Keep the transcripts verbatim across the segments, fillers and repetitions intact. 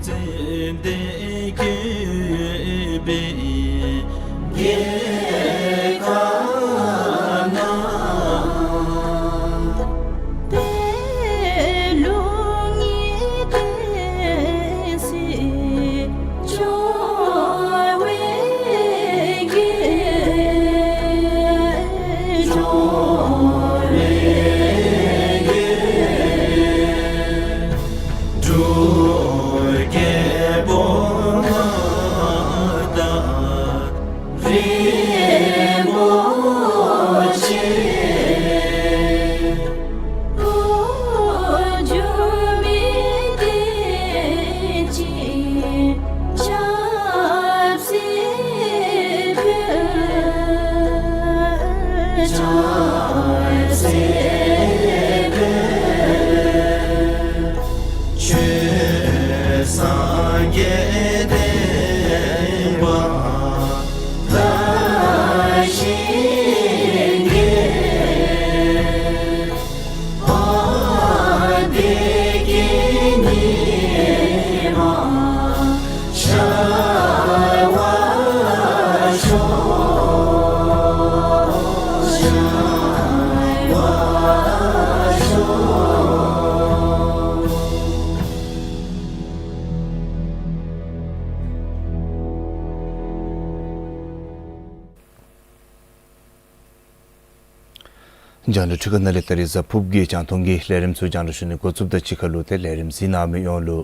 ཙན་དན་བཀོད་པའི་རྒྱལ་ཁབ་ན། པད་ལུང་གི་བསྟན་སྲིད་འབྱུང་བའི་རྒྱལ། འབྱུང་བའི་རྒྱལ། འབྲུག་རྒྱལ་པོ་མངའ་བདག་རིན་པོ་ཆེ། འགྲོ་མིའི་བདེ་སྐྱིད་ཆབ་སྲིད་ཕུལ། ཆབ་སྲིད་ཕུལ། ཆོས་སངས་རྒྱས་བསྟན་པ་དར་ཞིང་རྒྱས། བདེ་སྐྱིད་ཉི་མ་ཤར་བར་ཤོག། ཤར་བར་ཤོག། རྒྱང་བསྒྲགས་འཕྲུལ་ཁང་ནང་ལས་ད་རེས་གཟའ་ཕུརཔ་གི་རྒྱང་མཐོང་གི་ལས་རིམ་ཚུ་རྒྱང་བསྒྲགས་ཞུ་ནི་འགོ་བཙུགསཔ་དང་གཅིག་ཁར་ལུ་ཏེ་ལས་རིམ་གཟིགས་གནང་མི་ཡོངས་ལུ་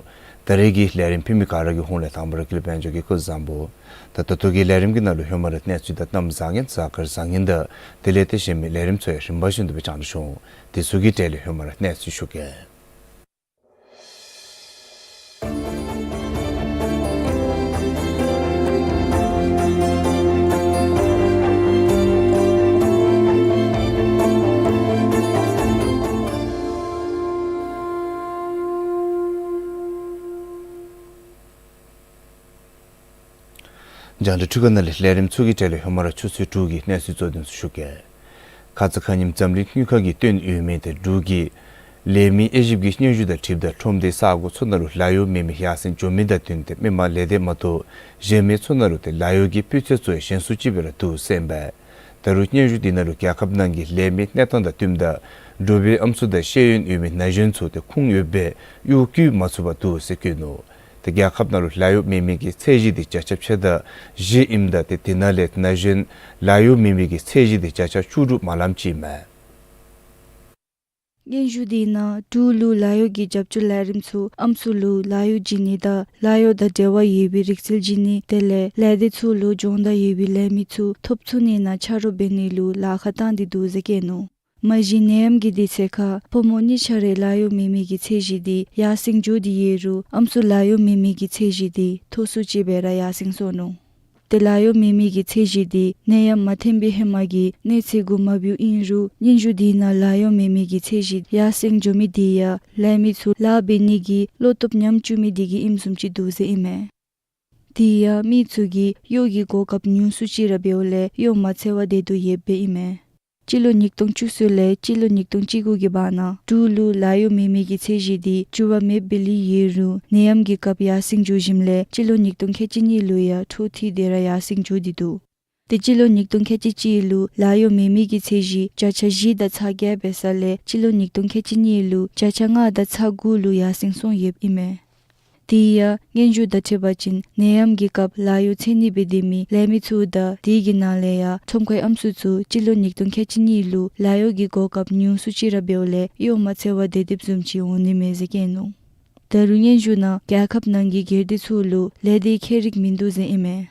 ད་རེས་ཀྱི་ལས་རིམ་ཕུལ་མི་ག་ར་གི་ཧོངས་ལས་དང་པ་ར་ཀུན་ལེགས་དཔལ་འབྱོར་གྱིས་སྐུ་གཟུགས་བཟང་པོ། ད་ད་ལྟོ་གི་ལས་རིམ་གྱི་ནང་ལུ་ཧེ་མ་ར་གནས་ཚུལ་དང་གཏམ་བཟང་ངན་གཟའ་སྐར་བཟང་ངན་དང་དེ་ལས་ཏེ་གཞན་མི་ལས་རིམ་ཚུ་ཡང་རིམ་པ་བཞིན་དུ་སྦེ་རྒྱང་བསྒྲགས་ཞུ་འོང་། དེ་ཚུ་གི་གྲས་ལས་ཧེ་མ་ར་གནས་ཚུལ་ཞུ་གེ། རྒྱང་བསྒྲགས་འཕྲུལ་ཁང་ནང་ལས་ལས་རིམ་ཚུ་གི་གྲས་ལས་ཧེ་མ་ར་ཆུ་ཚོད་དྲུག་གི་གནས་ཚུལ་གཙོ་དོན་ཚུ་ཞུ་གེ། ཁ་ཙ་ཁ་ཉིནམ་འཛམ་གླིང་དངུལ་ཁང་གིས་སྟོན་ཡོད་མི་ཏེ་འབྲུག་གི་ལས་མི་དབྱེ་ཞིབ་ཀྱི་སྙན་ཞུ་དང་འཁྲིལཝ་ད་ཁྲོམ་སྡེ་ས་གོ་ཚུ་ནང་ལུ་ལཱ་གཡོག་མེད་མི་ཡར་སེང་འགྱོ་མི་དང་བསྟུན་ཏེ་མི་མང་ལས་སྡེ་མ་གཏོགས་གཞན་མི་ཚུ་ནང་ལུ་ཏེ་ལཱ་གཡོག་གི་སྤུས་ཚད་ཚུ་ཡང་ཞན་སུ་ཅིག་སྦེ་ར་འདུག་ཟེར་ཨིན་པས། ད་རུང་སྙན་ཞུ་འདི་ནང་ལུ་རྒྱལ་ཁབ་ནང་གི་ལས་མི་གནས་སྟངས་དང་བསྟུནམ་ད་འབྲུག་པའི་ཨམ་སྲུ་དང་ཤེས་ཡོན་ཡོད་མི་ན་གཞོན་ཚུ་ཏེ་ཁུངས་ཡོདཔ་སྦེ་གཡོག་བཀོལ་མ་ཚུགས་པར་འདུག་ཟེར་བཀོད་ནུག། ཏེ་རྒྱལ་ཁབ་ནང་ལུ་ལཱ་གཡོག་མེད་མི་གི་ཚད་གཞི་འདི་བརྒྱ་ཆ་ཕྱེད་དང་བཞི་ཨིནམ་ད་ཏེ་དེ་ནང་ལས་ན་གཞོན་ལཱ་གཡོག་མེད་མི་གི་ཚད་གཞི་འདི་བརྒྱ་ཆ་བཅུ་དྲུག་མ་ལམ་ཅིག་ཨིན་མས། སྙན་ཞུ་འདི་ནང་འབྲུག་ལུ་ལཱ་གཡོག་གི་རྒྱབ་སྐྱོར་ལས་རིམ་ཚུ་ཨམ་སྲུ་ལུ་ལཱ་གཡོག་བྱིན་ནི་དང་ལཱ་གཡོག་དང་འབྲེལ་བ་ཡོད་པའི་རིག་རྩལ་བྱིན་ནི་དེ་ལས་ལས་སྡེ་ཚུ་ལུ་སྦྱོང་བརྡར་ཡོད་པའི་ལས་མི་ཚུ་ཐོབ་ཚུགས་ནི་ནང་ཆ་རོགས་འབད་ནི་ལུ་ལཱ་ཁག་བཏང་སྟེ་འདུག་ཟེར་བཀོད་ནུག། མ་གཞི་ནད་ཡམས་ཀྱི་དུས་ཚོད་ཁར་ཕོ་མོ་གཉིས་ཆ་རའི་ལཱ་གཡོག་མེད་མི་གི་ཚད་གཞི་འདི་ཡར་སེང་འགྱོ་སྟེ་ཡོད་རུང་ཨམ་སྲུ་ལཱ་གཡོག་མེད་མི་གི་ཚད་གཞི་འདི་མཐོ་སུ་ཅིག་སྦེ་ར་ཡར་སེང་སོང་ནུག། ཏེ་ལཱ་གཡོག་མེད་མི་གི་ཚད་གཞི་འདི་ནད་ཡམས་མ་ཐོན་པའི་ཧེ་མ་གི་གནས་ཚད་གུ་མ་བུད་ཨིན་རུང་སྙན་ཞུ་འདི་ནང་ལཱ་གཡོག་མེད་མི་གི་ཚད་གཞི་ཡར་སེང་འགྱོ་མི་འདི་ཡང་ལས་མི་ཚུ་ལཱ་འབད་ནི་གི་བློ་སྟོབས་ཉམས་བཅུག་མི་འདི་གིས་ཨིནམ་བཟུམ་ཅིག་འདུག་ཟེར་ཨིན་མས། དེ་ཡང་མི་ཚུ་གིས་གཡོག་གི་གོ་སྐབས་ཉུང་སུ་ཅིག་ར་འབདཝ་ལས་གཡོག་མ་འཚོལ་བར་སྡོད་དོ་ཡོདཔ་སྦེ་ཨིན་མས། སྤྱི་ལོ་ཉིས་སྟོང་བཅུ་གསུམ་ལས་སྤྱི་ལོ་ཉིས་སྟོང་བཅུ་དགུ་གི་བར་ན་འབྲུག་ལུ་ལཱ་གཡོག་མེད་མི་གི་ཚད་གཞི་འདི་འགྱུར་བ་མེདཔ་སྦེ་ལུས་ཡོད་རུང་ནད་ཡམས་ཀྱི་སྐབས་ཡར་སེང་འགྱོ་ཞིནམ་ལས་སྤྱི་ལོ་ཉིས་སྟོང་ཁལ་གཅིག་གཉིས་ལུ་ཡང་འཕྲོ་མཐུད་དེ་ར་ཡར་སེང་འགྱོ་སྟེ་འདུག། ཏེ་སྤྱི་ལོ་ཉིས་སྟོང་ཁལ་གཅིག་གཅིག་ལུ་ལཱ་གཡོག་མེད་མི་གི་ཚད་གཞི་བརྒྱ་ཆ་བཞི་དང་ཚག་བརྒྱད་འབད་ས་ལས་སྤྱི་ལོ་ཉིས་སྟོང་ཁལ་གཅིག་གཉིས་ལུ་བརྒྱ་ཆ་ལྔ་དང་ཚག་དགུ་ལུ་ཡར་སེང་སོང་ཡོདཔ་ཨིན་མས། དེ་ཡང་སྙན་ཞུ་དང་འཁྲིལ་བ་ཅིན་ནད་ཡམས་ཀྱི་སྐབས་ལཱ་གཡོག་འཚོལ་ནི་འབད་སྡོད་མི་ལས་མི་ཚུ་དང་དེ་གི་ནང་ལས་ཡང་ཁྲོམ་ཁའི་ཨམ་སྲུ་ཚུ་སྤྱི་ལོ་ཉིས་སྟོང་ཁལ་གཅིག་གཉིས་ལུ་ལཱ་གཡོག་གི་གོ་སྐབས་ཉུང་སུ་ཅིག་ར་འབདཝ་ལས་གཡོག་མ་འཚོལ་བར་སྡོད་སྡོདཔ་བཟུམ་ཅིག་འོང་ནི་མས་ཟེར་བཀོད་ནུག། ད་རུང་སྙན་ཞུ་ནང་རྒྱལ་ཁབ་ནང་གི་སྒེར་སྡེ་ཚུ་ལུ་ལས་སྡེ་ཁྱད་རིག་མིན་འདུག་ཟེར་ཨིན་མས།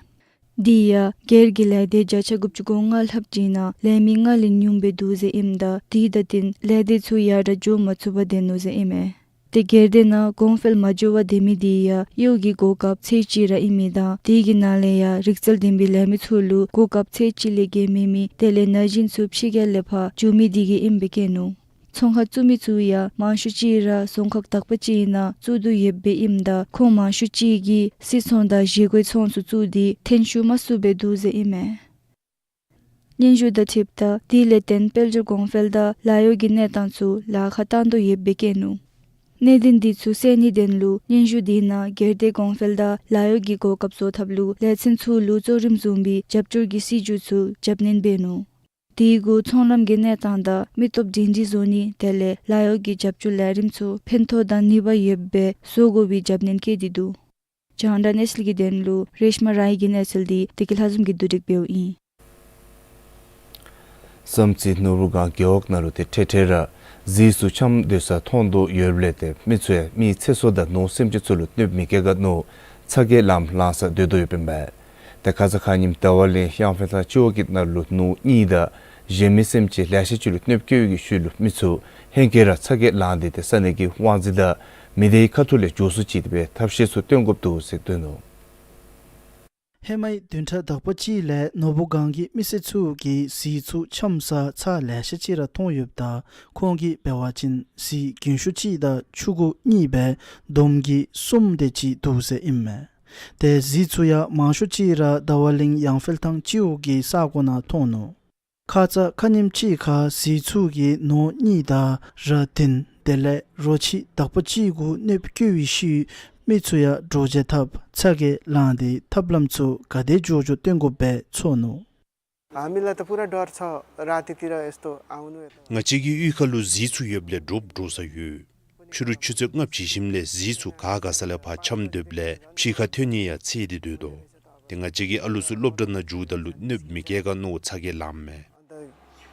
དེ་ཡང་སྒེར་གྱི་ལས་སྡེ་བརྒྱ་ཆ་དགུ་བཅུ་གོ་ལྔ་ལྷགཔ་ཅིག་ནང་ལས་མི་ལྔ་ལས་ཉུངམ་སྦེ་འདུག་ཟེར་ཨིནམ་ད་དེ་དང་བསྟུན་ལས་སྡེ་ཚུ་ཡར་དྲག་འགྱོ་མ་ཚུགས་པར་སྡོད་ནུག་ཟེར་ཨིན་མས། ཏེ་སྒེར་སྡེ་ནང་གོང་འཕེལ་མ་འགྱོ་བར་སྡོད་མི་དེ་ཡང་གཡོག་གི་གོ་སྐབས་ཚད་གཅིག་ར་ཨིན་མི་དང་དེ་གི་ནང་ལས་ཡང་རིག་རྩལ་ལྡན་པའི་ལས་མི་ཚུ་ལུ་གོ་སྐབས་ཚད་གཅིག་ལས་བརྒལ་མེད་མི་དེ་ལས་ན་གཞོན་ཚུ་ཕྱི་རྒྱལ་ལས་ཕར་འགྱོ་མི་དེ་གིས་ཨིནམ་སྦེ་བཀོད་ནུག། ཚོང་ཁང་བཙུགས་མི་ཚུ་ཡང་མང་ཤོས་ཅིག་ར་རྫོང་ཁག་དག་པ་ཅིག་ནང་བཙུགས་དོ་ཡོདཔ་སྦེ་ཨིནམ་ད་ཁོང་མང་ཤོས་ཅིག་གིས་སིལ་ཚོང་དང་བཞེས་སྒོའི་ཚོང་ཚུ་བཙུགས་ཏེ་ཐོན་ཤུགས་མ་ཚུགསཔ་སྦེ་འདུག་ཟེར་ཨིན་མས། སྙན་ཞུ་དང་འཁྲིལཝ་ད་དེ་ལས་བརྟེན་དཔལ་འབྱོར་གོང་འཕེལ་དང་ལཱ་གཡོག་གི་གནས་སྟངས་ཚུ་ལཱ་ཁག་བཏང་དོ་ཡོདཔ་སྦེ་བཀོད་ནུག། གནད་དོན་འདི་ཚུ་སེལ་ནིའི་དོན་ལུ་སྙན་ཞུ་དེ་ནང་སྒེར་སྡེ་གོང་འཕེལ་དང་ལཱ་གཡོག་གི་གོ་སྐབས་བཟོ་ཐབས་ལུ་ལས་ཚན་ཚུ་ལུ་གཙོ་རིམ་བཟུང་བའི་རྒྱབ་སྐྱོར་གྱི་སྲིད་བྱུས་ཚུ་རྒྱབ་སྣོན་འབད་ནུག། དེ་གུ་ཚོང་ལམ་གྱི་གནས་སྟངས་དང་མི་སྟོབས་སྒྲིང་སྒྲིང་བཟོ་ནི་དེ་ལས་ལཱ་གཡོག་གི་རྒྱབ་སྐྱོར་ལས་རིམ་ཚུ་ཕན་ཐོགས་དང་ནུས་པ་ཡོདཔ་སྦེ་བཟོ་དགོ་པའི་རྒྱབ་སྣོན་བསྐྱེད་དེ་འདུག། རྒྱང་བསྒྲགས་གནས་ཚུལ་གྱི་དོན་ལུ་རེཤ་མ་རའི་གི་གནས་ཚུལ་འདི་བདེ་སྐྱིད་ལྷ་འཛོམས་ཀྱིས་བསྡུ་སྒྲིག་འབདཝ་ཨིན། བསམ་རྩེ་ནོར་བུ་སྒང་རྒེད་འོག་ནང་ལུ་ཏེ་འཕྲལ་འཕྲལ་ར་གཟིག་ཚུ་འཆམ་སྡོད་ས་མཐོང་དོ་ཡོདཔ་ལས་ཏེ་མི་ཚུ་ཡང་མིའི་ཚེ་སྲོག་དང་ནོར་སེམས་ཅན་ཚུ་ལུ་གནོདཔ་མི་བཀལ་ག་མནོ་ཚ་གྱང་ལངམ་ལངས་ས་སྡོད་དོ་ཡོདཔ་ཨིན་མས། ཏེ་ཁ་ཙ་ཁ་ཉིནམ་ཟླ་བ་གླིང་གཡང་འཕེལ་ཐང་སྤྱི་འོག་གི་ནང་ལུ་ནོར་གཉིས་དང་གཞན་མི་སེམས་ཅན་ལེ་ཤ་ཅིག་ལུ་གནོདཔ་བཀལ་བའི་ཤུལ་ལུ་མི་ཚུ་ཧེང་སྐལ་ར་ཚ་གྱང་ལངས་ཏེ་ཏེ་ས་གནས་ཀྱི་དབང་འཛིན་དང་མི་སྡེའི་ཁ་ཐུག་ལས་མགྱོགས་སུ་ཅིག་སྦེ་ཐབས་ཤེས་ཚུ་སྟོན་དགོཔ་འདུག་ཟེར་སྟོན་ནུག། ཧེ་མའི་བདུན་ཕྲག་དག་པ་ཅིག་ལས་ནོར་བུ་སྒང་གི་མི་སེར་ཚུ་གིས་གཟིག་ཚུ་འཆམ་ས་ཚར་ལེ་ཤ་ཅིག་ར་མཐོང་ཡོདཔ་ད་ཁོང་གིས་འབད་བ་ཅིན་གཟིག་རྒན་ཤོས་ཅིག་དང་ཕྲུ་གུ་གཉིས་སྦེ་བསྡོམས་ཀྱིས་གསུམ་དེ་ཅིག་འདུག་ཟེར་ཨིན་མས། ཏེ་གཟིག་ཚུ་ཡང་མང་ཤོས་ཅིག་ར་ཟླ་བ་གླིང་གཡང་འཕེལ་ཐང་སྤྱི་འོག་གི་ས་གོ་ནང་མཐོང་ནུག། ཁ་ཙ་ཁ་ཉིནམ་ཅིག་ཁར་གཟིག་ཚུ་གིས་ནོར་གཉིས་དང་ར་བདུན་དེ་ལས་རོ་ཁྱི་དག་པ་ཅིག་གུ་གནོདཔ་བཀལ་བའི་ཤུལ་མི་ཚུ་ཡང་འདྲོག་བྱེལ་འཐབ་ཚ་གྱང་ལངས་ཏེ་ཐབས་ལམ་ཚུ་ག་དེ་མགྱོགས་མགྱོགས་སྟོན་དགོཔ་སྦེ་འཚོལ་ནུག། हामीलाई त पुरा डर छ, रातितिर यस्तो आउनु यता। ང་བཅས་ཀྱི་གཡུས་ཁ་ལུ་གཟིག་ཚུ་ཡོདཔ་ལས་འདྲོག་འདྲོག་ས་ཡོད། ཕྱི་རུ་ཆུ་ཚོད་ལྔ་བཞི་ཞིནམ་ལས་གཟིག་ཚུ་ག་ག་ས་ལས་ཕར་འཆམ་སྡོདཔ་ལས་ཕྱི་ཁར་ཐོན་ནི་ཡང་འཚེར་ཏེ་སྡོད་དོ། ཏེ་ང་བཅས་ཀྱི་ཨ་ལུ་ཚུ་སློབ་གྲྭ་ནང་འགྱོཝ་ད་ལུ་གནོདཔ་མི་བཀལ་ག་མནོ་ཚ་གྱང་ལངམ་མས།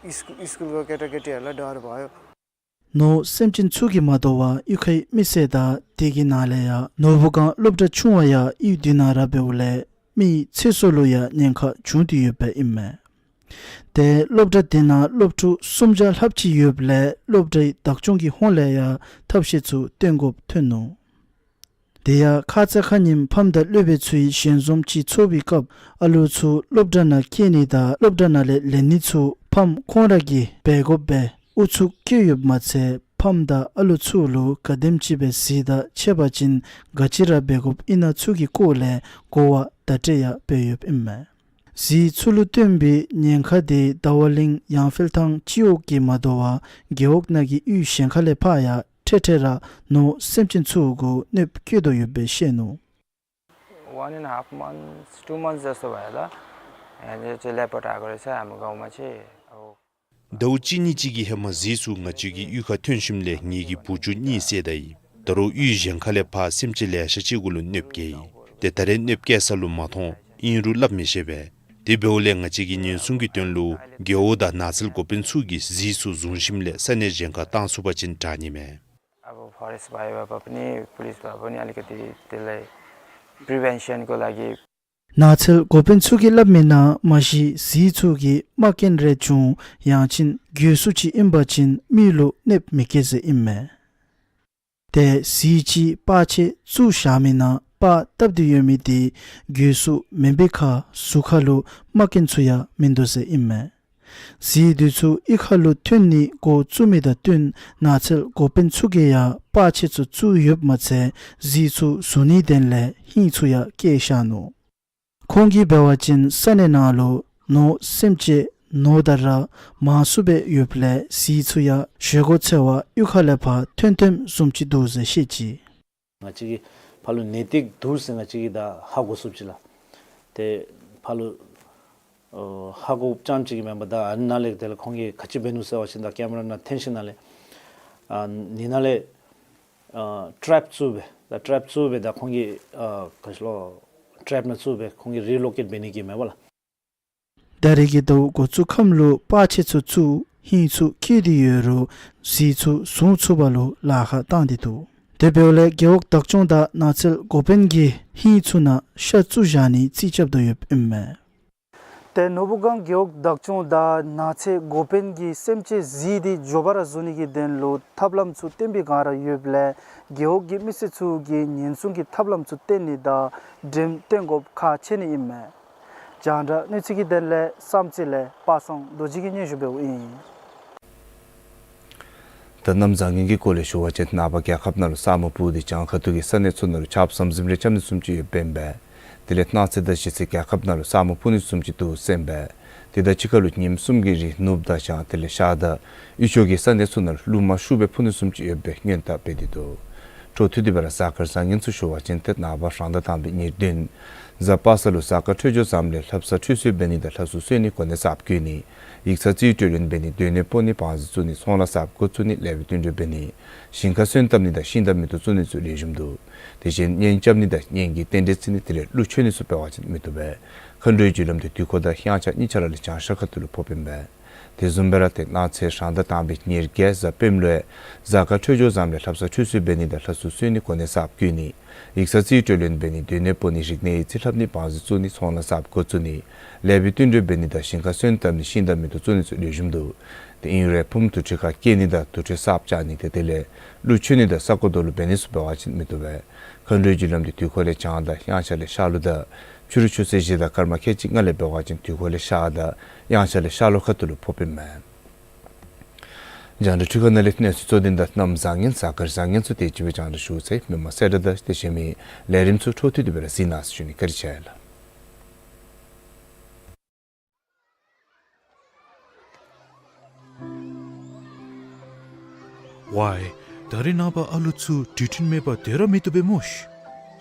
स्कुल, स्कुलको केटाकेटीहरूलाई डर भयो। ནོར་སེམས་ཅན་ཚུ་གིས་མ་དོ་བར་གཡུས་ཁའི་མི་སེར་དང་དེ་གི་ནང་ལས་ཡང་ནོར་བུ་སྒང་སློབ་གྲྭ་ཆུང་བ་ཡང་གཡུས་འདི་ནང་ར་འབདཝ་ལས་མིའི་ཚེ་སྲོག་ལུ་ཡང་ཉེན་ཁ་བྱུང་སྟེ་ཡོདཔ་ཨིན་མས། ཏེ་སློབ་གྲྭ་དེ་ནང་སློབ་ཕྲུག་སུམ་བརྒྱ་ལྷགཔ་ཅིག་ཡོདཔ་ལས་སློབ་གྲྭའི་བདག་སྐྱོང་གི་ཧོངས་ལས་ཡང་ཐབས་ཤེས་ཚུ་སྟོན་དགོཔ་ཐོན་ནུག། དེ་ཡང་ཁ་ཙ་ཁ་ཉིནམ་ཕམ་དང་སློབ་དཔོན་ཚུའི་ཞལ་འཛོམས་ཅིག་ཚོགས་པའི་སྐབས་ཨ་ལུ་ཚུ་སློབ་གྲྭ་ནང་བསྐྱལ་ནི་དང་སློབ་གྲྭ་ནང་ལས་ལེན་ནི་ཚུ་ཕམ་ཁོང་ར་གིས་འབད་དགོཔ་སྦེ་ཨུ་ཚུགས་བསྐྱེད་ཡོདཔ་མ་ཚད་ཕམ་དང་ཨ་ལུ་ཚུ་ལུ་ག་དེམ་ཅིག་སྦེ་གཟིག་དང་འཕྱད་པ་ཅིན་ག་ཅི་ར་འབད་དགོཔ་ཨིན་ན་ཚུ་གི་སྐོར་ལས་གོ་བ་བརྡ་སྤྲོད་ཡང་འབད་ཡོདཔ་ཨིན་མས། གཟིག་ཚུ་ལུ་བསྟུན་པའི་ཉེན་ཁ་དེ་ཟླ་བ་གླིང་གཡང་འཕེལ་ཐང་སྤྱི་འོག་གིས་མ་དོ་བར་རྒེད་འོག་ནང་གི་གཡུས་གཞན་ཁ་ལས་ཕར་ཡང་འཕྲལ་འཕྲལ་ར་ནོར་སེམས་ཅན་ཚུ་གུ་གནོདཔ་བཀལ་དོ་ཡོདཔ་སྦེ་བཤད་ནུག། One and a half months, two months जस्तो भयो होला। यहाँनिर चाहिँ लेपो आएको रहेछ हाम्रो गाउँमा चाहिँ। अब ཟླཝ་གཅིག་གཉིས་ཅིག་གི་ཧེ་མ་གཟིག་ཚུ་ང་བཅས་ཀྱི་གཡུས་ཁར་ཐོན་ཞིནམ་ལས་ངེ་གི་བུ་ཆུང་གཉིས་བསད་ད་ཡི། ད་རུང་གཡུས་གཞན་ཁ་ལས་ཕར་སེམས་ཅན་ལེ་ཤ་ཅིག་གུ་ལུ་གནོདཔ་བཀལ་ཡི། ཏེ་ད་རེས་གནོདཔ་བཀལ་ས་ལུ་མ་མཐོང་། ཨིན་རུང་སླབ་མི་ཤེས་པས། དེ་འབདཝ་ལས་ང་བཅས་ཀྱིས་ཉེན་སྲུང་གི་དོན་ལུ་རྒེད་འོག་དང་ནགས་ཚལ་འགོ་དཔོན་ཚུ་གིས་གཟིག་ཚུ་བཟུང་ཞིནམ་ལས་ས་གནས་གཞན་ཁར་བཏང་ཚུགས་པ་ཅིན་དྲག་ནི་མས། अब फरेस्ट भए पनि पुलिस भए पनि अलिकति त्यसलाई प्रिभेन्सनको लागि ནགས་ཚལ་འགོ་དཔོན་ཚུ་གིས་སླབ་མི་ནང་མ་གཞི་གཟིག་ཚུ་གིས་རྨ་སྐྱོན་རེ་བྱུང་ཡང་ཅིན་གྱོད་སུ་ཅིག་ཨིན་པ་ཅིན་མི་ལུ་གནོདཔ་མི་བཀལ་ཟེར་ཨིན་མས། ཏེ་གཟིག་ཅིག་པར་ཆས་བཙུགས་བཞག་མི་ནང་པར་བཏབ་སྟེ་ཡོད་མི་དེ་གྱོད་སུ་མེན་པའི་ཁར་གཟུགས་ཁར་ལུ་རྨ་སྐྱོན་ཚུ་ཡང་མིན་འདུག་ཟེར་ཨིན་མས། གཟིག་དེ་ཚུ་གཡུས་ཁ་ལུ་ཐོན་ནི་འགོ་བཙུགས་མི་དང་བསྟུན་ནགས་ཚལ་འགོ་དཔོན་ཚུ་གིས་ཡང་པར་ཆས་ཚུ་བཙུགས་ཡོདཔ་མ་ཚད་གཟིག་ཚུ་བཟུང་ནིའི་དོན་ལས་ཧིང་ཚུ་ཡང་བསྐྱལ་བཞག་ནུག། ཁོང་གིས་འབད་བ་ཅིན་ས་གནས་ནང་ལུ་ནོར་སེམས་ཅན་ནོར་དང་ར་མང་སུ་སྦེ་ཡོདཔ་ལས་གཟིག་ཚུ་ཡང་བཞེས་སྒོ་འཚོལ་བར་གཡུས་ཁ་ལས་ཕར་ཐོན་ཐོནམ་བཟུམ་ཅིག་འདུག་ཟེར་བཤད་ཅི། ང་བཅས་ཀྱིས་ཕར་ལུ་ནད་ཏིག་འདུག་ཟེར་ང་བཅས་ཀྱིས་ད་ཧ་གོ་ཚུགསཔ་ཅིག་ལགས། ཏེ་ཕར་ལུ་ཨོ་ཧ་གོཝ་ཙམ་ཅིག་གིས་མེན་པར་ད་ཨ་ནཱ་ལས་དེ་ལས་ཁོང་གིས་ག་ཅི་འབད་ནུག་ཟེར་བ་ཅིན་ད་ཀེམ་ར་ནང་འཐེན་ཞིནམ་ལས་ཨ་ནི་ནང་ལས་ཨ་ཊེབ་བཙུགས་སྦེ་ད་ཊེབ་བཙུགས་སྦེ་ད་ཁོང་གིས་ཨ་ག་ཅི་ལོ་ཊེབ་ནང་བཙུགས་སྦེ་ཁོང་གིས་རི་ལོ་ཀེཊ་འབད་ནི་གི་མེན་པ་ལགས། ད་རེས་ཀྱི་ཟླཝ་འགོ་བཙུགས་ཁམས་ལུ་པར་ཆས་ཚུ་བཙུགས་ཧིང་ཚུ་བསྐྱལ་ཏེ་ཡོད་རུང་གཟིག་ཚུ་བཟུང་ཚུགས་པ་ལུ་ལཱ་ཁག་བཏང་སྟེ་འདུག། དེ་འབདཝ་ལས་རྒེད་འོག་བདག་སྐྱོང་དང་ནགས་ཚལ་འགོ་དཔོན་གྱིས་ཧིང་ཚུ་ནང་ཤ་བཙུགས་བཞག་ནི་རྩིས་རྐྱབ་དོ་ཡོདཔ་ཨིན་མས། ཏེ་ནོར་བུ་སྒང་རྒེད་འོག་བདག་སྐྱོང་དང་ནགས་ཚལ་འགོ་དཔོན་གྱིས་སེམས་ཅན་གཟིག་དེ་མགྱོགས་པ་ར་བཟུང་ནི་གི་དོན་ལུ་ཐབས་ལམ་ཚུ་བཏོན་པའི་སྒང་ར་ཡོདཔ་ལས་རྒེད་འོག་གི་མི་སེར་ཚུ་གིས་ཉེན་སྲུང་གི་ཐབས་ལམ་ཚུ་བཏོན་ནི་དང་འགྲེམས་སྟོན་དགོཔ་ཁག་ཆེ་ནི་ཨིན་མས། རྒྱང་བསྒྲགས་གནས་ཚུལ་གྱི་དོན་ལས་བསམ་རྩེ་ལས་པ་སངས་རྡོ་རྗེ་གིས་སྙན་ཞུ་འབདཝ་ཨིན། ད་གནམ་བཟང་ངན་གྱི་སྐོར་ལས་ཞུ་བ་ཅིན་ནངས་པ་རྒྱལ་ཁབ་ནང་ལུ་ས་སྨུག་སྤུབས་ཏེ་བྱང་ཁ་ཐུག་གི་ས་གནས་ཚུ་ནང་ལུ་ཆརཔ་ཟམ་ཟིམ་རེ་རྐྱབ་ནི་བཟུམ་ཅིག་ཡོདཔ་ཨིན་པས། དེ་ལས་གནངས་ཚེ་དང་གཞེས་ཚེ་རྒྱལ་ཁབ་ནང་ལུ་ས་སྨུག་སྤུབས་ནི་བཟུམ་ཅིག་འདུག་ཟེར་ཨིན་པས། དེ་དང་གཅིག་ཁར་ལུ་ཉིནམ་གསུམ་གྱི་རིང་ནུབ་དང་བྱང་དེ་ལས་ཤར་དང་དབུས་ཕྱོགས་ཀྱི་ས་གནས་ཚུ་ནང་ལུ་རླུང་མ་ཤུགས་སྦེ་འཕུ་ནི་བཟུམ་ཅིག་ཡོདཔ་སྦེ་སྔོན་བརྡ་འབད་དེ་འདུག། འཕྲོ་མཐུད་དེ་སྦེ་ར་གཟའ་སྐར་བཟང་ངན་ཚུ་ཞུ་བ་ཅིན་ཏེ་ནངས་པ་རང་ཟླ་དང་པའི་ཉེར་བདུན་གཟའ་པ་སངས་ལུ་གཟའ་སྐར་འཕྲོད་སྦྱོར་བཟངམ་ལས་ལྷ་བསངས་ཁྲུས་གསོལ་འབད་ནི་དང་ལྷ་སྲུང་གསོལ་ནི་གོ་གནས་གསརཔ་བསྐོ་ནི། ཡིག་ཚང་རྩིས་སྤྲོད་ལེན་འབད་ནི། སྡོད་གནས་སྤོ་ནི། བང་རྩི་བཙུགས་ནི། ཚོང་ལཱ་གསརཔ་འགོ་བཙུགས་ནི། ལེགས་པའི་བསྟུན་གྲོས་འབད་ནི། ཞིང་ཁ་སོན་བཏབ་ནི་དང་ཤིང་དང་མེ་ཏོག་བཙུགས་ནི་ཚུ་ལེགས་ཤོམ་འདུག། དེ་བཞིན་གཉེན་རྐྱབ་ནི་དང་གཉེན་གྱི་རྟེན་འབྲེལ་བརྩི་ནི་དེ་ལས་གླུ་མཆོད་ནི་ཚུ་འབད་བ་ཅིན་མི་བཏུབ་པས། མཁའ་འགྲོའི་རྒྱུ་ལམ་འདི་དུས་འཁོར་དང་དབྱངས་འཆར་གཉིས་ཆ་ར་ལས་བྱང་ཤར་ཁ་ཐུག་ལུ་ཕོགཔ་ཨིན་པས། དེ་བཟུམ་སྦེ་ར་ཏེ་གནངས་ཚེ་རང་ཟླ་དང་པའི་ཉེར་བརྒྱད་གཟའ་སྤེནམ་ལུ་ཡང་གཟའ་སྐར་འཕྲོད་སྦྱོར་བཟངམ་ལས་ལྷ་བསངས་ཁྲུས་གསོལ་འབད་ནི་དང་ལྷ་སྲུང་གསོལ་ནི་གོ་གནས་གསརཔ་བསྐོ་ནི། ཡིག་ཚང་རྩིས་སྤྲོད་ལེན་འབད་ནི། སྡོད་གནས་སྤོ་ནི། རིག་གནས་ཡིག་རྩིས་ལྷབ་ནི། བང་རྩི་བཙུགས་ནི། ཚོང་ལཱ་གསརཔ་འགོ་བཙུགས་ནི། ལེགས་པའི་བསྟུན་གྲོས་འབད་ནི་དང་ཞིང་ཁ་སོན་བཏབ་ནི། ཤིང་དང་མེ་ཏོག་བཙུགས་ནི་ཚུ་ལེགས་ཤོམ་འདུག། དེ་ཨིན་རུང་ཕུངམ་དུར་ཁྲོད་ཁར་བསྐྱལ་ནི་དང་དུར་ཁྲོད་གསརཔ་བཅག་ནི་དེ་དེ་ལས་གླུ་མཆོད་ནི་དང་ས་རྐོ་རྡོ་ལུ་འབད་ནི་ཚུ་འབད་བ་ཅིན་མི་བཏུབ་པས། མཁའ་འགྲོའི་རྒྱུ་ལམ་འདི་དུས་འཁོར་ལས་བྱང་དང་དབྱངས་འཆར་ལས་ཤར་ལུ་དང་ཕྱི་རུ་ཆུ་ཚོད་བཞི་དང་སྐར་མ་ཁལ་གཅིག་ལྔ་ལས་འབད་བ་ཅིན་དུས་འཁོར་ལས་ཤར་དང་དབྱངས་འཆར་ལས་ཤར་ལྷོ་ཁ་ཐུག་ལུ་ཕོགཔ་ཨིན་མས། རྒྱང་བསྒྲགས་འཕྲུལ་ཁང་ནང་ལས་གནས་ཚུལ་གཙོ་དོན་དང་གནམ་བཟང་ངན་གཟའ་སྐར་བཟང་ངན་ཚུ་དེ་ཅིག་སྦེ་རྒྱང་བསྒྲགས་ཞུ་ཚར་ཡི། མི་མང་གསལ་བསྒྲགས་དང་དེ་བཞིན་མི་ལས་རིམ་ཚུ་འཕྲོ་མཐུད་དེ་སྦེ་ར་གཟིགས་གནང་ཟེར་ཞུ་ནི། བཀའ་དྲིན་ཆེ་ལགས། ཝའི། ད་རེས་ནངས་པ་ཨ་ལུ་ཚུ་འགྲུལ་འཕྲིན་མེད་པར་སྡོད་ར་མི་བཏུབ་པས་སྨོ་ཤིག།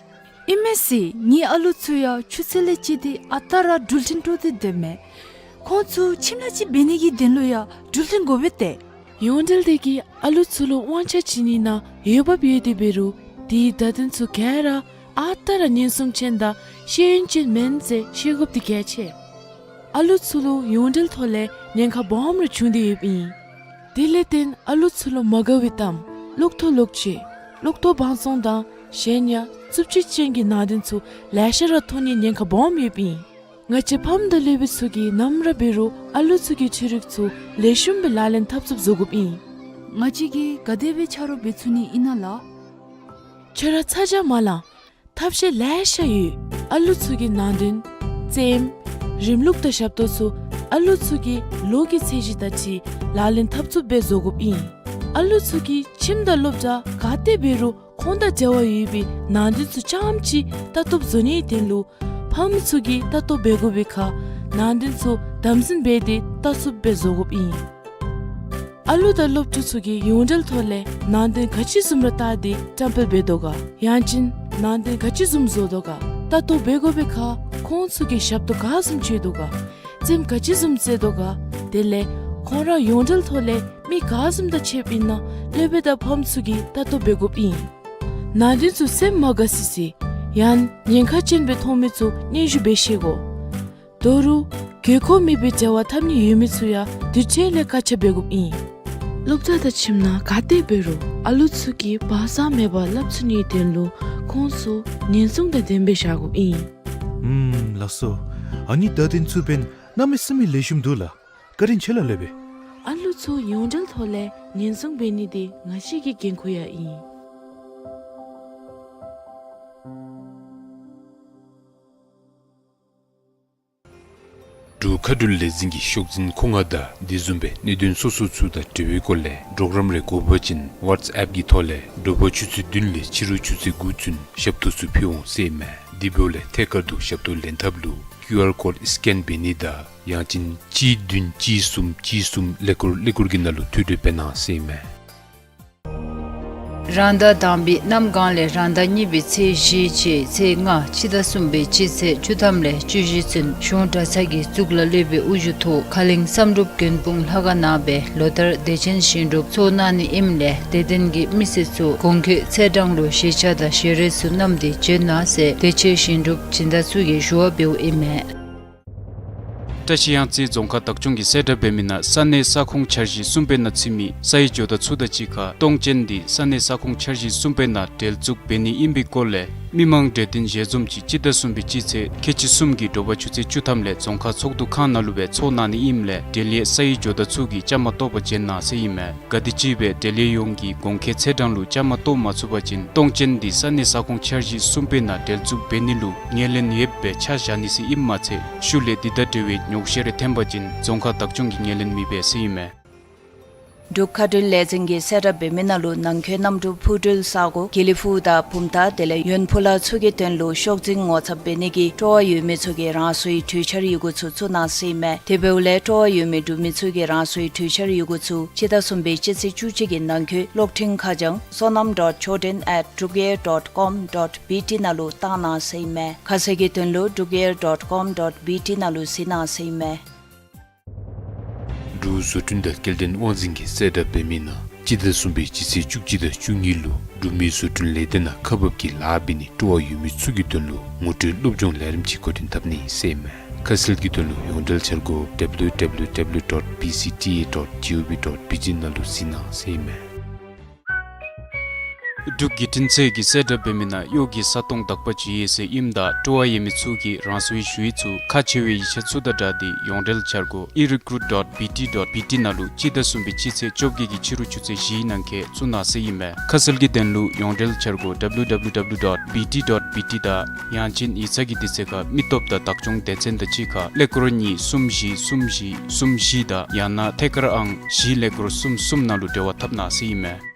ཨིན་མས་ཟེར། ངེའི་ཨ་ལུ་ཚུ་ཡང་ཆུ་ཚོད་ལས་བཅད་དེ་ཨ་རྟག་ར་འགྲུལ་འཕྲིན་སྤྲོ་སྟེ་སྡོདཔ་མས། ཁོང་ཚུ་ཁྱིམ་ལས་ཅིག་འབད་ནི་གི་དོན་ལུ་ཡང་འགྲུལ་འཕྲིན་དགོ་པས་ཏེ། ཡོངས་འབྲེལ་འདི་གིས་ཨ་ལུ་ཚུ་ལུ་དབང་ཆ་བྱིན་ནི་ནང་འོས་འབབ་ཡོད་དེ་འབད་རུང་དེའི་བརྡ་དོན་ཚུ་ག་ར་ཨ་རྟག་ར་ཉེན་སྲུང་ཅན་དང་ཤེས་ཡོན་ཅན་མེན་ཟེར་ཤེས་དགོཔ་འདི་གལ་ཆེ། ཨ་ལུ་ཚུ་ལུ་ཡོངས་འབྲེལ་ཐོག་ལས་ཉེན་ཁ་སྦོམ་ར་བྱུང་སྟེ་ཡོདཔ་ཨིན། དེ་ལས་བརྟེན་ཨ་ལུ་ཚུ་ལུ་མ་དགའ་བའི་གཏམ་གློག་ཐོག་གློག་ཆས་གློག་ཐོག་བང་བཙོང་དང་གཞན་ཡང་རྩུབ་སྤྱོད་ཅན་གྱི་ནང་དོན་ཚུ་ལེ་ཤ་ར་ཐོན་ནིའི་ཉེན་ཁ་སྦོམ་ཡོདཔ་ཨིན། ང་བཅས་ཕམ་དང་སློབ་དཔོན་ཚུ་གིས་ནམ་ར་འབད་རུང་ཨ་ལུ་ཚུ་གི་འཕྲུལ་རིག་ཚུ་ལེགས་ཤོམ་སྦེ་ལག་ལེན་འཐབ་ཚུགསཔ་བཟོ་དགོཔ་ཨིན། ང་བཅས་ཀྱིས་ག་དེ་སྦེ་ཆ་རོགས་འབད་ཚུགས་ནི་ཨིན་ན་ལགས། ཁྱོད་ར་ཚ་གྱང་མ་ལང་། ཐབས་ཤེས་ལེ་ཤ་ཡོད། ཨ་ལུ་ཚུ་གི་ནང་དོན་རྩེདམོ་རིམ་ལུགས་དང་ཞབས་ཏོག་ཚུ་ཨ་ལུ་ཚུ་གི་ལོ་གི་ཚད་གཞི་དང་འཁྲིལ་ལག་ལེན་འཐབ་ཚུགསཔ་སྦེ་བཟོ་དགོཔ་ཨིན། ཨ་ལུ་ཚུ་གིས་ཁྱིམ་དང་སློབ་གྲྭ་ག་ཏེ་འབད་རུང་ཁོང་དང་འབྲེལ་བ་ཡོད་པའི་ནང་དོན་ཚུ་རྐྱངམ་ཅིག་ལྟ་རྟོགཔ་བཟོ་ནིའི་དོན་ལུ་ཕམ་ཚུ་གིས་ལྟ་རྟོག་འབད་དགོ་པའི་ཁར་ནང་དོན་ཚུ་དམ་འཛིན་འབད་དེ་ལྟ་ཚུགསཔ་སྦེ་བཟོ་དགོཔ་ཨིན། ཨ་ལུ་དང་སློབ་ཕྲུག་ཚུ་གིས་ཡོངས་འབྲེལ་ཐོག་ལས་ནང་དོན་ག་ཅི་བཟུམ་ར་བལྟ་སྟེ་བཀྲམ་སྤེལ་འབད་དོ་ག། ཡང་ཅིན་ནང་དོན་ག་ཅི་བཟུམ་བཟོ་དོ་ག། ལྟ་རྟོག་འབད་དགོ་པའི་ཁར་ཁོང་ཚུ་གིས་ཞབས་ཏོག་ག་བཟུམ་སྤྱོད་དོ་ག། རྩེདམོ་ག་ཅི་བཟུམ་རྩེ་དོ་ག། དེ་ལས་ཁོང་ར་ཡོངས་འབྲེལ་ཐོག་ལས་མི་ག་བཟུམ་དང་ཕྱདཔ་ཨིན་ན་སློབ་དཔོན་དང་ཕམ་ཚུ་གིས་ལྟ་རྟོག་འབད་དགོཔ་ཨིན། ནང་དོན་ཚུ་སེམས་མ་དགའ་སི་སི་ཡང་ཉེན་ཁ་ཅན་སྦེ་མཐོང་མི་ཚུ་སྙན་ཞུ་འབད་ཤེས་དགོ། དོ་རུང་དགོས་མཁོ་མེད་པའི་འབྲེལ་བ་འཐབ་ནི་ཡོད་མི་ཚུ་ཡང་དུས་ཐོག་ལས་བཀག་ཆ་འབད་དགོཔ་ཨིན། སློབ་གྲྭ་དང་ཁྱིམ་ནང་ག་ཏེ་འབད་རུང་ཨ་ལུ་ཚུ་གིས་བག་ཚ་མེད་པར་སླབ་ཚུགས་ནིའི་དོན་ལུ་ཁོང་ཚུ་ཉེན་སྲུང་དང་ལྡནམ་སྦེ་བཞག་དགོཔ་ཨིན། ཨུམ་ལགས་སོ། ཨ་ནི་བརྡ་དོན་ཚུ་འབདན་གནམ་མེད་ས་མེད་ལེགས་ཤོམ་འདུག་ལགས། བཀའ་དྲིན་ཆེ་ལགས་སློབ་དཔོན། ཨ་ལུ་ཚུ་ཡོངས་འབྲེལ་ཐོག་ལས་ཉེན་སྲུང་འབད་ནི་འདི་ང་བཅས་ཀྱི་འགན་ཁུར་ཡང་ཨིན། འབྲུག་མཁའ་འགྲུལ་ལས་འཛིན་གྱི་ཤོག་འཛིན་ཁོ་ང་དང་དེ་བཟུམ་སྦེ་གནད་དོན་སོ་སོ་ཚུ་དང་འབྲེལ་བའི་སྐོར་ལས་གྲོགས་རམ་རེ་དགོ་པ་ཅིན་ཝཊས་ཨེཔ་གི་ཐོག་ལས་དྲོ་པ་ཆུ་ཚོད་བདུན་ལས་ཕྱི་རུ་ཆུ་ཚོད་དགུ་ཚུན་ཞབས་ཏོག་ཚུ་ཕུལ་འོང་ཟེར་ཨིན་མས། དེ་འབདཝ་ལས་ཐད་ཀར་དུ་ཞབས་ཏོག་ལེན་ཐབས་ལུ་ཀིའུ་ཨར་ཀོཌ་སི་ཀེན་འབད་ནི་དང་ཡང་ཅིན་གཅིག་བདུན་གཅིག་གསུམ་གཅིག་གསུམ་ཀླད་ཀོར་ཀླད་ཀོར་གྱི་ནང་ལུ་ཐོ་འགོད་འབད་གནང་ཟེར་ཨིན་མས། རང་ཟླ་དང་པའི་གནམ་གང་ལས་རང་ཟླ་གཉིས་པའི་ཚེས་བཞི་བཅས་ཚེས་ལྔ་སྤྱི་ཟླ་གསུམ་པའི་སྤྱི་ཚེས་བཅུ་ཐམ་ལས་བཅུ་བཞི་ཚུན་གཞུང་གྲྭ་ཚང་གི་གཙུག་ལག་སློབ་དཔོན་དབུ་བཞུགས་ཐོག་ཁ་གླིང་བསམ་གྲུབ་མགོན་དཔུང་ལྷ་ཁང་ནང་སྦེ་ལོ་ལྟར་དད་ཅན་ཞིང་སྒྲུབ་ཚོགས་གནང་ནི་ཨིནམ་ལས་དད་ལྡན་གྱི་མི་སེར་ཚུ་གོང་འཁོད་ཚེས་གྲངས་ལུ་གཞིས་ཆགས་དང་ཞལ་རས་ཚུ་བསྣམས་ཏེ་འབྱོན་གནང་ཟེར་དད་ཅན་ཞིང་སྒྲུབ་སྦྱིན་བདག་ཚུ་གིས་ཞུ་བ་འབདཝ་ཨིན་མས། བཀྲ་ཤིས་གཡང་རྩེ་རྫོང་ཁག་བདག་སྐྱོང་གིས་གསལ་བསྒྲགས་འབད་མི་ནང་ས་གནས་ས་ཁོངས་འཆར་གཞི་གསུམ་པའི་ནང་ཚུད་མི་ས་ཡི་ཇོ་བདག་ཚུ་དང་གཅིག་ཁར་སྟོང་ཅན་འདི་ས་གནས་ས་ཁོངས་འཆར་གཞི་གསུམ་པའི་ནང་འབྲེལ་འཛུགས་འབད་ནི་ཨིན་པའི་སྐོར་ལས་མི་མང་གྲོས་བསྟུན་ཞལ་འཛོམས་ཅིག་སྤྱི་ཟླ་གསུམ་པའི་སྤྱི་ཚེས་ཁལ་གཅིག་གསུམ་གྱི་དྲོ་པ་ཆུ་ཚོད་བཅུ་ཐམ་ལས་རྫོང་ཁག་ཚོགས་འདུ་ཁང་ནང་ལུ་སྦེ་ཚོགས་གནང་ནི་ཨིནམ་ལས་འབྲེལ་ཡོད་ས་ཡི་ཇོ་བདག་ཚུ་གིས་བཅའ་མར་གཏོགས་པར་འབྱོན་གནང་ཟེར་ཨིན་མས། ག་དེམ་ཅིག་སྦེ་འབྲེལ་ཡོད་ཡོངས་ཀྱིས་གོང་འཁོད་ཚེས་གྲངས་ལུ་བཅའ་མར་གཏོགས་མ་ཚུགས་པ་ཅིན་སྟོང་ཅན་འདི་ས་གནས་ས་ཁོངས་འཆར་གཞི་གསུམ་པའི་ནང་འབྲེལ་འཛུགས་འབད་ནི་ལུ་ངོས་ལེན་ཡོདཔ་སྦེ་ཆ་བཞག་ནི་ཟེར་ཨིནམ་མ་ཚད་ཤུལ་ལས་འདི་དང་འབྲེལ་བའི་ཉོགས་བཤད་རེ་འཐོན་པ་ཅིན་རྫོང་ཁག་བདག་སྐྱོང་གིས་ངོས་ལེན་མི་འབད་ཟེར་ཨིན་མས། འབྲུག་མཁའ་འགྲུལ་ལས་འཛིན་གྱིས་གསལ་བསྒྲགས་འབད་མི་ནང་ལུ་ནང་འཁོད་གནམ་གྲུ་འཕུར་འགྲུལ་ས་སྒོ་དགེ་ལེགས་ཕུག་དང་བུམ་ཐང་དེ་ལས་ཡོན་ཕུ་ལ་ཚུ་གི་དོན་ལུ་ཤོག་འཛིན་ངོ་ཚབ་འབད་ནི་གི་སྤྲོ་བ་ཡོད་མི་ཚུ་གིས་རང་སོའི་གྲོས་འཆར་ཡི་གུ་ཚུ་བཙུགས་གནང་ཟེར་ཨིན་མས། དེ་འབདཝ་ལས་སྤྲོ་བ་ཡོད་མི་འབྲུག་མི་ཚུ་གིས་རང་སོའི་གྲོས་འཆར་ཡི་གུ་ཚུ་སྤྱི་ཟླ་གསུམ་པའི་སྤྱི་ཚེས་བཅུ་གཅིག་གི་ནང་འཁོད་གློག་འཕྲིན་ཁ་བྱང་sonam dot choden at drukair dot com dot bt ནང་ལུ་བཏང་གནང་ཟེར་ཨིན་མས། ཁ་གསལ་གྱི་དོན་ལུ་drukair dot com dot bt ནང་ལུ་གཟིགས་གནང་ཟེར་ཨིན་མས། འབྲུག་བཟོ་སྐྲུན་དང་སྐྱེལ་འདྲེན་དབང་འཛིན་གྱིས་གསལ་བསྒྲགས་འབད་མི་ནང་སྤྱི་ཟླ་གསུམ་པའི་སྤྱི་ཚེས་བཅུ་གཅིག་དང་བཅུ་གཉིས་ལུ་འབྲུག་མི་བཟོ་སྐྲུན་ལས་སྡེ་ནང་ཁག་འབག་གི་ལཱ་འབད་ནིའི་སྤྲོ་བ་ཡོད་མི་ཚུ་གི་དོན་ལུ་ངོ་སྤྲོད་སློབ་སྦྱོང་ལས་རིམ་ཅིག་འགོ་འདྲེན་འཐབ་ནི་ཟེར་ཨིན་མས། ཁ་གསལ་གྱི་དོན་ལུ་ཡོངས་འབྲེལ་འཆར་སྒོ་W W W dot B C T A dot G O V dot B G ནང་ལུ་གཟིགས་གནང་ཟེར་ཨིན་མས། འབྲུག་བརྒྱུད་འཕྲིན་ཚད་ཀྱིས་གསལ་བསྒྲགས་འབད་མི་ནང་གཡོག་གི་ས་སྟོང་དག་པ་ཅིག་ཡོད་ཟེར་ཨིནམ་ད་སྤྲོ་བ་ཡོད་མི་ཚུ་གིས་རང་སོའི་ཞུ་ཡིག་ཚུ་ཁག་ཆེ་བའི་ཡིག་ཆ་ཚུ་དང་སྦྲགས་ཏེ་ཡོངས་འབྲེལ་འཆར་སྒོ e recruit dot B T dot B T ནང་ལུ་སྤྱི་ཟླ་གསུམ་པའི་སྤྱི་ཚེས་བཅོ་བརྒྱད་ཀྱི་ཕྱི་རུ་ཆུ་ཚོད་བཞིའི་ནང་འཁོད་བཙུགས་གནང་ཟེར་ཨིན་མས། ཁ་གསལ་གྱི་དོན་ལུ་ཡོངས་འབྲེལ་འཆར་སྒོ་W W W dot B T dot B T དང་ཡང་ཅིན་ཡིག་ཚང་གི་དུས་ཚོད་ཁར་མི་སྟོབས་དང་བདག་སྐྱོང་སྡེ་ཚན་དང་གཅིག་ཁར་ཀླད་ཀོར་གཉིས་གསུམ་བཞི་གསུམ་བཞི་གསུམ་བཞི་དང་ཡང་ན་ཐད་ཀར་ཨང་བཞི་ཀླད་ཀོར་གསུམ་གསུམ་ནང་ལུ་འབྲེལ་བ་འཐབ་གནང་ཟེར་ཨིན་མས།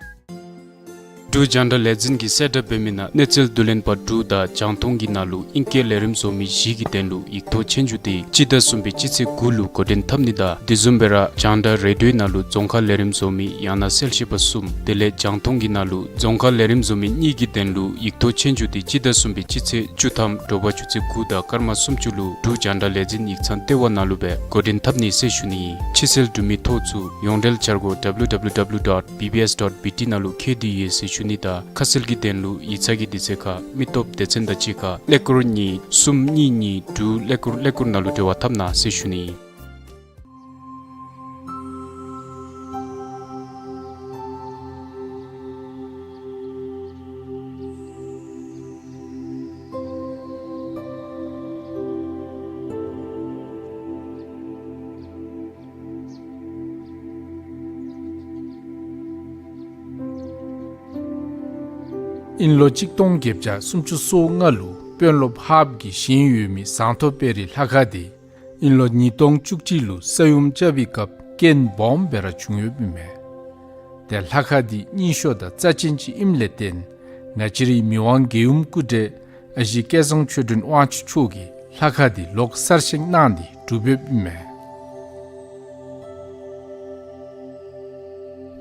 འབྲུག་རྒྱང་བསྒྲགས་ལས་འཛིན་གྱིས་གསལ་བསྒྲགས་འབད་མི་ནང་གནས་ཚུལ་བསྡུ་ལེན་པ་དྲུག་དང་རྒྱང་མཐོང་གི་ནང་ལུ་ཨིང་སྐད་ལས་རིམ་བཟོ་མི་བཞི་གི་དོན་ལུ་ཡིག་ཐོག་ཆོས་རྒྱུགས་དེ་སྤྱི་ཟླ་གསུམ་པའི་སྤྱི་ཚེས་དགུ་ལུ་འགོ་འདྲེན་འཐབ་ནི་དང་དེ་བཟུམ་སྦེ་ར་རྒྱང་བསྒྲགས་རེ་ཌིའོ་ནང་ལུ་རྫོང་ཁ་ལས་རིམ་བཟོ་མི་ཡང་ན་གསལ་བཤད་པ་གསུམ་དེ་ལས་རྒྱང་མཐོང་གི་ནང་ལུ་རྫོང་ཁ་ལས་རིམ་བཟོ་མི་གཉིས་ཀྱི་དོན་ལུ་ཡིག་ཐོག་ཆོས་རྒྱུགས་དེ་སྤྱི་ཟླ་གསུམ་པའི་སྤྱི་ཚེས་བཅུ་ཐམ་དྲོ་པ་ཆུ་ཚོད་དགུ་དང་སྐར་མ་སུམ་ཅུ་ལུ་འབྲུག་རྒྱང་བསྒྲགས་ལས་འཛིན་ཡིག་ཚང་ལྟེ་བ་ནང་ལུ་སྦེ་འགོ་འདྲེན་འཐབ་ནི་ཟེར་ཞུ་ནི་ཨིན། ཕྱི་སེལ་འབྲུག་མི་ཐོ་ཚུ་ཡོངས་འབྲེལ་འཆར་སྒོ་W W W dot B B S dot B T ནང་ལུ་འཁོད་དེ་ཡོད་ཟེར་ཞུ་ནི་དང་ཁ་གསལ་གྱི་དོན་ལུ་ཡིག་ཚང་གི་དུས་ཚོད་ཁར་མི་སྟོབས་སྡེ་ཚན་དང་གཅིག་ཁར་ཀླད་ཀོར་གཉིས་གསུམ་གཉིས་གཉིས་དྲུག་ཀླད་ཀོར་ཀླད་ཀོར་ནང་ལུ་འབྲེལ་བ་འཐབ་གནང་ཟེར་ཞུ་ནི་ཨིན། ཨིན་ལོ་གཅིག་སྟོང་བརྒྱད་བརྒྱ་སུམ་ཅུ་སོ་ལྔ་ལུ་དཔོན་སློབ་ཧཱཔ་གིས་བཞེངས་ཡོད་མི་ཟངས་མདོག་དཔལ་རི་ལྷ་ཁང་དེ་ཨིན་ལོ་ཉིས་སྟོང་བཅུ་གཅིག་ལུ་ས་ཡོམ་རྐྱབ་པའི་སྐབས་རྐྱེན་སྦོམ་སྦེ་ར་བྱུང་ཡོདཔ་ཨིན་མས། ཏེ་ལྷ་ཁང་འདི་རྙིང་ཤོས་དང་རྩ་ཅན་ཅིག་ཨིནམ་ལས་བརྟེན་ང་བཅས་རའི་མི་དབང་རྒྱལ་ཡུམ་སྐུ་བགྲེས་ཨ་ཞེ་སྐལ་བཟང་ཆོས་སྒྲོན་དབང་ཕྱུག་མཆོག་གིས་ལྷ་ཁང་འདི་ལོག་གསར་བཞེངས་གནང་སྟེ་གྲུབ་ཡོདཔ་ཨིན་མས།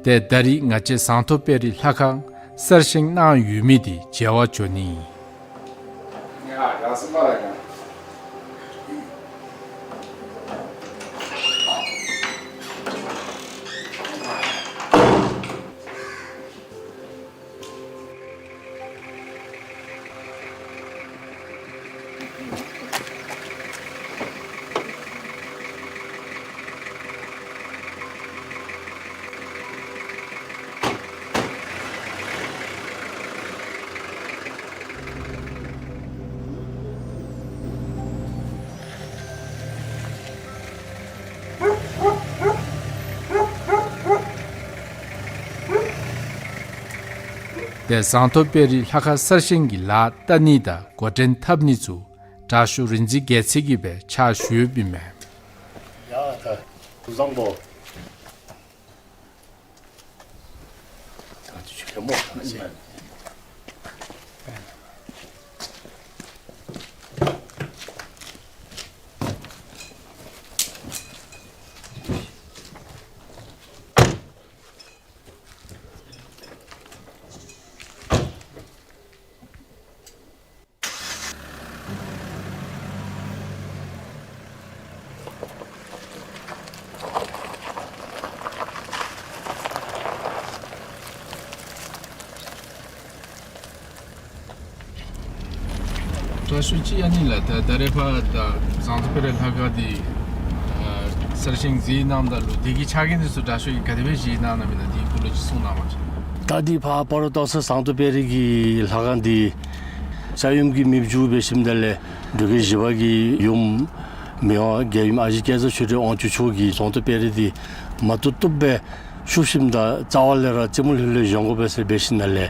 ཏེ་ད་རིས་ང་བཅས་ཟངས་མདོག་དཔལ་རི་ལྷ་ཁང་གསར་བཞེངས་གནང་ཡོད་མི་འདི་མཇལ་བར་འགྱོ་ནི་ཨིན། ཏེ་ཟངས་མདོག་དཔལ་རི་ལྷ་ཁང་གསར་བཞེངས་ཀྱི་ལཱ་བལྟ་ནི་དང་འགོ་འདྲེན་འཐབ་ནི་ཚུ་དྲག་ཤོས་རིག་འཛིན་རྒྱལ་མཚན་གྱིས་སྦེ་ཕྱག་ཞུ་ཡོདཔ་ཨིན་མས། ཡ་ད་སྐུ་གཟུགས་བཟང་པོ། དྲག་ཤོས་ཅིག་ཨ་ནི་ལགས། ད་ད་རེས་ཕར་ད་ཟངས་མདོག་དཔལ་རི་ལྷ་ཁང་འདི་ཨ་གསར་བཞེངས་མཛད་གནངམ་ད་ལུ་དེ་གི་ཆ་རྐྱེན་འདི་ཚུ་དྲག་ཤོས་ཀྱིས་ག་དེ་སྦེ་མཛད་གནང་གནངམ་ཨིན་ན་དེའི་སྐོར་ལས་ཅིག་གསུང་གནང་བ་ཅིན། ད་འདི་ཕར་སྤ་རོ་སྟག་ཚང་ཟངས་མདོག་དཔལ་རི་གི་ལྷ་ཁང་འདི་ས་ཡོམ་གྱིས་མེདཔ་བཟོ་སྦེ་ཞིནམ་ད་ལས་འབྲུག་རྒྱལ་བཞི་པ་གི་ཡུམ་མི་དབང་རྒྱལ་ཡུམ་ཨ་ཞེ་སྐལ་བཟང་ཆོས་སྒྲོན་དབང་ཕྱུག་མཆོག་གིས་ཟངས་མདོག་དཔལ་རི་འདི་མ་བཏུབ་བཏུབ་སྦེ་བཤུབ་ཞིནམ་ད་རྩ་བ་ལས་ར་རྩེ་མོ་ལྷོད་ལྷོད་བཞེངས་དགོ་པས་ཟེར་འབད་ཞིནམ་ལས་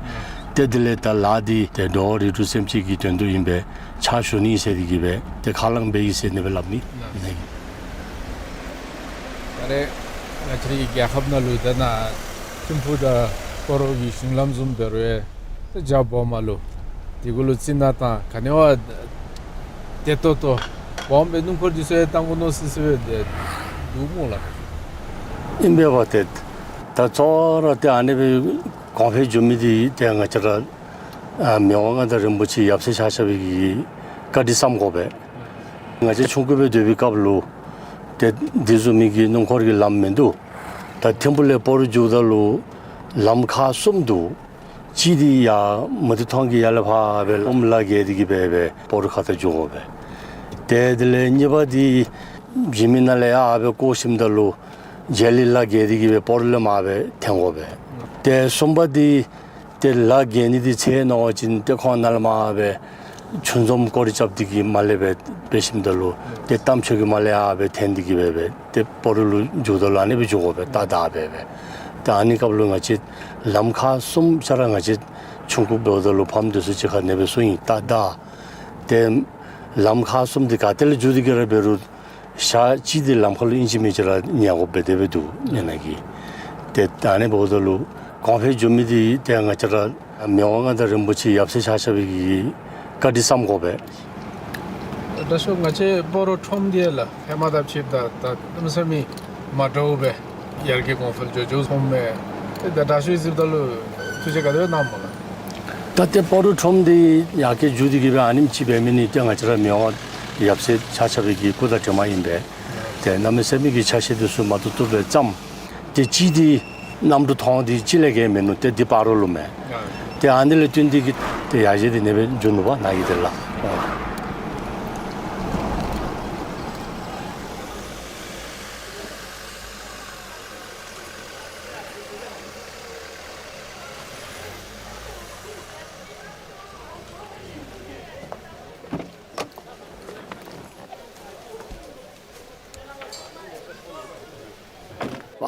ཏེ་དེ་ལས་ད་ལཱ་འདི་ཏེ་འགྲོ་བ་རིགས་དྲུག་སེམས་ཅན་གྱི་དོན་དུ་ཨིན་པས། ཕྱག་ཞུ་ནི་ཟེར་དེ་གིས་སྦེ་ཏེ་ཁས་བླངས་འབད་ཡི་ཟེར་ཨ་ནི་སྦེ་སླབ་ནི་ཨིན། ད་རེས་ ང་བཅས་རའི་རྒྱལ་ཁབ་ནང་ལུ་ད་ནཱ་ཐིམ་ཕུག་དང་སྤ་རོ་གི་གཞུང་ལམ་བཟུམ་འབད་རུང་ཡང་ད་རྒྱ་སྦོམ་ལུ་དེ་གུ་ལུ་རྩི་ནག་དང་ག་ནི་བ་བདེ་ཏོག་ཏོ་སྦོམ་སྦེ་སྣུམ་འཁོར་འདི་ཚུ་ཡང་བཏང་དགོ་མནོ་སི་སི་སྦེ་འདུག་སྨོ་ལགས། ཨིན་པས་པ། ཏེ་ད་གཙོ་བོ་ར་ཏེ་ཨ་ནི་སྦེ་གོང་འཕེལ་འགྱོ་མི་འདི་ཏེ་ང་བཅས་ར་ཨ་མི་དབང་མངའ་བདག་རིན་པོ་ཆེ་ཡབ་སྲས་ཆ་ཁྱབ་ཀྱིས་བཀའ་དྲིན་བསམ་དགོ་པས། ང་བཅས་ཆུང་ཀུ་སྦེ་སྡོད་པའི་སྐབས་ལུ་ཏེ་འདི་བཟུམ་མའི་གི་སྣུམ་འཁོར་གྱི་ལམ་མིན་འདུག། ད་ཐིམ་ཕུག་ལས་སྤ་རོ་འགྱོཝ་ད་ལུ་ལམ་ཁག་གསུམ་འདུག། གཅིག་འདི་ཡར་མུ་ཏིག་ཐང་གི་ཡར་ལས་ཕར་སྦེ་ཨོམ་ལ་བརྒལ་ཏེ་གི་སྦེ་སྦེ་སྤ་རོ་ཁ་ཐུག་འགྱོ་དགོ་པས། ཏེ་དེ་ལས་གཉིས་པ་འདི་འཇིགས་མེད་ནང་ལས་ཡར་སྦེ་བསྐོར་ཞིནམ་ད་ལུ་རྗེས་ལུ་ལ་བརྒལ་ཏེ་གི་སྦེ་སྤ་རོ་ལས་མར་སྦེ་འཐེན་དགོ་པས། ཏེ་གསུམ་པ་འདི་ཏེ་ལ་བརྒལ་ནི་འདི་ཚེ་ནང་བ་ཅིན་ཏེ་ཁོང་ནཱ་ལས་མར་སྦེ་ཆུ་འཛོམས་སྐོར་ར་རྐྱབ་སྟེ་གི་མར་ལས་སྦེ་འབད་ཞིནམ་ད་ལུ་ཏེ་རྟ་མཆོག་གི་མར་ལས་ཡར་སྦེ་འཐེན་ཏེ་གི་སྦེ་སྦེ་ཏེ་སྤ་རོ་ལུ་འགྱོཝ་ད་ལུ་ཨ་ནི་སྦེ་འགྱོ་དགོ་པས། ཏག་ཏག་སྦེ་སྦེ། ཏེ་ཨ་ནི་སྐབས་ལུ་ང་བཅས་ལམ་ཁག་གསུམ་ཆ་ར་ང་བཅས་ཆུང་ཀུ་འབདཝ་ད་ལུ་ཕམ་འདི་ཚུ་གཅིག་ཁར་ཨ་ནི་སྦེ་གསུངས་ཡི། ཏག་ཏག། ཏེ་ལམ་ཁག་གསུམ་འདི་ག་ཏེ་ལས་འགྱོ་སྟེ་གི་ར་འབད་རུང་ཞག་གཅིག་འདི་ལམ་ཁ་ལུ་ཨིན་ཅི་མིན་ཅི་ར་ཉལ་དགོཔ་སྦེ་དེ་སྦེ་འདུག་ཉལ་ནི་གི། ཏེ་ད་ཨ་ནི་འབདཝ་ད་ལུ་གོང་འཕེལ་འགྱོ་མི་འདི་ཏེ་ང་བཅས་ར་མི་དབང་མངའ་བདག་རིན་པོ་ཆེ་ཡབ་སྲས་ཆ་ཁྱབ་ཀྱིས་བཀའ་དྲིན་བསམ་དགོ་པས། དྲག་ཤོས་ང་བཅས་སྤ་རོ་ཁྲོམ་འདི་ལགས་ཧེ་མ་དང་ཕྱདཔ་ད་ད་གནམ་མེད་ས་མེད་མ་འདྲཝ་སྦེ་ཡར་རྒྱས་གོང་འཕེལ་འགྱོ་འགྱོཝ་མཐོངམ་མས། ཏེ་ད་དྲག་ཤོས་གཟིགསཔ་ད་ལུ་ཐུགས་བཞེད་ག་དེ་སྦེ་གནངམ་སྨོ་ལགས། ད་ཏེ་སྤ་རོ་ཁྲོམ་འདི་ཡར་རྒྱས་འགྱོ་སྟེ་གི་སྦེ་ཨ་ནེམ་ཅིག་འབད་མི་འདི་ཏེ་ང་བཅས་ར་མི་དབང་ཡབ་སྲས་ཆ་ཁྱབ་ཀྱི་སྐུ་དྲིན་ཨིན་པས། ཏེ་གནམ་མེད་ས་མེད་ཀྱི་ཆ་ཤས་འདི་ཚུ་མ་བཏུབ་བཏུབ་སྦེ་བརྩམས། ཏེ་གཅིག་འདི་གནམ་གྲུ་ཐོག་འདི་གཅིག་ལས་བརྒལ་མིན་ནུག། ཏེ་འདི་སྤ་རོ་ལུ་མས། ཏེ་ཨ་ནི་ལས་བརྟེན་ཏེ་གི་ཏེ་ཡར་རྒྱས་འདི་ཨ་ནེ་སྦེ་འགྱོ་ནུག་པ་ནཱ་གི་དེ་ལགས།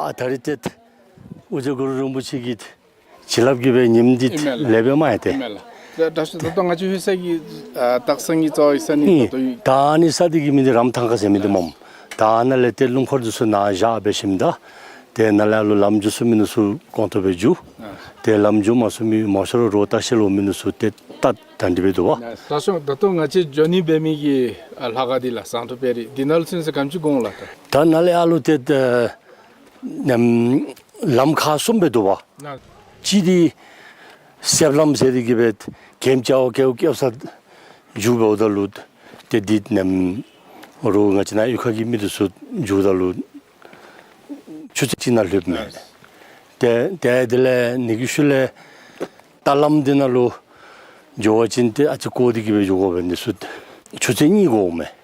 ཨ་ད་རིས་ཏེ་ཨོ་རྒྱན་གུ་རུ་རིན་པོ་ཆེ་གི་བྱིན་རླབས་ཀྱིས་སྦེ་ཉིནམ་འདི་ཨིན་མས་ལགས། ལེགས་པས་མ་ཡ་ཏེ། ཨིན་མས་ལགས། ད་ད་ད་ལྟོ་ང་བཅས་ལྷོད་ས་གི་ཨ་སྟག་ཚང་གི་རྩ་བའི་ས་གནས་ཨིན། ད་ལྟོ་ད་ཨ་ནི་ས་འདི་གི་མིང་འདི་རམ་ཐང་ཁ་ཟེར་མི་འདི་སྨོ། ད་ཨ་ནཱ་ལས་ཏེ་སྣུམ་འཁོར་འདི་ཚུ་ནཱ་བཞག་འབད་ཞིནམ་ད་ཏེ་ནཱ་ལས་ཨ་ལུ་ལམ་འགྱོ་ཚུགས་མི་འདི་ཚུ་གོང་ཏོག་སྦེ་འགྱོ། ཏེ་ལམ་འགྱོ་མ་ཚུགས་མི་མང་ཤོས་ར་རོགས་ལྟ་བཤལ་འོང་མི་འདི་ཚུ་ཏེ་ད་ད་འདི་སྦེ་འདུག་པ། ད་ཤོ་ད་ལྟོ་ང་བཅས་འགྱོ་ནི་འབད་མི་གི་ཨ་ལྷ་ཁང་འདི་ལགས་ཟངས་མདོག་དཔལ་རི་འདི་ནང་ལུ་ཚུན་ཚོད་ག་དེམ་ཅིག་འགོར་འོང་ལགས། ད་ད་ནཱ་ལས་ཨ་ལུ་ཏེ་ད་ནམ་ལམ་ཁག་གསུམ་སྦེ་འདུག་པ། ལགས། གཅིག་འདི་གསེབ་ལམ་ཟེར་ཏེ་གི་སྦེ་གེམ་ཅ་བ་ཀེའུ་ཀེའུ་ས་འགྱོ་འབདཝ་ད་ལུ་ཏེ་འདི་ནམ་རོགས་ང་བཅས་ནཱ་གཡུས་ཁ་གི་མི་འདི་ཚུ་འགྱོཝ་ད་ལུ་ཆུ་ཚོད་གཅིག་ནང་ལྷོདཔ་མས། ཏེ་ཏེ་དེ་ལས་ནི་གི་ཤུལ་ལས་རྟ་ལམ་འདི་ནང་ལུ་འགྱོ་བ་ཅིན་ཏེ་ཨ་ཙི་བསྐོར་ཏེ་གི་སྦེ་འགྱོ་དགོ་པས། འདི་ཚུ་ཆུ་ཚོད་གཉིས་འགོརཝ་མས།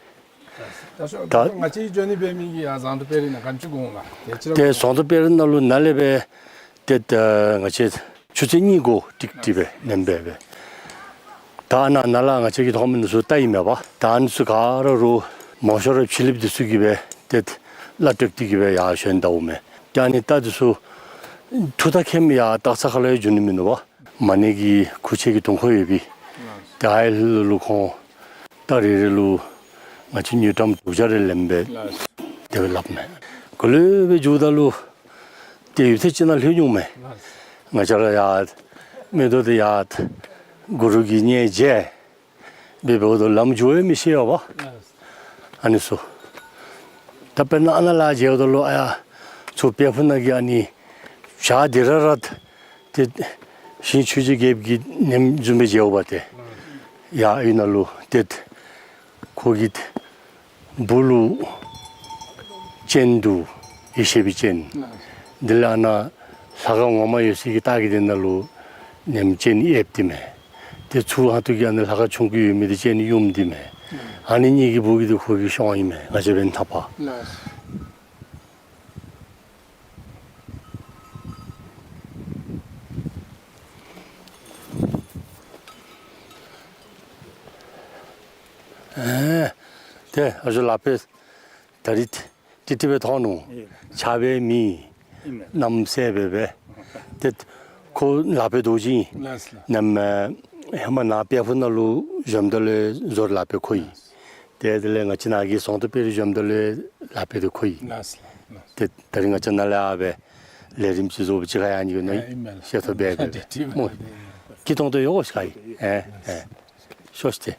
ད་ད་ང་བཅས་འགྱོ་ནི་འབད་མི་གི་ཨ་ཟངས་མདོག་དཔལ་རི་ནང་ག་དེམ་ཅིག་འགོར་འོང་ལགས། ཏེ་ཟངས་མདོག་དཔལ་རི་ནང་ལུ་ནཱ་ལས་སྦེ་ཏེ་ད་ང་བཅས་ཆུ་ཚོད་གཉིས་འགོར་ཏིག་ཏིག་སྦེ་ནེམ་སྦེ་སྦེ། ད་ནཱ་ནཱ་ལས་ང་བཅས་ཀྱིས་མཐོང་མི་འདི་ཚུ་རྟ་ཨིན་མས་པ། ད་ཨ་ནི་ཚུ་ག་ར་རོགས་མང་ཤོས་ར་ཕྱི་གླིངཔ་འདི་ཚུ་གིས་སྦེ་ཏེ་གླ་སྤྲོད་དེ་གི་སྦེ་ཡར་བཞོན་ད་འོང་མས། ཏེ་ཨ་ནི་རྟ་འདི་ཚུ་འཐུ་ད་ཁེམ་ཡར་སྟག་ཚང་ཁ་ལུ་ཡང་འགྱོ་ནི་མིན་འདུག་པ། མ་ཎི་གི་ཁུག་ཆེན་གྱི་དུང་ཁོག་ཡོད་པའི་ཏེ་ཨའི་ལུ་ཁོང་རྟ་རེ་རེ་ལུ་ང་བཅས་དངུལ་ཀྲམ་དྲུག་བརྒྱ་རེ་ལེནམ་སྦེ་དེ་སྦེ་སླབ་མས། ག་ལུ་སྦེ་འགྱོཝ་ད་ལུ་ཏེ་ཡུདཔ་ཐེངས་ཅིག་ནང་ལྷོད་འོང་མས། ང་བཅས་ར་ཡར་མིག་ཏོ་འདི་ཡར་གུ་རུ་གི་གཉེར་མཇལ་སྦེ་འབདཝ་ད་ལམ་འགྱོ་ཡང་མི་ཤེས་པ། ཨ་ནི་ཚུ་ད་དཔེར་ན་ཨ་ནཱ་ལས་མཇལཝ་ད་ལུ་ཨ་ཡར་ཚུར་དཔལ་ཕུག་ནང་གི་ཨ་ནི་བྱག་འདི་ར་ར་ཏེ་ཞིང་ཆོས་རྗེ་རྒྱལཔོ་གི་ནེམ་བཟུམ་སྦེ་མཇལཝ་ཏེ་ཡར་གཡུས་ནང་ལུ་ཏེ་ཁོ་གི་སྦུག་ལུ་སྤྱན་འདུག། ཡེ་ཤེས་པའི་སྤྱན། དེ་ལས་ཨ་ནཱ་ལྷ་ཁང་ངོ་མ་ཡོད་སའི་གི་ལྟག་གི་དེ་ནང་ལུ་ནེམ་སྤྱན་ཡེབ་སྟེ་མས། ཏེ་ཚུར་ཧ་ཏུ་གི་ཨ་ནཱ་ལྷ་ཁང་ཆུང་ཀུ་ཡོད་མི་འདི་སྤྱན་ཡུམ་སྟེ་མས། ཨ་ནི་གཉིས་ཀྱི་སྦུག་གི་འདི་ཁོ་གི་ཤོང་ཨིན་མས། ང་བཅས་འབདན་ཐག་པ། ཨེ་ཏེ་ཨ་ཇོ་ལག་པས་ད་རིས་ཏིག་ཏིག་སྦེ་མཐོང་ནུག། ཨེ་ཆགས་པའི་མི་ཨིན་མས། གནམ་སྲས་སྦེ་སྦེ་ཏེ་ཁོ་ལག་པའི་རྡོ་རྗེ་ཨིན། ལགས་སོ། ནམ་ཧེ་མ་ནཱ་དཔལ་ཕུག་ནང་ལུ་བཞོནམ་ད་ལུ་བཟོ་ལག་པ་ཁོ་ཨིན། ཏེ་དེ་ལས་ང་བཅས་ནཱ་གི་ཟངས་མདོག་དཔལ་རི་བཞོནམ་ད་ལུ་ལག་པ་འདི་ཁོ་ཨིན། ལགས་སོ། ཏེ་ད་རིས་ང་བཅས་ནཱ་ལས་ཡར་སྦེ་ལས་རིམ་ཅིག་བཟོ་སྦེ་གཅིག་ཁར་ཡར་འགྱོ་ནི་ཨིན། ཤེས་ཐོབ་སྦེ་སྦེ་སྨོ། སྐྱིད་ཏོང་ཏོ་ཡོད་ཤག་ཨིན། ཨེ་ཨེ་ཤོག་ཤིག་ཏེ།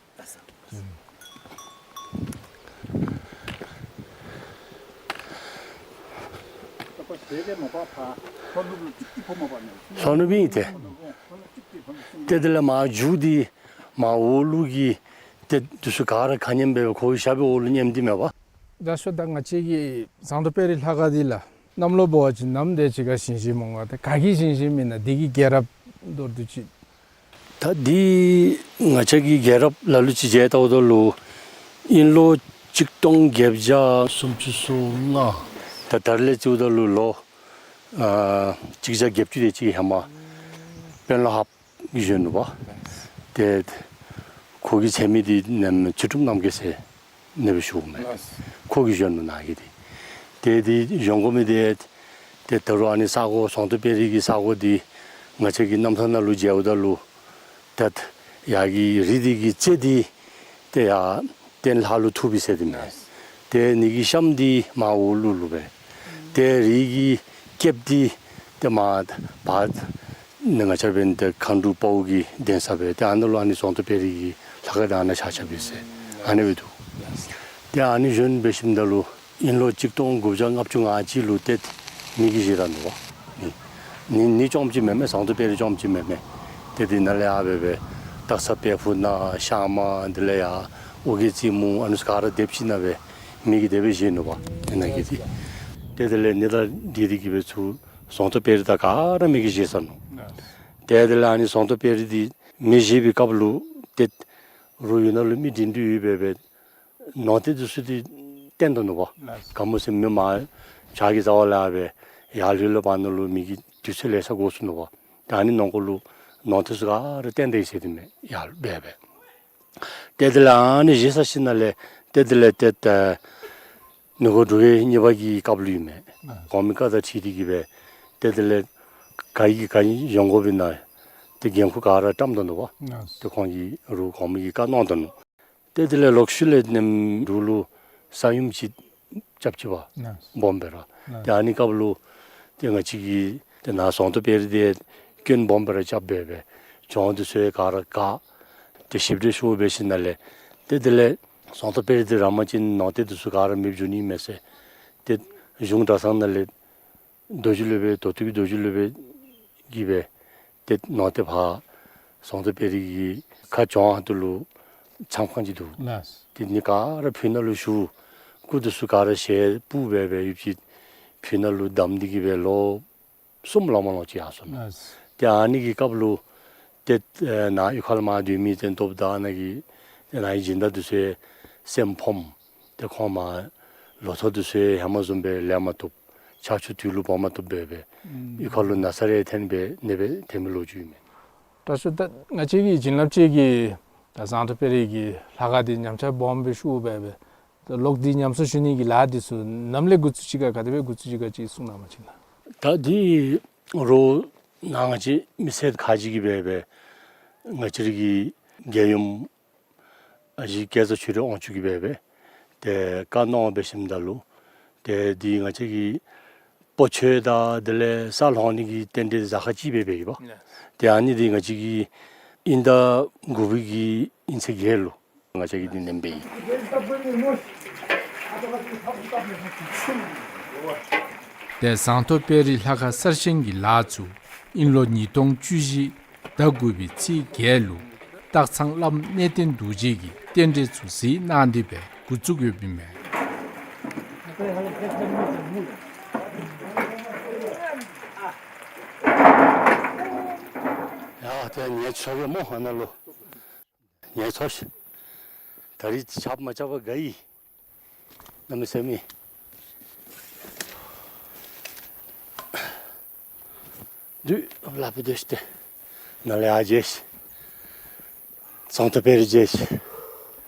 ལྷོ་ནུབ་ཨིན་ཏེ། ཏེ་དེ་ལས་མར་མཇུག་འདི་མར་འོག་ལུ་གི་ཏེ་འདི་ཚུ་ག་ར་ཁ་མཉམ་སྦེ་ཁོ་གི་ཞབས་པའི་འོག་ལུ་མཉམ་སྟེ་མེད་པ། ད་ཤོ་ད་ང་བཅས་ཀྱི་ཟངས་མདོག་དཔལ་རི་ལྷ་ཁང་འདི་ལགས་གནམ་ལོ་འབད་བ་ཅིན་ནམ་དེ་ཅིག་ཁར་བཞེངས་བཞེངསམ་འོང་ག། ཏེ་ག་གིས་བཞེངས་བཞེངསམ་ཨིན་ན། འདི་གི་རྒྱལ་རབས་མདོར་བསྡུས་ཅིག། ད་འདི་ང་བཅས་ཀྱི་རྒྱལ་རབས་ལ་ལུ་ཅིག་མཇལ་བལྟཝ་ད་ལུ་དབྱིན་ལོ་གཅིག་སྟོང་བརྒྱད་བརྒྱ་སུམ་ཅུ་སོ་ལྔ། ད་ད་རིས་ལས་བརྩིཝ་ད་ལུ་ལོ་ཨ་གཅིག་བརྒྱ་བརྒྱད་ཅུ་དེ་ཅིག་ཧེ་མ་དཔོན་སློབ་ཧཱཔ་གིས་བཞེངས་ནུག་པ། ཏེ་ཁོ་གི་མཚན་མི་འདི་ནམ་ཚུལ་ཁྲིམས་རྣམ་རྒྱལ་ཟེར་ཨ་ནི་སྦེ་ཞུཝ་མས། ལགས། ཁོ་གིས་བཞེངས་ནུག་ནཱ་གི་འདི། ཏེ་འདི་བཞེངས་དགོ་མི་འདི་ཏེ་ད་རུང་ཨ་ནི་ས་གོ་ཟངས་མདོག་དཔལ་རི་གི་ས་གོ་འདི་ང་བཅས་ཀྱི་རྣམ་ཐར་ནང་ལུ་མཇལཝ་ད་ལུ་ཏེ་ཡར་གྱི་རི་འདི་གི་རྩེ་འདི་ཏེ་ཡར་སྟེང་ལྷ་ལུ་ཐུགཔ་ཨིན་ཟེར་ཨིན་མས། ཏེ་ཨ་ནི་གི་གཤམ་འདི་མར་འོག་ལུ་ལུ་སྦེ། ཏེ་རི་གི་སྐེདཔ་འདི་ཏེ་མར་བར་ནི་ང་བཅས་འབདན་ཏེ་མཁའ་འགྲོ་དཔའ་བོ་གི་གདན་ས་སྦེ་ཏེ་ཨ་ནཱ་ལུ་ཨ་ནི་ཟངས་མདོག་དཔལ་རི་གི་ལྷ་ཁང་འདི་ཨ་ནཱ་ཆགས་ཆགསཔ་ཨིན་ཟེར་ཨ་ནི་སྦེ་འདུག། ཏེ་ཨ་ནི་བཞེངས་འབད་ཞིནམ་ད་ལུ་དབྱིན་ལོ་གཅིག་སྟོང་དགུ་བརྒྱ་ལྔ་བཅུ་ང་གཅིག་ལུ་ཏེ་མི་གིས་བཞེངས་ད་ནུག་པ། ནི་ནི་ནི་རྐྱངམ་ཅིག་མེན་མས། ཟངས་མདོག་དཔལ་རི་རྐྱངམ་ཅིག་མེན་མས། ཏེ་འདི་ནཱ་ལས་ཡར་སྦེ་སྦེ་སྟག་ཚང་དཔལ་ཕུག་ནང་ཤང་མ་འདི་ལས་ཡར་ཨོ་རྒྱན་རྩེ་མོ་ཨ་ནི་ཚུ་ག་ར་སྡེབ་ཅིག་ནང་སྦེ་མི་གིས་དེ་སྦེ་བཞེངས་ནུག་པ། ཨ་ནཱ་གི་འདི་ཏེ་དེ་ལས་ཨ་ནི་དང་འདི་འདི་གིས་སྦེ་ཚུར་ཟངས་མདོག་དཔལ་རི་དང་ག་ར་མི་གིས་བཞེངས་ས་ནུག། ཏེ་དེ་ལས་ཨ་ནི་ཟངས་མདོག་དཔལ་རི་འདི་མི་བཞེངས་པའི་སྐབས་ལུ་ཏེ་རུ་ཡུལ་ནང་ལུ་མི་འདྲེན་འདྲེན་ཡོད་པའི་སྦེ་ནང་རྟེན་འདི་ཚུ་འདི་བཏོན་ད་ནུག་པ། ལགས། ག་མོ་ཟེར་མི་མར་བྱག་གི་རྩ་བ་ལས་སྦེ་ཡར་ལྷོད་ལྷོདཔ་ནང་ལུ་མི་གི་དུས་ཚོད་ལེ་ཤ་འགོར་སོ་ནུག་པ། ད་ཨ་ནི་ནང་འཁོད་ལུ་ནང་རྟེན་ཚུ་ག་ར་བཏོན་ད་ཡི་ཟེར་ཨིན་མས། ཡར་སྦེ་སྦེ་ཏེ་དེ་ལས་ཨ་ནི་བཞེངས་ཚར་ཞིནམ་ལས་ཏེ་དེ་ལས་ཏེ་ད་ནུབ་སྒོ་འབྲུག་རྒྱལ་གཉིས་པ་གི་སྐབས་ལུ་ཨིན་མས། ཨ་གོང་མའི་བཀའ་དང་འཁྲིལ་ཏེ་གིས་སྦེ་ཏེ་དེ་ལས་ག་གིས་ག་བཞེངས་དགོ་པས་ན་ཏེ་འགན་ཁུར་ག་ར་བཀྲམ་ད་ནུག་པ། ལགས། ཏེ་ཁོང་གིས་རུ་གོང་མའི་གི་བཀའ་གནང་ད་ནུག། ཏེ་དེ་ལས་ལོག་ཤུལ་ལས་ནམ་འབྲུག་ལུ་ས་ཡོམ་ཅིག་རྐྱབ་ཅི་པ། ལགས། སྦོམ་སྦེ་ར། ལགས། ཏེ་ཨ་ནི་སྐབས་ལུ་ཏེ་ང་བཅས་ཀྱི་ཏེ་ནཱ་ཟངས་མདོག་དཔལ་རི་འདི་སྐྱོན་སྦོམ་སྦེ་ར་རྐྱབ་སྦེ་སྦེ་གྱོང་འདི་ཚུ་ག་ར་བཀག། ཏེ་ཞིབ་འགྲེལ་ཞུ་འབད་ཞིནམ་ལས་ཏེ་དེ་ལས་ཟངས་མདོག་དཔལ་རི་འདི་ར་མ་བྱིན་ནང་རྟེན་འདི་ཚུ་ག་ར་མེདཔ་འགྱོ་ནི་མས་ཟེར། ཏེ་གཞུང་གྲྭ་ཚང་ནང་ལས་རྡོ་རྗེ་སློབ་དཔོན་མདོ་སྟོད་ཀྱི་རྡོ་རྗེ་སློབ་དཔོན་གྱིས་སྦེ་ཏེ་ནང་རྟེན་ཕར་ཟངས་མདོག་དཔལ་རི་གི་ཁ་གྱོང་ཧོངས་ཏོ་ལུ་མཚམས་ཁང་ཅིག་འདུག། ལགས། ཏེ་ཨ་ནི་ག་ར་ཕུ་ནང་ལུ་བཞུགས། སྐུ་འདི་ཚུ་ག་ར་ཞལ་སྤུབས་སྦེ་སྦེ་ཡོདཔ་ཅིག་ཕུ་ནང་ལུ་བསྡམས་ཏེ་གིས་སྦེ་ལོ་གསུམ་ལང་མ་ལོང་ཅིག་ཡར་སོ་ནུག། ལགས། ཏེ་ཨ་ནི་གི་སྐབས་ལུ་ཏེ་ནཱ་གཡུས་ཁ་ལས་མར་སྡོད་མི་ཏེ་སྟོབས་དང་ནཱ་གི་ཏེ་ནཱ་གི་སྦྱིན་བདག་འདི་ཚུ་སེམས་ཕམ། ཏེ་ཁོང་མར་ལོ་ཐོག་འདི་ཚུ་ཧེ་མ་བཟུམ་སྦེ་ལེན་མ་བཏུབ། ཆར་ཆུ་དུས་ལུ་འབབ་མ་བཏུབ་སྦེ་སྦེ་ཨུམ་གཡུས་ཁ་ལུ་ན་ཚ་རེ་ཐོན་སྦེ་ཨ་ནི་སྦེ་ཐོན་མི་ལོ་རྒྱུས་ཨིན་མས། དྲག་ཤོས་ད་ང་བཅས་ཀྱི་བྱིན་རླབས་ཅན་གྱི་ད་ཟངས་མདོག་དཔལ་རི་གི་ལྷ་ཁང་འདི་ཉམས་ཆག་སྦོམ་སྦེ་ཤོར་སྦེ་སྦེ་ད་ལོག་འདི་ཉམས་གསོ་ཞུ་ནི་གི་ལཱ་འདི་ཚུ་ནམ་ལས་འགོ་བཙུགས་ཅི་ག་ག་དེ་སྦེ་འགོ་བཙུགས་ཅི་ག་ཅིག་གསུང་གནང་བ་ཅིན་ལགས། ད་འདི་རུ་ནཱ་ང་བཅས་མི་སེར་ཁག་ཅིག་གིས་སྦེ་སྦེ་ང་བཅས་ར་གི་རྒྱལ་ཡུམ་ཨ་ཞེ་སྐལ་བཟང་ཆོས་སྒྲོན་དབང་ཕྱུག་གིས་སྦེ་སྦེ་ཏེ་བཀའ་གནང་འབད་ཞིནམ་ད་ལུ་ཏེ་འདི་ང་བཅས་ཀྱི་སྤོ་ཆོས་དང་དེ་ལས་ས་སློང་ནི་གི་རྟེན་འབྲེལ་གཟའ་སྐར་གཅིག་སྦེ་འབད་ཡི་པ། ལགས། ཏེ་ཨ་ནི་འདི་ང་བཅས་ཀྱི་དབྱིན་ཟླ་དགུ་པའི་གི་དབྱིན་ཚེས་བརྒྱད་ལུ་ང་བཅས་ཀྱིས་འདི་ནེམ་འབད་ཡི། ཏེ་ཟངས་མདོག་དཔལ་རི་ལྷ་ཁང་གསར་བཞེངས་ཀྱི་ལཱ་ཚུ་དབྱིན་ལོ་ཉིས་སྟོང་བཅུ་བཞི་ཟླ་དགུ་པའི་ཚེས་བརྒྱད་ལུ་སྟག་ཚང་བླམ་གནས་བརྟན་རྡོ་རྗེ་གིས་རྟེན་འབྲེལ་ཚུ་གཟིགས་གནང་སྟེ་སྦེ་འགོ་བཙུགས་ཡོདཔ་ཨིན་མས། ཡ་ཏེ་ངལ་འཚོ་གེ་སྨོ་ཨ་ནཱ་ལུ། ངལ་འཚོ་ཤིག། ད་རིས་ཆརཔ་མ་རྐྱབ་པར་དགའ་ཡི། གནམ་མེད་ས་མེད། དུས་ལ་ཕུད་དེ་ཤི་སྟེ་ནཱ་ལས་ཡར་མཇལ་ཤིག། ཟངས་མདོག་དཔལ་རི་མཇལ་ཤིག།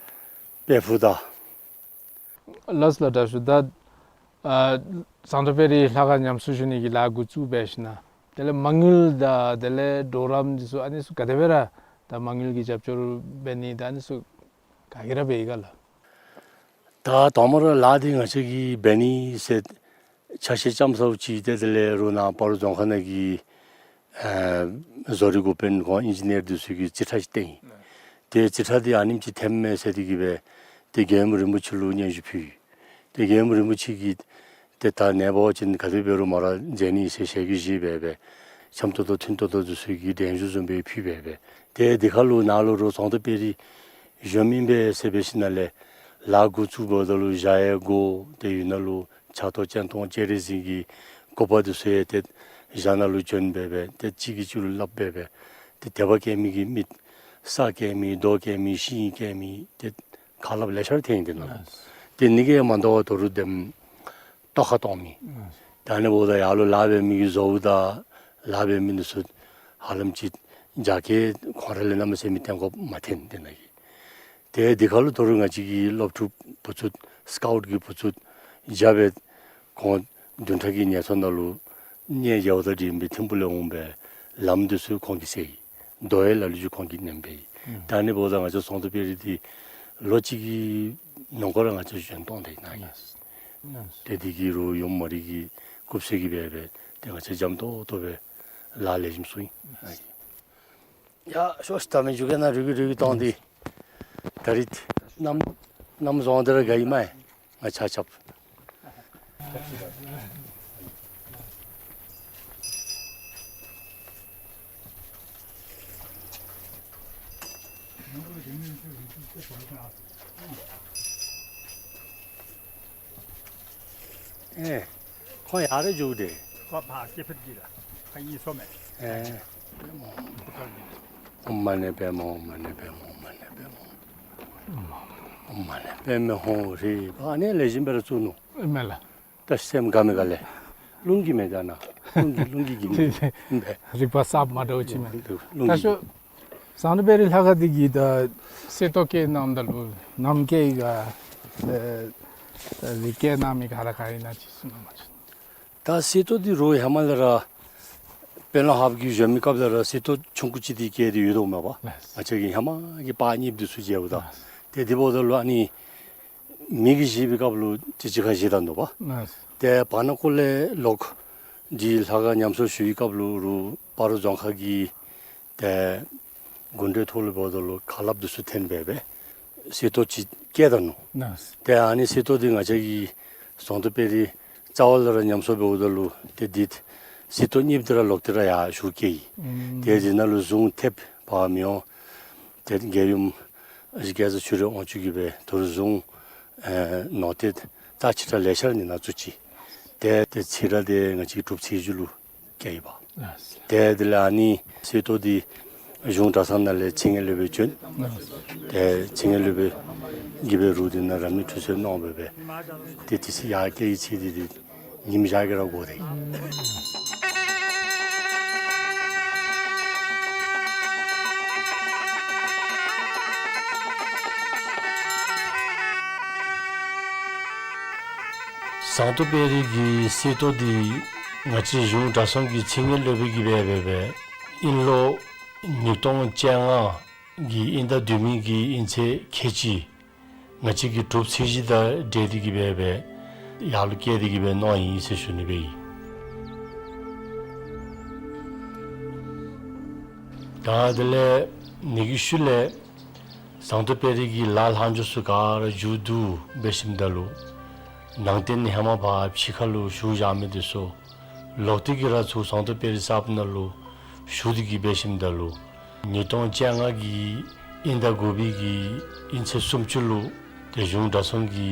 དཔལ་ཕུག་དང་། ལགས་ལགས། དྲག་ཤོས་ད་ཨ་ཟངས་མདོག་དཔལ་རི་ལྷ་ཁང་ཉམས་གསོ་ཞུ་ནི་གི་ལཱ་འགོ་བཙུགས་འབད་ཞིནམ་དེ་ལས་མ་དངུལ་དང་དེ་ལས་གྲོགས་རམ་འདི་ཚུ་ཨ་ནི་ཚུ་ག་དེ་སྦེ་ར་ད་མ་དངུལ་གྱི་རྒྱབ་སྐྱོར་འབད་ནི་ད་ཨ་ནི་ཚུ་ག་གིས་ར་འབད་ཡི་ག་ལགས། ད་དང་པ་ར་ལཱ་འདི་ང་བཅས་ཀྱིས་འབད་ནི་ཟེར་ ཆ་ཤས་ཙམ་ཟཝ་ཅིག་ཏེ་དེ་ལས་རུང་ནཱ་སྤ་རོ་རྫོང་ཁག་ནང་གི་ཨེ་བཟོ་རིག་འགོ་དཔོན་ཁོང་ཨིན་ཇི་ནི་ཡར་འདི་ཚུ་གིས་རྩིས་ཁྲ་ཅིག་བཏོན་ཡི། ཏེ་རྩིས་ཁྲ་འདི་ཨ་ནེམ་ཅིག་ཐོནམ་མས་ཟེར་ཏེ་གི་སྦེ་ཏེ་རྒྱལ་ཡུམ་རིན་པོ་ཆེ་ལུ་སྙན་ཞུ་ཕུལ་ཡི། ཏེ་རྒྱལ་ཡུམ་རིན་པོ་ཆེ་གིས་ཏེ་ད་ནངས་པ་ཅིན་ག་དེ་འབད་རུང་མ་ར་མཛད་ནི་ཟེར་ཞལ་གྱིས་བཞེས་སྦེ་སྦེ་འཆམ་ཏོག་ཏོ་མཐུན་ཏོག་ཏོ་འདི་ཚུ་གིས་གདན་ཞུ་བཟུམ་སྦེ་ཕུལ་སྦེ་སྦེ་ཏེ་དེ་ཁར་ལུ་ནཱ་ལུ་རོགས་ཟངས་མདོག་དཔལ་རི་བཞོནམ་ཨིན་པས་ཟེར་འབད་ཞིནམ་ལས་ལཱ་འགོ་བཙུགསཔ་ད་ལུ་བཞག་ཡས་སྒོ་ཏེ་ཡོད་ནང་ལུ་ཕྱག་ཏོ་སྤྱན་སྟོང་སྤྱན་རས་གཟིགས་ཀྱི་སྐུ་པར་འདི་ཚུ་ཡང་ཏེ་བཞག་ནང་ལུ་བྱོན་སྦེ་སྦེ་ཏེ་གཅིག་གིས་གཅིག་ལུ་སླབ་སྦེ་སྦེ་ཏེ་དད་པ་བསྐྱེད་མི་གིས་མི་ས་བསྐྱེད་མི་རྡོ་བསྐྱེད་མི་ཤིང་བསྐྱེད་མི་ཏེ་ཁ་སླབ་ལེ་ཤ་ར་ཐོན་ཡི་དེ་ནང་ལུ། ལགས། ཏེ་ཨ་ནི་གིས་མ་དོ་བར་དོ་རུང་དེམ་ཏོག་ཁ་གཏོང་མི། ལགས། ད་ཨ་ནི་འབདཝ་ད་ཡར་ལུ་ལཱ་འབད་མི་གི་བཟོ་བོ་དང་ལཱ་འབད་མི་འདི་ཚུ་ཧ་ལམ་ཅིག་རྒྱ་སྐྱེད་ཁོང་ར་ལས་གནམ་མེད་ས་མེད་བཏོན་དགོཔ་མ་ཐོན་དེ་ནང་གི། ཏེ་དེ་ཁར་ལུ་དོ་རུང་ང་བཅས་ཀྱི་སློབ་ཕྲུག་བུ་ཚུ་སི་ཀའུཊ་གི་བུ་ཚུ་རྒྱབ་སྦེ་ཁོང་བདུན་ཕྲག་གི་ངལ་འཚོ་ནང་ལུ་གནས་མཇལཝ་དང་འདྲ་སྦེ་ཐིམ་ཕུག་ལས་འོང་སྦེ་ལམ་འདི་ཚུ་ཁོང་གིས་བསལ་ཡི། རྡོ་ཡི་ལ་ལུ་ཅིག་ཁོང་གིས་མནན་སྦེ་ཡི། ཨུམ། ད་ཨ་ནི་འབདཝ་ད་ང་བཅས་ཟངས་མདོག་དཔལ་རི་འདི་ལོ་གཅིག་གི་ནང་འཁོད་ར་ང་བཅས་བཞེངས་གཏང་དེ་ནང་ཡི། ལགས། ལགས། ཏེ་དེ་གིས་རོགས་ཡུམ་མོ་རའི་གི་སྐུ་ཚེ་གི་སྦེ་སྦེ་ཏེ་ང་བཅས་འཇམ་ཏོང་ཏོ་སྦེ་ལཱ་ལེགས་ཤོམ་ཚུགས་ཡི། ཡ་ཤོག་ཤིག། ད་མི་འགྱོ་གེ་ན་རུལ་གི་རུལ་གི་གཏང་སྟེ། ད་རིས་གནམ་གནམ་བཟང་དེ་ར་དགའ་ཡི་མས། ང་ཆ་ཁྱབ། ཨེ། ཁོང་ཡར་ར་འགྱོ་དེས། ཁོ་ཕར་སྐྱེ་འཕེལ་གྱི་ལ། ཁོ་གཉིས་སོ་མས། ཨེ། ཨོཾ་མ་ཎི་པདྨེ་ཧཱུྃ། ཨོཾ་མ་ཎི་པདྨེ་ཧཱུྃ། ཨོཾ་མ་ཎི་པདྨེ་ཧཱུྃ། ཨོཾ་མ་ཎི་པདྨེ་ཧཱུྃ་ཧྲཱིཿ། ཨ་ནི་ལེགས་ཤོམ་སྦེ་ར་བཙུགས་ནུག། ཨིན་མས་ལགས། ད་སེམས་དགའ་མི་དགའ་ལས། རླུང་གིས་མི་དགའ་ན། རླུང་གིས་རླུང་གིས་གིས་མི་དགའ། རིག་པ་གསརཔ་མ་འདྲཝ་ཅིག་མས། རླུང་གིས། ད་ཤོག། ཟངས་མདོག་དཔལ་རི་ལྷ་ཁང་འདི་གི་ད་གསེར་ཏོག་བཀལ་གནངམ་ད་ལུ་ནམ་བཀལ་ཡི་ག་ཨེ་ད་རིག་བཀལ་གནང་མི་ག་ར་ག་ཨིན་ན་ཅིག་གསུང་གནང་བ་ཅིན། ད་གསེར་ཏོག་འདི་རོགས་ཧེ་མ་ལས་ར་དཔོན་སློབ་ཧཱཔ་གིས་བཞོན་མི་སྐབས་ལས་ར་གསེར་ཏོག་ཆུང་ཀུ་ཅིག་འདི་བཀལ་ཏེ་ཡོད་དོ་མས་པ། ལགས། ང་བཅས་ཀྱི་ཧེ་མ་གི་པར་རྙིངམ་འདི་ཚུ་མཇལཝ་ད། ལགས། ཏེ་དེ་འབདཝ་ད་ལུ་ཨ་ནི་མི་གིས་བཞེས་པའི་སྐབས་ལུ་ཅིག་ཅིག་ཁར་བཞེས་ད་ནུག་པ། ལགས། ཏེ་བར་ན་ཀོ་ལས་ལོག་འདི་ལྷ་ཁང་ཉམས་གསོ་ཞུ་བའི་སྐབས་ལུ་རུང་སྤ་རོ་རྫོང་ཁག་གི་ཏེ་དགོན་སྡེ་ཐོག་ལུ་འབདཝ་ད་ལུ་ཁ་སླབ་འདི་ཚུ་ཐོན་སྦེ་སྦེ་གསེར་ཏོག་ཅིག་བཀལ་ད་ནུག། ལགས། ཏེ་ཨ་ནི་གསེར་ཏོག་འདི་ང་བཅས་ཀྱི་ཟངས་མདོག་དཔལ་རི་རྩ་བ་ལས་ར་ཉམས་གསོ་འབདཝ་ད་ལུ་ཏེ་འདི་གསེར་ཏོག་རྙིངམ་འདི་ར་ལོག་སྟེ་ར་ཡར་ཞུ་བཀལ་ཡི། ཨུམ། ཏེ་འདི་ནང་ལུ་གཟུངས་ཐེབས་འབག་མི་འོང་། ཏེ་རྒྱལ་ཡུམ་ཨ་ཞེ་སྐལ་བཟང་ཆོས་སྒྲོན་དབང་ཕྱུག་གིས་སྦེ་དོ་རུང་གཟུངས་ཨེ་ནོར་རྟེན་རྩ་ཆེ་དྲགས་ལེ་ཤ་ར་ཨ་ནི་ནང་བཙུགས་ཅི། ཏེ་ཏེ་ཚེ་རབས་འདི་ང་བཅས་ཀྱི་གྲུབ་ཚེས་བཞི་ལུ་བཀལ་ཡི་པ། ལགས། ཏེ་དེ་ལས་ཨ་ནི་གསེར་ཏོག་འདི་གཞུང་གྲྭ་ཚང་ནང་ལས་ཚེ་སྔོན་སློབ་དཔོན་བྱོན། ལགས། ཏེ་ཚེ་སྔོན་སློབ་དཔོན་གྱིས་སྦེ་རོགས་འདི་ནང་རབ་གནས་ཁྲུས་གསོལ་གནང་སྦེ་སྦེ་ཏེ་དེ་ཚེ་ཡར་བཀལ་བའི་ཚེ་འདི་འདི་ཉིམ་ཞག་གིས་ར་འགོར་ཏེ། ཟངས་མདོག་དཔལ་རི་གི་གསེར་ཏོག་འདི་ང་བཅས་གཞུང་གྲྭ་ཚང་གི་ཚེ་སྔོན་སློབ་དཔོན་གྱིས་སྦེ་སྦེ་སྦེ་དབྱིན་ལོ་ཉིས་སྟོང་བཅོ་ལྔ་གི་དབྱིན་ཟླ་བདུན་པའི་གི་དབྱིན་ཚེས་ཁལ་གཅིག་ང་བཅས་ཀྱི་གྲུབ་ཚེས་བཞི་དང་འབྲེལ་ཏེ་གི་སྦེ་སྦེ་ཡར་ལུ་བཀལ་ཏེ་གི་སྦེ་གནང་ཡི་ཟེར་ཞུ་ནི་སྦེ་ཨིན། ད་དེ་ལས་ཨ་ནི་གི་ཤུལ་ལས་ཟངས་མདོག་དཔལ་རི་གི་ལཱ་ལྷག་འཕྲོ་ཚུ་ག་ར་མཇུག་བསྡུ་འབད་ཞིནམ་ད་ལུ་ནང་རྟེན་ཧེ་མ་ཕར་ཕྱི་ཁ་ལུ་བཞུགས་བཞག་མི་འདི་ཚུ་ལོག་སྟེ་གི་ར་ཚུར་ཟངས་མདོག་དཔལ་རི་གསརཔ་ནང་ལུ་བཞུགས་ཏེ་གི་འབད་ཞིནམ་ད་ལུ་ཉིས་སྟོང་བཅོ་ལྔ་གི་དབྱིན་ཟླ་དགུ་པའི་གི་དབྱིན་ཚེས་སུམ་ཅུ་ལུ་ཏེ་གཞུང་གྲྭ་ཚང་གི་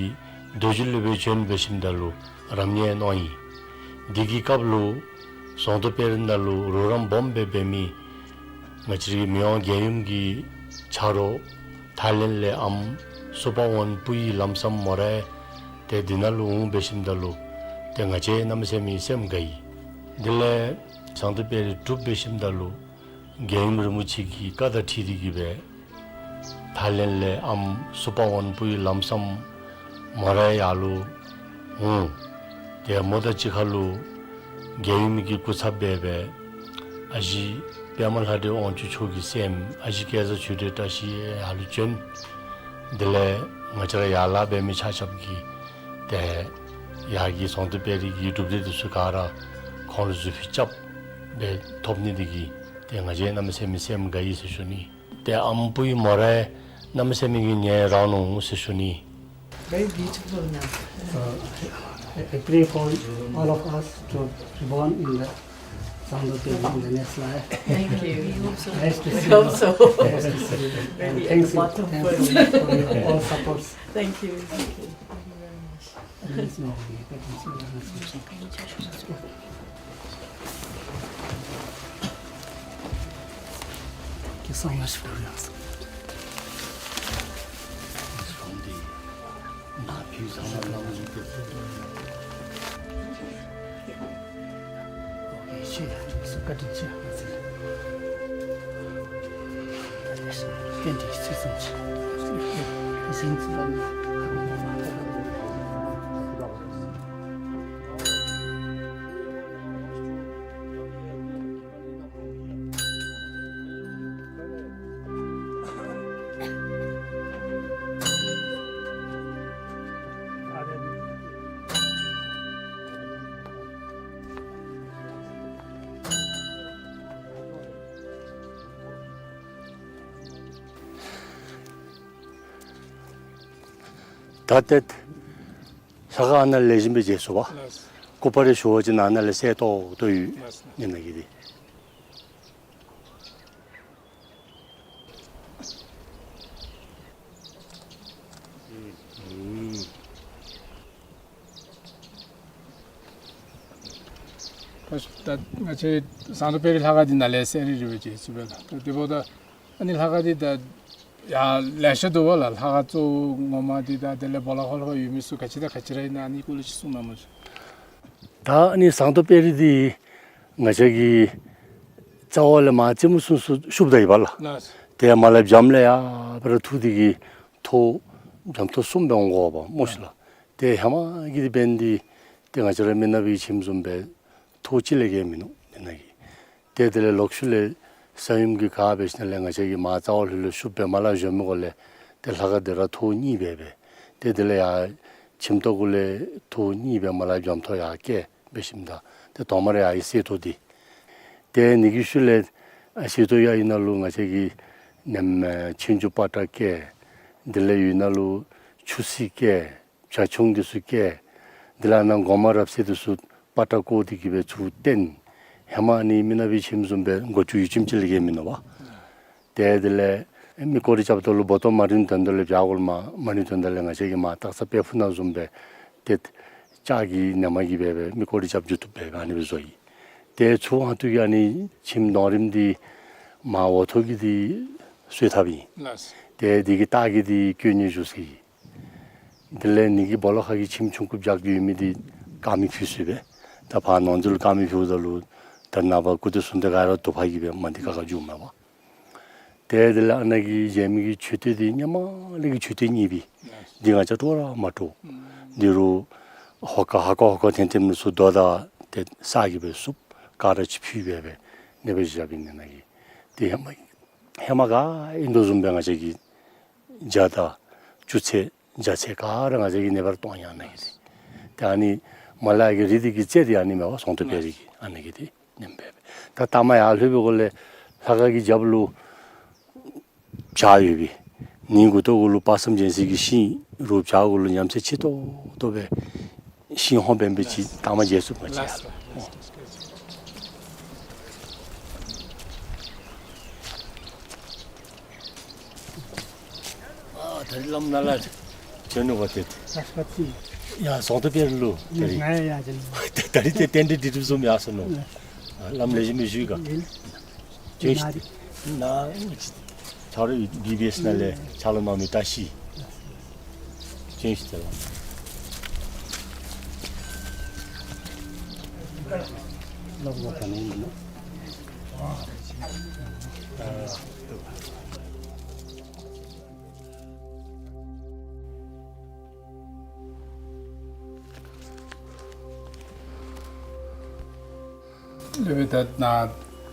རྡོ་རྗེ་སློབ་དཔོན་བྱོན་འབད་ཞིནམ་ད་ལུ་རབ་གནས་གནང་ཡི། འདི་གི་སྐབས་ལུ་ཟངས་མདོག་དཔལ་རི་ནང་ལུ་རོགས་རམ་སྦོམ་སྦེ་འབད་མི་ང་བཅས་རའི་མི་དབང་རྒྱལ་ཡུམ་གྱི་ཆ་རོགས་ཐའི་ལེནཌ་ལས་ཨམ་སུ་པ་ཝོན་པུའི་ལམ་སམ་མོ་རའི་ཏེ་འདི་ནང་ལུ་འོང་འབད་ཞིནམ་ད་ལུ་ཏེ་ང་བཅས་གནམ་མེད་ས་མེད་སེམས་དགའ་ཡི། དེ་ལས་ཟངས་མདོག་དཔལ་རི་གྲུབ་འབད་ཞིནམ་ད་ལུ་རྒྱལ་ཡུམ་རིན་པོ་ཆེ་གི་བཀའ་དང་འཁྲིལ་ཏེ་གི་སྦེ་ཐའི་ལེནཌ་ལས་ཨམ་སུ་པ་ཝོན་པུའི་ལམ་སམ་མོ་རའི་ཡར་ལུ་འོང་། ཏེ་མོ་དང་གཅིག་ཁར་ལུ་རྒྱལ་ཡུམ་གྱི་སྐུ་ཚབ་སྦེ་སྦེ་ཨ་ཞེ་པདྨ་ལྷ་འདྲེ་དབང་ཕྱུག་མཆོག་གི་སྲསམོ་ཨ་ཞེ་སྐལ་བཟང་ཆོས་སྒྲོན་བཀྲ་ཤིས་ཡར་ལུ་བྱོན། དེ་ལས་ང་བཅས་ར་ཡར་ལཱ་འབད་མི་ཆ་ཁྱབ་ཀྱིས་ཏེ་ ཡར་གྱི་ཟངས་མདོག་དཔལ་རི་གི་སྒྲུབ་སྡེ་འདི་ཚུ་ག་ར་ཁོང་ལུ་གཟུགས་ཕུད་རྐྱབ་སྦེ་ཐོབ་ནི་འདི་གིས་ཏེ་ང་བཅས་གནམ་མེད་ས་མེད་སེམས་དགའ་ཡི་ཟེར་ཞུ་ནི། ཏེ་ཨམ་བུའི་མོ་རའི་གནམ་མེད་ས་མེད་ཀྱི་ཉེ་རང་ནུག་ཟེར་ཞུ་ནི། Very beautiful now. So, I, I pray for all of us to be born in the Sangdo Peri in the next life. Thank you. We hope so. Nice to see you. We hope so. Nice to see you. And thanks, thanks for your all supports. Thank you. Thank you. Thank you very much. ད་ཏེ་ལྷ་ཁང་ཨ་ནཱ་ལས་བཞེངས་སྦེ་མཇལ་ཚུགས་པས། ལགས། སྐུ་པར་རེ་ཞུ་བ་ཅིན་ཨ་ནཱ་ལས་གསལ་ཏོག་ཏོ་ཡོད། ལགས། ཨ་ནཱ་གི་འདི། ད་ང་བཅས་ཟངས་མདོག་དཔལ་རི་ལྷ་ཁང་འདི་ནཱ་ལས་གསལ་རི་རི་སྦེ་མཇལ་ཚུགས་པས་ལགས། ད་དེ་འབདཝ་ད་ཨ་ནི་ལྷ་ཁང་འདི་ད་ཡང་ལེ་ཤ་འདུག་པ་ལགས། ལྷ་ཁང་གཙོ་བོ་ངོ་མ་འདི་དང་དེ་ལས་སྦོ་ལོགས་ཁར་ལྷོད་ཡོད་མི་ཚུ་ག་ཅི་དང་ག་ཅི་ར་ཨིན་ན་ཨ་ནི་སྐོར་ལས་ཅིག་གསུང་གནང་མ་ཤིག། ད་ཨ་ནི་ཟངས་མདོག་དཔལ་རི་འདི་ང་བཅས་ཀྱི་རྩ་བ་ལས་མར་རྩེ་མོ་ཚུན་ཚོད་ཤུབ་ད་ཡི་པ་ལགས། ལགས། ཏེ་མར་ལས་བྱམས་ལས་ཡར་སྦེ་ར་འཐུ་སྟེ་གིས་ཐོག་བྱམས་ཐོག་གསུམ་སྦེ་འོང་དགོ་པས་སྨོ་ཤིག་ལགས། ཏེ་ཧེ་མ་གི་འདི་འབད་ནི་འདི་ཏེ་ང་བཅས་ར་མི་ནག་པའི་ཁྱིམ་བཟུམ་སྦེ་ཐོག་གཅིག་ལས་བརྒལ་མིན་ནུག་ཨ་ནཱ་གི། ཏེ་དེ་ལས་ལོག་ཤུལ་ལས་ས་ཡོམ་གྱིས་ག་འབད་ཞིནམ་ལས་ང་བཅས་ཀྱི་མར་རྩ་བ་ལྷོད་ལྷོད་ཤུབ་སྦེ་མར་ལས་བཞོན་མི་གུ་ལས་ཏེ་ལྷ་ཁང་འདི་ར་ཐོག་གཉིས་སྦེ་སྦེ། ཏེ་དེ་ལས་ཡར་ཁྱིམ་ཐོག་གུ་ལས་ཐོག་གཉིས་སྦེ་མར་ལས་བྱམས་ཐོག་ཡར་བཀལ་འབད་ཞིནམ་ད་ཏེ་ཐོག་མར་ཡར་གསེར་ཐོག་འདི། ཏེ་ཨ་ནི་གི་ཤུལ་ལས་ཨ་གསེར་ཐོག་ཡར་ཨིན་ན་ལུ་ང་བཅས་ཀྱི་ནེམ་ཨེ་ཆོས་འབྱུང་པ་ཏྲ་བཀལ། དེ་ལས་ཡོད་ན་ལུ་ཆུ་སྲིན་བཀལ། བྱ་ཁྱུང་འདི་ཚུ་བཀལ། དེ་ལས་ཨ་ནཱ་སྒོ་མང་རབ་གསལ་འདི་ཚུ་པ་ཏྲ་བཀོ་སྟེ་གིས་སྦེ་ཚུར་བཏོན། ཧེ་མ་ཨ་ནི་མི་ནག་པའི་ཁྱིམ་བཟུམ་སྦེ་སྒོ་ཅུང་ཡུད་ཙམ་ཅིག་ལས་བརྒལ་མིན་ནུག་པ། ཏེ་དེ་ལས་མི་སྐོར་ར་རྐྱབ་ད་ལུ་སྦོ་ཏོ་མ་རིང་དོན་དག་ལས་བྱག་གུ་ལུ་མར་མ་རིང་དོན་དག་ལས་ང་བཅས་ཀྱིས་མར་སྟག་ཚང་དཔལ་ཕུག་ནང་བཟུམ་སྦེ་ཏེ་ལྕགས་ཀྱི་ནེམ་གིས་སྦེ་སྦེ་མི་སྐོར་ར་རྐྱབ་འགྱོ་བཏུབ་སྦེ་ཨ་ནི་སྦེ་བཟོ་ཡི། ཏེ་ཚུར་ཨ་ཐུར་གྱི་ཨ་ནི་ཁྱིམ་གདོང་རིངམ་འདི་མར་འོག་ཐོག་གི་འདི་གསོལ་ཐབ་ཨིན། ལགས། ཏེ་འདི་གི་ལྟག་གི་འདི་དཀོན་གཉེར་བཞུགས་ས་ཨིན། དེ་ལས་ཨ་ནི་གི་སྦོ་ལོགས་ཁ་གི་ཁྱིམ་ཆུང་ཀུ་བྱག་གི་ཡོད་མི་འདི་དཀར་མེ་ཕུལ་ས་སྦེ། ད་ཕར་ནང་འཛུལ་དཀར་མེ་ཕུལཝ་ད་ལུ་ད་ནངས་པ་སྐུ་དེ་གསུམ་དེ་ག་ར་དུ་པ་གིས་སྦེ་མར་འདི་ཁ་ཁར་འཛུལཝ་མས་པ། ཏེ་དེ་ལས་ཨ་ནཱ་གི་མཇལ་མི་གི་མཆོད་རྟེན་འདི་སྔོན་མ་ལས་ཀྱི་མཆོད་རྟེན་རྙིང་པའི་འདི་ང་བཅས་དཀྲོག་ར་མ་དཀྲོག། འདི་རུ་ཧོ་ཀ་ཧ་ཀ་ཧོ་ཀ་འཐེན་འཐེན་མི་ཚུ་རྡོ་དང་ཏེ་ས་གིས་སྦེ་བསུབ། ག་ར་ཅིག་ཕུལ་སྦེ་སྦེ་ཨ་ནི་སྦེ་བཞགཔ་ཨིན་ནཱ་གི། ཏེ་ཧེ་མ་ཧེ་མ་ག་ཨིན་དོ་བཟུམ་སྦེ་ང་བཅས་ཀྱི་རྒྱ་དང་ཆུ་ཚད་རྒྱ་ཚད་ག་ར་ང་བཅས་ཀྱིས་ཨ་ནི་སྦེ་ར་གཏོང་ཡི་ཨ་ནཱ་གི་འདི། ཏེ་ཨ་ནི་མར་ལས་ཀྱི་རི་འདི་གི་རྩེ་འདི་ཨ་ནི་མས་པ་ཟངས་མདོག་དཔལ་རི་གི་ཨ་ནཱ་གི་འདི་ཨིནམ་སྦེ་སྦེ། ད་ལྟ་མ་ཡར་ལྷོད་པའི་གུ་ལས་ལྷ་ཁང་གི་རྒྱབ་ལུ་བྱག་ཡོད་པས། ཨ་ནི་མགུ་ཏོ་གུ་ལུ་དཔག་བསམ་རྒྱལ་མཚན་གྱི་ཤིང་རུ་བྱག་གུ་ལུ་ཉམས་སད་ཆེ་ཏོག་ཏོ་སྦེ་ཤིང་ཧོང་འབེན་འབད་ཅིག་ལྟ་མ་མཇལ་ཚུགས་པས། ལགས་སོ། ཨ་ད་རིས་བླམ་ནཱ་ལས་བྱོན་ནུག་པ་ཏེ། ཡ་ཟངས་མདོག་དཔལ་རི་ལུ་ད་རིས། ད་རིས་ཏེ་རྟེན་འབྲེལ་འགྲིག་འགྲིགཔ་བཟུམ་ཡར་སོང་ནུག། ཨ་བླམ་ལེགས་ཤོམ་སྦེ་བཞུགས་ག། བྱོན་ཤིག། ནཱ་ཆ་རོགས་བི་བི་ཨེསི་ནང་ལས་ཕྱག་ལཱ་གནང་མི་བཀྲ་ཤིས། བྱོན་ཤིག་ཏེ་ལགས། སློབ་དཔོན་ད་ནཱ་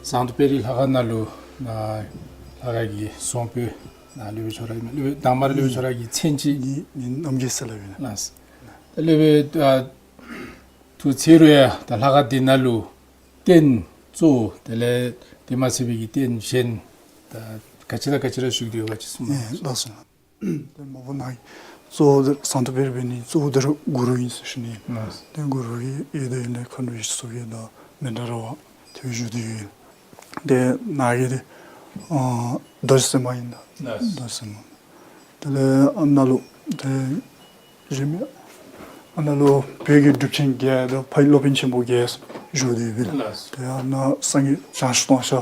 ཟངས་མདོག་དཔལ་རི་ལྷ་ཁང་ནང་ལུ་ནཱ་ལྷ་ཁང་གི་གསང་སྤོས་ནཱ་སློབ་དཔོན་ཁྱོད་ར་ཨིན་མས། སློབ་དཔོན་དང་པ་ར་སློབ་དཔོན་ཁྱོད་ར་གི་མཚན་ཅིག། ངེའི་མཚན་རྣམ་རྒྱལ་ཟེར་སླབ་ཨིན། ལགས། ད་སློབ་དཔོན་ཨ་ དུ་ཚེ་རུ་ཡ་ད་ལྷ་ཁང་འདི་ནང་ལུ་རྟེན་གཙོ་བོ་དེ་ལས་དེ་མ་ཚད་པའི་གི་རྟེན་གཞན་ད་ག་ཅི་དང་ག་ཅི་ར་བཞུགས་ཏེ་ཡོད་ག་ཅིག་གསུངས་གནང་། ལགས་སོ། ཏེ་མ་པ་ནཱ་གི་གཙོ་བོ་འདི་ཟངས་མདོག་དཔལ་རི་འབད་ནི་གཙོ་བོ་འདི་ར་གུ་རུ་ཨིན་ཟེར་ཞུ་ནི། ལགས། ཏེ་གུ་རུ་ཨིན་ཏེ་ཨིན་ལས་མཁའ་འགྲོ་ཡི་ཚོགས་ཀྱིས་ད་མཎྜལ་ར་བ་ཏེ་བཞུགས་ཏེ་ཡོད། ཏེ་ནཱ་གི་འདི་ཨ་རྡོ་རྗེ་སེམས་དཔའ་ཨིན་ད། ལགས། རྡོ་རྗེ་སེམས་དཔའ། དེ་ལས་ཨ་ནཱ་ལུ་ཏེ་གཞན་མི་ཨ་ནཱ་ལུ་བོད་ཀྱི་གྲུབ་ཆེན་བརྒྱད་དང་ཕ་ཡི་སློབ་དཔོན་ཆེན་པོ་བརྒྱད་བཞུགས་ཏེ་ཡོད་པས་ལགས། ལགས། ཏེ་ཨ་ནཱ་སངས་རྒྱས་བྱང་ཆུབ་ཏུང་ཞྭ་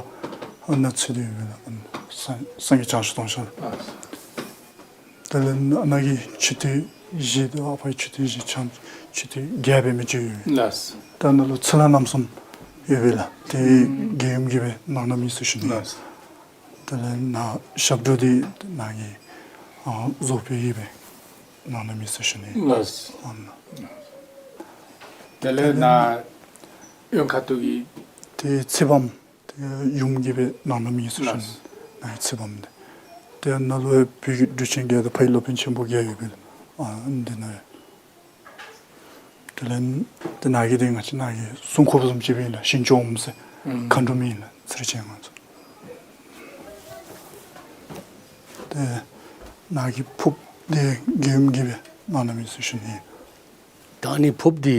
ཨ་ནཱ་ཚུད་དེ་ཡོད་པས་ལགས། སངས་སངས་རྒྱས་བྱང་ཆུབ་ཏུང་ཞྭ། ལགས། དེ་ལས་ཨ་ནཱ་གི་མཆོད་རྟེན་བཞི་དང་ཨ་ཕ་གི་མཆོད་རྟེན་བཞི་ཕྱག་མཆོད་རྟེན་བརྒྱད་འབད་མི་ཅིག་ཡོད། ལགས། ད་ནཱ་ལུ་ཚུར་ལྷ་རྣམ་གསུམ་ཡོད་པས་ལགས། ཏེ་ཨུམ་རྒྱལ་ཡུམ་གྱིས་སྦེ་གནང་གནངམ་ཨིན་ཟེར་ཞུ་ནི། ལགས། དེ་ལས་ནཱ་ཞབས་དྲུང་འདི་ནཱ་གི་ཨ་རྫོགས་པའི་གིས་སྦེ་གནང་གནངམ་ཨིན་ཟེར་ཞུ་ནི། ལགས། ཨ་ནཱ། དེ་ལས་ནཱ་གཡོན་ཁ་ཐུག་གི་ཏེ་ཚེ་དཔག་མེད་ཏེ་ཡུམ་གྱིས་སྦེ་གནང་གནངམ་ཨིན་ཟེར་ཞུ་ནི། ལགས། ནཱ་གི་ཚེ་དཔག་མེད་འདི། ཏེ་ནཱ་ལུ་བོད་ཀྱི་གྲུབ་ཆེན་བརྒྱད་དང་ཕ་ཡི་སློབ་དཔོན་ཆེན་པོ་བརྒྱད་ཡོད་པས་ལགས། ཨ་འདི་ནཱ་ཡོད། དེ་ལས་ཏེ་ནཱ་གི་འདི་ང་བཅས་ནཱ་གི་སྲུང་འཁོརཔ་བཟུམ་ཅིག་སྦེ་ཨིན་ལགས། ཞིང་སྐྱོང་ཟེར་ཨུམ་མཁའ་འགྲོ་མི་ཨིན་ལགས། ཚེ་རིང་ཅན་ང་ཚོ། ཏེ་ནཱ་གི་ཕོརཔ་འདི་རྒྱལ་ཡུམ་གྱིས་སྦེ་གནང་གནངམ་ཨིན་ཟེར་ཞུ་ནི། ད་ཨ་ནི་ཕོརཔ་འདི་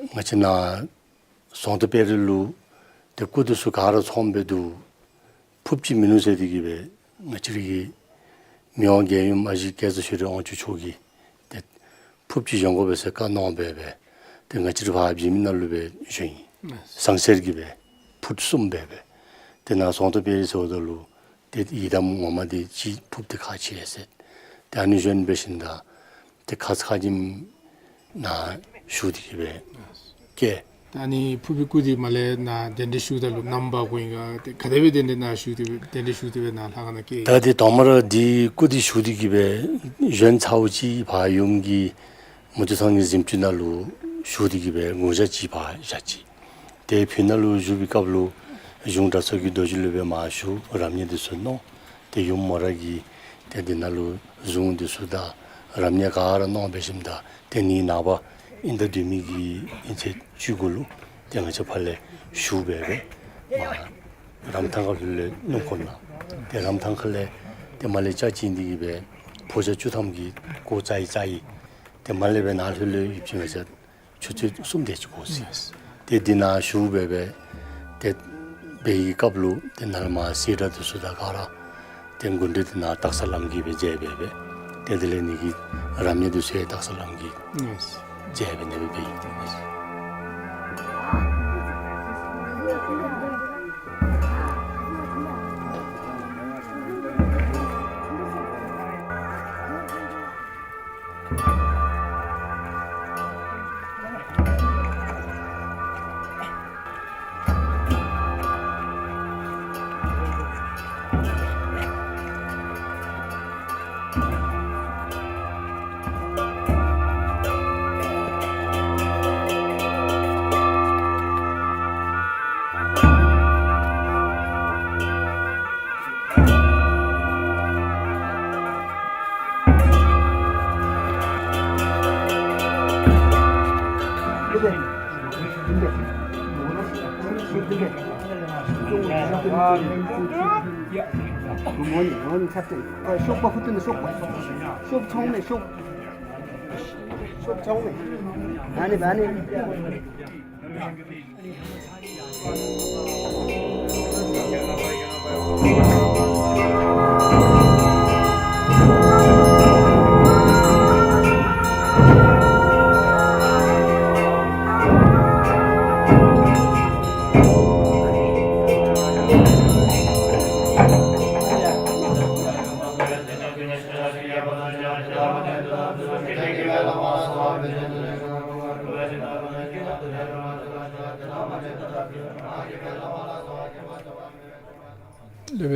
ང་བཅས་ནཱ་ཟངས་མདོག་དཔལ་རི་ལུ་ཏེ་སྐུ་འདི་ཚུ་ག་ར་ཚངམ་སྦེ་འདུག། ཕོརཔ་ཅིག་མིན་ནུག་ཟེར་ཏེ་གིས་སྦེ་ང་བཅས་ར་གི་མི་དབང་རྒྱལ་ཡུམ་ཨ་ཞེ་སྐལ་བཟང་ཆོས་སྒྲོན་དབང་ཕྱུག་མཆོག་གིས་ཏེ་ཕོརཔ་ཅིག་བཞེངས་དགོ་པས་ཟེར་བཀའ་གནང་སྦེ་སྦེ་ཏེ་ང་བཅས་ར་ཕར་བྱེ་མི་ནང་ལུ་སྦེ་བཞེངས་ཡི། ཟངས་གསེར་གྱི་སྦེ་ཕུཊ་གསུམ་སྦེ་སྦེ། ཏེ་ནཱ་ཟངས་མདོག་དཔལ་རི་ཟེརཝ་ད་ལུ་ཏེ་ཡི་དམ་ངོ་མ་འདི་ཅིག་ཕོརཔ་འདི་ཁག་ཆེ་ཟེར། ཏེ་ཨ་ནི་བཞེངས་འབད་ཞིནམ་ད་ཏེ་ཁ་ཙ་ཁ་ཉིནམ་ནཱ་བཞུགས་ཏེ་གིས་སྦེ་བསྐྱལ། ད་ཨ་ནི་ཕོར་པའི་སྐུ་འདི་མར་ལས་ནཱ་གདན་འདྲེན་ཞུཝ་ད་ལུ་ནམ་འབག་དགོ་ཨིན་ག། ཏེ་ག་དེ་སྦེ་གདན་འདྲེན་ནཱ་ཞུ་སྟེ་སྦེ་གདན་འདྲེན་ཞུ་སྟེ་སྦེ་ནཱ་ལྷ་ཁང་ནང་བསྐྱལ། ད་འདི་དང་པ་ར་འདི་སྐུ་འདི་ཞུ་སྟེ་གིས་སྦེ་བཞེངས་ཚརཝ་ཅིག་ཕར་ཡུམ་གྱི་མུ་ཏིག་ཚང་གི་གཟིམ་ཅུང་ནང་ལུ་ཞུ་སྟེ་གིས་སྦེ་དགུང་ཞག་ཅིག་ཕར་བཞག་ཅི། ཏེ་ཕུ་ནང་ལུ་བཞུགས་པའི་སྐབས་ལུ་གཞུང་གྲྭ་ཚང་གི་རྡོ་རྗེ་ལུ་སྦེ་མར་ཞུ་རབ་གནས་འདི་ཚུ་གནང་། ཏེ་ཡུམ་མོ་ར་གིས་ཏེ་འདི་ནང་ལུ་གཟུངས་འདི་ཚུ་དང་རབ་གནས་ག་ར་གནང་འབད་ཞིནམ་ད་ཏེ་ནི་ནངས་པ་ཨིན་ཟླ་བདུན་པའི་གི་ཨིན་ཚེས་བཅུ་དགུ་ལུ་ཏེ་ང་བཅས་ཕར་ལས་ཞུ་སྦེ་སྦེ་མར་རམ་ཐང་ཁ་ལུ་ལས་སྣུམ་འཁོར་ནང་ཏེ་རམ་ཐང་ཁ་ལས་ཏེ་མར་ལས་ཅ་ཅིག་འདི་གིས་སྦེ་ཕོ་རྒྱས་བཅུ་ཐམ་གྱིས་གོ་ཙ་ཡི་ཙ་ཡི། ཏེ་མར་ལས་སྦེ་ནཱ་ལྷོད་ལས་ཡུདཔ་ཅིག་ང་བཅས་ཆུ་ཚོད་གསུམ་དེ་ཅིག་འགོར་ཅི། ཏེ་འདི་ནང་ཞུ་སྦེ་སྦེ་ཏེ་འབད་བའི་སྐབས་ལུ་ཏེ་ནཱ་ལས་མར་སེར་སྒྲེང་འདི་ཚུ་དང་ག་ར་ཏེ་དགུང་གྲོན་འདི་ནཱ་སྟག་ཚང་བླམ་གིས་སྦེ་མཇལ་སྦེ་སྦེ་ཏེ་དེ་ལས་ནི་གི་རབ་གནས་འདི་ཚུ་ཡང་སྟག་ཚང་བླམ་གིས་མཇལ་སྦེ་ནི་སྦེ་འབད་ཡི། སློབ་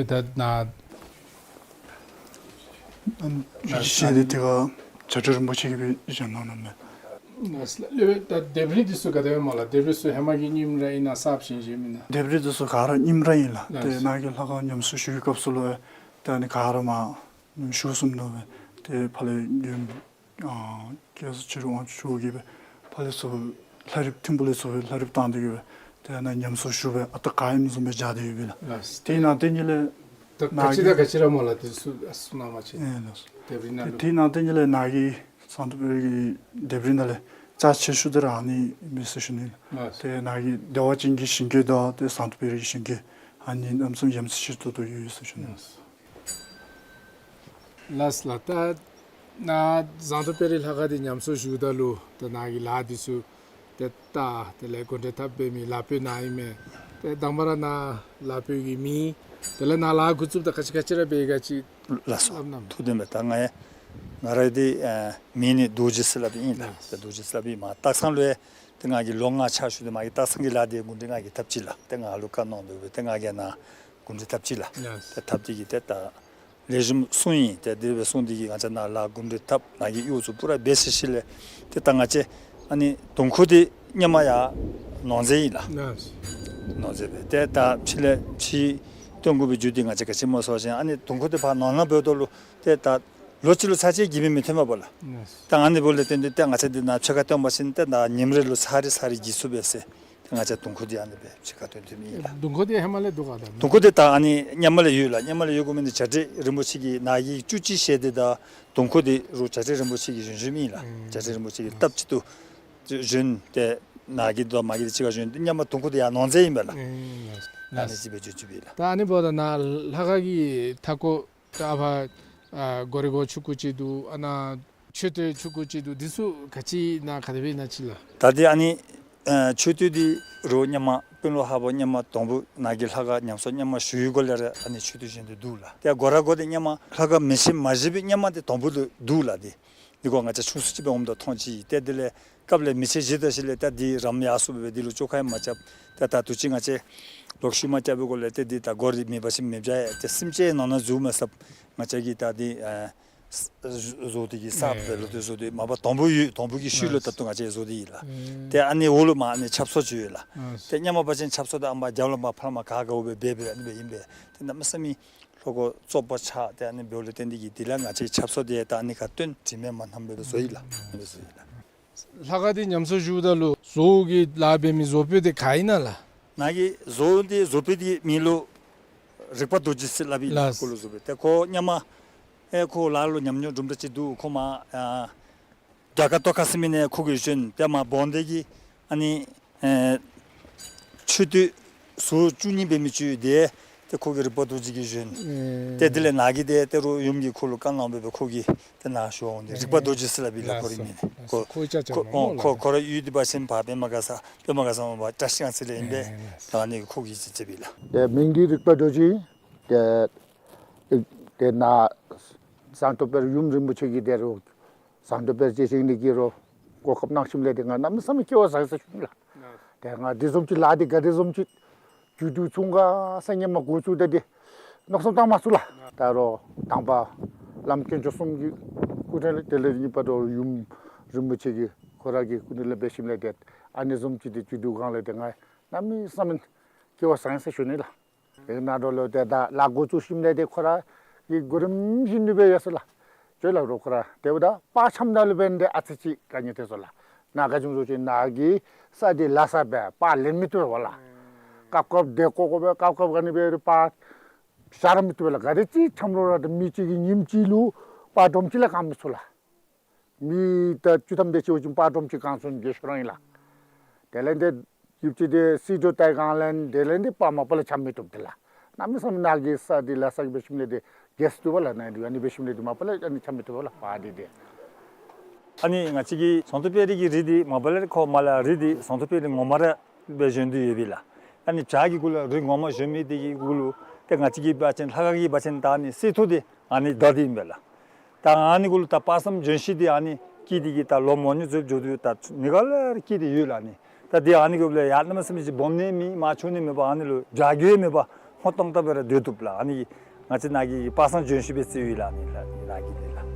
དཔོན་ད་ནཱ་ཨ་ཞལ་འདི་ཏེ་ག་བྱ་བྲལ་རིན་པོ་ཆེ་གིས་སྦེ་བཞེངས་གནང་གནངམ་མས། སློབ་དཔོན་ད་ལྡེབས་རིས་འདི་ཚུ་ག་དེ་སྦེ་སྨོ་ལགས། ལྡེབས་རིས་ཚུ་ཧེ་མ་གི་རྙིངམ་ར་ཨིན་ན་གསརཔ་བཞེངས་བཞེངསམ་ཨིན་ན། ལྡེབས་རིས་འདི་ཚུ་ག་ར་རྙིངམ་ར་ཨིན་ལགས། ལགས། ཏེ་ནཱ་གི་ལྷ་ཁང་ཉམས་གསོ་ཞུ་བའི་སྐབས་སུ་ལུ་ཏེ་ཨ་ནི་ག་ར་མར་ཉམས་གསོ་ཞུ་ཚུགས་མི་ནུག་པས། ཏེ་ཕར་ལས་ཡུམ་ཨ་སྐལ་བཟང་ཆོས་སྒྲོན་དབང་ཕྱུག་མཆོག་གིས་སྦེ་ ལས་ཚུ་ལྷ་རིཔ་ཐིམ་ཕུ་ལས་ཚུ་ལྷ་རིཔ་བཏང་སྟེ་གི་སྦེ་ཏེ་ནཱ་ཉམས་གསོ་ཞུ་སྦེ་ཨ་རྟག་ག་ཨིནམ་བཟུམ་སྦེ་བཞག་སྟེ་ཡོད་པས་ལགས། ལགས། ཏེ་ནཱ་ཏེ་ཉིད་ལས་ད་ག་ཅི་དང་ག་ཅི་ར་སྨོ་ལགས། ཏེ་ཚུ་ཨ་ཚུ་ནང་མ་ཅིག་ཨེ་ལགས། ལྡེབས་རིས་ནང་ལུ། ཏེ་ནཱ་ཏེ་ཉིད་ལས་ནཱ་གི་ཟངས་མདོག་དཔལ་རི་གི་ལྡེབས་རིས་ནང་ལས་རྩ་ཆེ་ཤོས་འདི་ར་ཨ་ནི་ཨིན་མས་ཟེར་ཞུ་ནི་ལགས། ལགས། ཏེ་ནཱ་གི་བདེ་བ་ཅན་གྱི་ཞིང་གི་དང་ཏེ་ཟངས་མདོག་དཔལ་རི་གི་ཞིང་གི་ཨ་ནི་གནམ་མེད་ས་མེད་ཡ་མཚན་ཆེ་ཏོག་ཏོ་ཡོད་ཟེར་ཞུ་ནི་ལགས། ལགས་ལགས། ད་ནཱ་ཟངས་མདོག་དཔལ་རི་ལྷ་ཁང་འདི་ཉམས་གསོ་ཞུཝ་ད་ལུ་ད་ནཱ་གི་ལཱ་འདི་ཚུ་ཏེ་ད་དེ་ལས་གོ་འདྲེན་འཐབ་འབད་མི་ལཱ་དཔོན་ནཱ་ཨིན་མས། ཏེ་དང་པ་ར་ནཱ་ལཱ་དཔོན་གྱི་མིང་དེ་ལས་ནཱ་ལཱ་འགོ་བཙུགསཔ་ད་ག་ཅི་ག་ཅི་ར་འབད་ག་ཅི་ལགས་སོ། སླབ་གནང་། ཐུགས་བདེན་པས། ད་ང་ཡང་ང་ར་འདི་ཨ་མིང་ནི་རྡོ་རྗེ་ཟེར་སླབ་ཨིན་ལགས། ལགས། ཏེ་རྡོ་རྗེ་ཟེར་སླབ་ཨིན། མ་སྟག་ཚང་ལུ་ཡང་ཏེ་ང་གིས་ལོ་ལྔ་ཕྱག་ཞུ་སྟེ་མ་གི་སྟག་ཚང་གི་ལཱ་འདི་འགོ་འདྲེན་ང་གིས་འཐབ་ཅི་ལགས། ཏེ་ང་ལུ་བཀའ་གནང་དོ་སྦེ་ཏེ་ང་གིས་ནཱ་འགོ་འདྲེན་འཐབ་ཅི་ལགས། ལགས། ཏེ་འཐབ་སྟེ་གི་ཏེ་ད་ལེགས་ཤོམ་སོང་ཡི། ཏེ་དེ་སྦེ་སོང་སྟེ་གི་ང་བཅས་ནཱ་ལཱ་འགོ་འདྲེན་འཐབ་ནཱ་གི་གཡོག་ཚུ་པུ་ར་འབད་ཚར་ཞིནམ་ལས་ཏེ་ད་ང་བཅས་ཨ་ནི་དུང་ཁུ་འདི་སྔོན་མ་ཡར་ནོར་རྫས་ཨིན་ལགས། ལགས། ནོར་རྫས་སྦེ་ཏེ་ད་ཕྱི་ལས་ཕྱི་སྟོན་དགོ་པའི་རྒྱུ་འདི་ང་བཅས་ག་ཅི་སྨོ་ཟེར་བ་ཅིན་ཨ་ནི་དུང་ཁུ་འདི་ཕར་ནོར་ནོར་འབདཝ་ད་ལུ་ཏེ་ད་ལོ་གཅིག་ལུ་ཚར་གཅིག་གྱིས་མི་མི་ཐོན་པས་ལགས། ལགས། ད་ཨ་ནི་འབདཝ་ལས་བརྟེན་ཏེ་ཏེ་ང་བཅས་འདི་ནཱ་ཕྱེད་ཀ་བཏོན་པ་ཅིན་ཏེ་ད་ཉིནམ་རེ་ལུ་ཚར་རེ་ཚར་རེ་གྱིས་ཚུགས་པས་ཟེར། ཏེ་ང་བཅས་དུང་ཁུ་འདི་ཨ་ནི་སྦེ་ཕྱེད་ཀ་བཏོན་བཏོནམ་ཨིན་ལགས། དུང་ཁུ་འདི་ཧེ་མ་ལས་འདུག་ག་ད། དུང་ཁུ་འདི་ད་ཨ་ནི་སྔོན་མ་ལས་ཡོད་ལགས། སྔོན་མ་ལས་ཡོད་དགོ་མི་འདི་བྱ་བྲལ་རིན་པོ་ཆེ་གི་ནཱ་གི་བཅུ་གཅིག་ཞལ་འདི་དང་དུང་ཁུ་འདི་རུང་བྱ་བྲལ་རིན་པོ་ཆེ་གིས་བཞེངས་བཞེངསམ་ཨིན་ལགས། ཨུམ། བྱ་བྲལ་རིན་པོ་ཆེ་གིས་སྟབས་གཅིག་ཏུ་བཞེངས་ཏེ་ནཱ་གི་དང་མ་གི་འདི་གཅིག་ཁར་བཞེངས་ཏེ་སྔོན་མ་དུང་ཁུ་འདི་ཡར་ནོར་རྫས་ཨིན་པས་ལགས། ཨུམ། ཨ་ནི་ཅིག་སྦེ་བརྗོད་བྱིན་པས་ལགས། ད་ཨ་ནི་འབདཝ་ད་ནཱ་ལྷ་ཁང་གི་མཐའ་སྐོར་ད་ཕར་ཨ་སྒོ་རའི་སྒོ་ཆུང་ཀུ་ཅིག་འདུག། ཨ་ནཱ་མཆོད་རྟེན་ཆུང་ཀུ་ཅིག་འདུག། འདི་ཚུ་ག་ཅི་ནཱ་ག་དེ་སྦེ་ཨིན་ན་ཅིག་ལགས། ད་འདི་ཨ་ནི་ཨ་མཆོད་རྟེན་འདི་རུང་སྔོན་མ་དཔོན་སློབ་ཧ་པ་སྔོན་མ་དང་པོ་ནཱ་གི་ལྷ་ཁང་ཉམས་གསོ་སྔོན་མ་ཞུ་བའི་སྒོ་ལས་ར་ཨ་ནི་མཆོད་རྟེན་བཞེངས་ཏེ་འདུག་ལགས། ཏེ་སྒོ་ར་སྒོ་འདི་སྔོན་མ་ལྷ་ཁང་མེ་ཤིང་མ་བཞེངས་པའི་སྔོན་མ་འདི་དང་པོ་འདི་འདུག་ལགས། འདི་འདི་སྒོ་ང་བཅས་ཆུང་སུ་ཅིག་སྦེ་འོངམ་ད་མཐོང་ཅི། ཏེ་དེ་ལས་སྐབས་ལས་མེ་ཤིང་བཞེངས་ད་ཞིནམ་ལས་ད་འདི་རམ་ཡར་སོང་སྦེ་འདི་ལུ་བཅོ་ཁ་ཡང་མ་རྐྱབ། ཏེ་ད་དུས་ཅི་ང་བཅས་ལོག་ཤུལ་མ་རྐྱབ་པའི་སྒོ་ལས་ཏེ་འདི་ད་སྒོ་ར་མེད་པ་ཅིན་མེདཔ་བྱ་ཡི། ཏེ་སེམས་ཅན་ནང་ན་འཛུལ་མ་ཚུགསཔ་ང་བཅས་ཀྱིས་ད་འདི་ཨ་བཟོ་སྟེ་གི་གསརཔ་སྦེ་ལོག་སྟེ་བཟོ་སྟེ་མ་པ་དང་པོ་ཡོད་དང་པོ་གི་ཤུལ་ལུ་ད་ལྟོ་ང་བཅས་བཟོ་སྟེ་ཡོད་ལགས། ཨེ། ཏེ་ཨ་ནི་འོག་ལུ་མར་ཨ་ནི་ཆབ་གསང་ཅིག་ཡོད་ལགས། ཨ་ཏེ་སྔོན་མ་འབད་བ་ཅིན་ཆབ་གསང་འདི་ཨ་མ་རྒྱབ་ལུ་མར་ཕར་ལུ་མར་ག་ག་འོང་སྦེ་འབད་འབད་ཨ་ནི་སྦེ་ཨིན་པས། ཏེ་གནམ་མེད་ས་མེད་ལྷོ་སྒོ་བཙོག་པ་ཆགས། ཏེ་ཨ་ནི་འབདཝ་ལས་བརྟེན་ཏེ་གི་དེ་ལས་ང་བཅས་ཆབ་གསང་འདི་ད་ཨ་ནི་ཁར་བཏོན། དྲི་མེད་མ་ཐངས་སྦེ་བཟོ་ཡི་ལགས། ཨ་ནི་བཟོ་ཡི་ལགས། ལྷ་ཁང་འདི་ཉམས་གསོ་ཞུཝ་ད་ལུ་བཟོ་གི་ལཱ་འབད་མི་བཟོ་དཔོན་འདི་ག་ཨིན་ན་ལགས། ནཱ་གི་བཟོ་འདི་བཟོ་དཔོན་འདི་མིང་ལུ་རིག་པ་རྡོ་རྗེ་ཟེར་སླབ་ཨིན་ལགས། ལགས། ཁོ་ལུ་བཟོ་དཔོན་ཏེ་ཁོ་སྔོན་མ་ཨེ་ཁོ་ལཱ་ལུ་ཉམས་མྱོང་དུམ་གྲ་ཅིག་འདུག། ཁོ་མར་ཨ་རྒྱ་གར་ཏོག་ཁ་ཟེར་མི་ནང་ཁོ་གིས་བཞོན། ཏེ་མར་བོང་སྡེ་གི་ཨ་ནི་ཨེ་མཆོད་རྟེན་ཟུར་བཅུ་གཉིས་འབད་མི་ཅིག་ཡོད། ཏེ་ཏེ་ཁོ་གིས་རིག་པ་རྡོ་རྗེ་གིས་བཞོན། ཨེ། ཏེ་དེ་ལས་ནཱ་གི་ཏེ་ཏེ་རུང་ཡུམ་གྱིས་ཁོ་ལུ་བཀའ་གནང་སྦེ་ཁོ་གིས་ཏེ་ནཱ་བཞེངས་འོང་། ཏེ་རིག་པ་རྡོ་རྗེ་ཟེར་སླབ་ཨིན་ལགས། ལགས་སོ། ཁོ་རའི་མིང་ནི། ལགས་སོ། ཁོ་ཁོ་ཁོ་ཁོ་ཁོ་ཁོ་ཁོ་ཁོ་ཁོ་ཁོ་ཁོ་ཁོ་ཁོ་ར་ཡུལ་འདི་འབད་བ་ཅིན་ཕར་པདྨ་དགའ་ས་པདྨ་དགའ་ས་མར་བཀྲ་ཤིས་སྒང་ཚུ་ལས་ཨིན་པས། ཨེ། ལགས་སོ། ད་ཨ་ནི་ཁོ་གིས་ཅིག་ཟེར་བས་ལགས། ཏེ་མིང་འདི་རིག་པ་རྡོ་རྗེ། ཏེ་ཏེ་ནཱ་ཟངས་མདོག་དཔལ་ཡུམ་རིན་པོ་ཆེ་གིས་ཏེ་རུང་ཟངས་མདོག་དཔལ་རྗེ་བཞེངས་ནི་གི་རུང་གོ་སྐབས་གནང་ཞིནམ་ལས་ཏེ་ང་གནམ་མེད་ས་མེད་སྐལ་བ་བཟང་ཡི་ཟེར་ཞུ་ནི་ལགས། ཏེ་ང་འདི་བཟུམ་ཅིག་ལཱ་འདི་ག་དེ་བཟུམ་ཅིག་རྒྱུ་དུ་ཚུན་ཁ་ས་སྔོན་མ་འགོ་བཙུགས་ད་འདི་མནོ་བསམ་བཏང་མ་ཚུགས་ལགས། ད་རུང་དང་པ་བླམ་དཀོན་མཆོག་གསུམ་གྱི་སྐུ་དྲིན་ལས་དེ་ལས་གཉིས་པ་རུང་ཡུམ་རིན་པོ་ཆེ་གི་ཁོ་ར་གི་སྐུ་དྲིན་ལས་འབད་ཞིནམ་ལས་ཏེ་ཨ་ནི་བཟུམ་ཅིག་འདི་རྒྱུ་དུ་སྒང་ལས་ཏེ་ང་གནམ་མེད་ས་མེད་སྐལ་བ་བཟང་ཡི་ཟེར་ཞུ་ནི་ལགས། ཨེ་ནཱ་འགྲོ་ལོ་ཏེ་ད་ལཱ་འགོ་བཙུགས་ཞིནམ་ལས་ཏེ་ཁོ་ར་གི་གོ་རིམ་བཞིན་དུ་སྦེ་ཡོད་ཟེར་ལགས། ཅོག་ལགས་རོགས་ཁོ་ར་ཏེ་འབདཝ་ད་པར་འཆམ་ད་ལུ་འབད་ནི་འདི་ཨ་ཙི་ཅིག་དཀའ་ངལ་ཐོན་སོང་ལགས། ནཱ་ག་ཅི་སྨོ་ཟེར་བ་ཅིན་ནཱ་གི་ས་འདི་ལ་ས་སྦེ་པར་ལེན་མི་བཏུབ་པས་ལགས། སྐབས་སྐབས་འདི་བཀོ་བཀོཝ་སྦེ་སྐབས་སྐབས་ག་ནི་སྦེ་རུང་པར་བཞག་ར་མི་བཏུབ་པས་ལགས། ག་དེ་ཅིག་འཆམ་རུང་ར་ཏེ་མི་གཅིག་གིས་ཉིནམ་གཅིག་ལུ་པར་སྒྲོམ་གཅིག་ལས་གང་མི་ཚུགས་ལགས། མི་ད་བཅུ་ཐམ་དེ་ཅིག་འབད་བ་ཅིན་པར་སྒྲོམ་གཅིག་གང་ཚུགས་ནི་གི་ཤུགས་རྐྱེན་ཨིན་ལགས། དེ་ལས་ཏེ་ཡུདཔ་ཅིག་ཏེ་སིལ་ཏོག་བཏབ་གང་ལས་དེ་ལས་ཏེ་པར་མ་པ་ལས་འཆམ་མི་བཏུབ་དེ་ལགས། གནམ་མེད་ས་མེད་ནཱ་གི་ས་འདི་ལ་ས་གིས་འབད་ཞིནམ་ལས་ཏེ་རྒྱས་སུ་བཏུབ་པས་ལགས། ནཱ་འདི་ཨ་ནི་འབད་ཞིནམ་ལས་ཏེ་མ་པ་ལས་ཨ་ནི་འཆམ་མི་བཏུབ་པས་ལགས་པར་འདི་ཏེ། ཨ་ནི་ང་བཅས་ཀྱི་ཟངས་མདོག་དཔལ་རི་གི་རི་འདི་མ་པ་ལས་ཁོ་མར་ལས་རི་འདི་ཟངས་མདོག་དཔལ་རི་ངོ་མ་ར་སྦེ་བཞེངས་ཏེ་ཡོད་པས་ལགས། ཨ་ནི་བྱག་གི་གུ་ལུ་རི་ངོ་མ་བཞེངས་མི་འདི་གི་གུ་ལུ་ཏེ་ང་བཅས་ཀྱིས་འབད་བ་ཅིན་ལྷ་ཁང་གིས་འབད་བ་ཅིན་ད་ཨ་ནི་སིལ་ཏོག་འདི་ཨ་ནི་བཏབ་སྟེ་ཨིན་པས་ལགས། ད་ཨ་ནི་གུ་ལུ་ད་པར་སྒྲོམ་ལྗོན་ཤིང་འདི་ཨ་ནི་སྐྱེས་ཏེ་གི་ད་ལོ་མང་ཉུང་ཚུན་འགྱོ་དོ། ད་ནི་ག་ལས་སྐྱེས་ཏེ་ཡོད་ལགས། ཨ་ནི་ད་འདི་ཨ་ནི་གུ་ལུ་ཡར་གནམ་མེད་ས་མེད་ཅིག་སྦོམ་ནི་མེད། མར་ཆུང་ནི་མེད་པར་ཨ་ནི་ལུ་བྱ་རྒོད་མེད་པར་སྔོ་ཏོང་ཏོ་སྦེ་ར་སྡོད་བཏུབ་ལགས། ཨ་ནི་ང་བཅས་ནཱ་གི་པར་སྒྲོམ་ལྗོན་ཤིང་སྦེ་བརྩིཝ་ཨིན་ལགས། ཨ་ནི་ལགས་ནཱ་གི་འདི་ལགས།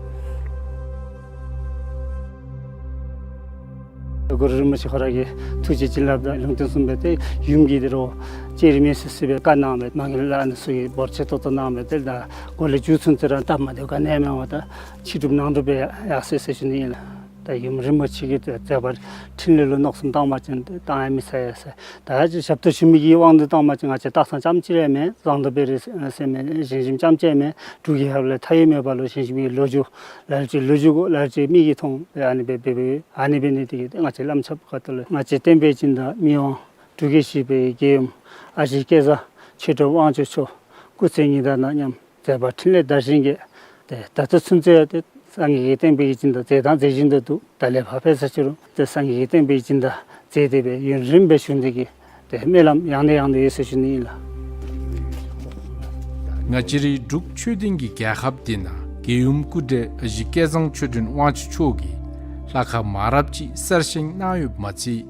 གུ་རུ་རིན་པོ་ཆེ་ཁོ་ར་གི་ཐུགས་རྗེ་བྱིན་རླབས་དང་ལུང་བསྟན་གསུངས་པའི་ཏེ་ཡུམ་གྱིས་ཏེ་རུང་ལྕགས་རི་མེ་སྲེག་སྲེག་སྦེ་བཀའ་གནང་སྦེ་མ་གི་ལས་ཨ་ནི་ཚུ་གིས་འབོར་ཆེ་ཏོག་ཏོ་གནང་སྦེ་ཏེ་ད་འགོ་ལས་མཇུག་ཚུན་ཚོད་ར་སྟབས་མ་བདེཝ་ག་ནི་ཡང་མེད་པར་ད་ཕྱི་སྒྲུབ་ནང་སྒྲུབ་སྦེ་ཡར་སོ་ཡི་ཟེར་ཞུ་ནི་ཨིན་ལགས། ད་ཡུམ་རིན་པོ་ཆེ་གི་མཛད་པ་འཕྲིན་ལས་ལུ་མནོ་བསམ་བཏང་བ་ཅིན་བཏང་ཡང་མི་ཚར་ཡ་ཟེར། ད་ཅི་ཞབས་ཏོག་ཞུ་མི་གི་དབང་དུ་བཏང་བ་ཅིན་ང་བཅས་སྟག་ཚང་རྐྱངམ་གཅིག་ར་མེན། ཟངས་མདོག་དཔལ་རི་ཟེར་མི་ཞིང་ཞིམ་རྐྱངམ་གཅིག་ར་མེན། འབྲུག་རྒྱལ་ཁབ་ལས་མཐའ་ཡས་མེད་པ་ལུ་ཞིང་ཞིམ་གྱི་ལོ་རྒྱུས་ལ་ལུ་ཅིག་ལོ་རྒྱུས་གོ་ལ་ལུ་ཅིག་མིག་གིས་མཐོང་ཨ་ནི་སྦེ་འབད་འབདཝ་ཨ་ནི་འབད་ནི་དེ་གིས་ང་བཅས་བླམ་ཆབ་ཁ་ཐུག་ལས་ང་བཅས་བསྟན་པའི་སྦྱིན་བདག་མི་དབང་འབྲུག་རྒྱལ་བཞི་པའི་རྒྱལ་ཡུམ་ཨ་ཞེ་སྐལ་བཟང་ཆོས་གྲུབ་དབང་ཕྱུག་མཆོག་སྐུ་ཚེ་ཉི་ཟླ་དང་མཉམ་མཛད་པ་འཕྲིན་ལས་དར་ཞིང་རྒྱས། ཏེ་ད་ལྟོ་ཚུན་ཚོད་ཡང་ཏེ་སངས་རྒྱས་ཀྱི་བསྟན་པའི་སྦྱིན་བདག་མཛད་དང་མཛད་བཞིན་དུ་འདུག། ད་ལས་ཕར་འབད་ས་ཅི་རུང་ཏེ་སངས་རྒྱས་ཀྱི་བསྟན་པའི་སྦྱིན་བདག་མཛད་དེ་སྦེ་ཡུན་རིངམོ་སྦེ་བཞུགས་ནི་གི་ཏེ་སྨོན་ལམ་ཡང་ནས་ཡང་དུ་ཡོད་ཟེར་ཞུ་ནི་ཨིན་ལགས། ང་བཅས་རའི་འབྲུག་ཆོས་ལྡན་གྱི་རྒྱལ་ཁབ་འདི་ནང་རྒྱལ་ཡུམ་སྐུ་བགྲེས་ཨ་ཞེ་སྐལ་བཟང་ཆོས་སྒྲོན་དབང་ཕྱུག་མཆོག་གིས་ལྷ་ཁང་མང་རབས་ཅིག་གསར་བཞེངས་གནང་ཡོདཔ་མ་ཚད་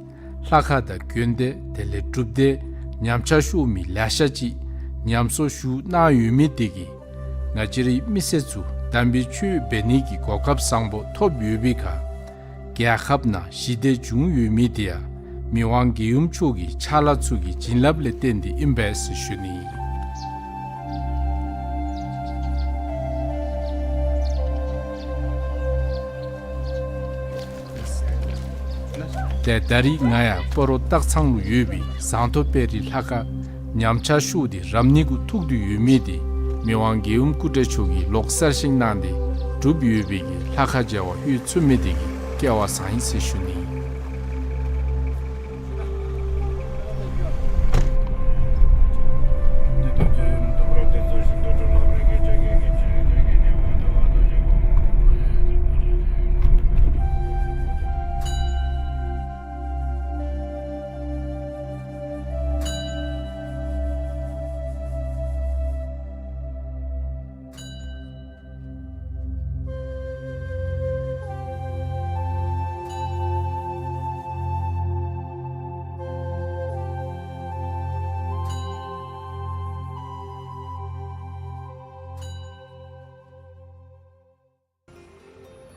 ལྷ་ཁང་དང་དགོན་སྡེ་དེ་ལས་སྒྲུབ་སྡེ་ཉམས་ཆག་ཤོར་མི་ལེ་ཤ་ཅིག་ཉམས་གསོ་ཞུ་གནང་ཡོད་མི་དེ་གིས་ང་བཅས་རའི་མི་སེར་ཚུ་དམ་པའི་ཆོས་འབད་ནི་གི་གོ་སྐབས་བཟང་པོ་ཐོབ་ཡོད་པའི་ཁར་རྒྱལ་ཁབ་ནང་ཞི་བདེ་བྱུང་ཡོད་མི་དེ་ཡང་མི་དབང་རྒྱལ་ཡུམ་མཆོག་གི་ཕྱག་ལཱ་ཚུ་གི་བྱིན་རླབས་ལས་བརྟེན་ཏེ་ཨིན་པས་ཟེར་ཞུ་ནི། ཏེ་ད་རིས་ང་ཡང་སྤ་རོ་སྟག་ཚང་ལུ་ཡོད་པའི་ཟངས་མདོག་དཔལ་རི་ལྷ་ཁང་ཉམས་ཆག་ཤོར་ཏེ་རབ་གནས་གུ་ཐུག་སྟེ་ཡོད་མི་དེ་མི་དབང་རྒྱལ་ཡུམ་སྐུ་བགྲེས་མཆོག་གིས་ལོག་གསར་བཞེངས་གནང་སྟེ་གྲུབ་ཡོད་པའི་གི་ལྷ་ཁང་མཇལ་བར་ལྷོད་ཚུགས་མི་དེ་གིས་སྐལ་བ་བཟང་ཡི་ཟེར་ཞུ་ནི།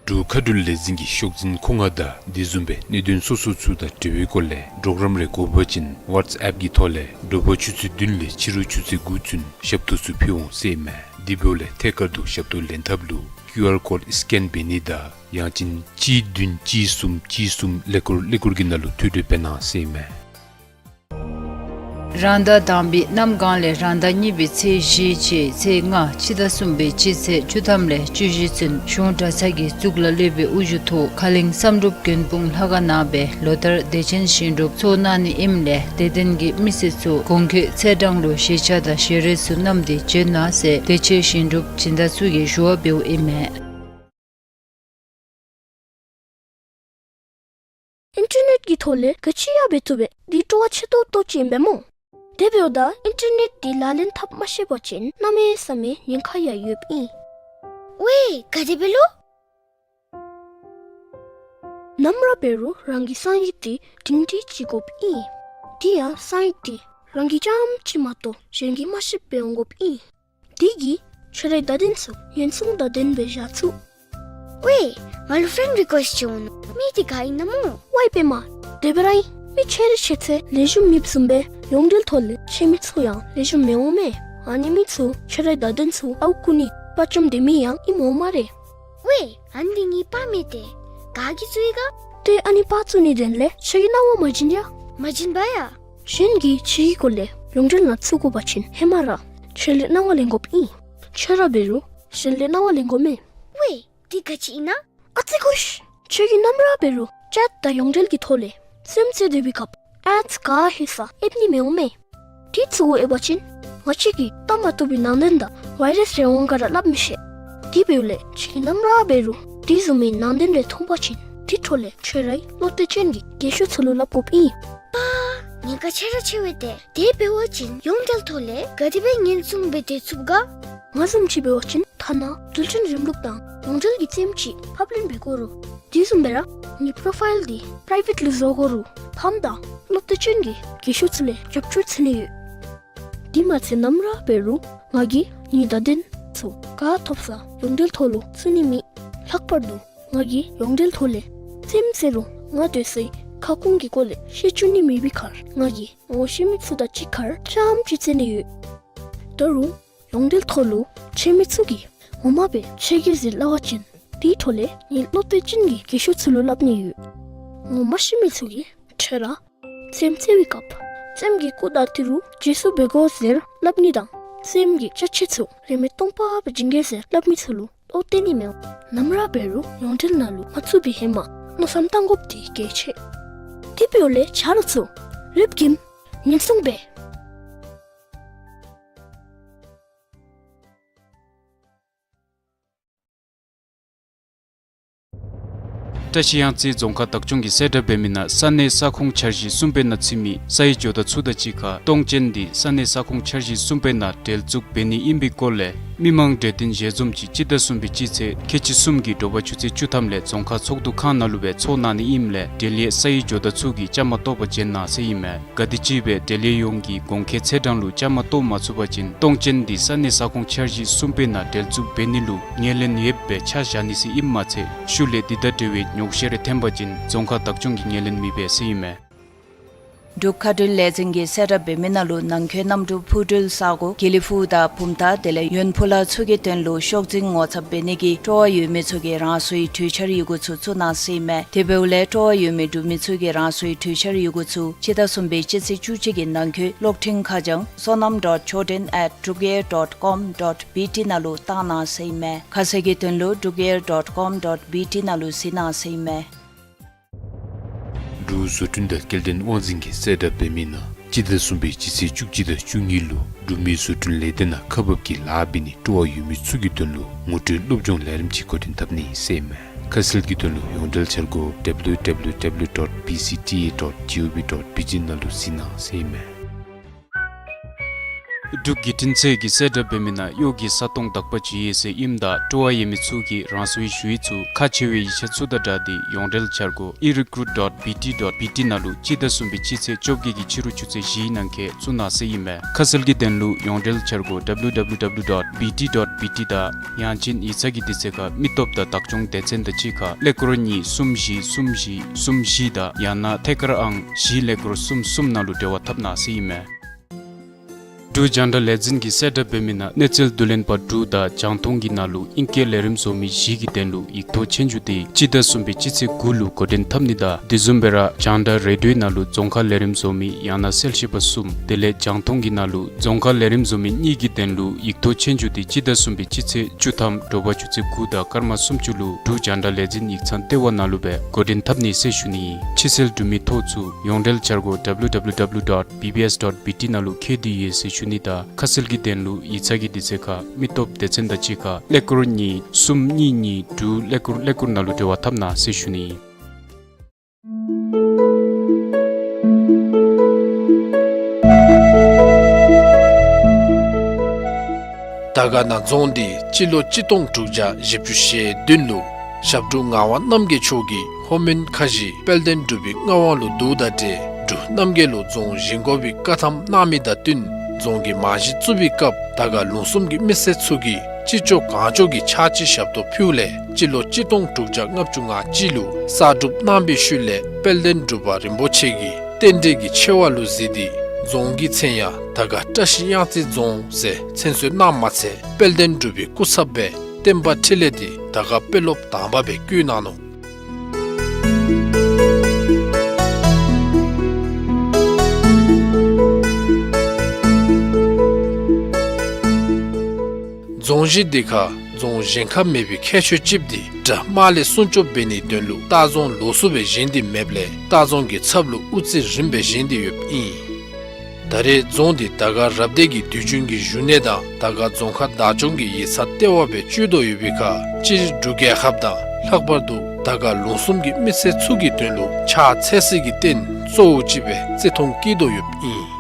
འབྲུག་མཁའ་འགྲུལ་ལས་འཛིན་གྱི་ཤོག་འཛིན་ཁོང་ང་དང་དེ་བཟུམ་སྦེ་གནད་དོན་སོ་སོ་ཚུ་དང་འབྲེལ་བའི་སྐོར་ལས་གྲོགས་རམ་རེ་དགོ་པ་ཅིན་ཝཊས་ཨེཔ་གི་ཐོག་ལས་དྲོ་པ་ཆུ་ཚོད་བདུན་ལས་ཕྱི་རུ་ཆུ་ཚོད་དགུ་ཚུན་ཞབས་ཏོག་ཚུ་ཕུལ་འོང་ཟེར་ཨིན་མས། དེ་འབདཝ་ལས་ཐད་ཀར་དུ་ཞབས་ཏོག་ལེན་ཐབས་ལུ་ཀིའུ་ཨར་ཀོཌ་སི་ཀེན་འབད་ནི་དང་ཡང་ཅིན་གཅིག་བདུན་གཅིག་གསུམ་གཅིག་གསུམ་ཀླད་ཀོར་ཀླད་ཀོར་གྱི་ནང་ལུ་ཐོ་འགོད་འབད་གནང་ཟེར་ཨིན་མས། རང་ཟླ་དང་པའི་གནམ་གང་ལས་རང་ཟླ་གཉིས་པའི་ཚེས་བཞི་བཅས་ཚེས་ལྔ་ཕྱི་ཟླ་གསུམ་པའི་སྤྱི་ཚེས་བཅུ་ཐམ་ལས་བཅུ་བཞི་ཚུན་གཞུང་གྲྭ་ཚང་གི་གཙུག་ལག་སློབ་དཔོན་དབུ་བཞུགས་ཐོག་ཁ་གླིང་བསམ་གྲུབ་མགོན་དཔུང་ལྷ་ཁང་ནང་སྦེ་ལོ་ལྟར་བདེ་ཆེན་ཞིང་སྒྲུབ་ཚོགས་གནང་ནི་ཨིནམ་ལས་དད་ལྡན་གྱི་མི་སེར་ཚུ་གོང་འཁོད་ཚེས་གྲངས་ལུ་ཞལ་ཆས་དང་ཞལ་རས་ཚུ་བསྣམས་ཏེ་བྱོན་གནང་ཟེར་དད་ཆེན་ཞིང་སྒྲུབ་སྦྱིན་བདག་ཚུ་གིས་ཞུ་བ་འབདཝ་ཨིན་མས། ཨིན་ཊར་ནེཊ་ཀྱི་ཐོག་ལས་ག་ཅི་ཡང་འབད་བཏུབ་པས། འདི་སྤྲོ་བ་ཆེ་ཏོག་ཏོ་ཅིག་ཨིན་པས་སྨོ། དེ་འབདཝ་ད་ཨིན་ཊར་ནེཊ་འདི་ལག་ལེན་འཐབ་མ་ཤེས་པ་ཅིན་གནམ་མེད་ས་མེད་ཉེན་ཁ་ཡང་ཡོདཔ་ཨིན། ཝའེ་ག་དེ་སྦེ་ལོ། ནམ་ར་འབད་རུང་རང་གི་གསང་ཡིག་འདི་སྒྲིང་སྒྲིང་ཅིག་དགོཔ་ཨིན། དེ་ཡང་གསང་ཡིག་འདི་རང་གིས་རྐྱངམ་གཅིག་མ་གཏོགས་གཞན་གྱིས་མ་ཤེསཔ་སྦེ་འོང་དགོཔ་ཨིན། དེ་གིས་ཁྱོད་རའི་བརྡ་དོན་ཚུ་ཉེན་སྲུང་བརྡ་དོན་སྦེ་བཞག་ཚུགས། ཝའེ་ང་ལུ་ཕེན་རི་ཀུའེསཊ་ཅིག་འོང་ནུག། མི་དེ་ག་ཨིན་ན་སྨོ། ཝའེ་པདྨ། དེ་སྦེ་ར་ཨིན། མི་ཆེ་རུང་ཆེ་ཚེ་ལེགས་ཤོམ་མེདཔ་བཟུམ་སྦེ་ཡོངས་འབྲེལ་ཐོག་ལས་ཆེ་མི་ཚུ་ཡང་ལེགས་ཤོམ་མི་འོང་མས། ཨ་ནི་མི་ཚུ་ཁྱོད་རའི་བརྡ་དོན་ཚུ་ཨརཝ་རྐུ་ནི་དཔའ་བཅམ་སྡོད་མི་ཡང་ཨིནམ་འོང་སྨ་རེ། ཝའེ་ཨ་ནི་ངེའི་པར་མས་ཏེ། ག་གིས་བཙུགས་ཡི་ག། ཏེ་ཨ་ནི་པར་བཙུགས་ནིའི་དོན་ལས་ཁྱོད་ཀྱིས་གནང་བ་མ་བྱིན་ཡ། མ་བྱིན་པ་ཡ། གཞན་གྱིས་ཁྱོད་ཀྱི་སྐོར་ལས་ཡོངས་འབྲེལ་ནང་བཙུགས་དགོ་པ་ཅིན་ཧེ་མ་ར་ཁྱོད་ལས་གནང་བ་ལེན་དགོཔ་ཨིན། ཁྱོད་ར་འབད་རུང་གཞན་ལས་གནང་བ་ལེན་དགོ་མས། ཝའེ་འདི་ག་ཅི་ཨིན་ན། ཨ་ཙི་ཀུ་ཤི། ཁྱོད་ཀྱིས་ནམ་ར་འབད་རུང་ཅེཊ་དང་ཡོངས་འབྲེལ་གྱི་ཐོག་ལས་རྩེདམོ་རྩེ་སྡོད་པའི་སྐབས་ཨེཌས་ག་ཧེ་ས་ཨེབ་ནི་མི་འོང་མས། དེ་བཙུགས་འོང་ཨེ་བ་ཅིན་ང་བཅས་ཀྱིས་བལྟ་མ་བཏུབ་པའི་ནང་དོན་དང་ཝའི་རཱསི་རེ་འོང་ག་ར་སླབ་མི་ཤེས། དེ་འབདཝ་ལས་ཁྱོད་ཀྱིས་ནམ་ར་འབད་རུང་དེ་བཟུམ་མའི་ནང་དོན་རེ་མཐོང་པ་ཅིན་དེ་འཕྲོ་ལས་ཁྱོད་རའི་བློ་གཏད་ཅན་གྱི་རྒན་ཤོས་ཚུ་ལུ་སླབ་དགོཔ་ཨིན། པ། ཉེན་ཁ་ཆེ་ར་ཆེ་བས་ཏེ། དེ་འབད་བ་ཅིན་ཡོངས་འབྲེལ་ཐོག་ལས་ག་དེ་སྦེ་ཉེན་སྲུང་འབད་དེ་ཚུགས་ག། ང་བཟུམ་ཅིག་འབད་བ་ཅིན་ཐ་ན་རྡུལ་ཕྲན་རིམ་ལུགས་དང་ཡོངས་འབྲེལ་གྱི་རྩེདམོ་ཅིག་ཕབ་ལེན་འབད་དགོ་རུང་དེ་བཟུམ་སྦེ་ར་ངེའི་པྲོ་ཕའིལ་འདི་པྲའི་བེཊ་ལུ་བཟོ་དགོ་རུང་ཕམ་དང་བློ་གཏད་ཅན་གྱི་རྒན་ཤོས་ཚུ་ལས་རྒྱབ་སྐྱོར་འཚོལ་ནི་ཡོད། དེ་མ་ཚད་ནམ་ར་འབད་རུང་ང་གིས་ངེའི་བརྡ་དོན་ཚུ་ག་ཐོབ་ས་ཡོངས་འབྲེལ་ཐོག་ལུ་བཙུགས་ནི་མེད། ལྷག་པར་དུ་ང་གིས་ཡོངས་འབྲེལ་ཐོག་ལས་རྩེདམོ་རྩེ་རུང་ང་སྡོད་སའི་ཁ་སྐོང་གི་སྐོར་ལས་ཤེས་བཅུག་ནི་མེད་པའི་ཁར་ང་གིས་ངོ་ཤེས་མི་ཚུ་དང་གཅིག་ཁར་རྐྱངམ་ཅིག་རྩེ་ནི་ཡོད། ད་རུང་ཡོངས་འབྲེལ་ཐོག་ལུ་ཆེ་མི་ཚུ་གིས་ངོ་མ་སྦེ་ཆེ་གེ་ཟེར་སླབ་པ་ཅིན་ དེའི་འཕྲོ་ལས་ངེའི་སློབ་དཔོན་ཅིན་གྱིས་རྒས་ཤོས་ཚུ་ལུ་སླབ་ནི་ཡོད། ངོ་མ་ཤེས་མི་ཚུ་གིས་ཁྲོས་ར་རྩེདམོ་རྩེ་བའི་སྐབས་རྩེདམོ་གི་སྐུ་དང་ཏི་རུ་རྗེས་སུ་འབད་དགོ་ཟེར་སླབ་ནི་དང་རྩེདམོ་གི་ཅ་ཆས་ཚུ་རིན་མེད་སྟོང་པ་སྦེ་བྱིན་གེ་ཟེར་སླབ་མི་ཚུ་ལུ་བློ་གཏད་ནི་མེད། ནམ་ར་འབད་རུང་ཡོངས་འབྲེལ་ནང་ལུ་མ་ཚུད་པའི་ཧེ་མ་མནོ་བསམ་བཏང་དགོཔ་འདི་གལ་ཆེ། དེ་འབདཝ་ལས་ཆ་རོགས་ཚུ་རེབ་ཀྱིས་ཉེན་སྲུང་འབད། བཀྲ་ཤིས་གཡང་རྩེ་རྫོང་ཁག་བདག་སྐྱོང་གིས་གསལ་བསྒྲགས་འབད་མི་ནང་ས་གནས་ས་ཁོངས་འཆར་གཞི་གསུམ་པའི་ནང་ཚུད་མི་སའི་ཇོ་བདག་ཚུ་དང་གཅིག་ཁར་གཏོང་ཅན་འདི་ས་གནས་ས་ཁོངས་འཆར་གཞི་གསུམ་པའི་ནང་འབྲེལ་འཛུགས་འབད་ནི་ཨིན་པའི་སྐོར་ལས་མི་མང་གྲོས་བསྟུན་ཞལ་འཛོམས་ཅིག་སྤྱི་ཟླ་གསུམ་པའི་སྤྱི་ཚེས་ཁལ་གཅིག་གསུམ་གྱི་དྲོ་པ་ཆུ་ཚོད་བཅུ་ཐམ་ལས་རྫོང་ཁག་ཚོགས་འདུ་ཁང་ནང་ལུ་སྦེ་ཚོགས་གནང་ནི་ཨིནམ་ལས་འབྲེལ་ཡོད་སའི་ཇོ་བདག་ཚུ་གིས་བཅའ་མར་གཏོགས་པར་བྱོན་གནང་ཟེར་ཨིན་མས། ག་དེམ་ཅིག་སྦེ་འབྲེལ་ཡོད་ཡོངས་ཀྱིས་གོང་འཁོད་ཚེས་གྲངས་ལུ་བཅའ་མར་གཏོགས་མ་ཚུགས་པ་ཅིན་གཏོང་ཅན་འདི་ས་གནས་ས་ཁོངས་འཆར་གཞི་གསུམ་པའི་ནང་འབྲེལ་འཛུགས་འབད་ནི་ལུ་ངོས་ལེན་ཡོདཔ་སྦེ་ཆ་བཞག་ནི་ཟེར་ཨིནམ་མ་ཚད་ཤུལ་ལས་འདི་དང་འབྲེལ་བའི་ཉོགས་བཤད་རེ་འཐོན་པ་ཅིན་རྫོང་ཁག་བདག་སྐྱོང་གིས་ངོས་ལེན་མི་འབད་ཟེར་ཨིན་མས། འབྲུག་མཁའ་འགྲུལ་ལས་འཛིན་གྱིས་གསལ་བསྒྲགས་འབད་མི་ནང་ལུ་ནང་འཁོད་གནམ་གྲུ་འཕུར་འགྲུལ་ས་གོ་དགེ་ལེགས་ཕུག་དང་བུམ་ཐང་དེ་ལས་ཡོན་ཕུ་ལ་ཚུ་གི་དོན་ལུ་ཤོག་འཛིན་ངོ་ཚབ་འབད་ནི་གི་སྤྲོ་བ་ཡོད་མི་ཚུ་གིས་རང་སོའི་གྲོས་འཆར་ཡི་གུ་ཚུ་བཙུགས་གནང་ཟེར་ཨིན་མས། དེ་འབདཝ་ལས་སྤྲོ་བ་ཡོད་མི་འབྲུག་མི་ཚུ་གིས་རང་སོའི་གྲོས་འཆར་ཡི་གུ་ཚུ་སྤྱི་ཟླ་གསུམ་པའི་སྤྱི་ཚེས་བཅུ་གཅིག་གི་ནང་འཁོད་གློག་འཕྲིན་ཁ་བྱང་སོ་ནམ་dot choden at drukair dot com dot bt ནང་ལུ་བཏང་གནང་ཟེར་ཨིན་མས། ཁ་གསལ་གྱི་དོན་ལུ་drukair dot com dot bt ནང་ལུ་གཟིགས་གནང་ཟེར་ཨིན་མས། འབྲུག་བཟོ་སྐྲུན་དང་སྐྱེལ་འདྲེན་དབང་འཛིན་གྱིས་གསལ་བསྒྲགས་འབད་མི་ནང་སྤྱི་ཟླ་གསུམ་པའི་སྤྱི་ཚེས་བཅུ་གཅིག་དང་བཅུ་གཉིས་ལུ་འབྲུག་མི་བཟོ་སྐྲུན་ལས་སྡེ་ནང་ཁག་འབགཔ་གི་ལཱ་འབད་ནི་སྤྲོ་བ་ཡོད་མི་ཚུ་གི་དོན་ལུ་ངོ་སྤྲོད་སློབ་སྦྱོང་ལས་རིམ་ཅིག་འགོ་འདྲེན་འཐབ་ནི་ཟེར་ཨིན་མས། ཁ་གསལ་གྱི་དོན་ལུ་ཡོངས་འབྲེལ་འཆར་སྒོ་W W W dot B C T A dot G O V dot B T ནང་ལུ་གཟིགས་གནང་ཟེར་ཨིན་མས། འབྲུག་བརྒྱུད་འཕྲིན་ཚད་ཀྱིས་གསལ་བསྒྲགས་འབད་མི་ནང་གཡོག་གི་ས་སྟོང་དག་པ་ཅིག་ཡོད་ཟེར་ཨིནམ་ད་སྤྲོ་བ་ཡོད་མི་ཚུ་གིས་རང་སོའི་ཞུ་ཡིག་ཚུ་ཁག་ཆེ་བའི་ཡིག་ཆ་ཚུ་དང་སྦྲགས་ཏེ་ཡོངས་འབྲེལ་འཆར་སྒོ e recruit dot B T dot B T ནང་ལུ་སྤྱི་ཟླ་གསུམ་པའི་སྤྱི་ཚེས་བཅོ་བརྒྱད་ཀྱི་ཕྱི་རུ་ཆུ་ཚོད་བཞིའི་ནང་འཁོད་བཙུགས་གནང་ཟེར་ཨིན་མས། ཁ་གསལ་གྱི་དོན་ལུ་ཡོངས་འབྲེལ་འཆར་སྒོ་W W W dot B T dot B T དང་ཡང་ཅིན་ཡིག་ཚང་གི་དུས་ཚོད་ཁར་མི་སྟོབས་དང་བདག་སྐྱོང་སྡེ་ཚན་དང་གཅིག་ཁར་ཀླད་ཀོར་གཉིས་གསུམ་བཞི་གསུམ་བཞི་གསུམ་བཞི་དང་ཡང་ན་ཐད་ཀར་ཨང་བཞི་ཀླད་ཀོར་གསུམ་གསུམ་ནང་ལུ་འབྲེལ་བ་འཐབ་གནང་ཟེར་ཨིན་མས། འབྲུག་རྒྱང་བསྒྲགས་ལས་འཛིན་གྱིས་གསལ་བསྒྲགས་འབད་མི་ནང་གནས་ཚུལ་བསྡུ་ལེན་པ་དྲུག་དང་རྒྱང་མཐོང་གི་ནང་ལུ་ཨིང་སྐད་ལས་རིམ་བཟོ་མི་བཞི་གི་དོན་ལུ་ཡིག་ཐོག་ཆོས་རྒྱུགས་འདི་སྤྱི་ཟླ་གསུམ་པའི་སྤྱི་ཚེས་དགུ་ལུ་འགོ་འདྲེན་འཐབ་ནི་དང་དེ་བཟུམ་སྦེ་ར་རྒྱང་བསྒྲགས་རེ་ཌིའོའི་ནང་ལུ་རྫོང་ཁ་ལས་རིམ་བཟོ་མི་ཡང་ན་གསལ་བཤད་པ་གསུམ་དེ་ལས་རྒྱང་མཐོང་གི་ནང་ལུ་རྫོང་ཁ་ལས་རིམ་བཟོ་མི་གཉིས་ཀྱི་དོན་ལུ་ཡིག་ཐོག་ཆོས་རྒྱུགས་འདི་སྤྱི་ཟླ་གསུམ་པའི་སྤྱི་ཚེས་བཅུ་ཐམ་དྲོ་པ་ཆུ་ཚོད་དགུ་དང་སྐར་མ་སུམ་ཅུ་ལུ་འབྲུག་རྒྱང་བསྒྲགས་ལས་འཛིན་ཡིག་ཚང་ལྟེ་བ་ནང་ལུ་སྦེ་འགོ་འདྲེན་འཐབ་ནི་ཟེར་ཞུ་ནི། ཕྱི་སེལ་འབྲུག་མི་ཐོག་ཚུ་ཡོངས་འབྲེལ་འཆར་སྒོ་W W W dot B B S dot B T ནང་ལུ་འཁོད་དེ་ཡོད་ཟེར་ཞུ་ནི་དང་ཁ་གསལ་གྱི་དོན་ལུ་ཡིག་ཚང་གི་དུས་ཚོད་ཁར་མི་སྟོབས་སྡེ་ཚན་དང་གཅིག་ཁར་ཀླད་ཀོར་གཉིས་གསུམ་གཉིས་གཉིས་དྲུག་ཀླད་ཀོར་ཀླད་ཀོར་ནང་ལུ་འབྲེལ་བ་འཐབ་གནང་ཟེར་ཞུ་ནི། དར་དཀར་ན་རྫོང་འདི་སྤྱི་ལོ་གཅིག་སྟོང་དྲུག་བརྒྱ་བཞི་བཅུ་ཞེ་བདུན་ལུ་ཞབས་དྲུང་ངག་དབང་རྣམ་རྒྱལ་མཆོག་གིས་ལྷོ་མོན་ཁ་བཞི་དཔལ་ལྡན་འབྲུག་པའི་མངའ་དབང་ལུ་བསྡུཝ་དང་འབྲེལ་འབྲུག་རྣམ་རྒྱལ་ལུ་རྫོང་བཞེངས་དགོ་པའི་བཀའ་ཐམ་གནང་མི་དང་བསྟུན་རྫོང་གི་རྨང་གཞི་བཙུགས་པའི་སྐབས་དར་དཀར་ལུང་གསུམ་གྱི་མི་སེར་ཚུ་གིས་ཅི་ལྕོགས་གང་ལྕོགས་ཀྱི་ཕྱག་ཕྱི་ཞབས་ཏོག་ཕུལཝ་ལས་སྤྱི་ལོ་གཅིག་སྟོང་དྲུག་བརྒྱ་ལྔ་བཅུ་ང་གཅིག་ལུ་གསར་སྒྲུབ་གནང་བའི་ཤུལ་ལས་དཔལ་ལྡན་འབྲུག་པ་རིན་པོ་ཆེ་གིས་རྟེན་འབྲེལ་གྱི་ཆེ་བ་ལུ་གཟིགས་ཏེ་རྫོང་གི་མཚན་ཡང་དར་དཀར་བཀྲ་ཤིས་གཡང་རྩེ་རྫོང་ཟེར་མཚན་གསོལ་གནངམ་མ་ཚད་དཔལ་ལྡན་འབྲུག་པའི་སྐུ་ཚབ་སྦེ་བསྟན་པ་འཕྲིན་ལས་འདི་དར་དཀར་དཔོན་སློབ་དང་པ་སྦེ་བསྐོས་གནང་ནུག། རྫོང་གཞི་འདི་ཁར་རྫོང་གཞན་ཁར་མེད་པའི་ཁྱད་ཆོས་ཅིག་འདི་དགྲ་དམག་ལས་སྲུང་སྐྱོབ་འབད་ནིའི་དོན་ལུ་ལྟ་རྫོང་ལོགས་སུ་སྦེ་བཞེངས་ཏེ་མེདཔ་ལས་ལྟ་རྫོང་གི་ཚབ་ལུ་དབུ་རྩེ་རིངམ་སྦེ་བཞེངས་ཏེ་ཡོདཔ་ཨིན། ད་རེས་རྫོང་འདི་དར་དཀར་རབ་སྡེ་གི་དུས་རྒྱུན་གྱི་བཞུགས་གནས་དང་དར་དཀར་རྫོང་ཁག་བདག་སྐྱོང་གི་ཡིག་ཚང་ལྟེ་བ་སྦེ་སྤྱོད་དོ་ཡོད་པའི་ཁར་སྤྱིར་འབྲུག་རྒྱལ་ཁབ་དང་ལྷག་པར་དུ་དར་དཀར་ལུང་གསུམ་གྱི་མི་སེར་ཚུ་གི་དོན་ལུ་ཕྱག་འཚལ་སྲིད་ཀྱི་རྟེན་གཙོ་བོ་ཅིག་སྦེ་བརྩི་མཐོང་བསྐྱེད་དོ་ཡོདཔ་ཨིན།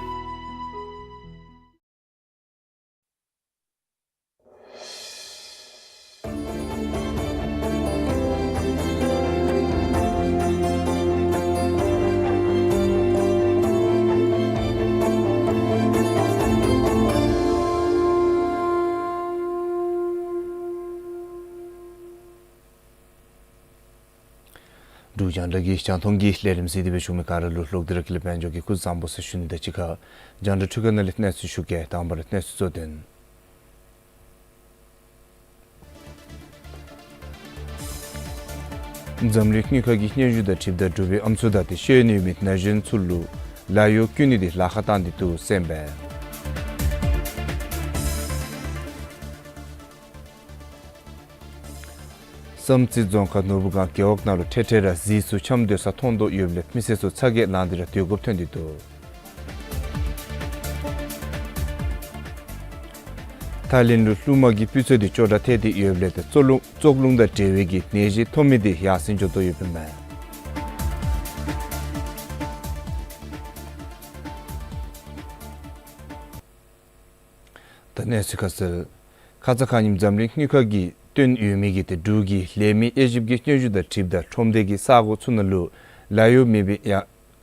འབྲུག་རྒྱང་བསྒྲགས་ཀྱི་རྒྱང་མཐོང་གི་ལས་རིམ་གཟིགས་ཏེ་སྦེ་བཞུགས་མི་ག་ར་ལུ་ལོག་སྟེ་ར་ཀུན་ལེགས་དཔལ་འབྱོར་གྱིས་སྐུ་གཟུགས་བཟང་པོ་ཟེར་ཞུ་ནི་དང་གཅིག་ཁར་རྒྱང་བསྒྲགས་འཕྲུལ་ཁང་ནང་ལས་གནས་ཚུལ་ཞུ་གེ། དང་པ་ར་གནས་ཚུལ་གཙོ་དོན། འཛམ་གླིང་དངུལ་ཁང་གིས་སྙན་ཞུ་དང་འཁྲིལཝ་ད་འབྲུག་པའི་ཨམ་སྲུ་དང་ཏེ་ཤེས་ཡོན་ཡོད་མི་ན་གཞོན་ཚུ་ལུ་ལཱ་གཡོག་བསྐྱོན་ནི་དེ་ལཱ་ཁག་བཏང་སྟེ་འདུག་ཟེར་ཨིན་པས། བསམ་རྩེ་རྫོང་ཁག་ནོར་བུ་སྒང་རྒེད་འོག་ནང་ལུ་འཕྲལ་འཕྲལ་ར་གཟིག་ཚུ་འཆམ་སྡོད་ས་མཐོང་དོ་ཡོདཔ་ལས་མི་སེར་ཚུ་ཚ་གྱང་ལངས་ཏེ་ར་སྡོད་དགོཔ་ཐོན་ཏེ་འདུག། ཐའི་ལེནཌ་ལུ་རླུང་མ་གི་སྤུས་ཚད་དེ་སྐྱོ་དྲགས་ཐལ་ཏེ་ཡོདཔ་ལས་ཏེ་བཙོག་རླུང་བཙོག་རླུང་དང་འབྲེལ་བའི་གི་ནད་གཞི་ཐོབ་མི་དེ་ཡར་སེང་འགྱོ་དོ་ཡོདཔ་ཨིན་མས། ད་གནས་ཚུལ་ཁ་གསལ། ཁ་ཙ་ཁ་ཉིནམ་འཛམ་གླིང་དངུལ་ཁང་གིས་བཏོན་ཡོད་མི་གི་ཏེ་འབྲུག་གི་ལས་མི་དབྱེ་ཞིབ་ཀྱི་སྙན་ཞུ་དང་འཁྲིལཝ་ད་ཁྲོམ་སྡེ་གི་ས་གོ་ཚུ་ནང་ལུ་ལཱ་གཡོག་མེད་པའི་ཡང་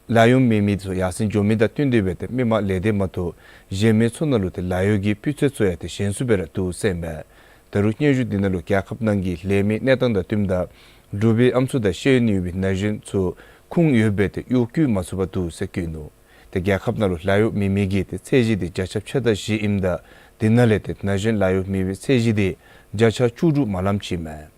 ལཱ་གཡོག་མེད་མི་ཚུ་ཡར་སེང་འགྱོ་མི་དང་བསྟུན་ཏེ་སྦེ་ཏེ་མི་མང་ལས་སྡེ་མ་གཏོགས་གཞན་མི་ཚུ་ནང་ལུ་ཏེ་ལཱ་གཡོག་གི་སྤུས་ཚད་ཚུ་ཡང་ཏེ་ཞན་སུ་སྦེ་ར་འདུག་ཟེར་ཨིན་པས། ད་རུང་སྙན་ཞུ་འདི་ནང་ལུ་རྒྱལ་ཁབ་ནང་གི་ལས་མིའི་གནས་སྟངས་དང་བསྟུནམ་ད་འབྲུག་པའི་ཨམ་སྲུ་དང་ཤེས་ཡོན་ཡོད་པའི་ན་གཞོན་ཚུ་ཁུངས་ཡོདཔ་སྦེ་ཏེ་གཡོག་བཀོལ་མ་ཚུགས་པར་འདུག་ཟེར་བཀོད་ནུག། ཏེ་རྒྱལ་ཁབ་ནང་ལུ་ལཱ་གཡོག་མེད་མི་གི་ཏེ་ཚད་གཞི་དེ་བརྒྱ་ཆ་ཕྱེད་དང་བཞི་ཨིནམ་ད་དེ་ནང་ལས་ཏེ་ན་གཞོན་ལཱ་གཡོག་མེད་པའི་ཚད་གཞི་དེ་བརྒྱ་ཆ་བཅུ་དྲུག་མ་ལངམ་ཅིག་ཨིན་མས།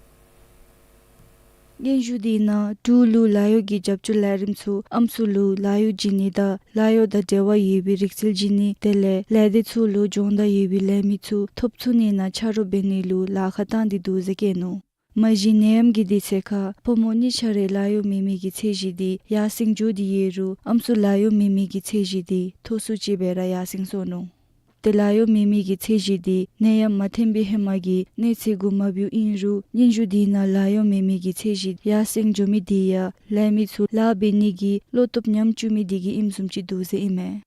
སྙན་ཞུ་དེ་ནང་འབྲུག་ལུ་ལཱ་གཡོག་གི་རྒྱབ་སྐྱོར་ལས་རིམ་ཚུ་ཨམ་སྲུ་ལུ་ལཱ་གཡོག་བྱིན་ནི་དང་ལཱ་གཡོག་དང་འབྲེལ་བ་ཡོད་པའི་རིག་རྩལ་བྱིན་ནི་དེ་ལས་ལས་སྡེ་ཚུ་ལུ་སྦྱོང་བརྡར་ཡོད་པའི་ལས་མི་ཚུ་ཐོབ་ཚུགས་ནི་ནང་ཆ་རོགས་འབད་ནི་ལུ་ལཱ་ཁག་བཏང་སྟེ་འདུག་ཟེར་བཀོད་ནུག། མ་གཞི་ནད་ཡམས་ཀྱི་དུས་ཚོད་ཁར་ཕོ་མོ་གཉིས་ཆ་རའི་ལཱ་གཡོག་མེད་མི་གི་ཚད་གཞི་དེ་ཡར་སེང་འགྱོ་སྟེ་ཡོད་རུང་ཨམ་སྲུ་ལཱ་གཡོག་མེད་མི་གི་ཚད་གཞི་དེ་མཐོ་སུ་ཅིག་སྦེ་ར་ཡར་སེང་སོང་ནུག། ཏེ་ལཱ་གཡོག་མེད་མི་གི་ཚད་གཞི་དེ་ནད་ཡམས་མ་ཐོན་པའི་ཧེ་མ་གི་གནས་ཚད་གུ་མ་བུད་ཨིན་རུང་སྙན་ཞུ་དེ་ནང་ལཱ་གཡོག་མེད་མི་གི་ཚད་གཞི་ཡར་སེང་འགྱོ་མི་དེ་ཡང་ལས་མི་ཚུ་ལཱ་འབད་ནི་གི་བློ་སྟོབས་ཉམས་བཅུག་མི་དེ་གིས་ཨིནམ་བཟུམ་ཅིག་འདུག་ཟེར་ཨིན་མས།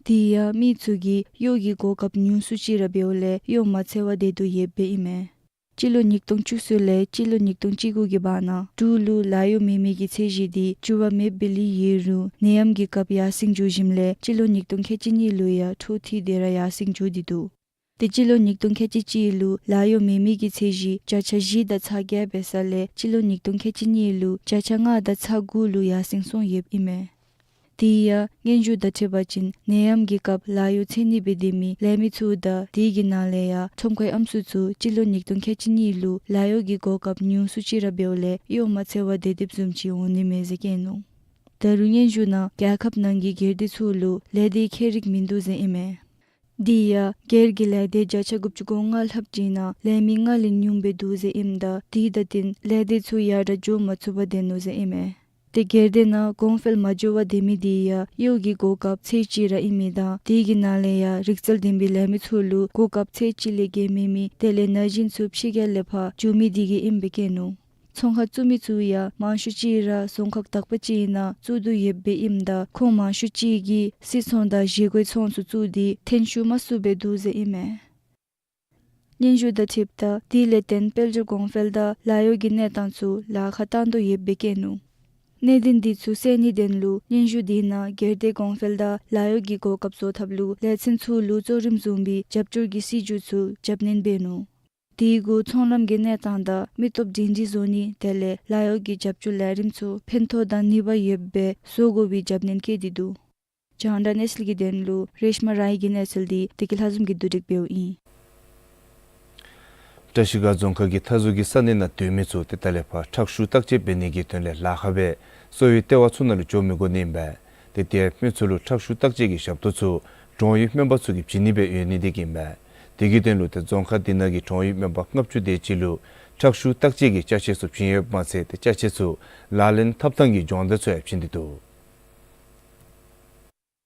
དེ་ཡང་མི་ཚུ་གིས་གཡོག་གི་གོ་སྐབས་ཉུང་སུ་ཅིག་ར་འབདཝ་ལས་གཡོག་མ་འཚོལ་བར་སྡོད་དོ་ཡོདཔ་ཨིན་མས། སྤྱི་ལོ་ཉིས་སྟོང་བཅུ་གསུམ་ལས་སྤྱི་ལོ་ཉིས་སྟོང་བཅུ་དགུ་གི་བར་ན་འབྲུག་ལུ་ལཱ་གཡོག་མེད་མི་གི་ཚད་གཞི་དེ་འགྱུར་བ་མེདཔ་སྦེ་ལུས་ཡོད་རུང་ནད་ཡམས་ཀྱི་སྐབས་ཡར་སེང་འགྱོ་ཞིནམ་ལས་སྤྱི་ལོ་ཉིས་སྟོང་ཁལ་གཅིག་གཉིས་ལུ་ཡང་འཕྲོ་མཐུད་དེ་ར་ཡར་སེང་འགྱོ་སྟེ་འདུག། ཏེ་སྤྱི་ལོ་ཉིས་སྟོང་ཁལ་གཅིག་གཅིག་ལུ་ལཱ་གཡོག་མེད་མི་གི་ཚད་གཞི་བརྒྱ་ཆ་བཞི་དང་ཚག་བརྒྱད་འབད་ས་ལས་སྤྱི་ལོ་ཉིས་སྟོང་ཁལ་གཅིག་གཉིས་ལུ་བརྒྱ་ཆ་ལྔ་དང་ཚག་དགུ་ལུ་ཡར་སེང་སོང་ཡོདཔ་ཨིན་མས། དེ་ཡང་སྙན་ཞུ་དང་འཁྲིལ་བ་ཅིན་ནད་ཡམས་ཀྱི་སྐབས་ལཱ་གཡོག་འཚོལ་ནི་འབད་སྡོད་མི་ལས་མི་ཚུ་དང་དེ་གི་ནང་ལས་ཡང་ཁྲོམ་ཁའི་ཨམ་སྲུ་ཚུ་སྤྱི་ལོ་ཉིས་སྟོང་ཁལ་གཅིག་གཉིས་ལུ་ལཱ་གཡོག་གི་གོ་སྐབས་ཉུང་སུ་ཅིག་ར་འབདཝ་ལས་གཡོག་མ་འཚོལ་བར་སྡོད་སྡོདཔ་བཟུམ་ཅིག་འོང་ནི་མས་ཟེར་བཀོད་ནུག། ད་རུང་སྙན་ཞུ་ནང་རྒྱལ་ཁབ་ནང་གི་སྒེར་སྡེ་ཚུ་ལུ་ལས་སྡེ་ཁྱད་རིག་མིན་འདུག་ཟེར་ཨིན་མས། དེ་ཡང་སྒེར་གྱི་ལས་སྡེ་བརྒྱ་ཆ་དགུ་བཅུ་གོ་ལྔ་ལྷགཔ་ཅིག་ནང་ལས་མི་ལྔ་ལས་ཉུངམ་སྦེ་འདུག་ཟེར་ཨིནམ་ད་དེ་དང་བསྟུན་ལས་སྡེ་ཚུ་ཡར་དྲག་འགྱོ་མ་ཚུགས་པར་སྡོད་ནུག་ཟེར་ཨིན་མས། ཏེ་སྒེར་སྡེ་ནང་གོང་འཕེལ་མ་འགྱོ་བར་སྡོད་མི་དེ་ཡང་གཡོག་གི་གོ་སྐབས་ཚད་གཅིག་ར་ཨིན་མི་དང་དེ་གི་ནང་ལས་ཡང་རིག་རྩལ་ལྡན་པའི་ལས་མི་ཚུ་ལུ་གོ་སྐབས་ཚད་གཅིག་ལས་བརྒལ་མེད་མི་དེ་ལས་ན་གཞོན་ཚུ་ཕྱི་རྒྱལ་ལས་ཕར་འགྱོ་མི་དེ་གིས་ཨིནམ་སྦེ་བཀོད་ནུག། ཚོང་ཁང་བཙུགས་མི་ཚུ་ཡང་མང་ཤོས་ཅིག་ར་རྫོང་ཁག་དག་པ་ཅིག་ནང་བཙུགས་དོ་ཡོདཔ་སྦེ་ཨིནམ་ད་ཁོང་མང་ཤོས་ཅིག་གིས་སིལ་ཚོང་དང་བཞེས་སྒོའི་ཚོང་ཚུ་བཙུགས་ཏེ་ཐོན་ཤུགས་དམའ་སུ་སྦེ་འདུག་ཟེར་ཨིན་མས། སྙན་ཞུ་དང་འཁྲིལཝ་ད་དེ་ལས་བརྟེན་དཔལ་འབྱོར་གོང་འཕེལ་དང་ལཱ་གཡོག་གི་གནས་སྟངས་ཚུ་ལཱ་ཁག་བཏང་དོ་ཡོདཔ་སྦེ་བཀོད་ནུག། གནད་དོན་དེ་ཚུ་སེལ་ནིའི་དོན་ལུ་སྙན་ཞུ་དེ་ནང་སྒེར་སྡེ་གོང་འཕེལ་དང་ལཱ་གཡོག་གི་གོ་སྐབས་བཟོ་ཐབས་ལུ་ལས་ཚན་ཚུ་ལུ་གཙོ་རིམ་བཟུང་བའི་རྒྱབ་སྐྱོར་གྱི་སྲིད་བྱུས་ཚུ་རྒྱབ་སྣོན་འབད་ནུག། དེ་གུ་ཚོང་ལམ་གྱི་གནས་སྟངས་དང་མི་སྟོབས་སྒྲིང་སྒྲིང་བཟོ་ནི་དེ་ལས་ལཱ་གཡོག་གི་རྒྱབ་སྐྱོར་ལས་རིམ་ཚུ་ཕན་ཐོགས་དང་ནུས་པ་ཡོདཔ་སྦེ་བཟོ་དགོ་པའི་རྒྱབ་སྣོན་བཀོད་དེ་འདུག། རྒྱང་བསྒྲགས་གནས་ཚུལ་གྱི་དོན་ལུ་རེཤ་མ་རའི་གི་གནས་ཚུལ་དེ་བདེ་སྐྱིད་ལྷ་འཛོམས་ཀྱིས་བསྡུ་སྒྲིག་འབདཝ་ཨིན། བཀྲ་ཤིས་སྒང་རྫོང་ཁག་གི་མཐའ་ཟུར་གྱི་ས་གནས་ནང་སྡོད་མི་ཚུ་ཏེ་ད་ལས་ཕར་ཁྲག་ཤུགས་བརྟག་དཔྱད་འབད་ནི་གི་དོན་ལས་ལཱ་ཁག་སྦེ་གསོ་བའི་ལྟེ་བ་ཚུ་ནང་ལུ་འགྱོ་མི་དགོ་ནི་ཨིན་པས། ཏེ་དེ་ཡང་མི་ཚུ་ལུ་ཁྲག་ཤུགས་བརྟག་དཔྱད་ཀྱི་ཞབས་ཏོག་ཚུ་གྲོང་ཡུལ་སྨན་པ་ཚུ་གིས་བྱིན་ནི་སྦེ་ཡོད་ནི་དེ་གིས་ཨིན་པས། དེ་གི་དོན་ལུ་ཏེ་རྫོང་ཁག་དེ་ནང་གི་གྲོང་ཡུལ་སྨན་པ་ལྔ་བཅུ་དེ་ཅིག་ལུ་ཁྲག་ཤུགས་བརྟག་དཔྱད་ཀྱི་ཅ་ཆས་ཚུ་བྱིན་ཡོདཔ་མ་ཚད་ཏེ་ཅ་ཆས་ཚུ་ལག་ལེན་འཐབ་ཐངས་ཀྱི་སྦྱོང་བརྡར་ཚུ་ཡང་བྱིན་ཏེ་འདུག།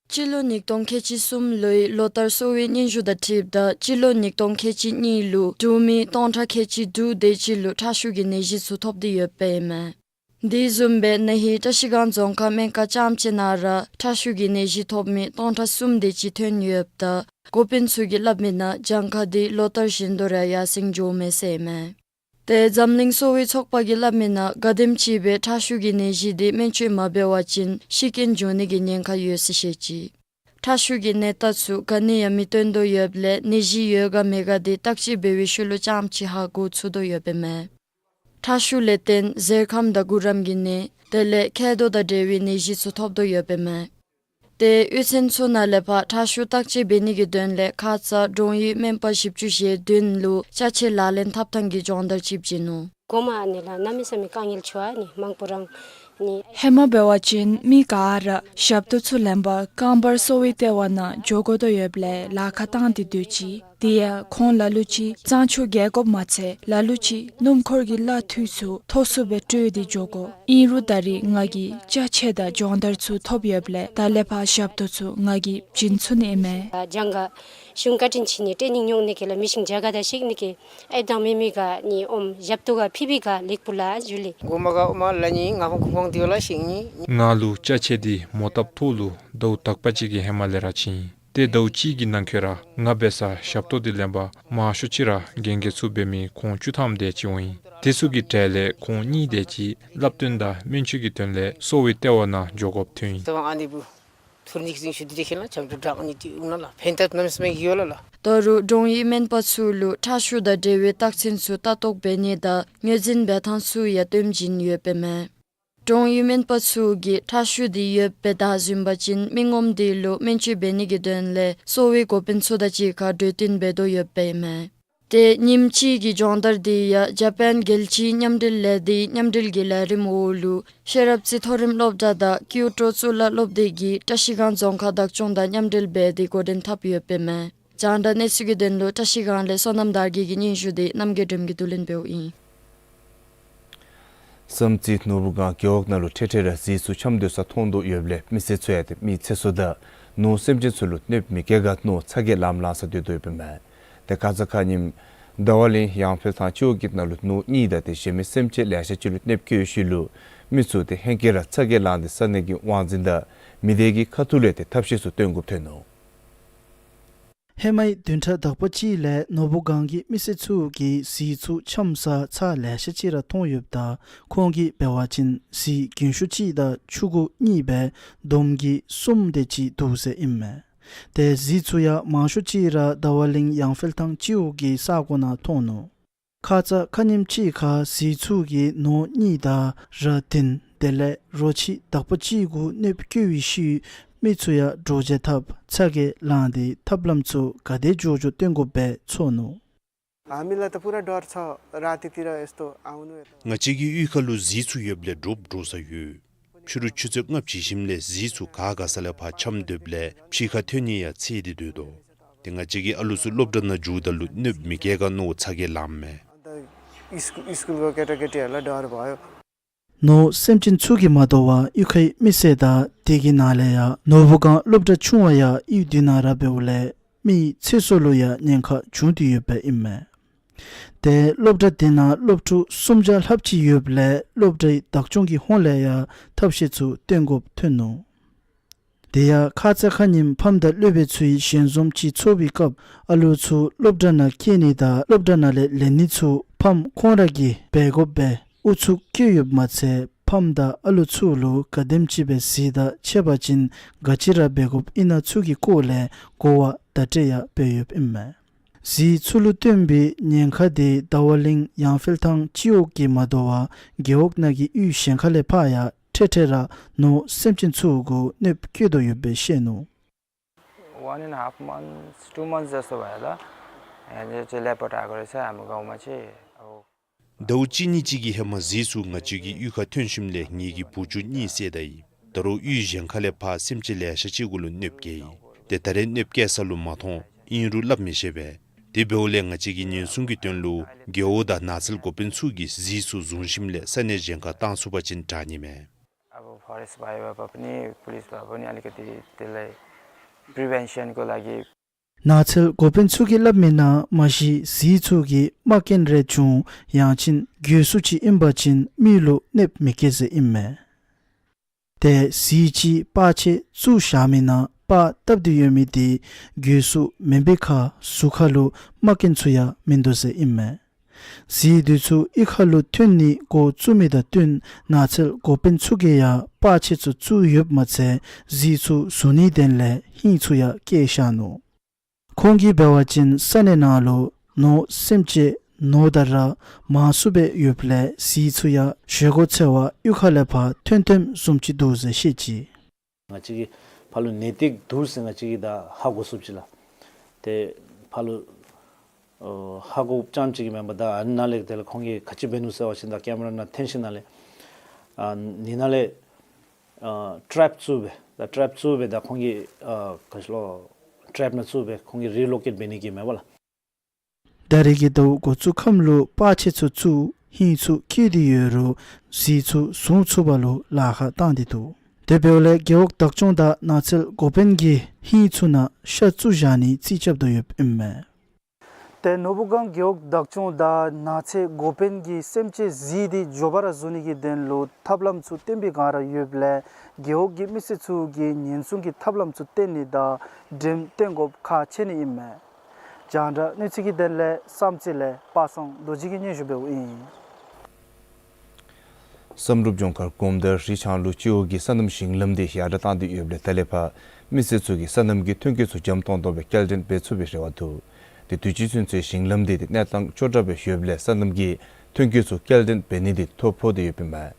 སྤྱི་ལོ་ཉིས་སྟོང་ཁལ་གཅིག་གསུམ་ལོའི་ལོ་ལྟར་གསོ་བའི་སྙན་ཞུ་དང་འཁྲིལཝ་ད་སྤྱི་ལོ་ཉིས་སྟོང་ཁལ་གཅིག་གཉིས་ལུ་འབྲུག་མི་སྟོང་ཕྲག་ཁལ་གཅིག་དྲུག་དེ་ཅིག་ལུ་ཁྲག་ཤུགས་ཀྱི་ནད་གཞི་ཚུ་ཐོབ་སྟེ་ཡོདཔ་ཨིན་མས། དེ་བཟུམ་སྦེ་ན་ཧིང་བཀྲ་ཤིས་སྒང་རྫོང་ཁག་སྨན་ཁང་རྐྱངམ་གཅིག་ནང་ར་ཁྲག་ཤུགས་ཀྱི་ནད་གཞི་ཐོབ་མི་སྟོང་ཕྲག་གསུམ་དེ་ཅིག་ཐོན་ཡོདཔ་ད་འགོ་དཔོན་ཚུ་གིས་སླབ་མིའི་ནང་གྱངས་ཁ་དེ་ལོ་ལྟར་བཞིན་དུ་ར་ཡར་སེང་འགྱོཝ་མས་ཟེར་ཨིན་མས། ཏེ་འཛམ་གླིང་གསོ་བའི་ཚོགས་པ་གིས་སླབ་མིའི་ནང་ག་དེམ་ཅིག་སྦེ་ཁྲག་ཤུགས་ཀྱི་ནད་གཞི་དེ་སྨན་བཅོས་མ་འབད་བ་ཅིན་ཤི་རྐྱེན་འབྱུང་ནི་གི་ཉེན་ཁ་ཡོད་ཟེར་བཤད་ཅི། ཁྲག་ཤུགས་ཀྱི་ནད་རྟགས་ཚུ་ག་ནི་ཡང་མི་སྟོན་དོ་ཡོདཔ་ལས་ནད་གཞི་ཡོད་ག་མེད་ག་དེ་བརྟག་དཔྱད་འབད་བའི་ཤུལ་ལུ་རྐྱངམ་གཅིག་ཧ་གོ་ཚུགས་དོ་ཡོདཔ་ཨིན་མས། ཁྲག་ཤུགས་ལས་བརྟེན་གཟེར་ཁམས་དང་གུ་རམ་གྱི་ནད་དེ་ལས་མཁལ་རྡོག་དང་འབྲེལ་བའི་ནད་གཞི་ཚུ་ཐོབ་དོ་ཡོདཔ་ཨིན་མས། ཏེ་གཡུས་ཚན་ཚུ་ནང་ལས་ཕར་ཁྲག་ཤུགས་བརྟག་དཔྱད་འབད་ནི་གི་དོན་ལས་ཁ་ཙ་གྲོང་ཡུལ་སྨན་པ་བཞི་བཅུ་ཞེ་བདུན་ལུ་ཅ་ཆས་ལག་ལེན་འཐབ་ཐངས་ཀྱི་སྦྱོང་བརྡར་ཅིག་བྱིན་ནུག། གོང་མ་ཨ་ནི་ལགས་གནམ་མེད་ས་མེད་དཀའ་ངལ་ཆེ་བ་ཨ་ནི་མང་པོ་རང་ནི། ཧེ་མ་འབད་བ་ཅིན་མི་ག་ར་ཞབས་ཏོག་ཚུ་ལེན་པར་རྐང་པར་གསོ་བའི་ལྟེ་བ་ནང་འགྱོ་དགོ་དོ་ཡོདཔ་ལས་ལཱ་ཁག་བཏང་སྟེ་སྡོད་ཅི། དེ་ཡང་ཁོང་ལ་ལུ་ཅིག་གཙང་ཆུ་བརྒལ་དགོཔ་མ་ཚད་ལ་ལུ་ཅིག་སྣུམ་འཁོར་གྱི་གླ་འཐུས་ཚུ་མཐོ་སུ་སྦེ་སྤྲོད་དེ་འགྱོ་དགོ། ཨིན་རུང་ད་རེས་ང་གིས་ཅ་ཆས་དང་སྦྱོང་བརྡར་ཚུ་ཐོབ་ཡོདཔ་ལས་ད་ལས་ཕར་ཞབས་ཏོག་ཚུ་ང་གིས་བྱིན་ཚུགས་ནི་ཨིན་མས། ཨ་གྱངས་ཁ་གཞུང་བཀའ་དྲིན་ཆེ་ནི་ཊེ་ནིང་ཉོག་ནི་གི་ལགས་མི་ཤིང་རྒྱ་གར་དང་ཤིག་ནི་གི་ཨེ་དང་མི་མི་ག་ནི་ཨོམ་ཞབས་ཏོག་ག་ཕི་བི་ག་ལེགས་པོ་ལ་ཞུ་ལེ། གོང་མ་ག་ཨོ་མ་ལ་ནི་ང་ཁོང་ཁོང་དེ་བ་ལ་ཤིང་ནི། ང་ལུ་ཅ་ཆས་འདི་མོ་བཏབ་ཐོག་ལུ་ཟླཝ་དག་པ་ཅིག་གི་ཧེ་མ་ལས་ར་བྱིན། ཏེ་ཟླཝ་གཅིག་གི་ནང་འཁོད་ར་ང་འབད་སར་ཞབས་ཏོག་འདི་ལེན་པར་མང་ཤོས་ཅིག་ར་རྒན་རྒས་ཚུ་འབད་མི་ཁོང་བཅུ་ཐམ་དེ་ཅིག་འོང་ཡི། དེ་ཚུ་གི་གྲས་ལས་ཁོང་གཉིས་དེ་ཅིག་བསླབ་སྟོན་དང་སྨན་བཅོས་ཀྱི་དོན་ལས་གསོ་བའི་ལྟེ་བ་ནང་འགྱོ་དགོཔ་ཐོན་ཡི། ཏེ་ཨ་ནི་བུ་ཐུར་ཉིག་ཟིང་ཤུ་དི་རེ་ཁེ་ལ་ཆམ་ཆུ་དྲག་ནི་ཏི་ཨུ་ན་ལ་ཕན་ཐབས་རྣམ་སྨིན་གི་ཡོད་ལ་ལ། ད་རུང་འབྲོང་ཡུལ་སྨན་པ་ཚུ་ལུ་ཁྲག་ཤུགས་དང་འབྲེལ་བའི་རྟགས་མཚན་ཚུ་ལྟ་རྟོག་འབད་ནི་དང་ངོས་འཛིན་འབད་ཐངས་ཚུ་ཡང་སྟོན་བྱིན་ཡོདཔ་ཨིན་མས། འབྲོང་ཡུལ་སྨན་པ་ཚུ་གིས་ཁྲག་ཤུགས་འདི་ཡོདཔ་སྦེ་བདའ་ཟུན་པ་ཅིན་མི་ངོམ་འདི་ལུ་སྨན་བཅོས་འབད་ནི་གི་དོན་ལས་གསོ་བའི་འགོ་དཔོན་ཚུ་དང་གཅིག་ཁར་གྲོས་བསྟུན་འབད་དོ་ཡོདཔ་ཨིན་མས། ཏེ་ཉིནམ་གཅིག་གི་སྦྱོང་བརྡར་འདི་ཡང་ཇ་པཱན་རྒྱལ་སྤྱིའི་མཉམ་འབྲེལ་ལས་སྡེའི་མཉམ་འབྲེལ་གྱི་ལས་རིམ་འོག་ལུ་ཤེས་རབ་རྩེ་མཐོ་རིམ་སློབ་གྲྭ་དང་ཀིའུ་ཊོ་གཙུག་ལག་སློབ་སྡེ་གིས་བཀྲ་ཤིས་སྒང་རྫོང་ཁག་བདག་སྐྱོང་དང་མཉམ་འབྲེལ་འབད་དེ་འགོ་འདྲེན་འཐབ་ཡོདཔ་ཨིན་མས། རྒྱང་བསྒྲགས་གནས་ཚུལ་གྱི་དོན་ལུ་བཀྲ་ཤིས་སྒང་ལས་བསོད་ནམས་དར་རྒྱས་ཀྱི་སྙན་ཞུ་འདི་རྣམ་རྒྱལ་སྒྲོལམ་གྱིས་བསྡུ་ལེན་འབདཝ་ཨིན། བསམ་རྩེ་ནོར་བུ་སྒང་རྒེད་འོག་ནང་ལུ་ཐེངས་ཐེངས་ར་གཟིག་ཚུ་འཁྱམས་སྡོད་ས་མཐོང་དོ་ཡོདཔ་ལས་མི་སེར་ཚུ་ཡང་ཏེ་མི་ཚེ་སྲོག་དང་ནོར་སེམས་ཅན་ཚུ་ལུ་གནོདཔ་མི་བཀལ་ག་མནོ་ཚ་གྱང་ལངམ་ལངམ་ས་སྡོད་དོ་ཡོདཔ་ཨིན་མས། ཏེ་ཁ་ཙ་ཁ་ཉིནམ་ཟླ་བ་གླིང་ཡང་ཕེལ་ཐང་སྤྱི་འོག་གི་ནང་ལུ་ནོར་གཉིས་དང་ཏེ་གཞན་མི་སེམས་ཅན་ལེ་ཤ་ཅིག་ལུ་གནོདཔ་བཀལ་ཞིནམ་ལུ་མི་ཚུ་ཏེ་ཧེང་སྐལ་ར་ཚ་གྱང་ལངས་ཏེ་ས་གནས་ཀྱི་དབང་འཛིན་དང་མི་སྡེ་གི་ཁ་ཐུག་ལས་ཏེ་ཐབས་ཤེས་ཚུ་སྟོན་དགོཔ་ཐོན་ནུག། ཧེ་མའི་བདུན་ཕྲག་དག་པ་ཅིག་ལས་ནོར་བུ་སྒང་གི་མི་སེར་ཚུ་གིས་གཟིག་ཚུ་འཁྱམས་ས་ཚར་ལེ་ཤ་ཅིག་ར་མཐོང་ཡོདཔ་ད་ཁོང་གིས་འབད་བ་ཅིན་གཟིག་རྒན་ཤོས་གཅིག་དང་ཕྲུ་གུ་གཉིས་སྦེ་བསྡོམས་ཀྱིས་གསུམ་དེ་ཅིག་འདུག་ཟེར་ཨིན་མས། ཏེ་གཟིག་ཚུ་ཡང་མང་ཤོས་ཅིག་ར་ཟླ་བ་གླིང་ཡང་ཕེལ་ཐང་སྤྱི་འོག་གི་ས་གོ་ནང་མཐོང་ནུག། ཁ་ཙ་ཁ་ཉིནམ་ཅིག་ཁར་གཟིག་ཚུ་གིས་ནོར་གཉིས་དང་ར་བདུན་དེ་ལས་རོ་ཁྱི་དག་པ་ཅིག་གུ་གནོདཔ་བཀལ་བའི་ཤུལ་མི་ཚུ་ཡང་འདྲོག་བྱེལ་འཐབ་ཚ་གྱང་ལངས་ཏེ་ཐབས་ལམ་ཚུ་ག་དེ་མགྱོགས་མགྱོགས་སྟོན་དགོཔ་སྦེ་ཚོར་ནུག། हामीलाई त पुरा डर छ। रातितिर यस्तो आउनु यता। ང་བཅས་ཀྱི་གཡུས་ཁ་ལུ་གཟིག་ཚུ་ཡོདཔ་ལས་འདྲོག་འདྲོག་ས་ཡོད། ཕྱི་རུ་ཆུ་ཚོད་ལྔ་བྱི་ཞིནམ་ལས་གཟིག་ཚུ་ག་ག་ས་ལས་ཕར་འཁྱམས་སྡོདཔ་ལས་ཕྱི་ཁར་ཐོན་ནི་ཡང་འཚེར་ཏེ་སྡོད་དོ། ཏེ་ང་བཅས་ཀྱི་ཨ་ལུ་ཚུ་སློབ་གྲྭ་ནང་འགྱོཝ་ད་ལུ་གནོདཔ་མི་བཀལ་ག་མནོ་ཚ་གྱང་ལངམ་མས། अन्त स्कुल, स्कुलको केटाकेटीहरूलाई डर भयो। ནོར་སེམས་ཅན་ཚུ་གིས་མ་དོ་བར་གཡུས་ཁའི་མི་སེར་དང་དེ་གི་ནང་ལས་ཡང་ནོར་བུ་སྒང་སློབ་གྲྭ་ཆུང་བ་ཡང་གཡུས་འདི་ནང་ར་འབདཝ་ལས་མིའི་ཚེ་སྲོག་ལུ་ཡང་ཉེན་ཁ་བྱུང་སྟེ་ཡོདཔ་ཨིན་མས། ཏེ་སློབ་གྲྭ་དེ་ནང་སློབ་ཕྲུག་སུམ་བརྒྱ་ལྷགཔ་ཅིག་ཡོདཔ་ལས་སློབ་གྲྭའི་བདག་སྐྱོང་གི་ཧོངས་ལས་ཡང་ཐབས་ཤེས་ཚུ་སྟོན་དགོཔ་ཐོན་ནུག། དེ་ཡང་ཁ་ཙ་ཁ་ཉིནམ་ཕམ་དང་སློབ་དཔོན་ཚུའི་ཞལ་འཛོམས་ཅིག་ཚོགས་པའི་སྐབས་ཨ་ལུ་ཚུ་སློབ་གྲྭ་ནང་བསྐྱལ་ནི་དང་སློབ་གྲྭ་ནང་ལས་ལེན་ནི་ཚུ་ཕམ་ཁོང་ར་གིས་འབད་དགོཔ་སྦེ་ཨུ་ཚུགས་བསྐྱེད་ཡོདཔ་མ་ཚད་ཕམ་དང་ཨ་ལུ་ཚུ་ལུ་ག་དེམ་ཅིག་སྦེ་གཟིག་དང་ཕྱད་པ་ཅིན་ག་ཅི་ར་འབད་དགོཔ་ཨིན་ན་ཚུ་གི་སྐོར་ལས་གོ་བ་བརྡ་སྤྲོད་ཡང་འབད་ཡོདཔ་ཨིན་མས། གཟིག་ཚུ་ལུ་བསྟུན་པའི་ཉེན་ཁ་དེ་ཟླ་བ་གླིང་ཡང་ཕེལ་ཐང་སྤྱི་འོག་གིས་མ་དོ་བར་རྒེད་འོག་ནང་གི་གཡུས་གཞན་ཁ་ལས་ཕར་ཡང་ཐེངས་ཐེངས་ར་ནོར་སེམས་ཅན་ཚུ་གུ་གནོདཔ་བཀལ་དོ་ཡོདཔ་སྦེ་བཤད་ནུག། One and a half months, two months जस्तो भयो होला। यहाँ चाहिँ लेपर्ड आएको रहेछ हाम्रो गाउँमा चाहिँ। अब ཟླཝ་གཅིག་གཉིས་ཅིག་གི་ཧེ་མ་གཟིག་ཚུ་ང་བཅས་ཀྱི་གཡུས་ཁར་ཐོན་ཞིནམ་ལས་ངེ་གི་བུ་ཆུང་གཉིས་བསད་ད་ཡི། ད་རུང་གཡུས་གཞན་ཁ་ལས་ཕར་སེམས་ཅན་ལེ་ཤ་ཅིག་གུ་ལུ་གནོདཔ་བཀལ་ཡི། ཏེ་ད་རེས་གནོདཔ་བཀལ་ས་ལུ་མ་མཐོང་ཨིན་རུང་སླབ་མི་ཤེས་པས། དེ་འབདཝ་ལས་ང་བཅས་ཀྱིས་ཉེན་སྲུང་གི་དོན་ལུ་རྒེད་འོག་དང་ནགས་ཚལ་འགོ་དཔོན་ཚུ་གིས་གཟིག་ཚུ་བཟུང་ཞིནམ་ལས་ས་གནས་གཞན་ཁར་བཏང་ཚུགས་པ་ཅིན་དྲག་ནི་མས། अब फरेस्ट भाइ भए पनि पुलिस भए पनि अलिकति त्यसलाई प्रिभेन्सनको लागि ནགས་ཚལ་འགོ་དཔོན་ཚུ་གིས་སླབ་མིའི་ནང་མ་གཞི་གཟིག་ཚུ་གིས་རྨ་སྐྱོན་རེ་བྱུང་ཡང་ཅིན་འགྱོད་སུ་ཅིག་ཨིན་པ་ཅིན་མི་ལུ་གནོདཔ་མི་བཀལ་ཟེར་ཨིན་མས། ཏེ་གཟིག་ཅིག་པར་ཆས་བཙུགས་བཞག་མིའི་ནང་པར་བཏབ་སྟེ་ཡོད་མི་དེ་འགྱོད་སུ་མེན་པའི་ཁར་གཟུགས་ཁར་ལུ་རྨ་སྐྱོན་ཚུ་ཡང་མིན་འདུག་ཟེར་ཨིན་མས། གཟིག་དེ་ཚུ་གཡུས་ཁ་ལུ་ཐོན་ནི་འགོ་བཙུགས་མི་དང་བསྟུན་ནགས་ཚལ་འགོ་དཔོན་ཚུ་གིས་ཡང་པར་ཆས་ཚུ་བཙུགས་ཡོདཔ་མ་ཚད་གཟིག་ཚུ་བཟུང་ནིའི་དོན་ལས་ཧིང་ཚུ་ཡང་བསྐྱེད་བཞག་ནུག། ཁོང་གིས་འབད་བ་ཅིན་ས་གནས་ནང་ལུ་ནོར་སེམས་ཅན་ནོར་དང་ར་མང་སུ་སྦེ་ཡོདཔ་ལས་གཟིག་ཚུ་ཡང་ཞོགས་གུ་འཚོལ་བར་གཡུས་ཁ་ལས་ཕར་ཐོན་ཐོནམ་བཟུམ་ཅིག་འདུག་ཟེར་བཤད་ཅི། ང་བཅས་ཀྱིས་ཕར་ལུ་ནད་དུག་འདུག་ཟེར་ང་བཅས་ཀྱིས་ད་ཧ་གོ་ཚུགསཔ་ཅིག་ལགས། ཏེ་ཕར་ལུ་ ཨོ་ཧ་གོཝ་ཙམ་ཅིག་གིས་མེན་པར་ད་ཨ་ནཱ་ལས་དེ་ལས་ཁོང་གིས་ག་ཅི་འབད་ནུག་ཟེར་བ་ཅིན་ད་ཀེམ་ར་ནང་འཐེན་ཞིནམ་ལས་ཨ་ནི་ནང་ལས་ཨ་ཊེབ་བཙུགས་སྦེ་ད་ཊེབ་བཙུགས་སྦེ་ད་ཁོང་གིས་ཨ་ག་ཅི་ལོ་ཊེབ་ནང་བཙུགས་སྦེ་ཁོང་གིས་རི་ལོ་ཀེཊ་འབད་ནི་གི་མེན་པ་ལགས། ད་རེས་ཀྱི་ཟླཝ་འགོ་བཙུགས་ཁམས་ལུ་པར་ཆས་ཚུ་བཙུགས་ཧིང་ཚུ་བཀལ་ཏེ་ཡོད་རུང་གཟིག་ཚུ་བཟུང་ཚུགས་པ་ལུ་ལཱ་ཁག་བཏང་སྟེ་འདུག། དེ་འབདཝ་ལས་རྒེད་འོག་བདག་སྐྱོང་དང་ནགས་ཚལ་འགོ་དཔོན་གྱིས་ཧིང་ཚུ་ནང་ཤ་བཙུགས་བཞག་ནི་རྩིས་རྐྱབ་དོ་ཡོདཔ་ཨིན་མས། ཏེ་ནོར་བུ་སྒང་རྒེད་འོག་བདག་སྐྱོང་དང་ནགས་ཚལ་འགོ་དཔོན་གྱིས་སེམས་ཅན་གཟིག་སྟེ་མགྱོགས་པ་ར་བཟུང་ནི་གི་དོན་ལུ་ཐབས་ལམ་ཚུ་བསྟན་པའི་སྒང་ར་ཡོདཔ་ལས་རྒེད་འོག་གི་མི་སེར་ཚུ་གིས་ཉེན་སྲུང་གི་ཐབས་ལམ་ཚུ་བསྟེན་ནི་དང་འགྲེམས་བསྟེན་དགོཔ་ཁག་ཆེ་ནི་ཨིན་མས། རྒྱང་བསྒྲགས་གནས་ཚུལ་གྱི་དོན་ལས་བསམ་རྩེ་ལས་པ་སངས་རྡོ་རྗེ་གིས་སྙན་ཞུ་འབདཝ་ཨིན། བསམ་གྲུབ་ལྗོངས་མཁར་གོམ་དར་རི་ལྕང་ལུ་སྤྱི་འོག་གི་སོ་ནམ་ཞིང་ལམ་འདི་ཡར་དྲག་བཏང་སྟེ་ཡོདཔ་ལས་ད་ལས་ཕར་མི་སེར་ཚུ་གིས་སོ་ནམ་གྱི་ཐོན་སྐྱེད་ཚུ་འཇམ་ཏོང་ཏོ་སྦེ་སྐྱེལ་འདྲེན་འབད་ཚུགས་པའི་རེ་བ་འདུག། དེ་དུས་ཅི་ཚུན་ཚོད་ཞིང་ལམ་འདི་ཏེ་གནས་སྟངས་ཅོག་འཐདཔ་སྦེ་ཡོདཔ་ལས་སོ་ནམ་གྱི་ཐོན་སྐྱེད་ཚུ་སྐྱེལ་འདྲེན་འབད་ནི་འདི་ཐོ་ཕོག་སྟེ་ཡོདཔ་ཨིན་མས།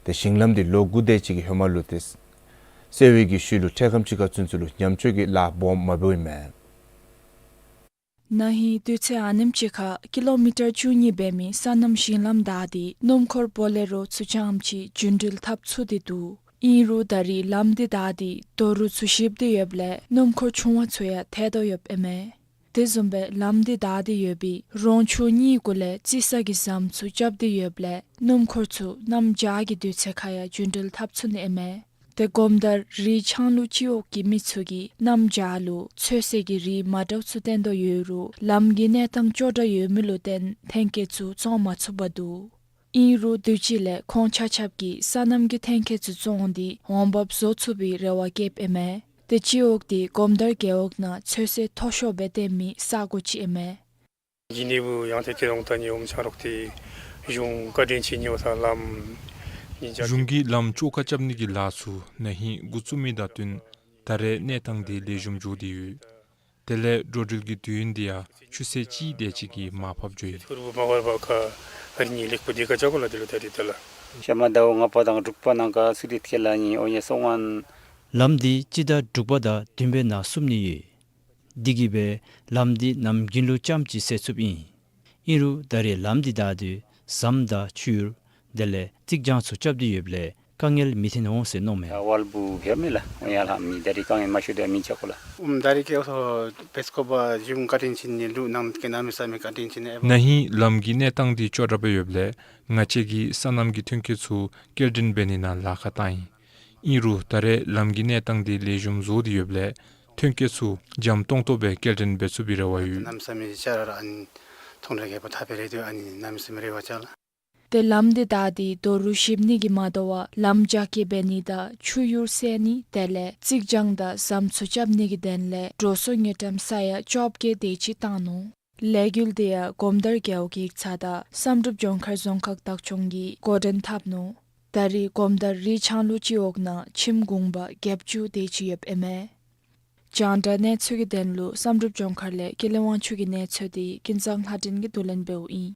ཏེ་ཞིང་ལམ་འདི་ལོ་དགུ་དེ་ཅིག་གི་ཧེ་མ་ལུ་ཏེ་སེལ་བའི་གི་ཤུལ་ལུ་འཕྲལ་ཁམས་ཅིག་ཁར་ཚུན་ཚོད་ལུ་ཉམས་བཅོས་ཀྱི་ལཱ་སྦོམ་མ་འབདཝ་ཨིན་མས། ན་ཧིང་དུས་ཚོད་ཨ་ནེམ་ཅིག་ཁར་ཀི་ལོ་མི་ཊར་བཅུ་གཉིས་འབད་མི་སོ་ནམ་ཞིང་ལམ་བདའ་སྟེ་སྣུམ་འཁོར་བོ་ལེ་རོ་ཚུ་རྐྱངམ་ཅིག་རྒྱུན་འགྲུལ་འཐབ་ཚུགས་ཏེ་འདུག། ཨིན་རུང་ད་རེས་ལམ་འདི་བདའ་སྟེ་རྡོ་རུག་ཚུ་བཤིག་སྟེ་ཡོདཔ་ལས་སྣུམ་འཁོར་ཆུང་བ་ཚུ་ཡང་ཐལ་དོ་ཡོདཔ་ཨིན་མས། དེ་བཟུམ་སྦེ་ལམ་འདི་བདའ་སྟེ་ཡོད་པའི་རོང་ཆུ་གཉིས་གུ་ལས་རྩི་ས་གི་ཟམ་ཚུ་རྐྱབ་སྟེ་ཡོདཔ་ལས་སྣུམ་འཁོར་ཚུ་གནམ་བྱཱར་གྱི་དུས་ཚོད་ཁར་ཡང་རྒྱུན་འགྲུལ་འཐབ་ཚུགས་ནི་ཨིན་མས། ཏེ་གོམ་དར་རི་ལྕང་ལུ་སྤྱི་འོག་གི་མི་ཚུ་གིས་གནམ་བྱཱར་ལུ་ཚོད་བསྲེ་གི་རིགས་མ་འདྲཝ་ཚུ་བཏོན་དོ་ཡོད་རུང་ལམ་གྱི་གནས་སྟངས་ཅོག་འཐདཔ་ཡོད་མི་ལུ་བརྟེན་ཐོན་སྐྱེད་ཚུ་བཙོང་མ་ཚུགས་པར་འདུག། ཨིན་རུང་དུས་ཅི་ལས་ཁོང་ཆ་ཁྱབ་ཀྱིས་སོ་ནམ་གྱི་ཐོན་སྐྱེད་ཚུ་བཙོང་སྟེ་འོང་འབབ་བཟོ་ཚུགས་པའི་རེ་བ་བསྐྱེདཔ་ཨིན་མས། ཏེ་སྤྱི་འོག་འདི་གོམ་དར་རྒེད་འོག་ནང་ཚོད་བསྲེ་མཐོ་ཤོས་སྦེ་བཏོན་མི་ས་གོ་ཅིག་ཨིན་མས། གཞུང་གིས་ལམ་བཅོ་ཁ་རྐྱབ་ནི་གི་ལཱ་ཚུ་ན་ཧིང་འགོ་བཙུགས་མི་དང་བསྟུན་ད་རེས་གནས་སྟངས་འདི་ལེགས་ཤོམ་འགྱོ་སྟེ་ཡོད། དེ་ལས་འགྲོ་འགྲུལ་གྱི་དུས་ཡུན་འདི་ཡང་ཆུ་ཚོད་གཅིག་དེ་ཅིག་གིས་མར་ཕབ་འགྱོ་ཡི། ལམ་འདི་སྤྱི་ཟླ་དྲུག་པ་དང་བདུན་པའི་ནང་གསུབ་ནི་ཡོད། འདི་གིས་སྦེ་ལམ་འདི་ནམ་རྒྱུན་ལུ་རྐྱངམ་ཅིག་སེལ་ཚུགསཔ་ཨིན། ཨིན་རུང་ད་རེས་ལམ་འདི་བདའ་སྟེ་ཟམ་དང་ཆུ་ཡུར་དེ་ལས་རྩིག་གྱང་ཚུ་རྐྱབ་སྟེ་ཡོདཔ་ལས་དཀའ་ངལ་མི་ཐོན་འོང་ཟེར་མནོཝ་མས། ན་ཧིང་ལམ་གྱི་གནས་སྟངས་འདི་ཅོག་འཐདཔ་ཡོདཔ་ལས་ང་བཅས་ཀྱིས་སོ་ནམ་གྱི་ཐོན་སྐྱེད་ཚུ་སྐྱེལ་འདྲེན་འབད་ནི་ནང་ལཱ་ཁག་བཏང་ཡི། ཨིན་རུང་ད་རེས་ལམ་གྱི་གནས་སྟངས་འདི་ལེགས་ཤོམ་བཟོ་སྟེ་ཡོདཔ་ལས་ཐོན་སྐྱེད་ཚུ་འཇམ་ཏོང་ཏོ་སྦེ་སྐྱེལ་འདྲེན་འབད་ཚུགས་པའི་རེ་བ་ཡོད། ཏེ་ལམ་འདི་བདའ་སྟེ་རྡོ་རུག་བཤིག་ནི་གིས་མ་དོ་བར་ལམ་རྒྱ་སྐྱེད་འབད་ནི་དང་ཆུ་ཡུར་སེལ་ནི་དེ་ལས་རྩིག་གྱང་དང་ཟམ་ཚུ་རྐྱབ་ནི་གི་དོན་ལས་འགྲོ་སོང་དངུལ་ཀྲམ་ས་ཡ་བཅོ་བརྒྱད་དེ་ཅིག་བཏང་ནུག། ལས་འགུལ་འདི་ཡང་གོམ་དར་རྒེད་འོག་ཡིག་ཚང་དང་བསམ་གྲུབ་ལྗོངས་མཁར་རྫོང་ཁག་བདག་སྐྱོང་གིས་འགོ་འདྲེན་འཐབ་ནུག། ད་རེས་གོམ་དར་རི་ལྕང་ལུ་སྤྱི་འོག་ནང་ཁྱིམ་གུང་པ་བརྒྱད་ཅུ་དེ་ཅིག་ཡོདཔ་ཨིན་མས། རྒྱང་བསྒྲགས་གནས་ཚུལ་གྱི་དོན་ལུ་བསམ་གྲུབ་ལྗོངས་མཁར་ལས་ཀུན་ལེགས་དབང་ཕྱུག་གི་གནས་ཚུལ་འདི་ཀུན་བཟང་ལྷ་སྒྲོན་གྱིས་བསྡུ་ལེན་འབདཝ་ཨིན།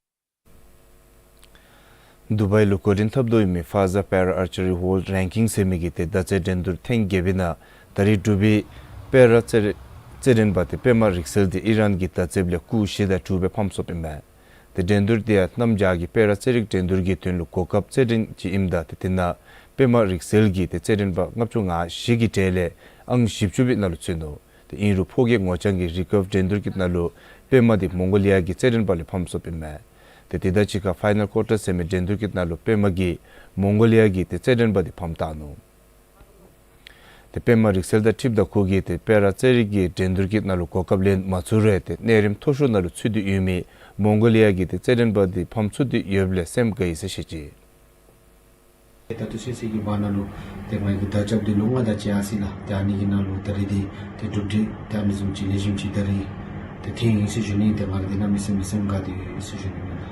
དུ་བའི་ལུ་འགོ་འདྲེན་འཐབ་དོ་ཡོད་མི་ཕཱ་ཟ་པེ་ར་ཨར་ཅི་རི་ཝོརལཌ་རེང་ཀིང་ཟེར་མི་གི་ཏེ་མདའ་རྩེད་འགྲན་བསྡུར་ཐེངས་བརྒྱད་པའི་ནང་ད་རེས་འབྲུག་པའི་སྤེ་ར་རྩེད་རྩེད་འགྲན་པ་ཏེ་པདྨ་རིག་གསལ་འདི་ཨི་རན་གྱི་མདའ་རྩེདཔ་ལས་སྐུགས་བཞི་དང་དྲུག་སྦེ་ཕམ་སོཔ་ཨིན་མས། ཏེ་འགྲན་བསྡུར་འདི་ཡང་གནམ་བྱཱར་གྱི་སྤེ་ར་རྩེད་རིགས་འགྲན་བསྡུར་གྱི་དོན་ལུ་གོ་སྐབས་རྩེད་འགྲན་ཅིག་ཨིནམ་ད་ཏེ་དེ་ནང་པདྨ་རིག་གསལ་གྱིས་ཏེ་རྩེད་འགྲན་པ་ལྔ་བཅུ་ང་བཞི་གི་གྲས་ལས་ཨང་བཞི་བཅུ་པའི་ནང་ལུ་ཚུད་ནུག། ཏེ་ཨིན་རུང་ཕོ་སྐྱེས་ངོ་རྐྱང་གི་རི་ཀརབ་འགྲན་བསྡུར་གྱི་ནང་ལུ་པདྨ་འདི་མོང་གོ་ལི་ཡ་གི་རྩེད་འགྲན་པ་ལས་ཕམ་སོཔ་ཨིན་མས། ཏེ་དེ་དང་གཅིག་ཁར་ཕའི་ནཱལ་ཀོར་ཊར་ཟེར་མི་འགྲན་བསྡུར་གྱི་ནང་ལུ་པདྨ་གིས་མོང་གོ་ལི་ཡ་གི་ཏེ་རྩེད་འགྲན་པ་འདི་ཕམ་བཏང་ནུག། ཏེ་པདྨ་རིག་གསལ་དང་འཁྲིལཝ་ད་ཁོ་གིས་ཏེ་སྤེ་ར་རྩེད་རིགས་ཀྱི་འགྲན་བསྡུར་གྱི་ནང་ལུ་གོ་སྐབས་ལེན་མ་ཚུགས་རུང་ཏེ་གནས་རིམ་མཐོ་ཤོས་ནང་ལུ་ཚུད་དེ་ཡོད་མི་མོང་གོ་ལི་ཡ་གི་ཏེ་རྩེད་འགྲན་པ་འདི་ཕམ་ཚུགས་ཏེ་ཡོདཔ་ལས་སེམས་དགའ་ཡི་ཟེར་བཤད་ཅི། ད་ལྟོ་ཚེ་ཚད་ཀྱི་བར་ན་ལུ་ཏེ་ང་གིས་མདའ་རྐྱབ་སྟེ་ལོ་ལྔ་དེ་ཅིག་ཡར་སོ་ཡི་ལགས། ཏེ་ཨ་ནི་གི་ནང་ལུ་ད་རེས་འདི་ཏེ་གྲུབ་འབྲས་ཏེ་ཨ་ནི་བཟུམ་ཅིག་ལེགས་ཤོམ་ཅིག་ད་རེས་ཏེ་ཐོན་ཡི་ཟེར་ཞུ་ནི། ཏེ་ང་ར་འདི་གནམ་མེད་ས་མེད་སེམས་དགའ་སྟེ་ཡོད་ཟེར་ཞུ་ནི་ལགས།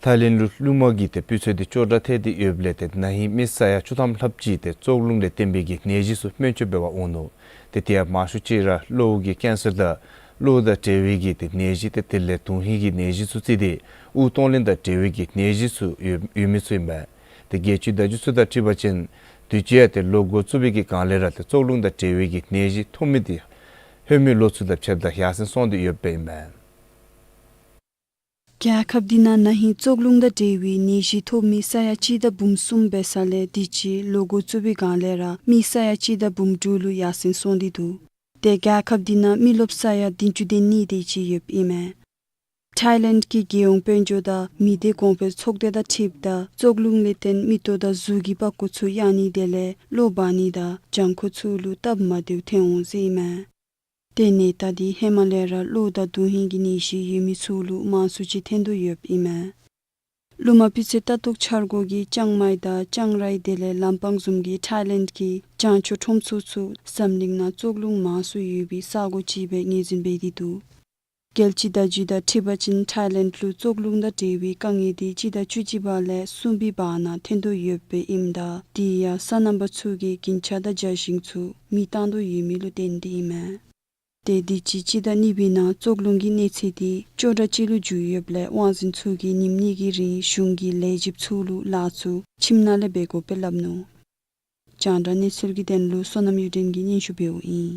ཐའི་ལེནཌ་ལུ་རླུང་མ་གི་ཏེ་སྤུས་ཚད་འདི་ཅོག་འཐདཔ་ཐལ་ཏེ་ཡོདཔ་ལས་ཏེ་ན་ཧིང་མི་ས་ཡ་བཅུ་ཐམ་ལྷགཔ་ཅིག་ཏེ་བཙོག་རླུང་ལས་བརྟེན་པའི་གི་ནད་གཞི་ཚུ་སྨན་བཅོས་འབད་བར་འོང་ནུག། ཏེ་དེ་ཡང་མང་ཤོས་ཅིག་ར་གློ་བོ་གི་ཀེན་སར་དང་གློ་དང་འབྲེལ་བའི་གི་ཏེ་ནད་གཞི་ཏེ་དེ་ལས་དོན་ཧིང་གི་ནད་གཞི་ཚུ་བརྩིས་ཏེ་དབུགས་གཏོང་ལེན་དང་འབྲེལ་བའི་གི་ནད་གཞི་ཚུ་ཡོད་ཡོད་མི་ཚུ་ཨིན་པས། ཏེ་རྒྱལ་སྤྱིའི་བརྡ་བརྒྱུད་ཚུ་དང་འཁྲིལ་བ་ཅིན་དུས་ཅི་ཡང་ཏེ་ལོ་འགོ་བཙུགས་པའི་གི་སྒང་ལས་ར་ཏེ་བཙོག་རླུང་དང་འབྲེལ་བའི་གི་ནད་གཞི་ཐོབ་མི་འདི་ པདྨའི་ལོ་ཚུ་དང་ཕྱདཔ་ད་ཡར་སེང་སོང་སྟེ་ཡོདཔ་ཨིན་མས། རྒྱལ་ཁབ་འདི་ནང་ན་ཧིང་བཙོག་རླུང་དང་འབྲེལ་བའི་ནད་གཞི་ཐོབ་མི་ས་ཡ་གཅིག་དང་འབུམ་གསུམ་འབད་ས་ལས་དུས་ཅི་ལོ་འགོ་བཙུགས་པའི་སྒང་ལས་ར་མི་ས་ཡ་གཅིག་དང་འབུམ་དྲུག་ལུ་ཡར་སེང་སོང་སྟེ་འདུག། ཏེ་རྒྱལ་ཁབ་འདི་ནང་མི་རློབས་ས་ཡ་བདུན་ཅུ་དོན་གཉིས་དེ་ཅིག་ཡོདཔ་ཨིན་མས། ཐའི་ལེནཌ་གི་རྒྱལ་ཡོངས་དཔལ་འབྱོར་དང་མི་སྡེ་གོང་འཕེལ་ཚོགས་སྡེ་དང་འཁྲིལཝ་ད་བཙོག་རླུང་ལས་བརྟེན་མིག་ཏོ་དང་གཟུགས་ཀྱི་པགས་ཀོ་ཚུ་ཡང་ནི་དེ་ལས་གློ་འབག་ནི་དང་བྱང་ཁོག་ཚུ་ལུ་སྟབས་མ་བདེཝ་ཐོན་འོང་ཟེར་ཨིན་མས། ཏེ་ནད་རྟགས་འདི་ཧེ་མ་ལས་ར་གློ་དང་དོན་ཧིང་གི་ནད་གཞི་ཡོད་མི་ཚུ་ལུ་མང་སུ་ཅིག་ཐོན་དོ་ཡོདཔ་ཨིན་མས། རླུང་མ་སྤུས་ཚད་ལྟ་རྟོག་འཆར་སྒོ་གིས་ཅང་མའི་དང་ཅང་རའི་དེ་ལས་ལམ་སྤང་བཟུམ་གྱི་ཐའི་ལེནཌ་གི་བྱང་ཕྱོགས་ཁྲོམ་ཚོགས་ཚུ་འཛམ་གླིང་ནང་བཙོག་རླུང་མང་སུ་ཡོད་པའི་ས་གོ་ཅིག་སྦེ་ངོས་འཛིན་འབད་དེ་འདུག། རྒྱལ་སྤྱི་བརྡ་བརྒྱུད་དང་འཁྲིལ་བ་ཅིན་ཐའི་ལེནཌ་ལུ་བཙོག་རླུང་དང་འབྲེལ་བའི་དཀའ་ངལ་འདི་སྤྱི་ཟླ་བཅུ་གཅིག་པ་ལས་གསུམ་པའི་བར་ན་ཐོན་དོ་ཡོདཔ་ཨིནམ་ད་དེ་ཡང་སོ་ནམ་པ་ཚུ་གིས་རྒྱུན་ཆགས་དང་རྒྱ་ཞིང་ཚུ་མེ་བཏང་དོ་ཡོད་མི་ལུ་བརྟེན་ཏེ་ཨིན་མས། ཏེ་དུས་ཅི་སྤྱི་ཟླ་གཉིས་པའི་ནང་བཙོག་རླུང་གི་གནས་ཚད་འདི་ཅོག་འཐདཔ་ཅིག་ལུ་འགྱུར་ཡོདཔ་ལས་དབང་འཛིན་ཚུ་གིས་ཉིནམ་གཉིས་ཀྱི་རིང་གཞུང་གི་ལས་བྱེདཔ་ཚུ་ལུ་ལཱ་ཚུ་ཁྱིམ་ནང་ལས་འབད་དགོཔ་སྦེ་སླབ་ནུག། རྒྱང་བསྒྲགས་གནས་ཚུལ་གྱི་དོན་ལུ་བསོད་ནམས་གཡུ་སྒྲོན་གྱིས་སྙན་ཞུ་འབདཝ་ཨིན།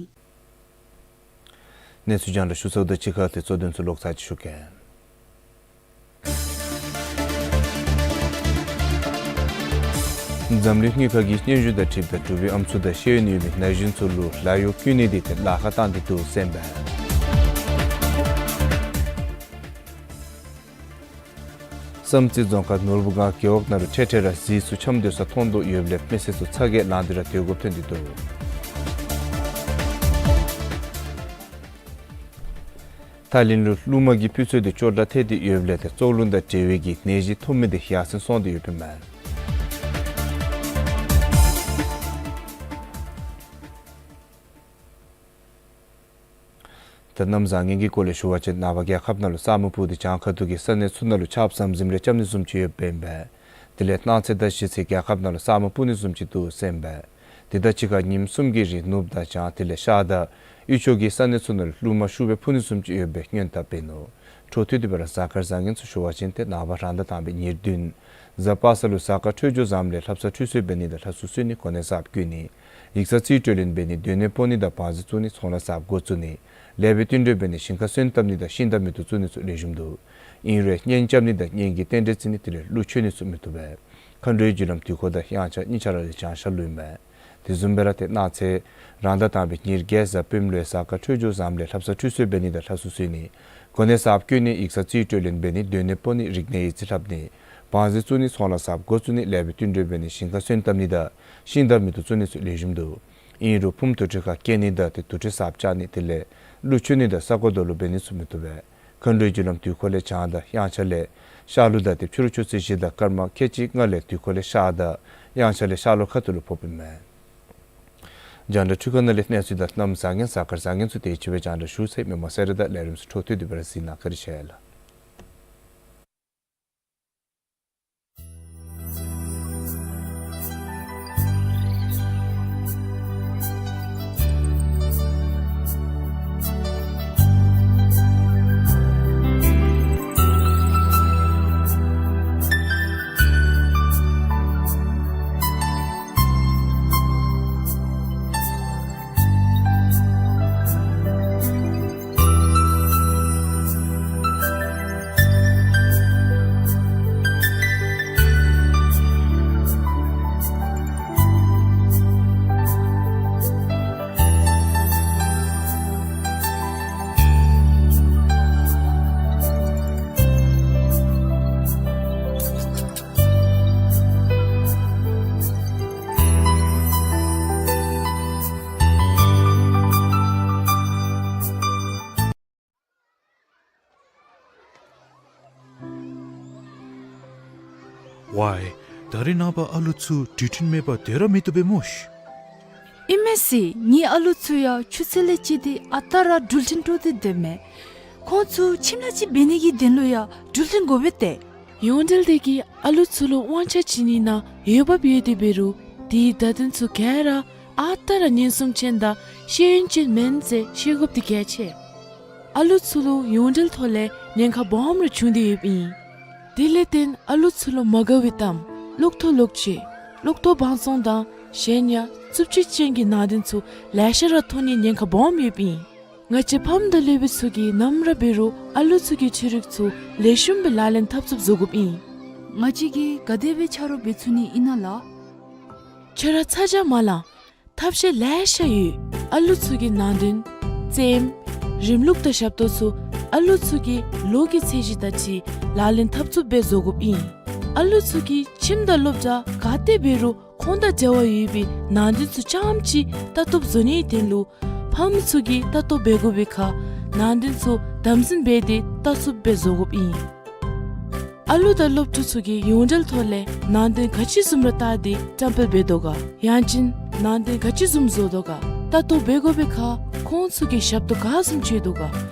གནས་ཚུལ་རྒྱང་བསྒྲགས་ཞུ་ཚརཝ་དང་གཅིག་ཁར་ཏེ་གཙོ་དོན་ཚུ་ལོག་ཚར་ཅིག་ཞུ་གེ། འཛམ་གླིང་དངུལ་ཁང་གིས་སྙན་ཞུ་དང་འཁྲིལཝ་ད་འབྲུག་པའི་ཨམ་སྲུ་དང་ཤེས་ཡོན་ཡོད་མི་ན་གཞོན་ཚུ་ལུ་ལཱ་གཡོག་བསྐྱོན་ནི་འདི་ཏེ་ལཱ་ཁག་བཏང་སྟེ་འདུག་ཟེར་ཨིན་པས། བསམ་རྩེ་རྫོང་ཁག་ནོར་བུ་སྒང་རྒེད་འོག་ནང་ལུ་འཕྲལ་འཕྲལ་ར་གཟིག་ཚུ་འཁྱམས་སྡོད་ས་མཐོང་དོ་ཡོདཔ་ལས་མི་སེར་ཚུ་ཚ་གྱང་ལངས་ཏེ་ར་སྡོད་དགོཔ་ཐོན་ཏེ་འདུག། ཐའི་ལེནཌ་ལུ་རླུང་མ་གི་སྤུས་ཚད་འདི་ཅོག་འཐདཔ་ཐལ་ཏེ་ཡོདཔ་ལས་ཏེ་བཙོག་རླུང་དང་འབྲེལ་བའི་གི་ནད་གཞི་ཐོབ་མི་འདི་ཡར་སེང་སོང་སྟེ་ཡོདཔ་ཨིན་མས། ད་གནམ་བཟང་ངན་གྱི་སྐོར་ལས་ཞུ་བ་ཅིན་ནངས་པ་རྒྱལ་ཁབ་ནང་ལུ་ས་སྨུག་སྤུབས་ཏེ་བྱང་ཁ་ཐུག་གི་ས་གནས་ཚུ་ནང་ལུ་ཆརཔ་ཟམ་ཟིམ་རེ་རྐྱབ་ནི་བཟུམ་ཅིག་ཡོདཔ་ཨིན་པས། དེ་ལས་གནངས་ཚེ་དང་གཞེས་ཚེ་རྒྱལ་ཁབ་ནང་ལུ་ས་སྨུག་སྤུབ་ནི་བཟུམ་ཅིག་འདུག་ཟེར་ཨིན་པས། དེ་དང་གཅིག་ཁར་ཉིནམ་གསུམ་གྱི་རིང་ནུབ་དང་བྱང་དེ་ལས་ཤར་དང་དབུས་ཕྱོགས་ཀྱི་ས་གནས་ཚུ་ནང་ལུ་རླུང་མ་ཤུགས་སྦེ་འཕུ་ནི་བཟུམ་ཅིག་ཡོདཔ་སྦེ་སྔོན་དཔག་འབད་ནུག། འཕྲོ་མཐུད་དེ་སྦེ་ར་གཟའ་སྐར་བཟང་ངན་ཚུ་ཞུ་བ་ཅིན་ཏེ་ནངས་པ་རང་ཟླ་དང་པའི་ཉེར་བདུན་གཟའ་པ་སངས་ལུ་གཟའ་སྐར་འཕྲོད་སྦྱོར་བཟངམ་ལས་ལྷ་བསངས་ཁྲུས་གསོལ་འབད་ནི་དང་ལྷ་སྲུང་གསོལ་ནི་གོ་གནས་གསརཔ་བསྐོ་ནི་ཡིག་ཚང་རྩིས་སྤྲོད་ལེན་འབད་ནི་སྡོད་གནས་སྤོ་ནི་དང་བང་རྩི་བཙུགས་ནི་ཚོང་ལཱ་གསརཔ་འགོ་བཙུགས་ནི་ལེགས་པའི་བསྟུན་གྲོས་འབད་ནི་ཞིང་ཁ་སོན་བཏབ་ནི་དང་ཤིང་རྟ་མེ་ཏོག་བཙུགས་ནི་ཚུ་ལེགས་ཤོམ་འདུག། ཨིན་རུང་གཉེན་རྐྱབ་ནི་དང་གཉེན་གྱི་རྟེན་འབྲེལ་བརྩི་ནི་དེ་ལས་གླུ་མཆོད་ནི་ཚུ་མི་བཏུབ་པས། མཁའ་འགྲོའི་རྒྱུ་ལམ་དུས་འཁོར་དང་དབྱངས་འཆར་གཉིས་ཆ་ར་ལས་བྱང་ཤར་ལུ་ཨིན་པས། དེ་བཟུམ་སྦེ་ར་ཏེ་གནངས་ཚེ་རང་ཟླ་དང་པའི་ཉེར་བརྒྱད་གཟའ་སྤེནམ་ལུ་ཡང་གཟའ་སྐར་འཕྲོད་སྦྱོར་བཟངམ་ལས་ལྷ་བསངས་ཁྲུས་གསོལ་འབད་ནི་དང་ལྷ་སྲུང་གསོལ་ནི་གོ་གནས་གསརཔ་བསྐོ་ནི་ཡིག་ཚང་རྩིས་སྤྲོད་ལེན་འབད་ནི་སྡོད་གནས་སྤོ་ནི་རིག་གནས་ཡིག་རྩིས་ལྷབ་ནི་བང་རྩི་བཙུགས་ནི་ཚོང་ལཱ་གསརཔ་འགོ་བཙུགས་ནི་ལེགས་པའི་བསྟུན་གྲོས་འབད་ནི་ཞིང་ཁ་སོན་བཏབ་ནི་དང་ཤིང་རྟ་མེ་ཏོག་བཙུགས་ནི་ཚུ་ལེགས་ཤོམ་འདུག། ཨིན་རུང་ཕུངམ་དུར་ཁྲོད་ཁར་བསྐྱལ་ནི་དང་ཏེ་དུར་ཁྲོད་གསརཔ་བཅག་ནི་དེ་ལས་གླུ་མཆོད་ནི་དང་ས་སྒོ་རྡོ་ལུ་འབད་ནི་ཚུ་མི་བཏུབ་པས། མཁའ་འགྲོའི་རྒྱུ་ལམ་དུས་འཁོར་ལས་བྱང་དང་དབྱངས་འཆར་ལས་ཤར་ལུ་དང་ཏེ་ཕྱི་རུ་ཆུ་ཚོད་བཞི་དང་སྐར་མ་ཁལ་གཅིག་ལྔ་ལས་དུས་འཁོར་ལས་ཤར་དང་དབྱངས་འཆར་ལས་ཤར་ལྷོ་ཁ་ཐུག་ལུ་ཕོགཔ་ཨིན་མས། རྒྱང་བསྒྲགས་འཕྲུལ་ཁང་ནང་ལས་གནས་ཚུལ་དང་གནམ་བཟང་ངན་གཟའ་སྐར་བཟང་ངན་ཚུ་དེ་ཅིག་སྦེ་རྒྱང་བསྒྲགས་ཞུ་ཚར་ཡི། མི་མང་གསལ་ར་དང་ལས་རིམ་ཚུ་འཕྲོ་མཐུད་དེ་སྦེ་ར་གཟིགས་གནང་། བཀའ་དྲིན་ཆེ་ལགས། ཝའི། ད་རེས་ནངས་པ་ཨ་ལུ་ཚུ་འགྲུལ་འཕྲིན་མེད་པར་སྡོད་ར་མི་བཏུབ་པས་སྨོ་ཤིག། ཨིན་མས་ཟེར། ངེའི་ཨ་ལུ་ཚུ་ཡང་ཆུ་ཚོད་ལས་བཅད་དེ་ཨ་རྟག་ར་འགྲུལ་འཕྲིན་སྤྲོ་སྟེ་སྡོད་མས། ཁོང་ཚུ་ཁྱིམ་ལཱ་ཅིག་འབད་ནི་གི་དོན་ལུ་ཡང་འགྲུལ་འཕྲིན་དགོ་པས་ཏེ། ཡོངས་འབྲེལ་དེ་གིས་ཨ་ལུ་ཚུ་ལུ་དབང་ཆ་བྱིན་ནི་ནང་འོས་འབབ་ཡོད་དེ་འབད་རུང་དེའི་བརྡ་དོན་ཚུ་ག་ར་ཨ་རྟག་ར་ཉན་སྲུང་ཅན་དང་ཤེས་ཡོན་ཅན་མེན་ཟེར་ཤེས་དགོཔ་འདི་གལ་ཆེ། ཨ་ལུ་ཚུ་ལུ་ཡོངས་འབྲེལ་ཐོག་ལས་ཉེན་ཁ་སྦོམ་ར་བྱུང་སྟེ་ཡོདཔ་ཨིན། དེ་ལས་བརྟེན་ཨ་ལུ་ཚུ་ལུ་མ་དགའ་བའི་གཏམ་གློག་ཐོག་གློག་ཆས་གློག་ཐོག་བང་བཙོང་དང་གཞན་ཡང་རྩུབ་སྤྱོད་ཅན་གྱི་ནང་དོན་ཚུ་ལེ་ཤ་ར་མཐོང་ནིའི་ཉེན་ཁ་སྦོམ་ཡོདཔ་ཨིན། ང་བཅས་ཕམ་དང་སློབ་དཔོན་ཚུ་གིས་ནམ་ར་འབད་རུང་ཨ་ལུ་ཚུ་གི་ཆོས་རིག་ཚུ་ལེགས་ཤོམ་སྦེ་ལག་ལེན་འཐབ་ཚུགསཔ་བཟོ་དགོཔ་ཨིན། ང་བཅས་ཀྱིས་ག་དེ་སྦེ་ཆ་རོགས་འབད་ཚུགས་ནི་ཨིན་ན་ལགས། ཁྱོད་ར་ཚ་གྱང་མ་ལང་། ཐབས་ཤེས་ལེ་ཤ་ཡོད། ཨ་ལུ་ཚུ་གི་ནང་དོན་རྩེདམོ་རིམ་ལུགས་དང་ཞབས་ཏོག་ཚུ་ཨ་ལུ་ཚུ་གི་ལོ་གི་ཚད་གཞི་དང་འཁྲིལ་ལག་ལེན་འཐབ་ཚུགསཔ་སྦེ་བཟོ་དགོཔ་ཨིན། ཨ་ལུ་ཚུ་གིས་ཁྱིམ་དང་སློབ་གྲྭ་ག་ཏེ་འབད་རུང་ཁོང་དང་འབྲེལ་བ་ཡོད་པའི་ནང་དོན་ཚུ་རྐྱངམ་ཅིག་ལྟ་རྟོགཔ་བཟོ་ནིའི་དོན་ལུ་ཕམ་ཚུ་གིས་ལྟ་རྟོག་འབད་དགོ་པའི་ཁར་ནང་དོན་ཚུ་དམ་འཛིན་འབད་དེ་ལྟ་ཚུགསཔ་སྦེ་བཟོ་དགོཔ་ཨིན། ཨ་ལུ་དང་སློབ་ཕྲུག་ཚུ་གིས་ཡོངས་འབྲེལ་ཐོག་ལས་ནང་དོན་ག་ཅི་བཟུམ་ར་བལྟ་སྟེ་བཀྲམ་སྤེལ་འབད་དོ་ག། ཡང་ཅིན་ནང་དོན་ག་ཅི་བཟུམ་བཟོ་དོ་ག། ལྟ་རྟོག་འབད་དགོ་པའི་ཁར་ཁོང་ཚུ་གིས་ཞབས་ཏོག་ག་བཟུམ་སྤྱོད་དོ་ག།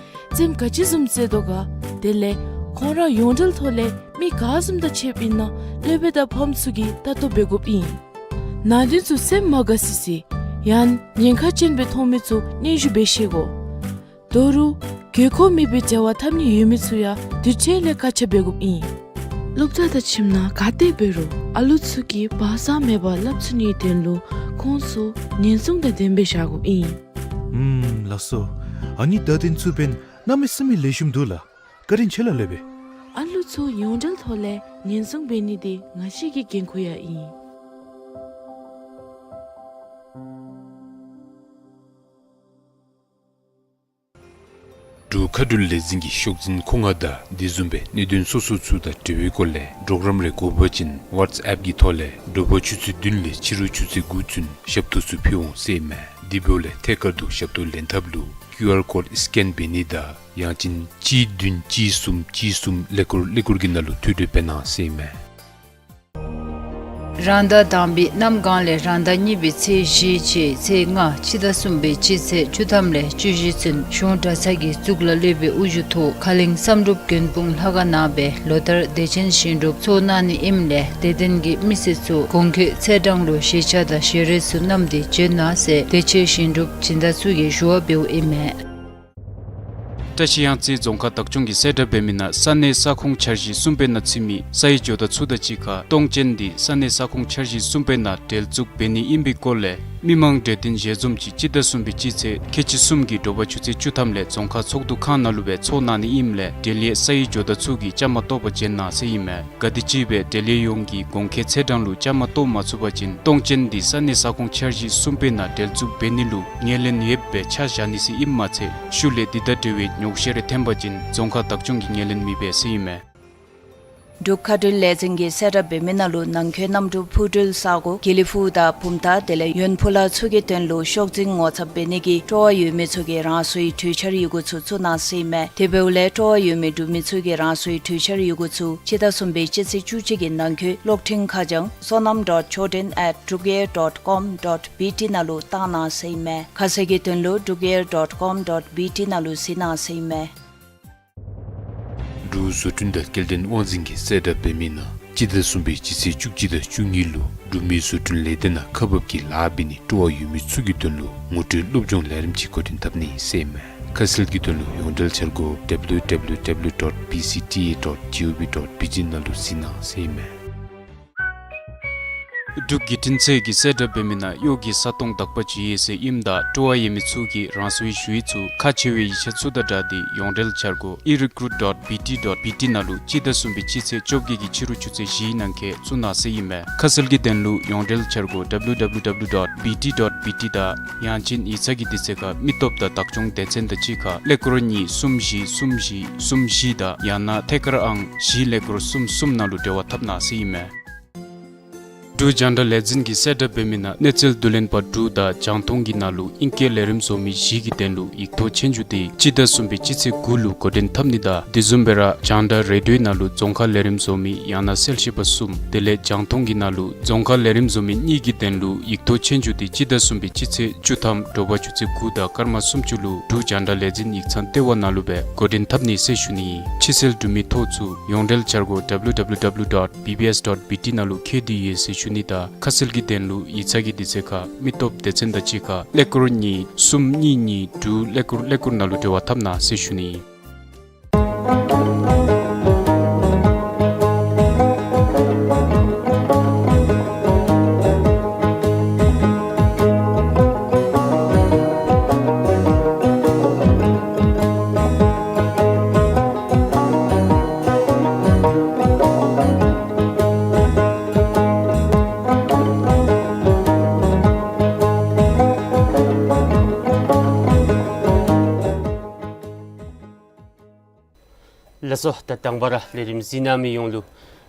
རྩེདམོ་ག་ཅི་བཟུམ་རྩེ་དོ་ག། དེ་ལས་ཁོང་ར་ཡོངས་འབྲེལ་ཐོག་ལས་མི་ག་བཟུམ་དང་ཕྱདཔ་ཨིན་ན་སློབ་དཔོན་དང་ཕམ་ཚུ་གིས་ལྟ་རྟོག་འབད་དགོཔ་ཨིན། ནང་དོན་ཚུ་སེམས་མ་དགའ་སི་སི་ཡང་ཉེན་ཁ་ཅན་སྦེ་མཐོང་མི་ཚུ་སྙན་ཞུ་འབད་ཤེས་དགོ། དོ་རུང་དགོས་མཁོ་མེད་པའི་འབྲེལ་བ་འཐབ་ནི་ཡོད་མི་ཚུ་ཡང་དུས་ཚོད་ལས་བཀག་ཆ་འབད་དགོཔ་ཨིན། སློབ་གྲྭ་དང་ཁྱིམ་ནང་ག་ཏེ་འབད་རུང་ཨ་ལུ་ཚུ་གིས་བག་གཙང་མེད་པར་སླབ་ཚུགས་ནིའི་དོན་ལུ་ཁོང་ཚུ་ཉེན་སྲུང་དང་ལྡནམ་སྦེ་བཞག་དགོཔ་ཨིན། ཨུམ་ལགས་སོ། ཨ་ནི་བརྡ་དོན་ཚུ་འབདན་གནམ་མེད་ས་མེད་ལེགས་ཤོམ་འདུག་ལགས། བཀའ་དྲིན་ཆེ་ལགས་སློབ་དཔོན། ཨ་ལུ་ཚུ་ཡོངས་འབྲེལ་ཐོག་ལས་ཉེན་སྲུང་འབད་ནི་འདི་ང་བཅས་ཀྱི་འགན་ཁུར་ཡང་ཨིན། འབྲུག་མཁའ་འགྲུལ་ལས་འཛིན་གྱི་ཤོག་འཛིན་ཁོ་ང་དང་དེ་བཟུམ་སྦེ་གནད་དོན་སོ་སོ་ཚུ་དང་འབྲེལ་བའི་སྐོར་ལས་གྲོགས་རམ་རེ་དགོ་པ་ཅིན་ཝཊས་ཨེཔ་གི་ཐོག་ལས་དྲོ་པ་ཆུ་ཚོད་བདུན་ལས་ཕྱི་རུ་ཆུ་ཚོད་དགུ་ཚུན་ཞབས་ཏོག་ཚུ་ཕུལ་འོང་ཟེར་ཨིན་མས། དེ་འབདཝ་ལས་ཐད་ཀར་དུ་ཞབས་ཏོག་ལེན་ཐབས་ལུ་ཀིའུ་ཨར་ཀོཌ་སི་ཀེན་འབད་ནི་དང་ཡང་ཅིན་གཅིག་བདུན་གཅིག་གསུམ་གཅིག་གསུམ་ཀླད་ཀོར་ཀླད་ཀོར་གྱི་ནང་ལུ་ཐོ་འགོད་འབད་གནང་ཟེར་ཨིན་མས། རང་ཟླ་དང་པའི་གནམ་གང་ལས་རང་ཟླ་གཉིས་པའི་ཚེས་བཞི་ཅིག་ཚེས་ལྔ་སྤྱི་ཟླ་གསུམ་པའི་སྤྱི་ཚེས་བཅུ་ཐམ་ལས་བཅུ་བཞི་ཚུན་གཞུང་གྲྭ་ཚང་གི་གཙུག་ལག་སློབ་དཔོན་དབུ་བཞུགས་ཐོག་ཁ་གླིང་བསམ་གྲུབ་མགོན་དཔུང་ལྷ་ཁང་ནང་སྦེ་ལོ་ལྟར་དད་ཅན་ཞིང་སྒྲུབ་ཚོགས་གནང་ནི་ཨིནམ་ལས་དད་ལྡན་གྱི་མི་སེར་ཚུ་གོང་འཁོད་ཚེས་གྲངས་ལུ་ཞལ་ཆས་དང་ཞལ་རས་ཚུ་བསྣམས་ཏེ་བྱོན་གནང་ཟེར་དད་ཅན་ཞིང་སྒྲུབ་སྦྱིན་བདག་ཚུ་གིས་ཞུ་བ་འབདཝ་ཨིན་མས། བཀྲ་ཤིས་གཡང་རྩེ་རྫོང་ཁག་བདག་སྐྱོང་གིས་གསལ་བསྒྲགས་འབད་མི་ནང་ས་གནས་ས་ཁོངས་འཆར་གཞི་གསུམ་པའི་ནང་ཚུད་མི་ས་ཡི་ཇོ་བདག་ཚུ་དང་གཅིག་ཁར་གཏོང་ཅན་འདི་ས་གནས་ས་ཁོངས་འཆར་གཞི་གསུམ་པའི་ནང་འབྲེལ་འཛུགས་འབད་ནི་ཨིན་པའི་སྐོར་ལས་མི་མང་གྲོས་བསྟུན་ཞལ་འཛོམས་ཅིག་སྤྱི་ཟླ་གསུམ་པའི་སྤྱི་ཚེས་ཁལ་གཅིག་གསུམ་གྱི་དྲོ་པ་ཆུ་ཚོད་བཅུ་ཐམ་ལས་རྫོང་ཁག་ཚོགས་འདུ་ཁང་ནང་ལུ་སྦེ་ཚོགས་གནང་ནི་ཨིནམ་ལས་འབྲེལ་ཡོད་ས་ཡི་ཇོ་བདག་ཚུ་གིས་བཅའ་མར་གཏོགས་པར་བྱོན་གནང་ཟེར་ཨིན་མས། ག་དེམ་ཅིག་སྦེ་འབྲེལ་ཡོད་ཡོངས་ཀྱིས་གོང་འཁོད་ཚེས་གྲངས་ལུ་བཅའ་མར་གཏོགས་མ་ཚུགས་པ་ཅིན་གཏོང་ཅན་འདི་ས་གནས་ས་ཁོངས་འཆར་གཞི་གསུམ་པའི་ནང་འབྲེལ་འཛུགས་འབད་ནི་ལུ་ངོས་ལེན་ཡོདཔ་སྦེ་ཆ་བཞག་ནི་ཟེར་ཨིནམ་མ་ཚད་ཤུལ་ལས་འདི་དང་འབྲེལ་བའི་ཉོགས་བཤད་རེ་ཐོན་པ་ཅིན་རྫོང་ཁག་བདག་སྐྱོང་གིས་ངོས་ལེན་མི་འབད་ཟེར་ཨིན་མས། འབྲུག་མཁའ་འགྲུལ་ལས་འཛིན་གྱིས་གསལ་བསྒྲགས་འབད་མི་ནང་ལུ་ནང་འཁོད་གནམ་གྲུ་འཕུར་འགྲུལ་ས་གོ་དགེ་ལེགས་ཕུག་དང་བུམ་ཐང་དེ་ལས་ཡོན་ཕུ་ལ་ཚུ་གི་དོན་ལུ་ཤོག་འཛིན་ངོ་ཚབ་འབད་ནི་གི་སྤྲོ་བ་ཡོད་མི་ཚུ་གིས་རང་སོའི་གྲོས་འཆར་ཡི་གུ་ཚུ་བཙུགས་གནང་ཟེར་ཨིན་མས། དེ་འབདཝ་ལས་སྤྲོ་བ་ཡོད་མི་འབྲུག་མི་ཚུ་གིས་རང་སོའི་གྲོས་འཆར་ཡི་གུ་ཚུ་སྤྱི་ཟླ་གསུམ་པའི་སྤྱི་ཚེས་བཅུ་གཅིག་གི་ནང་འཁོད་གློག་འཕྲིན་ཁ་བྱང་sonam dot choden at drukair dot com dot bt ནང་ལུ་བཏང་གནང་ཟེར་ཨིན་མས། ཁ་གསལ་གྱི་དོན་ལུ་drukair dot com dot bt ནང་ལུ་གཟིགས་གནང་ཟེར་ཨིན་མས། འབྲུག་བཟོ་སྐྲུན་དང་སྐྱེལ་འདྲེན་དབང་འཛིན་གྱིས་གསལ་བསྒྲགས་འབད་མི་ནང་སྤྱི་ཟླ་གསུམ་པའི་སྤྱི་ཚེས་བཅུ་གཅིག་དང་བཅུ་གཉིས་ལུ་འབྲུག་མི་བཟོ་སྐྲུན་ལས་སྡེ་ནང་ཁག་འབགཔ་ཀྱི་ལཱ་འབད་ནི་སྤྲོ་བ་ཡོད་མི་ཚུ་གི་དོན་ལུ་ངོ་སྤྲོད་སློབ་སྦྱོང་ལས་རིམ་ཅིག་འགོ་འདྲེན་འཐབ་ནི་ཟེར་ཨིན་མས། ཁ་གསལ་གྱི་དོན་ལུ་ཡོངས་འབྲེལ་འཆར་སྒོ་W W W dot B C T A dot G O V dot B T ནང་ལུ་གཟིགས་གནང་ཟེར་ཨིན་མས། འབྲུག་བརྒྱུད་འཕྲིན་ཚད་ཀྱིས་གསལ་བསྒྲགས་འབད་མི་ནང་གཡོག་གི་ས་སྟོང་དག་པ་ཅིག་ཡོད་ཟེར་ཨིནམ་ད་སྤྲོ་བ་ཡོད་མི་ཚུ་གིས་རང་སོའི་ཞུ་ཡིག་ཚུ་ཁག་ཆེ་བའི་ཡིག་ཆ་ཚུ་དང་སྦྲགས་ཏེ་ཡོངས་འབྲེལ་འཆར་སྒོ་e recruit dot B T dot B T ནང་ལུ་སྤྱི་ཟླ་གསུམ་པའི་སྤྱི་ཚེས་བཅོ་བརྒྱད་ཀྱི་ཕྱི་རུ་ཆུ་ཚོད་བཞིའི་ནང་འཁོད་བཙུགས་གནང་ཟེར་ཨིན་མས། ཁ་གསལ་གྱི་དོན་ལུ་ཡོངས་འབྲེལ་འཆར་སྒོ་W W W dot B T dot B T དང་ཡང་ཅིན་ཡིག་ཚང་གི་དུས་ཚོད་ཁར་མི་སྟོབས་དང་བདག་སྐྱོང་སྡེ་ཚན་དང་གཅིག་ཁར་ཀླད་ཀོར་གཉིས་གསུམ་བཞི་གསུམ་བཞི་གསུམ་བཞི་དང་ཡང་ན་ཐད་ཀར་ཨང་བཞི་ཀླད་ཀོར་གསུམ་གསུམ་ནང་ལུ་འབྲེལ་བ་འཐབ་གནང་ཟེར་ཨིན་མས། འབྲུག་རྒྱང་བསྒྲགས་ལས་འཛིན་གྱིས་གསལ་བསྒྲགས་འབད་མི་ནང་གནས་ཚུལ་བསྡུ་ལེན་པ་དྲུག་དང་རྒྱང་མཐོང་གི་ནང་ལུ་ཨིང་སྐད་ལས་རིམ་བཟོ་མི་བཞི་གི་དོན་ལུ་ཡིག་ཐོག་ཆོས་རྒྱུགས་འདི་སྤྱི་ཟླ་གསུམ་པའི་སྤྱི་ཚེས་དགུ་ལུ་འགོ་འདྲེན་འཐབ་ནི་དང་དེ་བཟུམ་སྦེ་ར་རྒྱང་བསྒྲགས་རེ་ཌིའོ་ནང་ལུ་རྫོང་ཁ་ལས་རིམ་བཟོ་མི་ཡང་ན་གསལ་བཤད་པ་གསུམ་དེ་ལས་རྒྱང་མཐོང་གི་ནང་ལུ་རྫོང་ཁ་ལས་རིམ་བཟོ་མི་གཉིས་ཀྱི་དོན་ལུ་ཡིག་ཐོག་ཆོས་རྒྱུགས་འདི་སྤྱི་ཟླ་གསུམ་པའི་སྤྱི་ཚེས་བཅུ་ཐམ་དྲོ་པ་ཆུ་ཚོད་དགུ་དང་སྐར་མ་སུམ་ཅུ་ལུ་འབྲུག་རྒྱང་བསྒྲགས་ལས་འཛིན་ཡིག་ཚང་ལྟེ་བ་ནང་ལུ་སྦེ་འགོ་འདྲེན་འཐབ་ནི་ཟེར་ཞུ་ནི། ཕྱི་སེལ་འབྲུ་མེད་ཐོག་ཚུ་ཡོངས་འབྲེལ་འཆར་སྒོ་W W W dot B B S dot B T ནང་ལུ་འཁོད་དེ་ཡོད་ཟེར་ཞུ་ནི་དང་ཁ་གསལ་གྱི་དོན་ལུ་ཡིག་ཚང་གི་དུས་ཚོད་ཁར་མི་སྟོབས་སྡེ་ཚན་དང་གཅིག་ཁར་ཀླད་ཀོར་གཉིས་གསུམ་གཉིས་གཉིས་དྲུག་ཀླད་ཀོར་ཀླད་ཀོར་ནང་ལུ་འབྲེལ་བ་འཐབ་གནང་ཟེར་ཞུ་ནི། ལགས་སོ། ད་དང་པ་ར་ལས་རིམ་གཟིགས་གནང་མི་ཡོངས་ལུ་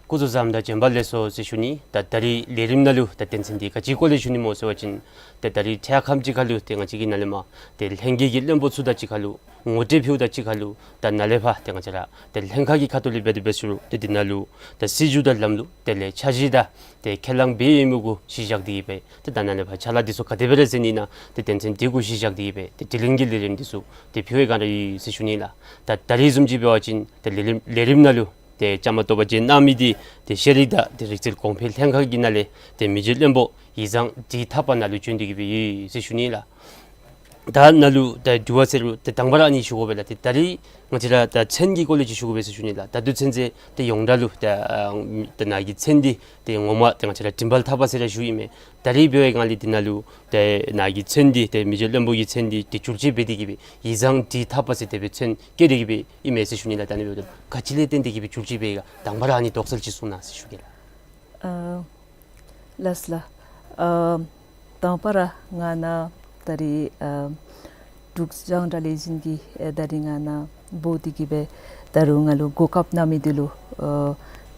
སྐུ་གཟུགས་བཟང་དང་བྱོན་པ་ལེགས་སོ་ཟེར་ཞུ་ནི། ད་ད་རིས་ལས་རིམ་ནང་ལུ་ད་དོན་ཚན་འདི་ག་ཅིའི་སྐོར་ལས་ཞུ་ནི་སྨོ་ཟེར་བ་ཅིན་ད་ད་རིས་འཕྲལ་ཁམས་ཅིག་ཁར་ལུ་ཏེ་ང་བཅས་ཀྱི་ནཱ་ལས་མར་ཏེ་ལྷན་རྒྱས་ཀྱི་བློན་པོ་ཚུ་དང་གཅིག་ཁར་ལུ་ངོ་སྤྲོད་ཕུལཝ་དང་གཅིག་ཁར་ལུ་ད་ནཱ་ལས་ཕར་ཏེ་ང་བཅས་ར་ཏེ་ལྷན་ཁག་གི་ཁ་ཐུག་ལས་འབད་དེ་འབད་ཞུ་རུང་ཏེ་འདི་ནང་ལུ་ད་སྲིད་བྱུས་དང་ལམ་ལུགས་དེ་ལས་འཆར་གཞི་དང་ཏེ་ཁས་བླངས་འབད་ཡོད་མི་གུ་གཞི་བཞག་སྟེ་གི་སྦེ་ཏེ་ད་ནཱ་ལས་ཕར་ཕྱག་ལཱ་འདི་ཚུ་ག་དེ་སྦེ་ར་མཛད་ནི་ཨིན་ན་ཏེ་དོན་ཚན་འདི་གུ་གཞི་བཞག་སྟེ་གི་སྦེ་ཏེ་དྲི་ལན་གྱི་ལས་རིམ་འདི་ཚུ་ཏེ་ཕུལ་བའི་སྒང་ར་ཡོད་ཟེར་ཞུ་ནི་ལགས། ད་ད་རིས་བཟུམ་ཅིག་འབད་བ་ཅིན་ཏེ་ལས་རིམ་ལས་རིམ་ནང་ལུ་ཏེ་བཅའ་མར་གཏོགས་པར་བྱོན་གནང་མི་འདི་ཏེ་ཤེས་རིག་དང་ཏེ་རིག་རྩལ་གོང་འཕེལ་ལྷན་ཁག་གི་ནང་ལས་ཏེ་མི་རྗེ་བློན་པོ་ཡིག་བཟང་འབྲི་ཐར་པ་ནཱ་ལུ་བྱོན་ཏེ་གི་སྦེ་ཡོད་ཟེར་ཞུ་ནི་ལགས། ད་ནཱ་ལུ་ད་དྲི་བ་ཟེར་རུང་ཏེ་དང་པ་ར་ཨ་ནི་ཞུ་དགོ་པས་ལགས། ཏེ་ད་རིས་ང་བཅས་ར་ད་མཚན་གྱི་སྐོར་ལས་ཅིག་ཞུ་དགོ་པས་ཟེར་ཞུ་ནི་ལགས། ད་ལྟོ་ཚུན་ཚོད་ཏེ་ཡོངས་གྲགས་ལུ་ད་ཨ་ད་ནཱ་གི་མཚན་འདི་ཏེ་ངོ་མ་ཏེ་ང་བཅས་ར་འགྲེམས་སྤེལ་ཐར་པ་ཟེར་ར་ཞུཝ་ཨིན་མས། ད་རིས་འབད་བའི་སྒང་ལས་འདི་ནང་ལུ་ཏེ་ནཱ་གི་མཚན་འདི་ཏེ་མི་རྗེ་བློན་པོ་གི་མཚན་འདི་ཏེ་བསྒྱུར་བཅོས་འབད་དེ་གི་སྦེ་ཡིག་བཟང་འབྲི་ཐར་པ་ཟེར་དེ་སྦེ་མཚན་བཀོད་དེ་གི་སྦེ་ཨིན་མས་ཟེར་ཞུ་ནི་ལགས། ད་ཨ་ནི་འབདཝ་ད་ག་ཅི་ལས་བརྟེན་ཏེ་གི་སྦེ་བསྒྱུར་བཅོས་འབད་ཡི་ག་དང་པ་ར་ཨ་ནི་དོགས་སེལ་ཅིག་གསུང་གནང་ཟེར་ཞུ་གེ་ལགས། ཨ་ལགས་ལགས། ཨ་དང་པ་ར་ང་ནཱ་ད་རིས་ཨ་འབྲུག་རྒྱང་བསྒྲགས་ལས་འཛིན་གྱི་ཨེ་ད་རིས་ང་ནཱ་འབོ་སྟེ་གི་སྦེ་ད་རུང་ང་ལུ་གོ་སྐབས་གནང་མི་འདི་ལུ་ཨ་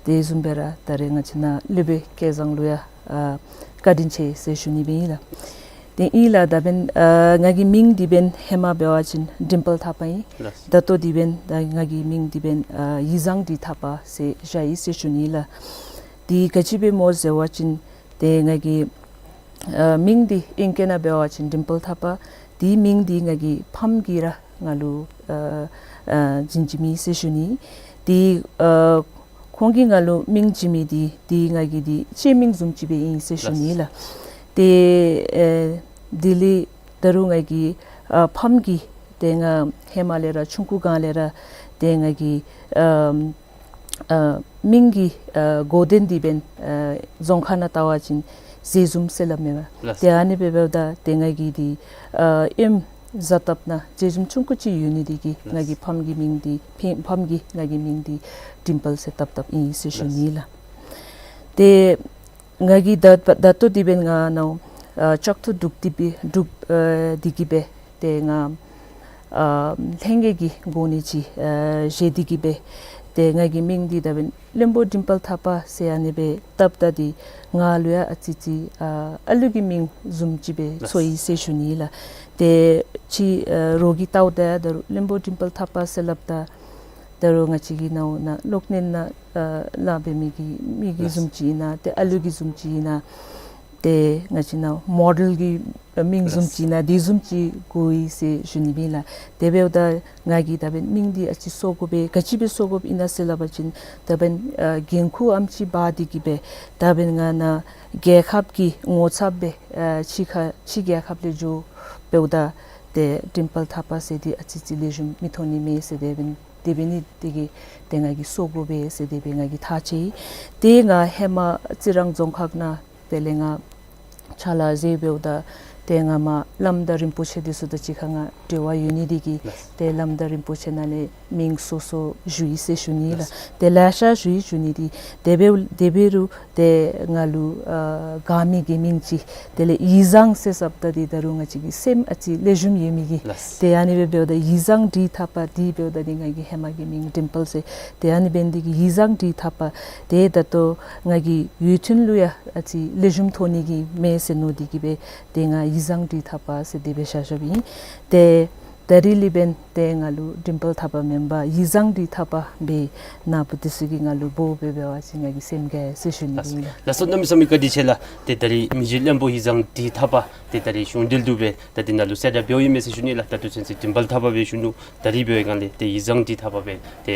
དེ་བཟུམ་སྦེ་ར་ད་རིས་ང་བཅས་ནཱ་སློབ་དཔོན་སྐལ་བཟང་ལུ་ཡང་ཨ་བཀའ་དྲིན་ཆེ་ཟེར་ཞུ་ནི་སྦེ་ཨིན་ལགས། དེ་ཨིན་ལགས། ད་འབདན་ཨ་ང་གི་མིང་འདི་འབདན་ཧེ་མ་འབད་བ་ཅིན་འགྲེམས་སྤེལ་ཐར་པ་ཨིན། ལགས། ད་ལྟོ་འདི་འབདན་ད་ང་གི་མིང་འདི་འབདན་ཨ་ཡིག་བཟང་འབྲི་ཐར་པ་ཟེར་བཞག་ཡི་ཟེར་ཞུ་ནི་ལགས། དེ་ག་ཅི་སྦེ་སྨོ་ཟེར་བ་ཅིན་ཏེ་ང་གི་ཨ་མིང་འདི་ཨིང་སྐད་ནང་འབད་བ་ཅིན་འགྲེམས་སྤེལ་ཐར་པ། དེ་མིང་འདི་ང་གི་ཕམ་གིས་ར་ང་ལུ་ཨ་ཨ་བྱིན་བྱིན་མི་ཟེར་ཞུ་ནི། དེ་ཨ་ཁོང་གིས་ང་ལུ་མིང་བྱིན་མི་འདི་དེ་ང་གི་འདི་གཅེས་མིང་བཟུམ་ཅིག་སྦེ་ཨིན་ཟེར་ཞུ་ནི་ལགས། ཏེ་ཨེ་དེ་ལས་ད་རུང་ང་གི་ཨ་ཕམ་གིས་ཏེ་ང་ཧེ་མ་ལས་ར་ཆུང་ཀུ་སྒང་ལས་ར་ཏེ་ང་གི་ཨ་ཨ་མིང་གི་ཨ་གོ་དོན་འདི་འབདན་ཨ་རྫོང་ཁ་ནང་བལྟ་བ་ཅིན་ཟས་འཛོམས་ཟེར་སླབ་མས་པ། ལགས། ཏེ་ཨ་ནི་སྦེ་འབདཝ་ད་ཏེ་ང་གི་འདི་ཨ་ཨེམ་བཟའ་ཐབས་ནང་ཟས་འཛོམས་ཆུང་ཀུ་ཅིག་ཡོད་ནི་འདི་གིས་ལགས། ང་གི་ཕམ་གི་མིང་འདི་ཕི་ཕམ་གིས་ང་གི་མིང་འདི་འགྲེམས་སྤེལ་ཟེར་བཏབ་བཏབ་ཨིན་ཟེར་ཞུ་ནི་ལགས། ཏེ་ང་གིས་ད་ད་ལྟོ་འདི་འབདན་ང་ནཱ་ཨ་ལྕགས་ཐོག་འབྲུག་འདི་སྦེ་འབྲུག་ཨ་འདི་གི་སྦེ་ཏེ་ང་ཨ་ལྷན་རྒྱས་ཀྱི་གོ་གནས་ཅིག་ཨ་བཞེས་ཏེ་གི་སྦེ་ཏེ་ང་གི་མིང་འདི་ད་འབདན་བློན་པོ་འགྲེམས་སྤེལ་ཐར་པ་ཟེར་ཨ་ནི་སྦེ་བཏབ་ད་འདི་ང་ལུ་ཡང་ཨ་ཙི་ཙི་ཨ་ཨ་ལུ་གི་མིང་བཟུམ་ཅིག་སྦེ་ཚོར་ཡི་ཟེར་ཞུ་ནི་ལགས། ཏེ་ཅིག་ཨ་རོགས་ཀྱིས་བལྟཝ་ད་ཡང་ད་རུང་བློན་པོ་འགྲེམས་སྤེལ་ཐར་པ་ཟེར་སླབ་ད་ད་རུང་ང་བཅས་ཀྱི་ནཱ་ནཱ་གློག་བརྙན་ནང་ཨ་ལཱ་འབད་མི་གི་མི་གི་བཟུམ་ཅིག་ཨིན་ན་ཏེ་ཨ་ལུ་གི་བཟུམ་ཅིག་ཨིན་ན་ཏེ་ང་བཅས་ནཱ་མོ་ཌེལ་གྱི་མིང་བཟུམ་ཅིག་ཨིན་ན་དེ་བཟུམ་ཅིག་གོ་ཡི་ཟེར་ཞུ་ནི་ཨིན་ལགས། དེ་འབདཝ་ད་ང་གིས་ད་འབདན་མིང་འདི་ཨ་ཙི་གསོ་དགོ་པས། ག་ཅི་སྦེ་གསོ་དགོཔ་ཨིན་ན་ཟེར་སླབ་པ་ཅིན་ད་འབདན་ཨ་འགན་ཁུར་ཨ་ནེམ་ཅིག་འབག་སྟེ་གི་སྦེ་ད་འབདན་ང་ནཱ་རྒྱལ་ཁབ་ཀྱི་ངོ་ཚབ་སྦེ་ཨ་ཕྱི་ཁ་ཕྱི་རྒྱལ་ཁབ་ལས་འགྱོ་འབདཝ་ད་ཏེ་འགྲེམས་སྤེལ་ཐར་པ་ཟེར་འདི་ཨ་ཙི་ཙི་ལེགས་ཤོམ་མི་མཐོང་ནི་མས་ཟེར་དེ་འབདན་དེ་འབད་ནི་དེ་གིས་ཏེ་ང་གིས་གསོ་དགོ་པས་ཟེར་དེ་སྦེ་ང་གིས་ཐག་བཅད་ཡི། ཏེ་ང་ཧེ་མ་རྩི་རང་རྫོང་ཁག་ནང་དེ་ལས་ང་ཕྱག་ལཱ་མཛད་འབདཝ་ད་ཏེ་ང་མར་བླམ་དང་རིན་པོ་ཆེ་འདི་ཚུ་དང་གཅིག་ཁར་ང་འབྲེལ་བ་ཡོད་ནི་དེ་གིས་ལགས། ཏེ་བླམ་དང་རིན་པོ་ཆེ་ནང་ལས་མིང་སོ་སོ་ཞུ་ཡི་ཟེར་ཞུ་ནི་ལགས། ལགས། ཏེ་ལེ་ཤ་ཞུ་ཡི་ཞུ་ནི་འདི་དེ་འབད་དེ་འབད་རུང་ཏེ་ང་ལུ་ཨ་དགའ་མི་གི་མིང་ཅིག་དེ་ལས་ཡིག་བཟང་ཟེར་སླབ་ད་འདི་ད་རུང་ང་བཅས་ཀྱི་སེམས་ཨ་ཙི་ལེགས་ཤོམ་ཡོད་མི་གིས། ལགས། ཏེ་ཨ་ནི་སྦེ་འབདཝ་ད་ཡིག་བཟང་འབྲི་ཐར་པ་འདི་འབདཝ་ད་འདི་ང་གི་ཧེ་མ་གི་མིང་འགྲེམས་སྤེལ་ཟེར། ཏེ་ཨ་ནི་འབད་ནི་དེ་གིས་ཡིག་བཟང་འབྲི་ཐར་པ་ཏེ་ད་ལྟོ་ང་གི་ཡུལ་ཐུན་ལུ་ཡང་ཨ་ཙི་ལེགས་ཤོམ་མཐོང་ནི་གི་མས་ཟེར་མནོ་སྟེ་གི་སྦེ་ཏེ་ང་ཡིག་བཟང་འབྲི་ཐར་པ་ཟེར་དེ་སྦེ་བཞག་བཞགཔ་ཨིན། ཏེ་ད་རིས་ལས་འབདན་ཏེ་ང་ལུ་འགྲེམས་སྤེལ་ཐར་པ་མེན་པར་ཡིག་བཟང་འབྲི་ཐར་པ་སྦེ་ནཱ་བུ་འདི་ཚུ་གིས་ང་ལུ་འབོ་སྦེ་འབད་བ་ཅིན་ང་གིས་སེམས་དགའ་ཟེར་ཞུ་ནི་ཨིན་ལགས། ལགས་སོ། གནམ་མེད་ས་མེད་བཀའ་དྲིན་ཆེ་ལགས། ཏེ་ད་རིས་མི་རྗེ་བློན་པོ་ཡིག་བཟང་འབྲི་ཐར་པ་ཏེ་ད་རིས་གཞུང་འབྲེལ་དུ་སྦེ་ད་འདི་ནང་ལུ་གསལ་བསྒྲགས་འབདཝ་ཨིན་མས་ཟེར་ཞུ་ནི་ལགས། ད་ལྟོ་ཚུན་ཚོད་འགྲེམས་སྤེལ་ཐར་པ་སྦེ་ཞུ་ནུག། ད་རིས་འབད་བའི་སྒང་ལས་ཏེ་ཡིག་བཟང་འབྲི་ཐར་པ་སྦེ་ཏེ་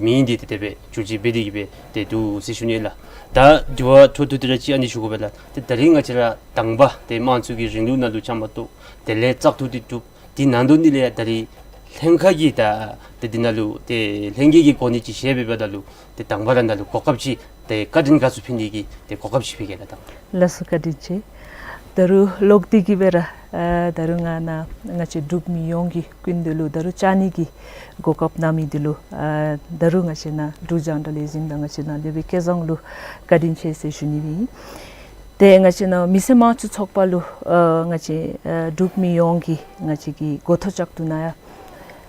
མིང་འདི་ཏེ་དེ་སྦེ་བསྒྱུར་བཅོས་འབད་དེ་གི་སྦེ་ཏེ་འདུག་ཟེར་ཞུ་ནི་ལགས། ད་དྲི་བ་འཕྲོ་མཐུད་དེ་ར་ཅིག་ཨ་ནི་ཞུ་དགོ་པས་ལགས། ཏེ་ད་རིས་ང་བཅས་ར་དང་པ་ཏེ་དམངས་གཙོའི་རིང་ལུགས་ནང་ལུ་བཅའ་མར་གཏོགས་དེ་ལས་བཙག་འཐུ་འདི་གྲུབ། དེ་ནང་དོག་ནི་ལས་ད་རིས་ལྷན་ཁག་གི་ད་ཏེ་འདི་ནང་ལུ་ཏེ་ལྷན་རྒྱས་ཀྱི་གོ་གནས་ཅིག་བཞེས་འབདཝ་ད་ལུ་ཏེ་དང་པ་ར་ནཱ་ལུ་གོ་སྐབས་ཅིག་ཏེ་བཀའ་དྲིན་དགའ་ཚོར་ཕུལ་ནི་གི་ཏེ་གོ་སྐབས་ཅིག་ཕུལ་གེ་ལགས། ད་ལགས་སོ། བཀའ་དྲིན་ཆེ། ད་རུང་ལོག་སྟེ་གི་སྦེ་ར་ཨ་ད་རུང་ང་ནཱ་ང་བཅས་འབྲུག་མི་ཡོངས་ཀྱི་སྐུ་མདུན་ལུ་ད་རུང་བཅར་ནི་གི་གོ་སྐབས་གནང་མི་འདི་ལུ་ཨ་ད་རུང་ང་བཅས་ནཱ་འབྲུག་རྒྱང་བསྒྲགས་ལས་འཛིན་དང་ང་བཅས་ནཱ་སློབ་དཔོན་སྐལ་བཟང་ལུ་བཀའ་དྲིན་ཆེ་ཟེར་ཞུ་ནི་ཨིན། ཏེ་ང་བཅས་ནཱ་མི་སེར་དམངས་གཙོའི་ཚོགས་པ་ལུ་ཨ་ང་བཅས་ཨ་འབྲུག་མི་ཡོངས་ཀྱི་ང་བཅས་ཀྱི་འགོ་ཐོག་བཅའ་འཐུ་ནང་ཡང་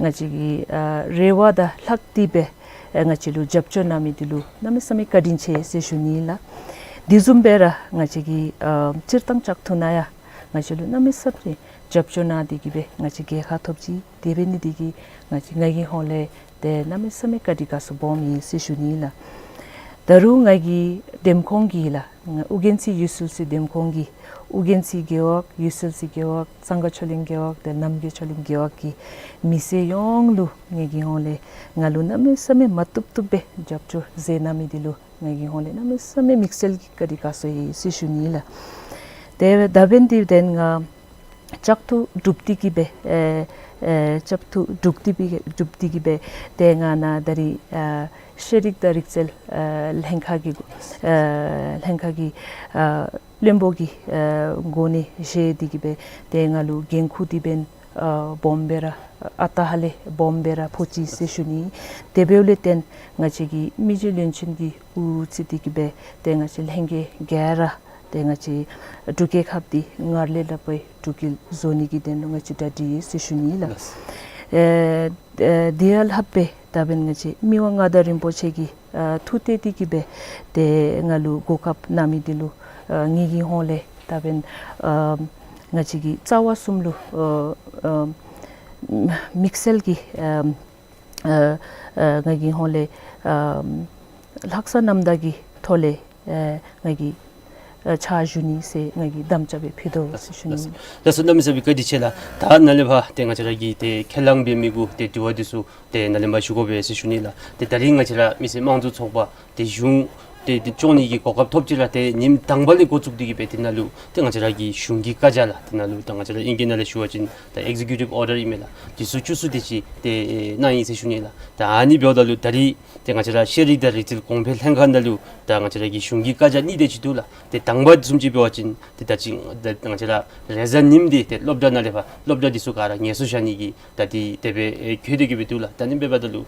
ང་བཅས་ཀྱི་ཨ་རེ་བ་དང་ལྷག་སྟེ་སྦེ་ ཨེ་ང་བཅས་ལུ་རྒྱབ་སྐྱོར་གནང་མི་འདི་ལུ་གནམ་མེད་ས་མེད་བཀའ་དྲིན་ཆེ་ཟེར་ཞུ་ནི་ལགས། དེ་བཟུམ་སྦེ་ར་ང་བཅས་ཀྱི་ཨ་སྤྱིར་བཏང་ལྕགས་ཐུག་ནང་ཡང་ང་བཅས་ལུ་གནམ་མེད་ས་མེད་རྒྱབ་སྐྱོར་གནང་སྟེ་གི་སྦེ་ང་བཅས་རྒྱལ་ཁ་ཐོབ་ཅི། དེ་འབད་ནི་འདི་གིས་ང་བཅས་ང་གི་ཧོངས་ལས་ཏེ་གནམ་མེད་ས་མེད་བཀའ་དྲིན་དགའ་ཚོར་སྦོམ་ཨིན་ཟེར་ཞུ་ནི་ལགས། ད་རུང་ང་གི་འདེམས་ཁོངས་ཀྱི་ལགས་ང་ཨོ་རྒྱན་ཚེ་འོད་གསལ་ཟེར་འདེམས་ཁོངས་ཀྱི་ཨོ་རྒྱན་ཚེ་རྒེད་འོག་འོད་གསལ་ཚེ་རྒེད་འོག་གཙང་ཁ་ཆོས་གླིང་རྒེད་འོག་དེ་རྣམ་རྒྱལ་ཆོས་གླིང་རྒེད་འོག་གི་མི་སེར་ཡོངས་ལུ་ངེ་གི་ཧོངས་ལས་ང་ལུ་གནམ་མེད་ས་མེད་མ་བཏུབ་བཏུབ་སྦེ་རྒྱབ་སྐྱོར་མཛད་གནང་མི་འདི་ལུ་ང་གི་ཧོངས་ལས་གནམ་མེད་ས་མེད་དམིགས་བསལ་གྱི་བཀའ་དྲིན་དགའ་ཚོར་ཡོད་ཟེར་ཞུ་ནི་ལགས། དེ་ད་འབདན་དེ་འབདན་ང་ལྕགས་ཐུག་གྲུབ་སྟེ་གི་སྦེ་ཨེ་ཨེ་ལྕགས་ཐུག་གྲུབ་སྟེ་སྦེ་གྲུབ་སྟེ་གི་སྦེ་ཏེ་ང་ནཱ་ད་རིས་ཨ་ཤེས་རིག་དང་རིག་རྩལ་ཨ་ལྷན་ཁག་གི་ཨ་ལྷན་ཁག་གི་ཨ་བློན་པོ་གི་ཨ་གོ་གནས་བཞེས་ཏེ་གི་སྦེ་ཏེ་ང་ལུ་འགན་ཁུར་འདི་འབདན་ཨ་སྦོམ་སྦེ་ར་ཨ་རྟག་ཧ་ལས་སྦོམ་སྦེ་ར་ཕོག་ཅི་ཟེར་ཞུ་ནི། དེ་འབདཝ་ལས་བརྟེན་ང་བཅས་ཀྱི་མི་རྗེ་བློན་ཆེན་གྱིས་དབུ་བརྩིས་ཏེ་གི་སྦེ་ཏེ་ང་བཅས་ལྷན་རྒྱས་ག་ར་ཏེ་ང་བཅས་འབྲུག་རྒྱལ་ཁབ་འདི་སྔར་ལས་ལྷག་པའི་འབྲུག་རྒྱལ་བཟོ་ནི་གི་དོན་ལུ་ང་བཅས་གྲ་སྒྲིག་ཡོད་ཟེར་ཞུ་ནི་ལགས། ལགས། ཨེ་ཨེ་དེ་ཡང་ལྷག་སྦེ་ད་འབདན་ང་བཅས་མི་དབང་མངའ་བདག་རིན་པོ་ཆེ་གིས་ཨ་ཐུགས་གཏད་དེ་གི་སྦེ་ཏེ་ང་ལུ་གོ་སྐབས་གནང་མི་འདི་ལུ་ཨ་ངེ་གི་ཧོངས་ལས་ད་འབདན་ཨ་ང་བཅས་ཀྱི་རྩ་བ་གསུམ་ལུ་ཨ་ཨ་དམིགས་བསལ་གྱི་ཨ་ཨ་ཨ་ང་གི་ཧོངས་ལས་ཨ་ལྷག་བསམ་རྣམ་དག་གི་ཐོག་ལས་ཨ་ང་གིས་ཨ་ཕྱག་ཞུ་ནི་ཟེར་ང་གིས་དམ་བཅའ་སྦེ་ཕུལ་དོ་ཟེར་ཞུ་ནི། ལགས་སོ། གནམ་མེད་ས་མེད་བཀའ་དྲིན་ཆེ་ལགས། ད་ནཱ་ལས་ཕར་ཏེ་ང་བཅས་ར་གི་ཏེ་ཁས་བླངས་འབད་མི་གུ་ཏེ་དྲི་བ་འདི་ཚུ་ཏེ་ནཱ་ལས་ཕར་ཞུ་དགོ་པས་ཟེར་ཞུ་ནི་ལགས། ཏེ་ད་རིས་ང་བཅས་ར་མི་སེར་དམངས་གཙོ་ཚོགས་པ་ཏེ་གཞུང་ཏེ་ཏེ་སྐྱོང་ནི་གི་གོ་སྐབས་ཐོབ་ཅི་ར་ཏེ་ཉིནམ་དང་པ་ལས་འགོ་བཙུགས་ཏེ་གི་སྦེ་ཏེ་ནཱ་ལུ་ཏེ་ང་བཅས་ར་གི་གཞུང་གི་བཀའ་རྒྱ་ལགས། ཏེ་ནཱ་ལུ་ད་ང་བཅས་ར་ཨིང་སྐད་ནང་ལས་ཞུ་བ་ཅིན་ད་ཨེག་ཛི་ཀིའུ་ཊིབ་ཨོར་ཌར་ཨིན་མས་ལགས། འདི་ཚུ་བཅུ་གསུམ་དེ་ཅིག་ཏེ་གནང་ཡི་ཟེར་ཞུ་ནི་ལགས། ད་ཨ་ནི་འབདཝ་ད་ལུ་ད་རིས་ཏེ་ང་བཅས་ར་ཤེས་རིག་དང་རིག་རྩལ་གོང་འཕེལ་ལྷན་ཁག་ནང་ལུ་ད་ང་བཅས་ར་གི་གཞུང་གི་བཀའ་རྒྱ་གཉིས་དེ་ཅིག་འདུག་ལགས། ཏེ་དང་པ་བཟུམ་ཅིག་འབད་བ་ཅིན་ཏེ་ད་ཅི་ད་ང་བཅས་ར་རེས་གཟའ་ཉིམ་འདི་ཏེ་སློབ་གྲྭ་ནང་ལས་ཕར་སློབ་གྲྭ་འདི་ཚུ་ག་ར་ངལ་གསོ་བཞག་ནི་གི་ད་འདི་དེ་སྦེ་ཨེ་བཀོད་དེ་གི་སྦེ་འདུག་ལགས། ད་ཨ་ནི་འབདཝ་ད་ལུ་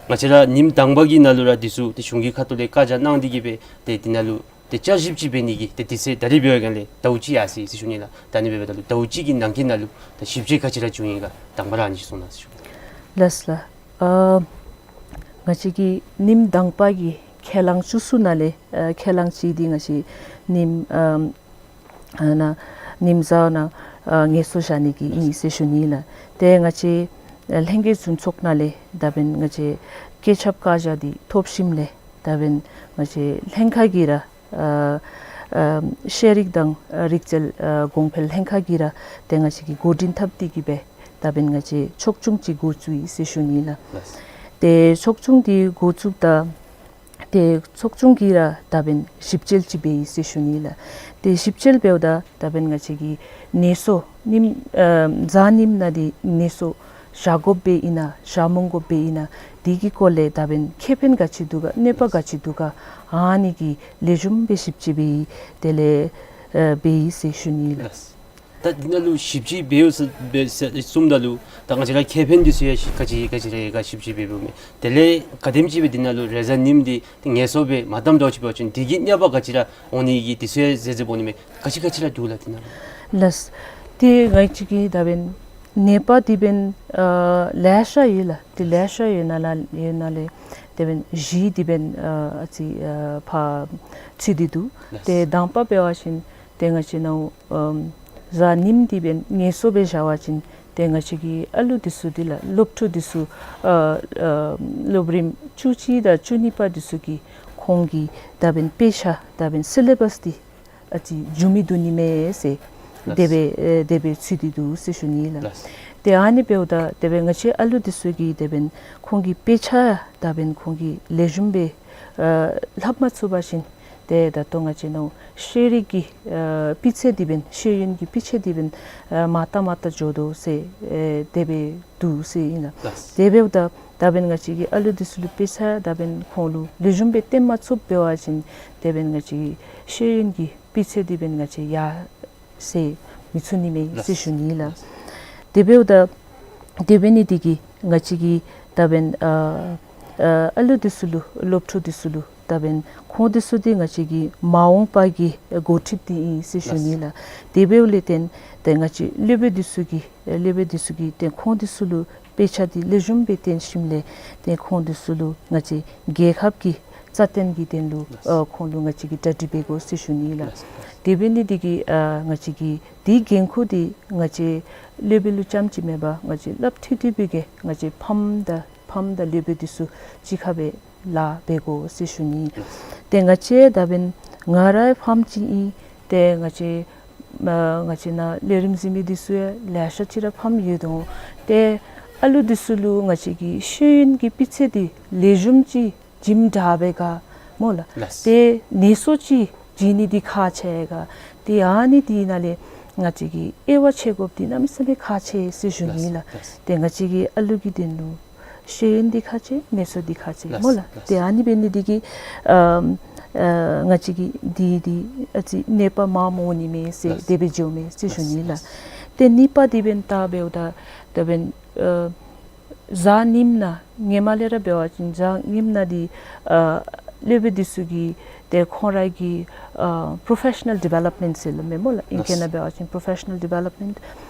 ང་བཅས་ར་ཉིནམ་དང་པ་གི་ནང་ལུ་ར་འདི་ཚུ་ཏེ་གཞུང་གི་ཁ་ཐུག་ལས་བཀའ་རྒྱ་གནང་སྟེ་གི་སྦེ་ཏེ་འདི་ནང་ལུ་ཏེ་བསྐྱར་ཞིབ་ཅིག་འབད་ནི་གི་ཏེ་དུས་ཚོད་ད་རིས་འབད་བའི་སྒང་ལས་ཟླཝ་གཅིག་ཡར་སོ་ཡི་ཟེར་ཞུ་ནི་ལགས། ད་ཨ་ནི་འབདཝ་ད་ལུ་ཟླཝ་གཅིག་གི་ནང་འཁོད་ནང་ལུ་ད་ཞིབ་དཔྱད་ག་ཅི་ར་བྱུང་ཡི་ག་དང་པ་ར་ཨ་ནི་ཅིག་གསུང་གནང་ཟེར་ཞུ། ལགས་ལགས། ཨ་ང་བཅས་ཀྱི་ཉིནམ་དང་པ་གི་ཁས་བླངས་བཅུ་གསུམ་ནང་ལས་ཨ་ཁས་བླངས་གཅིག་འདི་ང་བཅས་ཉིནམ་ཨ་ཨ་ནཱ་ཉིནམ་གཟའ་ནང་ཨ་ངལ་གསོ་བཞག་ནི་གི་ཨིན་ཟེར་ཞུ་ནི་ལགས། ཏེ་ང་བཅས་ཨ་ལྷན་རྒྱས་འཛིན་ཚོགས་ནང་ལས་ད་འབདན་ང་བཅས་བཀོད་ཁྱབ་བཀའ་རྒྱ་འདི་ཐོབ་ཞིནམ་ལས་ད་འབདན་ང་བཅས་ལྷན་ཁག་གིས་ར་ཨ་ཨ་ཤེས་རིག་དང་ཨ་རིག་རྩལ་ཨ་གོང་འཕེལ་ལྷན་ཁག་གིས་ར་ཏེ་ང་བཅས་ཀྱིས་འགོ་འདྲེན་འཐབ་སྟེ་གི་སྦེ་ད་འབདན་ང་བཅས་ཚོགས་ཆུང་ཅིག་འགོ་བཙུགས་ཡི་ཟེར་ཞུ་ནི་ལགས། ལགས། ཏེ་ཚོགས་ཆུང་འདི་འགོ་བཙུགསཔ་ད་ཏེ་ཚོགས་ཆུང་གིས་ར་ད་འབདན་ཞིབ་དཔྱད་ཅིག་འབད་ཡི་ཟེར་ཞུ་ནི་ལགས། ཏེ་ཞིབ་དཔྱད་འབདཝ་ད་ད་འབདན་ང་བཅས་ཀྱི་ངལ་གསོ་ཉིནམ་ཨ་གཟའ་ཉིམ་ནང་འདི་ངལ་གསོ་བཞག་དགོཔ་སྦེ་ཨིན་ན་བཞག་མི་དགོཔ་སྦེ་ཨིན་ན་འདི་གི་སྐོར་ལས་ད་འབདན་ཁེ་ཕན་ག་ཅི་འདུག་ག་གནོད་པ་ག་ཅི་འདུག་ག་ཨ་ནི་གི་ལེགས་ཤོམ་སྦེ་ཞིབ་དཔྱད་འབད་ཡི། དེ་ལས་ཨ་འབད་ཡི་ཟེར་ཞུ་ནི་ལགས། ད་འདི་ནང་ལུ་ཞིབ་དཔྱད་འབད་ཡོད་ཟེར་འབད་ཟེར་གསུངམ་ད་ལུ་ད་ང་བཅས་ར་ཁེ་ཕན་འདི་ཚུ་ཡང་ག་ཅི་ག་ཅི་ར་ཡོད་ག་ཞིབ་དཔྱད་འབད་འབདཝ་མས། དེ་ལས་ག་དེམ་ཅིག་སྦེ་འདི་ནང་ལུ་རེས་གཟའ་ཉིམ་འདི་ངལ་གསོ་སྦེ་མ་བཏངམ་འདྲཝ་ཅིག་འབད་བ་ཅིན་འདི་གིས་གནོད་པ་ག་ཅི་ར་འོང་ནི་གི་འདི་ཚུ་ཡང་ཟེར་ཟེར་འབོ་ནི་མས། ག་ཅི་ག་ཅི་ར་འདུག་ལགས་འདི་ནང་ལུ། ལགས། ཏེ་ང་བཅས་ཀྱི་ད་འབདན་ནད་པ་འདི་འབདན་ཨ་ལེ་ཤ་ཡོད་ལགས། ཏེ་ལེ་ཤ་ཡོད་ནང་ལས་ཡོད་ནང་ལས་ད་འབདན་བཞི་འདི་འབདན་ཨ་ཨ་ཙི་ཨ་ཕར་ཚུད་དེ་འདུག། ལགས། ཏེ་དང་པ་འབད་བ་ཅིན་ཏེ་ང་བཅས་ནཱ་ཨམ་གཟའ་ཉིམ་འདི་འབདན་ངལ་གསོ་སྦེ་བཞག་པ་ཅིན་ཏེ་ང་བཅས་ཀྱི་ཨ་ལུ་འདི་ཚུ་འདི་ལགས་སློབ་ཕྲུག་འདི་ཚུ་ཨ་ཨ་སློབ་རིམ་བཅུ་གཅིག་དང་བཅུ་གཉིས་པ་འདི་ཚུ་གི་ཁོང་གི་ད་འབདན་དཔེ་ཆ་ད་འབདན་སི་ལེ་བཱསི་འདི་ཨ་ཙི་འགྱུར་མི་འདུག་ནི་མས་ཟེར། ལགས། དེ་སྦེ་ཨེ་དེ་སྦེ་ཚུད་དེ་འདུག་ཟེར་ཞུ་ནི་ལགས། ལགས། ཏེ་ཨ་ནི་འབདཝ་ད་ད་འབདན་ང་བཅས་ཨ་ལུ་འདི་ཚུ་གི་ད་འབདན་ཁོང་གི་དཔེ་ཆ་ད་འབདན་ཁོང་གིས་ལེགས་ཤོམ་སྦེ་ཨ་ལྷབ་མ་ཚུགས་པ་ཅིན་ཏེ་ད་ལྟོ་ང་བཅས་ནཱ་ཤེས་རིག་གི་ཨ་སྤུས་ཚད་འདི་འབདན་ཤེས་ཡོན་གྱི་སྤུས་ཚད་འདི་འབདན་ཨ་མར་ལྟ་མར་ལྟ་འགྱོ་དོ་ཟེར་ཨེ་དེ་སྦེ་འདུག་ཟེར་ཨིན་ལགས། ལགས། དེ་འབདཝ་ད་ད་འབདན་ང་བཅས་ཀྱིས་ཨ་ལུ་འདི་ཚུ་ལུ་དཔེ་ཆ་ད་འབདན་ཁོང་ལུ་ལེགས་ཤོམ་སྦེ་སྟོན་མ་ཚུགསཔ་འབད་བ་ཅིན་ད་འབདན་ང་བཅས་ཀྱི་ཤེས་ཡོན་གྱི་སྤུས་ཚད་འདི་འབདན་ང་བཅས་ཡར་སེང་མི་ཚུགས་ནི་མས་ཟེར་ཞུ་ནི་ལགས། དེ་འབདཝ་ད་དེ་འབད་ནི་འདི་གིས་ང་བཅས་ཀྱི་ད་འབདན་ཨ་ཨ་ཨ་ལུ་འདི་ཚུ་ལུ་སློབ་ཕྲུག་འདི་ཚུ་ལུ་ད་འབདན་ཁོང་འདི་ཚུ་འདི་ང་བཅས་ཀྱི་མ་འོངས་པ་གི་འགོ་ཁྲིདཔ་འདི་ཨིན་ཟེར་ཞུ་ནི་ལགས། དེ་འབདཝ་ལས་བརྟེན་ཏེ་ང་བཅས་སློབ་དཔོན་འདི་ཚུ་གིས་སློབ་དཔོན་འདི་ཚུ་གིས་ཏེ་ཁོང་འདི་ཚུ་ལུ་ དཔེ་ཆ་འདི་ལེགས་ཤོམ་སྦེ་བཏོན་ཞིནམ་ལས་ཏེ་ཁོང་འདི་ཚུ་ལུ་ང་བཅས་རྒྱལ་ཁབ་ཀྱི་རྩ་དོན་གྱི་དོན་ལུ་ལགས། ཨ་ཁོང་ལུ་ང་བཅས་ཀྱིས་གྲ་སྒྲིག་འབད་དགོ་ཟེར་ཞུ་ནི་ལགས། ལགས། དེ་འབད་ནི་འདི་གིས་ཨ་ང་བཅས་ཀྱིས་འདི་འགན་ཁུར་འདི་ང་བཅས་སློབ་དཔོན་ལུ་རྐྱངམ་ཅིག་མེན་པར་ང་བཅས་རླབས་མཐུད་མཐུད་པའི་གི་ང་བཅས་ཕམ་དང་ཕམ་དང་སློབ་དཔོན་འདི་ཚུ་གཅིག་ཁར་སྦེ་ལཱ་འབད་དགོ་ཟེར་ཞུ་ནི། ཏེ་ང་བཅས་ད་འབདན་ང་ར་ཕམ་ཅིག་ཨིན། ཏེ་ང་བཅས་ཨ་ང་བཅས་ནང་ལས་རིམ་གཟིགས་མི་འདི་ཚུ་ཡང་ལེ་ཤ་ཅིག་ར་ཕམ་ཡོད་དོ། ཏེ་ཨ་ལུ་འདི་ཚུ་ལུ་ང་བཅས་ཀྱི་ཤེས་ཡོན་གྱི་སྤུས་ཚད་འདི་ལེགས་ཤོམ་ཅིག་བྱིནམ་འདྲཝ་སྦེ་ག་སྨོ་ལགས། ལགས། ཏེ་ནད་གསོ་ཅིག་བྱིན་ནི་འདི་ཁག་ཆེ་ག། ཏེ་ཨ་ནི་འདི་ནང་ལས་ང་བཅས་ཀྱིས་དབྱེ་བ་ཕྱེ་དགོཔ་འདི་གནམ་མེད་ས་མེད་ཁག་ཆེ་ཟེར་ཞུ་ནི་ལགས། ལགས། ཏེ་ང་བཅས་ཀྱི་ཨ་ལུ་གི་དོན་ལུ་ཤེས་ཡོན་འདི་ཁག་ཆེ་ནད་གསོ་འདི་ཁག་ཆེ་ལགས། སྨོ་ལགས། ལགས། ཏེ་ཨ་ནི་འབད་ནི་འདི་གིས་ཨ་ཨ་ང་བཅས་ཀྱི་འདི་འདི་ཨ་ཙི་ནད་པ་མངམ་འོང་ནི་མས་ཟེར་ལགས། དེ་སྦེ་འགྱོཝ་མས་ཟེར་ཞུ་ནི་ལགས། ལགས། ཏེ་གཉིས་པ་འདི་འབདན་ད་འབདཝ་ད་ད་འབདན་ཨ་གཟའ་ཉིམ་ནང་ཧེ་མ་ལས་ར་འབད་བ་ཅིན་གཟའ་ཉིམ་ནང་འདི་ཨ་སློབ་དཔོན་འདི་ཚུ་གི་ཏེ་ཁོང་ར་གི་ཨ་པྲོ་ཕེ་ཤ་ནཱལ་ཌི་ཝེ་ལོབ་མེནཊ་ཟེར་སླབ་མས་སྨོ་ལགས། ཨིང་སྐད་ནང་འབད་བ་ཅིན་པྲོ་ཕེ་ཤ་ནཱལ་ཌི་ཝེ་ལོབ་མེནཊ།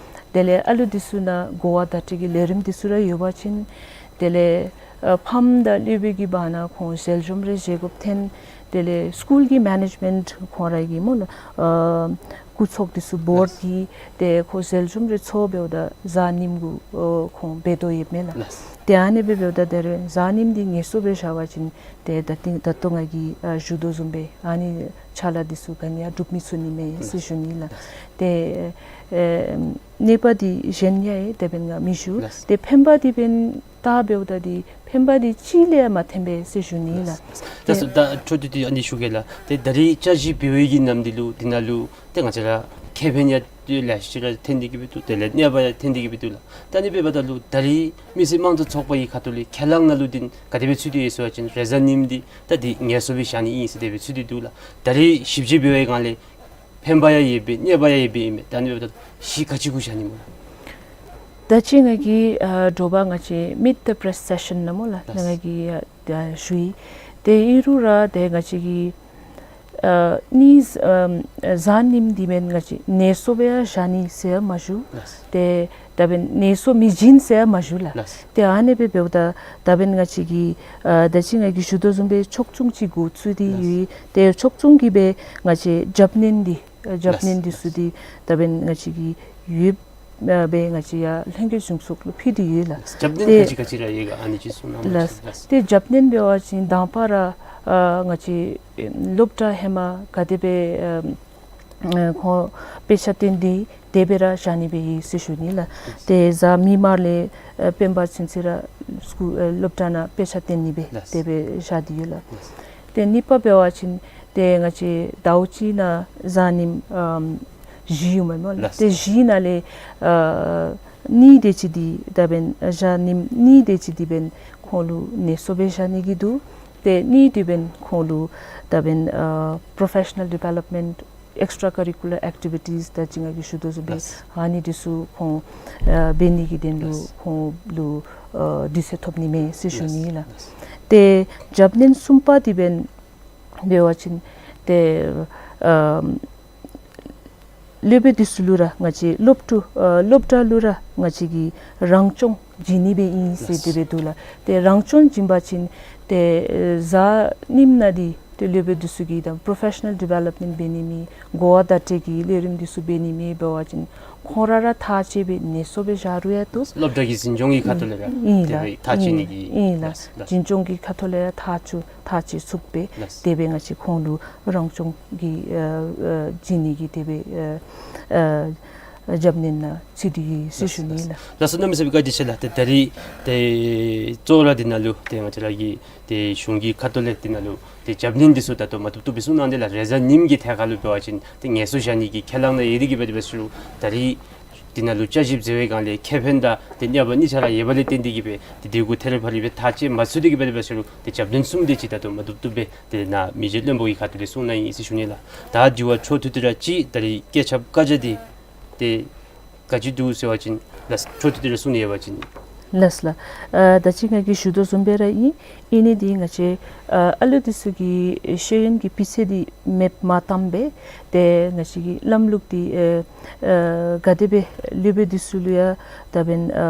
དེ་ལས་ཨ་ལུ་འདི་ཚུ་ནང་གོ་བ་བརྡ་སྤྲོད་ཀྱི་ལས་རིམ་འདི་ཚུ་ར་ཡོད་པ་ཅིན་དེ་ལས་ཨ་ཕམ་དང་སློབ་དཔོན་གྱི་བར་ན་ཁོང་ཟེལ་འཇམ་རེ་བྱེད་དགོཔ་ཐོན། དེ་ལས་སི་ཀུལ་གྱི་མེ་ནེཇ་མེནཊ་ཁོང་ར་གི་སྨོ་ལགས་ཨ་སྐུ་ཚབ་འདི་ཚུ་བོརཌ་ལགས། ཀྱིས་ཏེ་ཁོང་ཟེལ་འཇམ་རེ་འཚོལ་འབདཝ་ད་གཟའ་ཉིམ་གུ་ཨ་ཁོང་འབད་དོ་ཡོདཔ་མས་ལགས། ལགས། ཏེ་ཨ་ནི་སྦེ་འབདཝ་ད་ད་རེས་གཟའ་ཉིམ་འདི་ངལ་གསོ་སྦེ་བཞག་པ་ཅིན་ཏེ་ད་ཏིང་ད་ལྟོ་ང་གིས་ཨ་ཞུ་དོ་བཟུམ་སྦེ་ཨ་ནི་ཕྱག་ལཱ་འདི་ཚུ་ག་ནི་ཡང་སྒྲུབ་མི་ཚུགས་ནི་མས་ཟེར་ཞུ་ནི་ལགས། ཏེ་ཨེ་ནད་པ་འདི་གཞན་ཡང་ཨེ་དེ་འབདན་ང་མི་ཞུ། ལགས། ཏེ་ཕན་པ་འདི་འབདན་ད་འབདཝ་ད་འདི་ཕན་པ་འདི་གཅིག་ལས་ཡང་མ་ཐོན་པས་ཟེར་ཞུ་ནི་ལགས། ལགས། ད་ད་འཕྲོ་མཐུད་དེ་ཨ་ནི་ཞུ་གེ་ལགས། ཏེ་ད་རེས་བཅའ་སྒྲིག་འབད་བའི་གི་ནམ་འདི་ལུ་འདི་ནང་ལུ་ཏེ་ང་བཅས་ར་ཁེ་ཕན་ཡང་ཏེ་ལེ་ཤ་ཅིག་ར་ཐོན་ཏེ་གི་སྦེ་འདུག། དེ་ལས་ནད་པ་ཡང་ཐོན་ཏེ་གི་སྦེ་འདུག་ལགས། ད་ཨ་ནི་འབདཝ་ད་ལུ་ད་རེས་མི་སེར་དམངས་གཙོ་ཚོགས་པ་གི་ཁ་ཐུག་ལས་ཁས་བླངས་ནང་ལུ་འདི་ག་དེ་སྦེ་ཚུད་དེ་ཡོད་ཟེར་བ་ཅིན་རེས་གཟའ་ཉིམ་འདི་ད་འདི་ངལ་གསོ་སྦེ་བཞག་ནི་ཨིན་ཟེར་དེ་སྦེ་ཚུད་དེ་འདུག་ལགས། ད་རེས་ཞིབ་དཔྱད་འབད་བའི་སྒང་ལས་ཕན་པ་ཡང་ཡོད་པས་ནད་པ་ཡང་ཡོད་པས་ཨིན་མས། ད་ཨ་ནི་འབདཝ་ད་གཞི་ག་ཅི་གུ་བཞག་ནི་སྨོ་ལགས། ད་ཅི་ང་གིས་ཨ་དྲོ་པ་ང་བཅས་མིཊ་ཛ་པྲེསི་སེ་ཤཱན་ནང་སྨོ་ལགས། ལགས། ང་གིས་ཨ་ད་ཞུ་ཡི། ཏེ་ཨིན་རུང་ར་ཏེ་ང་བཅས་ཀྱིས་ཨ་ནི་ཨ་གཟའ་ཉིམ་འདི་འབདན་ང་བཅས་ངལ་གསོ་སྦེ་ཡང་བཞག་ནི་ཟེར་ཡང་མ་ཞུ། ལགས། ཏེ་ད་འབདན་ངལ་གསོ་མི་བྱིན་ཟེར་ཡང་མ་ཞུ་ལགས། ལགས། ཏེ་ཨ་ནི་སྦེ་འབདཝ་ད་ད་འབདན་ང་བཅས་ཀྱིས་ཨ་ད་ཅི་ང་གིས་ཞུ་དོ་བཟུམ་སྦེ་ཕྱོགས་མཚུངས་ཅིག་འགོ་བཙུགས་ཏེ་ཡོད། ལགས། ཏེ་ཕྱོགས་མཚུངས་ཀྱིས་སྦེ་ང་བཅས་རྒྱབ་སྣོན་འདི་ཨ་རྒྱབ་སྣོན་འདི་ཚུ་འདི་ད་འབདན་ང་བཅས་ཀྱིས་ཡོདཔ་ཨ་སྦེ་ང་བཅས་ཡར་ལྷན་རྒྱས་གཞུང་ཚོགས་ལུ་ཕུལ་ཏེ་ཡོད་ལགས། རྒྱབ་སྣོན་ཏེ་ག་ཅི་ག་ཅི་ར་ཡོད་ག་ཨ་ནི་ཅིག་གསུང་གནང་། ལགས། ལགས། ཏེ་རྒྱབ་སྣོན་འབད་བ་ཅིན་དང་པ་ར་ཨ་ང་བཅས་སློབ་གྲྭ་ཧེ་མ་ག་དེ་སྦེ་ཨ་ཨ་ཁོང་དཔེ་ཆ་སྟོན་ཏེ་དེ་སྦེ་ར་བཞག་ནི་སྦེ་ཡོད་ཟེར་ཞུ་ནི་ལགས། ཏེ་གཟའ་མིག་དམར་ལས་ཨ་སྤེན་པ་ཚུན་ཚོད་ར་སི་ཀུལ་ཨ་སློབ་གྲྭ་ནང་དཔེ་ཆ་སྟོན་ནི་སྦེ་ལགས། དེ་སྦེ་བཞག་སྟེ་ཡོད་ལགས། ལགས། ཏེ་གཉིས་པ་འབད་བ་ཅིན་ཏེ་ང་བཅས་ཟླཝ་གཅིག་ནང་གཟའ་ཉིམ་ཨམ་བཞི་ཡོད་མས་སྨོ་ལགས། ལགས། ཏེ་བཞི་ནང་ལས་ཨ་གཉིས་དེ་ཅིག་འདི་ད་འབདན་གཟའ་ཉིམ་གཉིས་དེ་ཅིག་འདི་འབདན་ཁོང་ལུ་ངལ་གསོ་སྦེ་བཞག་ནི་གི་འདུག། ཏེ་གཉིས་འདི་འབདན་ཁོང་ལུ་ད་འབདན་ཨ་པྲོ་ཕེ་ཤ་ནཱལ་ཌི་ཝེ་ལོབ་མེནཊ་ཨེགསི་ཊ་ཀ་རི་ཀུ་ལར་ཨེག་ཊི་བི་ཊིས་ད་ཅི་ང་གིས་ཞུ་དོ་བཟུམ་སྦེ་ལགས། ཨ་ནི་འདི་ཚུ་ཁོང་ཨ་འབད་ནི་གི་དོན་ལུ་ལགས། ཁོང་ལུ་ཨ་དུས་ཚོད་ཐོབ་ནི་མས་ཟེར་ཞུ་ནི་ལགས། ལགས། ཏེ་རྒྱབ་སྣོན་གསུམ་པ་འདི་འབདན་འབད་བ་ཅིན་ཏེ་ཨ་སློབ་དཔོན་འདི་ཚུ་ལུ་ར་ང་བཅས་སློབ་ཕྲུག་ཨ་སློབ་གྲྭ་ལུ་ར་ང་བཅས་ཀྱིས་རང་སྐྱོང་བྱིན་ནི་སྦེ་ཨིན་ཟེར་དེ་སྦེ་འདུག་ལགས། ཏེ་རང་སྐྱོང་བྱིན་པ་ཅིན་ཏེ་ཨེ་གཟའ་ཉིམ་ནང་འདི་ཏེ་སློབ་དཔོན་འདི་ཚུ་གིས་ད་པྲོ་ཕེ་ཤ་ནཱལ་ཌི་ཝེ་ལོབ་མེནཊ་འབད་ནི་མེད། གོ་བ་བརྡ་སྤྲོད་ཀྱི་ལས་རིམ་འདི་ཚུ་འབད་ནི་མེད་འབད་བ་ཅིན་ཁོང་ར་ར་ཐག་བཅད་སྦེ་ངལ་གསོ་སྦེ་བཞག་རུང་ཡང་བཏུབ། སློབ་གྲྭ་གི་འཛིན་སྐྱོང་གི་ཁ་ཐུག་ལས་ར་ལགས། ཨིན་ལགས། དེ་སྦེ་ཐག་བཅད་ནི་གི་ཨིན་ལགས། ལགས། འཛིན་སྐྱོང་གི་ཁ་ཐུག་ལས་ར་ཐག་བཅད་ཐག་བཅད་ཚུགས་པས། ལགས། དེ་སྦེ་ང་བཅས་ཁོང་ལུ་རང་སྐྱོང་གི་ཨ་ཨ་བྱིན་ནི་གི་དེ་སྦེ་ཨ་ཨ་རྒྱབ་སྣོན་ནང་ཚུད་དེ་ཡོད་ཟེར་ཞུ་ནི་ལགས། ལགས་སོ། གནམ་མེད་ས་མེད་བཀའ་དྲིན་ཆེ་ལགས། ཏེ་ད་རིས་ཏེ་གཙོ་བོ་ར་འདི་ནང་ལུ་ཏེ་ང་བཅས་ར་གི་ཏེ་གཞུང་གི་ཁ་ཐུག་ལས་འདི་ནང་ལུ་ཏེ་རྒྱབ་སྣོན་འདི་ཚུ་ད་ལྟོ་མ་བཏུབ་བཏུབ་སྦེ་གསུངས་གནང་སྟེ་ལགས། རེས་གཟའ་ཉིམ་གྱི་ཐད་ཁར་ལུ་འབད་བ་ཅིན་ཏེ་ངལ་གསོ་བཞག་ནི་གི་ཁས་བླངས་ནང་ཡོད་དེ་གིས་འབད་དེ་འབད་ཟེར་རུང་ད་རིས་འདི་ནང་ལུ་བཅའ་སྒྲིག་མཛད་པའི་སྒང་ལས་ཁེ་ཕན་དང་ཏེ་གནོད་པ་གཉིས་ཆ་ར་ཡོདཔ་ལས་བརྟེན་ཏེ་གིས་འབད་ཏེ་དེ་གུ་ཐད་རི་བ་རི་སྦེ་ཐག་བཅད་མ་ཚུགས་ཏེ་གིས་འབད་དེ་འབད་ཟེར་རུང་ཏེ་རྒྱབ་སྣོན་གསུམ་དེ་ཅིག་ད་ལྟོ་མ་བཏུབ་བཏུབ་སྦེ་ཏེ་ནཱ་མི་རྗེ་བློན་པོ་གི་ཁ་ཐུག་ལས་གསུངས་གནང་ཡི་ཟེར་ཞུ་ནི་ལགས། ད་དྲི་བ་འཕྲོ་མཐུད་དེ་ར་ཅིག་ད་རིས་བཀོད་ཁྱབ་བཀའ་རྒྱ་འདི་ཏེ་ག་ཅི་འདུག་ཟེར་བ་ཅིན་ལགས། འཕྲོ་མཐུད་དེ་ར་གསུང་ནི་ཡོད་པ་ཅིན། ལགས་ལགས། ཨ་ད་ཅི་ང་གིས་ཞུ་དོ་བཟུམ་སྦེ་ར་ཨིན། ཨིན་ནི་འདི་ང་བཅས་ཨ་ཨ་ལུ་འདི་ཚུ་གི་ཤེས་ཡོན་གྱི་སྤུས་ཚད་འདི་མེདཔ་མ་བཏང་སྦེ་ཏེ་ང་བཅས་ཀྱི་ལམ་ལུགས་འདི་ཨ་ཨ་ག་དེ་སྦེ་སློབ་དཔོན་འདི་ཚུ་ལུ་ཡང་ད་འབདན་ཨ་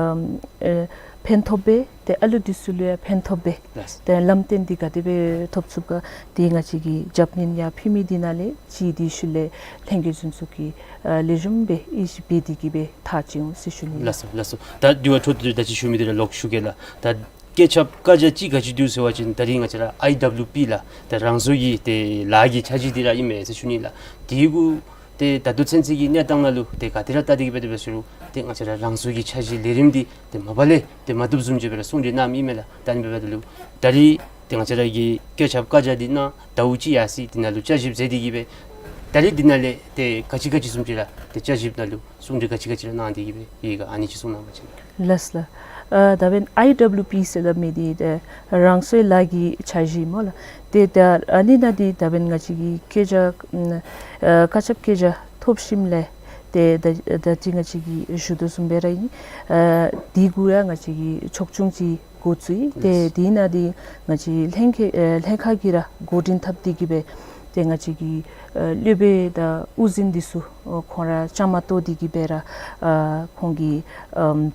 ཨ་ ཕན་ཐོགས་པས། ཏེ་ཨ་ལུ་འདི་ཚུ་ལུ་ཡང་ཕན་ཐོགས་པས། ལགས། ཏེ་ལམ་སྟོན་འདི་ག་དེ་སྦེ་ཐོབ་ཚུགས་ག་འདི་ང་བཅས་ཀྱིས་རྒྱབ་སྣོན་ཡར་ཕུལ་མི་འདི་ནང་ལས་ཅིག་འདི་ཤུལ་ལས་ལྷན་རྒྱས་ཚུན་ཚོད་ཀྱི་ཨ་ལེགས་ཤོམ་སྦེ་དབྱེ་ཞིབ་འབད་དེ་གི་སྦེ་ཐག་བཅད་འོང་ཟེར་ཞུ་ནི་ལགས། ལགས་སོ། ལགས་སོ། ད་དེ་བ་འཕྲོ་མཐུད་དེ་ད་ཅི་ཞུ་མི་འདི་ར་ལོག་ཞུ་གེ་ལགས། ད་བཀོད་ཁྱབ་བཀའ་རྒྱ་ཅིག་ག་ཅི་འདུག་ཟེར་བ་ཅིན་ད་རིས་ང་བཅས་ར་ཨའི་ཌབ་ལུ་པི་ལགས། ད་རང་སོའི་གི་ཏེ་ལཱ་གི་འཆར་གཞི་འདི་ར་ཨིན་མས་ཟེར་ཞུ་ནི་ལགས། དེ་གུ་ཏེ་ད་ལྟོ་ཚུན་ཚོད་ཀྱི་གནས་སྟངས་ནང་ལུ་ཏེ་ག་དེ་ར་བལྟ་སྟེ་གི་སྦེ་དེ་སྦེ་ཞུ་རུང་ཏེ་ང་བཅས་ར་རང་སོའི་གི་འཆར་གཞི་ལས་རིམ་འདི་ཏེ་མ་པ་ལས་ཏེ་མ་བཏུབ་བཟུམ་ཅིག་སྦེ་ར་གསུང་གྲོས་གནངམ་ཨིན་མས་ལགས། ད་ཨ་ནི་འབདཝ་ད་ལུ་ད་རིས་ཏེ་ང་བཅས་ར་གི་བཀོད་ཁྱབ་བཀའ་རྒྱ་འདི་ནཱ་ཟླཝ་གཅིག་ཡར་སོ་ཡི། དེ་ནང་ལུ་བསྐྱར་ཞིབ་མཛད་དེ་གི་སྦེ་ད་རིས་འདི་ནང་ལས་ཏེ་ག་ཅི་ག་ཅི་བཟུམ་ཅིག་ར་ཏེ་བསྐྱར་ཞིབ་ནང་ལུ་གསུང་གྲོས་ག་ཅི་ག་ཅི་ར་གནང་སྟེ་གི་སྦེ་ཡོད་ག་ཨ་ནི་ཅིག་གསུང་གནང་བ་ཅིན། ལགས་ལགས། ཨ་ད་འབདན་ཨའི་ཌབ་ལུ་པི་ཟེར་སླབ་མི་འདི་ཏེ་རང་སོའི་ལཱ་གི་འཆར་གཞི་སྨོ་ལགས། ཏེ་ད་ཨ་ནི་ནང་འདི་ད་འབདན་ང་བཅས་ཀྱིས་བཀོད་རྒྱ་ཨམ་ཨ་བཀའ་ཁྱབ་བཀོད་རྒྱ་ཐོབ་ཞིནམ་ལས་ཏེ་ད་ད་ཅི་ང་བཅས་ཀྱིས་ཞུ་དོ་བཟུམ་སྦེ་ར་ཨིན། ཨ་དེ་གུ་ཡང་ང་བཅས་ཀྱིས་ཕྱོགས་ཆོས་ཅིག་འགོ་བཙུགས་ཡི། ཏེ་ལགས། དེ་ནང་འདི་ང་བཅས་ལྷན་ཁག་ཨ་ལྷན་ཁག་གིས་ར་འགོ་འདྲེན་འཐབ་སྟེ་གི་སྦེ་ཏེ་ང་བཅས་ཀྱི་ཨ་སློབ་དཔོན་དང་དབུ་འཛིན་འདི་ཚུ་ཨ་ཁོང་ར་བཅའ་མར་གཏོགས་ཏེ་གི་སྦེ་ར་ཨ་ཁོང་གི་ཨམ་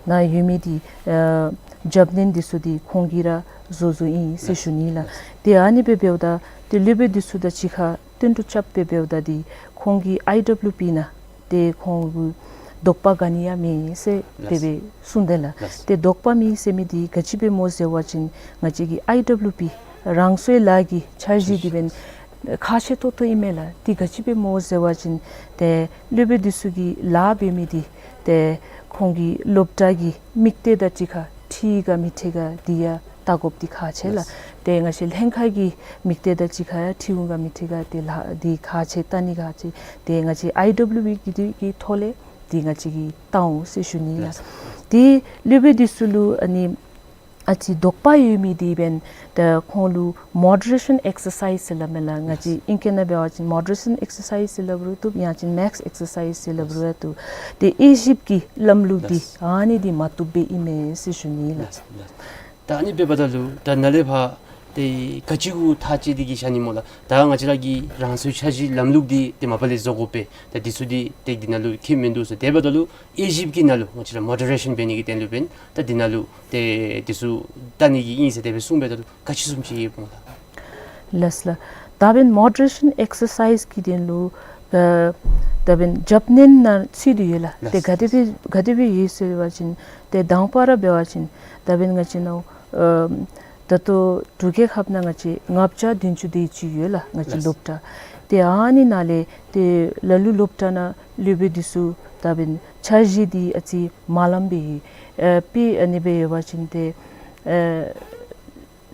ནཱ་ཡོད་མི་འདི་ཨ་རྒྱབ་སྣོན་འདི་ཚུ་འདི་ཁོང་གིས་ར་བཟོ་བཟོཝ་ཨིན་ཟེར་ཞུ་ནི་ལགས། ལགས། ཏེ་ཨ་ནི་སྦེ་འབདཝ་ད་ཏེ་སློབ་དཔོན་འདི་ཚུ་དང་གཅིག་ཁར་བསྟུན་གྲོས་རྐྱབ་སྦེ་འབདཝ་ད་འདི་ཁོང་གིས་ཨའི་ཌབ་ལུ་པི་ནང་ཏེ་ཁོང་གི་དོགས་པ་ག་ནི་ཡང་མེད་ཟེར་ལགས། དེ་སྦེ་གསུངས་དེས་ལགས། ལགས། ཏེ་དོགས་པ་མེད་ཟེར་མི་འདི་ག་ཅི་སྦེ་སྨོ་ཟེར་བ་ཅིན་ང་བཅས་ཀྱི་ཨའི་ཌབ་ལུ་པི་རང་སོའི་ལཱ་གི་འཆར་གཞི་འདི་འབདན་ཁག་ཆེ་ཏོག་ཏོ་ཨིན་མས་ལགས། འདི་ག་ཅི་སྦེ་སྨོ་ཟེར་བ་ཅིན་ཏེ་སློབ་དཔོན་འདི་ཚུ་གིས་ལཱ་འབད་མི་འདི་ཏེ་ཁོང་གི་སློབ་གྲྭ་གི་དམིགས་གཏད་དང་གཅིག་ཁར་འཁྲིལ་ག་མི་འཁྲིལ་ག་འདི་ཡང་བལྟ་དགོཔ་འདི་ཁག་ཆེ་ལགས། ལགས། ཏེ་ང་བཅས་ལྷན་ཁག་གི་དམིགས་གཏད་དང་གཅིག་ཁར་ཡང་འཁྲིལ་འོང་ག་མི་འཁྲིལ་ག་འདི་ལཱ་འདི་ཁག་ཆེ་བལྟ་ནི་ཁག་ཆེ། ཏེ་ང་བཅས་ཨའི་ཌབ་ལུ་པི་གི་འདི་གི་ཐོག་ལས་འདི་ང་བཅས་ཀྱིས་བལྟ་འོང་ཟེར་ཞུ་ནི་ལགས། ལགས། ཏེ་སློབ་དཔོན་འདི་ཚུ་ལུ་ཨ་ནི་ཨ་ཙི་དོགས་པ་ཡོད་མི་འདི་འབདན་ད་ཁོང་ལུ་མོ་ཌི་རེ་ཤཱན་ཨེག་སར་སའིཛ་ཟེར་སླབ་མས་ལགས། ང་བཅས་ཨིང་སྐད་ནང་འབད་བ་ཅིན་མོ་ཌི་རེ་ཤཱན་ཨེག་སར་སའིཛ་ཟེར་སླབ་རུང་བཏུབ། ཡང་ཅིན་མེགས་ཨེག་སར་སའིཛ་ཟེར་སླབ་རུང་ཡང་བཏུབ། ཏེ་དབྱེ་ཞིབ་ཀྱི་ལམ་ལུགས་འདི་ལགས། ཨ་ནི་འདི་མ་བཏུབ་སྦེ་ཨིན་མས་ཟེར་ཞུ་ནི་ལགས། ལགས། ལགས། ད་ཨ་ནི་འབདཝ་ད་ལུ་ད་ནཱ་ལས་ཕར་ཏེ་ག་ཅི་གུ་ཐག་བཅད་དེ་གི་བཞག་ནི་སྨོ་ལགས། ད་ང་བཅས་ར་གི་རང་སོའི་འཆར་གཞི་ལམ་ལུགས་འདི་ཏེ་མ་པ་ལས་བཟོ་དགོ་པས། ད་འདི་ཚུ་འདི་ཏེ་འདི་ནང་ལུ་ཁྱད་མིན་འདུག་ཟེར། དེ་འབདཝ་ད་ལུ་དབྱེ་ཞིབ་ཀྱི་ནང་ལུ་ང་བཅས་ར་མོ་ཌི་རེ་ཤཱན་འབད་ནི་གི་དོན་ལུ་འབདན་ད་འདི་ནང་ལུ་ཏེ་འདི་ཚུ་བལྟ་ནི་གི་ཨིན་ཟེར་དེ་སྦེ་གསུངས་འབདཝ་ད་ལུ་ག་ཅི་བཟུམ་ཅིག་ཡོདཔ་སྨོ་ལགས། ལགས་ལགས། ད་འབདན་མོ་ཌི་རེ་ཤཱན་ཨེག་སར་སའིཛ་ཀྱི་དོན་ལུ་ཨ་ད་འབདན་རྒྱབ་སྣོན་ནང་ཚུད་དེ་ཡོད་ལགས། ཏེ་ལགས། ག་དེ་སྦེ་ག་དེ་སྦེ་ཡོད་ཟེར་བ་ཅིན་ཏེ་དང་པ་ར་འབད་བ་ཅིན་ད་འབདན་ང་བཅས་ནཱ་ཨ་ད་ལྟོ་འབྲུག་རྒྱལ་ཁབ་ནང་ང་བཅས་ལྔ་བརྒྱ་བདུན་ཅུ་དེ་ཅིག་ཡོད་ལགས། ང་བཅས་ལགས། སློབ་གྲྭ། ཏེ་ཨ་ནི་ནང་ལས་ཏེ་ལ་ལུ་སློབ་གྲྭ་ནང་སློབ་དཔོན་འདི་ཚུ་ད་འབདན་འཆར་གཞི་འདི་ཨ་ཙི་མ་ལངམ་སྦེ་ཡོད། ཨ་དཔེ་ཨ་ནི་སྦེ་ཡོད་པ་ཅིན་ཏེ་ཨ་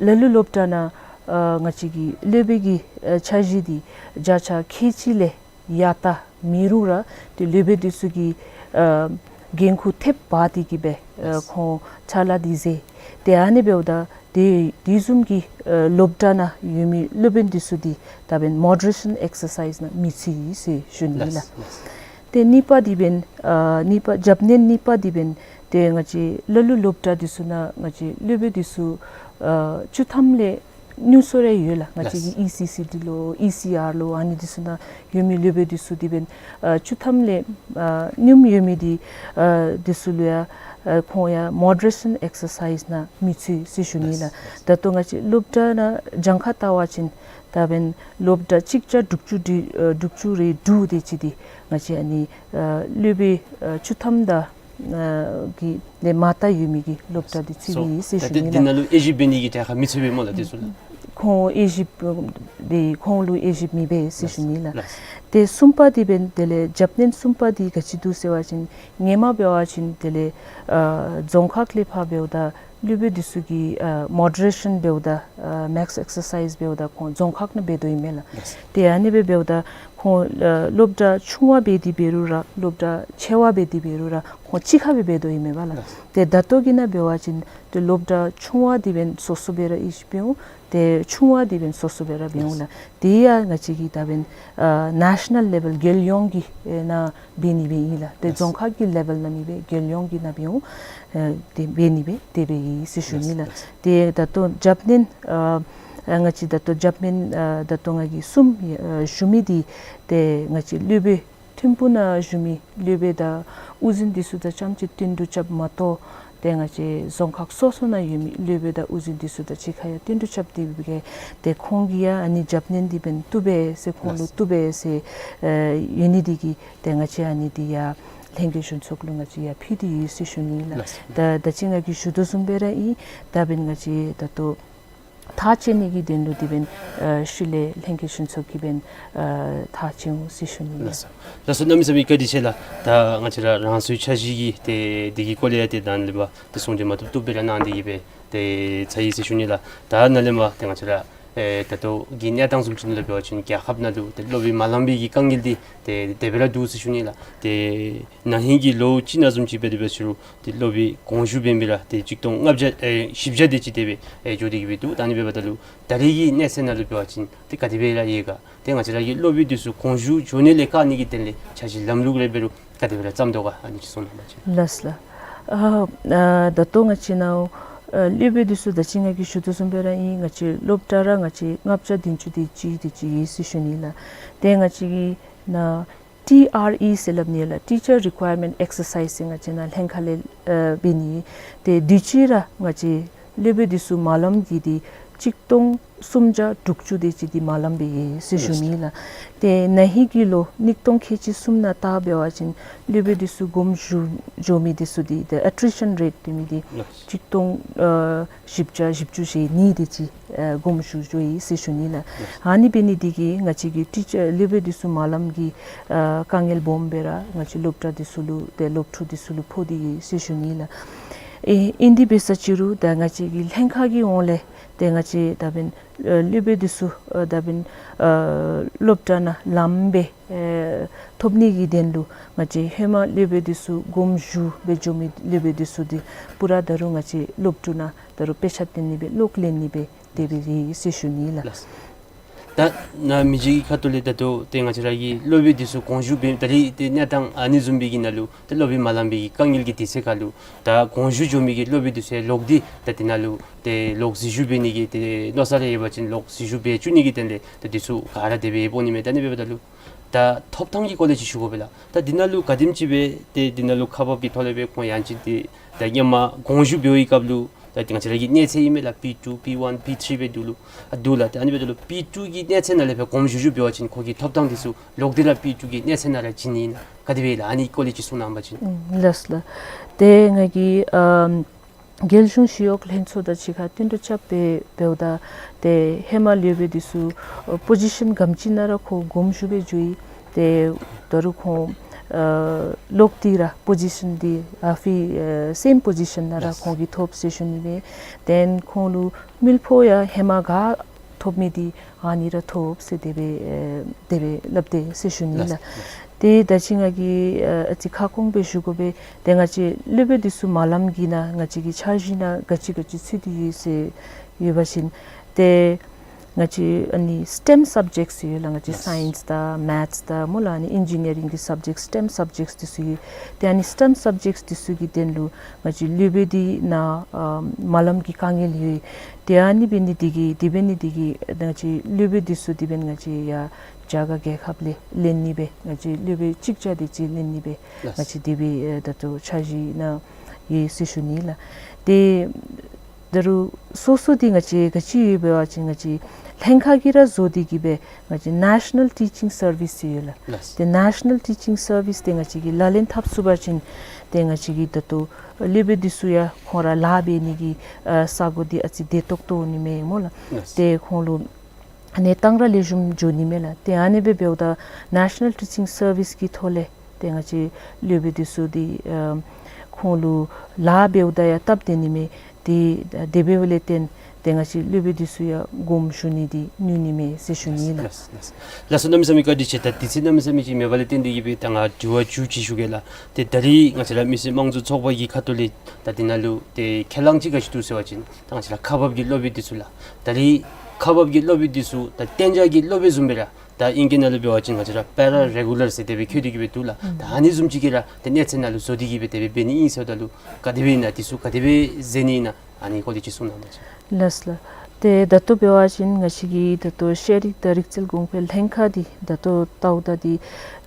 ལ་ལུ་སློབ་གྲྭ་ནང་ཨ་ང་བཅས་ཀྱི་སློབ་དཔོན་གྱི་ཨ་འཆར་གཞི་འདི་བརྒྱ་ཆ་ཁལ་གཅིག་ལས་ཡར་ལྟ་མེད་རུང་ར་ཏེ་སློབ་དཔོན་འདི་ཚུ་གིས་ཨ་འགན་ཁུར་ཐེབས་འབག་སྟེ་གི་སྦེ་ཨ་ཁོང་ཕྱག་ལཱ་འདི་མཛད། ཏེ་ཨ་ནི་འབདཝ་ད་ཏེ་དེ་བཟུམ་གྱི་ཨ་སློབ་གྲྭ་ནང་ཡོད་མི་སློབ་དཔོན་འདི་ཚུ་འདི་ད་འབདན་མོ་ཌི་རེ་ཤཱན་ཨེག་སར་སའིཛ་ནང་མི་ཚུད་ཟེར་ཞུ་ནི་ལགས། ལགས། ལགས། ཏེ་གཉིས་པ་འདི་འབདན་ཨ་གཉིས་པ་རྒྱབ་སྣོན་གཉིས་པ་འདི་འབདན་ཏེ་ང་བཅས་ལ་ལུ་སློབ་གྲྭ་འདི་ཚུ་ནང་ང་བཅས་སློབ་དཔོན་འདི་ཚུ་ཨ་བཅུ་ཐམ་ལས་ཉུང་སུ་ར་ཡོད་ལགས། ང་བཅས་ཀྱི་ལགས། ཨི་སི་སི་ཊི་ལོ་ཨི་སི་ཨར་ལོ་ཨ་ནི་འདི་ཚུ་ནང་ཡོད་མི་སློབ་དཔོན་འདི་ཚུ་འདི་འབདན་ཨ་བཅུ་ཐམ་ལས་ཨ་ཉུངམ་ཡོད་མི་འདི་ཨ་འདི་ཚུ་ལུ་ཡང་ཨ་ཁོང་ཡང་མོ་ཌི་རེ་ཤཱན་ཨེག་སར་སའིཛ་ནང་མི་ཚུད་ཟེར་ཞུ་ནི་ལགས། ལགས། ད་ལྟོ་ང་བཅས་སློབ་གྲྭ་ནང་གྱངས་ཁ་བལྟ་བ་ཅིན་ད་འབདན་སློབ་གྲྭ་གཅིག་བརྒྱ་དྲུག་ཅུ་དྲུག་ཨ་དྲུག་ཅུ་རེ་དྲུག་དེ་ཅིག་འདི་ང་བཅས་ཨ་ནི་ཨ་སློབ་དཔོན་ཨ་བཅུ་ཐམ་དང་ཨ་གི་ལས་མར་ལྟ་ཡོད་མི་གི་སློབ་གྲྭ་འདི་ཚུད་སོ་ཡི་ཟེར་ད་ཞུ་ནི་ལགས། འདི་ནང་ལུ་དབྱེ་ཞིབ་འབད་ནི་གི་གྲལ་ཁར་མི་ཚུད་པས་སྨོ་ལགས་འདི་ཚུ་ལགས། ཁོང་དབྱེ་ཞིབ་འདི་ཁོང་ལུ་དབྱེ་ཞིབ་མེད་པས་ཟེར་ཞུ་ནི་ལགས། ལགས། ཏེ་གསུམ་པ་འདི་འབདན་དེ་ལས་རྒྱབ་སྣོན་གསུམ་པ་འདི་ག་ཅི་འདུག་ཟེར་བ་ཅིན་སྔོན་མ་འབད་བ་ཅིན་དེ་ལས་ཨ་རྫོང་ཁག་ལས་ཕར་འབདཝ་ད་སློབ་དཔོན་འདི་ཚུ་གིས་ཨ་མོ་ཌི་རེ་ཤཱན་འབདཝ་ད་ཨ་མེགས་ཨེག་སར་སའིཛ་འབདཝ་ད་ཁོང་རྫོང་ཁག་ནང་འབད་དོ་ཨིན་མས་ལགས། ལགས། ཏེ་ཨ་ནི་སྦེ་འབདཝ་ད་ཁོང་ཨ་སློབ་གྲྭ་ཆུང་བ་འབད་དེ་འབད་རུང་ར་སློབ་གྲྭ་ཆེ་བ་འབད་དེ་འབད་རུང་ར་ཁོང་གཅིག་ཁར་སྦེ་འབད་དོ་ཨིན་མས་པ་ལགས། ལགས། ཏེ་ད་ལྟོ་གི་ནང་འབད་བ་ཅིན་ཏེ་སློབ་གྲྭ་ཆུང་བ་འདི་འབདན་སོ་སོ་སྦེ་ར་དབྱེ་ཞིབ་འབད་འོང་། ཏེ་ཆུང་བ་འདི་འབདན་སོ་སོ་སྦེ་ར་འབད་འོང་ལགས། ཏེ་ཡང་ང་བཅས་ཀྱིས་ད་འབདན་ཨ་ནེ་ཤ་ནཱལ་ལེ་ཝེལ་རྒྱལ་ཡོངས་ཀྱི་ཨེ་ནང་འབད་ནི་སྦེ་ཨིན་ལགས། ཏེ་ལགས། རྫོང་ཁག་གི་ལེ་ཝེལ་ནང་མེན་པས་རྒྱལ་ཡོངས་ཀྱི་ནང་འབད་འོང་། ཨེ་ཏེ་འབད་ནི་སྦེ་དེ་སྦེ་ཨིན་ཟེར་ཞུ་ནི་ལགས། ལགས། ཏེ་ད་ལྟོ་རྒྱབ་སྣོན་ཨ་ཨ་ང་བཅས་ད་ལྟོ་རྒྱབ་སྣོན་ཨ་ད་ལྟོ་ང་གིས་གསུམ་ཨ་ཞུ་མི་འདི་ཏེ་ང་བཅས་སློབ་དཔོན་ཐིམ་ཕུག་ནང་བཞུགས་མི་སློབ་དཔོན་དང་དབུ་འཛིན་འདི་ཚུ་དང་རྐྱངམ་ཅིག་བསྟུན་གྲོས་རྐྱབ་མ་གཏོགས་ ཏེ་ང་བཅས་རྫོང་ཁག་སོ་སོ་ནང་ཡོད་མི་སློབ་དཔོན་དང་དབུ་འཛིན་འདི་ཚུ་དང་གཅིག་ཁར་ཡང་བསྟུན་གྲོས་རྐྱབ་སྟེ་སྦེ་ཏེ་ཁོང་གིས་ཡང་ཨ་ནི་རྒྱབ་སྣོན་འདི་འབདན་བཏུབ་པས་ཟེར་ཁོང་ལུ་ལགས། བཏུབ་པས་ཟེར་ཨེ་ཡོད་ནི་འདི་གིས་ཏེ་ང་བཅས་ཨ་ནི་འདི་ཡང་ལྷན་རྒྱས་གཞུང་ཚོགས་ལུ་ང་བཅས་ཡར་ཕུལ་ཏེ་ཡོད་ཟེར་ཞུ་ནི་ལགས། ལགས། ད་ད་ཅི་ང་གིས་ཞུ་དོ་བཟུམ་སྦེ་ར་ཨིན། ད་འབདན་ང་བཅས་ད་ལྟོ་ཐག་བཅད་ནི་གི་དོན་ལུ་འདི་འབདན་ཨ་ཤུལ་ལས་ལྷན་རྒྱས་གཞུང་ཚོགས་ཀྱིས་འབདན་ཨ་ཐག་བཅད་འོང་ཟེར་ཞུ་ནི་ལགས། ལགས་སོ། གནམ་མེད་ས་མེད་བཀའ་དྲིན་ཆེ་ལགས། ད་ང་བཅས་ར་རང་སོའི་འཆར་གཞི་གི་ཏེ་འདི་གི་སྐོར་ལས་ཡང་ཏེ་ད་ལས་ཕར་ཏེ་གསུང་གྲོས་མ་བཏུབ་བཏུབ་སྦེ་ར་གནང་སྟེ་གིས་སྦེ་ཏེ་ཚར་ཡི་ཟེར་ཞུ་ནི་ལགས། ད་ནཱ་ལས་མར་ཏེ་ང་བཅས་ར་ཨེ་ད་ལྟོ་གི་གནས་སྟངས་བཟུམ་ཅིག་ནང་ལུ་འབད་བ་ཅིན་རྒྱལ་ཁབ་ནང་ལུ་ཏེ་སློབ་དཔོན་མ་ལང་པའི་གི་དཀའ་ངལ་འདི་ཏེ་དེ་སྦེ་ར་འདུག་ཟེར་ཞུ་ནི་ལགས། ཏེ་ན་ཧིང་གི་ལོ་གཅིག་ནང་བཟུམ་ཅིག་འབད་དེ་འབད་ཟེར་རུང་ཏེ་སློབ་དཔོན་དགོངས་ཞུ་འབད་མི་ར་ཏེ་གཅིག་སྟོང་ལྔ་བརྒྱ་ཨེ་བཞི་བརྒྱ་དེ་ཅིག་དེ་སྦེ་ཨེ་འགྱོ་སྟེ་གིས་སྦེ་འདུག། ད་ཨ་ནི་འབདཝ་ད་ལུ་ད་རེས་ཀྱི་གནས་ཚད་ནང་ལུ་འབད་བ་ཅིན་ཏེ་ག་དེ་སྦེ་ར་ཡོད་ག། ཏེ་ང་བཅས་ར་གི་སློབ་དཔོན་འདི་ཚུ་དགོངས་ཞུ་འགྱོ་ནི་ལས་བཀག་ནི་གི་དོན་ལས་འཆར་གཞི་ལམ་ལུགས་རེ་འབད་རུང་ག་དེ་སྦེ་ར་བརྩམ་དོ་ག། ཨ་ནི་ཅིག་གསུང་གནང་བ་ཅིན། ལགས་ལགས། ཨ་ཨ་ད་ལྟོ་ང་བཅས་ནཱ་ཨ་སློབ་དཔོན་འདི་ཚུ་ད་ཅི་ང་གིས་ཞུ་དོ་བཟུམ་སྦེ་ར་ཨིན། ང་བཅས་སློབ་གྲྭ་ར་ང་བཅས་ལྔ་བརྒྱ་བདུན་ཅུ་དེ་ཅིག་དེ་ཅིག་ཡོད་ཟེར་ཞུ་ནི་ལགས། ཏེ་ང་བཅས་ཀྱི་ནཱ་ཊི་ཨར་ཨི་ཟེར་སླབ་ནི་ལགས། Teacher Requirement Exercise ཟེར་ང་བཅས་ནཱ་ལྷན་ཁག་ལས་ཨ་འབད་ནི། ཏེ་དུས་ཅི་ར་ང་བཅས་སློབ་དཔོན་འདི་ཚུ་མ་ལངམ་གི་འདི་གཅིག་སྟོང་སུམ་བརྒྱ་དྲུག་ཅུ་དེ་ཅིག་འདི་མ་ལངམ་སྦེ་ཡོད་ཟེར་ཞུ་ནི་ལགས། ཏེ་ན་ཧིང་གི་ལོ་ཉིས་སྟོང་ཁལ་གཅིག་གསུམ་ནང་ལྟ་འབད་བ་ཅིན་སློབ་དཔོན་འདི་ཚུ་དགོངས་ཞུ་འགྱོ་མི་འདི་ཚུ་འདི་the attrition rate ཟེར་མི་འདི་ལགས། གཅིག་སྟོང་ཨ་བཞི་བརྒྱ་བཞི་བཅུ་ཞེ་གཉིས་དེ་ཅིག་ཨ་དགོངས་ཞུ་འགྱོ་ཡི་ཟེར་ཞུ་ནི་ལགས། ལགས། ཨ་ནི་འབད་ནི་འདི་གིས་ང་བཅས་ཀྱི་ཊི་ཅར་སློབ་དཔོན་འདི་ཚུ་མ་ལངམ་གི་ཨ་དཀའ་ངལ་སྦོམ་སྦེ་ར་ང་བཅས་སློབ་གྲྭ་འདི་ཚུ་ལུ་ཏེ་སློབ་ཕྲུག་འདི་ཚུ་ལུ་ཕོག་སྟེ་ཡོད་ཟེར་ཞུ་ནི་ལགས། ཨིན་ཏེ་འབད་ས་ཅིག་རུང་ད་ང་བཅས་ཀྱི་ལྷན་ཁག་གི་ཧོངས་ལས་ཏེ་ང་བཅས་ད་འབདན་ཨ་སློབ་དཔོན་འདི་ཚུ་ཨ་ད་འབདན་ཨ་སློབ་གྲྭ་ནང་ལངམ་སྦེ་ཨེ་ཐོབ་ནི་གི་དོན་ལུ་ང་བཅས་ཧེ་མ་སློབ་དཔོན་འདི་ཚུ་དགོངས་ཞུ་སྦེ་འགྱོ་མི་སློབ་དཔོན་འདི་ཚུ་འདི་པུ་ར་ད་རུང་ང་བཅས་སློབ་ཕྲུག་ནང་ད་རུང་དཔེ་ཆ་སྟོན་ནི་སྦེ་གློག་ལེན་ནི་སྦེ་དེ་སྦེ་ཡོད་ཟེར་ཞུ་ནི་ལགས། ལགས། ད་ནཱ་མི་རྗེ་གི་ཁ་ཐུག་ལས་ད་ལྟོ་ཏེ་ང་བཅས་ར་གི་སློབ་དཔོན་འདི་ཚུ་དགོངས་ཞུ་འབད་ད་རེས་ཏེ་གནས་སྟངས་ཨ་ནི་བཟུམ་སྦེ་གི་ནང་ལུ་ཏེ་སློབ་དཔོན་མ་ལང་པའི་གི་དཀའ་ངལ་གྱི་དུས་ཚོད་ཁར་ལུ་ད་དགོངས་ཞུ་འགྱོ་མི་གི་སློབ་དཔོན་འདི་ཚུ་ལོག་སྟེ་ད་འདི་ནང་ལུ་ཏེ་ལོག་འཛུལ་ཞུགས་འབད་ནི་གི་ཏེ་མནོ་བསམ་རེ་ཡོད་པ་ཅིན་ལོག་འཛུལ་ཞུགས་འབད་བཅུག་ནི་གི་དོན་ལས་ད་འདི་ཚུ་ག་ར་དེ་སྦེ་འབོ་ནི་མས། ད་ཨ་ནི་འབདཝ་ད་ལུ་ད་ཐོབ་ཐང་གི་སྐོར་ལས་ཅིག་ཞུ་དགོ་པས་ལགས། ད་འདི་ནང་ལུ་ག་དེམ་ཅིག་སྦེ་ཏེ་འདི་ནང་ལུ་ཁག་འབག་གི་ཐོག་ལས་སྦེ་ཁོང་ཡང་ཅིན་ཏེ་ད་སྔོན་མ་དགོངས་ཞུ་འབད་བའི་སྐབས་ལུ་ད་ང་བཅས་ར་གི་གནས་ཚད་ཨིན་མས་ལགས། པི་ཊུ་པི་ཝན་པི་ཐིརི་སྦེ་འདུག་ལོ། ཨ་འདུག་ལགས། ཏེ་ཨ་ནི་འབདཝ་ད་ལུ་པི་ཊུ་གི་གནས་ཚད་ནང་ལས་སྦེ་དགོངས་ཞུ་ཞུ་འབད་བ་ཅིན་ཁོང་གི་ཐོབ་ཐང་འདི་ཚུ་ལོག་སྟེ་ར་པི་ཊུ་གི་གནས་ཚད་ནང་ར་བྱིན་ནི་ཨིན་ན་ག་དེ་སྦེ་ལགས། ཨ་ནི་སྐོར་ལས་ཅིག་གསུང་གནང་བ་ཅིན། ཨུམ་ལགས་ལགས། ཏེ་ང་གིས་ཨམ་རྒྱལ་གཞུང་ཞི་གཡོག་ལྷན་ཚོགས་དང་གཅིག་ཁར་བསྟུན་གྲོས་རྐྱབ་སྦེ་འབདཝ་ད་ཏེ་ཧེ་མ་སློབ་དཔོན་འདི་ཚུ་ཨ་པོ་ཟི་ཤཱན་ག་དེམ་ཅིག་ནང་ར་ཁོང་དགོངས་ཞུ་སྦེ་འགྱོ་ཡི། ཏེ་ད་རུང་ཁོང་ཨ་ལོག་སྟེ་ར་པོ་ཟི་ཤཱན་འདི་ཨ་ཕི་ཨ་སེམ་པོ་ཟི་ཤཱན་ནང་ར་ལགས། ཁོང་གིས་ཐོབ་ཟེར་ཞུ་ནི་མས། ཏེ་ཁོང་ལུ་མིལ་ཕོགས་ཡང་ཧེ་མ་ག་ཐོབ་མི་འདི་ཨ་ནི་ར་ཐོབ་ཟེར་དེ་སྦེ་ཨེ་དེ་སྦེ་སླབ་དེས་ཟེར་ཞུ་ནི་ལགས། ལགས། ཏེ་ད་ཅི་ང་གིས་ཨ་ཨ་ཙི་ཁ་སྐོང་སྦེ་ཞུ་དགོ་པས། ཏེ་ང་བཅས་སློབ་དཔོན་འདི་ཚུ་མ་ལངམ་གི་ནང་ང་བཅས་ཀྱི་འཆར་གཞི་ནང་ག་ཅི་ག་ཅི་ཚུད་དེ་ཡོད་ཟེར་ཡོད་པ་ཅིན་ཏེ་ང་བཅས་ཨ་ནི་སི་ཊེམ་སབ་ཇེཀཊསི་ཡོད་ལགས། ང་བཅས་ལགས། སའིནསི་དང་མེཐསི་དང་སྨོ་ལགས། ཨ་ནི་ཨིན་ཇི་ནི་ཡ་རིང་གི་སབ་ཇེཀཊསི་སི་ཊེམ་སབ་ཇེཀཊསི་འདི་ཚུ་ཡོད། ཏེ་ཨ་ནི་སི་ཊེམ་སབ་ཇེཀཊསི་འདི་ཚུ་གི་དོན་ལུ་ང་བཅས་སློབ་དཔོན་འདི་ནང་ཨ་མ་ལངམ་གི་དཀའ་ངལ་ཡོད། ཏེ་ཨ་ནི་འབད་ནི་འདི་གིས་དེ་འབད་ནི་འདི་གིས་ང་བཅས་སློབ་དཔོན་འདི་ཚུ་དེ་འབདན་ང་བཅས་ཡར་རྒྱ་གར་རྒྱལ་ཁབ་ལས་ལེན་ནི་སྦེ་ང་བཅས་སློབ་དཔོན་གཅིག་བརྒྱ་དེ་ཅིག་ལེན་ནི་སྦེ་ལགས། ང་བཅས་དེ་སྦེ་ཨེ་ད་ལྟོ་འཆར་གཞི་ནང་ཡོད་ཟེར་ཞུ་ནི་ལགས། ཏེ་ད་རུང་སོ་སོ་འདི་ང་བཅས་ག་ཅི་ཡོད་འབད་བ་ཅིན་ང་བཅས་ལྷན་ཁག་གིས་ར་བཟོ་སྟེ་གིས་སྦེ་ང་བཅས་ནེ་ཤ་ནཱལ་ཊི་ཅིང་སར་བིསི་ཟེར་ཡོད་ལགས། ལགས། ཏེ་ནེ་ཤ་ནཱལ་ཊི་ཅིང་སར་བིསི་འདི་ང་བཅས་ཀྱིས་ལག་ལེན་འཐབ་ཚུགས་པ་ཅིན་ཏེ་ང་བཅས་ཀྱི་ད་ལྟོ་སློབ་དཔོན་འདི་ཚུ་ཡང་ཁོང་ར་ལཱ་འབད་ནི་གི་ཨ་ས་གོ་འདི་ཨ་ཙི་བདེ་ཏོག་ཏོ་འོང་ནི་མས་སྨོ་ལགས། ལགས། ཏེ་ཁོང་ལུ་གནས་སྟངས་ར་ལེགས་ཤོམ་འགྱོ་ནི་མས་ལགས། ཏེ་ཨ་ནི་སྦེ་འབདཝ་ད་ནེ་ཤ་ནཱལ་ཊི་ཅིང་སར་བིསི་གི་ཐོག་ལས་ཏེ་ང་བཅས་སློབ་དཔོན་འདི་ཚུ་འདི་ཨ་ཁོང་ལུ་ལཱ་འབདཝ་ད་ཡང་སྟབས་བདེ་ནི་མས། ཏེ་དེ་འབདཝ་ལས་བརྟེན་ཏེ་ང་བཅས་སློབ་དཔོན་འདི་ཚུ་ཡང་དགོངས་ཞུ་ནི་འདི་ནུས་ནི་མས་ཟེར་ཞུ་ནི་ལགས། ལགས་ལགས། ལགས་སོ། གནམ་མེད་ས་མེད་བཀའ་དྲིན་ཆེ། ད་དུས་ཚོད་གནམ་མེད་ས་མེད་ཅིག་མེད་པ་ལས་བརྟེན་ཏེ་གིས་སྦེ་ད་ང་དྲི་བ་མཇུག་ཅིག་ཞུ་གེ་ལགས། ཏེ་ད་རིས་ང་བཅས་ར་མི་སེར་དམངས་གཙོའི་ཚོགས་པ་གི་ཁ་ཐུག་ལས་ད་འདི་ནང་ལུ་ཏེ་ཁས་བླངས་ཅིག་ག་ཅི་འདུག་ཟེར་བ་ཅིན་ད་ང་བཅས་ར་ཁག་འབག་གི་སློབ་དཔོན་འདི་ཚུ་ལགས། ད་རིས་ཁག་འབག་གི་སློབ་དཔོན་འདི་ཚུ་ད་གཏན་འཇགས་ཀྱི་སློབ་དཔོན་བཟུམ་སྦེ་ར་ད་ཨིང་སྐད་ནང་ལུ་འབད་བ་ཅིན་ང་བཅས་ར་པེ་ར་རེ་གུ་ལར་ཟེར་དེ་སྦེ་བཀོད་དེ་གིས་སྦེ་འདུག་ལགས། ད་ཨ་ནི་བཟུམ་ཅིག་གི་ར་ད་གནས་ཚད་ནང་ལུ་བཟོ་སྟེ་གིས་སྦེ་དེ་སྦེ་འབད་ནི་ཨིན་ཟེརཝ་ད་ལུ་ག་དེ་སྦེ་ཨིན་ན་འདི་ཚུ་ག་དེ་སྦེ་མཛད་ནི་ཨིན་ན་ཨ་ནི་སྐོར་ལས་ཅིག་གསུང་གནང་བ་ཅིན། ལགས་ལགས། ཏེ་ད་ལྟོ་འབད་བ་ཅིན་ང་བཅས་ཀྱི་ད་ལྟོ་ཤེས་རིག་དང་རིག་རྩལ་གོང་འཕེལ་ལྷན་ཁག་འདི་ད་ལྟོ་ལྟཝ་ད་འདི་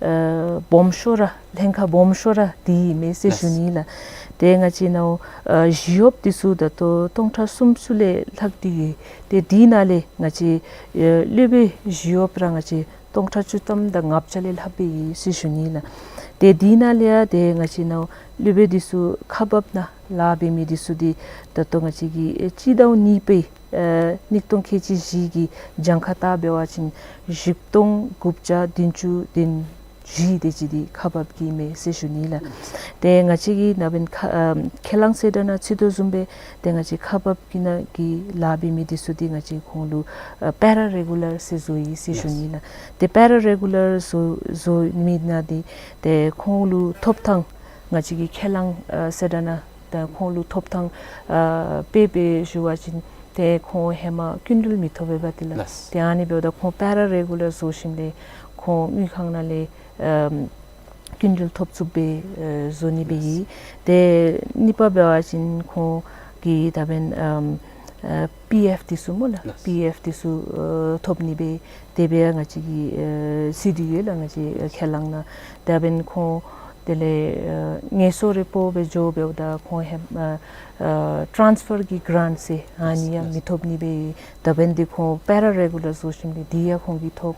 ཨ་སྦོམ་ཤོས་ར་ལྷན་ཁག་སྦོམ་ཤོས་ར་འདི་ཨིན་མས་ཟེར་ཞུ་ནི་ལགས། ཏེ་ང་བཅས་ནཱ་ཨ་ཞི་གཡོགཔ་འདི་ཚུ་ད་ལྟོ་སྟོང་ཕྲག་སུམ་ཅུ་ལས་ལྷག་སྟེ་ཡོད། ཏེ་འདི་ནང་ལས་ང་བཅས་ཨ་སློབ་དཔོན་ཞི་གཡོགཔ་ར་ང་བཅས་སྟོང་ཕྲག་བཅུ་ཐམ་དང་ལྔ་བརྒྱ་ལས་ལྷག་སྦེ་ཡོད་ཟེར་ཞུ་ནི་ལགས། ཏེ་འདི་ནང་ལས་ཡང་ཏེ་ང་བཅས་ནཱ་སློབ་དཔོན་འདི་ཚུ་ཁག་འབག་ནང་ལཱ་འབད་མི་འདི་ཚུ་འདི་ད་ལྟོ་ང་བཅས་ཀྱི་ཨེ་སྤྱི་ཟླ་གཉིས་པའི་ཨེ་ཉིས་སྟོང་ཁལ་གཅིག་བཞི་གི་གྱངས་ཁ་བལྟ་འབད་བ་ཅིན་བཞི་སྟོང་དགུ་བརྒྱ་བདུན་ཅུ་དོན་བཞི་དེ་ཅིག་འདི་ཁག་འབག་གི་ཨིན་མས་ཟེར་ཞུ་ནི་ལགས། ཏེ་ང་བཅས་ཀྱིས་ནཱ་འབདན་ཁ་ཨ་ཁས་བླངས་གསལ་བསྒྲགས་ནང་ཚུད་དོ་བཟུམ་སྦེ་ཏེ་ང་བཅས་ཁག་འབག་གི་ནང་གི་ལཱ་འབད་མི་འདི་ཚུ་འདི་ང་བཅས་ཁོང་ལུ་ཨ་པེ་ར་རེ་གུ་ལར་ཟེར་བཟོ་ཡི་ཟེར་ཞུ་ནི་ལགས། ཏེ་པེ་ར་རེ་གུ་ལར་བཟོ་བཟོ་མི་ནང་འདི་ཏེ་ཁོང་ལུ་ཐོབ་ཐང་ང་བཅས་ཀྱིས་ཁས་བླངས་ཨ་གསལ་བསྒྲགས་ནང་ད་ཁོང་ལུ་ཐོབ་ཐང་ཨ་དཔེ་སྦེ་ཞུ་བ་ཅིན་ཏེ་ཁོང་ཧེ་མ་སྐྱིན་འགྲུལ་མི་ཐོབ་པས་པ་ཏེ་ལགས། ལགས། ཏེ་ཨ་ནི་འབདཝ་ད་ཁོང་པེ་ར་རེ་གུ་ལར་བཟོ་ཞིནམ་ལས་ཁོང་དངུལ་ཁང་ནང་ལས་ཨམ་སྐྱིན་འགྲུལ་ཐོབ་ཚུགསཔ་སྦེ་ཨེ་བཟོ་ནི་སྦེ་ཨིན། ཏེ་གཉིས་པ་འབད་བ་ཅིན་ཁོང་གིས་ད་འབདན་ཨམ་ཨེ་པི་ཨེཕ་འདི་ཚུ་སྨོ་ལགས། ལགས། པི་ཨེཕ་འདི་ཚུ་ཨེ་ཐོབ་ནི་སྦེ་དེ་སྦེ་ང་བཅས་ཀྱིས་ཨེ་གཟིགས་ཏེ་ཡོད་ལགས། ང་བཅས་ཨེ་ཁས་བླངས་ནང་ད་འབདན་ཁོང་དེ་ལས་ཨེ་ངལ་གསོ་རེ་སྤོ་སྦེ་འགྱོ་འབདཝ་ད་ཁོང་ཧེ་ཨེ་ཨེ་ཊཱནསི་ཕར་གྱི་གྲཱནཊ་ཟེར་ཨ་ནི་ཡང་ལགས། མི་ཐོབ་ནི་སྦེ་ད་འབདན་འདི་ཁོང་པེ་ར་རེ་གུ་ལར་བཟོ་ཞིནམ་ལས་འདི་ཡང་ཁོང་གིས་ཐོབ།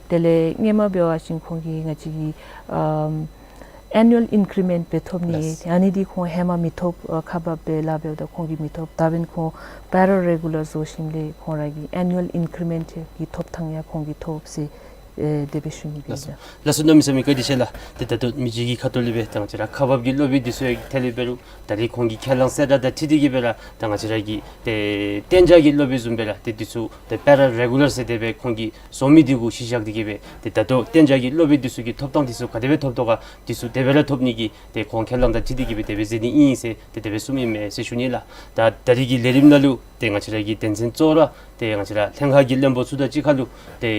དེ་ལས་སྔོན་མ་འབད་བ་ཅིན་ཁོང་གིས་ང་བཅས་ཀྱི་ཨམ་ཨེ་ནུ་ཝལ་ཨིན་ཀི་རི་མེནཊ་སྦེ་ཐོབ་ནི། ལགས། ཨ་ནི་འདི་ཁོང་ཧེ་མ་མི་ཐོབ། ཨ་ཁག་འབག་སྦེ་ལཱ་འབདཝ་ད་ཁོང་གིས་མི་ཐོབ། ད་འབདན་ཁོང་པེ་ར་རེ་གུ་ལར་བཟོ་ཞིནམ་ལས་ཁོང་ར་གི་ཨེ་ནུ་ཝལ་ཨིན་ཀི་རི་མེནཊ་གི་ཐོབ་ཐང་ཡང་ཁོང་གིས་ཐོབ་ཟེར་ཨེ་དེ་སྦེ་ཞུ་ནི་ཨིན་ལགས། ལགས་སོ། གནམ་མེད་ས་མེད་བཀའ་དྲིན་ཆེ་ལགས། ཏེ་ད་ལྟོ་མི་རྗེ་གི་ཁ་ཐུག་ལས་སྦེ་ད་ང་བཅས་ར་ཁག་འབག་གི་སློབ་དཔོན་འདི་ཚུ་ཡང་ཐད་ལས་འབད་རུང་ད་རིས་ཁོང་གི་ཁས་བླངས་གསལ་བསྒྲགས་དང་འཁྲིལ་ཏེ་གིས་སྦེ་ར་ད་ང་བཅས་ར་གི་ཏེ་གཏན་འཇགས་ཀྱི་སློབ་དཔོན་བཟུམ་སྦེ་ར་ཏེ་འདི་ཚུ་ཏེ་པེ་ར་རེ་གུ་ལར་ཟེར་དེ་སྦེ་ཁོང་གིས་བཟོ་མི་འདི་གུ་གཞི་བཞག་སྟེ་གིས་སྦེ་ཏེ་ད་ལྟོ་གཏན་འཇགས་ཀྱི་སློབ་དཔོན་འདི་ཚུ་གི་ཐོབ་ཐང་འདི་ཚུ་ག་དེ་སྦེ་ཐོབ་དོ་ག་འདི་ཚུ་དེ་སྦེ་ར་ཐོབ་ནི་གི་ཏེ་ཁོང་ཁས་བླངས་དང་འཁྲིལ་ཏེ་གིས་སྦེ་དེ་སྦེ་མཛད་ནི་ཨིན་ཟེར་ཏེ་དེ་སྦེ་གསུངམ་ཨིན་མས་ཟེར་ཞུ་ནི་ལགས། ད་ད་རིས་ཀྱི་ལས་རིམ་ནང་ལུ་ཏེ་ང་བཅས་ར་གི་དོན་ཚན་གཙོ་བོ་ར་ཏེ་ང་བཅས་ར་ལྷན་ཁག་གི་བློན་པོ་ཚུ་དང་གཅིག་ཁར་ལུ་ཏེ་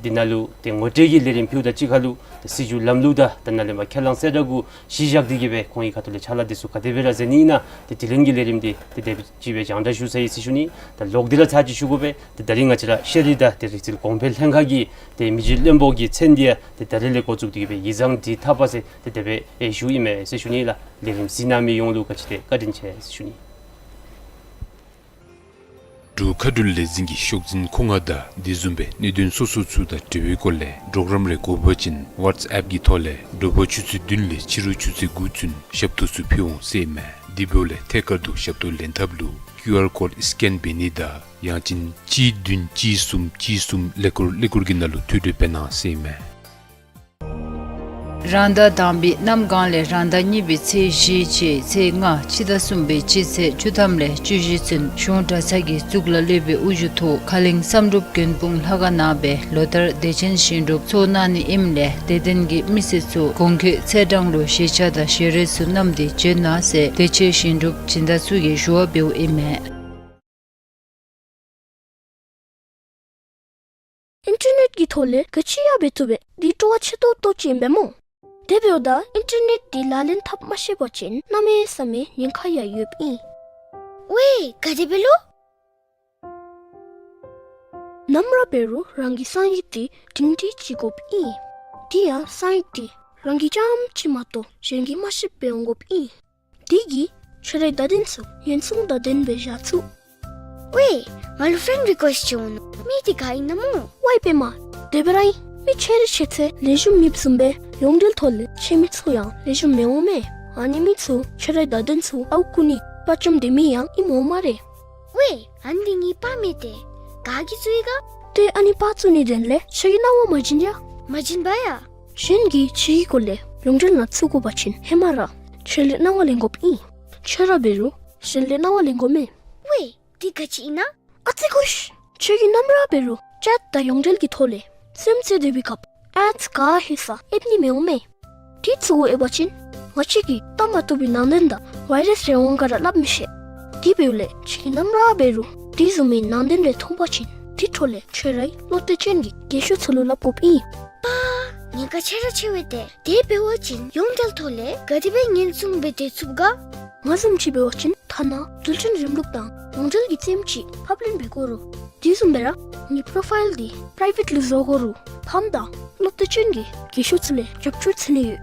འདི་ནང་ལུ་ཏེ་ངོ་སྤྲོད་ཀྱི་ལས་རིམ་ཕུལཝ་དང་གཅིག་ཁར་ལུ་ཏེ་སྲིད་བྱུས་ལམ་ལུགས་དང་ད་ནཱ་ལས་མར་ཁས་བླངས་གསལ་བསྒྲགས་གུ་གཞི་བཞག་སྟེ་གིས་སྦེ་ཁོང་གི་ཁ་ཐུག་ལས་ཕྱག་ལཱ་འདི་ཚུ་ག་དེ་སྦེ་ར་མཛད་ནི་ཨིན་ན་ཏེ་དེ་རིང་གི་ལས་རིམ་འདི་ཏེ་དེ་ཅིག་སྦེ་རྒྱང་བསྒྲགས་ཞུ་ཚར་ཡི་ཟེར་ཞུ་ནི། ད་ལོག་སྟེ་ར་ཚར་ཅིག་ཞུ་དགོ་པས། ཏེ་ད་རིས་ང་བཅས་ར་ཤེས་རིག་དང་ཏེ་རིག་རྩལ་གོང་འཕེལ་ལྷན་ཁག་གི་ཏེ་མི་རྗེ་བློན་པོ་གི་མཚན་འདི་ཡང་ཏེ་ད་རིས་ལས་འགོ་བཙུགས་ཏེ་གིས་སྦེ་ཡིག་ཚང་འབྲི་ཐག་པ་ཟེར་ཏེ་དེ་སྦེ་ཨེ་ཞུཝ་ཨིན་མས་ཟེར་ཞུ་ནི་ལགས། ལས་རིམ་གཟིགས་གནང་མི་ཡོངས་ལུ་ག་ཅི་ཏེ་བཀའ་དྲིན་ཆེ་ཟེར་ཞུ་ནི། འབྲུག་མཁའ་འགྲུལ་ལས་འཛིན་གྱི་ཤོག་འཛིན་ཁོ་ང་དང་དེ་བཟུམ་སྦེ་གནད་དོན་སོ་སོ་ཚུ་དང་འབྲེལ་བའི་སྐོར་ལས་གྲོགས་རམ་རེ་དགོ་པ་ཅིན་ཝཊས་ཨེཔ་གི་ཐོག་ལས་དྲོ་པ་ཆུ་ཚོད་བདུན་ལས་ཕྱི་རུ་ཆུ་ཚོད་དགུ་ཚུན་ཞབས་ཏོག་ཚུ་ཕུལ་འོང་ཟེར་ཨིན་མས། དེ་འབདཝ་ལས་ཐད་ཀར་དུ་ཞབས་ཏོག་ལེན་ཐབས་ལུ་ཀིའུ་ཨར་ཀོཌ་སི་ཀེན་འབད་ནི་དང་ཡང་ཅིན་གཅིག་བདུན་གཅིག་གསུམ་གཅིག་གསུམ་ཀླད་ཀོར་ཀླད་ཀོར་གྱི་ནང་ལུ་ཐུགས་སྤྲོ་འབད་གནང་ཟེར་ཨིན་མས། རང་ཟླ་དང་པའི་གནམ་གང་ལས་རང་ཟླ་གཉིས་པའི་ཚེས་བཞི་བཅས་ཚེས་ལྔ་སྤྱི་ཟླ་གསུམ་པའི་སྤྱི་ཚེས་བཅུ་ཐམ་ལས་བཅུ་བཞི་ཚུན་གཞུང་གྲྭ་ཚང་གི་གཙུག་ལག་སློབ་དཔོན་དབུ་བཞུགས་ཐོག་ཁ་གླིང་བསམ་གྲུབ་མགོན་དཔུང་ལྷ་ཁང་ནང་སྦེ་ལོ་ལྟར་བདེ་ཆེན་ཞིང་སྒྲུབ་ཚོགས་གནང་ནི་ཨིནམ་ལས་དད་ལྡན་གྱི་མི་སེར་ཚུ་གོང་འཁོད་ཚེས་གྲངས་ལུ་ཞལ་ཆས་དང་ཞལ་རས་ཚུ་བསྣམས་ཏེ་བྱོན་གནང་ཟེར་བདེ་ཆེན་ཞིང་སྒྲུབ་སྦྱིན་བདག་ཚུ་གིས་ཞུ་བ་འབདཝ་ཨིན་མས། ཨིན་ཊར་ནེཊ་ཀྱི་ཐོག་ལས་ག་ཅི་ཡང་འབད་བཏུབ་པས། འདི་སྤྲོ་བ་ཆེ་ཏོག་ཏོ་ཅིག་ཨིན་པས་སྨོ། དེ་འབདཝ་ད་ཨིན་ཊར་ནེཊ་འདི་ལག་ལེན་འཐབ་མ་ཤེས་པ་ཅིན་གནམ་མེད་ས་མེད་ཉེན་ཁ་ཡང་ཡོདཔ་ཨིན། ཝའེ་ག་དེ་སྦེ་ལོ། ནམ་ར་འབད་རུང་རང་གི་གསང་ཡིག་འདི་སྒྲིང་སྒྲི་ཅིག་དགོཔ་ཨིན། དེ་ཡང་གསང་ཡིག་འདི་རང་གིས་རྐྱངམ་གཅིག་མ་གཏོགས་གཞན་གྱིས་མ་ཤེསཔ་སྦེ་འོང་དགོཔ་ཨིན། དེ་གིས་ཁྱོད་རའི་བརྡ་དོན་ཚུ་ཉེན་སྲུང་དང་ལྡནམ་སྦེ་བཞག་ཚུགས། ཝའེ་ང་ལུ་ཕེན་རི་ཀུ་ཨེསཊ་ཅིག་འོང་ནུག། མི་འདི་ག་ཨིན་ན་སྨོ། ཝའེ་པདྨ། དེ་སྦེ་ར་ཨིན། མི་ཆེ་རིགས་ཆེ་ཚེ་ལེགས་ཤོམ་མེདཔ་བཟུམ་སྦེ་ཡོངས་འབྲེལ་ཐོག་ལས་ཆེ་མི་ཚུ་ཡང་ལེགས་ཤོམ་མི་འོང་མས། ཨ་ནི་མི་ཚུ་ཁྱོད་རའི་བརྡ་དོན་ཚུ་ཨརཝ་རྐུ་ནི་དཔའ་བཅམ་སྡོད་མི་ཡང་ཨིནམ་འོང་སྨ་རེ། ཝའེ་ཨ་ནི་འདི་ངེའི་པར་མས་ཏེ། ག་གིས་བཙུགས་ཡི་ག། ཏེ་ཨ་ནི་པར་བཙུགས་ནི་དོན་ལས་ཁྱོད་ཀྱིས་སྣང་བ་མ་བྱིན་ཡ། མ་བྱིན་པ་ཡ། གཞན་གྱིས་ཁྱོད་ཀྱི་སྐོར་ལས་ཡོངས་འབྲེལ་ནང་བཙུགས་དགོ་པ་ཅིན་ཧེ་མ་ར་ཁྱོད་ལས་སྣང་བ་ལེན་དགོཔ་ཨིན། ཁྱོད་ར་འབད་རུང་གཞན་ལས་སྣང་བ་ལེན་དགོ་མས། ཝའེ་འདི་ག་ཅི་ཨིན་ན། ཨ་ཙི་གོ་ཤ། ཁྱོད་ཀྱིས་ནམ་ར་འབད་རུང་ཅེཊ་དང་ཡོངས་འབྲེལ་གྱི་ཐོག་ལས་སེམས་རྩེ་སྡོད་པའི་སྐབས་ཨེཌས་ག་ཧེ་ས་ཨེབ་ནི་མི་འོང་མས། དེ་ཚུ་གུ་ཨེབ་པ་ཅིན་ང་བཅས་ཀྱིས་བལྟ་མ་བཏུབ་པའི་ནང་དོན་དང་ཝའི་རཱསི་རེ་འོང་ག་ར་སླབ་མི་ཤེས། དེ་འབདཝ་ལས་ཁྱོད་ཀྱིས་ནམ་ར་འབད་རུང་དེ་བཟུམ་མའི་ནང་དོན་རེ་མཐོང་པ་ཅིན་དེ་འཕྲོ་ལས་ཁྱོད་རའི་བློ་གཏད་ཅན་གྱི་རྒན་ཤོས་ཚུ་ལུ་སླབ་དགོཔ་ཨིན། པ་ཉེན་ཁ་ཆེ་ར་ཆེ་བས་ཏེ། དེ་འབད་བ་ཅིན་ཡོངས་འབྲེལ་ཐོག་ལས་ག་དེ་སྦེ་ཉེན་སྲུང་འབད་དེ་ཚུགས་ག། ང་བཟུམ་ཅིག་འབད་བ་ཅིན་ཐ་ན་རྡུལ་ཕྲན་རིམ་ལུགས་དང་ཡོངས་འབྲེལ་གྱི་རྩེདམོ་ཅིག་ཕབ་ལེན་འབད་དགོ་རུང་དེ་བཟུམ་སྦེ་ར་ངེའི་པོ་རོ་ཕའིལ་འདི་པི་རའི་ཝེཊ་ལུ་བཟོ་དགོ་རུང་ཕམ་དང་བློ་གཏད་ཅན་གྱི་རྒས་ཤོས་ཚུ་ལས་རྒྱབ་སྐྱོར་འཚོལ་ནི་ཡོད།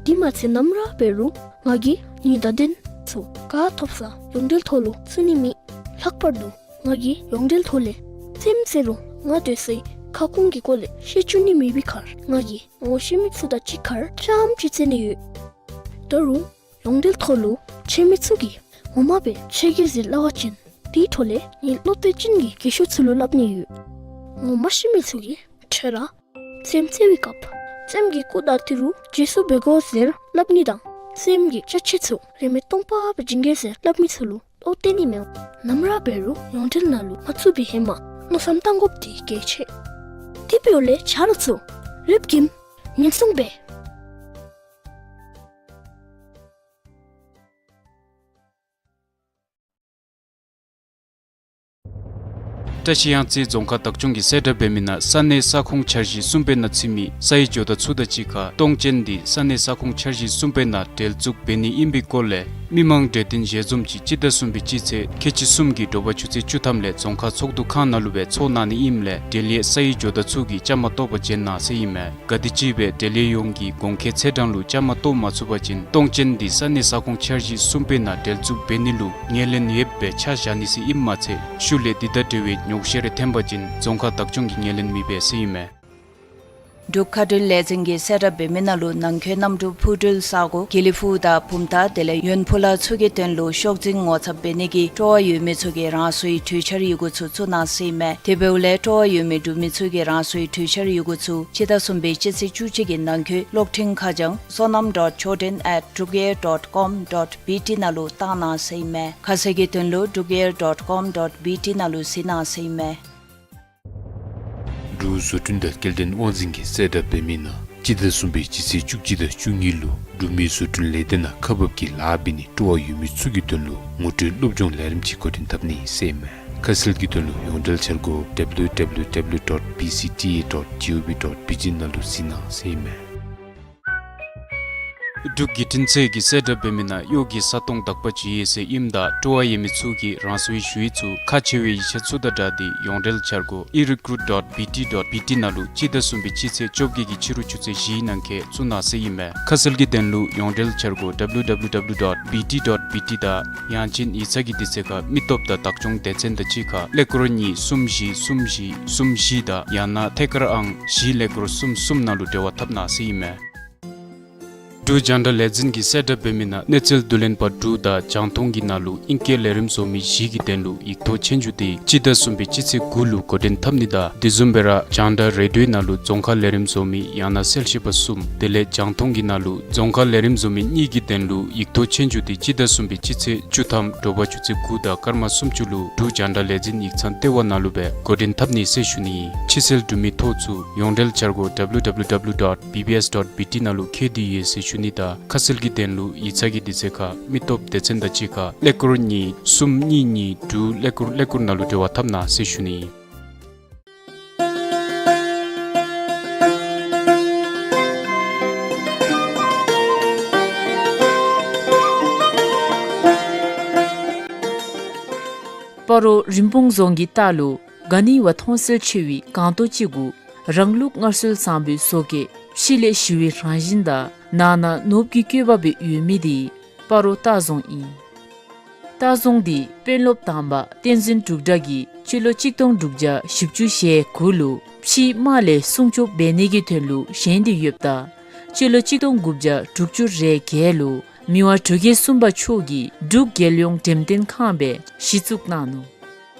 དེ་མ་ཚད་ནམ་ར་འབད་རུང་ང་གིས་ངེའི་བརྡ་དོན་ཚུ་ག་ཐོབ་ས་ཡོངས་འབྲེལ་ཐོག་ལུ་བཙུགས་ནི་མེད། ལྷག་པར་དུ་ང་གིས་ཡོངས་འབྲེལ་ཐོག་ལས་རྩེདམོ་རྩེ་རུང་ང་སྡོད་སའི་ཁ་སྐོང་གི་སྐོར་ལས་ཤེས་བཅུག་ནི་མེད་པའི་ཁར་ང་གིས་ངོ་ཤེས་མི་ཚུ་དང་གཅིག་ཁར་རྐྱངམ་ཅིག་རྩེ་ནི་ཡོད། ད་རུང་ཡོངས་འབྲེལ་ཐོག་ལུ་ཕྱད་མི་ཚུ་གིས་ངོ་མ་སྦེ་ཕྱད་གེ་ཟེར་སླབ་པ་ཅིན་དེའི་འཕྲོ་ལས་ངེའི་བློ་གཏད་ཅན་གྱི་རྒས་ཤོས་ཚུ་ལུ་སླབ་ནི་ཡོད། ངོ་མ་ཤེས་མི་ཚུ་གིས་ཁྱོད་ར་རྩེདམོ་རྩེ་བའི་སྐབས་རྩེདམོ་གི་སྐུ་དང་ཏི་རུ་རྗེས་སུ་འབད་དགོ་ཟེར་སླབ་ནི་དང་རྩེདམོ་གི་ཅ་ཆས་ཚུ་རིན་མེད་སྟོང་པ་སྦེ་བྱིན་གེ་ཟེར་སླབ་མི་ཚུ་ལུ་བློ་གཏད་ནི་མེད། ནམ་ར་འབད་རུང་ཡོངས་འབྲེལ་ནང་ལུ་མ་བཙུགས་པའི་ཧེ་མ་མནོ་བསམ་བཏང་དགོཔ་འདི་གལ་ཆེ། དེ་འབདཝ་ལས་ཆ་རོགས་ཚུ་རིམ་གྱིས་ཉན་སྲུང་འབད། བཀྲ་ཤིས་གཡང་རྩེ་རྫོང་ཁག་བདག་སྐྱོང་གིས་གསལ་བསྒྲགས་འབད་མི་ནང་ས་གནས་ས་ཁོངས་འཆར་གཞི་གསུམ་པའི་ནང་ཚུད་མི་ས་ཡི་ཇོ་བདག་ཚུ་དང་གཅིག་ཁར་གཏོང་ཅན་འདི་ས་གནས་ས་ཁོངས་འཆར་གཞི་གསུམ་པའི་ནང་འབྲེལ་འཛུགས་འབད་ནི་ཨིན་པའི་སྐོར་ལས་མི་མང་གྲོས་བསྟུན་ཞལ་འཛོམས་ཅིག་སྤྱི་ཟླ་གསུམ་པའི་སྤྱི་ཚེས་ཁལ་གཅིག་གསུམ་གྱི་དྲོ་པ་ཆུ་ཚོད་བཅུ་ཐམ་ལས་རྫོང་ཁག་ཚོགས་འདུ་ཁང་ནང་ལུ་སྦེ་ཚོགས་གནང་ནི་ཨིནམ་ལས་འབྲེལ་ཡོད་ས་ཡི་ཇོ་བདག་ཚུ་གིས་བཅའ་མར་གཏོགས་པ་བྱོན་གནང་ཟེར་ཨིན་མས། ག་དེམ་ཅིག་སྦེ་འབྲེལ་ཡོད་ཡོངས་ཀྱིས་གོང་འཁོད་ཚེས་གྲངས་ལུ་བཅའ་མར་གཏོགས་མ་ཚུགས་པ་ཅིན་གཏོང་ཅན་འདི་ས་གནས་ས་ཁོངས་འཆར་གཞི་གསུམ་པའི་ནང་འབྲེལ་འཛུགས་འབད་ནི་ལུ་ངོས་ལེན་ཡོདཔ་སྦེ་ཆ་བཞག་ནི་ཟེར་ཨིནམ་མ་ཚད་ཤུལ་ལས་འདི་དང་འབྲེལ་བའི་ཉོགས་བཤད་རེ་འཐོན་པ་ཅིན་རྫོང་ཁག་བདག་སྐྱོང་གིས་ངོས་ལེན་མི་འབད་ཟེར་ཨིན་མས། འབྲུག་མཁའ་འགྲུལ་ལས་འཛིན་གྱིས་གསལ་བསྒྲགས་འབད་མི་ནང་ལུ་ནང་འཁོད་གནམ་གྲུ་འཕུར་འགྲུལ་ས་སྒོ་དགེ་ལེགས་ཕུག་དང་བུམ་ཐང་དེ་ལས་ཡོན་ཕུ་ལ་ཚུ་གི་དོན་ལུ་ཤོག་འཛིན་ངོ་ཚབ་འབད་ནི་གི་སྤྲོ་བ་ཡོད་མི་ཚུ་གིས་རང་སོའི་གྲོས་འཆར་ཡི་གུ་ཚུ་བཙུགས་གནང་ཟེར་ཨིན་མས། དེ་འབདཝ་ལས་སྤྲོ་བ་ཡོད་མི་འབྲུག་མི་ཚུ་གིས་རང་སོའི་གྲོས་འཆར་ཡི་གུ་ཚུ་སྤྱི་ཟླ་གསུམ་པའི་སྤྱི་ཚེས་བཅུ་གཅིག་གི་ནང་འཁོད་གློག་འཕྲིན་ཁ་བྱང་sonam dot choden at drukair dot com dot B T ནང་ལུ་བཏང་གནང་ཟེར་ཨིན་མས། ཁ་གསལ་གྱི་དོན་ལུ་drukair dot com dot B T ནང་ལུ་གཟིགས་གནང་ཟེར་ཨིན་མས། འབྲུག་བཟོ་སྐྲུན་དང་སྐྱེལ་འདྲེན་དབང་འཛིན་གྱིས་གསལ་བསྒྲགས་འབད་མི་ནང་སྤྱི་ཟླ་གསུམ་པའི་སྤྱི་ཚེས་བཅུ་གཅིག་དང་བཅུ་གཉིས་ལུ་འབྲུག་མི་བཟོ་སྐྲུན་ལས་སྡེ་ནང་ཁག་འབག་གི་ལཱ་འབད་ནི་སྤྲོ་བ་ཡོད་མི་ཚུ་གི་དོན་ལུ་ངོ་སྤྲོད་སློབ་སྦྱོང་ལས་རིམ་ཅིག་འགོ་འདྲེན་འཐབ་ནི་ཟེར་ཨིན་མས། ཁ་གསལ་གྱི་དོན་ལུ་ཡོངས་འབྲེལ་འཆར་སྒོ་W W W dot B C T A dot gov dot B T ནང་ལུ་གཟིགས་གནང་ཟེར་ཨིན་མས། འབྲུག་བརྒྱུད་འཕྲིན་ཚད་ཀྱིས་གསལ་བསྒྲགས་འབད་མི་ནང་གཡོག་གི་ས་སྟོང་དག་པ་ཅིག་ཡོད་ཟེར་ཨིནམ་ད་སྤྲོ་བ་ཡོད་མི་ཚུ་གིས་རང་སོའི་ཞུ་ཡིག་ཚུ་ཁག་ཆེ་བའི་ཡིག་ཆ་ཚུ་དང་སྦྲགས་ཏེ་ཡོངས་འབྲེལ་འཆར་སྒོ་e recruit dot B T dot B T ནང་ལུ་སྤྱི་ཟླ་གསུམ་པའི་སྤྱི་ཚེས་བཅོ་བརྒྱད་ཀྱི་ཕྱི་རུ་ཆུ་ཚོད་བཞིའི་ནང་འཁོད་བཙུགས་གནང་ཟེར་ཨིན་མས། ཁ་གསལ་གྱི་དོན་ལུ་ཡོངས་འབྲེལ་འཆར་སྒོ་W W W dot B T dot B T དང་ཡང་ཅིན་ཡིག་ཚང་གི་དུས་ཚོད་ཁར་མི་སྟོབས་དང་བདག་སྐྱོང་སྡེ་ཚན་དང་གཅིག་ཁར་ཀླད་ཀོར་གཉིས་གསུམ་བཞི་གསུམ་བཞི་གསུམ་བཞི་དང་ཡང་ན་ཐད་ཀར་ཨང་བཞི་ཀླད་ཀོར་གསུམ་གསུམ་ནང་ལུ་འབྲེལ་བ་འཐབ་གནང་ཟེར་ཨིན་མས། འབྲུག་རྒྱང་བསྒྲགས་ལས་འཛིན་གྱིས་གསལ་བསྒྲགས་འབད་མི་ནང་གནས་ཚུལ་བསྡུ་ལེན་པ་དྲུག་དང་རྒྱང་མཐོང་གི་ནང་ལུ་ཨིང་སྐད་ལས་རིམ་བཟོ་མི་བཞི་གི་དོན་ལུ་ཡིག་ཐོག་ཆོས་རྒྱུགས་དེ་སྤྱི་ཟླ་གསུམ་པའི་སྤྱི་ཚེས་དགུ་ལུ་འགོ་འདྲེན་འཐབ་ནི་དང་དེ་བཟུམ་སྦེ་ར་རྒྱང་བསྒྲགས་རེ་ཌིའོ་ནང་ལུ་རྫོང་ཁ་ལས་རིམ་བཟོ་མི་ཡང་ན་གསལ་བཤད་པ་གསུམ་དེ་ལས་རྒྱང་མཐོང་གི་ནང་ལུ་རྫོང་ཁ་ལས་རིམ་བཟོ་མི་གཉིས་ཀྱི་དོན་ལུ་ཡིག་ཐོག་ཆོས་རྒྱུགས་དེ་སྤྱི་ཟླ་གསུམ་པའི་སྤྱི་ཚེས་བཅུ་ཐམ་དྲོ་པ་ཆུ་ཚོད་དགུ་དང་སྐར་མ་སུམ་ཅུ་ལུ་འབྲུག་རྒྱང་བསྒྲགས་ལས་འཛིན་ཡིག་ཚང་ལྟེ་བ་ནང་ལུ་སྦེ་འགོ་འདྲེན་འཐབ་ནི་ཟེར་ཞུ་ནི། ཕྱི་སེལ་འབྲུག་མི་ཐོ་ཚུ་ཡོངས་འབྲེལ་འཆར་སྒོ་W W W dot B B S dot B T ནང་ལུ་འཁོད་དེ་ཡོད་ཟེར་ཞུ་ནི་དང་ཁ་གསལ་གྱི་དོན་ལུ་ཡིག་ཚང་གི་དུས་ཚོད་ཁར་མི་སྟོབས་སྡེ་ཚན་དང་གཅིག་ཁར་ཀླད་ཀོར་གཉིས་གསུམ་གཉིས་གཉིས་དྲུག་ཀླད་ཀོར་ཀླད་ཀོར་ནང་ལུ་འབྲེལ་བ་འཐབ་གནང་ཟེར་ཞུ་ནི། སྤ་རོ་རིན་སྤུངས་རྫོང་གི་ལྟག་ལུ་ག་ནི་བ་མཐོང་གསལ་ཆེ་བའི་སྒང་ཏོག་ཅིག་གུ་རང་ལུགས་སྔར་སྲོལ་བཟང་པོའི་བཟོ་བཀོད་ཕྱི་ལས་ཞི་བའི་རང་བཞིན་དང་ནང་ན་ནོར་བུ་གི་བཀོད་པ་སྦེ་ཡོད་མི་དེ་སྤ་རོ་ལྟ་རྫོང་ཨིན། ལྟ་རྫོང་འདི་དཔོན་སློབ་དང་པ་བསྟན་འཛིན་འབྲུག་གྲགས་ཀྱིས་སྤྱི་ལོ་གཅིག་སྟོང་དྲུག་བརྒྱ་བཞི་བཅུ་ཞེ་དགུ་ལུ་ཕྱིའི་དམག་ལས་སྲུང་སྐྱོབ་འབད་ནི་གི་དོན་ལུ་བཞེངས་ཏེ་ཡོདཔ་ད་སྤྱི་ལོ་གཅིག་སྟོང་དགུ་བརྒྱ་དྲུག་ཅུ་རེ་བརྒྱད་ལུ་མི་དབང་འབྲུག་རྒྱལ་གསུམ་པ་མཆོག་གིས་འབྲུག་རྒྱལ་ཡོངས་འགྲེམས་སྟོན་ཁང་སྦེ་གཞི་བཙུགས་གནང་ནུག།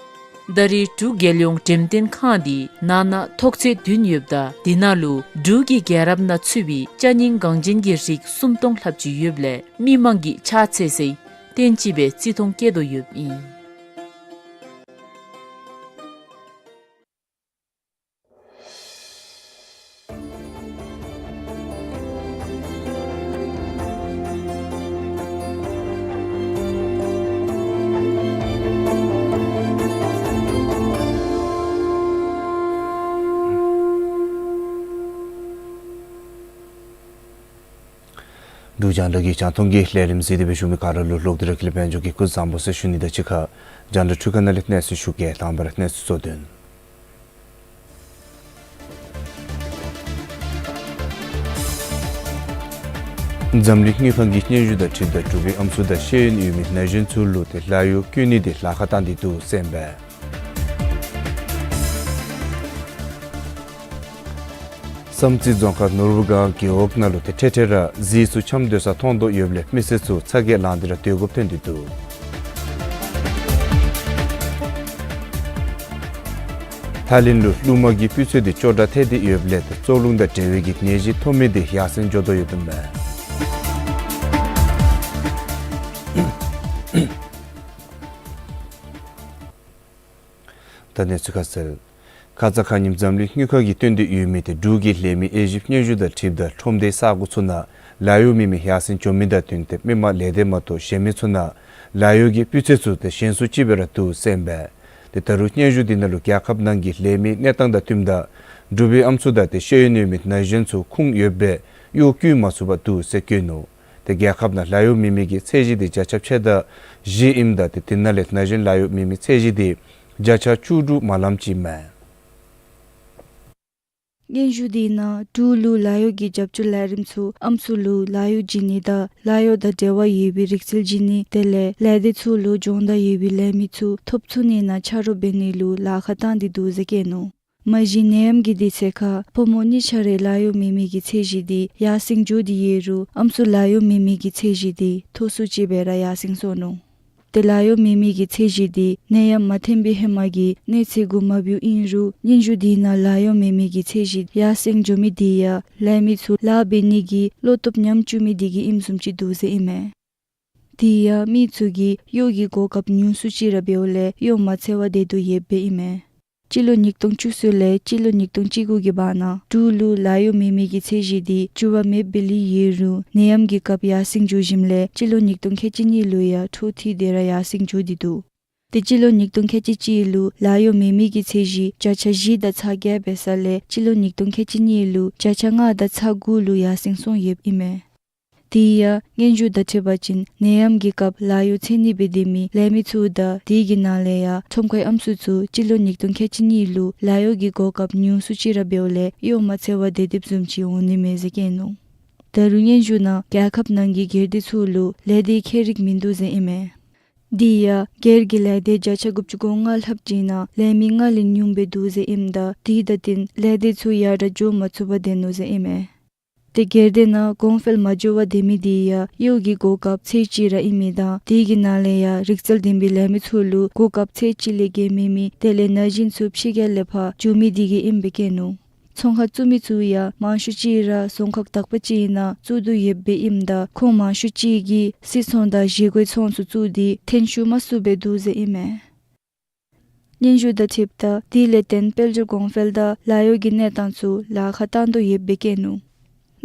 ད་རེས་འབྲུག་རྒྱལ་ཡོངས་འགྲེམས་སྟོན་ཁང་འདི་ནང་ན་ཐོག་ཚད་བདུན་ཡོདཔ་ད་དེ་ནང་ལུ་འབྲུག་གི་རྒྱལ་རབས་ནང་ཚུད་པའི་ཅ་རྙིང་འགངས་ཅན་གྱི་རིགས་སུམ་སྟོང་ལྷགཔ་ཅིག་ཡོདཔ་ལས་མི་མང་གིས་ཕྱག་འཚལ་སའི་རྟེན་ཅིག་སྦེ་བརྩི་མཐོང་བསྐྱེད་དོ་ཡོདཔ་ཨིན། འབྲུག་རྒྱང་བསྒྲགས་ཀྱི་རྒྱང་མཐོང་གི་ལས་རིམ་གཟིགས་ཏེ་སྦེ་བཞུགས་མི་ག་ར་ལུ་ལོག་སྟེ་ར་ཀུན་ལེགས་དཔལ་འབྱོར་གྱིས་སྐུ་གཟུགས་བཟང་པོ་ཟེར་ཞུ་ནི་དང་གཅིག་ཁར་རྒྱང་བསྒྲགས་འཕྲུལ་ཁང་ནང་ལས་གནས་ཚུལ་ཞུ་གེ། དང་པ་ར་གནས་ཚུལ་གཙོ་དོན། འཛམ་གླིང་དངུལ་ཁང་གི་སྙན་ཞུ་དང་འཁྲིལཝ་ད་འབྲུག་པའི་ཨམ་སྲུ་དང་ཤེས་ཡོན་ཡོད་མི་ན་གཞོན་ཚུ་ལུ་ཏེ་ལཱ་གཡོག་བསྐྱོན་ནི་དེ་ལཱ་ཁག་བཏང་སྟེ་འདུག་ཟེར་ཨིན་པས། བསམ་རྩེ་རྫོང་ཁག་ནོར་བུ་སྒང་རྒེད་འོག་ནང་ལུ་ཏེ་འཕྲལ་འཕྲལ་ར་གཟིག་ཚུ་འཁྱམས་སྡོད་ས་མཐོང་དོ་ཡོདཔ་ལས་མི་སེར་ཚུ་ཚ་གྱང་ལངས་ཏེ་ར་སྡོད་དགོཔ་ཐོན་ཏེ་འདུག། ཐའི་ལེནཌ་ལུ་རླུང་མ་གི་སྤུས་ཚད་དེ་སྐྱོ་དྲགས་ཐལ་ཏེ་ཡོདཔ་ལས་ཏེ་བཙོག་རླུང་དང་འབྲེལ་བའི་གི་ནད་གཞི་ཐོབ་མི་དེ་ཡར་སེང་འགྱོ་དོ་ཡོདཔ་ཨིན་མས། ད་གནས་ཚུལ་ཁ་གསལ། ཁ་ཙ་ཁ་ཉིནམ་འཛམ་གླིང་དངུལ་ཁང་གིས་སྟོན་ཏེ་ཡོད་མི་དེ་འབྲུག་གི་ལས་མི་དབྱེ་ཞིབ་སྙན་ཞུ་དང་འཁྲིལཝ་ད་ཁྲོམ་སྡེ་ས་གོ་ཚུ་ནང་ལཱ་གཡོག་མེད་མི་ཡར་སེང་འགྱོ་མི་དང་བསྟུན་ཏེ་མི་མང་ལས་སྡེ་མ་གཏོགས་གཞན་མི་ཚུ་ནང་ལཱ་གཡོག་གི་སྤུས་ཚད་ཚུ་དེ་ཞན་སུ་ཅིག་སྦེ་ར་འདུག་ཟེར་ཨིན་པས། ཏེ་ད་རུང་སྙན་ཞུ་དེ་ནང་ལུ་རྒྱལ་ཁབ་ནང་གི་ལས་མིའི་གནས་སྟངས་དང་བསྟུནམ་ད་འབྲུག་པའི་ཨམ་སྲུ་དང་ཏེ་ཤེས་ཡོན་ཡོད་མི་ན་གཞོན་ཚུ་ཁུངས་ཡོདཔ་སྦེ་གཡོག་བཀོལ་མ་ཚུགས་པར་འདུག་ཟེར་བཀོད་ནུག། ཏེ་རྒྱལ་ཁབ་ནང་ལཱ་གཡོག་མེད་མི་གི་ཚད་གཞི་དེ་བརྒྱ་ཆ་ཕྱེད་དང་བཞི་ཨིནམ་ད་ཏེ་དེ་ནང་ལས་ན་གཞོན་ལཱ་གཡོག་མེད་མི་ཚད་གཞི་དེ་བརྒྱ་ཆ་བཅུ་དྲུག་མ་ལངམ་ཅིག་ཨིན་མས། སྙན་ཞུ་དེ་ནང་འབྲུག་ལུ་ལཱ་གཡོག་གི་རྒྱབ་སྐྱོར་ལས་རིམ་ཚུ་ཨམ་སྲུ་ལུ་ལཱ་གཡོག་བྱིན་ནི་དང་ལཱ་གཡོག་དང་འབྲེལ་བ་ཡོད་པའི་རིག་རྩལ་བྱིན་ནི་དེ་ལས་ལས་སྡེ་ཚུ་ལུ་སྦྱོང་བརྡར་ཡོད་པའི་ལས་མི་ཚུ་ཐོབ་ཚུགས་ནི་ནང་ཆ་རོགས་འབད་ནི་ལུ་ལཱ་ཁག་བཏང་སྟེ་འདུག་ཟེར་བཀོད་ནུག། མ་གཞི་ནད་ཡམས་ཀྱི་དུས་ཚོད་ཁར་ཕོ་མོ་གཉིས་ཆ་རའི་ལཱ་གཡོག་མེད་མི་གི་ཚད་གཞི་དེ་ཡར་སེང་འགྱོ་སྟེ་ཡོད་རུང་ཨམ་སྲུ་ལཱ་གཡོག་མེད་མི་གི་ཚད་གཞི་དེ་མཐོ་སུ་ཅིག་སྦེ་ར་ཡར་སེང་སོང་ནུག། ཏེ་ལཱ་གཡོག་མེད་མི་གི་ཚད་གཞི་དེ་ནད་ཡམས་མ་ཐོན་པའི་ཧེ་མ་གི་གནས་ཚད་གུ་མ་བུད་ཨིན་རུང་སྙན་ཞུ་དེ་ནང་ལཱ་གཡོག་མེད་མི་གི་ཚད་གཞི་ཡར་སེང་འགྱོ་མི་དེ་ཡང་ལས་མི་ཚུ་ལཱ་འབད་ནི་གི་བློ་སྟོབས་ཉམས་བཅུག་མི་དེ་གིས་ཨིནམ་བཟུམ་ཅིག་འདུག་ཟེར་ཨིན་མས། དེ་ཡང་མི་ཚུ་གིས་གཡོག་གི་གོ་སྐབས་ཉུང་སུ་ཅིག་ར་འབདཝ་ལས་གཡོག་མ་འཚོལ་བར་སྡོད་དོ་ཡོདཔ་ཨིན་མས། སྤྱི་ལོ་ཉིས་སྟོང་བཅུ་གསུམ་ལས་སྤྱི་ལོ་ཉིས་སྟོང་བཅུ་དགུ་གི་བར་ན་འབྲུག་ལུ་ལཱ་གཡོག་མེད་མི་གི་ཚད་གཞི་དེ་འགྱུར་བ་མེདཔ་སྦེ་ལུས་ཡོད་རུང་ནད་ཡམས་ཀྱི་སྐབས་ཡར་སེང་འགྱོ་ཞིནམ་ལས་སྤྱི་ལོ་ཉིས་སྟོང་ཁལ་གཅིག་གཉིས་ལུ་ཡང་འཕྲོ་མཐུད་དེ་ར་ཡར་སེང་འགྱོ་སྟེ་འདུག། ཏེ་སྤྱི་ལོ་ཉིས་སྟོང་ཁལ་གཅིག་གཅིག་ལུ་ལཱ་གཡོག་མེད་མི་གི་ཚད་གཞི་བརྒྱ་ཆ་བཞི་དང་ཚག་བརྒྱད་འབད་ས་ལས་སྤྱི་ལོ་ཉིས་སྟོང་ཁལ་གཅིག་གཉིས་ལུ་བརྒྱ་ཆ་ལྔ་དང་ཚག་དགུ་ལུ་ཡར་སེང་སོང་ཡོདཔ་ཨིན་མས། དེ་ཡང་སྙན་ཞུ་དང་འཁྲིལ་བ་ཅིན་ནད་ཡམས་ཀྱི་སྐབས་ལཱ་གཡོག་འཚོལ་ནི་འབད་སྡོད་མི་ལས་མི་ཚུ་དང་དེ་གི་ནང་ལས་ཡང་ཁྲོམ་ཁའི་ཨམ་སྲུ་ཚུ་སྤྱི་ལོ་ཉིས་སྟོང་ཁལ་གཅིག་གཉིས་ལུ་ལཱ་གཡོག་གི་གོ་སྐབས་ཉུང་སུ་ཅིག་ར་འབདཝ་ལས་གཡོག་མ་འཚོལ་བར་སྡོད་སྡོདཔ་བཟུམ་ཅིག་འོང་ནི་མས་ཟེར་བཀོད་ནུག། ད་རུང་སྙན་ཞུ་ནང་རྒྱལ་ཁབ་ནང་གི་སྒེར་སྡེ་ཚུ་ལུ་ལས་སྡེ་ཁྱད་རིག་མིན་འདུག་ཟེར་ཨིན་མས། དེ་ཡང་སྒེར་གྱི་ལས་སྡེ་བརྒྱ་ཆ་དགུ་བཅུ་གོ་ལྔ་ལྷགཔ་ཅིག་ནང་ལས་མི་ལྔ་ལས་ཉུངམ་སྦེ་འདུག་ཟེར་ཨིནམ་ད་དེ་དང་བསྟུན་ལས་སྡེ་ཚུ་ཡར་དྲག་འགྱོ་མ་ཚུགས་པར་སྡོད་ནུག་ཟེར་ཨིན་མས། ཏེ་སྒེར་སྡེ་ནང་གོང་འཕེལ་མ་འགྱོ་བར་སྡོད་མི་དེ་ཡང་གཡོག་གི་གོ་སྐབས་ཚད་གཅིག་ར་ཨིན་མི་དང་དེ་གི་ནང་ལས་ཡང་རིག་རྩལ་ལྡན་པའི་ལས་མི་ཚུ་ལུ་གོ་སྐབས་ཚད་གཅིག་ལས་བརྒལ་མེད་མི་དེ་ལས་ན་གཞོན་ཚུ་ཕྱི་རྒྱལ་ལས་ཕར་འགྱོ་མི་དེ་གིས་ཨིནམ་སྦེ་བཀོད་ནུག། ཚོང་ཁང་བཙུགས་མི་ཚུ་ཡང་མང་ཤོས་ཅིག་ར་རྫོང་ཁག་དག་པ་ཅིག་ནང་བཙུགས་དོ་ཡོདཔ་ཨིནམ་ད་ཁོང་མང་ཤོས་ཅིག་གིས་སིལ་ཚོང་དང་བཞེས་སྒོའི་ཚོང་ཚུ་བཙུགས་ཏེ་ཐོན་ཤུགས་མ་ཚུགས་པར་འདུག་ཟེར་ཨིན་མས། སྙན་ཞུ་དང་འཁྲིལཝ་ད་དེ་ལས་བརྟེན་དཔལ་འབྱོར་གོང་འཕེལ་དང་ལཱ་གཡོག་གི་གནས་སྟངས་ཚུ་ལཱ་ཁག་བཏང་དོ་ཡོདཔ་སྦེ་བཀོད་ནུག།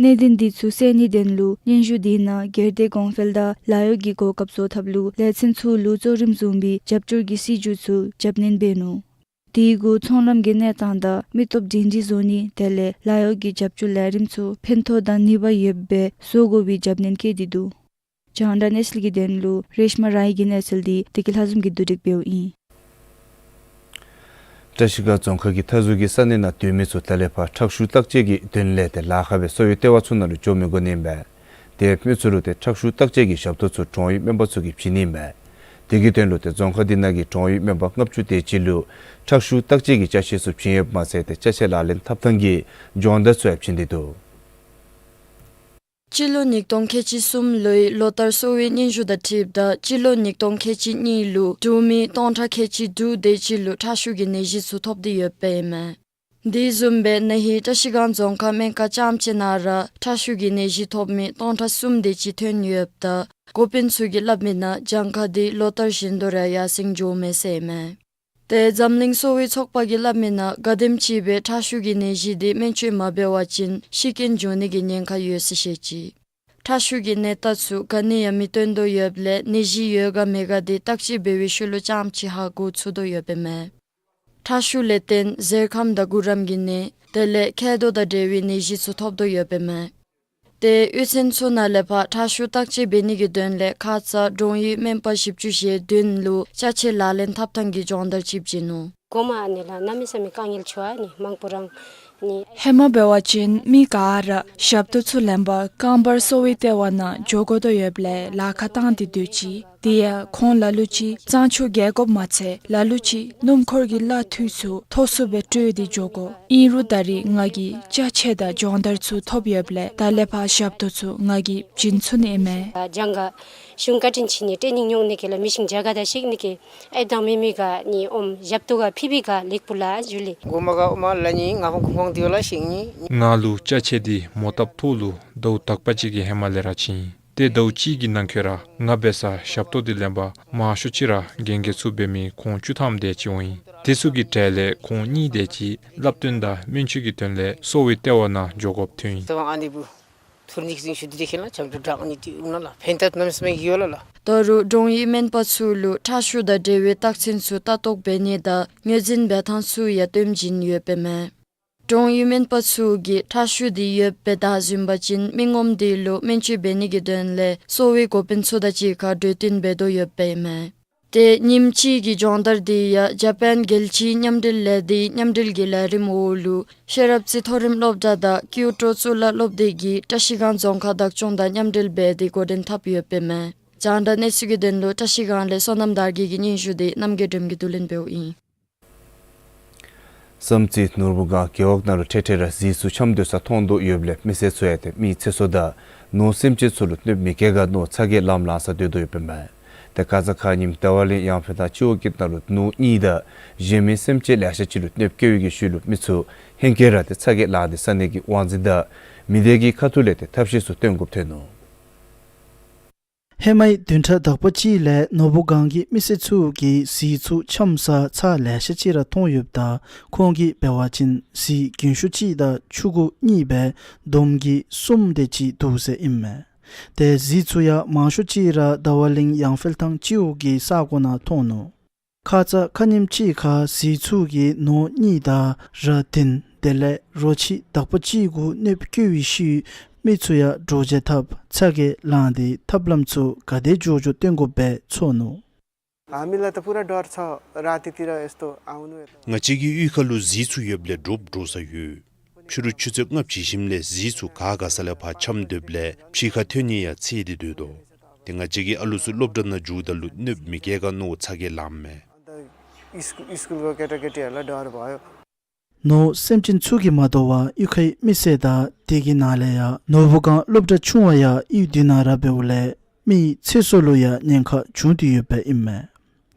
གནད་དོན་དེ་ཚུ་སེལ་ནིའི་དོན་ལུ་སྙན་ཞུ་དེ་ནང་སྒེར་སྡེ་གོང་འཕེལ་དང་ལཱ་གཡོག་གི་གོ་སྐབས་བཟོ་ཐབས་ལུ་ལས་ཚན་ཚུ་ལུ་གཙོ་རིམ་བཟུང་བའི་རྒྱབ་སྐྱོར་གྱི་སྲིད་བྱུས་ཚུ་རྒྱབ་སྣོན་འབད་ནུག། དེ་གུ་ཚོང་ལམ་གྱི་གནས་སྟངས་དང་མི་སྟོབས་སྒྲིང་སྒྲིང་བཟོ་ནི་དེ་ལས་ལཱ་གཡོག་གི་རྒྱབ་སྐྱོར་ལས་རིམ་ཚུ་ཕན་ཐོགས་དང་ནུས་པ་ཡོདཔ་སྦེ་བཟོ་དགོ་པའི་རྒྱབ་སྣོན་བཀོད་དེ་འདུག། རྒྱང་བསྒྲགས་གནས་ཚུལ་གྱི་དོན་ལུ་རེཤ་མ་རའི་གི་གནས་ཚུལ་དེ་བདེ་སྐྱིད་ལྷ་འཛོམས་ཀྱིས་བསྡུ་སྒྲིག་འབདཝ་ཨིན། བཀྲ་ཤིས་སྒང་རྫོང་ཁག་གི་མཐའ་ཟུར་གྱི་ས་གནས་ནང་སྡོད་མི་ཚུ་ད་ལས་ཕར་ཁྲག་ཤུགས་བརྟག་དཔྱད་ཀྱི་དོན་ལས་ཏེ་ལཱ་ཁག་སྦེ་གསོ་བའི་ལྟེ་བ་ཚུ་ནང་ལུ་འགྱོ་མི་དགོ་ནི་ཨིན་པས། དེ་མི་ཚུ་ལུ་ཏེ་ཁྲག་ཤུགས་བརྟག་དཔྱད་ཀྱི་ཞབས་ཏོག་ཚུ་གྲོང་ཡུལ་སྨན་པ་ཚུ་གིས་བྱིན་ནི་ཨིན་པས། དེ་གི་དོན་ལུ་ཏེ་རྫོང་ཁག་འདི་ནང་གི་གྲོང་ཡུལ་སྨན་པ་ལྔ་བཅུ་དེ་ཅིག་ལུ་ཁྲག་ཤུགས་བརྟག་དཔྱད་ཀྱི་ཅ་ཆས་ཚུ་བྱིན་ཡོདཔ་མ་ཚད་ཏེ་ཅ་ཆས་ལག་ལེན་འཐབ་ཐངས་ཀྱི་སྦྱོང་བརྡར་ཚུ་ཡང་བྱིན་ཏེ་འདུག། སྤྱི་ལོ་ཉིས་སྟོང་ཁལ་གཅིག་གསུམ་ལོའི་ལོ་ལྟར་གསོ་བའི་སྙན་ཞུ་དང་འཁྲིལཝ་ད་སྤྱི་ལོ་ཉིས་སྟོང་ཁལ་གཅིག་གཉིས་ལུ་འབྲུག་མི་སྟོང་ཕྲག་ཁལ་གཅིག་དྲུག་དེ་ཅིག་ལུ་ཁྲག་ཤུགས་ཀྱི་ནད་གཞི་ཚུ་ཐོབ་སྟེ་ཡོདཔ་ཨིན་མས། དེ་བཟུམ་སྦེ་ན་ཧིང་བཀྲ་ཤིས་སྒང་རྫོང་ཁག་སྨན་ཁང་རྐྱངམ་གཅིག་ནང་ར་ཁྲག་ཤུགས་ཀྱི་ནད་གཞི་ཐོབ་མི་སྟོང་ཕྲག་གསུམ་དེ་ཅིག་ཐོན་ཡོདཔ་ད་འགོ་དཔོན་ཚུ་གིས་སླབ་མི་ནང་གྱངས་ཁ་དེ་ལོ་ལྟར་བཞིན་དུ་ར་ཡར་སེང་འགྱོཝ་མས་ཟེར་ཨིན་མས། ཏེ་འཛམ་གླིང་གསོ་བའི་ཚོགས་པ་གིས་སླབ་མི་ནང་ག་དེམ་ཅིག་སྦེ་ཁྲག་ཤུགས་ཀྱི་ནད་གཞི་དེ་སྨན་བཅོས་མ་འབད་བ་ཅིན་ཤི་རྐྱེན་འབྱུང་ནི་གི་ཉེན་ཁ་ཡོད་ཟེར་བཤད་ཅི། ཁྲག་ཤུགས་ཀྱི་ནད་རྟགས་ཚུ་ག་ནི་ཡང་མི་སྟོན་དོ་ཡོདཔ་ལས་ནད་གཞི་ཡོད་ག་མེད་ག་དེ་བརྟག་དཔྱད་འབད་བའི་ཤུལ་ལུ་རྐྱངམ་གཅིག་ཧ་གོ་ཚུགས་དོ་ཡོདཔ་ཨིན་མས། ཁྲག་ཤུགས་ལས་བརྟེན་གཟེར་ཁམས་དང་གུ་རམ་གྱི་ནད་དེ་ལས་མཁལ་རྡོག་དང་འབྲེལ་བའི་ནད་གཞི་ཚུ་ཐོབ་དོ་ཡོདཔ་ཨིན་མས། ཏེ་གཡུས་ཚན་ཚུ་ནང་ལས་ཕར་ཁྲག་ཤུགས་བརྟག་དཔྱད་འབད་ནི་གི་དོན་ལས་ཁ་ཙ་འབྲོང་ཡུལ་སྨན་པ་བཞི་བཅུ་ཞེ་བདུན་ལུ་ཅ་ཆས་ལག་ལེན་འཐབ་ཐངས་ཀྱི་སྦྱོང་བརྡར་ཅིག་བྱིན་ནུག། གོ་མ་ཨ་ནི་ལགས་གནམ་མེད་ས་མེད་དཀའ་ངལ་ཆེ་བ་ཨ་ནི་མང་པོ་རང་ནི། ཧེ་མ་འབད་བ་ཅིན་མི་ག་ར་ཞབས་ཏོག་ཚུ་ལེན་པར་རྐང་པར་གསོ་བའི་ལྟེ་བ་ནང་འགྱོ་དགོ་དོ་ཡོདཔ་ལས་ལཱ་ཁག་བཏང་སྟེ་སྡོད་ཅི། དེ་ཡང་ཁོང་ལ་ལུ་ཅིག་གཙང་ཆུ་རྒལ་དགོཔ་མ་ཚད་ལ་ལུ་ཅིག་སྣུམ་འཁོར་གྱི་གླ་འཐུས་ཚུ་མཐོ་སུ་སྦེ་སྤྲོད་དེ་འགྱོ་དགོ། ཨིན་རུང་ད་རེས་ང་གིས་ཅ་ཆས་དང་སྦྱོང་བརྡར་ཚུ་ཐོབ་ཡོདཔ་ལས་ད་ལས་ཕར་ཞབས་ཏོག་ཚུ་ང་གིས་བྱིན་ཚུགས་ནི་ཨིན་མས། ལྗང་ག་གཞུང་བཀའ་དྲིན་ཆེ་ནི་ཊེ་ནིང་ཉོག་ནི་གི་ལ་མི་ཤིང་ཇ་ག་ད་ཤིག་ནི་གི་ཨེབ་དང་མི་མི་ག་ནི་ཨོམ་ཞབས་ཏོག་ག་ཕི་བི་ག་ལེགས་པོ་ལ་ཞུ་ལེ། གོ་མ་ག་ཨོ་མ་ལ་ནི་ང་ཁོང་ཁོང་དེ་ལ་ཤིང་ནི། ང་ལུ་ཅ་ཆས་འདི་མོ་བཏབ་ཐོག་ལུ་ཟླཝ་དག་པ་ཅིག་གི་ཧེ་མ་ལས་ར་བྱིན། ཏེ་ཟླཝ་གཅིག་གི་ནང་འཁོད་ར་ང་འབད་སར་ཞབས་ཏོག་འདི་ལེན་པར་མང་ཤོས་ཅིག་ར་རྒན་རྒས་ཚུ་འབད་མི་ཁོང་བཅུ་ཐམ་དེ་ཅིག་འོང་ཡི། དེ་ཚུ་གི་གྲས་ལས་ཁོང་གཉིས་དེ་ཅིག་བསླབ་སྟོན་དང་སྨན་བཅོས་ཀྱི་དོན་ལས་གསོ་བའི་ལྟེ་བ་ནང་འགྱོ་དགོཔ་ཐོན་ཡི། ཏེ་ཨ་ནི་བུ་ཐུར་ཉིག་ཟིང་ཤུ་དི་རེ་ཁེ་ལ་ཆམ་ཆུ་དྲག་ནི་ཏི་ཨུ་ན་ལ་ཕན་ཐབས་རྣམ་སྨིན་གི་ཡོད་ལ་ལ། ད་རུང་འབྲོང་ཡུལ་སྨན་པ་ཚུ་ལུ་ཁྲག་ཤུགས་དང་འབྲེལ་བའི་རྟགས་མཚན་ཚུ་ལྟ་རྟོག་འབད་ནི་དང་ངོས་འཛིན་འབད་ཐངས་ཚུ་ཡང་སྟོན་བྱིན་ཡོདཔ་ཨིན་མས། འབྲོང་ཡུལ་སྨན་པ་ཚུ་གིས་ཁྲག་ཤུགས་འདི་ཡོདཔ་སྦེ་བདའ་ཟུན་པ་ཅིན་མི་ངོམ་དེ་ལུ་སྨན་བཅོས་འབད་ནི་གི་དོན་ལས་གསོ་བའི་འགོ་དཔོན་ཚུ་དང་གཅིག་ཁར་གྲོས་བསྟུན་འབད་དོ་ཡོདཔ་ཨིན་མས། ཏེ་ཉིནམ་གཅིག་གི་སྦྱོང་བརྡར་འདི་ཡང་ཇ་པཱན་རྒྱལ་སྤྱིའི་མཉམ་འབྲེལ་ལས་སྡེའི་མཉམ་འབྲེལ་གྱི་ལས་རིམ་འོག་ལུ་ཤེས་རབ་རྩེ་མཐོ་རིམ་སློབ་གྲྭ་དང་ཀིའོ་ཊོ་གཙུག་ལག་སློབ་སྡེ་གི་བཀྲ་ཤིས་སྒང་རྫོང་ཁག་བདག་སྐྱོང་དང་མཉམ་འབྲེལ་འབད་དེ་འགོ་འདྲེན་འཐབ་ཡོདཔ་ཨིན་མས། རྒྱང་བསྒྲགས་གནས་ཚུལ་གྱི་དོན་ལུ་བཀྲ་ཤིས་སྒང་ལས་བསོད་ནམས་དར་རྒྱས་ཀྱི་སྙན་ཞུ་འདི་རྣམ་རྒྱལ་སྒྲོལམ་གྱིས་བསྡུ་ལེན་འབདཝ་ཨིན། བསམ་རྩེ་ནོར་བུ་སྒང་རྒེད་འོག་ནང་ལུ་ཐེངས་ཐེངས་ར་གཟིག་ཚུ་འཆམ་སྡོད་ས་མཐོང་དོ་ཡོདཔ་ལས་མི་སེར་ཚུ་ཡང་ཏེ་མི་ཚེ་སྲོག་དང་ནོར་སེམས་ཅན་ཚུ་ལུ་གནོདཔ་མི་བཀལ་ག་མནོ་ཚ་གྱང་ལངམ་ལངམ་ས་སྡོད་དོ་ཡོདཔ་ཨིན་མས། ཏེ་ཁ་ཙ་ཁ་ཉིནམ་ཟླ་བ་གླིང་ཡང་ཕུལ་ཐང་སྤྱི་འོག་གི་ནང་ལུ་ནོར་གཉིས་དང་གཞན་མི་སེམས་ཅན་ལེ་ཤ་ཅིག་ལུ་གནོདཔ་བཀལ་བའི་གི་ཤུལ་ལུ་མི་ཚུ་ཧེང་སྐལ་ར་ཏེ་ཚ་གྱང་ལངས་ཏེ་ས་གནས་ཀྱི་དབང་འཛིན་དང་མི་སྡེ་གི་ཁ་ཐུག་ལས་ཏེ་ཐབས་ཤེས་ཚུ་སྟོན་དགོཔ་ཐོན་ནུག། ཧེ་མའི་བདུན་ཕྲག་དག་པ་ཅིག་ལས་ནོར་བུ་སྒང་གི་མི་སེར་ཚུ་གིས་གཟིག་ཚུ་འཆམ་ས་ཚར་ལེ་ཤ་ཅིག་ར་མཐོང་ཡོདཔ་ད་ཁོང་གིས་འབད་བ་ཅིན་གཟིག་རྒན་ཤོས་གཅིག་དང་ཕྱུ་གུ་གཉིས་སྦེ་བསྡོམས་ཀྱིས་གསུམ་དེ་ཅིག་འདུག་ཟེར་ཨིན་མས། ཏེ་གཟིག་ཚུ་ཡང་མང་ཤོས་ཅིག་ར་ཟླ་བ་གླིང་ཡང་ཕུལ་ཐང་སྤྱི་འོག་གི་ས་གོ་ནང་མཐོང་ནུག། ཁ་ཙ་ཁ་ཉིནམ་ཅིག་ཁར་གཟིག་ཚུ་གིས་ནོར་གཉིས་དང་ར་བདུན་དེ་ལས་རོ་ཁྱི་དག་པ་ཅིག་གུ་གནོདཔ་བཀལ་བའི་ཤུལ་མི་ཚུ་ཡང་འདྲོག་བྱེལ་འཐབ་ཚ་གྱང་ལངས་ཏེ་ཐབས་ལམ་ཚུ་ག་དེ་མགྱོགས་མགྱོགས་སྟོན་དགོཔ་སྦེ་ཚོར་ནུག། हामीलाई त पुरा डर छ, रातितिर यस्तो आउनु यता। ང་བཅས་ཀྱི་གཡུས་ཁ་ལུ་གཟིག་ཚུ་ཡོདཔ་ལས་འདྲོག་འདྲོག་ས་ཡོད། ཕྱི་རུ་ཆུ་ཚོད་ལྔ་བཅུ་ཞིནམ་ལས་གཟིག་ཚུ་ག་ག་ས་ལས་ཕར་འཆམ་སྡོདཔ་ལས་ཕྱི་ཁར་ཐོན་ནི་ཡང་འཚེར་ཏེ་སྡོད་དོ། ཏེ་ང་བཅས་ཀྱི་ཨ་ལུ་ཚུ་སློབ་གྲྭ་ནང་འགྱོཝ་ད་ལུ་གནོདཔ་མི་བཀལ་ག་མནོ་ཚ་གྱང་ལངམ་མས། अन्त स्कु- स्कुलको केटाकेटीहरूलाई डर भयो। ནོར་སེམས་ཅན་ཚུ་གིས་མ་དོ་བར་གཡུས་ཁའི་མི་སེར་དང་དེ་གི་ནང་ལས་ཡང་ནོར་བུ་སྒང་སློབ་གྲྭ་ཆུང་བ་ཡང་གཡུས་འདི་ནང་ར་འབདཝ་ལས་མིའི་ཚེ་སྲོག་ལུ་ཡང་ཉེན་ཁ་བྱུང་སྟེ་ཡོདཔ་ཨིན་མས།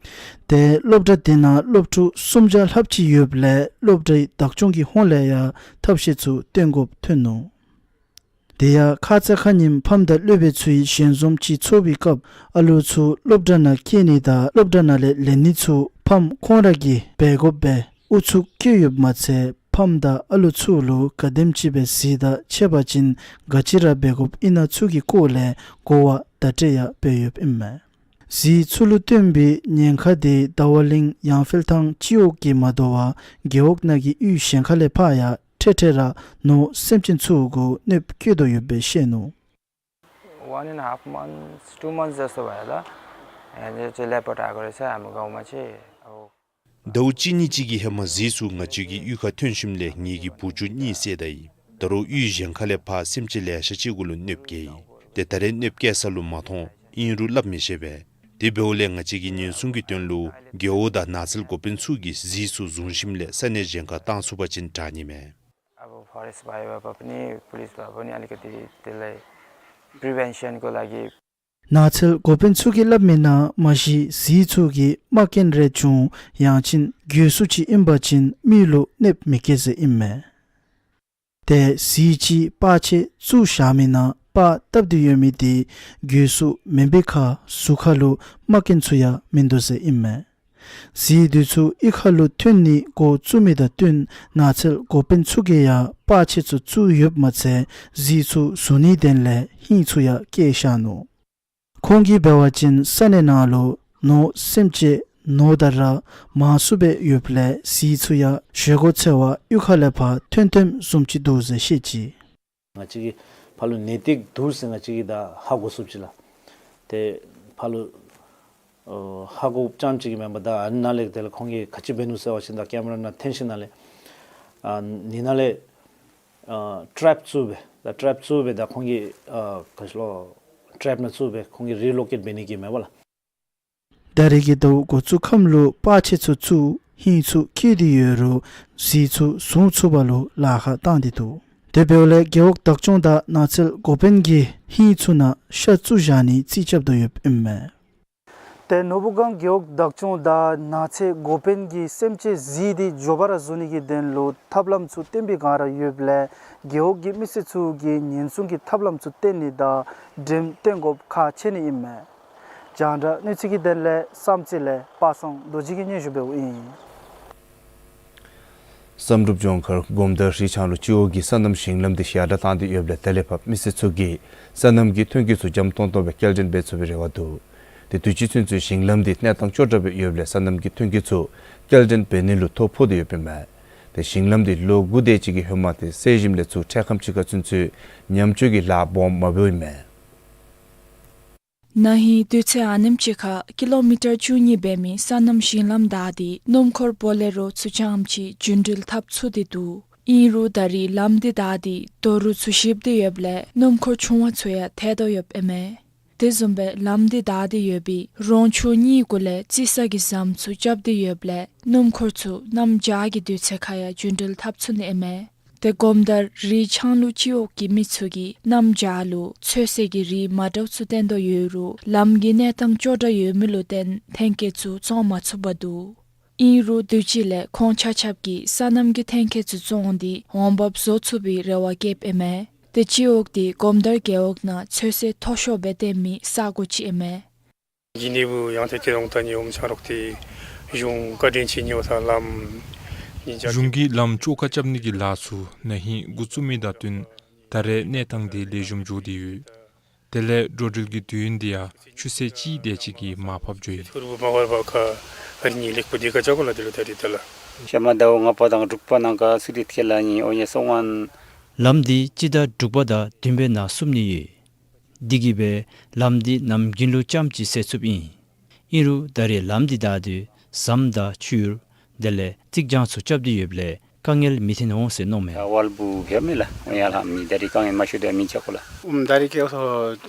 ཏེ་སློབ་གྲྭ་དེ་ནང་སློབ་ཕྲུག་སུམ་བརྒྱ་ལྷགཔ་ཅིག་ཡོདཔ་ལས་སློབ་གྲྭའི་བདག་སྐྱོང་གི་ཧོངས་ལས་ཡང་ཐབས་ཤེས་ཚུ་སྟོན་དགོཔ་ཐོན་ནུག། དེ་ཡང་ཁ་ཙ་ཁ་ཉིནམ་ཕམ་དང་སློབ་དཔོན་ཚུའི་ཞལ་འཛོམས་ཅིག་ཚོགས་པའི་སྐབས་ཨ་ལུ་ཚུ་སློབ་གྲྭ་ནང་སྐྱེལ་ནི་དང་སློབ་གྲྭ་ནང་ལས་ལེན་ནི་ཚུ་ཕམ་ཁོང་ར་གིས་འབད་དགོཔ་སྦེ་ཨུ་ཚུགས་བསྐྱེད་ཡོདཔ་མ་ཚད་ཕམ་དང་ཨ་ལུ་ཚུ་ལུ་ག་དེམ་ཅིག་སྦེ་གཟིག་དང་འཕྱད་པ་ཅིན་ག་ཅི་ར་འབད་དགོཔ་ཨིན་ན་ཚུ་གི་སྐོར་ལས་གོ་བ་བརྡ་སྤྲོད་ཡང་འབད་ཡོདཔ་ཨིན་མས། གཟིག་ཚུ་ལུ་བསྟུན་པའི་ཉེན་ཁ་དེ་ཟླ་བ་གླིང་ཡང་ཕུལ་ཐང་སྤྱི་འོག་གིས་མ་དོ་བར་རྒེད་འོག་ནང་གི་གཡུས་གཞན་ཁ་ལས་ཕར་ཡང་ཐེངས་ཐེངས་ར་ནོར་སེམས་ཅན་ཚུ་གུ་གནོདཔ་བཀལ་དོ་ཡོདཔ་སྦེ་བཤད་ནུག། One and a half months, two months जस्तो भयो होला। यहाँ चाहिँ लेपर्ड आएको रहेछ हाम्रो गाउँमा चाहिँ। अब ཟླཝ་གཅིག་གཉིས་ཅིག་གི་ཧེ་མ་གཟིག་ཚུ་ང་བཅས་ཀྱི་གཡུས་ཁར་ཐོན་ཞིནམ་ལས་ངེ་གི་བུ་ཆུང་གཉིས་བསད་ད་ཡི། ད་རུང་གཡུས་གཞན་ཁ་ལས་ཕར་སེམས་ཅན་ལེ་ཤ་ཅིག་གུ་ལུ་གནོདཔ་བཀལ་ཡི། ཏེ་ད་རེས་གནོདཔ་བཀལ་ས་ལུ་མ་མཐོང་ཨིན་རུང་སླབ་མི་ཤེས་པས། དེ་འབདཝ་ལས་ང་བཅས་ཀྱིས་ཉེན་སྲུང་གི་དོན་ལུ་རྒེད་འོག་དང་ནགས་ཚལ་འགོ་དཔོན་ཚུ་གིས་གཟིག་ཚུ་བཟུང་ཞིནམ་ལས་ས་གནས་གཞན་ཁར་བཏང་ཚུགས་པ་ཅིན་དྲག་ནི་མས། अब फरेस्ट भाइ बाबा पनि, पुलिस भाइ पनि अलिकति त्यसलाई प्रिभेन्सनको लागि ནགས་ཚལ་འགོ་དཔོན་ཚུ་གིས་སླབ་མི་ནང་མ་གཞི་གཟིག་ཚུ་གིས་རྨ་རྐྱེན་རེ་བྱུང་ཡང་ཅིན་འགྱོད་སུ་ཅིག་ཨིན་པ་ཅིན་མི་ལུ་གནོདཔ་མི་བཀལ་ཟེར་ཨིན་མས། ཏེ་གཟིག་ཅིག་པར་ཆས་བཙུགས་བཞག་མི་ནང་པར་བཏབ་སྟེ་ཡོད་མི་དེ་འགྱོད་སུ་མེན་པའི་ཁར་གཟུགས་ཁར་ལུ་རྨ་རྐྱེན་ཚུ་ཡང་མིན་འདུག་ཟེར་ཨིན་མས། གཟིག་དེ་ཚུ་གཡུས་ཁ་ལུ་ཐོན་ནི་འགོ་བཙུགས་མི་དང་བསྟུན་ནགས་ཚལ་འགོ་དཔོན་ཚུ་གིས་ཡང་པར་ཆས་ཚུ་བཙུགས་ཡོདཔ་མ་ཚད་གཟིག་ཚུ་བཟུང་ནིའི་དོན་ལས་ཧིང་ཚུ་ཡང་བསྐྱེད་བཞག་ནུག། ཁོང་གིས་འབད་བ་ཅིན་ས་གནས་ནང་ལུ་ནོར་སེམས་ཅན་ནོར་དང་ར་མང་སུ་སྦེ་ཡོདཔ་ལས་གཟིག་ཚུ་ཡང་བཞེས་སྒོ་འཚོལ་བར་གཡུས་ཁ་ལས་ཕར་ཐོན་ཐོནམ་བཟུམ་ཅིག་འདུག་ཟེར་བཤད་ཅི། ང་བཅས་ཀྱི་ ཕར་ལུ་ནད་ཏིག་འདུག་ཟེར་ང་བཅས་ཀྱིས་ད་ཧ་གོ་ཚུགསཔ་ཅིག་ལགས། ཏེ་ཕར་ལུ་ཨོ་ཧ་གོཝ་ཙམ་ཅིག་གིས་མེན་པར་ད་ཨ་ནཱ་ལས་དེ་ལས་ཁོང་གིས་ག་ཅི་འབད་ནུག་ཟེར་བ་ཅིན་ད་ཀེམ་ར་ནང་འཐེན་ཞིནམ་ལས་ཨ་ནི་ནང་ལས་ཨ་ཊེབ་བཙུགས་སྦེ་ད་ཊེབ་བཙུགས་སྦེ་ད་ཁོང་གིས་ཨ་ག་ཅི་ལོ་ཊེབ་ནང་བཙུགས་སྦེ་ཁོང་གིས་རི་ལོ་ཀེཊ་འབད་ནི་གི་མེན་པ་ལགས། ད་རེས་ཀྱི་ཟླཝ་འགོ་བཙུགས་ཁམས་ལུ་པར་ཆས་ཚུ་བཙུགས་ཧིང་ཚུ་བཀལ་ཏེ་ཡོད་རུང་གཟིག་ཚུ་བཟུང་ཚུགས་པ་ལུ་ལཱ་ཁག་བཏང་སྟེ་འདུག། དེ་འབདཝ་ལས་རྒེད་འོག་བདག་སྐྱོང་དང་ནགས་ཚལ་འགོ་དཔོན་གྱིས་ཧིང་ཚུ་ནང་ཤ་བཙུགས་བཞག་ནི་རྩིས་རྐྱབ་དོ་ཡོདཔ་ཨིན་མས། ཏེ་ནོར་བུ་སྒང་རྒེད་འོག་བདག་སྐྱོང་དང་ནགས་ཚལ་འགོ་དཔོན་གྱིས་སེམས་ཅན་གཟིག་སྟེ་མགྱོགས་པ་ར་བཟོ་ནི་གི་དོན་ལུ་ཐབས་ལམ་ཚུ་བཏོན་པའི་སྒང་ར་ཡོདཔ་ལས་རྒེད་འོག་གི་མི་སེར་ཚུ་གིས་ཉེན་སྲུང་གི་ཐབས་ལམ་ཚུ་བཏོན་ནི་དང་འགྲེམས་སྟོན་དགོཔ་ཁག་ཆེ་ནི་ཨིན་མས། རྒྱང་བསྒྲགས་གནས་ཚུལ་གྱི་དོན་ལས་བསམ་རྩེ་ལས་པ་སངས་རྡོ་རྗེ་གིས་སྙན་ཞུ་འབདཝ་ཨིན། བསམ་གྲུབ་ལྗོངས་མཁར་སྒོམ་ཐང་རི་ལྕང་ལུ་སྤྱི་འོག་གིས་སོ་ནམ་ཞིང་ལམ་འདི་ཞར་དྲག་བཏང་སྟེ་ཡོདཔ་ལས་དེ་ལས་ཕར་མི་སེར་ཚུ་གིས་སོ་ནམ་གྱི་ཐོན་སྐྱེད་ཚུ་འཇམ་ཏོང་ཏོ་སྦེ་སྐྱེལ་འདྲེན་འབད་ཚུགས་པའི་རེ་བ་འདུག། ཏེ་དུས་ཅི་ཚུན་ཚོད་ཞིང་ལམ་འདི་གནས་སྟངས་སྐྱོ་དྲགས་སྦེ་ཡོདཔ་ལས་སོ་ནམ་གྱི་ཐོན་སྐྱེད་ཚུ་སྐྱེལ་འདྲེན་འབད་ནི་ལུ་ཐོ་ཕོག་སྟེ་ཡོདཔ་ཨིན་མས། ཏེ་ཞིང་ལམ་འདི་ལོ་དགུ་དེ་ཅིག་གི་ཧེ་མ་ཏེ་བསལ་ཞིནམ་ལས་ཚུར་འཕྲལ་ཁམས་ཅིག་ཁར་ཚུན་ཚོད་ཉམས་བཅོས་ཀྱི་ལཱ་སྦོམ་མ་འབདཝ་ཨིན་མས། ན་ཧིང་དུས་ཚོད་ཨ་ནེམ་ཅིག་ཁར་ཀི་ལོ་མི་ཊར་བཅུ་གཉིས་འབད་མི་སོ་ནམ་ཞིང་ལམ་བདའ་སྟེ་སྣུམ་འཁོར་བོ་ལེ་རོ་ཚུ་རྐྱངམ་ཅིག་རྒྱུན་འགྲུལ་འཐབ་ཚུགས་ཏེ་འདུག། ཨིན་རུང་ད་རེས་ལམ་འདི་བདའ་སྟེ་རྡོ་རུག་ཚུ་བཤིག་སྟེ་ཡོདཔ་ལས་སྣུམ་འཁོར་ཆུང་བ་ཚུ་ཡང་ཐལ་དོ་ཡོདཔ་ཨིན་མས། དེ་བཟུམ་སྦེ་ལམ་འདི་བདའ་སྟེ་ཡོད་པའི་རོང་ཆུ་གཉིས་གུ་ལས་རྩི་ས་གི་ཟམ་ཚུ་རྐྱབ་སྟེ་ཡོདཔ་ལས་སྣུམ་འཁོར་ཚུ་གནམ་བྱཱར་གྱི་དུས་ཚོད་ཁར་ཡང་རྒྱུན་འགྲུལ་འཐབ་ཚུགས་ནི་ཨིན་མས། ཏེ་སྒོམ་ཐང་རི་ལྕང་ལུ་སྤྱི་འོག་གི་མི་ཚུ་གིས་གནམ་བྱཱར་ལུ་ཚོད་བསྲེ་གི་རིགས་མ་འདྲཝ་ཚུ་བཏོན་དོ་ཡོད་རུང་ལམ་གྱི་གནས་སྟངས་སྐྱོ་དྲགས་ཡོད་མི་ལུ་བརྟེན་ཐོན་སྐྱེད་ཚུ་བཙོང་མ་ཚུགས་པར་འདུག། ཨིན་རུང་དུས་ཅི་ལས་ཁོང་ཆ་ཁྱབ་ཀྱིས་སོ་ནམ་གྱི་ཐོན་སྐྱེད་ཚུ་བཙོང་སྟེ་འོང་འབབ་བཟོ་ཚུགས་པའི་རེ་བ་བསྐྱེདཔ་ཨིན་མས། ཏེ་སྤྱི་འོག་འདི་སྒོམ་ཐང་རྒེད་འོག་ནང་ཚོད་བསྲེ་མཐོ་ཤོས་སྦེ་བཏོན་མི་ས་གོ་ཅིག་ཨིན་མས། གཞི་ནི་བུ་ཡང་ཏེ་ཏེ་རོང་ཐང་ནི་འོམ་ཆ་རོག་ཏེ་གཞུང་བཀའ་དྲིན་ཆེ་ནི་འོ་ས་ལམ་ནི་ཇ་གཞུང་གིས་ལམ་བཅོ་ཁ་རྐྱབ་ནི་གི་ལཱ་ཚུ་ན་ཧིང་འགོ་བཙུགས་མི་དང་བསྟུན་ད་རེས་གནས་སྟངས་འདི་ལེགས་ཤོམ་འགྱོ་སྟེ་ཡོད། དེ་ལས་འགྲོ་འགྲུལ་གྱི་དུས་ཡུན་འདི་ཡང་ཆུ་ཚོད་གཅིག་དེ་ཅིག་གིས་མར་ཕབ་འགྱོ་ཡི། ཐུར་བུ་མ་བར་བ་ཁ་ཨ་རི་ནི་ལེགས་པོ་དེ་ཁ་ཅག་གོ་ལ་དེ་ལོ་ད་རི་ད་ལ། ཤ་མ་ཟླཝ་ལྔ་པ་དང་དྲུག་པ་ནང་ཀ་སི་རི་ཐེ་ལ་ནི་འོ་ཉེ་སོང་ངན། ལམ་འདི་སྤྱི་ཟླ་དྲུག་པ་དང་བདུན་པའི་ནང་བསུབ་ནི་ཡོད། འདི་གིས་སྦེ་ལམ་འདི་ནམ་རྒྱུན་ལུ་ཙམ་ཅིག་སེལ་ཚུགསཔ་ཨིན། ཨིན་རུང་ད་རེས་ལམ་འདི་བདའ་སྟེ་ཟམ་དང་ཆུ་ཡུར་དེ་ལས་རྩིག་གྱང་ཚུ་རྐྱབ་སྟེ་ཡོདཔ་ལས་དཀའ་ངལ་མི་ཐོན་འོང་ཟེར་མནོཝ་མས། ཝལ་བུ་ཧེ་མེ་ལ་འོ་ཡ་ལ་མི་ད་རེས་དཀའ་ངལ་མ་ཤོར་དེ་མི་ཆ་གོ་ལ། ཨུམ་ད་རེས་ཀྱི་འོ་སོ་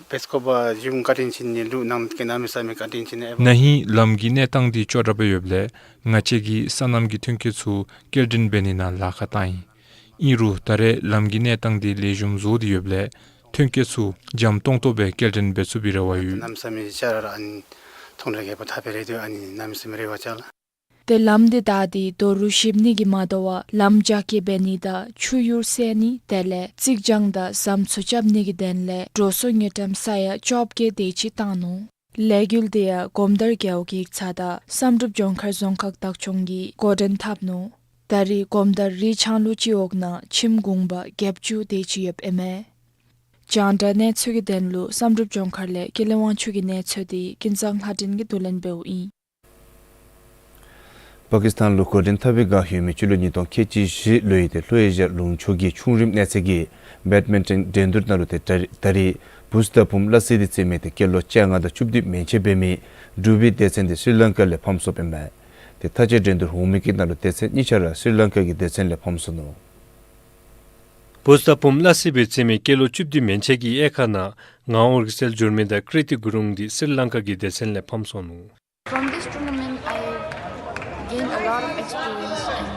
བེས་ཀོ་བ་གཞུང་བཀའ་དྲིན་ཆེ་ནི་ལུ་ནང་གི་གནམ་མེད་ས་མེད་བཀའ་དྲིན་ཆེ་ནི་ཨེ་བ། ན་ཧིང་ལམ་གྱི་གནས་སྟངས་འདི་སྐྱོ་དྲགས་སྦེ་ཡོདཔ་ལས་ང་བཅས་ཀྱིས་སོ་ནམ་གྱི་ཐོན་སྐྱེད་ཚུ་སྐྱེལ་འདྲེན་འབད་ནི་ནང་ལཱ་ཁག་བཏང་ཡི། ཨིན་རུང་ད་རེས་ལམ་གྱི་གནས་སྟངས་འདི་ལེགས་ཤོམ་བཟོ་སྟེ་ཡོདཔ་ལས་ཐོན་སྐྱེད་ཚུ་འཇམ་ཏོང་ཏོ་སྦེ་སྐྱེལ་འདྲེན་འབད་ཚུགས་པའི་རེ་བ་ཡོད། གནམ་མེད་ས་མེད་ཤར་ར་ཨ་ནི་ཐོང་ར་གེ་པ་ཐ་པེ་རེ་དུ་ཨ་ནི་གནམ་མེད་ས་མེད་རེ་བ་ཅ་ལ། ཏེ་ལམ་འདི་བདའ་སྟེ་རྡོ་རུག་བཤིག་ནི་གིས་མ་དོ་བར་ལམ་རྒྱ་སྐྱེད་འབད་ནི་དང་ཆུ་ཡུར་སེལ་ནི་དེ་ལས་རྩིག་གྱང་དང་ཟམ་ཚུ་རྐྱབ་ནི་གི་དོན་ལས་འགྲོ་སོང་དངུལ་ཀྲམ་ས་ཡ་བཅོ་བརྒྱད་དེ་ཅིག་བཏང་ནུག། ལས་འགུལ་འདི་ཡང་སྒོམ་ཐང་རྒེད་འོག་ཡིག་ཚང་དང་བསམ་གྲུབ་ལྗོངས་མཁར་རྫོང་ཁག་བདག་སྐྱོང་གིས་འགོ་འདྲེན་འཐབ་ནུག། ད་རེས་སྒོམ་ཐང་རི་ལྕང་ལུ་སྤྱི་འོག་ནང་ཁྱིམ་གུང་པ་བརྒྱད་ཅུ་དེ་ཅིག་ཡོདཔ་ཨིན་མས། རྒྱང་བསྒྲགས་གནས་ཚུལ་གྱི་དོན་ལུ་བསམ་གྲུབ་ལྗོངས་མཁར་ལས་ཀུན་ལེགས་དབང་ཕྱུག་གི་གནས་ཚུལ་འདི་ཀུན་བཟང་ལྷ་སྒྲོན་གྱིས་བསྡུ་ལེན་འབདཝ་ཨིན། པ་ཀིས་ཐན་ལུ་འགོ་འདྲེན་འཐབ་པའི་བསྒང་ཡོད་མི་སྤྱི་ལོ་ཉིས་སྟོང་ཁལ་གཅིག་བཞི་ལོའི་ཏེ་ལྷོ་ཨེ་ཤི་ཡ་ལུང་ཕྱོགས་ཀྱི་ཆུང་རིམ་གནས་ཚད་ཀྱི་བེཌ་མིན་ཊོན་འགྲན་བསྡུར་ནང་ལུ་ཏེ་ད་རེས་བུསྟ་བུམ་བླ་སེ་དེ་ཟེར་མི་ཏེ་སྐྱེས་ལོ་བཅོ་ལྔ་དང་བཅུ་བདུན་མན་ཆད་འབད་མི་འབྲུག་པའི་སྡེ་ཚན་འདི་སི་རི་ལང་ཀ་ལས་ཕམ་སོཔ་ཨིན་མས། ཏེ་མཐའ་དཔྱད་འགྲན་བསྡུར་འོང་མི་གི་ནང་ལུ་སྡེ་ཚན་གཉིས་ཆ་ར་སི་རི་ལང་ཀ་གི་སྡེ་ཚན་ལས་ཕམ་སོ་ནུག། བུསྟ་བུམ་བླ་སེ་དེ་ཟེར་མི་སྐྱེས་ལོ་བཅུ་བདུན་མན་ཆད་ཀྱི་དབྱེ་ཁག་ནང་ངག་དབང་རིག་རྩལ་འགྱུར་མེད་དང་ཀྲི་ཏི་གུ་རུང་འདི་སི་རི་ལང་ཀ་གི་སྡེ་ཚན་ལས་ཕམ་སོ་ནུག། From this tournament, I gained a lot of experience and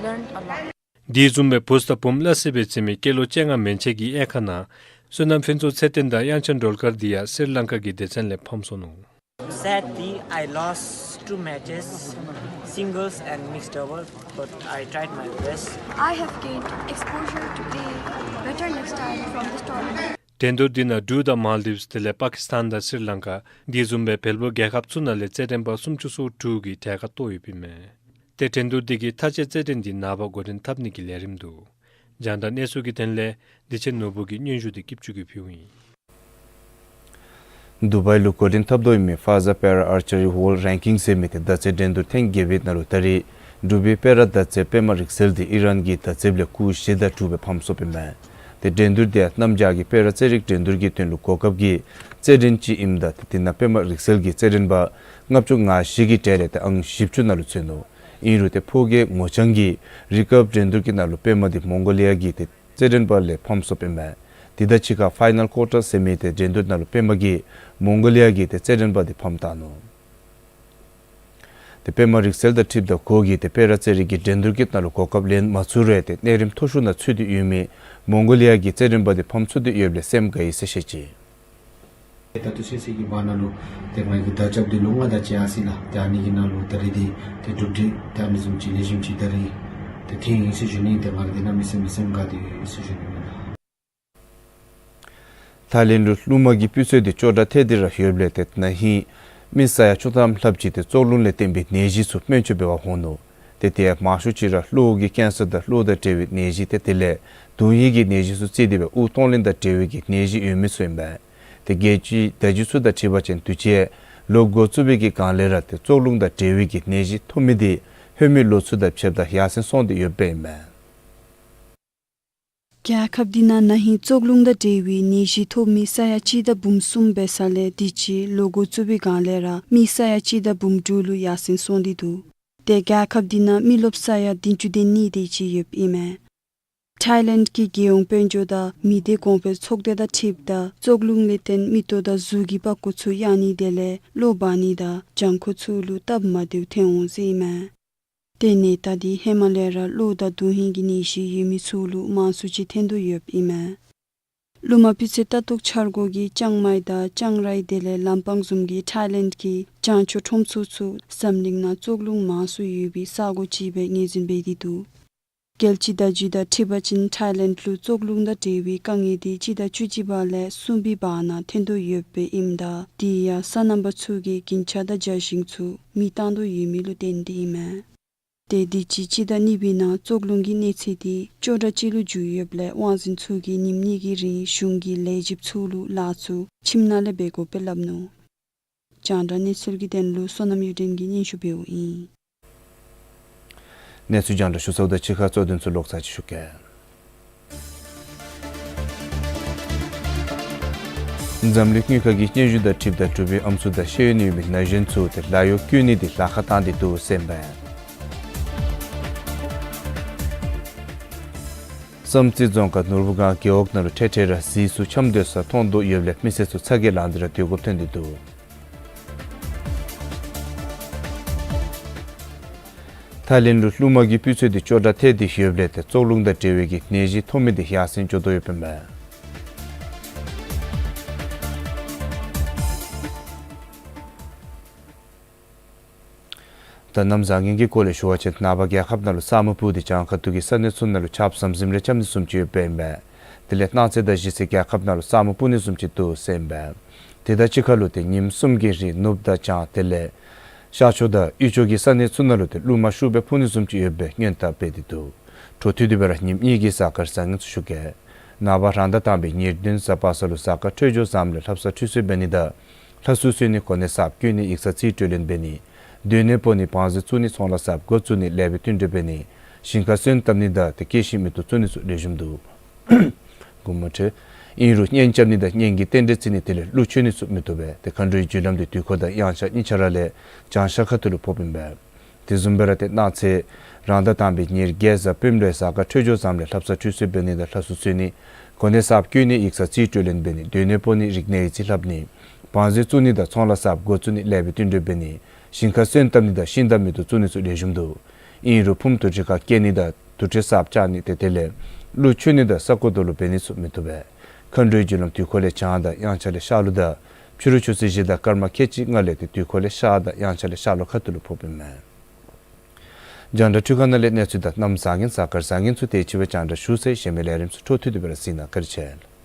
learned a lot. དེ་བཟུམ་སྦེ་བུསྟ་བུམ་བླ་སེ་དེ་ཟེར་མི་སྐྱེས་ལོ་བཅོ་ལྔ་མན་ཆད་ཀྱི་དབྱེ་ཁག་ནང་བསོད་ནམས་ཕུན་ཚོགས་ཚེ་བརྟན་དང་དབྱངས་འཆར་སྒྲོལ་དཀར་འདི་ཡང་སི་རི་ལང་ཀ་གི་སྡེ་ཚན་ལས་ཕམ་སོ་ནུག། Sadly, I lost two matches, singles and mixed double, but I tried my best. I have gained exposure to play better next time from this tournament. འགྲན་བསྡུར་འདི་ནང་འབྲུག་དང་མཱལ་ཌིབས་དེ་ལས་པ་ཀིས་ཐན་དང་སི་རི་ལང་ཀ་དེ་བཟུམ་སྦེ་བལ་པོ་རྒྱལ་ཁབ་ཚུ་ནང་ལས་རྩེད་འགྲན་པ་སུམ་ཅུ་སོ་དྲུག་གིས་གྲལ་ཁར་གཏོགས་ཡོདཔ་ཨིན་མས། ཏེ་འགྲན་བསྡུར་འདི་གི་མཐའ་དཔྱད་རྩེད་འགྲན་འདི་ནངས་པ་འགོ་འདྲེན་འཐབ་ནི་གི་ལས་རིམ་འདུག། རྒྱང་བསྒྲགས་གནས་ཚུལ་གྱི་དོན་ལས་བདེ་ཆེན་ནོར་བུ་གིས་སྙན་ཞུ་འདི་སྐྱིད་ཅུ་གིས་ཕུལཝ་ཨིན། དུ་བའི་ལུ་འགོ་འདྲེན་འཐབ་དོ་ཡོད་མི་ཕ་ཟ་པེ་ར་ཨར་ཅ་རི་ཝོརལཌ་རེང་ཀིང་ཟེར་མི་ཏེ་མདའ་རྩེད་འགྲན་བསྡུར་ཐེངས་བརྒྱད་པའི་ནང་ལུ་ད་རེས་འབྲུག་པའི་སྤེ་ར་མདའ་རྩེད་པདྨ་རིག་རྩལ་འདི་ཨི་རན་གྱི་མདའ་རྩེདཔ་ལས་སྐུགས་བཞི་དང་དྲུག་སྦེ་ཕམ་སོཔ་ཨིན་མས། ཏེ་འགྲན་བསྡུར་དེ་ཡང་གནམ་བྱཱར་གྱི་སྤེ་ར་རྩེད་རིགས་འགྲན་བསྡུར་གྱི་དོན་ལུ་གོ་སྐབས་ཀྱི་རྩེད་འགྲན་ཅིག་ཨིནམ་ད་ཏེ་དེ་ནང་པདྨ་རིག་རྩལ་གྱི་རྩེད་འགྲན་པ་ལྔ་བཅུ་ང་བཞི་གི་གྲས་ལས་ཏེ་ཨང་བཞི་བཅུ་ནང་ལུ་ཚུད་ནུག། ཨིན་རུང་ཏེ་ཕོ་སྐྱེས་ངོ་རྐྱང་གི་རི་ཁཱབ་འགྲན་བསྡུར་གྱི་ནང་ལུ་པདྨ་དེ་མོང་གོ་ལི་ཡ་གི་ཏེ་རྩེད་འགྲན་པ་ལས་ཕམ་སོཔ་ཨིན་མས། དེ་དང་གཅིག་ཁར་ཕའི་ནཱལ་ཀོར་ཊར་སེ་མི་ཏེ་འགྲན་བསྡུར་ནང་ལུ་པདྨ་གིས་མོང་གོ་ལི་ཡ་གི་ཏེ་རྩེད་འགྲན་པ་དེ་ཕམ་བཏང་ནུག། ཏེ་པདྨ་རིག་རྩལ་དང་འཁྲིལཝ་ད་ཁོ་གིས་ཏེ་སྤེ་ར་རྩེད་རིགས་ཀྱི་འགྲན་བསྡུར་གྱི་ནང་ལུ་གོ་སྐབས་ལེན་མ་ཚུགས་རུང་ཏེ་གནས་རིམ་མཐོ་ཤོས་ནང་ཚུད་དེ་ཡོད་མི་མོང་གོ་ལི་ཡ་གི་རྩེད་འགྲན་པ་དེ་ཕམ་ཚུགས་ཏེ་ཡོདཔ་ལས་སེམས་དགའ་ཡི་ཟེར་བཤད་ཅི། ད་ལྟོ་ཚུན་ཚོད་ཀྱི་བར་ན་ལུ་ཏེ་ང་གིས་དར་རྐྱབ་སྟེ་ལོ་ལྔ་དེ་ཅིག་ཡར་སོ་ཡི་ལགས། ཏེ་ཨ་ནི་གི་ནང་ལུ་ད་རེས་འདི་ཏེ་གྲུབ་འབྲས་ད་ཨ་ནི་བཟུམ་ཅིག་ལེགས་ཤོམ་ཅིག་ད་རེས་ཏེ་ཐོན་ཡི་ཟེར་ཞུ་ནི། ཏེ་ང་ར་འདི་ནང་མི་སེམས་མི་སེམས་དགའ་སྟེ་ཡོད་ཟེར་ཞུ་ནི་ཨིན་ལགས། ཐའི་ལེནཌ་ལུ་རླུང་མ་གི་སྤུས་ཚད་འདི་ཅོག་འཐདཔ་ཏེ་ར་ཡོདཔ་ལས་ཏེ་ན་ཧིང་མི་ས་ཡ་བཅུ་ཐམ་ལྷགཔ་ཅིག་ཏེ་བཙོག་རླུང་ལས་བརྟེན་པའི་ནད་གཞི་ཚུ་སྨན་བཅོས་འབད་བར་འོང་ནུག། ཏེ་དེ་མང་ཤོས་ཅིག་ར་གློ་བོ་གི་ཀེན་སར་དང་གློ་དང་འབྲེལ་བའི་ནད་གཞི་ཏེ་དེ་ལས་དོན་ཧིང་གི་ནད་གཞི་ཚུ་བརྩིས་ཏེ་སྦེ་དབུགས་གཏོང་ལེན་དང་འབྲེལ་བའི་གི་ནད་གཞི་ཡོད་མི་ཚུ་ཨིན་པས། ཏེ་རྒྱལ་སྤྱིའི་བརྡ་བརྒྱུད་ཚུ་དང་འཁྲིལ་བ་ཅིན་དུས་ཅི་ལོ་འགོ་བཙུགས་པའི་གི་སྒང་ལས་ར་ཏེ་བཙོག་རླུང་དང་འབྲེལ་བའི་གི་ནད་གཞི་ཐོབ་མི་དེ་ལྷོད་མི་ལོ་ཚུ་དང་ཕྱདཔ་ད་ཡར་སེང་སོང་སྟེ་ཡོདཔ་ཨིན་མས། རྒྱལ་ཁབ་འདི་ནང་ན་ཧིང་བཙོག་རླུང་དང་འབྲེལ་བའི་ནད་གཞི་ཐོབ་མི་ས་ཡ་གཅིག་དང་འབུམ་གསུམ་འབད་ས་ལས་དུས་ཅི་ལོ་འགོ་བཙུགས་པའི་སྒང་ལས་ར་མི་ས་ཡ་གཅིག་དང་འབུམ་དྲུག་ལུ་ཡར་སེང་སོང་སྟེ་འདུག། ཏེ་རྒྱལ་ཁབ་འདི་ནང་མི་རློབས་ས་ཡ་བདུན་ཅུ་དོན་གཉིས་དེ་ཅིག་ཡོདཔ་ཨིན་མས། ཐའི་ལེནཌ་གི་རྒྱལ་ཡོངས་དཔལ་འབྱོར་དང་མི་སྡེ་གོང་འཕེལ་ཚོགས་སྡེ་དང་འཁྲིལཝ་ད་བཙོག་རླུང་ལས་བརྟེན་མིག་ཏོ་དང་གཟུགས་ཀྱི་པགས་ཀོ་ཚུ་གཡའ་ནི་དེ་ལས་གློ་འབར་ནི་དང་བྱང་ཁོག་ཚུ་ལུ་སྟབས་མ་བདེཝ་ཐོན་འོང་ཟེར་ཨིན་མས། ཏེ་ནད་རྟགས་འདི་ཧེ་མ་ལས་ར་གློ་དང་དོན་ཧིང་གི་ནད་གཞི་ཡོད་མི་ཚུ་ལུ་མང་སུ་ཅིག་ཐོན་དོ་ཡོདཔ་ཨིན་མས། རླུང་མ་སྤུས་ཚད་ལྟ་རྟོག་འཆར་སྒོ་གིས་ལྕང་མའི་དང་ལྕང་རའི་དེ་ལས་ལམ་སྤང་བཟུམ་གྱི་ཐའི་ལེནཌ་གི་བྱང་ཕྱོགས་ཁྲོམ་ཚོགས་ཚུ་འཛམ་གླིང་ནང་བཙོག་རླུང་མང་སུ་ཡོད་པའི་ས་གོ་ཅིག་སྦེ་ངོས་འཛིན་འབད་དེ་འདུག། རྒྱལ་སྤྱིའི་བརྡ་བརྒྱུད་དང་འཁྲིལ་བ་ཅིན་ཐའི་ལེནཌ་ལུ་བཙོག་རླུང་དང་འབྲེལ་བའི་དཀའ་ངལ་འདི་སྤྱི་ཟླ་བཅུ་གཅིག་པ་ལས་གསུམ་པའི་བར་ན་ཐོན་དོ་ཡོདཔ་ཨིནམ་ད་དེ་ཡང་སོ་ནམ་པ་ཚུ་གིས་རྒྱན་ཆ་དང་རྒྱ་ཞིང་ཚུ་མེ་བཏང་དོ་ཡོད་མི་ལུ་བརྟེན་ཏེ་ཨིན་མས། ཏེ་དུས་ཅི་སྤྱི་ཟླ་གཉིས་པའི་ནང་བཙོག་རླུང་གི་གནས་ཚད་འདི་ཅོག་འཐདཔ་ཅིག་ལུ་འགྱུར་ཡོདཔ་ལས་དབང་འཛིན་ཚུ་གིས་ཉིནམ་གཉིས་ཀྱི་རིང་གཞུང་གི་ལས་བྱེདཔ་ཚུ་ལུ་ལཱ་ཚུ་ཁྱིམ་ནང་ལས་འབད་དགོཔ་སྦེ་སླབ་ནུག། རྒྱང་བསྒྲགས་གནས་ཚུལ་གྱི་དོན་ལུ་བསོད་ནམས་གཡུ་སྒྲོན་གྱིས་སྙན་ཞུ་འབདཝ་ཨིན། གནས་ཚུལ་རྒྱང་བསྒྲགས་ཞུ་ཚརཝ་དང་གཅིག་ཁར་གཙོ་དོན་ཚུ་ལོག་ཚར་ཅིག་ཞུ་གེ། འཛམ་གླིང་དངུལ་ཁང་གི་སྙན་ཞུ་དང་འཁྲིལཝ་ད་འབྲུག་པའི་ཨམ་སྲུ་དང་ཤེས་ཡོན་ཡོད་མི་ན་གཞོན་ཚུ་ཏེ་ལཱ་གཡོག་བསྐྱོད་ནི་འདི་ལཱ་ཁག་བཏང་སྟེ་འདུག་ཟེར་ཨིན་པས། བསམ་རྩེ་རྫོང་ཁག་ནོར་བུ་སྒང་རྒེད་འོག་ནང་ལུ་འཕྲལ་འཕྲལ་ར་གཟིག་ཚུ་འཁྱམས་སྡོད་ས་མཐོང་དོ་ཡོདཔ་ལས་མི་སེར་ཚུ་ཚ་གྱང་ལངས་ཏེ་ར་སྡོད་དགོཔ་ཐོན་ཏེ་འདུག། ཐའི་ལེནཌ་ལུ་རླུང་མ་གི་སྤུས་ཚད་འདི་ཅོག་འཐདཔ་ཏེ་ཡོདཔ་ལས་ཏེ་བཙོག་རླུང་དང་འབྲེལ་བའི་གི་ནད་གཞི་ཐོབ་མི་འདི་ཡར་སེང་འགྱོ་དོ་ཡོདཔ་ཨིན་མས། ད་གནམ་བཟང་ངན་གྱི་སྐོར་ལས་ཞུ་བ་ཅིན་ནངས་པ་རྒྱལ་ཁབ་ནང་ལུ་ས་སྨུག་སྤུབས་ཏེ་བྱང་ཁ་ཐུག་གི་ས་གནས་ཚུ་ནང་ལུ་ཆརཔ་ཟམ་ཟིམ་རེ་རྐྱབ་ནི་བཟུམ་ཅིག་ཡོདཔ་ཨིན་པས། དེ་ལས་གནངས་ཚེ་དང་གཞེས་ཚེ་རྒྱལ་ཁབ་ནང་ལུ་ས་སྨུག་སྤུབས་ནི་བཟུམ་ཅིག་འདུག་ཟེར་ཨིན་པས། དེ་དང་གཅིག་ཁར་ལུ་ཏེ་ཉིནམ་གསུམ་གྱི་རིང་ནུབ་དང་བྱང་དེ་ལས་ཤར་ཕྱོགས་དང་དབུས་ཕྱོགས་ཀྱི་ས་གནས་ཚུ་ནང་ལུ་ཏེ་རླུང་མ་ཤུགས་སྦེ་འཕུ་ནི་བཟུམ་ཅིག་ཡོདཔ་སྦེ་སྔོན་བརྡ་འབད་དེ་འདུག། འཕྲོ་མཐུད་དེ་སྦེ་ར་ཉིནམ་གཉིས་ཀྱི་གཟའ་སྐར་བཟང་ངན་ཚུ་ཞུ་གེ། ནངས་པ་རང་ཟླ་དང་པའི་ཉེར་བདུན་གཟའ་པ་སངས་ལུ་གཟའ་སྐར་འཕྲོད་སྦྱོར་བཟངམ་ལས་ལྷ་བསངས་ཁྲུས་གསོལ་འབད་ནི་དང་ལྷ་སྲུང་གསོལ་ནི་གོ་གནས་གསརཔ་བསྐོ་ནི་ཡིག་ཚང་རྩིས་སྤྲོད་ལེན་འབད་ནི་སྡོད་གནས་སྤོ་ནི་བང་མཛོད་བཙུགས་ནི་ཚོང་ལཱ་གསརཔ་འགོ་བཙུགས་ནི་ལེགས་པའི་བསྟུན་གྲོས་འབད་ནི་ཞིང་ཁར་སོན་བཏབ་ནི་དང་ཏེ་སྐྱེད་ཤིང་མེ་ཏོག་བཙུགས་ནི་ཚུ་ལེགས་ཤོམ་འདུག། དགོངསམ་མ་ཁྲེལ། ཨིན་རུང་གཉེན་རྐྱབ་ནི་དང་གཉེན་གྱི་རྟེན་འབྲེལ་བརྩི་ནི་དེ་ལས་གླུ་མཆོད་ནི་ཚུ་མི་བཏུབ་པས། ཏེ་མཁའ་འགྲོའི་རྒྱུ་ལམ་འདི་དུས་འཁོར་དང་དབྱངས་འཆར་གཉིས་ཆ་ར་ལས་བྱང་ཤར་ཁ་ཐུག་ལུ་ཕོགཔ་ཨིན་པས། དེ་བཟུམ་སྦེ་ར་ཏེ་གནངས་ཚེ་རང་ཟླ་དང་པའི་ཉེར་བརྒྱད་གཟའ་སྤེནམ་ལུ་གཟའ་སྐར་འཕྲོད་སྦྱོར་བཟངམ་ལས་ལྷ་བསངས་ཁྲུས་གསོལ་འབད་ནི་དང་ལྷ་སྲུང་གསོལ་ནི་གོ་གནས་གསརཔ་བསྐོ་ནི་ཡིག་ཚང་རྩིས་སྤྲོད་ལེན་འབད་ནི་སྡོད་གནས་སྤོ་ནི་རིག་གནས་ཡིག་རྩིས་ལྷབ་ནི་བང་མཛོད་བཙུགས་ནི་དང་ཚོང་ལཱ་གསརཔ་འགོ་བཙུགས་ནི་ལེགས་པའི་བསྟུན་གྲོས་འབད་ནི་ཞིང་ཁར་སོན་བཏབ་ནི་དང་ཤིང་དང་མེ་ཏོག་བཙུགས་ནི་ཚུ་ལེགས་ཤོམ་འདུག། ཨིན་རུང་ཕུངམ་དུར་ཁྲོད་ཁར་བསྐྱལ་ནི་དང་དུར་ཁྲོད་གསརཔ་བཅག་ནི་ཏེ་དེ་ལས་གླུ་མཆོད་ནི་དང་ས་རྐོ་རྡོ་ལུ་འབད་ནི་ཚུ་མི་བཏུབ་པས། མཁའ་འགྲོའི་རྒྱུ་ལམ་དུས་འཁོར་ལས་བྱང་དང་དབྱངས་འཆར་ལས་ཤར་ལུ་དང་ཕྱི་རུ་ཆུ་ཚོད་བཞི་དང་སྐར་མ་ཁལ་གཅིག་ལྔ་ལས་ཏེ་དུས་འཁོར་ལས་ཤར་དང་དབྱངས་འཆར་ལས་ཤར་ལུ་ཁ་ཐུག་ལུ་ཕོགཔ་ཨིན་མས། རྒྱང་བསྒྲགས་འཕྲུལ་ཁང་ནང་ལས་གནས་ཚུལ་དང་གནམ་བཟང་ངན་གཟའ་སྐར་བཟང་ངན་ཚུ་དེ་ཅིག་སྦེ་རྒྱང་བསྒྲགས་ཞུ་ཚར་ཡི། གཞན་མི་ལས་རིམ་ཚུ་འཕྲོ་མཐུད་དེ་སྦེ་ར་གཟིགས་གནང་། བཀའ་དྲིན་ཆེ།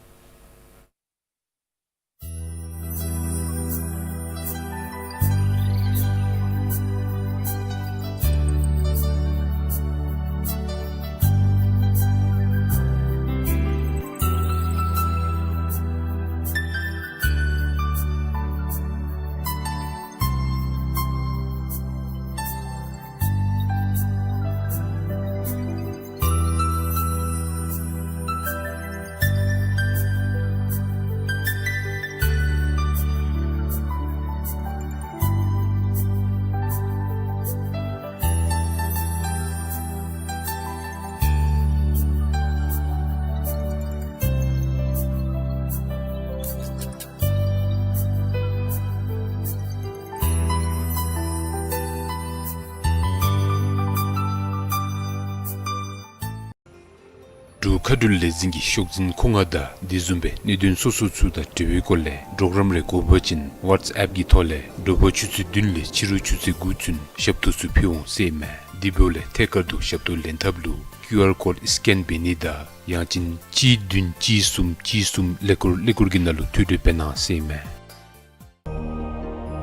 མཁའ་འགྲུལ་ལས་འཛིན་གྱི་ཤོག་འཛིན་ཁོ་ང་དང་དེ་བཟུམ་སྦེ་གནད་དོན་སོ་སོ་ཚུ་དང་འབྲེལ་བའི་སྐོར་ལས་གྲོགས་རམ་རེ་དགོ་པ་ཅིན་ཝཊས་ཨེཔ་གི་ཐོག་ལས་དྲོ་པ་ཆུ་ཚོད་བདུན་ལས་ཕྱི་རུ་ཆུ་ཚོད་དགུ་ཚུན་ཞབས་ཏོག་ཚུ་ཕུལ་འོང་ཟེར་ཨིན་མས། དེ་འབདཝ་ལས་ཐད་ཀར་དུ་ཞབས་ཏོག་ལེན་ཐབས་ལུ་ཀིའུ་ཨར་ཀོཌ་སི་ཀེན་འབད་ནི་དང་ཡང་ཅིན་གཅིག་བདུན་གཅིག་གསུམ་གཅིག་གསུམ་ཀླད་ཀོར་ཀླད་ཀོར་གྱི་ནང་ལུ་ཐོ་འགོད་འབད་གནང་ཟེར་ཨིན་མས།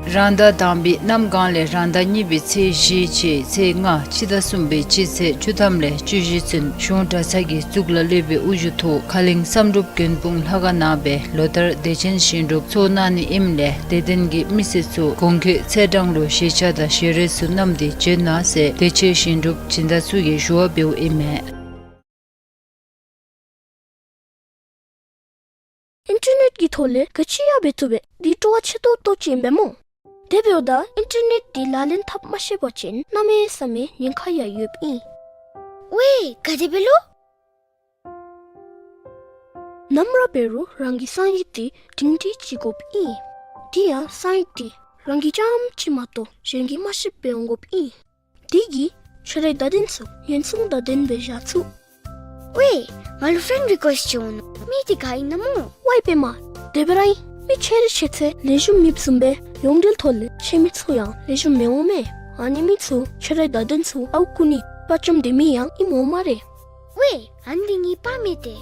རང་ཟླ་དང་པའི་གནམ་གང་ལས་རང་ཟླ་གཉིས་པའི་ཚེས་བཞི་བཅས་ཚེས་ལྔ་སྤྱི་ཟླ་གསུམ་པའི་སྤྱི་ཚེས་བཅུ་ཐམ་ལས་བཅུ་བཞི་ཚུན་གཞུང་གྲྭ་ཚང་གི་གཙུག་ལག་སློབ་དཔོན་དབུ་བཞུགས་ཐོག་ཁ་གླིང་བསམ་གྲུབ་མགོན་དཔུང་ལྷ་ཁང་ནང་སྦེ་ལོ་ལྟར་བདེ་ཆེན་ཞིང་སྒྲུབ་ཚོགས་གནང་ནི་ཨིནམ་ལས་དད་ལྡན་གྱི་མི་སེར་ཚུ་གོང་འཁོད་ཚེས་གྲངས་ལུ་ཞལ་ཆས་དང་ཞལ་རས་ཚུ་བསྣམས་ཏེ་བྱོན་གནང་ཟེར་བདེ་ཆེན་ཞིང་སྒྲུབ་སྦྱིན་བདག་ཚུ་གིས་ཞུ་བ་འབདཝ་ཨིན་མས། ཨིན་ཊར་ནེཊ་གི་ཐོག་ལས་ག་ཅི་ཡང་འབད་བཏུབ་པས། འདི་སྤྲོ་བ་ཆེ་ཏོག་ཏོ་ཅིག་ཨིན་པས་སྨོ། དེ་འབདཝ་ད་ཨིན་ཊར་ནེཊ་འདི་ལག་ལེན་འཐབ་མ་ཤེས་པ་ཅིན་གནམ་མེད་ས་མེད་ཉེན་ཁ་ཡང་ཡོདཔ་ཨིན། ཝའེ་ག་དེ་སྦེ་ལོ། ནམ་ར་འབད་རུང་རང་གི་གསང་ཡིག་འདི་སྒྲིང་སྒྲིང་ཅིག་དགོཔ་ཨིན། དེ་ཡང་གསང་ཡིག་འདི་རང་གིས་རྐྱངམ་གཅིག་མ་གཏོགས་གཞན་གྱིས་མ་ཤེསཔ་སྦེ་འོང་དགོཔ་ཨིན། དེ་གིས་ཁྱོད་རའི་བརྡ་དོན་ཚུ་ཉེན་སྲུང་བརྡ་དོན་སྦེ་བཞག་ཚུགས། ཝའེ་ང་ལུ་ཕེན་རི་ཀུ་ཨེསཊ་ཅིག་འོང་ནུག། མི་འདི་ག་ཨིན་ན་སྨོ། ཝའེ་པདྨ། དེ་སྦེ་ར་ཨིན། མི་ཁྱོད་རའི་ཤེས་ཚད་ལེགས་ཤོམ་མེདཔ་བཟུམ་སྦེ་ཡོངས་འབྲེལ་ཐོག་ལས་ཁྱོད་མི་ཚུ་ཡང་ལེགས་ཤོམ་མི་འོང་མས། ཨ་ནི་མི་ཚུ་ཁྱོད་རའི་བརྡ་དོན་ཚུ་ཨརཝ་བརྐུ་ནི་དཔའ་བཅམ་སྡོད་མི་ཡང་ཨིནམ་འོང་སྨ་རེ། ཝའེ་ཨ་ནི་འདི་ངེའི་པར་མས་ཏེ།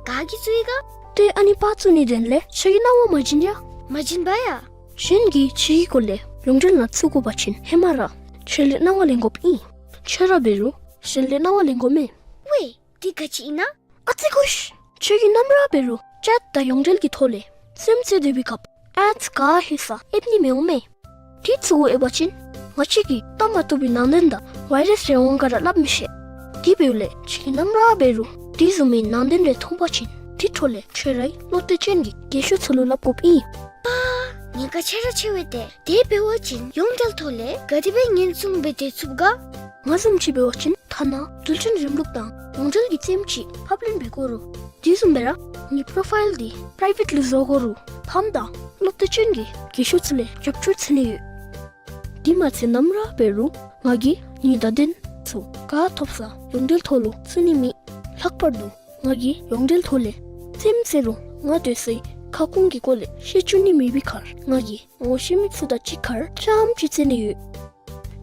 ག་གིས་བཙུགས་ཡི་ག། ཏེ་ཨ་ནི་པར་བཙུགས་ནིའི་དོན་ལས་ཁྱོད་ཀྱིས་གནང་བ་མ་བྱིན་ཡ། མ་བྱིན་པ་ཡ། གཞན་གྱིས་ཁྱོད་ཀྱི་སྐོར་ལས་ཡོངས་འབྲེལ་ནང་བཙུགས་དགོ་པ་ཅིན་ཧེ་མ་ར་ཁྱོད་ལས་གནང་བ་ལེན་དགོཔ་ཨིན། ཁྱོད་ར་འབད་རུང་གཞན་ལས་གནང་བ་ལེན་དགོ་མས། ཝའེ་འདི་ག་ཅི་ཨིན་ན། ཨ་ཙི་ཀུ་ཤི། ཁྱོད་ཀྱིས་ནམ་ར་འབད་རུང་ཅེཊ་དང་ཡོངས་འབྲེལ་གྱི་ཐོག་ལས་རྩེདམོ་རྩེ་སྡོད་པའི་སྐབས་ཨེཌསི་ག་ཧེ་ས་ཨེབ་ནི་མི་འོང་མས། དེ་བཙུགས་ཨེབ་པ་ཅིན་ང་བཅས་ཀྱིས་བལྟ་མ་བཏུབ་པའི་ནང་དོན་དང་ཝའི་རཱསི་རེ་འོང་ག་ར་སླབ་མི་ཤེས། དེ་འབདཝ་ལས་ཁྱོད་ཀྱིས་ནམ་ར་འབད་རུང་དེ་བཟུམ་མའི་ནང་དོན་རེ་མཐོང་པ་ཅིན་དེ་འཕྲོ་ལས་ཁྱོད་རའི་བློ་གཏད་ཅན་གྱི་རྒས་ཤོས་ཚུ་ལུ་སླབ་དགོཔ་ཨིན། པ། ཉེན་ཁ་ཆེ་ར་ཆེ་བས་ཏེ། དེ་འབད་བ་ཅིན་ཡོངས་འབྲེལ་ཐོག་ལས་ག་དེ་སྦེ་ཉེན་སྲུང་འབད་དེ་ཚུགས་ག། ང་བཟུམ་ཅིག་འབད་བ་ཅིན་ཐ་ན་རྡུལ་ཕྲན་རིམ་ལུགས་དང་ཡོངས་འབྲེལ་གྱི་རྩེདམོ་ཅིག་ཕབ་ལེན་འབད་དགོ་རུང་དེ་བཟུམ་སྦེ་ར་ངེའི་པོ་རོ་ཕའིལ་འདི་པི་རའི་ཝེཊ་ལུ་བཟོ་དགོ་རུང་ཕམ་དང་བློ་གཏད་ཅན་གྱི་རྒས་ཤོས་ཚུ་ལས་རྒྱབ་སྐྱོར་འཚོལ་ནི་ཡོད། དེ་མ་ཚད་ནམ་ར་འབད་རུང་ང་གིས་ངེའི་བརྡ་དོན་ཚུ་ག་ཐོབ་ས་ཡོངས་འབྲེལ་ཐོག་ལུ་བཙུགས་ནི་མེད། ལྷག་པར་དུ་ང་གིས་ཡོངས་འབྲེལ་ཐོག་ལས་རྩེདམོ་རྩེ་རུང་ང་སྡོད་སའི་ཁ་སྐོང་གི་སྐོར་ལས་ཤེས་བཅུག་ནི་མེད་པའི་ཁར་ང་གིས་ངོ་ཤེས་མི་ཚུ་དང་གཅིག་ཁར་རྐྱངམ་ཅིག་རྩེད་ནི་ཡོད།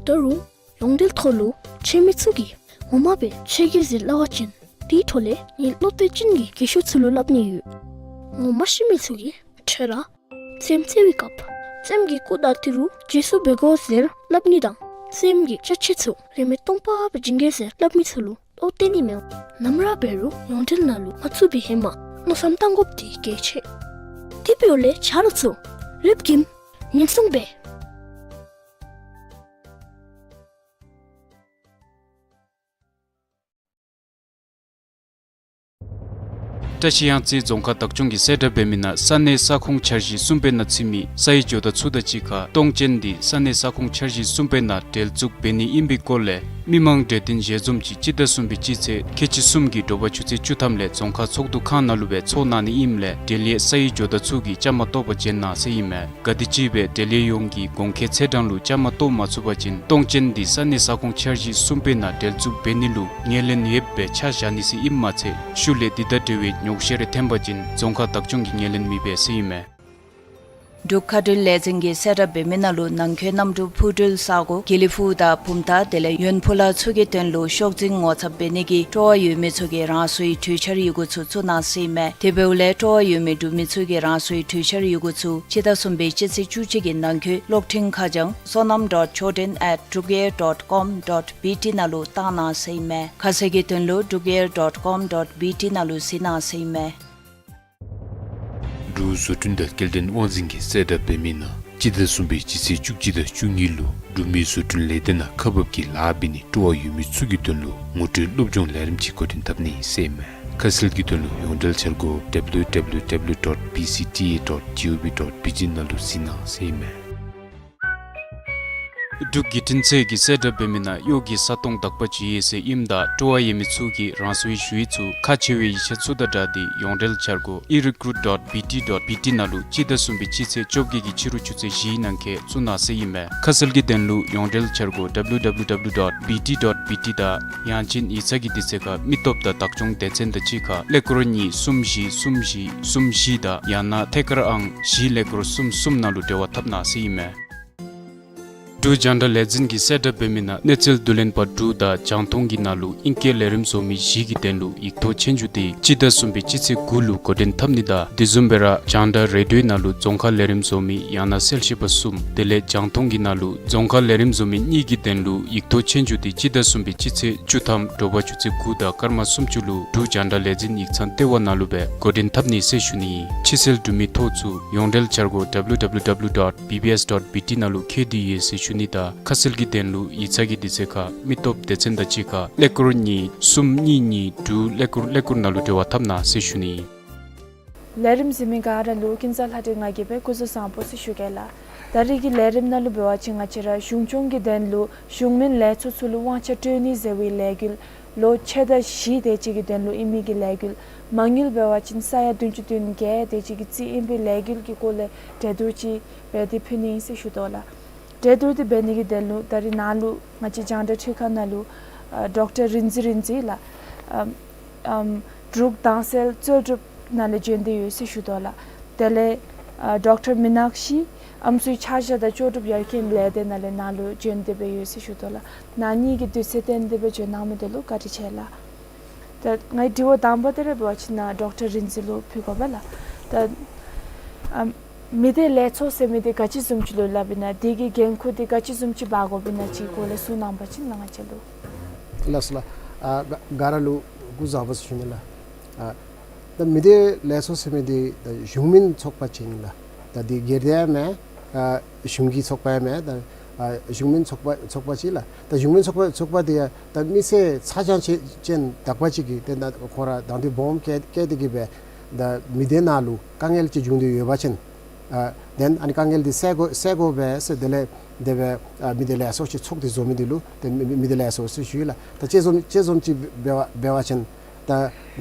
ད་རུང་ཡོངས་འབྲེལ་ཐོག་ལུ་ཁྱོད་མི་ཚུ་གིས་ངོ་མ་སྦེ་ཁྱོད་ཀྱིས་ཟེར་སླབ་པ་ཅིན་དེའི་འཕྲོ་ལས་ངེའི་བློ་གཏད་ཅན་གྱི་རྒས་ཤོས་ཚུ་ལུ་སླབ་ནི་ཡོད། ངོ་མ་ཤེས་མི་ཚུ་གིས་ཁྱོད་ར་རྩེདམོ་རྩེ་བའི་སྐབས་རྩེདམོ་གི་སྐུ་དང་ཏི་རུ་རྗེས་སུ་འབད་དགོ་ཟེར་སླབ་ནི་དང་རྩེདམོ་གི་ཅ་ཆས་ཚུ་རིན་མེད་སྟོང་པ་སྦེ་བྱིན་གེ་ཟེར་སླབ་མི་ཚུ་ལུ་བློ་གཏད་ནི་མི་འོང་། ནམ་ར་འབད་རུང་ཡོངས་འབྲེལ་ནང་ལུ་མ་བཙུགས་པའི་ཧེ་མ་མནོ་བསམ་བཏང་དགོཔ་འདི་གལ་ཆེ། དེ་འབདཝ་ལས་ཆ་རོགས་ཚུ་རེབ་ཀྱིས་ཉེན་སྲུང་འབད། བཀྲ་ཤིས་གཡང་རྩེ་རྫོང་ཁག་བདག་སྐྱོང་གིས་གསལ་བསྒྲགས་འབད་མི་ནང་ས་གནས་ས་ཁོངས་འཆར་གཞི་གསུམ་པའི་ནང་ཚུད་མི་ས་ཡི་ཇོ་བདག་ཚུ་དང་གཅིག་ཁར་སྟོང་ཅན་འདི་ས་གནས་ས་ཁོངས་འཆར་གཞི་གསུམ་པའི་ནང་འབྲེལ་འཛུགས་འབད་ནི་ཨིན་པའི་སྐོར་ལས་མི་མང་གྲོས་བསྟུན་ཞལ་འཛོམས་ཅིག་སྤྱི་ཟླ་གསུམ་པའི་སྤྱི་ཚེས་ཁལ་གཅིག་གསུམ་གྱི་དྲོ་པ་ཆུ་ཚོད་བཅུ་ཐམ་ལས་རྫོང་ཁག་ཚོགས་འདུ་ཁང་ནང་ལུ་སྦེ་ཚོགས་གནང་ནི་ཨིནམ་ལས་འབྲེལ་ཡོད་ས་ཡི་ཇོ་བདག་ཚུ་གིས་བཅའ་མར་གཏོགས་པར་བྱོན་གནང་ཟེར་ཨིན་མས། ག་དེམ་ཅིག་སྦེ་འབྲེལ་ཡོད་ཡོངས་ཀྱིས་གོང་འཁོད་ཚེས་གྲངས་ལུ་བཅའ་མར་གཏོགས་མ་ཚུགས་པ་ཅིན་སྟོང་ཅན་འདི་ས་གནས་ས་ཁོངས་འཆར་གཞི་གསུམ་པའི་ནང་འབྲེལ་འཛུགས་འབད་ནི་ལུ་ངོས་ལེན་ཡོདཔ་སྦེ་ཆ་བཞག་ནི་ཟེར་ཨིནམ་མ་ཚད་ཤུལ་ལས་འདི་དང་འབྲེལ་བའི་ཉོགས་བཤད་རེ་ཐོན་པ་ཅིན་རྫོང་ཁག་བདག་སྐྱོང་གིས་ངོས་ལེན་མི་འབད་ཟེར་ཨིན་མས། འབྲུག་མཁའ་འགྲུལ་ལས་འཛིན་གྱིས་གསལ་བསྒྲགས་འབད་མི་ནང་ལུ་ནང་འཁོད་གནམ་གྲུ་འཕུར་འགྲུལ་ས་སྒོ་དགེ་ལེགས་ཕུག་དང་བུམ་ཐང་དེ་ལས་ཡོན་ཕུ་ལ་ཚུ་གི་དོན་ལུ་ཤོག་འཛིན་ངོ་ཚབ་འབད་ནི་གི་སྤྲོ་བ་ཡོད་མི་ཚུ་གིས་རང་སོའི་གྲོས་འཆར་ཡི་གུ་ཚུ་བཙུགས་གནང་ཟེར་ཨིན་མས། དེ་འབདཝ་ལས་སྤྲོ་བ་ཡོད་མི་འབྲུག་མི་ཚུ་གིས་རང་སོའི་གྲོས་འཆར་ཡི་གུ་ཚུ་སྤྱི་ཟླ་གསུམ་པའི་སྤྱི་ཚེས་བཅུ་གཅིག་གི་ནང་འཁོད་གློག་འཕྲིན་ཁ་བྱང་sonam dot choden at drukair dot com dot bt ནང་ལུ་བཏང་གནང་ཟེར་ཨིན་མས། ཁ་གསལ་གྱི་དོན་ལུ་drukair dot com dot bt ནང་ལུ་གཟིགས་གནང་ཟེར་ཨིན་མས། འབྲུག་བཟོ་སྐྲུན་དང་སྐྱེལ་འདྲེན་དབང་འཛིན་གྱིས་གསལ་བསྒྲགས་འབད་མི་ནང་སྤྱི་ཟླ་གསུམ་པའི་སྤྱི་ཚེས་བཅུ་གཅིག་དང་བཅུ་གཉིས་ལུ་འབྲུག་མི་བཟོ་སྐྲུན་ལས་སྡེ་ནང་ཁག་འབག་གི་ལཱ་འབད་ནི་སྤྲོ་བ་ཡོད་མི་ཚུ་གི་དོན་ལུ་ངོ་སྤྲོད་སློབ་སྦྱོང་ལས་རིམ་ཅིག་འགོ་འདྲེན་འཐབ་ནི་ཟེར་ཨིན་མས། ཁ་གསལ་གྱི་དོན་ལུ་ཡོངས་འབྲེལ་འཆར་སྒོ་www dot bcta dot gov dot bg ནང་ལུ་གཟིགས་གནང་ཟེར་ཨིན་མས། འབྲུག་བརྒྱུད་འཕྲིན་ཚད་ཀྱིས་གསལ་བསྒྲགས་འབད་མི་ནང་གཡོག་གི་ས་སྟོང་དག་པ་ཅིག་ཡོད་ཟེར་ཨིནམ་ད་སྤྲོ་བ་ཡོད་མི་ཚུ་གིས་རང་སོའི་ཞུ་ཡིག་ཚུ་ཁག་ཆེ་བའི་ཡིག་ཆ་ཚུ་དང་སྦྲགས་ཏེ་ཡོངས་འབྲེལ་འཆར་སྒོ་e recruit dot B T dot B T ནང་ལུ་སྤྱི་ཟླ་གསུམ་པའི་སྤྱི་ཚེས་བཅོ་བརྒྱད་ཀྱི་ཕྱི་རུ་ཆུ་ཚོད་བཞིའི་ནང་འཁོད་བཙུགས་གནང་ཟེར་ཨིན་མས། ཁ་གསལ་གྱི་དོན་ལུ་ཡོངས་འབྲེལ་འཆར་སྒོ་W W W dot B T dot B T དང་ཡང་ཅིན་ཡིག་ཚང་གི་དུས་ཚོད་ཁར་མི་སྟོབས་དང་བདག་སྐྱོང་སྡེ་ཚན་དང་གཅིག་ཁར་ཀླད་ཀོར་གཉིས་གསུམ་བཞི་གསུམ་བཞི་གསུམ་བཞི་དང་ཡང་ན་ཐད་ཀར་ཨང་བཞི་ཀླད་ཀོར་གསུམ་གསུམ་ནང་ལུ་འབྲེལ་བ་འཐབ་གནང་ཟེར་ཨིན་མས། འབྲུག་རྒྱང་བསྒྲགས་ལས་འཛིན་གྱིས་གསལ་བསྒྲགས་འབད་མི་ནང་གནས་ཚུལ་བསྡུ་ལེན་པ་དྲུག་དང་རྒྱང་མཐོང་གི་ནང་ལུ་ཨིང་སྐད་ལས་རིམ་བཟོ་མི་བཞི་གི་དོན་ལུ་ཡིག་ཐོག་ཆོས་རྒྱུགས་དེ་སྤྱི་ཟླ་གསུམ་པའི་སྤྱི་ཚེས་དགུ་ལུ་འགོ་འདྲེན་འཐབ་ནི་དང་དེ་བཟུམ་སྦེ་ར་རྒྱང་བསྒྲགས་རེ་ཌིའོའི་ནང་ལུ་རྫོང་ཁ་ལས་རིམ་བཟོ་མི་ཡང་ན་གསལ་བཤད་པ་གསུམ་དེ་ལས་རྒྱང་མཐོང་གི་ནང་ལུ་རྫོང་ཁ་ལས་རིམ་བཟོ་མི་གཉིས་ཀྱི་དོན་ལུ་ཡིག་ཐོག་ཆོས་རྒྱུགས་དེ་སྤྱི་ཟླ་གསུམ་པའི་སྤྱི་ཚེས་བཅུ་ཐམ་དྲོ་པ་ཆུ་ཚོད་དགུ་དང་སྐར་མ་སུམ་ཅུ་ལུ་འབྲུག་རྒྱང་བསྒྲགས་ལས་འཛིན་ཡིག་ཚང་ལྟེ་བ་ནང་ལུ་སྦེ་འགོ་འདྲེན་འཐབ་ནི་ཟེར་ཞུ་ནི། ཕྱིར་བསལ་གྲུབ་མི་ཐོ་ཚུ་ཡོངས་འབྲེལ་འཆར་སྒོ་W W W dot B B S dot B T ནང་ལུ་འཁོད་དེ་ཡོད་ཟེར་ཞུ་ནི་དང་ཁ་གསལ་གྱི་དོན་ལུ་ཡིག་ཚང་གི་དུས་ཚོད་ཁར་མི་སྟོབས་སྡེ་ཚན་དང་གཅིག་ཁར་ཀླད་ཀོར་གཉིས་གསུམ་གཉིས་གཉིས་དྲུག་ཀླད་ཀོར་ཀླད་ཀོར་ནང་ལུ་འབྲེལ་བ་འཐབ་གནང་ཟེར་ཞུ་ནི། ལས་རིམ་གཟིགས་མི་ག་ར་ལུ་ཀུན་བཟང་ལྷ་སྒྲོན་ང་གིས་སྦེ་སྐུ་གཟུགས་བཟང་པོ་ཟེར་ཞུ་གེ་ལགས། ད་རེས་ཀྱི་ལས་རིམ་ནང་ལུ་འབད་བ་ཅིན་ང་བཅས་ར་གཞུང་སྐྱོང་གི་དོན་ལུ་གཞུང་མིན་ལས་ཚོགས་ཚུ་ལུ་དབང་ཆ་སྤྲོད་ནི་ཟེར་བའི་ལས་འགུལ་ལོ་ཕྱེད་དང་བཞི་དེ་ཅིག་གི་དོན་ལུ་ཨིན་མི་གི་ལས་འགུལ་མ་དངུལ་འབད་བ་ཅིན་ས་ཡ་བདུན་ཅུ་དོན་བརྒྱད་དེ་ཅིག་གི་རྩིས་ཨིན་པའི་ལས་འགུལ་གྱི་སྐོར་ལས་གྲོས་བསྡུར་ཅིག་འབད་དེ་ཕུལ་ནི་ཨིན་ཟེར་ཞུ་དོ་ལགས། གྲོས་བསྡུར་དེ་འབད་ནི་གི་དོན་ལུ་ད་རེས་ནཱ་ལུ་ང་བཅས་རྒྱང་བསྒྲགས་ཁྲི་ཁང་ནང་ལུ་ཨ་ཌོག་ཊར་རིག་འཛིན་རིག་འཛིན་ལགས། ཨམ་ཨམ་འབྲུག་དྭངས་གསལ་རྩོལ་སྒྲུབ་ནང་ལས་བྱོན་ཏེ་ཡོད་ཟེར་ཞུ་དོ་ལགས། དེ་ལས་ཨ་ཌོག་ཊར་མིནག་ཤི་ཨམ་སྲུའི་ཆ་བཞག་དང་ལྕོགས་གྲུབ་ཡར་རྒྱས་ལས་སྡེ་ནང་ལས་ནཱ་ལུ་བྱོན་ཏེ་སྦེ་ཡོད་ཟེར་ཞུ་དོ་ལགས། ནཱ་གཉིས་ཀྱིས་དུས་ཚོད་བཏོན་ཏེ་སྦེ་བྱོན་གནང་མི་དེ་ལུ་བཀའ་དྲིན་ཆེ་ལགས། ད་ངེའི་དྲི་བ་དང་པ་དེ་ར་འབད་བ་ཅིན་ནཱ་ཌོག་ཊར་རིག་འཛིན་ལུ་ཕུལ་དགོ་པས་ལགས། ད་ཨམ་མི་སྡེ་ལས་ཚོགས་ཟེར་མི་འདི་ག་ཅི་བཟུམ་ཅིག་ལུ་སླབ་ཨིན་ན། དེ་གི་འགན་ཁུར་འདི་ག་ཅི་བཟུམ་ཅིག་འབག་དགོཔ་ཨིན་ན་ཅིག་སྐོར་ལས་གསུང་གནང་པ་ཅིན་ལགས་ང་བཅས་ལུ། ལགས་སོ་ལགས། ཨ་ག་ག་ར་ལུ་སྐུ་གཟུགས་བཟང་པོ་ཟེར་ཞུ་ནི་ལགས། ཨ་ད་མི་སྡེ་ལས་ཚོགས་ཟེར་མི་འདི་ད་གཞུང་མིན་ཚོགས་པ་ཅིག་ཨིན་ལགས། ད་འདི་སྒེར་སྡེ་ཡང་མེན། ཨ་གཞུང་གི་ཚོགས་པ་ཡང་མེན། ད་ཨ་གཞུང་མིན་ཚོགས་པ་ཚོགས་པ་ཅིག་ལགས། ད་གཞུང་མིན་ཚོགས་པ་ཚོགས་པ་འདི་ཡང་ད་མི་སེར་ཚ་གྱང་ཅན་ཅན་དག་པ་ཅིག་གིས་ཏེ་ད་ཁོ་ར་དང་འདོད་སྦོམ་བསྐྱེད་བསྐྱེད་དེ་གིས་སྦེ་ད་མི་སྡེ་ནང་ལུ་དཀའ་ངལ་ཅིག་བྱུང་སྟེ་ཡོད་པ་ཅིན་ཨ་དེ་ཨ་ནི་དཀའ་ངལ་འདི་སེལ་དགོ་སེལ་དགོ་པས་ཟེར་དེ་ལས་དེ་སྦེ་ཨ་མི་སྡེ་ལས་ཚོགས་ཅིག་ཚོགས་ཏེ་བཟོ་མི་འདི་ལུ་ཏེ་མི་མི་མི་སྡེ་ལས་ཚོགས་ཟེར་ཞུ་ཡི་ལགས། ད་དཔྱད་རྩོམ་དཔྱད་རྩོམ་ཅིག་འབད་བ་འབད་བ་ཅིན་ད་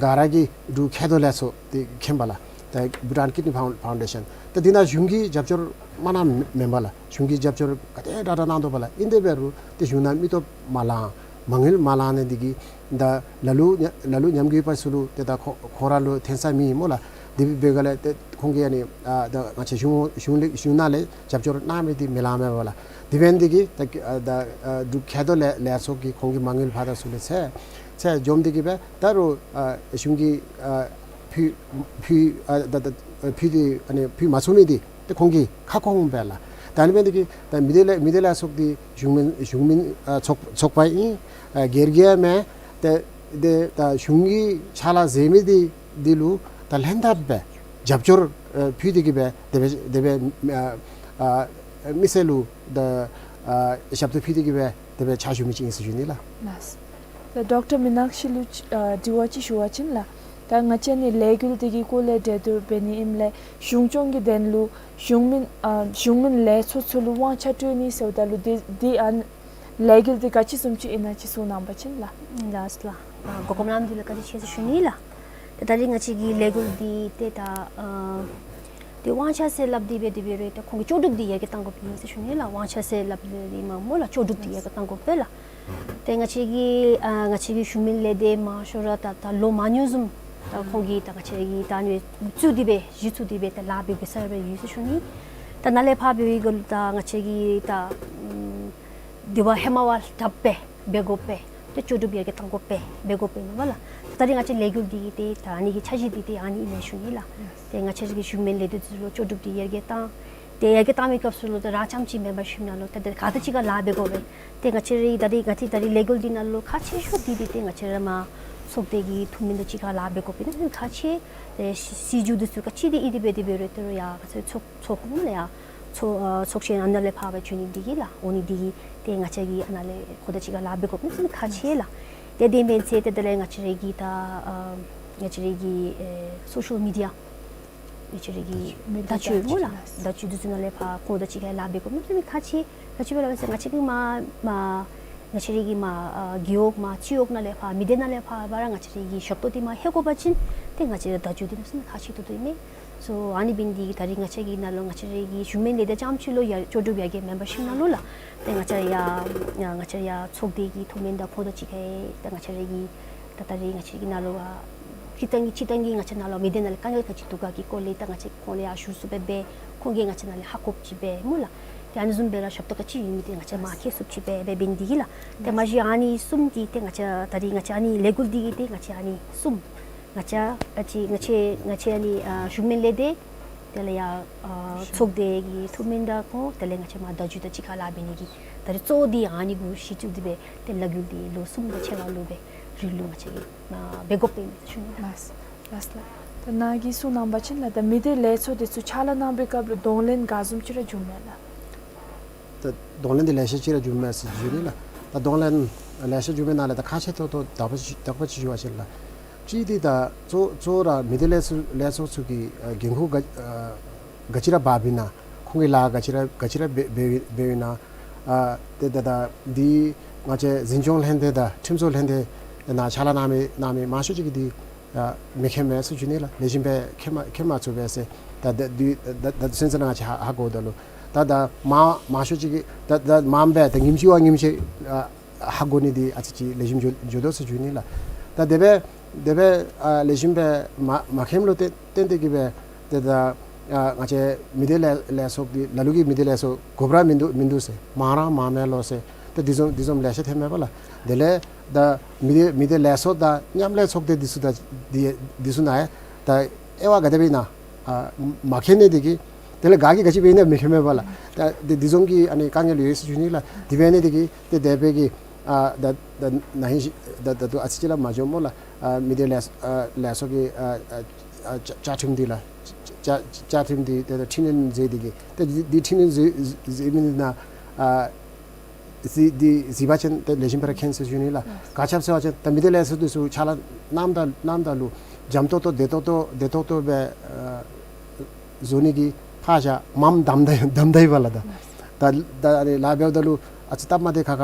ག་ར་གིས་འབྲུག་མཁལ་རྡོག་ལས་ཚོགས་འདི་མཁྱེན་པས་ལགས། ད་Bhutan Kidney Found- Foundation ད་འདི་ནང་གཞུང་གི་རྒྱབ་སྐྱོར་མ་གནངམ་མེན་པས་ལགས། གཞུང་གི་རྒྱབ་སྐྱོར་ག་དེ་དྲག་དྲག་གནང་དོ་པས་ལགས། ཨིན་དེ་འབད་རུང་ཏེ་གཞུང་ནང་མི་སྟོབས་མ་ལང་མ་དངུལ་མ་ལང་ནི་འདི་གིས་ད་ལ་ལུ་ལ་ལུ་ཉམས་རྒུད་པ་ཚུ་ལུ་ཏེ་ད་ཁོ་ཁོ་ར་ལུ་ཐོན་ས་མེད་སྨོ་ལགས། དེ་འབད་ག་ལས་ཏེ་ཁོང་གིས་ཨ་ནི་ཨ་ད་ང་བཅས་གཞུང་གཞུང་ལས་གཞུང་ནང་ལས་རྒྱབ་སྐྱོར་གནང་མི་འདི་མི་ལང་མས་པས་ལགས། དེ་འབད་ནི་འདི་གིས་ད་ཨ་ད་ཨ་འབྲུག་མཁལ་རྡོག་ལས་ལས་ཚོགས་ཀྱིས་ཁོང་གི་མ་དངུལ་ཕར་དང་ཚུར་ལས་ཚད་ཚད་འཇོམས་འདི་གིས་སྦེ་ད་རུང་ཨ་གཞུང་གིས་ཨ་ཕུལ་ཕུལ་ཨ་ད་ད་ཕུལ་ཏེ་ཨ་ནི་ཕུལ་མ་ཚུགས་མི་འདི་ཏེ་ཁོང་གི་ཁ་སྐོང་སྦེ་ལགས། ད་ཨ་ནི་འབད་ནི་འདི་གིས་ད་མི་སྡེ་ལས་མི་སྡེ་ལས་ཚོགས་འདི་གཞུང་མིན་གཞུང་མིན་ཨ་ཚོགས་ཚོགས་པ་ཨིན། ཨ་སྒེར་གྱི་ཡང་མེན། ཏེ་ཏེ་ད་གཞུང་གིས་ཕྱག་ལཱ་མཛད་མི་འདི་འདི་ལུ་ད་ལྷན་ཐབས་སྦེ་རྒྱབ་སྐྱོར་ཨ་ཕུལ་ཏེ་གིས་སྦེ་དེ་སྦེ་དེ་སྦེ་ཨ་ཨ་མི་སེར་ལུ་ད་ཨ་ཞབས་ཏོག་ཕུལ་ཏེ་གིས་སྦེ་དེ་སྦེ་ཕྱག་ཞུ་མི་ཅིག་ཨིན་ཟེར་ཞུ་ནི་ལགས། ལགས། ད་ཌོག་ཊར་མིནག་ཤི་ལུ་ཨ་དྲི་བ་ཅིག་ཞུ་བ་ཅིན་ལགས། ད་ང་བཅས་ནི་ལས་འགུལ་འདི་གི་སྐོར་ལས་གྲོས་བསྡུར་འབད་ནི་ཨིནམ་ལས་གཞུང་སྐྱོང་གི་དོན་ལུ་གཞུང་མིན་ཨ་གཞུང་མིན་ལས་ཚོགས་ཚུ་ལུ་དབང་ཆ་སྤྲོད་ནི་ཟེརཝ་ད་ལུ་འདི་འདི་ཨ་ནི་ལས་འགུལ་འདི་ག་ཅི་བཟུམ་ཅིག་ཨིན་ན་ཅིག་གསུང་གནང་པ་ཅིན་ལགས། ལགས་ལགས། ཨ་གོ་སྐབས་གནང་མི་འདི་ལུ་བཀའ་དྲིན་ཆེ་ཟེར་ཞུ་ནི་ལགས། ཏེ་ད་རེས་ང་བཅས་ཀྱི་ལས་འགུལ་འདི་ཏེ་ད་ཨ་ཏེ་དབང་ཆ་ཟེར་སླབ་སྟེ་འབད་དེ་འབད་རུང་ཏེ་ཁོང་གི་ལྕོགས་གྲུབ་འདི་ཡར་རྒྱས་གཏང་དགོཔ་ཨིན་ཟེར་ཞུ་ནི་ལགས། དབང་ཆ་ཟེར་སླབ་སྟེ་མ་སྨོ་ལགས། ལྕོགས་གྲུབ་འདི་ཡར་རྒྱས་གཏང་དགོ་པས་ལགས། ཏེ་ང་བཅས་ཀྱི་ཨ་ང་བཅས་ཀྱི་གཞུང་མིན་ལས་སྡེ་མང་ཤོས་ར་ད་ད་ལོ་མང་ཉུང་བཟུམ་ད་ཁོང་གིས་ད་ང་བཅས་ཀྱི་ད་ཨ་ནི་བཙུགས་ཏེ་འབད་གཞི་བཙུགས་ཏེ་འབད་ད་ལཱ་འབད་འབད་ས་ར་ཡོད་ཟེར་ཞུ་ནི། ད་ནཱ་ལས་ཕར་འབད་བའི་སྒང་ལུ་ད་ང་བཅས་ཀྱིས་ད་ཨམ་དེ་བ་ཧེ་མ་བ་དྲགཔ་སྦེ་འབད་དགོ་པས། ཏེ་ལྕོགས་གྲུབ་ཡར་རྒྱས་གཏང་དགོ་པས་འབད་དགོ་པས་ཨིན་པས་ལགས། ད་རེས་ང་བཅས་ལས་འགུལ་འདི་ཏེ་ད་ཨ་ནི་གི་འཆར་གཞི་འདི་ཏེ་ཨ་ནི་ཨིན་ཟེར་ཞུ་ནི་ལགས། ཏེ་ང་བཅས་ཀྱི་གཞུང་མིན་ལས་སྡེ་ཚུ་ལུ་ལྕོགས་གྲུབ་འདི་ཡར་རྒྱས་གཏང་། ཏེ་ཡར་རྒྱས་གཏང་མི་སྐབས་སུ་ལུ་ཏེ་རང་རྐྱངམ་ཅིག་མེན་པར་གཞུང་ནང་ལུ་ཏེ་ཏེ་ག་དང་གཅིག་ཁར་ལཱ་འབད་དགོ་པས། ཏེ་ང་བཅས་རའི་ད་རེས་ང་བཅས་ད་རེས་ལས་འགུལ་འདི་ནང་ལུ་ཁག་ཆེ་ཤོས་འདི་འདི་ཏེ་ང་བཅས་ར་མ་ཚོགས་སྡེ་གི་འཐུས་མི་དང་གཅིག་ཁར་ལཱ་འབད་དགོ་པས། ཏེ་ཁག་ཆེ་ཏེ་སྲིད་སྲིད་བྱུས་འདི་ཚུ་ག་ཅི་འདི་ཨིན་ཏེ་འབད་དེ་འབད་རུང་ཏེ་རུང་ཡ་ག་ཚོད་ཚོགས་ཚོགས་ཁོངས་ལས་ཡ་ཚོགས་ཨ་ཚོགས་ཆེན་ཨ་ནཱ་ལས་ཕར་འབད་བྱོན་ནི་འདི་གིས་ལགས། འོང་ནི་འདི་གིས་ཏེ་ང་བཅས་ཀྱིས་ཨ་ནཱ་ལས་ཁོང་དང་གཅིག་ཁར་ལཱ་འབད་དགོ་པས་ཟེར་ཁག་ཆེ་ལགས། ཏེ་དེ་མེན་ཚེ་ཏེ་དེ་ལས་ང་བཅས་རའི་གི་ད་ཨ་ང་བཅས་རའི་གི་ཨེ་སོ་ཤལ་མི་ཌི་ཡ་ ང་བཅས་ར་གི་མི་སྡེ་བརྡ་བརྒྱུད་སྨོ་ལགས། བརྡ་བརྒྱུད་འདི་ཚུ་ནང་ལས་ཕར་ཁོང་དང་གཅིག་ཁར་ལཱ་འབད་དགོ་མནོ་མནོ་མི་ཁག་ཆེ། ག་ཅི་སྦེ་ལགས་ཟེར་ང་བཅས་ཀྱི་མར་མར་ང་བཅས་ར་གི་མར་ཨ་རྒེད་འོག་མར་སྤྱི་འོག་ནང་ལས་ཕར་མི་སྡེ་ནང་ལས་ཕར་ཕར་ར་ང་བཅས་ར་གི་ཞབས་ཏོག་འདི་མར་ལྷོད་དགོ་པ་ཅིན་ཏེ་ང་བཅས་ར་བརྡ་བརྒྱུད་འདི་གནམ་མེད་ས་མེད་ཁག་ཆེ་ཏོག་ཏོ་ཨིན་མས། སོ་ཨ་ནི་འབད་ནི་འདི་གིས་ད་རིས་ང་བཅས་ཀྱི་ནང་ལུ་ང་བཅས་ར་གི་བཞུགས་མི་ལས་སྡེ་རྐྱངམ་ཅིག་ལུ་ཡ་ལྕོགས་གྲུབ་ཡར་རྒྱས་མེམ་བར་ཤིབ་ནང་ལུ་ལགས། ཏེ་ང་བཅས་ཡ་ཡ་ང་བཅས་ཡ་ཚོགས་སྡེ་གི་མཐོ་དམན་དང་ཁོང་དང་གཅིག་ཁར་ད་ང་བཅས་ར་གི་ད་ད་རིས་ང་བཅས་ཀྱི་ནང་ལུ་ཨ་སྤྱིར་བཏང་གི་སྤྱིར་བཏང་གི་ང་བཅས་ནང་ལུ་མི་སྡེ་ནང་ལུ་དཀའ་ངལ་ག་ཅི་འདུག་ག་གི་སྐོར་ལས་ད་ང་བཅས་ཁོང་ལུ་ཡ་ཞུ་ཚུགསཔ་སྦེ་ཁོང་གིས་ང་བཅས་ནང་ལས་ཧ་གོཝ་ཅིག་སྦེ་སྨོ་ལགས། ཏེ་ཨ་ནི་བཟུམ་སྦེ་ར་ཞབས་ཏོག་ག་ཅི་ཡོད་མི་འདི་ང་བཅས་མར་མཁྱེན་ཚུགསཔ་ཅིག་སྦེ་འབད་འབད་ནི་འདི་གིས་ལགས། ཏེ་མ་གཞི་ཨ་ནི་གསུམ་འདི་ཏེ་ང་བཅས་ད་རིས་ང་བཅས་ཨ་ནི་ལས་འགུལ་འདི་གི་ཏེ་ང་བཅས་ཨ་ནི་གསུམ་ང་བཅས་ཨ་ཙི་ང་བཅས་ང་བཅས་ཨ་ནི་ཨ་བཞུགས་མི་ལས་སྡེ་དེ་ལས་ཡ་ཨ་ཚོགས་སྡེ་གི་མཐོ་དམན་དང་ཁོང་དེ་ལས་ང་བཅས་མར་བརྡ་བརྒྱུད་དང་གཅིག་ཁར་ལཱ་འབད་ནི་གི་ད་རིས་གཙོ་བོ་འདི་ཨ་ནི་གུ་གཞི་བཙུགས་ཏེ་སྦེ་ཏེ་ལས་འགུལ་འདི་ལོ་གསུམ་དང་ཕྱེད་ཀ་ལུ་སྦེ་རིང་ལུ་ང་བཅས་ཀྱིས་ཨ་འབད་དགོཔ་ཨིན་མས་ཟེར་ཞུ་ནི་ལགས། ལགས་ལགས་ལགས། ད་ནཱ་གིས་གསུང་གནང་བ་ཅིན་ལགས་ད་མི་སྡེ་ལས་ཚོགས་འདི་ཚུ་ཕྱག་ལཱ་གནང་བའི་སྐབས་ལུ་གདོང་ལེན་ག་བཟུམ་ཅིག་ར་བྱུངམ་མས་ལགས། ད་གདོང་ལེན་འདི་ལེ་ཤ་ཅིག་ར་བྱུངམ་མས་ཟེར་ཞུ་ནི་ལགས། ད་གདོང་ལེན་ལེ་ཤ་བྱུངམ་མའི་ནང་ལས་ད་ཁག་ཆེ་ཏོག་ཏོ་དག་པ་ཅིག་དག་པ་ཅིག་ཞུ་བ་ཅིན་ལགས། གཅིག་འདི་ད་གཙོ་གཙོ་བོ་ར་མི་སྡེ་ལས་ཚོགས་ལས་ཚོགས་ཚུ་གི་ཨ་འགན་ཁུར་ག་ཨ་ག་ཅི་ར་འབགཔ་ཨིན་ན། ཁོང་གིས་ལཱ་ག་ཅི་ར་ག་ཅི་ར་འབད་འབད་འབདཝ་ཨིན་ན། ཨ་ཏེ་ད་ད་འདི་ང་བཅས་འཛིན་སྐྱོང་ལྷན་སྡེ་དང་ཁྲིམས་བཟོ་ལྷན་སྡེ་ནང་ཕྱག་ལཱ་གནང་མི་གནང་མི་མང་ཤོས་ཅིག་གིས་འདི་ཨ་མི་མཁྱེནམ་མས་ཟེར་ཞུ་ནི་ལགས། ལེགས་ཤོམ་སྦེ་མཁྱེན་མ་མཁྱེན་མ་ཚུགས་པས་ཟེར། ད་ད་འདི་ད་ད་སེམས་ཚོར་ནང་ང་བཅས་ཧ་ཧ་གོ་དོ་ལོ། ད་ད་མ་མང་ཤོས་ཅིག་གིས་ད་ད་མངམ་སྦེ་ད་ཉིནམ་གཅིག་བ་ཉིནམ་གཅིག་ཨ་ཧ་གོ་ནི་འདི་ཨ་ཙི་ཅིག་ལེགས་ཤོམ་འགྱོ་འགྱོ་དོ་ཟེར་ཞུ་ནི་ལགས། ད་དེ་སྦེ་དེ་སྦེ་ཨ་ལེགས་ཤོམ་སྦེ་མ་མ་མཁྱེནམ་ལུ་བརྟེན་བརྟེན་ཏེ་གིས་སྦེ་ཏེ་ད་ཨ་ང་བཅས་མི་སྡེ་ལས་ལས་ཚོགས་འདི་ལ་ལུ་གིས་མི་སྡེ་ལས་ཚོགས་དགོཔ་ར་མིན་འདུག་མིན་འདུག་ཟེར། མང་ར་མང་མས་ལོ་ཟེར། ཏེ་འདི་བཟུམ་འདི་བཟུམ་ལེ་ཤ་ཐོནམ་མས་པ་ལགས། དེ་ལས་ད་མི་སྡེ་མི་སྡེ་ལས་ཚོགས་དང་མཉམ་ལས་ཚོགས་སྡེ་འདི་ཚུ་ད་འདི་འདི་ཚུ་ནང་ཡང་ད་དབྱེ་བ་ག་དེ་སྦེ་ཨིན་ན། ཨ་མ་མཁྱེན་ནི་འདི་གིས་དེ་ལས་ག་གིས་ག་ཅི་འབད་ནི་ཡང་མི་མཁྱེནམ་མས་པ་ལགས། ད་འདི་འདི་བཟུམ་གྱི་ཨ་ནི་དཀའ་ངལ་ཡོད་ཟེར་ཞུ་ནི་ལགས། དེ་འབད་ནི་འདི་གིས་ཏེ་དེ་སྦེ་གི་ཨ་ད་ད་ན་ཧིང་ཤི་ད་ད་ལྟོ་ཨ་ཙི་ཅིག་ར་མ་འགྱོཝ་སྨོ་ལགས། ཨ་མི་སྡེ་ལས་ཨ་ལས་ཚོགས་ཀྱི་ཨ་ཨ་ཨ་བཅའ་བཅའ་ཁྲིམས་འདི་ལགས། བཅའ་བཅའ་ཁྲིམས་འདི་ཏེ་ད་འཕྲི་སྣོན་མཛད་འདི་གིས་ཏེ་འདི་འདི་འཕྲི་སྣོན་མཛད་མཛད་མི་འདི་ནང་ཨ་གཟིགས་འདི་གཟིགས་པ་ཅིན་ཏེ་ལེགས་ཤོམ་སྦེ་ར་མཁྱེན་ཟེར་ཞུ་ནི་ལགས། ག་ཅི་སྦེ་ཟེར་བ་ཅིན་ད་མི་སྡེ་ལས་ཚོགས་འདི་ཚུ་ཕྱག་ལཱ་གནངམ་ད་གནངམ་ད་ལུ་འཇམ་ཏོག་ཏོ་བདེ་ཏོག་ཏོ་བདེ་ཏོག་ཏོ་སྦེ་ཨ་བཟོ་ནི་གི་ཕར་བཞག་མངམ་བསྡམ་ད་བསྡམ་ད་ཡི་པ་ལགས། ད་ད་ད་ཨ་ནི་ལཱ་འབདཝ་ད་ལུ་ཨ་ཙི་སྟབས་མ་བདེ་ཁག་ཁ་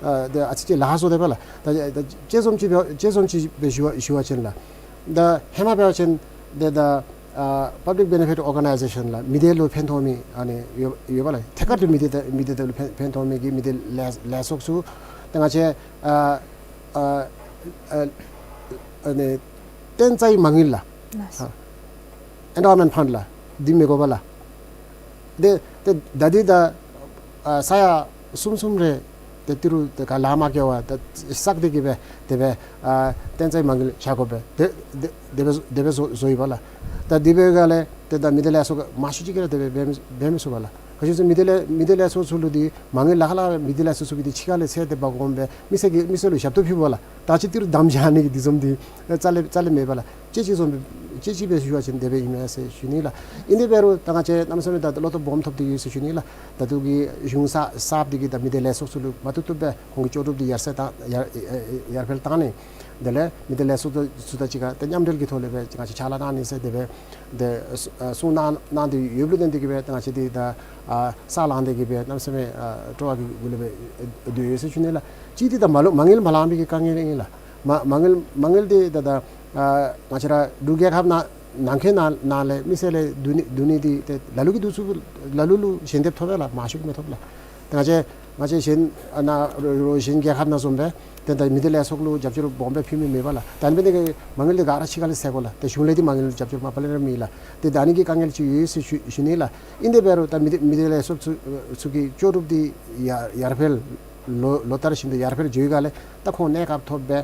ཨ་ད་ཨ་ཙི་ཅིག་ལཱ་བཟོ་དེས་པ་ལགས། ད་ད་དཔྱད་རྩོམ་ཅིག་འབད་དཔྱད་རྩོམ་ཅིག་འབད་ཞུ་བ་ཞུ་བ་ཅིན་ལགས། ད་ཧེ་མ་འབད་བ་ཅིན་ཏེ་ད་ཨ་པབ་ལིཀ་བེ་ནེ་ཕིཊ་ཨོར་ག་ནའི་ཟེ་ཤཱན་ལགས། མི་སྡེ་ལུ་ཕན་ཐོགས་མི་ཨ་ནི་ཡོད་ཡོད་པ་ལགས། ཐད་ཀར་དུ་མི་སྡེ་དང་མི་སྡེ་དང་ལུ་ཕན་ཕན་ཐོགས་མི་གི་མི་སྡེ་ལས་ལས་ཚོགས་ཚུ་ཏེ་ང་བཅས་ཨ་ཨ་ཨ་ཨ་ནི་བརྟན་རྩ་གི་མ་དངུལ་ལགས། ལགས། ཨ་ཨེན་ཌོ་ཝར་མེནཊ་ཕཱནཌ་ལགས། འདི་མི་དགོ་པ་ལགས། ཏེ་ཏེ་ད་འདི་ད་ཨ་ས་ཡ་གསུམ་གསུམ་རེ་ཏེ་ཏི་རུ་ཏེ་ག་ལཱ་མ་བཀལ་བར་ཏེ་བསགས་ཏེ་གིས་སྦེ་དེ་སྦེ་ཨ་བརྟན་རྩ་གི་མ་དངུལ་བཞག་དགོ་པས། དེ་དེ་དེ་སྦེ་བཟོ་དེ་སྦེ་བཟོ་བཟོ་ཡི་པ་ལགས། ད་དེ་སྦེ་ག་ལས་ཏེ་ད་མི་སྡེ་ལས་ཚོགས་མང་ཤོས་ཅིག་གིས་ར་དེ་སྦེ་འབད་མི་འབད་མི་ཚུགས་པ་ལགས། ག་ཅི་ཟེར་མི་སྡེ་ལས་མི་སྡེ་ལས་ཚོགས་ཚུ་ལུ་འདི་མ་དངུལ་ལཱ་ཁག་ལཱ་ཁག་མི་སྡེ་ལས་ཚོགས་ཚུ་གིས་འདི་ཕྱི་ཁ་ལས་ཚད་དེ་འབག་འོང་སྦེ་མི་སེར་གྱི་མི་སེར་ལུ་ཞབས་ཏོག་ཕུལ་བ་ལགས། ད་ཅི་ཏི་རུ་བསྡམས་བཞག་ནི་གི་འདི་བཟུམ་འདི་རྩ་ལས་རྩ་ལས་མེད་པ་ལགས། དཔྱད་ཅིག་བཟུམ་དཔྱད་ཅིག་སྦེ་ཞུ་བ་ཅིན་དེ་སྦེ་ཨིན་མས་ཟེར་ཞུ་ནི་ལགས། ཨིན་དེ་འབད་རུང་ད་ང་བཅས་གནམ་མེད་ས་མེད་ད་བློ་སྟོབས་སྦོམ་ཐོབ་སྟེ་ཡོད་ཟེར་ཞུ་ནི་ལགས། ད་ལྟོ་གི་གཞུང་གསར་གསརཔ་འདི་གིས་ད་མི་སྡེ་ལས་ཚོགས་ཚུ་ལུ་མ་བཏུབ་བཏུབ་སྦེ་ཁོང་གི་ལྕོགས་གྲུབ་འདི་ཡར་སེང་བཏང་ཡར་ཡར་འཕེལ་བཏང་ནི། དེ་ལས་མི་སྡེ་ལས་ཚོགས་ཚུ་དང་གཅིག་ཁར་ད་མཉམ་འབྲེལ་གྱི་ཐོག་ལས་སྦེ་ང་བཅས་ཕྱག་ལཱ་གནང་ནི་ཟེར་དེ་སྦེ་ཏེ་གསུང་གནང་གནང་སྟེ་ཡོདཔ་ལུ་བརྟེན་ཏེ་གིས་སྦེ་ད་ང་བཅས་འདི་ད་ཨ་ས་ལངས་ཏེ་གིས་སྦེ་གནམ་མེད་ས་མེད་ཨ་སྤྲོ་བ་གི་སྒོ་ལས་སྦེ་སྡོད་ཡོད་ཟེར་ཞུ་ནི་ལགས། གཅིག་འདི་ད་མ་ལུ་མ་དངུལ་མ་ལང་པའི་གི་དཀའ་ངལ་ཨིན་ལགས། མ་མ་དངུལ་མ་དངུལ་འདི་ད་ད་ཨ་ང་བཅས་ར་འབྲུག་རྒྱལ་ཁབ་ནང་ནང་འཁོད་ནང་ནང་ལས་མི་སེར་ལས་བསྡུ་ནི་བསྡུ་ནི་འདི་ཏེ་ལ་ལུ་གིས་བསྡུ་ཚུགས། ལ་ལུ་ལུ་ཞལ་འདེབས་ཐོབ་པས་ལགས། མང་ཤོས་ཀྱིས་མི་ཐོབ་ལགས། ཏེ་ང་བཅས་ང་བཅས་གཞན་ཨ་ནཱ་རོགས་རོགས་གཞན་རྒྱལ་ཁབ་ནང་བཟུམ་སྦེ་ཏེ་ད་མི་སྡེ་ལས་ཚོགས་ལུ་རྒྱབ་སྐྱོར་སྦོམ་སྦེ་ཕུལ་མི་མེད་པ་ལགས། ད་ཨ་ནི་འབད་ནི་དེ་གིས་མ་དངུལ་འདི་ག་ར་ཕྱི་ཁ་ལས་ཟད་དགོ་ལགས། ཏེ་གཞུང་ལས་འདི་མ་དངུལ་རྒྱབ་སྐྱོར་མ་པ་ལས་ར་མེད་ལགས། ཏེ་ད་ཨ་ནི་གི་དཀའ་ངལ་ཅིག་ཡོད་ཟེར་ཞུ་ཞུ་ནི་ལགས། ཨིན་དེ་འབད་རུང་ད་མི་སྡེ་མི་སྡེ་ལས་ཚོགས་ཚུ་ཚུ་གི་ལྕོགས་གྲུབ་འདི་ཡར་ཡར་འཕེལ་ལོ་ལོ་ལྟར་བཞིན་དུ་ཡར་འཕེལ་འགྱོ་བའི་སྒང་ལས་ད་ཁོང་གནས་སྐབས་ཐོབ་སྦེ་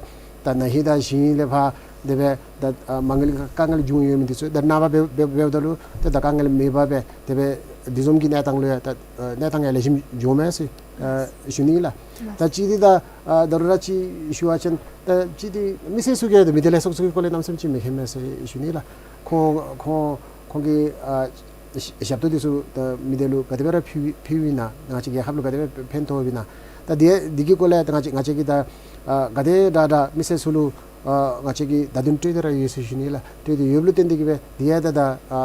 ད་ན་ཧིང་དང་ཞིང་ལས་ཕར་དེ་སྦེ་ད་ཨ་མ་དངུལ་དཀའ་ངལ་བྱུང་ཡོད་མི་འདི་ཚུ་ད་ནངས་པ་འབད་འབད་འབདཝ་ད་ལུ་ད་ད་དཀའ་ངལ་མེད་པར་སྦེ་དེ་སྦེ་འདི་བཟུམ་གྱི་གནས་སྟངས་ལུ་ཡང་ད་ཨ་གནས་སྟངས་ཡང་ལེགས་ཤོམ་འགྱོཝ་མས་ཟེར་ཨ་ཞུ་ནི་ལགས། ད་གཅིག་འདི་ད་ཨ་ད་རུང་ར་ཅིག་ཞུ་བ་ཅིན་ད་གཅིག་འདི་མི་སེར་ཚུ་གིས་ད་མི་སྡེ་ལས་ཚོགས་ཚུ་གི་སྐོར་ལས་གནམ་མེད་ས་མེད་ཅིག་མི་མཁྱེན་མས་ཟེར་ཞུ་ནི་ལགས། ཁོང་ཁོང་ཁོང་གིས་ཨ་ཞབས་ཏོག་འདི་ཚུ་ད་མི་སྡེ་ལུ་ག་དེ་སྦེ་ར་ཕུལ་ཕུལཝ་ཨིན་ན། ང་བཅས་རྒྱལ་ཁབ་ལུ་ག་དེ་སྦེ་ཕན་ཐོགས་ཨིན་ན། ད་འདི་འདི་གི་སྐོར་ལས་ད་ང་བཅས་ང་བཅས་ཀྱིས་ད་ཨ་ག་དེ་དྲག་དྲག་མི་སེར་ཚུ་ལུ་ ཨ་ང་བཅས་ཀྱིས་བརྡ་དོན་སྤྲོད་དེ་ར་ཡོད་ཟེར་ཞུ་ནི་ལགས། སྤྲོད་དེ་ཡོདཔ་ལུ་བརྟེན་ཏེ་གིས་སྦེ་དེ་ཡང་ད་ད་ཨ་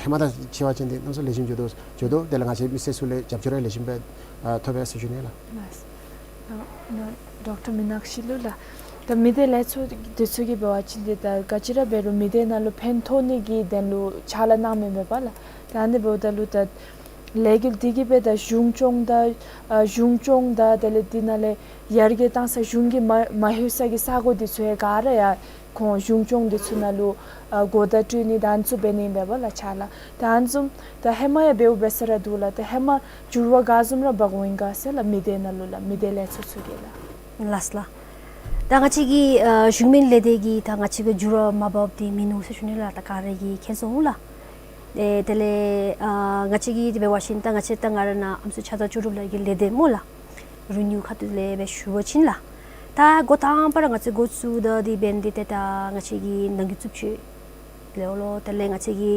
ཧེ་མ་དང་ཕྱད་པ་ཅིན་དེ་གནམ་ས་ལེགས་ཤོམ་འགྱོ་དོ་འགྱོ་དོ། དེ་ལས་ང་བཅས་མི་སེར་ཚུ་ལས་རྒྱབ་སྐྱོར་ཡང་ལེགས་ཤོམ་སྦེ་ཨ་ཐོབ་པས་ཟེར་ཞུ་ནི་ལགས། ལགས། ཨ་ན་ཌོག་ཊར་མི་ནག་ཤི་ལུ་ལགས། ད་མི་སྡེ་ལས་ཚོགས་དེ་ཚུ་གིས་འབད་བ་ཅིན་དེ་ད་ག་ཅི་ར་འབད་རུང་མི་སྡེ་ནང་ལུ་ཕན་ཐོགས་ནི་གི་དོན་ལུ་ཕྱག་ལཱ་གནང་མི་མེན་པ་ལགས། ད་ཨ་ནི་འབདཝ་ད་ལུ་ད་ལས་འགུལ་འདི་གིས་སྦེ་ད་གཞུང་སྐྱོང་དང་ཨ་གཞུང་སྐྱོང་དང་དེ་ལས་འདི་ནང་ལས་ཡར་རྒྱས་བཏང་ས་གཞུང་གིས་མ་མ་ལྷོད་ས་གི་ས་གོ་འདི་ཚུ་ཡང་ག་ར་ཡང་ཁོང་གཞུང་སྐྱོང་འདི་ཚུ་ནང་ལུ་ཨ་གོ་བརྡ་སྤྲོད་ནི་ད་ཨ་ནི་ཚུ་འབད་ནི་ཨིན་པས་ལགས་ཕྱག་ལཱ། ད་ཨ་ནི་བཟུམ་ད་ཧེ་མ་ཡང་འབདཝ་འབད་ས་ར་འདུག་ལགས། ད་ཧེ་མ་འགྱུར་བ་ག་བཟུམ་ར་འབག་འོང་ཡི་ག་ཟེར་ལགས། མི་སྡེ་ནང་ལུ་ལགས། མི་སྡེ་ལས་ཚོགས་ཚུ་གིས་ལགས། ལགས་ལགས། ད་ང་བཅས་ཀྱི་ཨ་གཞུང་མིན་ལས་སྡེ་གིས་ད་ང་བཅས་ཀྱིས་འགྱུར་བ་མ་འབགཔ་འདི་མིན་འདུག་ཟེར་ཞུ་ནི་ལགས། ད་ག་ར་གིས་མཁྱེན་སོང་ལགས། ཨེ་དེ་ལས་ཨ་ང་བཅས་ཀྱིས་དེ་འབད་བ་ཅིན་ད་ང་བཅས་ད་ང་ར་ནཱ་ཨམ་སྲུ་ཆ་ཚང་ལྕོགས་གྲུབ་ལགས་ཀྱི་ལས་སྡེ་སྨོ་ལགས། རི་ནིའུ་ཁ་ཐུག་ལས་སྦེ་ཞུ་བ་ཅིན་ལགས། ད་འགོ་དང་པ་ར་ང་བཅས་འགོ་བཙུགས་ད་འདི་འབདན་འདི་ཏེ་ད་ང་བཅས་ཀྱི་ནང་འགོ་བཙུགས་ཅི་ལས་འོ་ལོ། དེ་ལས་ང་བཅས་ཀྱི་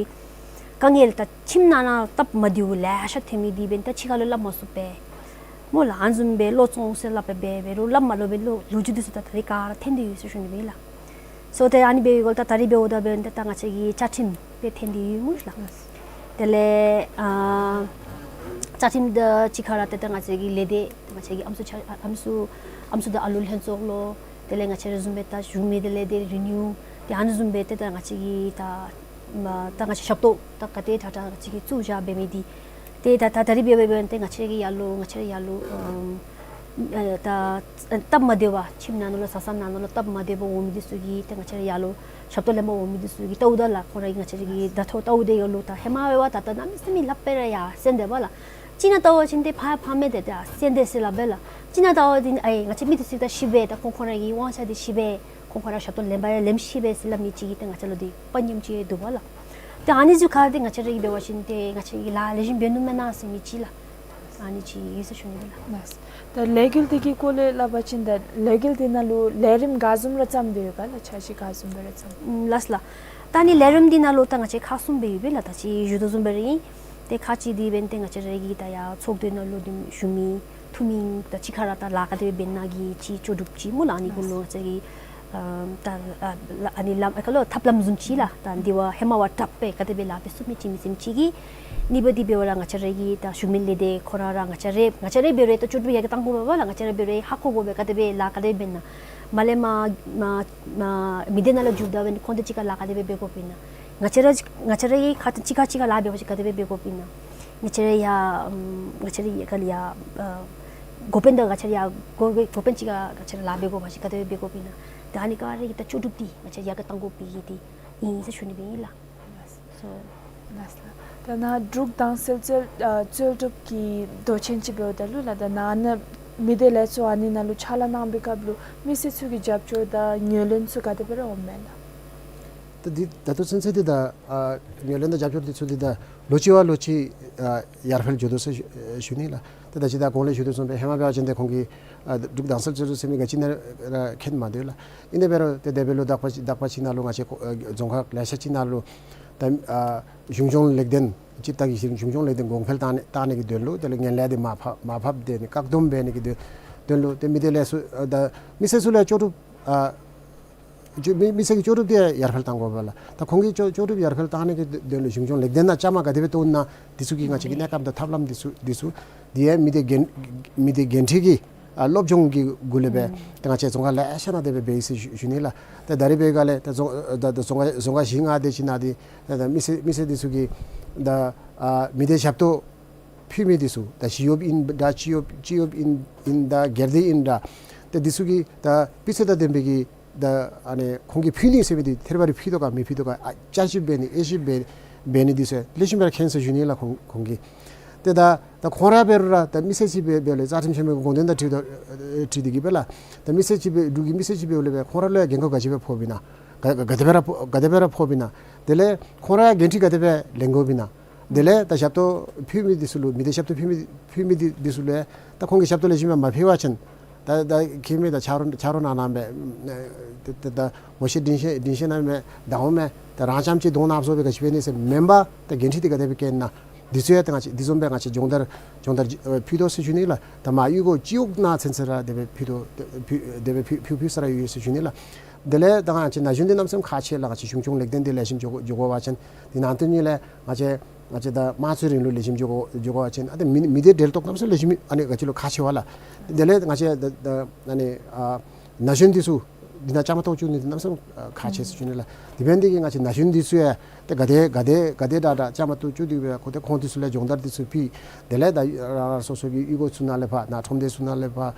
དཀའ་ངལ་ད་ཁྱིམ་ནང་ན་སྟབས་མ་བདེཝ་ལེ་ཤ་ཐོན་མི་འདི་འབདན་ད་ཕྱི་ཁ་ལུ་སླབ་མ་ཚུགས་པས་སྨོ་ལགས། ཨ་ནི་བཟུམ་སྦེ་བློ་བཙོང་ཟེར་སླབ་སྦེ་འབད་རུང་སླབ་མ་ལོ་པའི་ལོ་ལོ་རྒྱུས་འདི་ཚུ་ད་ད་རིས་ག་ར་ཐོན་ཏེ་ཡོད་ཟེར་ཞུ་ནི་ཨིན་ལགས། སོ་ཏེ་ཨ་ནི་འབད་བའི་སྐོར་ད་ད་རིས་འབདཝ་ད་འབདན་ད་ང་བཅས་ཀྱི་བཅའ་ཁྲིམས་སྦེ་ཐོན་ཏེ་ཡོད་སྨོ་ལགས། དེ་ལས་ཨ་བཅའ་ཁྲིམས་དང་གཅིག་ཁར་ཏེ་ད་ང་བཅས་ཀྱི་ལས་སྡེ་ང་བཅས་ཀྱི་ཨམ་སྲུ་ཆ་ཨམ་སྲུ་ཨམ་སྲུ་དང་ཨ་ལུ་ལྷན་ཚོགས་ལོ། དེ་ལས་ང་བཅས་ར་བཟུམ་སྦེ་ད་གཞུང་མིན་ལས་སྡེ་རི་ནིའུ་ཏེ་ཨ་ནི་བཟུམ་སྦེ་ཏེ་ད་ང་བཅས་ཀྱི་ད་མ་ད་ང་བཅས་ཞབས་ཏོག་ད་ག་དེ་དྲག་དྲག་ང་བཅས་ཀྱིས་བཙུགས་བཞག་འབད་མི་འདི་ཏེ་ད་ད་ད་རིས་འབད་བ་འབདན་ཏེ་ང་བཅས་ཀྱི་ཡར་ལུ་ང་བཅས་ར་ཡར་ལུ་ཨམ་ཨེ་ད་སྟབས་མ་བདེ་བ་ཁྱིམ་ནང་ན་ལུ་བཟའ་ཚང་ནང་ན་ལུ་སྟབས་མ་བདེ་བ་འོང་མི་འདི་ཚུ་གིས་ཏེ་ང་བཅས་ར་ཡར་ལུ་ཞབས་ཏོག་ལེན་པར་འོང་མི་འདི་ཚུ་གིས་བལྟཝ་ད་ལགས། ཁོང་ར་གིས་ང་བཅས་ར་གི་བརྡ་ཐོ་བལྟཝ་ད་ཡར་ལུ་ད་ཧེ་མ་འབད་བ་ད་ད་གནམ་མེད་ས་མེད་ལྷག་སྦེ་ར་ཡར་སེང་སྟེ་འབད་ལགས། གཅིག་ནང་བལྟ་བ་ཅིན་ཏེ་ཕར་ཕམ་སྦེ་ཏེ་ད་སེང་སྟེ་ཟེར་སླབ་པས་ལགས། གཅིག་ནང་བལྟ་བ་ཅིན་ཨེ་ང་བཅས་མི་འདི་ཚུ་ད་ཤི་སྦེ་ད་ཁོང་ཁོང་ར་གི་དབང་ཆ་འདི་ཤི་སྦེ་ཁོང་ཁོང་ར་ཞབས་ཏོག་ལེན་པར་ཡང་ལེནམ་ཤེས་པས་ཟེར་སླབ་མི་ཅིག་གིས་ཏེ་ང་བཅས་ལུ་འདི་དཔའ་ཉམས་ཅིག་འདུག་པ་ལགས། ཏེ་ཨ་ནི་ཚུ་ཁར་ཏེ་ང་བཅས་ར་གིས་འབད་བ་ཅིན་ཏེ་ང་བཅས་ཀྱིས་ལཱ་ལེགས་ཤོམ་འབད་ནུག་མེན་ན་ཟེར་མི་ཅིག་ལགས། ཨ་ནི་ཅིག་ཡོད་ཟེར་ཞུ་ནི་ཨིན་ལགས། ལགས། ད་ལས་འགུལ་འདི་གི་སྐོར་ལས་སླབ་པ་ཅིན་ད་ལས་འགུལ་འདི་ནང་ལུ་ལས་རིམ་ག་བཟུམ་ར་བརྩམས་ཏེ་ཡོད་ག་ལགས། འཆར་གཞི་ག་བཟུམ་སྦེ་ར་བརྩམས། ཨམ་ལགས་ལགས། ད་ཨ་ནི་ལས་རིམ་འདི་ནང་ལུ་ད་ང་བཅས་ཁག་གསུམ་སྦེ་ཡོད་པས་ལགས། ད་ཅི་ཞུ་དོ་བཟུམ་སྦེ་ར་ཨིན། ཏེ་ཁག་གཅིག་འདི་འབདན་ཏེ་ང་བཅས་ར་གི་ད་ཡར་ཚོགས་སྡེ་ནང་ལུ་འདི་ཞུ་མི་འཐུས་མི་དང་གཅིག་ཁར་ར་ད་ལཱ་ག་དེ་སྦེ་འབད་ནི་གི་ཅིག་ལྕོགས་གྲུབ་ཅིག་སྨོ་ལགས། ཨ་ནི་གུ་ལུ་ང་བཅས་ཀྱིས་ཨམ་ད་ཨ་ཨ་ནི་ལམ་ཨ་ཁ་ལོ་ཐབས་ལམ་བཟུམ་ཅིག་ལགས། ད་འདི་བ་ཧེ་མ་བ་དྲག་སྦེ་ག་དེ་སྦེ་ལཱ་འབད་ཚུགས་མི་ཅིག་མི་སེམས་ཅིག་གིས། གཉིས་པ་འདི་འབད་བ་ར་ང་བཅས་ར་གི་ད་གཞུང་མིན་ལས་སྡེ་ཁོ་ར་ར་ང་བཅས་ར་ང་བཅས་ར་འབད་རུང་ད་ལྕོགས་གྲུབ་ཡར་གི་བཏང་དགོ་པས་ལགས། ང་བཅས་ར་འབད་རུང་ཧ་གོ་དགོ་པས་ག་དེ་སྦེ་ལཱ་ག་དེ་སྦེ་འབད་ན། མ་ལས་མ་མ་མ་མི་སྡེ་ནང་ལུ་འགྱོཝ་ད་འབདན་ཁོང་དང་གཅིག་ཁར་ལཱ་ག་དེ་སྦེ་འབད་དགོཔ་ཨིན་ན། ང་བཅས་ར་ང་བཅས་ར་གི་ཁ་ཐུག་གཅིག་ཁར་གཅིག་ཁར་ལཱ་འབད་བ་ཅིན་ག་དེ་སྦེ་འབད་དགོཔ་ཨིན་ན། ང་བཅས་ར་ཡར་ཨམ་ང་བཅས་ར་ཡར་ག་ལས་ཡར་ཨ་འགོ་དཔོན་དང་ང་བཅས་ར་ཡར་འགོ་འགོ་དཔོན་གཅིག་ཁར་ང་བཅས་ར་ལཱ་འབད་དགོ་པ་ཅིན་ག་དེ་སྦེ་འབད་དགོཔ་ཨིན་ན། ད་ཨ་ནི་ག་ར་གི་ད་ལྕོགས་གྲུབ་འདི་ང་བཅས་ཡར་གི་བཏང་དགོ་པའི་གི་འདི་ཨིན་ཟེར་ཞུ་ནི་སྦེ་ཨིན་ལགས། སོ། ལགས་ལགས། ད་ནཱ་འབྲུག་དྭངས་གསལ་རྩོལ་ཨ་རྩོལ་སྒྲུབ་ཀྱི་མདོ་ཆེན་ཅིག་འབདཝ་ད་ལུ་ལགས། ད་ནཱ་ནཱ་མི་སྡེ་ལས་ཚོགས་ཨ་ནི་ནང་ལུ་ཕྱག་ལཱ་གནང་པའི་སྐབས་ལུ་མི་སེར་ཚུ་གི་རྒྱབ་སྐྱོར་དང་ངོས་ལེན་ཚུ་ག་དེ་སྦེ་ར་འོངམ་མས་ལགས། ད་འདི་ད་ལྟོ་ཚུན་ཚོད་འདི་ད་ཨ་ངོས་ལེན་དང་རྒྱབ་སྐྱོར་འདི་ཚུ་འདི་ད་ལོ་གཅིག་བ་ལོ་གཅིག་ཨ་ཡར་འཕེལ་འགྱོ་དོ་ཟེར་ཞུ་ཞུ་ནི་ལགས། ད་ད་ཅི་ད་གོང་ལས་ཞུ་དོ་བཟུམ་སྦེ་ཧེ་མ་འབད་བ་ཅིན་ཏེ་ཁོང་གིས་ཨ་འབྲུག་དྭངས་གསལ་རྩོལ་སྒྲུབ་ཟེར་མི་ག་ཅི་ནང་ར་མཁྱེན་མ་དོ་ལགས། ཨིན་ཏེ་འབད་རུང་ཏེ་འདས་པའི་ལོ་དག་པ་ཅིག་དག་པ་ཅིག་ནང་ལུ་ང་བཅས་ཨ་རྫོང་ཁག་ལེ་ཤ་ཅིག་ནང་ལུ་ད་ཨ་གཞུང་སྐྱོང་ལེགས་ལྡན་སྤྱིར་བཏང་གི་གཞུང་སྐྱོང་ལེགས་ལྡན་གོང་འཕེལ་བཏང་ནི་བཏང་ནི་གི་དོན་ལུ་དེ་ལས་ངན་ལྷད་འདི་མར་ཕབ་མར་ཕབ་སྡོད་ནི་བཀག་སྡོམ་འབད་ནི་གི་དོན་དོན་ལུ་ཏེ་མི་སྡེ་ལས་ཚོགས་ཨ་ད་མི་སེར་ཚུ་ལས་ལྕོགས་གྲུབ་ཨ་ཅོ་མི་མི་སེར་གྱི་ལྕོགས་གྲུབ་འདི་ཡར་འཕེལ་བཏང་དགོ་པས་ལགས། ད་ཁོང་གི་ལྕོགས་ལྕོགས་གྲུབ་ཡར་འཕེལ་བཏང་ནི་གི་དོན་ལུ་གཞུང་སྐྱོང་ལེགས་ལྡན་ནང་བཅའ་མར་ག་དེ་སྦེ་གཏོགས་ན་འདི་ཚུ་གི་ང་བཅས་ཀྱི་གནས་སྐབས་དང་ཐབས་ལམ་འདི་ཚུ་འདི་ཚུ་འདི་ཡང་མི་སྡེ་འགན་མི་སྡེ་འགན་འཁྲི་གི་ཨ་སློབ་སྦྱོང་གི་སྒོ་ལས་སྦེ་ད་ང་བཅས་རྫོང་ཁག་ལེ་ཤ་ནང་དེ་སྦེ་འབད་ཡི་ཟེར་ཞུ་ཞུ་ནི་ལགས། ད་ད་རིས་འབད་ག་ལས་ད་རྫོང་ད་ད་རྫོང་ཁག་རྫོང་ཁག་བཞི་ལྔ་དེ་ཅིག་ནང་འདི་ད་ད་མི་སེར་མི་སེར་འདི་ཚུ་གིས་ད་ཨ་མི་སྡེ་ཞབས་ཏོག་ཕུལ་མི་འདི་ཚུ་ད་ཞི་གཡོགཔ་ཨིན་ད་སྤྱི་གཡོགཔ་སྤྱི་གཡོགཔ་ཨིན་ཨིན་ད་སྒེར་སྡེ་ཨིན་ད་ཏེ་འདི་ཚུ་གིས་ད་སྤུས་ཚད་དང་ལྡན་པའི་གི་ད་ཨ་ནི་ཁོང་གིས་ཕུལ་ནི་ཟེར་མི་འདི་ཐད་རི་བ་རི་ཕུལ་དོ་ག་མི་ཕུལ་དོ་ག་ཨ་བསྐྱར་ཞིབ་འབད་ནི་དབྱེ་ཞིབ་འབད་འབད་ནི་འདི་ཚུ་ལེགས་ཤོམ་སྦེ་མཁྱེན་ཟེར་ཞུ་ནི་ལགས། ཁོང་ཁོང་གིས་ཏེ་ད་ད་ཁོང་ར་འབད་རུང་ར་ད་མི་སེར་ཅིག་འབད་འབདཝ་ལས་རྩ་ཁྲིམས་ཆེན་མོའི་དགོངས་དོན་དང་འཁྲིལ་ཏེ་འཁྲིལ་ཏེ་གིས་སྦེ་ལགས། ད་མི་སེར་ཅིག་འབད་འབྲུག་གི་མི་སེར་ཅིག་འབདཝ་ལས་སྦེ་ཁོང་ར་ལུ་ཡང་འགན་ཁུར་ག་ཅི་སྦེ་ཕོགཔ་ཨིན་ན། ག་ག་ག་དེ་སྦེ་ར་ཕོག་ག་དེ་སྦེ་ར་ཕོགཔ་ཨིན་ན། དེ་ལས་ཁོང་ར་ཡང་འགན་འཁྲི་ག་དེ་སྦེ་ལེན་དགོཔ་ཨིན་ན། དེ་ལས་ད་ཞབས་ཏོག་ཕུལ་མི་འདི་ཚུ་ལུ་མི་སྡེ་ཞབས་ཏོག་ཕུལ་མི་ཕུལ་མི་འདི་འདི་ཚུ་ལུ་ཡང་ད་ཁོང་གིས་ཞབས་ཏོག་ལེགས་ཤོམ་སྦེ་མ་ཕུལ་བ་ཅིན་ད་ད་ཁྱིམ་མི་ད་ཆ་རོགས་ཆ་རོགས་ནང་ན་སྦེ་ད་ད་ད་ངོ་ཤེས་འདྲིས་ཤེས་འདྲིས་ཤེས་ནང་སྦེ་ད་འོང་མས་ད་རང་རྐྱངམ་གཅིག་གདོང་ནགཔོ་བཟོ་སྦེ་ག་ཅི་འབད་ནི་ཟེར་མེན་པར་ད་འགན་འཁྲི་འདི་ག་དེ་སྦེ་བཀལ་ན། འདི་ཚུ་ཡང་ད་ང་བཅས་འདི་བཟུམ་སྦེ་ང་བཅས་སྦྱོང་བརྡར་སྦྱོང་བརྡར་ཨ་ཕུལ་དོ་ཟེར་ཞུ་ནི་ལགས། ད་མར་གཡུས་སྒོ་སྤྱི་འོག་ནང་ཚུན་ཚོད་ར་དེ་སྦེ་ཕུལ་དོ་ཕུལ་དེ་སྦེ་ཕུལ་ཕུལ་ཕུལ་ས་ར་ཡོད་ཟེར་ཞུ་ནི་ལགས། དེ་ལས་ད་ང་བཅས་ན་གཞོན་འདི་གནམ་མེད་ས་མེད་ཁག་ཆེ་ལགས། ང་བཅས་གཞུང་སྐྱོང་ལེགས་ལྡན་འདི་ལེགས་ཤོམ་འགྱོ་འགྱོ་དགོ་པ་ཅིན། དེ་ནང་དོན་ཉིད་ལས་ང་བཅས་ང་བཅས་ད་དམངས་གཙོའི་རིང་ལུགས་ལེགས་ཤོམ་འགྱོ་འགྱོ་དགོ་པ་ཅིན། ཨ་ད་མི་མི་སྡེ་འབྲེལ་གཏོགས་གནམ་མེད་ས་མེད་ལེགས་ཤོམ་ཨ་ནི་ང་བཅས་ལུ་ཁག་ཆེ་བས་ལགས། དེ་ལས་ང་བཅས་ད་ད་ཨ་ནི་ཨ་ན་གཞོན་འདི་ཚུ་འདི་ནང་བཅའ་མར་གཏོགས་བཅུག་ནི་འདི་གནམ་མེད་ས་མེད་ཁག་ཆེ་ཟེར་ཞུ་ནི་ལགས། དེ་འབད་ནི་འདི་གིས་ང་བཅས་ན་གཞོན་འདི་ཚུ་ཡང་ཏེ་ག་དེ་ག་དེ་ག་དེ་དྲག་དྲག་བཅའ་མར་གཏོགས་བཅུག་སྟེ་སྦེ་ཁོང་ཏེ་ཁོང་འདི་ཚུ་ལས་སྦྱོང་བརྡར་འདི་ཚུ་ཕུལ། དེ་ལས་ད་རང་རང་སོ་སོ་གི་གཡུས་སྒོ་ཚུ་ནང་ལས་ཕར་ནཱ་ཁྲོམ་སྡེ་ཚུ་ནང་ལས་ཕར་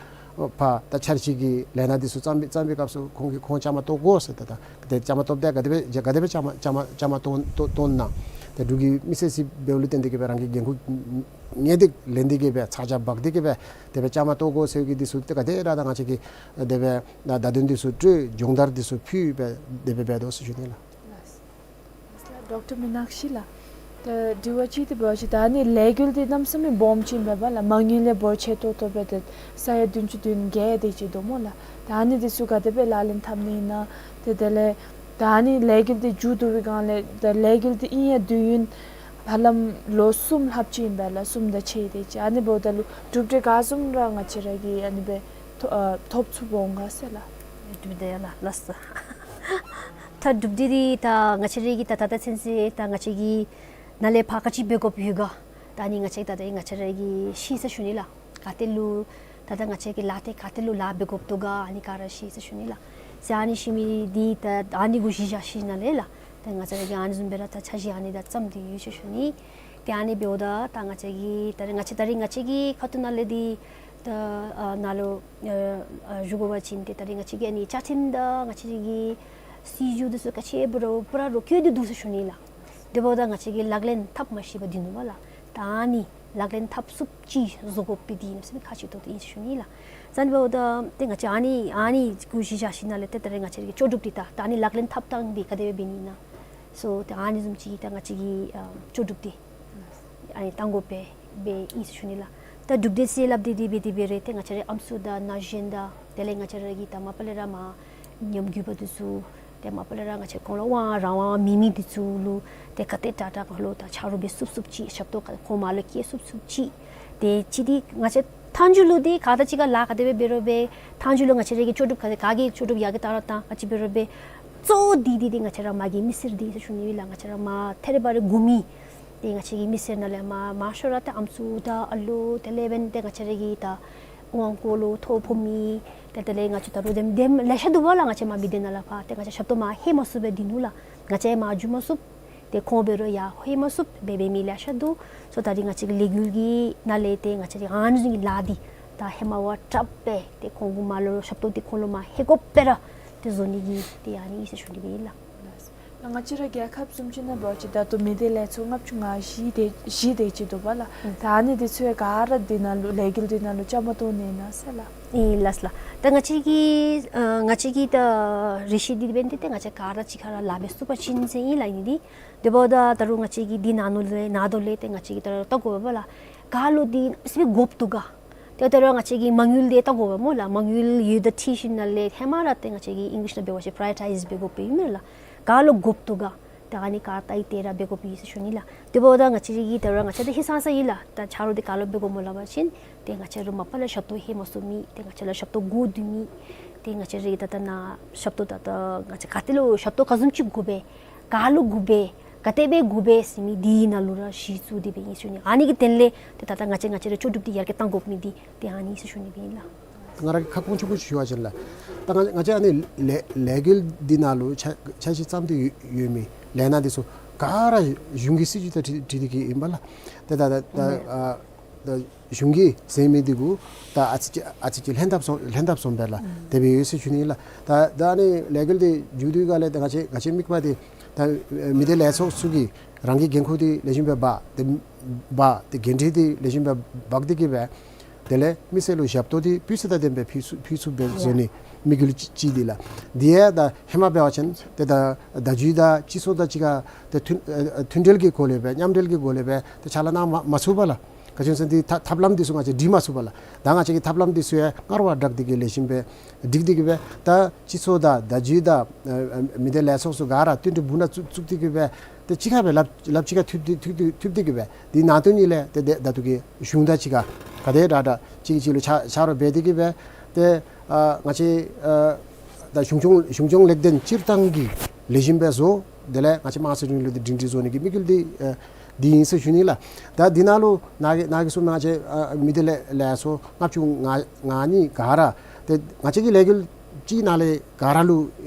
ཕར་ད་འཆར་གཞི་གི་ལས་སྣ་འདི་ཚུ་བརྩམས་པའི་བརྩམས་པའི་སྐབས་སུ་ཁོང་གིས་ཁོང་བཅའ་མར་གཏོགས་དགོ་ཟེར། ད་ད་ཏེ་བཅའ་མར་གཏོགསཔ་ད་ག་དེ་སྦེ་ག་དེ་སྦེ་བཅའ་མར་བཅའ་མར་བཅའ་མར་གཏོགས་གཏོགས་གཏོགས་ན། ཏེ་འབྲུག་གི་མི་སེར་ཅིག་འབདཝ་ལས་བརྟེན་ཏེ་གིས་སྦེ་རང་གི་འགན་ཁུར་ངེས་ཏིག་ལེན་ཏེ་གིས་སྦེ་ཚ་གྱང་འབག་སྟེ་གིས་སྦེ་དེ་སྦེ་བཅའ་མར་གཏོགས་དགོ་ཟེར་གྱི་འདི་ཚུ་ཏེ་ག་དེ་དྲག་དྲག་ང་བཅས་ཀྱིས་དེ་སྦེ་ད་བརྡ་དོན་འདི་ཚུ་སྤྲོད། སྦྱོང་བརྡར་འདི་ཚུ་ཕུལ་སྦེ་དེ་སྦེ་འབད་དོ་ཟེར་ཞུ་ནི་ལགས། ལགས་སོ། ལགས་སོ་ལགས། ཌོག་ཊར་མི་ནག་ཤི་ལགས། ད་དྲི་བ་ཅིག་འདི་འབད་བ་ཅིན་ད་ཨ་ནི་ལས་འགུལ་འདི་གནམ་མེད་ས་མེད་སྦོམ་ཅིག་ཨིན་པས་ལགས། མ་དངུལ་ལས་འབོར་ཆེ་ཏོག་ཏོ་སྦེ་ཏེ་ས་ཡ་བདུན་ཅུ་དོན་བརྒྱད་དེ་ཅིག་འདུག་སྨོ་ལགས། ད་ཨ་ནི་འདི་ཚུ་ག་དེ་སྦེ་ལག་ལེན་འཐབ་ནི་ཨིན་ན། ཏེ་དེ་ལས་ད་ཨ་ནི་ལས་འགུལ་འདི་མཇུག་བསྡུ་བའི་སྒང་ལས་ད་ལས་འགུལ་འདི་ཨིན་ཡང་དུས་ཡུན་ཧ་ལམ་ལོ་གསུམ་ལྷགཔ་ཅིག་ཨིན་པས་ལགས། གསུམ་དང་ཕྱེད་དེ་ཅིག། ཨ་ནི་འབདཝ་ད་ལུ་གྲུབ་འབྲས་ག་བཟུམ་ར་ང་བཅས་ར་གིས་ཨ་ནི་སྦེ་ཐོ་ཨ་ཐོབ་ཚུགསཔ་འོང་ག་ཟེར་ལགས། གྲུབ་འབྲས་ལགས། ལགས་སོ། ད་གྲུབ་འབྲས་འདི་ད་ང་བཅས་ར་གིས་ད་ད་ལྟོ་ཚུན་ཚོད་ད་ང་བཅས་ཀྱིས་ནཱ་ལས་ཕར་ག་ཅི་འབད་དགོཔ་ཡོད་ག། ད་ཨ་ནི་ང་བཅས་ད་ད་ང་བཅས་ར་གིས་ཤེས་ཟེར་ཞུ་ནི་ལགས། ག་ཏེ་ལུ་ད་ད་ང་བཅས་ཀྱིས་ལཱ་འདི་ག་ཏེ་ལུ་ལཱ་འབད་དགོཔ་འདུག་ག། ཨ་ནི་ག་ར་ཤེས་ཟེར་ཞུ་ནི་ལགས། ཟེར་ཨ་ནི་ཤེས་མི་འདི་ད་ཨ་ནི་གུ་གཞི་བཞག་ཞིནམ་ལས་ལགས། ད་ང་བཅས་ར་གིས་ཨ་ནི་བཟུམ་སྦེ་ར་ད་འཆར་གཞི་ཨ་ནི་ད་བརྩམས་ཏེ་ཡོད་ཟེར་ཞུ་ནི། ཏེ་ཨ་ནི་འབདཝ་ད་ད་ང་བཅས་ཀྱིས་ད་རེས་ང་བཅས་ད་རེས་ང་བཅས་ཀྱི་ཁ་ཐུག་ནང་ལས་འདི་ད་ཨ་ནཱ་ལུ་ཨ་ཨ་ཞུ་དགོ་པ་ཅིན་ཏེ་ད་རེས་ང་བཅས་ཀྱི་ཨ་ནི་བཅའ་ཁྲིམས་དང་ང་བཅས་ཀྱི་སྲིད་བྱུས་འདི་ཚུ་ག་ཅི་འབད་རུང་པུ་ར་རོ་བཀོད་དེ་འདུག་ཟེར་ཞུ་ནི་ལགས། དེ་འབདཝ་ད་ང་བཅས་ཀྱིས་ལག་ལེན་འཐབ་མ་ཤེས་པར་སྡོད་ནུག་པ་ལགས། ད་ཨ་ནི་ལག་ལེན་འཐབ་ཚུགསཔ་ཅིག་བཟོ་དགོཔ་འདི་གནམ་མེད་ས་མེད་ཁག་ཆེ་ཏོག་ཏོ་ཨིན་ཟེར་ཞུ་ནི་ལགས། ཟེར་ཨ་ནི་འབདཝ་ད་ཏེ་ང་བཅས་ཨ་ནི་ཨ་ནི་གུ་གཞི་བཞག་ཞིནམ་ལས་ཏེ་ད་རེས་ང་བཅས་ཀྱི་ལྕོགས་གྲུབ་འདི་ད་ད་ཨ་ནི་ལག་ལེན་འཐབ་ཐངས་འདི་ག་དེ་སྦེ་འབད་ནི་ཨིན་ན། སོ་ཏེ་ཨ་ནི་བཟུམ་ཅིག་ད་ང་བཅས་ཀྱི་ཨ་ལྕོགས་གྲུབ་འདི་ཨ་ནི་བཏང་དགོཔ་སྦེ་ཨིན་ཟེར་ཞུ་ནི་ལགས། ད་གྲུབ་འབྲས་ཟེར་སླབ་སྟེ་འདི་འབད་དེ་འབད་རུང་ཏེ་ང་བཅས་རའི་ཨམ་སྲུ་དང་ན་གཞོན་དང་དེ་ལས་ང་བཅས་ར་གི་ད་མ་པ་ལས་ར་མར་ཉམས་རྒུད་པ་འདི་ཚུ་ཏེ་མ་པ་ལས་ར་ང་བཅས་ཁོང་ལུ་དབང་རང་དབང་མེད་མི་འདི་ཚུ་ལུ་ཏེ་ག་དེ་དྲག་དྲག་ཁོང་ལུ་ད་ཆ་རོགས་འབད་ཚུགས་ཚུགསཔ་ཅིག་ཞབས་ཏོག་ཁོང་མར་ལུ་བསྐྱལ་ཚུགས་ཚུགསཔ་ཅིག། ཏེ་ཅིག་འདི་ང་བཅས་མཐའ་མཇུག་ལུ་འདི་ག་དང་གཅིག་ཁར་ལཱ་ག་དེ་སྦེ་འབད་རུང་སྦེ་མཐའ་མཇུག་ལུ་ང་བཅས་ར་གི་ལྕོགས་གྲུབ་ག་ག་གི་ལྕོགས་གྲུབ་ཡར་གི་བཏང་ར་བཏང་ག་ཅི་འབད་རུང་སྦེ་གཙོ་བོ་འདི་འདི་འདི་ང་བཅས་ར་མ་གི་མི་སེར་འདི་ཟེར་ཞུ་ནི་ཨིན་ལགས། ང་བཅས་ར་མ་ཐེ་རེ་བ་རེ་དགོ་མི་ཏེ་ང་བཅས་ཀྱི་མི་སེར་ནང་ལས་མ་མ་ཤོར་ར་ཏེ་ཨམ་སྲུ་དང་ཨ་ལོ་དེ་ལས་འབདན་ཏེ་ང་བཅས་ར་གི་ད་དབང་བསྐུར་ལུ་ཐོ་ཕོག་མི་ཏེ་དེ་ལས་ང་བཅས་ད་རུང་དེམ་དེམ་ལེ་ཤ་འདུག་པ་ལགས། ང་བཅས་མ་མི་སྡེ་ནང་ལས་ཕར་ཏེ་ང་བཅས་ཞབས་ཏོག་མར་ལྷོད་མ་ཚུགསཔ་སྦེ་སྡོད་ནུག་ལགས། ང་བཅས་མར་འགྱོ་མ་ཚུགས། ཏེ་ཁོང་འབད་རུང་ཡར་ལྷོད་མ་ཚུགསཔ་སྦེ་འབད་མི་ལེ་ཤ་འདུག། སོ་ད་རེས་ང་བཅས་ཀྱི་ལས་འགུལ་གྱི་ནང་ལས་ཏེ་ང་བཅས་ར་ཨ་ནི་བཟུམ་གྱི་ལཱ་འདི་ད་ཧེ་མ་བ་དྲགཔ་སྦེ་ཏེ་ཁོང་གུ་མར་ལུ་ཞབས་ཏོག་འདི་ཁོང་ལུ་མར་ལྷོད་དགོཔ་སྦེ་ར་ཏེ་བཟོ་ནི་གི་ཏེ་ཨ་ནི་ཨིན་ཟེར་ཞུ་ནི་སྦེ་ཨིན་ལགས། ད་ང་བཅས་ར་རྒྱལ་ཁབ་བཟུམ་ཅིག་ནང་འབད་བ་ཅིན་ད་ལྟོ་མི་སྡེ་ལས་ཚོགས་ལྔ་བཅུ་ང་བཞི་དེ་བཞི་དེ་ཅིག་འདུག་པ་ལགས། ཨུམ། ད་ཨ་ནི་འདི་ཚུ་ཡང་ག་ར་འདི་ནང་ལུ་ལས་འགུལ་འདི་ནང་ལུ་བཅའ་མར་གཏོགས་ནི་ཨིན་ན་ཟེར་ལགས། ཨིན་ལགས་ལགས། ད་ང་བཅས་ཀྱི་ཨ་ང་བཅས་ཀྱི་ད་རེ་ཞིག་འདི་འབདན་འདི་ཏེ་ང་བཅས་ག་ར་གཅིག་ཁར་ལཱ་འབད་ཚུགས་པ་ཅིན་ཟེར་ཨིན་ལགས་ཨ་ནི་འདི། དེ་འབདཝ་ད་ད་རུང་ང་བཅས་ཀྱིས་འདི་ནང་ལུ་ལས་ནང་དོ་ལས་ཏེ་ང་བཅས་ཀྱིས་ད་རུང་བལྟ་དགོ་པས་ལགས། ག་ལུ་འདི་ཨ་ཙི་སྦེ་དགོཔ་འདུག་ག། ཏེ་ད་རུང་ང་བཅས་ཀྱིས་མ་དངུལ་འདི་བལྟ་དགོ་པས་སྨོ་ལགས། མ་དངུལ་ཡོད་དེ་འཁྲིལ་ཞིནམ་ལས་ཧེ་མ་ར་ཏེ་ང་བཅས་ཀྱིས་ཨིང་ལིཤ་ནང་འབད་བ་ཅིན་པ་རའི་ཡོར་ཊའིཛ་འབད་དགོཔ་ཨིན་མས་ལགས། ག་ལུ་དགོཔ་འདུག་ག། ད་ཨ་ནི་ག་བལྟ་སྟེ་ར་འབད་དགོཔ་ཨིན་ཟེར་ཞུ་ནི་ལགས། དེ་འབདཝ་ད་ང་བཅས་ཀྱིས་ད་རུང་ང་བཅས་ད་ཧིང་སངས་ས་ཨིན་ལགས། ད་ཆ་རོགས་འདི་ག་ལུ་འབད་དགོཔ་སྨོ་སླབ་པ་ཅིན་ཏེ་ང་བཅས་ར་མ་པ་ལས་ཞབས་ཏོག་ལྷོད་མ་ཚུགས་མི་ཏེ་ང་བཅས་ལུ་ཞབས་ཏོག་དགོ་སྡོད་མི་ཏེ་ང་བཅས་ར་ད་ལྟོ་ནཱ་ཞབས་ཏོག་ད་ལྟོ་ང་བཅས་ག་ཏེ་ལུ་ཞབས་ཏོག་ག་བཟུམ་ཅིག་དགོ་པས། ག་ལུ་དགོ་པས། ག་དེ་སྦེ་དགོ་པས་ཟེར་མི་འདི་ནང་ལུ་ར་གཞི་བཙུགས་ཏེ་སྦེ་ཨིན་ཟེར་ཞུ་ནི། ཨ་ནི་གི་དོན་ལས་ཏེ་ད་ལྟོ་ང་བཅས་ང་བཅས་ར་ལྕོགས་གྲུབ་འདི་ཡར་རྒྱས་གཏང་དགོ་མི་འདི་ཏེ་ཨ་ནི་ཟེར་ཞུ་ནི་སྦེ་ཨིན་ལགས། ད་ང་ར་གི་ཁ་སྐོང་ཆུང་ཀུ་ཅིག་ཞུ་བ་ཅིན་ལགས། ད་ང་ང་བཅས་ཨ་ནི་ལས་ལས་འགུལ་འདི་ནང་ལུ་འཆར་འཆར་གཞི་བརྩམས་ཏེ་ཡོད་ཡོད་མི་ལས་སྣ་འདི་ཚུ་ག་ར་གཞུང་གི་སྲིད་བྱུས་དང་འཁྲིལ་འཁྲིལ་ཏེ་གིས་ཨིན་པས་ལགས། ཏེ་ད་ད་ད་ཨ་ད་གཞུང་གིས་མཛད་མི་འདི་གུ་ད་ཨ་ཙི་ཅིག་ཨ་ཙི་ཅིག་ལྷན་ཐབས་སོང་ལྷན་ཐབས་སོང་པས་ལགས། དེ་སྦེ་ཡོད་ཟེར་ཞུ་ནི་ལགས། ད་ད་ཨ་ནི་ལས་འགུལ་འདི་མཇུག་བསྡུ་ག་ལས་ད་ང་བཅས་ང་བཅས་དམིགས་པ་འདི་ད་མི་སྡེ་ལས་ཚོགས་ཚུ་གིས་རང་གི་འགན་ཁུར་འདི་ལེགས་ཤོམ་སྦེ་འབག་སྟེ་འབག་སྟེ་འགན་འཁྲི་འདི་ལེགས་ཤོམ་སྦེ་འབག་སྟེ་གིས་སྦེ་དེ་ལས་མི་སེར་ལུ་ཞབས་ཏོག་འདི་སྤུས་ཚད་དང་ལྡནམ་སྦེ་ཕུལ་ཚུགས་ཕུལ་ཚུགསཔ་སྦེ་བཟོ་ནི་དམིགས་ཡུལ་ཅིག་ཅིག་འདི་ལགས། འདི་ཡང་ད་ཧེ་མ་འབད་བ་ཅིན་ཏེ་ད་བརྡ་བརྒྱུད་དང་སྤྱི་ཚོགས་དང་གཅིག་ཁར་ཏེ་མཐུན་ཨ་ཨ་མཐུན་འབྲེལ་གྱི་སྒོ་ལས་སྦེ་མཉམ་འབྲེལ་གྱི་སྒོ་ལས་སྦེ་ཏེ་ཕྱག་ལཱ་གནང་མ་མ་ཚུགས་པས་ལགས། ག་ཅི་སྨོ་ཟེར་ན་འདི་ཐབས་ཐབས་ལམ་འདི་ཚུ་ང་བཅས་སྒྲིག་མ་ཚུགས་པས་ལགས། ད་ང་བཅས་ཀྱིས་ཐབས་ལམ་འདི་ཚུ་ཡང་སྔར་བ་དྲག་སྟེ་གིས་ལེགས་ཤོམ་སྦེ་སྒྲིག་སྟེ་གིས་སྦེ་ད་སྤྱི་ཚོགས་དང་བརྡ་བརྒྱུད་དང་ཨ་ཨ་མི་སྡེ་ལས་ཚོགས་ཚུ་ག་ར་མཐུན་སྒྲིལ་སྦུག་ན་བཙུགས་བཙུགས་ཏེ་གིས་སྦེ་ཏེ་གཅིག་ཁར་སྦེ་ལགཔ་ལགཔ་གཅིག་ཁར་མཐུད་དེ་མཐུད་དེ་མཐུད་དེ་གིས་སྦེ་འདི་ནང་དོན་ཉིད་ལས་ཏེ་ཏེ་ད་ལྟོ་གི་གཞུང་དང་གཅིག་ཁར་ག་དེ་དྲག་དྲག་གཅིག་གིས་གཅིག་ལུ་ཕྱག་ཕྱག་རོགས་འབད་དེ་གིས་སྦེ་ཏེ་ཨ་ང་བཅས་ཨ་ ད་གཞུང་སྐྱོང་གཞུང་སྐྱོང་ལེགས་ལྡན་སྤྱིར་བཏང་གི་ལེགས་ཤོམ་སྦེ་བཟོ། དེ་ལས་ང་བཅས་དམངས་སྲིད་རིང་ལུགས་འདི་སྒྲིང་སྒྲི་བཟོ་ནི་གི་དམིགས་ཡུལ་འདི་ཨ་འདི་ཨིན་ཟེར་ཞུ་ནི་ལགས། ད་འདི་ནང་ལུ་ནཱ་གིས་ནཱ་གིས་གསུངམ་ང་བཅས་ཨ་མི་སྡེ་ལས་ལས་ཚོགས་ལྔ་བཅུ་ང་ང་གཉིས་ག་ར་ཏེ་ང་བཅས་ཀྱི་ལས་འགུལ་གཅིག་ནང་ལས་ག་ར་ལུ་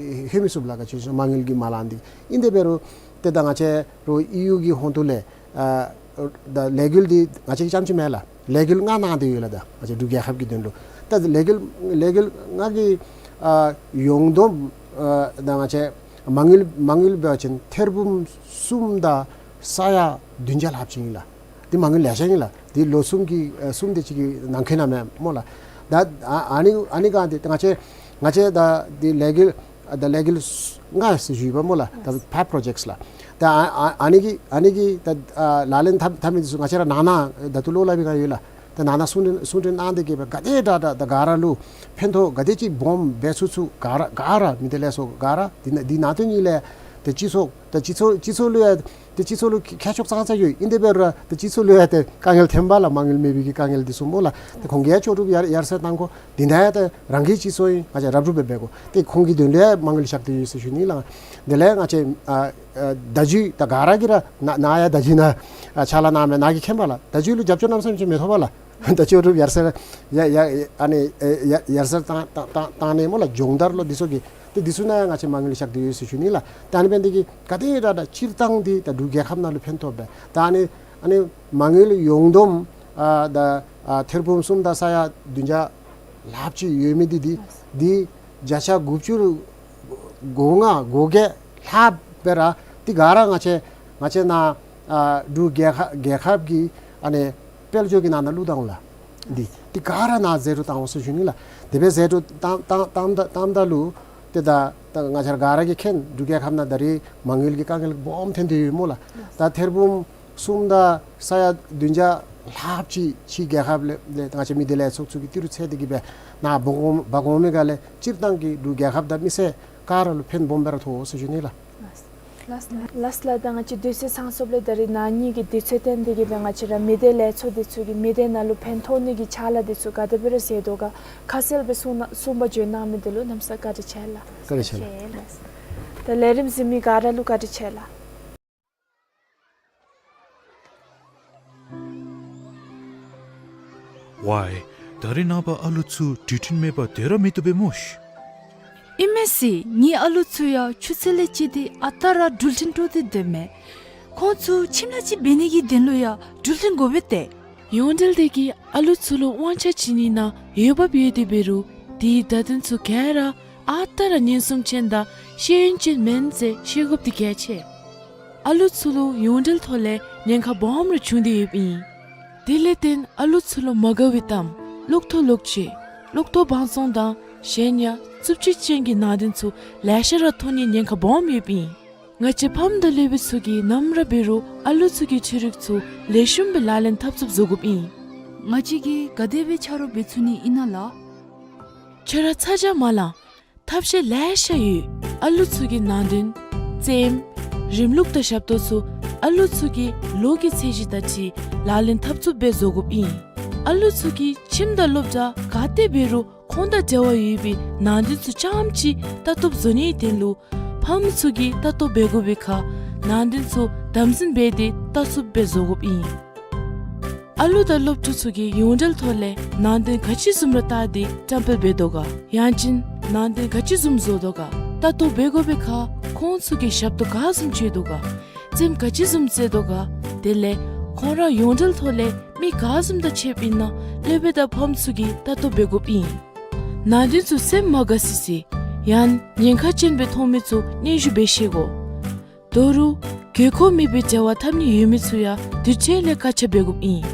ལྷོད་མི་ཚུགས་ལགས། ག་ཅི་ཟེར་མ་དངུལ་གྱི་མ་ལང་འདི་ཨིན། དེ་འབད་རུང་ཏེ་ད་ང་བཅས་ར་ཨི་ཡུ་གི་ཧོངས་ཏོ་ལས་ཨ་ད་ལས་འགུལ་འདི་ང་བཅས་ཀྱིས་རྐྱངམ་ཅིག་མེན་ལགས། ལས་འགུལ་ལྔ་གནང་སྟེ་ཡོད་ལགས། ད་ང་བཅས་འབྲུག་རྒྱལ་ཁབ་ཀྱི་དོན་ལུ་ད་ལས་འགུལ་ལས་འགུལ་ལྔ་གི་ཨ་ཡོངས་བསྡོམས་ཨ་ད་ང་བཅས་མ་དངུལ་མ་དངུལ་འབད་བ་ཅིན་ཐེར་འབུམ་གསུམ་དང་ས་ཡ་བདུན་བརྒྱ་ལྷགཔ་ཅིག་ཨིན་ལགས། འདི་མ་དངུལ་ལེ་ཤ་ཨིན་ལགས། འདི་ལོ་གསུམ་གྱི་ཨ་གསུམ་དེ་ཅིག་གི་ནང་འཁོད་ནང་མེན་སྨོ་ལགས། ད་ཨ་ཨ་ནི་ཨ་ནི་ག་འདི་ད་ང་བཅས་ང་བཅས་ད་འདི་ལས་འགུལ་ཨ་ད་ལས་འགུལ་ལྔ་ཟེར་ཞུ་ཡི་པ་སྨོ་ལགས། ད་ཕའིབ་པྲོ་ཇེཀཊསི་ལགས། ད་ཨ་ཨ་ཨ་ནི་གི་ཨ་ནི་གི་ད་ཨ་ལག་ལེན་འཐབ་འཐབ་མི་འདི་ཚུ་ང་བཅས་ར་ནང་ན་ད་ལྟོ་ལོག་ལཱ་འབད་ག་ཡོད་ལགས། ད་ནང་ན་གསུང་གྲོས་གསུང་གྲོས་གནང་སྟེ་གི་སྦེ་ག་དེ་དྲག་དྲག་ད་ག་ར་ལུ་ཕན་ཐོགས་ག་དེ་ཅིག་སྦོམ་འབད་ཚུགས་ཚུགས་ག་ར་ག་ར་མི་སྡེ་ལས་ཚོགས་ག་ར་འདི་ནང་འདི་ནང་དོན་ཉིད་ལས་ད་སྤྱི་ཚོགས་ད་སྤྱི་ཚོགས་སྤྱི་ཚོགས་ལུ་ཡང་ད་སྤྱི་ཚོགས་ལུ་ཁྱད་ཆོས་ཙང་ཙང་ཡོད། ཨིན་དེ་འབད་རུང་ད་སྤྱི་ཚོགས་ལུ་ཡང་ད་དཀའ་ངལ་ཐོན་པས་ལགས། མ་དངུལ་མེད་པའི་གི་དཀའ་ངལ་འདི་ཚུ་སྨོ་ལགས། ད་ཁོང་གིས་ཡང་ལྕོགས་གྲུབ་ཡར་ཡར་སེང་གཏང་དགོ། འདི་ནང་ཡང་ད་རང་གི་སྤྱི་ཚོགས་ཨིན། ང་བཅས་རབ་རུབ་སྦེ་འབད་དགོ། ཏེ་ཁོང་གི་དོན་ལུ་ཡང་མ་དངུལ་བཞག་སྟེ་ཡོད་ཟེར་ཞུ་ནི་ལགས། དེ་ལས་ང་བཅས་ཨ་ཨ་བརྡ་བརྒྱུད་ད་ག་ར་གིས་ར་ནཱ་ནཱ་ཡང་བརྡ་བརྒྱུད་ནང་ཨ་ཕྱག་ལཱ་གནང་མི་ནཱ་གིས་མཁྱེན་པས་ལགས། བརྡ་བརྒྱུད་ལུ་རྒྱབ་སྐྱོར་གནམ་མེད་ས་མེད་ཅིག་མི་ཐོབ་པས་ལགས། ད་ལྕོགས་གྲུབ་ཡར་སེང་ཡ་ཡ་ཨ་ནི་ཨེ་ཡ་ཡར་སེང་གཏང་གཏང་གཏང་གཏང་ནི་སྨོ་ལགས། སྦྱོང་བརྡར་ལོ་འདི་ཚུ་གི་ཏེ་འདི་ཚུ་ནང་ཡང་ང་བཅས་མ་དངུལ་བཞག་སྟེ་ཡོད་ཟེར་ཞུ་ནི་ལགས། ད་ཨ་ནི་འབད་ནི་དེ་གིས་ག་དེ་དྲག་དྲག་སྤྱིར་བཏང་འདི་ད་འབྲུག་རྒྱལ་ཁབ་ནང་ལུ་ཕན་ཐོགས་པས། ད་ཨ་ནི་ཨ་ནི་མ་དངུལ་ཡོངས་བསྡོམས་ཨ་ད་ཨ་ཐེར་འབུམ་གསུམ་དང་ས་ཡ་བདུན་བརྒྱ་ལྷགཔ་ཅིག་ཡོད་མི་འདི་འདི་འདི་བརྒྱ་ཆ་དགུ་བཅུ་གོ་ལྔ་གོ་བརྒྱད་ལྷགཔ་སྦེ་ར་འདི་ག་ར་ང་བཅས་ང་བཅས་ནཱ་ཨ་འབྲུག་རྒྱལ་ཁ་རྒྱལ་ཁབ་ཀྱི་ཨ་ནི་དཔལ་འབྱོར་གྱི་ནང་ན་བླུགས་བཏང་ལགས། འདི་འདི་ག་ར་ནཱ་ཟད་འགྲོ་བཏང་འོང་ཟེར་ཞུ་ནི་ལགས། དེ་སྦེ་ཟད་འགྲོ་བཏང་བཏང་བཏངམ་ད་བཏངམ་ད་ལུ་ཏེ་ད་ད་ང་བཅས་ར་ག་ར་གིས་མཁྱེན། འབྲུག་རྒྱལ་ཁབ་ནང་ད་རེས་མ་དངུལ་གྱི་དཀའ་ངལ་སྦོམ་ཐོན་ཏེ་ཡོད་སྨོ་ལགས། ད་ཐེར་འབུམ་གསུམ་དང་ས་ཡ་བདུན་བརྒྱ་ལྷགཔ་ཅིག་ཕྱི་རྒྱལ་ཁབ་ལས་ལས་ང་བཅས་མི་སྡེ་ལས་ཚོགས་ཚུ་གིས་ཏི་རུ་འཚོལ་ཏེ་གི་སྦེ་ནཱ་འབག་འོང་འབག་འོང་མི་ག་ལས་སྤྱིར་བཏང་གི་འབྲུག་རྒྱལ་ཁབ་དང་མི་སེར་ག་ར་ལུ་ཕན་སྦོམ་སྦེ་ར་ཐོགས་ཟེར་ཞུ་ནི་ལགས། ལགས་ལགས་ལགས། ད་ང་བཅས་དུས་ཚོད་ཚང་སོངམ་ལས་ད་རེས་ནཱ་ཉིད་ཀྱི་དུས་ཚོད་བཏོན་ཏེ་གི་སྦེ་ང་བཅས་ར་མི་སྡེ་ལས་ཚོགས་འདི་ཚུ་གིས་མི་སྡེ་ནང་ལུ་ཕན་ཐོགས་ནི་གི་ཕྱག་ལཱ་འདི་ཚུ་ག་དེ་སྦེ་ར་མཛད་དོ་ག་ཁ་གསལ་སྦེ་གསུང་གནང་གསུངས་པ་བརྗོད་གནང་མི་འདི་ལུ་གནམ་ས་བཀའ་དྲིན་ཆེ་ལགས། བཀའ་དྲིན་ཆེ་ལགས། ད་ལས་རིམ་གཟིགས་མི་ག་ར་ལུ་བཀའ་དྲིན་ཆེ་ལགས། ཝའི། ད་རེས་ནངས་པ་ཨ་ལུ་ཚུ་འགྲུལ་འཕྲིན་མེད་པར་སྡོད་ར་མི་བཏུབ་པས་སྨོ་ཤིག། ཨིན་མས་ཟེར། ངེའི་ཨ་ལུ་ཚུ་ཡང་ཆུ་ཚོད་ལས་བཅད་དེ་ཨ་རྟག་ར་འགྲུལ་འཕྲིན་འཕྲོ་སྟེ་སྡོད་མས། ཁོང་ཚུ་ཁྱིམ་ལས་ཅིག་འབད་ནི་གི་དོན་ལུ་ཡང་འགྲུལ་འཕྲིན་དགོ་པས་ཏེ། ཡོངས་འབྲེལ་འདི་གིས་ཨ་ལུ་ཚུ་ལུ་དབང་ཆ་བྱིན་ནི་ནང་འོས་འབབ་ཡོད་དེ་འབད་རུང་དེའི་བརྡ་དོན་ཚུ་ག་ར་ཨ་རྟག་ར་ཉེན་སྲུང་ཅན་དང་ཤེས་ཡོན་ཅན་མེན་ཟེར་ཤེས་དགོཔ་འདི་གལ་ཆེ། ཨ་ལུ་ཚུ་ལུ་ཡོངས་འབྲེལ་ཐོག་ལས་ཉེན་ཁ་སྦོམ་རེ་བྱུང་སྟེ་ཡོདཔ་ཨིན། དེ་ལས་བརྟེན་ཨ་ལུ་ཚུ་ལུ་མ་དགའ་བའི་གཏམ་གློག་ཐོག་གློག་ཆས་གློག་ཐོག་བང་བཙོང་དང་གཞན་ཡང་རྩུབ་སྤྱོད་ཅན་གྱི་ནང་དོན་ཚུ་ལེ་ཤ་ར་ཐོན་ནིའི་ཉེན་ཁ་སྦོམ་ཡོདཔ་ཨིན། ང་བཅས་ཕམ་དང་སློབ་དཔོན་ཚུ་གིས་ནམ་ར་འབད་རུང་ཨ་ལུ་ཚུ་གི་འཕྲུལ་རིག་ཚུ་ལེགས་ཤོམ་སྦེ་ལག་ལེན་འཐབ་ཚུགསཔ་བཟོ་དགོཔ་ཨིན། ང་བཅས་ཀྱིས་ག་དེ་སྦེ་ཆ་རོགས་འབད་ཚུགས་ནི་ཨིན་ན་ལགས། ཁྱོད་ར་ཚ་གྱང་མ་ལང་། ཐབས་ཤེས་ལེ་ཤ་ཡོད། ཨ་ལུ་ཚུ་གི་ནང་དོན་རྩེདམོ་རིམ་ལུགས་དང་ཞབས་ཏོག་ཚུ་ཨ་ལུ་ཚུ་གི་ལོ་གི་ཚད་གཞི་དང་འཁྲིལ་ལག་ལེན་འཐབ་ཚུགསཔ་སྦེ་བཟོ་དགོཔ་ཨིན། ཨ་ལུ་ཚུ་གིས་ཁྱིམ་དང་སློབ་གྲྭ་ག་ཏེ་འབད་རུང་ཁོང་དང་འབྲེལ་བ་ཡོད་པའི་ནང་དོན་ཚུ་རྐྱངམ་ཅིག་ལྟ་རྟོགཔ་བཟོ་ནིའི་དོན་ལུ་ཕམ་ཚུ་གིས་ལྟ་རྟོགཔ་འབད་དགོ་པའི་ཁར་ནང་དོན་ཚུ་དམ་འཛིན་འབད་དེ་ལྟ་ཚུགསཔ་སྦེ་བཟོ་དགོཔ་ཨིན། ཨ་ལུ་དང་སློབ་ཕྲུག་ཚུ་གིས་ཡོངས་འབྲེལ་ཐོག་ལས་ནང་དོན་ག་ཅི་བཟུམ་ར་བལྟ་སྟེ་བཀྲམ་སྤེལ་འབད་དོ་ག། ཡང་ཅིན་ནང་དོན་ག་ཅི་བཟུམ་བཟོ་དོ་ག་ལྟ་རྟོགཔ་འབད་དགོ་པའི་ཁར་ཁོང་ཚུ་གིས་ཞབས་ཏོག་ག་བཟུམ་སྤྱོད་དོ་ག་རྩེདམོ་ག་ཅི་བཟུམ་རྩེ་དོ་ག། དེ་ལས་ཁོང་ར་ཡོངས་འབྲེལ་ཐོག་ལས་མི་ག་བཟུམ་དང་ཕྱདཔ་ཨིན་ན་སློབ་དཔོན་དང་ཕམ་ཚུ་གིས་ལྟ་རྟོགཔ་འབད་དགོཔ་ཨིན། ནང་དོན་ཚུ་སེམས་མ་དགའ་སི་སི་ཡང་ཉེན་ཁ་ཅན་སྦེ་མཐོང་མི་ཚུ་སྙན་ཞུ་འབད་ཤེས་དགོ། དོ་རུང་དགོས་མཁོ་མེད་པའི་འབྲེལ་བ་འཐབ་ནི་ཡོད་མི་ཚུ་ཡང་དུས་ཅི་ལས་བཀའ་རྒྱ་འབད་དགོཔ་ཨིན།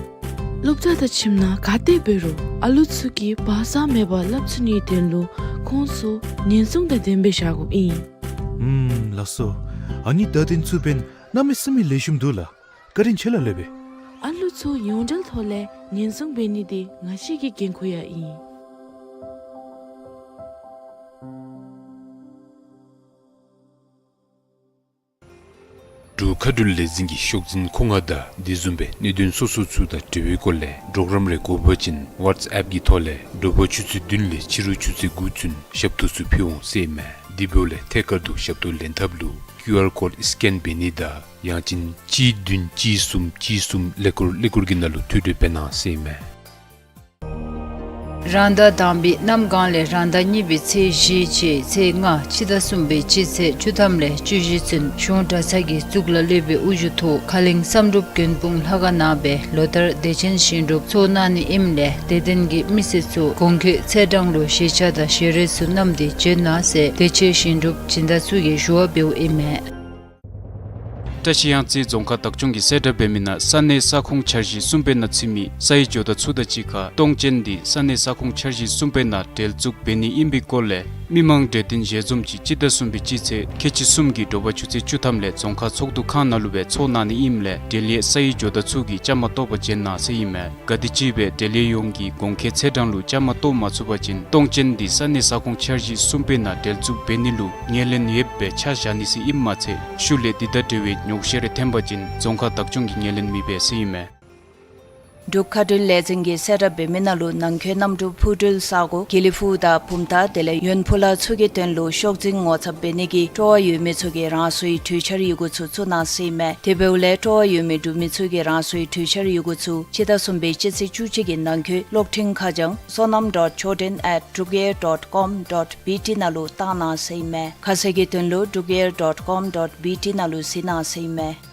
སློབ་གྲྭ་དང་ཁྱིམ་ནང་ག་ཏེ་འབད་རུང་ཨ་ལུ་ཚུ་གིས་བག་ཚ་མེད་པར་སླབ་ཚུགས་ནིའི་དོན་ལུ་ཁོང་ཚུ་ཉེན་སྲུང་དང་ལྡནམ་སྦེ་བཞག་དགོཔ་ཨིན། ཨུམ་ལགས་སོ། ཨ་ནི་བརྡ་དོན་ཚུ་འབདན་གནམ་མེད་ས་མེད་ལེགས་ཤོམ་འདུག་ལགས། བཀའ་དྲིན་ཆེ་ལགས་སློབ་དཔོན། ཨ་ལུ་ཚུ་ཡོངས་འབྲེལ་ཐོག་ལས་ཉེན་སྲུང་འབད་ནི་འདི་ང་བཅས་ཀྱི་འགན་ཁུར་ཡང་ཨིན། འབྲུག་མཁའ་འགྲུལ་ལས་འཛིན་གྱི་ཤོག་འཛིན་ཁོ་ང་དང་དེ་བཟུམ་སྦེ་གནད་དོན་སོ་སོ་ཚུ་དང་འབྲེལ་བའི་སྐོར་ལས་གྲོགས་རམ་རེ་དགོ་པ་ཅིན་ཝཊས་ཨེཔ་གི་ཐོག་ལས་དྲོ་པ་ཆུ་ཚོད་བདུན་ལས་ཕྱི་རུ་ཆུ་ཚོད་དགུ་ཚུན་ཞབས་ཏོག་ཚུ་ཕུལ་འོང་ཟེར་ཨིན་མས། དེ་འབདཝ་ལས་ཐད་ཀར་དུ་ཞབས་ཏོག་ལེན་ཐབས་ལུ་ཀིའུ་ཨར་ཀོཌ་སི་ཀེན་འབད་ནི་དང་ཡང་ཅིན་གཅིག་བདུན་གཅིག་གསུམ་གཅིག་གསུམ་ཀླད་ཀོར་ཀླད་ཀོར་གྱི་ནང་ལུ་ཐོ་འགོད་འབད་གནང་ཟེར་ཨིན་མས། རང་ཟླ་དང་པའི་གནམ་གང་ལས་རང་ཟླ་གཉིས་པའི་ཚེས་བཞི་ཅིག་ཚེས་ལྔ་སྤྱི་ཟླ་གསུམ་པའི་སྤྱི་ཚེས་བཅུ་ཐམ་ལས་བཅུ་བཞི་ཚུན་གཞུང་གྲྭ་ཚང་གི་གཙུག་ལག་སློབ་དཔོན་དབུ་བཞུགས་ཐོག་ཁ་གླིང་བསམ་གྲུབ་མགོན་དཔུང་ལྷ་ཁང་ནང་སྦེ་ལོ་ལྟར་དད་ཅན་ཞིང་སྒྲུབ་ཚོགས་གནང་ནི་ཨིནམ་ལས་དད་ལྡན་གྱི་མི་སེར་ཚུ་གོང་འཁོད་ཚེས་གྲངས་ལུ་ཞལ་ཆས་དང་ཞལ་རས་ཚུ་བསྣམས་ཏེ་བྱོན་གནང་ཟེར་དད་ཅན་ཞིང་སྒྲུབ་སྦྱིན་བདག་ཚུ་གིས་ཞུ་བ་འབདཝ་ཨིན་མས། བཀྲ་ཤིས་གཡང་རྩེ་རྫོང་ཁག་བདག་སྐྱོང་གིས་གསལ་བསྒྲགས་འབད་མི་ནང་ས་གནས་ས་ཁོངས་འཆར་གཞི་གསུམ་པའི་ནང་ཚུད་མི་ས་ཡི་ཇོ་བདག་ཚུ་དང་གཅིག་ཁར་གཏོང་ཅན་འདི་ས་གནས་ས་ཁོངས་འཆར་གཞི་གསུམ་པའི་ནང་འབྲེལ་འཛུགས་འབད་ནི་ཨིན་པའི་སྐོར་ལས་མི་མང་གྲོས་བསྟུན་ཞལ་འཛོམས་ཅིག་སྤྱི་ཟླ་གསུམ་པའི་སྤྱི་ཚེས་ཁལ་གཅིག་གསུམ་གྱི་དྲོ་པ་ཆུ་ཚོད་བཅུ་ཐམ་ལས་རྫོང་ཁག་ཚོགས་འདུ་ཁང་ནང་ལུ་སྦེ་ཚོགས་གནང་ནི་ཨིནམ་ལས་འབྲེལ་ཡོད་ས་ཡི་ཇོ་བདག་ཚུ་གིས་བཅའ་མར་གཏོགས་པར་བྱོན་གནང་ཟེར་ཨིན་མས། ག་དེམ་ཅིག་སྦེ་འབྲེལ་ཡོད་ཡོངས་ཀྱིས་གོང་འཁོད་ཚེས་གྲངས་ལུ་བཅའ་མར་གཏོགས་མ་ཚུགས་པ་ཅིན་གཏོང་ཅན་འདི་ས་གནས་ས་ཁོངས་འཆར་གཞི་གསུམ་པའི་ནང་འབྲེལ་འཛུགས་འབད་ནི་ལུ་ངོས་ལེན་ཡོདཔ་སྦེ་ཆ་བཞག་ནི་ཟེར་ཨིནམ་མ་ཚད་ཤུལ་ལས་འདི་དང་འབྲེལ་བའི་ཉོགས་བཤད་རེ་ཐོན་པ་ཅིན་རྫོང་ཁག་བདག་སྐྱོང་གིས་ངོས་ལེན་མི་འབད་ཟེར་ཨིན་མས། འབྲུག་མཁའ་འགྲུལ་ལས་འཛིན་གྱིས་གསལ་བསྒྲགས་འབད་མི་ནང་ལུ་ནང་འཁོད་གནམ་གྲུ་འཕུར་འགྲུལ་ས་གོ་དགེ་ལེགས་ཕུག་དང་བུམ་ཐང་དེ་ལས་ཡོན་ཕུ་ལ་ཚུ་གི་དོན་ལུ་ཤོག་འཛིན་ངོ་ཚབ་འབད་ནི་གི་སྤྲོ་བ་ཡོད་མི་ཚུ་གིས་རང་སོའི་གྲོས་འཆར་ཡི་གུ་ཚུ་བཙུགས་གནང་ཟེར་ཨིན་མས། དེ་འབདཝ་ལས་སྤྲོ་བ་ཡོད་མི་འབྲུག་མི་ཚུ་གིས་རང་སོའི་གྲོས་འཆར་ཡི་གུ་ཚུ་སྤྱི་ཟླ་གསུམ་པའི་སྤྱི་ཚེས་བཅུ་གཅིག་གི་ནང་འཁོད་གློག་འཕྲིན་ཁ་བྱང་sonam dot choden at drukair dot com dot bt ནང་ལུ་བཏང་གནང་ཟེར་ཨིན་མས། ཁ་གསལ་གྱི་དོན་ལུ་drukair dot com dot bt ནང་ལུ་གཟིགས་གནང་ཟེར་ཨིན་མས།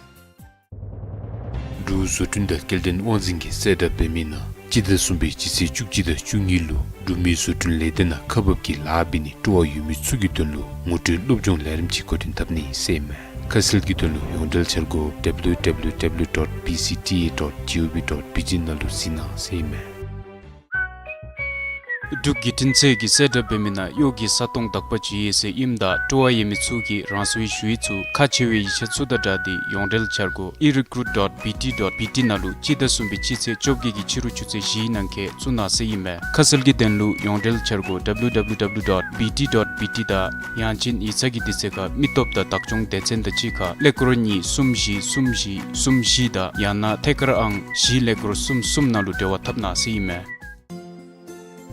འབྲུག་བཟོ་སྐྲུན་དང་སྐྱེལ་འདྲེན་དབང་འཛིན་གྱིས་གསལ་བསྒྲགས་འབད་མི་ནང་སྤྱི་ཟླ་གསུམ་པའི་སྤྱི་ཚེས་བཅུ་གཅིག་དང་བཅུ་གཉིས་ལུ་འབྲུག་མི་བཟོ་སྐྲུན་ལས་སྡེ་ནང་ཁག་འབག་གི་ལཱ་འབད་ནི་སྤྲོ་བ་ཡོད་མི་ཚུ་གི་དོན་ལུ་ངོ་སྤྲོད་སློབ་སྦྱོང་ལས་རིམ་ཅིག་འགོ་འདྲེན་འཐབ་ནི་ཟེར་ཨིན་མས། ཁ་གསལ་གྱི་དོན་ལུ་ཡོངས་འབྲེལ་འཆར་སྒོ་W W W dot B C T A dot gov dot B T ནང་ལུ་གཟིགས་གནང་ཟེར་ཨིན་མས། འབྲུག་བརྒྱུད་འཕྲིན་ཚད་ཀྱིས་གསལ་བསྒྲགས་འབད་མི་ནང་གཡོག་གི་ས་སྟོང་དག་པ་ཅིག་ཡོད་ཟེར་ཨིནམ་ད་སྤྲོ་བ་ཡོད་མི་ཚུ་གིས་རང་སོའི་ཞུ་ཡིག་ཚུ་ཁག་ཆེ་བའི་ཡིག་ཆ་ཚུ་དང་སྦྲགས་ཏེ་ཡོངས་འབྲེལ་འཆར་སྒོ་e recruit dot B T dot B T ནང་ལུ་སྤྱི་ཟླ་གསུམ་པའི་སྤྱི་ཚེས་བཅོ་བརྒྱད་ཀྱི་ཕྱི་རུ་ཆུ་ཚོད་བཞིའི་ནང་འཁོད་བཙུགས་གནང་ཟེར་ཨིན་མས། ཁ་གསལ་གྱི་དོན་ལུ་ཡོངས་འབྲེལ་འཆར་སྒོ་W W W dot B T dot B T དང་ཡང་ཅིན་ཡིག་ཚང་གི་དུས་ཚོད་ཁར་མི་སྟོབས་དང་བདག་སྐྱོང་སྡེ་ཚན་དང་གཅིག་ཁར་ཀླད་ཀོར་གཉིས་གསུམ་བཞི་གསུམ་བཞི་གསུམ་བཞི་དང་ཡང་ན་ཐད་ཀར་ཨང་བཞི་ཀླད་ཀོར་གསུམ་གསུམ་ནང་ལུ་འབྲེལ་བ་འཐབ་གནང་ཟེར་ཨིན་མས།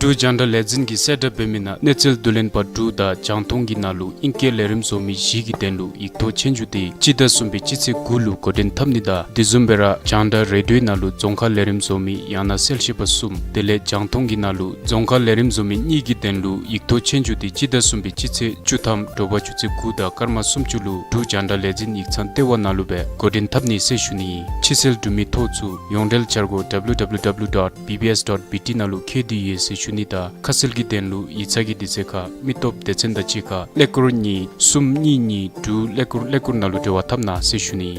འབྲུག་རྒྱང་བསྒྲགས་ལས་འཛིན་གྱིས་གསལ་བསྒྲགས་འབད་མི་ནང་གནས་ཚུལ་བསྡུ་ལེན་པ་དྲུག་དང་རྒྱང་མཐོང་གི་ནང་ལུ་ཨིང་སྐད་ལས་རིམ་བཟོ་མི་བཞི་གི་དོན་ལུ་ཡིག་ཐོག་ཆོས་རྒྱུགས་དེ་སྤྱི་ཟླ་གསུམ་པའི་སྤྱི་ཚེས་དགུ་ལུ་འགོ་འདྲེན་འཐབ་ནི་དང་དེ་བཟུམ་སྦེ་ར་རྒྱང་བསྒྲགས་རེ་ཌིའོ་ནང་ལུ་རྫོང་ཁ་ལས་རིམ་བཟོ་མི་ཡང་ན་གསལ་བཤད་པ་གསུམ་དེ་ལས་རྒྱང་མཐོང་གི་ནང་ལུ་རྫོང་ཁ་ལས་རིམ་བཟོ་མི་གཉིས་ཀྱི་དོན་ལུ་ཡིག་ཐོག་ཆོས་རྒྱུགས་དེ་སྤྱི་ཟླ་གསུམ་པའི་སྤྱི་ཚེས་བཅུ་ཐམ་དྲོ་པ་ཆུ་ཚོད་དགུ་དང་སྐར་མ་སུམ་ཅུ་ལུ་འབྲུག་རྒྱང་བསྒྲགས་ལས་འཛིན་ཡིག་ཚང་ལྟེ་བ་ནང་ལུ་སྦེ་འགོ་འདྲེན་འཐབ་ནི་ཟེར་ཞུ་ནི། ཕྱི་སེལ་འབྲུག་མི་ཐོག་ཚུ་ཡོངས་འབྲེལ་འཆར་སྒོ་W W W dot B B S dot B T ནང་ལུ་འཁོད་དེ་ཡོད་ཟེར་ཞུ་ནི་དང་ཁ་གསལ་གྱི་དོན་ལུ་ཡིག་ཚང་གི་དུས་ཚོད་ཁར་མི་སྟོབས་སྡེ་ཚན་དང་གཅིག་ཁར་ཀླད་ཀོར་གཉིས་གསུམ་གཉིས་གཉིས་དྲུག་ཀླད་ཀོར་ཀླད་ཀོར་ནང་ལུ་འབྲེལ་བ་འཐབ་གནང་ཟེར་ཞུ་ནི།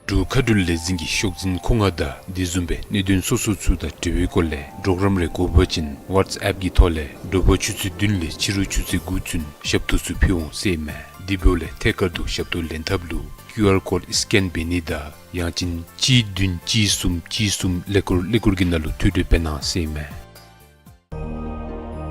འབྲུག་མཁའ་འགྲུལ་ལས་འཛིན་གྱི་ཤོག་འཛིན་ཁོ་ང་དང་དེ་བཟུམ་སྦེ་གནད་དོན་སོ་སོ་ཚུ་དང་འབྲེལ་བའི་སྐོར་ལས་གྲོགས་རམ་རེ་དགོ་པ་ཅིན་ཝཊས་ཨེཔ་གི་ཐོག་ལས་དྲོ་པ་ཆུ་ཚོད་བདུན་ལས་ཕྱི་རུ་ཆུ་ཚོད་དགུ་ཚུན་ཞབས་ཏོག་ཚུ་ཕུལ་འོང་ཟེར་ཨིན་མས། དེ་འབདཝ་ལས་ཐད་ཀར་དུ་ཞབས་ཏོག་ལེན་ཐབས་ལུ་ཀིའུ་ཨར་ཀོཌ་སི་ཀེན་འབད་ནི་དང་ཡང་ཅིན་གཅིག་བདུན་གཅིག་གསུམ་གཅིག་གསུམ་ཀླད་ཀོར་ཀླད་ཀོར་གྱི་ནང་ལུ་ཐོ་འགོད་འབད་གནང་ཟེར་ཨིན་མས།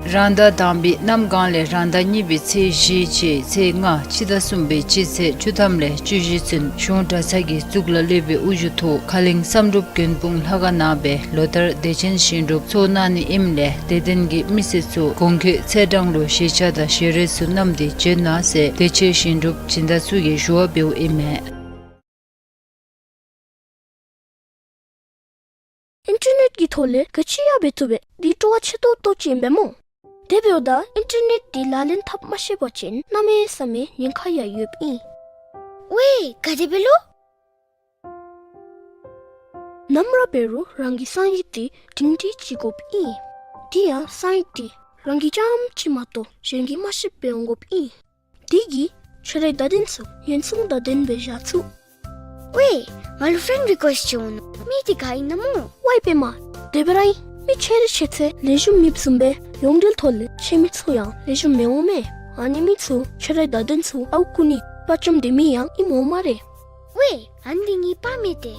རང་ཟླ་དང་པའི་གནམ་གང་ལས་རང་ཟླ་གཉིས་པའི་ཚེས་བཞི་ཅིག་ཚེས་ལྔ་སྤྱི་ཟླ་གསུམ་པའི་སྤྱི་ཚེས་བཅུ་ཐམ་ལས་བཅུ་བཞི་ཚུན་གཞུང་གྲྭ་ཚང་གི་གཙུག་ལག་སློབ་དཔོན་དབུ་བཞུགས་ཐོག་ཁ་གླིང་བསམ་གྲུབ་མགོན་དཔུང་ལྷ་ཁང་ནང་སྦེ་ལོ་ལྟར་དད་ཅན་ཞིང་སྒྲུབ་ཚོགས་གནང་ནི་ཨིནམ་ལས་དད་ལྡན་གྱི་མི་སེར་ཚུ་གོང་འཁོད་ཚེས་གྲངས་ལུ་ཞལ་ཆས་དང་ཞལ་རས་ཚུ་བསྣམས་ཏེ་བྱོན་གནང་ཟེར་དད་ཅན་ཞིང་སྒྲུབ་སྦྱིན་བདག་ཚུ་གིས་ཞུ་བ་འབདཝ་ཨིན་མས། ཨིན་ཊར་ནེཊ་ཀྱི་ཐོག་ལས་ག་ཅི་ཡང་འབད་བཏུབ་པས། འདི་སྤྲོ་བ་ཆེ་ཏོག་ཏོ་ཅིག་ཨིན་པས་སྨོ། དེ་འབདཝ་ད་ཨིན་ཊར་ནེཊ་འདི་ལག་ལེན་འཐབ་མ་ཤེས་པ་ཅིན་གནམ་མེད་ས་མེད་ཉེན་ཁ་ཡང་ཡོདཔ་ཨིན། ཝའེ་ག་དེ་སྦེ་ལོ། ནམ་ར་འབད་རུང་རང་གི་གསང་ཡིག་འདི་སྒྲིང་སྒྲི་ཅིག་དགོཔ་ཨིན། དེ་ཡང་གསང་ཡིག་འདི་རང་གིས་རྐྱངམ་གཅིག་མ་གཏོགས་གཞན་གྱིས་མ་ཤེསཔ་སྦེ་འོང་དགོཔ་ཨིན། དེ་གིས་ཁྱོད་རའི་བརྡ་དོན་ཚུ་ཉེན་སྲུང་བརྡ་དོན་སྦེ་བཞག་ཚུགས། ཝའེ་ང་ལུ་ཕྲེནཌ་རི་ཀུ་ཨེསཊ་ཅིག་འོང་ནུག། མི་འདི་ག་ཨིན་ན་སྨོ། ཝའེ་པདྨ། དེ་སྦེ་ར་ཨིན། མི་ཁྱོད་རའི་ཤེས་ཚད་ལེགས་ཤོམ་མེདཔ་བཟུམ་སྦེ་ཡོངས་འབྲེལ་ཐོག་ལས་ཁྱོད་མི་ཚུ་ཡང་ལེགས་ཤོམ་མི་འོང་མས། ཨ་ནི་མི་ཚུ་ཁྱོད་རའི་བརྡ་དོན་ཚུ་ཨརཝ་རྐུ་ནི་དཔའ་བཅམ་སྡོད་མི་ཡང་ཨིནམ་འོང་སྨ་རེ། ཝའེ་ཨ་ནི་འདི་ངེའི་པར་མས་ཏེ།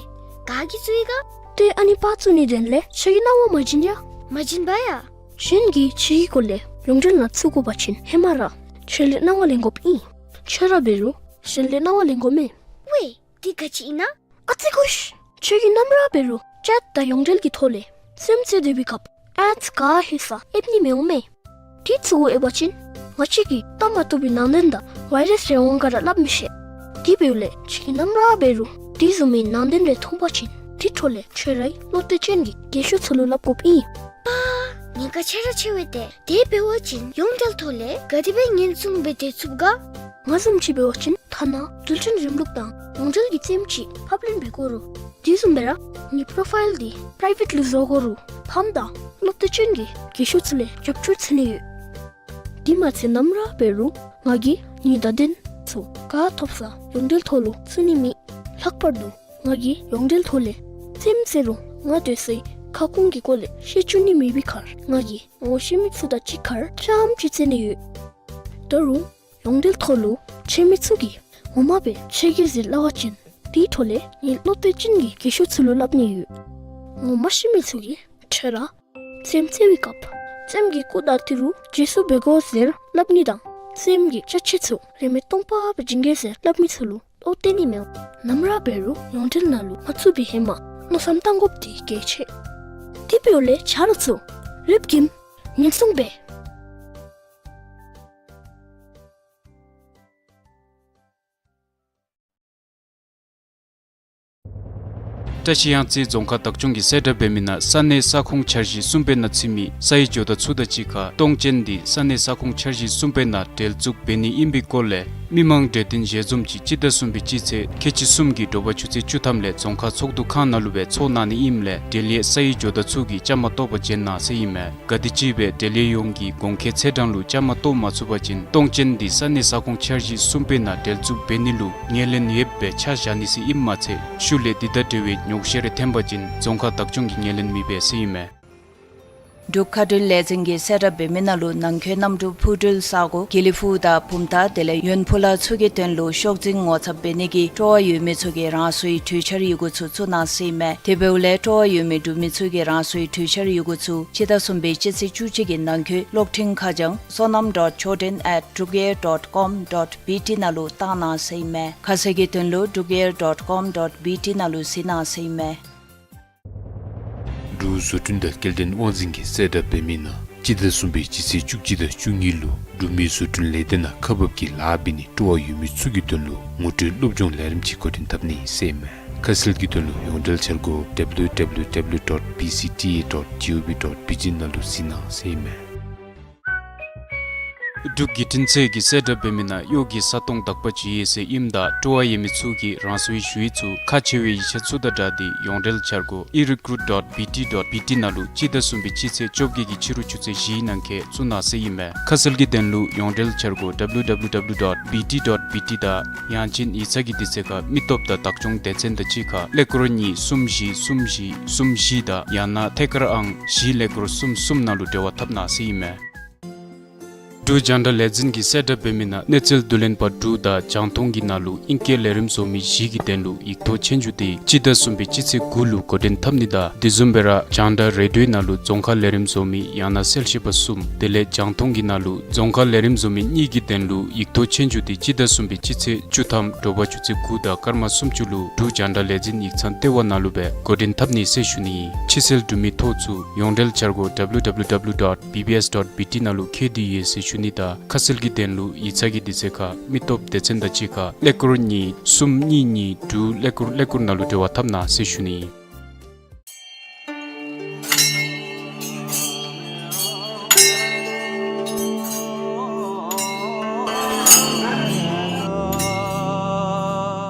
ག་གིས་བཙུགས་ཡི་ག། ཏེ་ཨ་ནི་པར་བཙུགས་ནིའི་དོན་ལས་ཁྱོད་ཀྱིས་གནང་བ་མ་བྱིན་ཡ། མ་བྱིན་པ་ཡ། གཞན་གྱིས་ཁྱོད་ཀྱི་སྐོར་ལས་ཡོངས་འབྲེལ་ནང་བཙུགས་དགོ་པ་ཅིན་ཧེ་མ་ར་ཁྱོད་ལས་གནང་བ་ལེན་དགོཔ་ཨིན། ཁྱོད་ར་འབད་རུང་ གཞན་ལས་གནང་བ་ལེན་དགོ་མས། ཝེ། འདི་ག་ཅི་ཨིན་ན། ཨ་ཙི་ཀུཤ། ཁྱོད་ཀྱིས་ནམ་ར་འབད་རུང་ཅེཊ་དང་ཡོངས་འབྲེལ་གྱི་ཐོག་ལས་རྩེདམོ་རྩེ་སྡོད་པའི་སྐབས་ཨེཌསི་ག་ཧེ་ས་ཨེབ་ནི་མི་འོང་མས། དེ་ཚུ་གུ་ཨེབ་པ་ཅིན་ང་བཅས་ཀྱིས་བལྟ་མ་བཏུབ་པའི་ནང་དོན་དང་ཝའི་རཱསི་རེ་འོང་ག་ར་སླབ་མི་ཤེས། དེ་འབདཝ་ལས་ཁྱོད་ཀྱིས་ནམ་ར་འབད་རུང་དེ་བཟུམ་མའི་ནང་དོན་རེ་མཐོང་པ་ཅིན་དེ་འཕྲོ་ལས་ཁྱོད་རའི་བློ་གཏད་ཅན་གྱི་རྒན་ཤོས་ཚུ་ལུ་སླབ་དགོཔ་ཨིན། ཨ་ཉེན་ཁ་ཆེ་ར་ཆེ་བས་ཏེ། དེ་འབད་བ་ཅིན་ཡོངས་འབྲེལ་ཐོག་ལས་ག་དེ་སྦེ་ཉེན་སྲུང་འབད་སྡོད་ཚུགས་ག། ང་བཟུམ་ཅིག་འབད་བ་ཅིན་ཐ་ན་རྡུལ་ཕྲན་རིམ་ལུགས་དང་ཡོངས་འབྲེལ་གྱི་རྩེདམོ་ཅིག་ཕབ་ལེན་འབད་དགོ་རུང་དེ་བཟུམ་སྦེ་ར་ངེའི་པོ་རོ་ཕའིལ་འདི་པི་རའི་ཝེཊ་ལུ་བཟོ་དགོ་རུང་ཕམ་དང་བློ་གཏད་ཅན་གྱི་རྒན་ཤོས་ཚུ་ལས་རྒྱབ་སྐྱོར་འཚོལ་ནི་ཡོད། དེ་མ་ཚད་ནམ་ར་འབད་རུང་ང་གིས་ངེའི་བརྡ་དོན་ཚུ་ག་ཐོབ་ས་ཡོངས་འབྲེལ་ཐོག་ལུ་བཙུགས་ནི་མེད། ལྷག་པར་དུ་ང་གིས་ཡོངས་འབྲེལ་ཐོག་ལས་རྩེདམོ་རྩེ་རུང་ང་སྡོད་སའི་ཁ་སྐོང་གི་སྐོར་ལས་ཤེས་བཅུག་ནི་མེད་པའི་ཁར་ང་གིས་ངོ་ཤེས་མི་ཚུ་དང་གཅིག་ཁར་རྐྱངམ་ཅིག་རྩེ་ནི་ཡོད། ད་རུང་ཡོངས་འབྲེལ་ཐོག་ལུ་ཁྱེད་མི་ཚུ་གིས་ངོ་མ་སྦེ་ཆེ་གེ་ཟེར་སླབ་པ་ཅིན་དེའི་འཕྲོ་ལས་ངེའི་བློ་གཏད་ཅན་གྱི་རྒན་ཤོས་ཚུ་ལུ་སླབ་ནི་ཡོད། ངོ་མ་ཤེས་མི་ཚུ་གིས་ཁྱོད་ར་རྩེདམོ་རྩེ་བའི་སྐབས་རྩེདམོ་གི་སྐུ་དང་ཏི་རུ་རྗེས་སུ་འབད་དགོ་ཟེར་སླབ་ནི་དང་རྩེདམོ་གི་ཅ་ཆས་ཚུ་རིན་མེད་སྟོང་པ་སྦེ་བྱིན་གེ་ཟེར་སླབ་མི་ཚུ་ལུ་བློ་གཏད་ནི་མི་འོང་། ནམ་ར་འབད་རུང་ཡོངས་འབྲེལ་ནང་ལུ་མ་བཙུགས་པའི་ཧེ་མ་མནོ་བསམ་བཏང་དགོཔ་འདི་གལ་ཆེ། དེ་འབདཝ་ལས་ཆ་རོགས་ཚུ་ལེབ་ཀྱིས་ཉེན་སྲུང་འབད། བཀྲ་ཤིས་གཡང་རྩེ་རྫོང་ཁག་བདག་སྐྱོང་གིས་གསལ་བསྒྲགས་འབད་མི་ནང་ས་གནས་ས་ཁོངས་འཆར་གཞི་གསུམ་པའི་ནང་ཚུད་མི་ས་ཡི་ཇོ་བདག་ཚུ་དང་གཅིག་ཁར་གཏོང་ཅན་འདི་ས་གནས་ས་ཁོངས་འཆར་གཞི་གསུམ་པའི་ནང་འབྲེལ་འཛུགས་འབད་ནི་ཨིན་པའི་སྐོར་ལས་མི་མང་གྲོས་བསྟུན་ཞལ་འཛོམས་ཅིག་སྤྱི་ཟླ་གསུམ་པའི་སྤྱི་ཚེས་ཁལ་གཅིག་གསུམ་གྱི་དྲོ་པ་ཆུ་ཚོད་བཅུ་ཐམ་ལས་རྫོང་ཁག་ཚོགས་འདུ་ཁང་ནང་ལུ་སྦེ་ཚོགས་གནང་ནི་ཨིནམ་ལས་འབྲེལ་ཡོད་ས་ཡི་ཇོ་བདག་ཚུ་གིས་བཅའ་མར་གཏོགས་པ་བྱོན་གནང་ཟེར་ཨིན་མས། ག་དེམ་ཅིག་སྦེ་འབྲེལ་ཡོད་ཡོངས་ཀྱིས་གོང་འཁོད་ཚེས་གྲངས་ལུ་བཅའ་མར་གཏོགས་མ་ཚུགས་པ་ཅིན་གཏོང་ཅན་འདི་ས་གནས་ས་ཁོངས་འཆར་གཞི་གསུམ་པའི་ནང་འབྲེལ་འཛུགས་འབད་ནི་ལུ་ངོས་ལེན་ཡོདཔ་སྦེ་ཆ་བཞག་ནི་ཟེར་ཨིནམ་མ་ཚད་ཤུལ་ལས་འདི་དང་འབྲེལ་བའི་ཉོགས་བཤད་རེ་ཐོན་པ་ཅིན་རྫོང་ཁག་བདག་སྐྱོང་གིས་ངོས་ལེན་མི་འབད་ཟེར་ཨིན་མས། འབྲུག་མཁའ་འགྲུལ་ལས་འཛིན་གྱིས་གསལ་བསྒྲགས་འབད་མི་ནང་ལུ་ནང་འཁོད་གནམ་གྲུ་འཕུར་འགྲུལ་ས་སྒོ་དགེ་ལེགས་ཕུག་དང་བུམ་ཐང་དེ་ལས་ཡོན་ཕུ་ལ་ཚུ་གི་དོན་ལུ་ཤོག་འཛིན་ངོ་ཚབ་འབད་ནི་གི་སྤྲོ་བ་ཡོད་མི་ཚུ་གིས་རང་སོའི་གྲོས་འཆར་ཡི་གུ་ཚུ་བཙུགས་གནང་ཟེར་ཨིན་མས། དེ་འབདཝ་ལས་སྤྲོ་བ་ཡོད་མི་འབྲུག་མི་ཚུ་གིས་རང་སོའི་གྲོས་འཆར་ཡི་གུ་ཚུ་སྤྱི་ཟླ་གསུམ་པའི་སྤྱི་ཚེས་བཅུ་གཅིག་གི་ནང་འཁོད་གློག་འཕྲིན་ཁ་བྱང་sonam dot choden at drukair dot com dot B T ནང་ལུ་བཏང་གནང་ཟེར་ཨིན་མས། ཁ་གསལ་གྱི་དོན་ལུ་drukair dot com dot B T ནང་ལུ་གཟིགས་གནང་ཟེར་ཨིན་མས། འབྲུག་བཟོ་སྐྲུན་དང་སྐྱེལ་འདྲེན་དབང་འཛིན་གྱིས་གསལ་བསྒྲགས་འབད་མི་ནང་སྤྱི་ཟླ་གསུམ་པའི་སྤྱི་ཚེས་བཅུ་གཅིག་དང་བཅུ་གཉིས་ལུ་འབྲུག་མི་བཟོ་སྐྲུན་ལས་སྡེ་ནང་ཁག་འབག་གི་ལཱ་འབད་ནི་སྤྲོ་བ་ཡོད་མི་ཚུ་གི་དོན་ལུ་ངོ་སྤྲོད་སློབ་སྦྱོང་ལས་རིམ་ཅིག་འགོ་འདྲེན་འཐབ་ནི་ཟེར་ཨིན་མས། ཁ་གསལ་གྱི་དོན་ལུ་ཡོངས་འབྲེལ་འཆར་སྒོ་W W W dot B C T A dot G O V dot B T ནང་ལུ་གཟིགས་གནང་ཟེར་ཨིན་མས། འབྲུག་བརྒྱུད་འཕྲིན་ཚད་ཀྱིས་གསལ་བསྒྲགས་འབད་མི་ནང་གཡོག་གི་ས་སྟོང་དག་པ་ཅིག་ཡོད་ཟེར་ཨིནམ་ད་སྤྲོ་བ་ཡོད་མི་ཚུ་གིས་རང་སོའི་ཞུ་ཡིག་ཚུ་ཁག་ཆེ་བའི་ཡིག་ཆ་ཚུ་དང་སྦྲགས་ཏེ་ཡོངས་འབྲེལ་འཆར་སྒོ་e recruit dot B T dot B T ནང་ལུ་སྤྱི་ཟླ་གསུམ་པའི་སྤྱི་ཚེས་བཅོ་བརྒྱད་ཀྱི་ཕྱི་རུ་ཆུ་ཚོད་བཞིའི་ནང་འཁོད་བཙུགས་གནང་ཟེར་ཨིན་མས། ཁ་གསལ་གྱི་དོན་ལུ་ཡོངས་འབྲེལ་འཆར་སྒོ་W W W dot B T dot B T དང་ཡང་ཅིན་ཡིག་ཚང་གི་དུས་ཚོད་ཁར་མི་སྟོབས་དང་བདག་སྐྱོང་སྡེ་ཚན་དང་གཅིག་ཁར་ཀླད་ཀོར་གཉིས་གསུམ་བཞི་གསུམ་བཞི་གསུམ་བཞི་དང་ཡང་ན་ཐད་ཀར་ཨང་བཞི་ཀླད་ཀོར་གསུམ་གསུམ་ནང་ལུ་འབྲེལ་བ་འཐབ་གནང་ཟེར་ཨིན་མས། འབྲུག་རྒྱང་བསྒྲགས་ལས་འཛིན་གྱིས་གསལ་བསྒྲགས་འབད་མི་ནང་གནས་ཚུལ་བསྡུ་ལེན་པ་འབྲུག་དང་རྒྱང་མཐོང་གི་ནང་ལུ་ཨིང་སྐད་ལས་རིམ་བཟོ་མི་བཞི་གི་དོན་ལུ་ཡིག་ཐོག་ཆོས་རྒྱུགས་འདི་སྤྱི་ཟླ་གསུམ་པའི་སྤྱི་ཚེས་དགུ་ལུ་འགོ་འདྲེན་འཐབ་ནི་དང་དེ་བཟུམ་སྦེ་ར་རྒྱང་བསྒྲགས་རེ་ཌིའོ་ནང་ལུ་རྫོང་ཁ་ལས་རིམ་བཟོ་མི་ཡང་ན་གསལ་བཤད་པ་གསུམ་དེ་ལས་རྒྱང་མཐོང་གི་ནང་ལུ་རྫོང་ཁ་ལས་རིམ་བཟོ་མི་གཉིས་ཀྱི་དོན་ལུ་ཡིག་ཐོག་ཆོས་རྒྱུགས་འདི་སྤྱི་ཟླ་གསུམ་པའི་སྤྱི་ཚེས་བཅུ་ཐམ་དྲོ་པ་ཆུ་ཚོད་དགུ་དང་སྐར་མ་སུམ་ཅུ་ལུ་འབྲུག་རྒྱང་བསྒྲགས་ལས་འཛིན་ཡིག་ཚང་ལྟེ་བ་ནང་ལུ་སྦེ་འགོ་འདྲེན་འཐབ་ནི་ཟེར་ཞུ་ནི། ཕྱི་སེལ་འབྲུག་མི་ཐོ་ཚུ་ཡོངས་འབྲེལ་འཆར་སྒོ་W W W dot B B S dot B T ནང་ལུ་མཁྱེན་ཏེ་ཡོད་ཟེར་ཞུ་ནི་དང་ཁ་གསལ་གྱི་དོན་ལུ་ཡིག་ཚང་གི་དུས་ཚོད་ཁར་མི་སྟོབས་སྡེ་ཚན་དང་གཅིག་ཁར་ཀླད་ཀོར་གཉིས་གསུམ་གཉིས་གཉིས་དྲུག་ཀླད་ཀོར་ཀླད་ཀོར་ནང་ལུ་འབྲེལ་བ་འཐབ་གནང་ཟེར་ཞུ་ནི།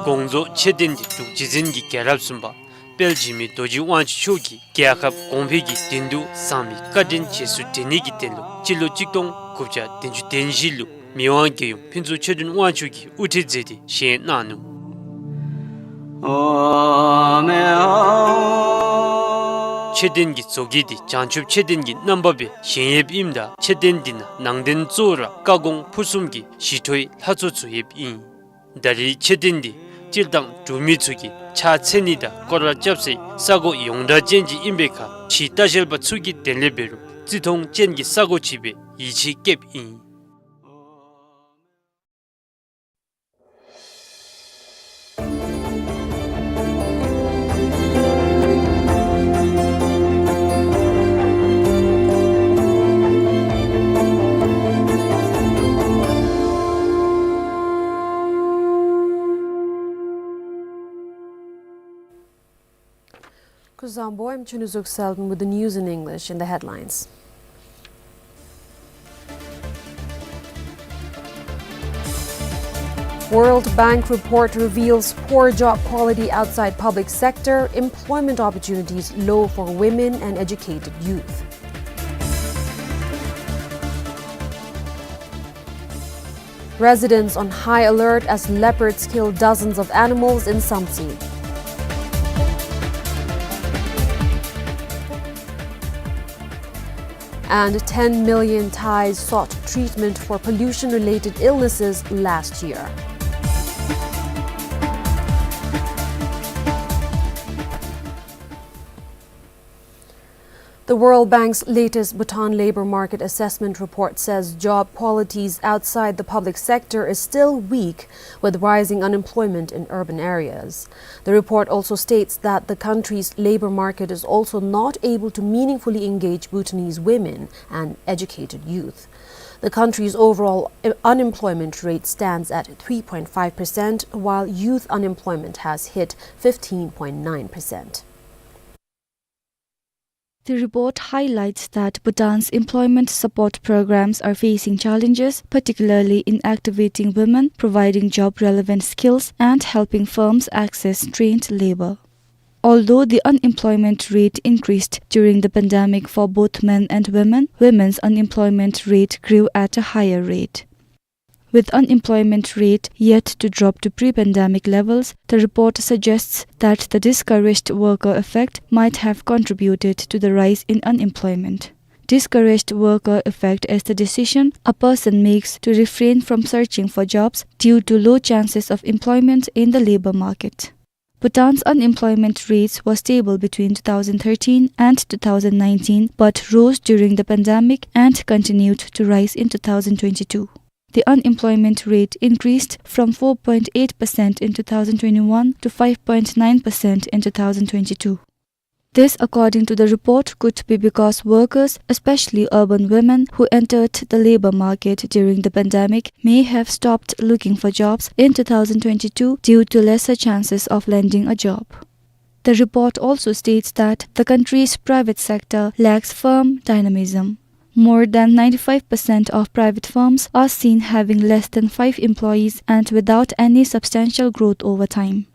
དགོངས་རྫོགས་མཆོད་རྟེན་འདི་འབྲུག་རྗེ་བཙུན་གྱི་རྒྱལ་རབས་གསུམ་པ་དཔལ་འཇིགས་མེད་རྡོ་རྗེ་དབང་ཕྱུག་མཆོག་གིས་རྒྱལ་ཁབ་གོང་འཕེལ་གྱི་དོན་དུ་བཟང་མི་བཀའ་དྲིན་རྗེས་སུ་དྲན་ནི་གི་དོན་ལུ་སྤྱི་ལོ་གཅིག་སྟོང་དགུ་བརྒྱ་བདུན་ཅུ་དོན་བཞི་ལུ་མི་དབང་རྒྱལ་ཡུམ་ཕུན་ཚོགས་ཆོས་སྒྲོན་དབང་ཕྱུག་གིས་དབུ་ཁྲིད་མཛད་དེ་བཞེངས་གནང་ནུག། མཆོད་རྟེན་གྱི་བཟོ་བཀོད་འདི་བྱང་ཆུབ་མཆོད་རྟེན་གྱི་རྣམ་པ་སྦེ་བཞེངས་ཡོདཔ་ཨིནམ་ད་མཆོད་རྟེན་འདི་ནང་ནང་རྟེན་གཙོ་བོ་ར་བཀའ་དགོངས་ཕུར་གསུམ་གྱི་ཞི་ཁྲོའི་ལྷ་ཚོགས་ཚུ་ཡོདཔ་ཨིན། ད་རེས་མཆོད་རྟེན་འདི་སྤྱིར་བཏང་འབྲུག་མི་ཚུ་གིས་ཕྱག་འཚལ་ནི་དང་སྐོར་ར་རྐྱབ་སའི་ས་སྒོ་ཡོངས་གྲགས་ཅན་ཅིག་ཨིན་པའི་ཁར་ཕྱིའི་ལྟ་བཤལ་པ་ཚུ་གི་དོན་ལས་འབད་རུང་བརྩི་མཐོང་ཅན་གྱི་ས་སྒོ་ཅིག་སྦེ་ཡིད་ཆེས་བསྐྱེདཔ་ཨིན། Kuzuzangpo, I'm Chunuzuk Selvin with the news in English. In the headlines: World Bank report reveals poor job quality outside public sector, employment opportunities low for women and educated youth. Residents on high alert as leopards kill dozens of animals in Samtse. And ten million Thais sought treatment for pollution-related illnesses last year. The World Bank's latest Bhutan labor market assessment report says job qualities outside the public sector is still weak, with rising unemployment in urban areas. The report also states that the country's labor market is also not able to meaningfully engage Bhutanese women and educated youth. The country's overall, uh, unemployment rate stands at three point five percent, while youth unemployment has hit fifteen point nine percent. The report highlights that Bhutan's employment support programs are facing challenges, particularly in activating women, providing job-relevant skills, and helping firms access trained labor. Although the unemployment rate increased during the pandemic for both men and women, women's unemployment rate grew at a higher rate. With unemployment rate yet to drop to pre-pandemic levels, the report suggests that the discouraged worker effect might have contributed to the rise in unemployment. Discouraged worker effect is the decision a person makes to refrain from searching for jobs due to low chances of employment in the labor market. Bhutan's unemployment rates were stable between two thousand thirteen and two thousand nineteen, but rose during the pandemic and continued to rise in two thousand twenty-two. The unemployment rate increased from four point eight percent in two thousand twenty-one to five point nine percent in two thousand twenty-two. This, according to the report, could be because workers, especially urban women who entered the labor market during the pandemic, may have stopped looking for jobs in two thousand twenty-two due to lesser chances of landing a job. The report also states that the country's private sector lacks firm dynamism. More than ninety-five percent of private firms are seen having less than five employees and without any substantial growth over time.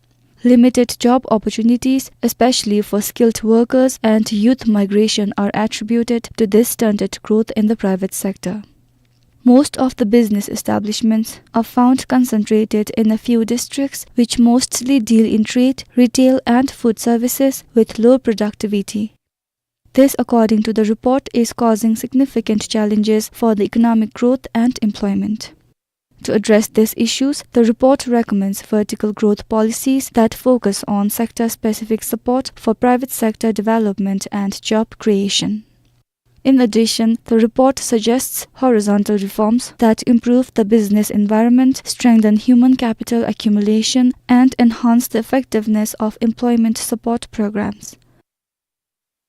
Limited job opportunities, especially for skilled workers, and youth migration are attributed to this stunted growth in the private sector. Most of the business establishments are found concentrated in a few districts, which mostly deal in trade, retail, and food services with low productivity. This, according to the report, is causing significant challenges for the economic growth and employment. To address these issues, the report recommends vertical growth policies that focus on sector-specific support for private sector development and job creation. In addition, the report suggests horizontal reforms that improve the business environment, strengthen human capital accumulation, and enhance the effectiveness of employment support programs.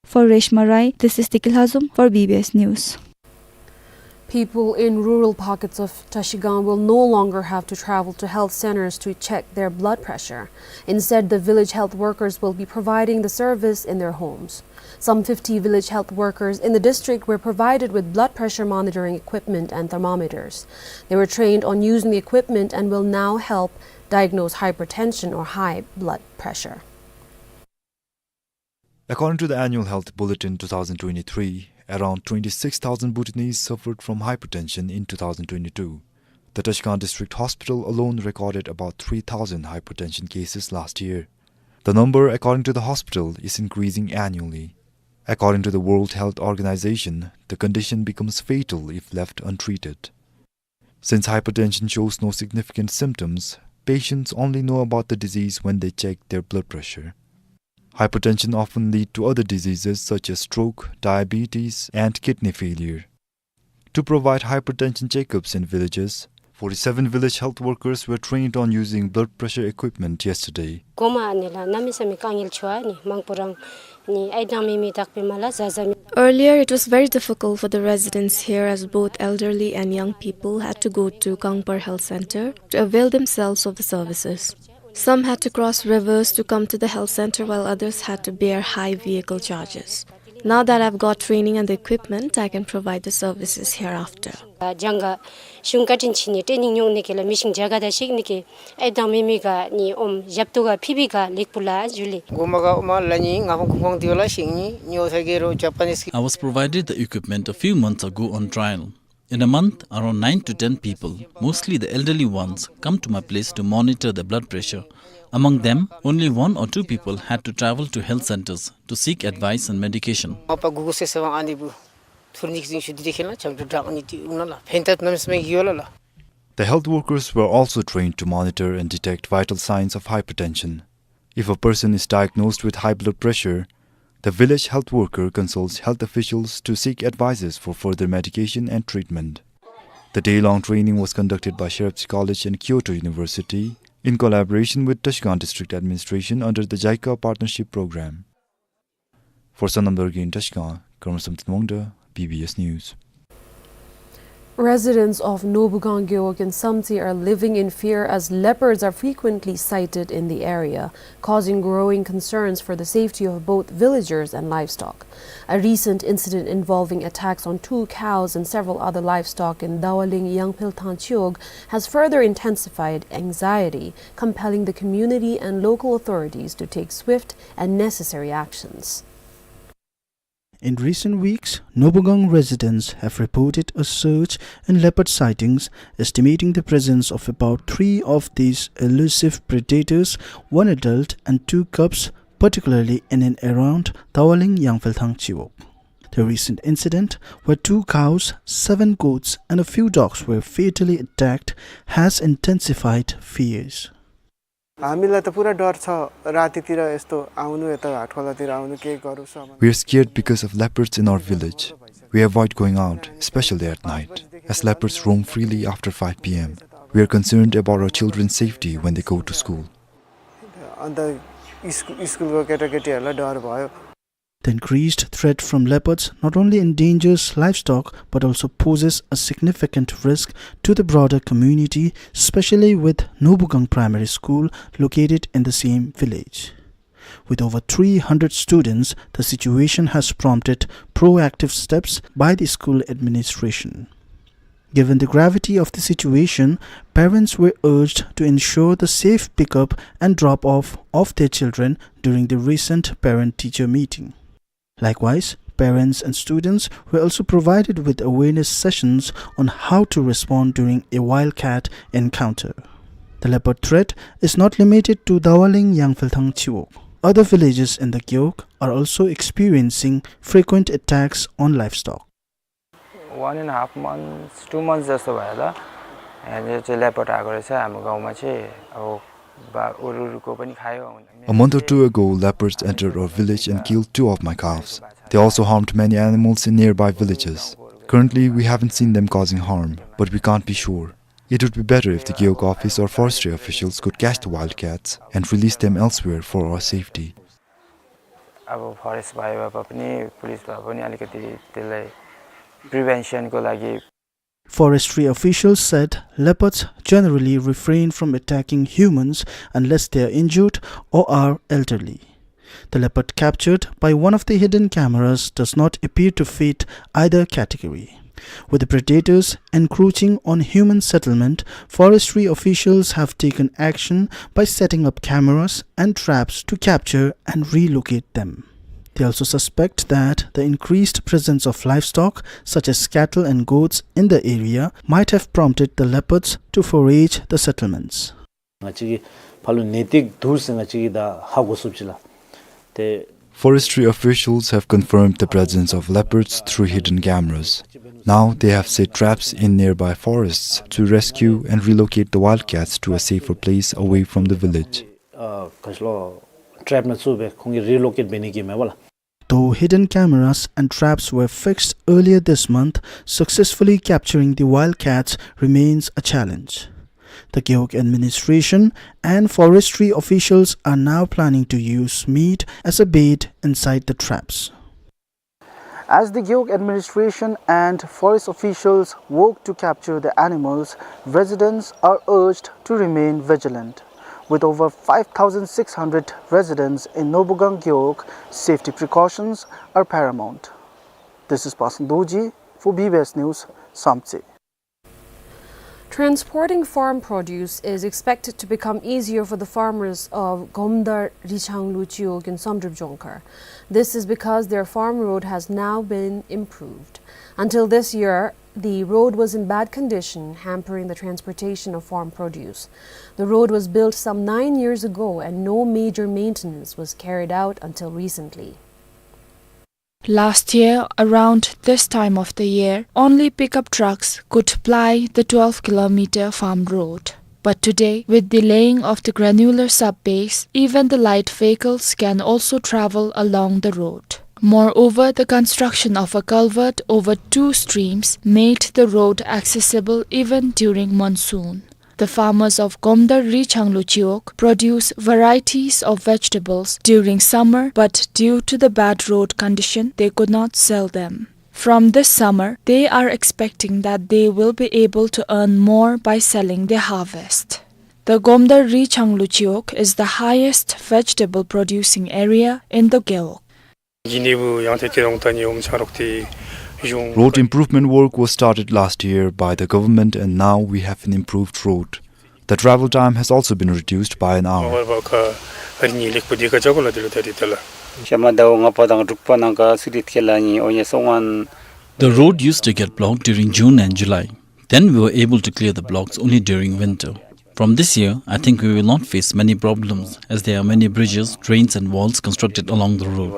For Reshma Rai, this is Tikil Hazum for B B S News. People in rural pockets of Trashigang will no longer have to travel to health centers to check their blood pressure. Instead, the village health workers will be providing the service in their homes. Some fifty village health workers in the district were provided with blood pressure monitoring equipment and thermometers. They were trained on using the equipment and will now help diagnose hypertension or high blood pressure. According to the Annual Health Bulletin two thousand twenty-three, around twenty-six thousand Bhutanese suffered from hypertension in two thousand twenty-two. The Trashigang District Hospital alone recorded about three thousand hypertension cases last year. The number, according to the hospital, is increasing annually. According to the World Health Organization, the condition becomes fatal if left untreated. Since hypertension shows no significant symptoms, patients only know about the disease when they check their blood pressure. Hypertension often lead to other diseases such as stroke, diabetes, and kidney failure. To provide hypertension checkups in villages, forty-seven village health workers were trained on using blood pressure equipment yesterday. གོང་མ་ཨ་ནི་ལགས་གནམ་མེད་ས་མེད་དཀའ་ངལ་ཆེ་བ་ཨ་ནི་མང་པོ་རང་ནི་ཨའི་དང་མེ་མེ་དག་པའི་མ་ལ་ཟ་ཟ་མི། Earlier, it was very difficult for the residents here, as both elderly and young people had to go to Kangpar Health Center to avail themselves of the services. Some had to cross rivers to come to the health center, while others had to bear high vehicle charges. Now that I've got training and the equipment, I can provide the services hereafter. ཨ་ཇང་ག་གཞུང་བཀའ་དྲིན་ཆེ་ནི་ཊེ་ནིང་ཉོག་ནི་གི་ལ་མི་ཤིང་ཇ་ག་ད་ཤིག་ནི་གི་ཨེ་དང་མི་མི་ག་ནི་ཨོམ་ཞབས་ཏོག་ག་ཕི་བི་ག་ལེགས་པོ་ལ་ཇུ་ལེ། གོ་མ་ག་ཨོ་མ་ལ་ནི་ང་ཕང་ཁོང་ཁོང་དེ་ལ་ཤིང་ནི་ཉོ་ས་གི་རོ་ཇ་པ་ནིས་གི། I was provided the equipment a few months ago on trial. In a month, around nine to ten people, mostly the elderly ones, come to my place to monitor their blood pressure. Among them, only one or two people had to travel to health centers to seek advice and medication. ཨ་པ་གུ་གུ་སེ་སེ་བ་ཨ་ནི་བུ་ཐུར་ནིག་ཟིང་ཤུ་དི་དི་ཁེ་ན་ཆམ་ཏུ་དྲག་ནི་ཏི་ཨུ་ན་ལ་ཕན་ཐད་ནམ་སེ་མེ་གི་ཡོ་ལ་ལ། The health workers were also trained to monitor and detect vital signs of hypertension. If a person is diagnosed with high blood pressure, the village health worker consults health officials to seek advices for further medication and treatment. The day-long training was conducted by Sherepchi College and Kyoto University in collaboration with Tashkent District Administration under the JICA Partnership Program. For Sonam Dorgin Tashkent, Karmasam Tinwangda, B B S News. Residents of Nobugang Gewog in Samtse are living in fear as leopards are frequently sighted in the area, causing growing concerns for the safety of both villagers and livestock. A recent incident involving attacks on two cows and several other livestock in Dawaling Yangpelthang Chiwog has further intensified anxiety, compelling the community and local authorities to take swift and necessary actions. In recent weeks, Nobugang residents have reported a surge in leopard sightings, estimating the presence of about three of these elusive predators, one adult and two cubs, particularly in and around Tawaling Yangpelthang Chiwog. The recent incident, where two cows, seven goats, and a few dogs were fatally attacked, has intensified fears. हामीलाई त पुरा डर छ, रातितिर यस्तो आउनु, यता हाटखोलातिर आउनु, के गरौँ सामान। We are scared because of leopards in our village. We avoid going out, especially at night, as leopards roam freely after five P M. We are concerned about our children's safety when they go to school. अन्त स्कु-, स्कुलको केटाकेटीहरूलाई डर भयो। The increased threat from leopards not only endangers livestock but also poses a significant risk to the broader community, especially with Nobugang Primary School located in the same village. With over three hundred students, the situation has prompted proactive steps by the school administration. Given the gravity of the situation, parents were urged to ensure the safe pickup and drop-off of their children during the recent parent-teacher meeting. Likewise, parents and students were also provided with awareness sessions on how to respond during a wildcat encounter. The leopard threat is not limited to Dawaling Yangpelthang Chiwog. Other villages in the Gewog are also experiencing frequent attacks on livestock. One and a half months, two months जस्तो भयो होला। यहाँ चाहिँ leopard आएको रहेछ हाम्रो गाउँमा चाहिँ। अब बा-, उरुहरूको पनि खायो। A month or two ago, leopards entered our village and killed two of my calves. They also harmed many animals in nearby villages. Currently, we haven't seen them causing harm, but we can't be sure. It would be better if the Gewog office or forestry officials could catch the wildcats and release them elsewhere for our safety. अब forest भाइ भए पनि, पुलिस भए पनि अलिकति त्यसलाई prevention को लागि। Forestry officials said leopards generally refrain from attacking humans unless they are injured or are elderly. The leopard captured by one of the hidden cameras does not appear to fit either category. With the predators encroaching on human settlement, forestry officials have taken action by setting up cameras and traps to capture and relocate them. They also suspect that the increased presence of livestock, such as cattle and goats, in the area might have prompted the leopards to forage the settlements. ང་བཅས་ཀྱིས་ཕར་ལུ་ནད་དུག་འདུག་ཟེར་ང་བཅས་ཀྱིས་ད་ཧ་གོ་ཚུགསཔ་ཅིག་ལགས། ཏེ། Forestry officials have confirmed the presence of leopards through hidden cameras. Now they have set traps in nearby forests to rescue and relocate the wildcats to a safer place away from the village. ཨ་ག་ཅི་ལོ་trap ནང་བཙུགས་སྦེ་ཁོང་གིས་relocate འབད་ནི་གི་མེན་པ་ལགས། Though hidden cameras and traps were fixed earlier this month, successfully capturing the wildcats remains a challenge. The Gewog administration and forestry officials are now planning to use meat as a bait inside the traps. As the Gewog administration and forest officials work to capture the animals, residents are urged to remain vigilant. With over five thousand six hundred residents in Nobugang Gewog, safety precautions are paramount. This is Pasang Dorji for B B S News, Samtse. Transporting farm produce is expected to become easier for the farmers of Gomdar Richanglu Chiwog in Samdrup Jongkhar. This is because their farm road has now been improved. Until this year, the road was in bad condition, hampering the transportation of farm produce. The road was built some nine years ago and no major maintenance was carried out until recently. Last year, around this time of the year, only pickup trucks could ply the twelve kilometer farm road. But today, with the laying of the granular sub-base, even the light vehicles can also travel along the road. Moreover, the construction of a culvert over two streams made the road accessible even during monsoon. The farmers of Gomdar Richanglu Chiwog produce varieties of vegetables during summer, but due to the bad road condition, they could not sell them. From this summer, they are expecting that they will be able to earn more by selling their harvest. The Gomdar Richanglu Chiwog is the highest vegetable producing area in the Gewog. Road improvement work was started last year by the government, and now we have an improved road. The travel time has also been reduced by an hour. The road used to get blocked during June and July. Then we were able to clear the blocks only during winter. From this year, I think we will not face many problems as there are many bridges, drains and walls constructed along the road.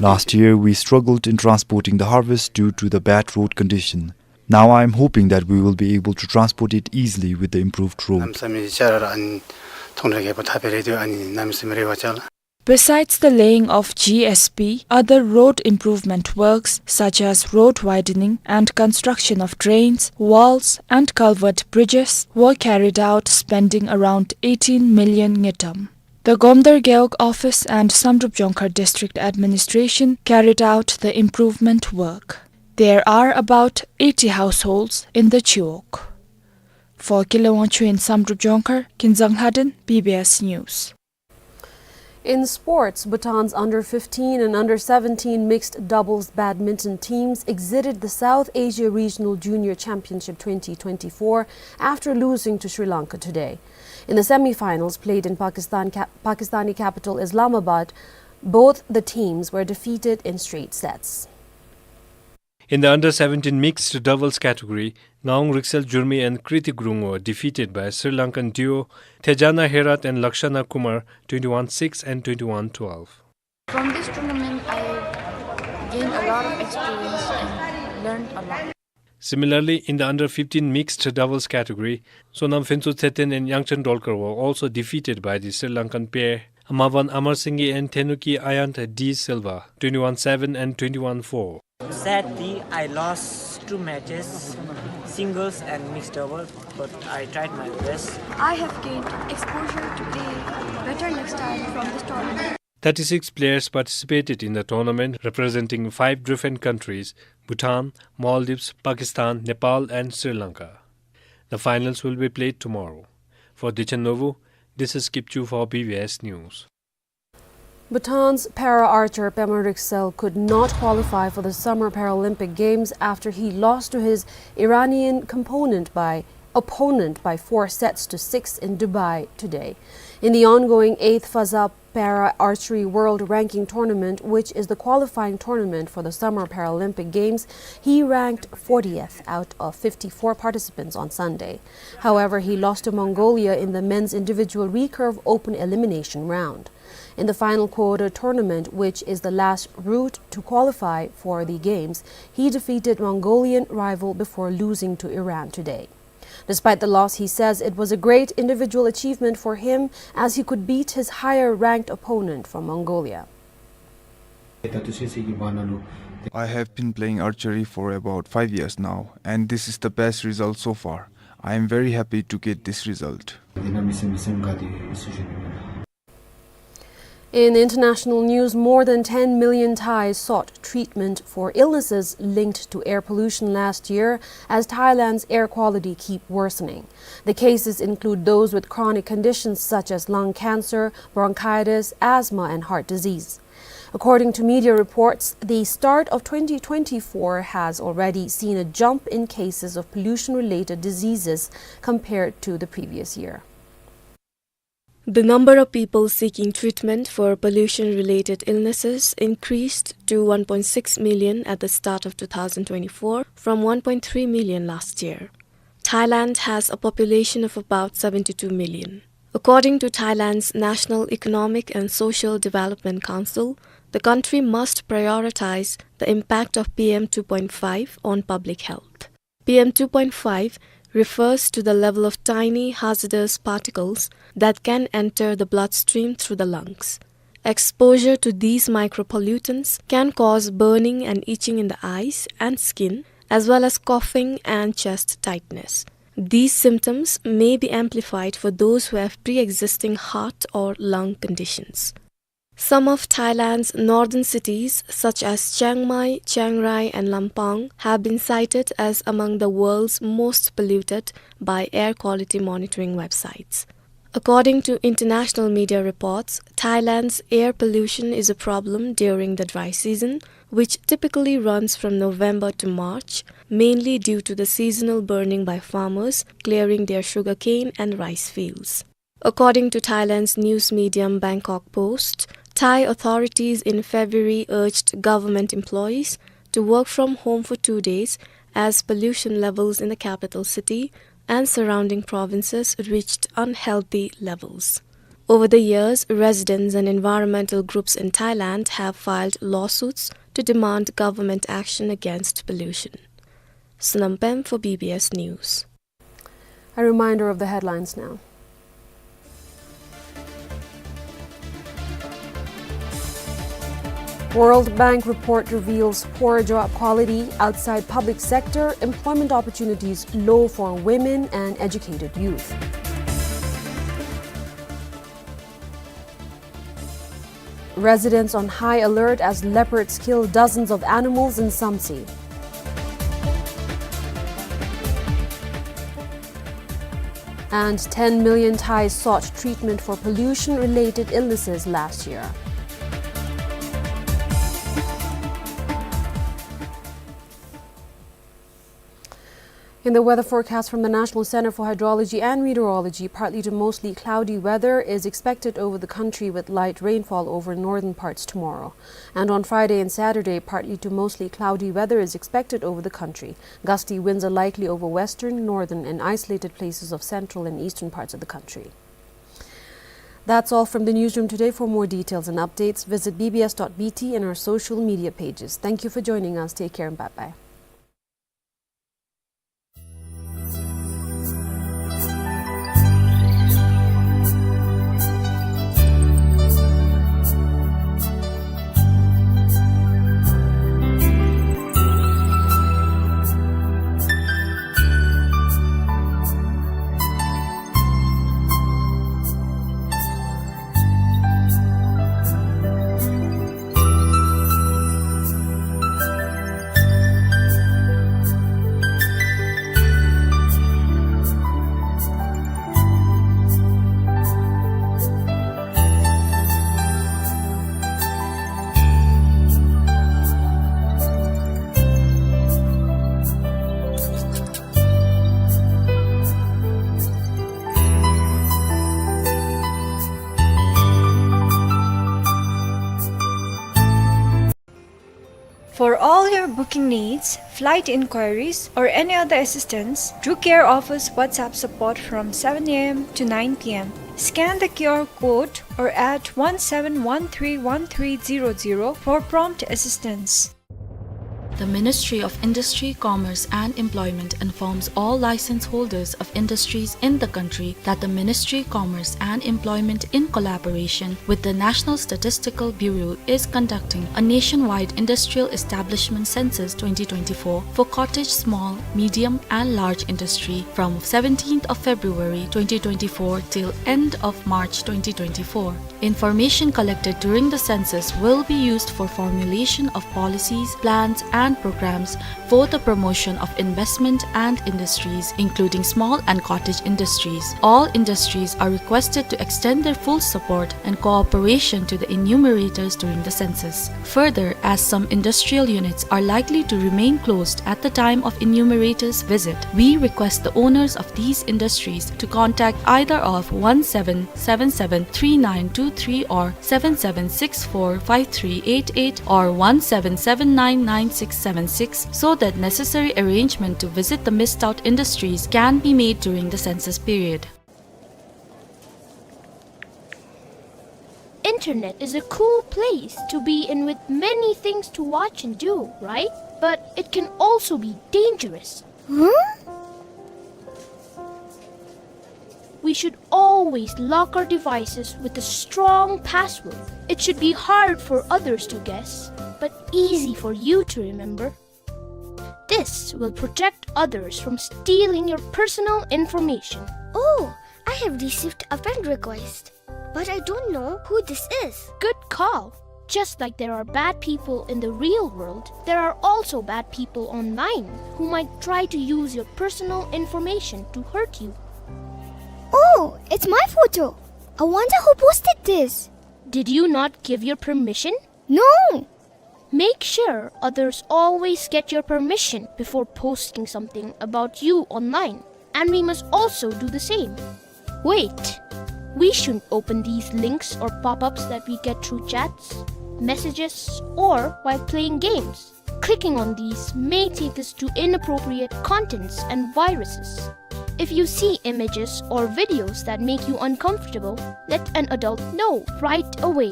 Last year, we struggled in transporting the harvest due to the bad road condition. Now I am hoping that we will be able to transport it easily with the improved road. Besides the laying of G S B, other road improvement works such as road widening and construction of drains, walls and culvert bridges were carried out, spending around eighteen million ngultrum. The Gomdar Gewog office and Samdrup Jongkhar district administration carried out the improvement work. There are about eighty households in the Chiwog. For Kile Wangchuk in Samdrup Jongkhar, Kinzang Lhaden, B B S News. In sports, Bhutan's under fifteen and under seventeen mixed doubles badminton teams exited the South Asia Regional Junior Championship twenty twenty-four after losing to Sri Lanka today. In the semi-finals played in Pakistan cap-, Pakistani capital Islamabad, both the teams were defeated in straight sets. In the under seventeen mixed doubles category, Ngawang Riksel Jurmi and Kriti Gurung were defeated by Sri Lankan duo Thejana Herath and Lakshana Kumar, twenty-one six and twenty-one twelve. From this tournament, I gained a lot of experience and learned a lot. Similarly, in the under fifteen mixed doubles category, Sonam Phensotsheten and Yangchen Dolkar were also defeated by the Sri Lankan pair, Amavan Amarsinghe and Thenuki Ayant de Silva, twenty-one seven and twenty-one four. Sadly, I lost two matches, singles and mixed double, but I tried my best. I have gained exposure to play better next time from this tournament. Thirty-six players participated in the tournament, representing five different countries: Bhutan, Maldives, Pakistan, Nepal, and Sri Lanka. The finals will be played tomorrow. For Dichen Novu, this is Kipchu for B B S News. Bhutan's para archer Pema Riksel could not qualify for the Summer Paralympic Games after he lost to his Iranian component by, opponent by four sets to six in Dubai today. In the ongoing eighth Faza Para Archery World Ranking Tournament, which is the qualifying tournament for the Summer Paralympic Games, he ranked fortieth out of fifty-four participants on Sunday. However, he lost to Mongolia in the men's individual recurve open elimination round. In the final quarter tournament, which is the last route to qualify for the games, he defeated Mongolian rival before losing to Iran today. Despite the loss, he says it was a great individual achievement for him as he could beat his higher ranked opponent from Mongolia. I have been playing archery for about five years now, and this is the best result so far. I am very happy to get this result. In international news, more than ten million Thais sought treatment for illnesses linked to air pollution last year as Thailand's air quality keep worsening. The cases include those with chronic conditions such as lung cancer, bronchitis, asthma, and heart disease. According to media reports, the start of twenty twenty-four has already seen a jump in cases of pollution-related diseases compared to the previous year. The number of people seeking treatment for pollution-related illnesses increased to one point six million at the start of two thousand twenty-four, from one point three million last year. Thailand has a population of about seventy-two million. According to Thailand's National Economic and Social Development Council, the country must prioritize the impact of P M two point five on public health. P M two point five refers to the level of tiny hazardous particles that can enter the bloodstream through the lungs. Exposure to these micropollutants can cause burning and itching in the eyes and skin, as well as coughing and chest tightness. These symptoms may be amplified for those who have pre-existing heart or lung conditions. Some of Thailand's northern cities, such as Chiang Mai, Chiang Rai, and Lampang, have been cited as among the world's most polluted by air quality monitoring websites. According to international media reports, Thailand's air pollution is a problem during the dry season, which typically runs from November to March, mainly due to the seasonal burning by farmers clearing their sugarcane and rice fields. According to Thailand's news medium Bangkok Post, Thai authorities in February urged government employees to work from home for two days as pollution levels in the capital city and surrounding provinces reached unhealthy levels. Over the years, residents and environmental groups in Thailand have filed lawsuits to demand government action against pollution. Sonam Pem for B B S News. A reminder of the headlines now. World Bank report reveals poor job quality outside public sector, employment opportunities low for women and educated youth. Residents on high alert as leopards kill dozens of animals in Samtse. And ten million Thais sought treatment for pollution-related illnesses last year. In the weather forecast from the National Center for Hydrology and Meteorology, partly to mostly cloudy weather is expected over the country with light rainfall over northern parts tomorrow. And on Friday and Saturday, partly to mostly cloudy weather is expected over the country. Gusty winds are likely over western, northern, and isolated places of central and eastern parts of the country. That's all from the newsroom today. For more details and updates, visit B B S dot B T and our social media pages. Thank you for joining us. Take care and bye-bye. For all your booking needs, flight inquiries, or any other assistance, Drew Care offers WhatsApp support from seven A M to nine P M. Scan the Q R code or at one seven one three one three zero zero for prompt assistance. The Ministry of Industry, Commerce and Employment informs all license holders of industries in the country that the Ministry, Commerce and Employment, in collaboration with the National Statistical Bureau, is conducting a nationwide industrial establishment census twenty twenty-four for cottage small, medium and large industry from seventeenth of February twenty twenty-four till end of March twenty twenty-four. Information collected during the census will be used for formulation of policies, plans and programs for the promotion of investment and industries, including small and cottage industries. All industries are requested to extend their full support and cooperation to the enumerators during the census. Further, as some industrial units are likely to remain closed at the time of enumerators' visit, we request the owners of these industries to contact either of one seven seven seven three nine two three or seven seven six four five three eight eight or one seven seven nine nine six seven six so that necessary arrangement to visit the missed out industries can be made during the census period. Internet is a cool place to be in with many things to watch and do, right? But it can also be dangerous. Huh? We should always lock our devices with a strong password. It should be hard for others to guess, but easy for you to remember. This will protect others from stealing your personal information. Oh, I have received a friend request, but I don't know who this is. Good call. Just like there are bad people in the real world, there are also bad people online who might try to use your personal information to hurt you. Oh, it's my photo. I wonder who posted this. Did you not give your permission? No. Make sure others always get your permission before posting something about you online, and we must also do the same. Wait, we shouldn't open these links or pop-ups that we get through chats, messages, or while playing games. Clicking on these may take us to inappropriate contents and viruses. If you see images or videos that make you uncomfortable, let an adult know right away.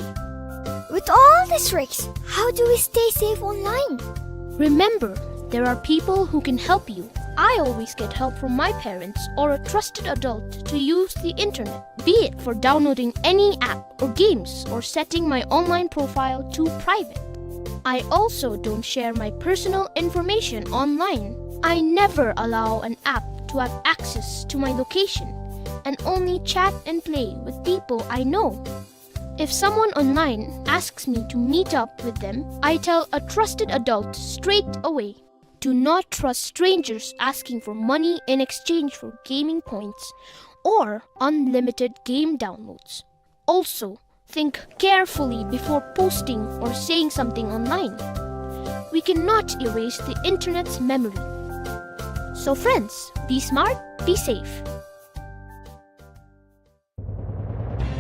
With all these risks, how do we stay safe online? Remember, there are people who can help you. I always get help from my parents or a trusted adult to use the internet, be it for downloading any app or games or setting my online profile to private. I also don't share my personal information online. I never allow an app to have access to my location and only chat and play with people I know. If someone online asks me to meet up with them, I tell a trusted adult straight away. Do not trust strangers asking for money in exchange for gaming points or unlimited game downloads. Also, think carefully before posting or saying something online. We cannot erase the internet's memory. So friends, be smart, be safe.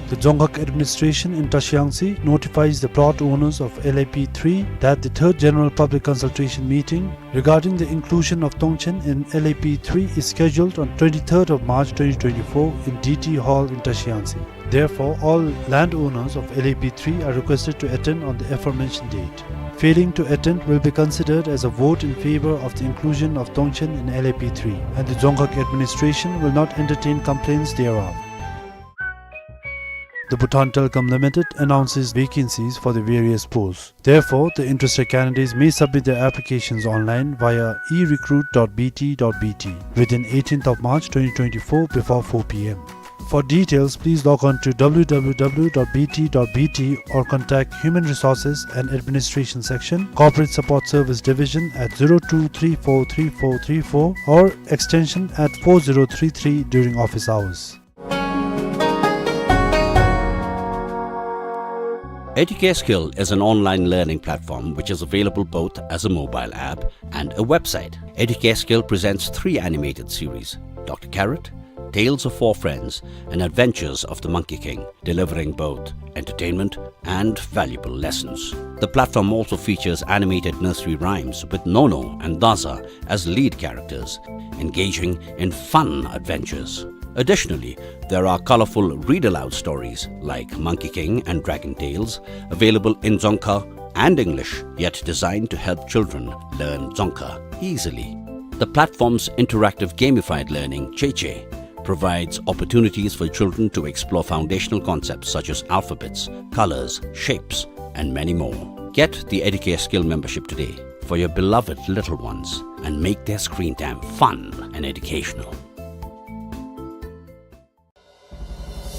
The Dzongkhag administration in Trashiyangtse notifies the plot owners of L A P three that the third general public consultation meeting regarding the inclusion of Tongchen in L A P three is scheduled on twenty-third of March twenty twenty-four in D T Hall in Trashiyangtse. Therefore, all landowners of L A P three are requested to attend on the aforementioned date. Failing to attend will be considered as a vote in favor of the inclusion of Tongchen in L A P three, and the Dzongkhag administration will not entertain complaints thereof. The Bhutan Telecom Limited announces vacancies for the various posts. Therefore, the interested candidates may submit their applications online via e recruit dot b t dot b t within eighteenth of March twenty twenty-four before four p m. For details, please log on to w w w dot b t dot b t or contact Human Resources and Administration Section, Corporate Support Service Division at zero two three four three four three four or extension at four zero three three during office hours. Educare Skill is an online learning platform which is available both as a mobile app and a website. Educare Skill presents three animated series, Doctor Carrot, Tales of Four Friends, and Adventures of the Monkey King, delivering both entertainment and valuable lessons. The platform also features animated nursery rhymes with Nono and Daza as lead characters, engaging in fun adventures. Additionally, there are colorful read-aloud stories like Monkey King and Dragon Tales, available in Dzongkha and English, yet designed to help children learn Dzongkha easily. The platform's interactive gamified learning, Cheche, provides opportunities for children to explore foundational concepts such as alphabets, colors, shapes, and many more. Get the Educare Skill membership today for your beloved little ones and make their screen time fun and educational.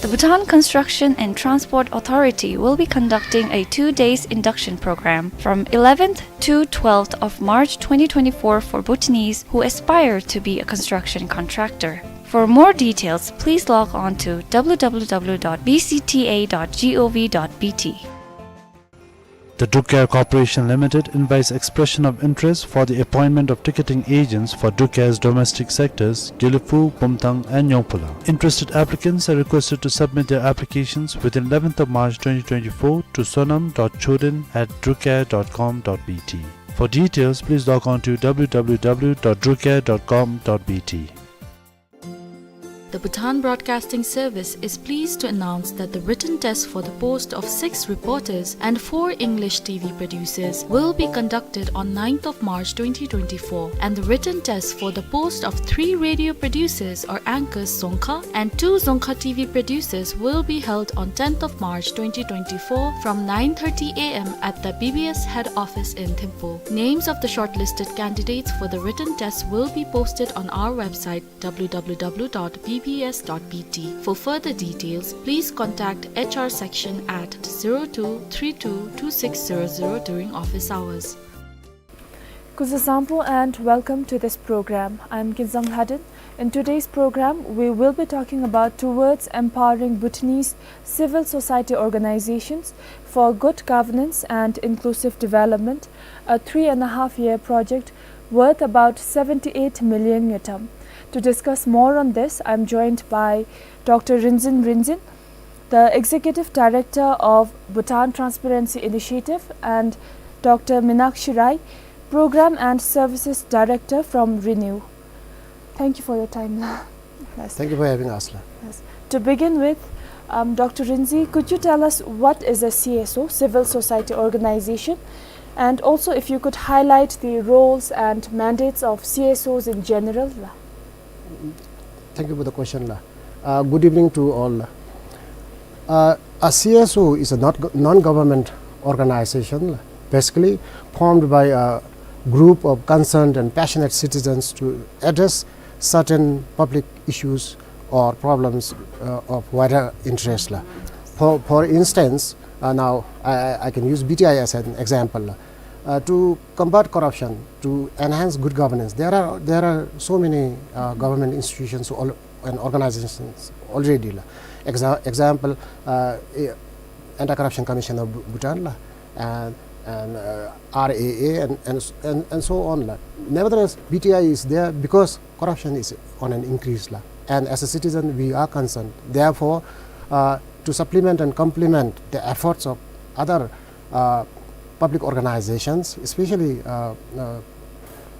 The Bhutan Construction and Transport Authority will be conducting a two days induction program from eleventh to twelfth of March twenty twenty-four for Bhutanese who aspire to be a construction contractor. For more details, please log on to w w w dot b c t a dot g o v dot b t. The Druk Air Corporation Limited invites expression of interest for the appointment of ticketing agents for Druk Air's domestic sectors, Gelephu, Bumthang, and Nyongphula. Interested applicants are requested to submit their applications within eleventh of March twenty twenty-four to sonam dot choden at drukair dot com dot b t. For details, please log on to w w w dot drukair dot com dot b t. The Bhutan Broadcasting Service is pleased to announce that the written test for the post of six reporters and four English T V producers will be conducted on ninth of March twenty twenty-four, and the written test for the post of three radio producers or anchors Dzongkha and two Dzongkha T V producers will be held on tenth of March twenty twenty-four from nine thirty a m at the B B S head office in Thimphu. Names of the shortlisted candidates for the written test will be posted on our website, w w w dot b b s dot b t. For further details, please contact H R section at zero two three two two six zero zero during office hours. Kuzu Sampo and welcome to this program. I'm Kinzang Lhaden. In today's program, we will be talking about Towards Empowering Bhutanese Civil Society Organizations for Good Governance and Inclusive Development, a three and a half year project worth about seventy-eight million ngultrum. To discuss more on this, I'm joined by Doctor Rinzin Rinzin, the Executive Director of Bhutan Transparency Initiative, and Doctor Minakshi Rai, Program and Services Director from Renew. Thank you for your time, la. Yes. Thank you for having us, la. Yes. To begin with, um, Doctor Rinzin, could you tell us what is a C S O, civil society organization, and also if you could highlight the roles and mandates of C S Os in general, la? Thank you for the question, la. Uh, good evening to all, la. Uh, a C S O is a not go-, non-government organization, la, basically formed by a group of concerned and passionate citizens to address certain public issues or problems, uh, of wider interest, la. For, for instance, uh, now I, I, I can use B T I as an example, la. Uh, to combat corruption, to enhance good governance, there are, there are so many, uh, government institutions al-, and organizations already, la. Exa-, example, uh, eh, Anti-Corruption Commission of Bhu-, Bhutan, la, and, and, uh, R A A, and, and s-, and, and so on, la. Nevertheless, B T I is there because corruption is on an increase, la. And as a citizen, we are concerned. Therefore, uh, to supplement and complement the efforts of other, uh, public organizations, especially, uh, uh,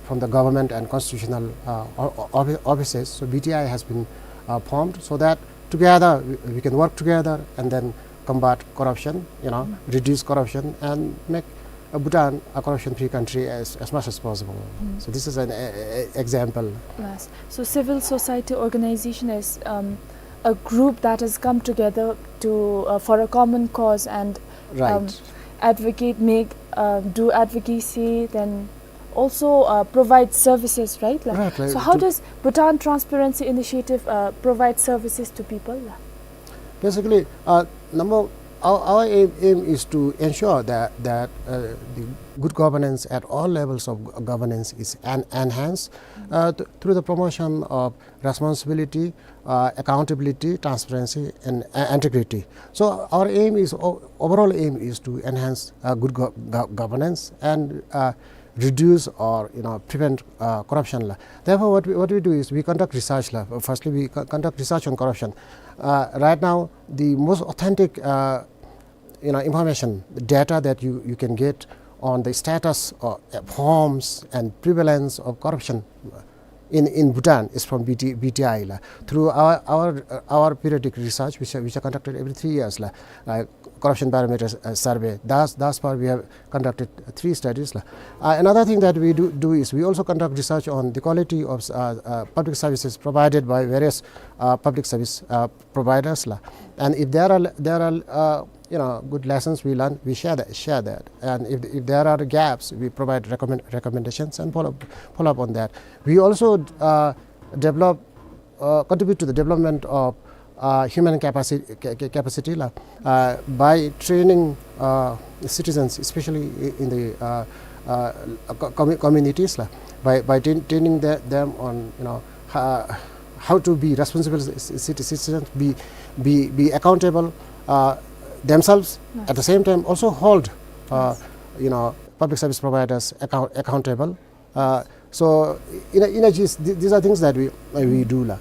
from the government and constitutional, uh, o-, o-, offi-, offices, so B T I has been, uh, formed so that together we, we can work together and then combat corruption, you know, reduce corruption and make, uh, Bhutan a corruption-free country as, as much as possible. Mm. So this is an, a, a, a example. Yes. So civil society organization is, um, a group that has come together to, uh, for a common cause and, um, right, advocate, make, uh, do advocacy, then also, uh, provide services, right? Like, right, like, so how to does Bhutan Transparency Initiative, uh, provide services to people? Basically, uh, number, our, our aim, aim is to ensure that, that, uh, the good governance at all levels of g-, governance is en-, enhanced, uh, th-, through the promotion of responsibility, uh, accountability, transparency, and, uh, integrity. So our aim is, o-, overall aim is to enhance, uh, good go-, go-, governance and, uh, reduce or, you know, prevent, uh, corruption, la. Therefore, what we, what we do is we conduct research, la. Firstly, we co-, conduct research on corruption. Uh, right now, the most authentic, uh, you know, information, data that you, you can get on the status or, uh, forms and prevalence of corruption, uh, in, in Bhutan is from B T, B T I la. Through our, our, uh, our periodic research, which are, which are conducted every three years la, uh, corruption barometer, uh, survey. Thus, thus far we have conducted three studies la. Uh, another thing that we do, do is we also conduct research on the quality of, uh, uh, public services provided by various, uh, public service, uh, providers la. And if there are, there are, uh, you know, good lessons we learn, we share that, share that. And if, if there are gaps, we provide recommend, recommendations and follow, follow up on that. We also, uh, develop, uh, contribute to the development of, uh, human capacity, ca-, ca-, capacity la, uh, by training, uh, citizens, especially i-, in the, uh, uh, co-, commu-, communities la, by, by train-, training the, them on, you know, ho-, how to be responsible ci-, citi-, citizens, be, be, be accountable, uh, themselves. At the same time, also hold, uh, you know, public service providers account-, accountable. Uh, so, in a, in a gist, th-, these are things that we, uh, we do la.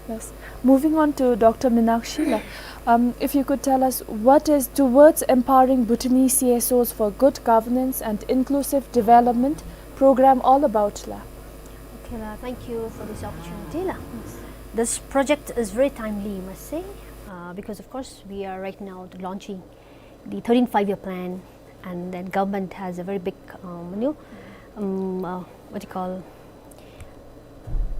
Yes. Moving on to Doctor Minakshi la. Um, if you could tell us what is towards empowering Bhutanese C S Os for good governance and inclusive development program all about la. Okay la, thank you for this opportunity la. This project is very timely, I must say, uh, because of course we are right now launching the thirteenth five-year plan, and then government has a very big, um, you know, um, uh, what do you call,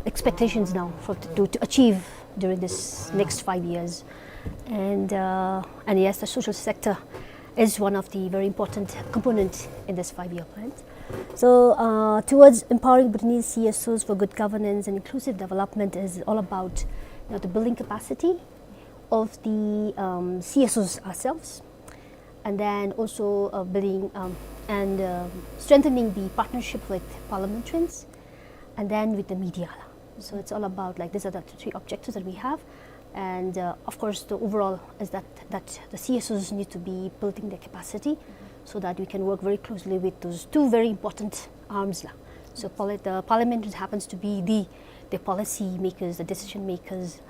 expectations now for to, to achieve during this next five years. And, uh, and yes, the social sector is one of the very important component in this five-year plan. So, uh, towards empowering Bhutanese C S Os for good governance and inclusive development is all about, you know, the building capacity of the, um, C S Os ourselves, and then also, uh, building, um, and, um, strengthening the partnership with parliamentarians, and then with the media. So it's all about, like, these are the three objectives that we have, and, uh, of course, the overall is that, that the C S Os need to be building their capacity so that we can work very closely with those two very important arms la. So parli-, the parliament happens to be the, the policy makers, the decision makers,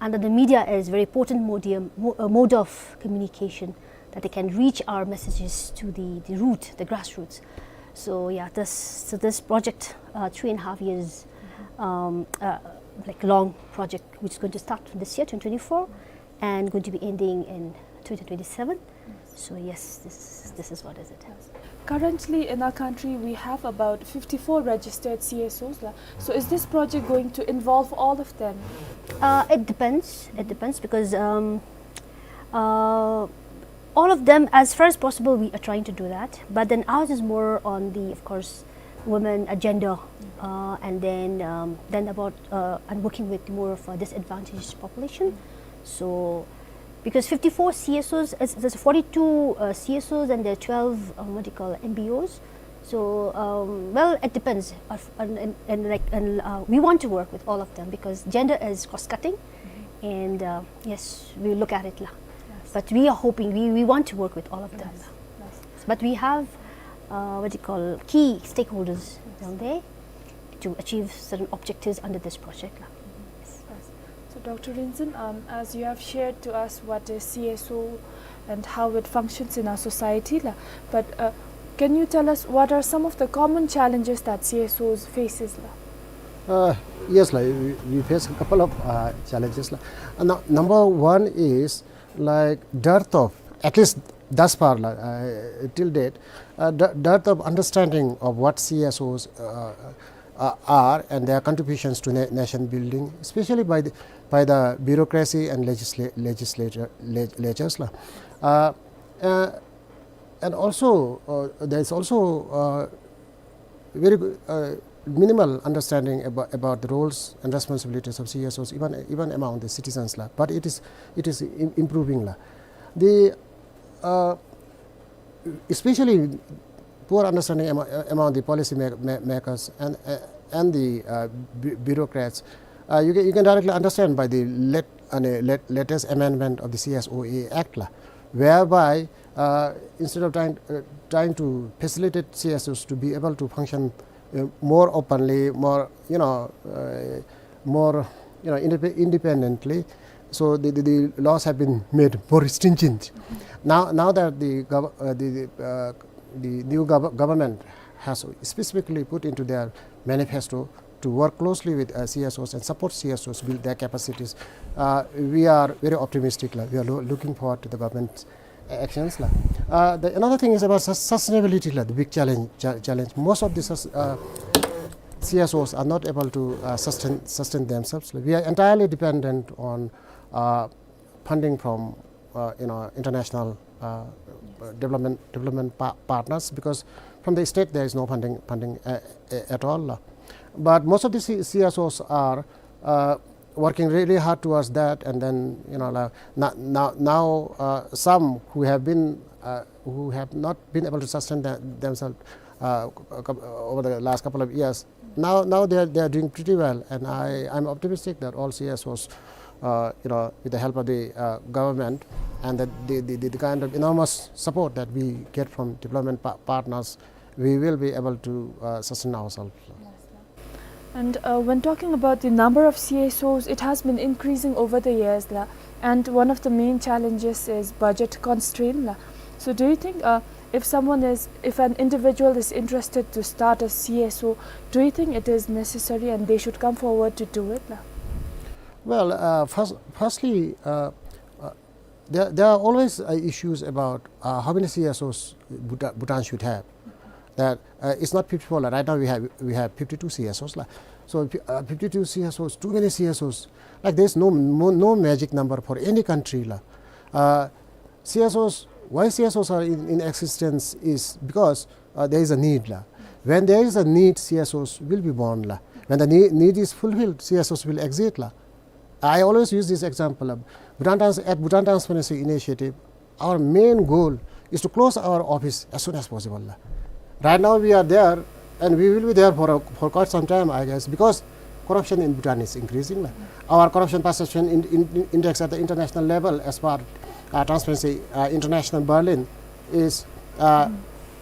and then the media is very potent modium, mo-, uh, mode of communication that they can reach our messages to the, the root, the grassroots. So yeah, this, so this project, uh, three and a half years, um, uh, like, long project, which is going to start from this year, twenty twenty-four, and going to be ending in twenty twenty-seven. So yes, this is, this is what is it. Currently in our country, we have about fifty-four registered C S Os la. So is this project going to involve all of them? Uh, it depends. It depends because, um, uh, all of them, as far as possible, we are trying to do that. But then ours is more on the, of course, women agenda, uh, and then, um, then about, uh, and working with more of a disadvantaged population. So, because fifty-four C S Os, uh, there's forty-two, uh, C S Os and there are twelve, uh, what do you call, M B Os. So, um, well, it depends. Uh, and, and, and, like, and, uh, we want to work with all of them because gender is cross-cutting, and, uh, yes, we look at it la. But we are hoping, we, we want to work with all of them la. But we have, uh, what do you call, key stakeholders down there to achieve certain objectives under this project la. Yes. So, Doctor Rinzin, um, as you have shared to us what is C S O and how it functions in our society la, but, uh, can you tell us what are some of the common challenges that C S Os faces la? Uh, yes la, we, we face a couple of, uh, challenges la. Uh, nu-, number one is, like, dearth of, at least thus far la, uh, till date, uh, de-, dearth of understanding of what C S Os, uh, uh, are and their contributions to na-, nation building, especially by the, by the bureaucracy and legisla-, legislature, leg-, legislatures la. Uh, uh, and also, uh, there is also, uh, very, uh, minimal understanding about, about the roles and responsibilities of C S Os, even, even among the citizens la. But it is, it is im-, improving la. The, uh, especially poor understanding amo-, among the policy ma-, ma-, makers and, uh, and the, uh, bu-, bureaucrats. Uh, you can, you can directly understand by the lat-, uh, lat-, latest amendment of the C S O A Act la, whereby, uh, instead of trying, uh, trying to facilitate C S Os to be able to function, uh, more openly, more, you know, uh, more, you know, indep-, independently, so the, the, the laws have been made more stringent. Now, now that the gov-, uh, the, the, uh, the new gov-, government has specifically put into their manifesto to work closely with, uh, C S Os and support C S Os build their capacities. Uh, we are very optimistic, la. We are loo-, looking forward to the government's actions, la. Uh, the, another thing is about sus-, sustainability, la, the big challenge, cha-, challenge. Most of the sus-, uh, C S Os are not able to, uh, sustain, sustain themselves. We are entirely dependent on, uh, funding from, uh, you know, international, uh, development, development pa-, partners, because from the state there is no funding, funding, uh, a-, at all, la. But most of the C-, C S Os are, uh, working really hard towards that, and then, you know, la, na-, now, now, uh, some who have been, uh, who have not been able to sustain the-, themselves, uh, c-, c-, over the last couple of years, now, now they are, they are doing pretty well, and I, I'm optimistic that all C S Os, uh, you know, with the help of the, uh, government and the, the, the, the kind of enormous support that we get from development pa-, partners, we will be able to, uh, sustain ourselves. And, uh, when talking about the number of C S Os, it has been increasing over the years, la. And one of the main challenges is budget constraint, la. So do you think, uh, if someone is, if an individual is interested to start a C S O, do you think it is necessary and they should come forward to do it, la? Well, uh, first, firstly, uh, uh, there, there are always, uh, issues about, uh, how many C S Os Bhuta-, Bhutan should have. That, uh, it's not fifty-four, la. Right now we have, we have fifty-two C S Os, la. So, uh, fifty-two C S Os, too many C S Os. Like, there's no, no, no magic number for any country, la. Uh, C S Os, why C S Os are in, in existence is because, uh, there is a need, la. When there is a need, C S Os will be born, la. When the need, need is fulfilled, C S Os will exist, la. I always use this example of Bhutan Trans-, at Bhutan Transparency Initiative, our main goal is to close our office as soon as possible, la. Right now we are there, and we will be there for a, for quite some time, I guess, because corruption in Bhutan is increasing, la. Our corruption perception in, in, index at the international level, as per, uh, Transparency, uh, International Berlin, is, uh,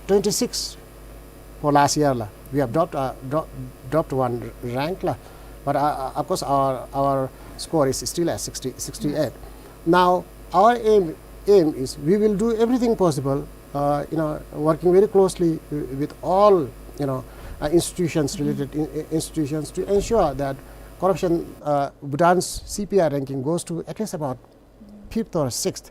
twenty-six for last year, la. We have dropped, uh, dro-, dropped one rank, la. But, uh, uh, of course, our, our score is still at sixty, sixty-eight. Now, our aim, aim is we will do everything possible, uh, you know, working very closely wi-, with all, you know, uh, institutions, related in-, in-, institutions, to ensure that corruption, uh, Bhutan's C P I ranking goes to at least about fifth or sixth.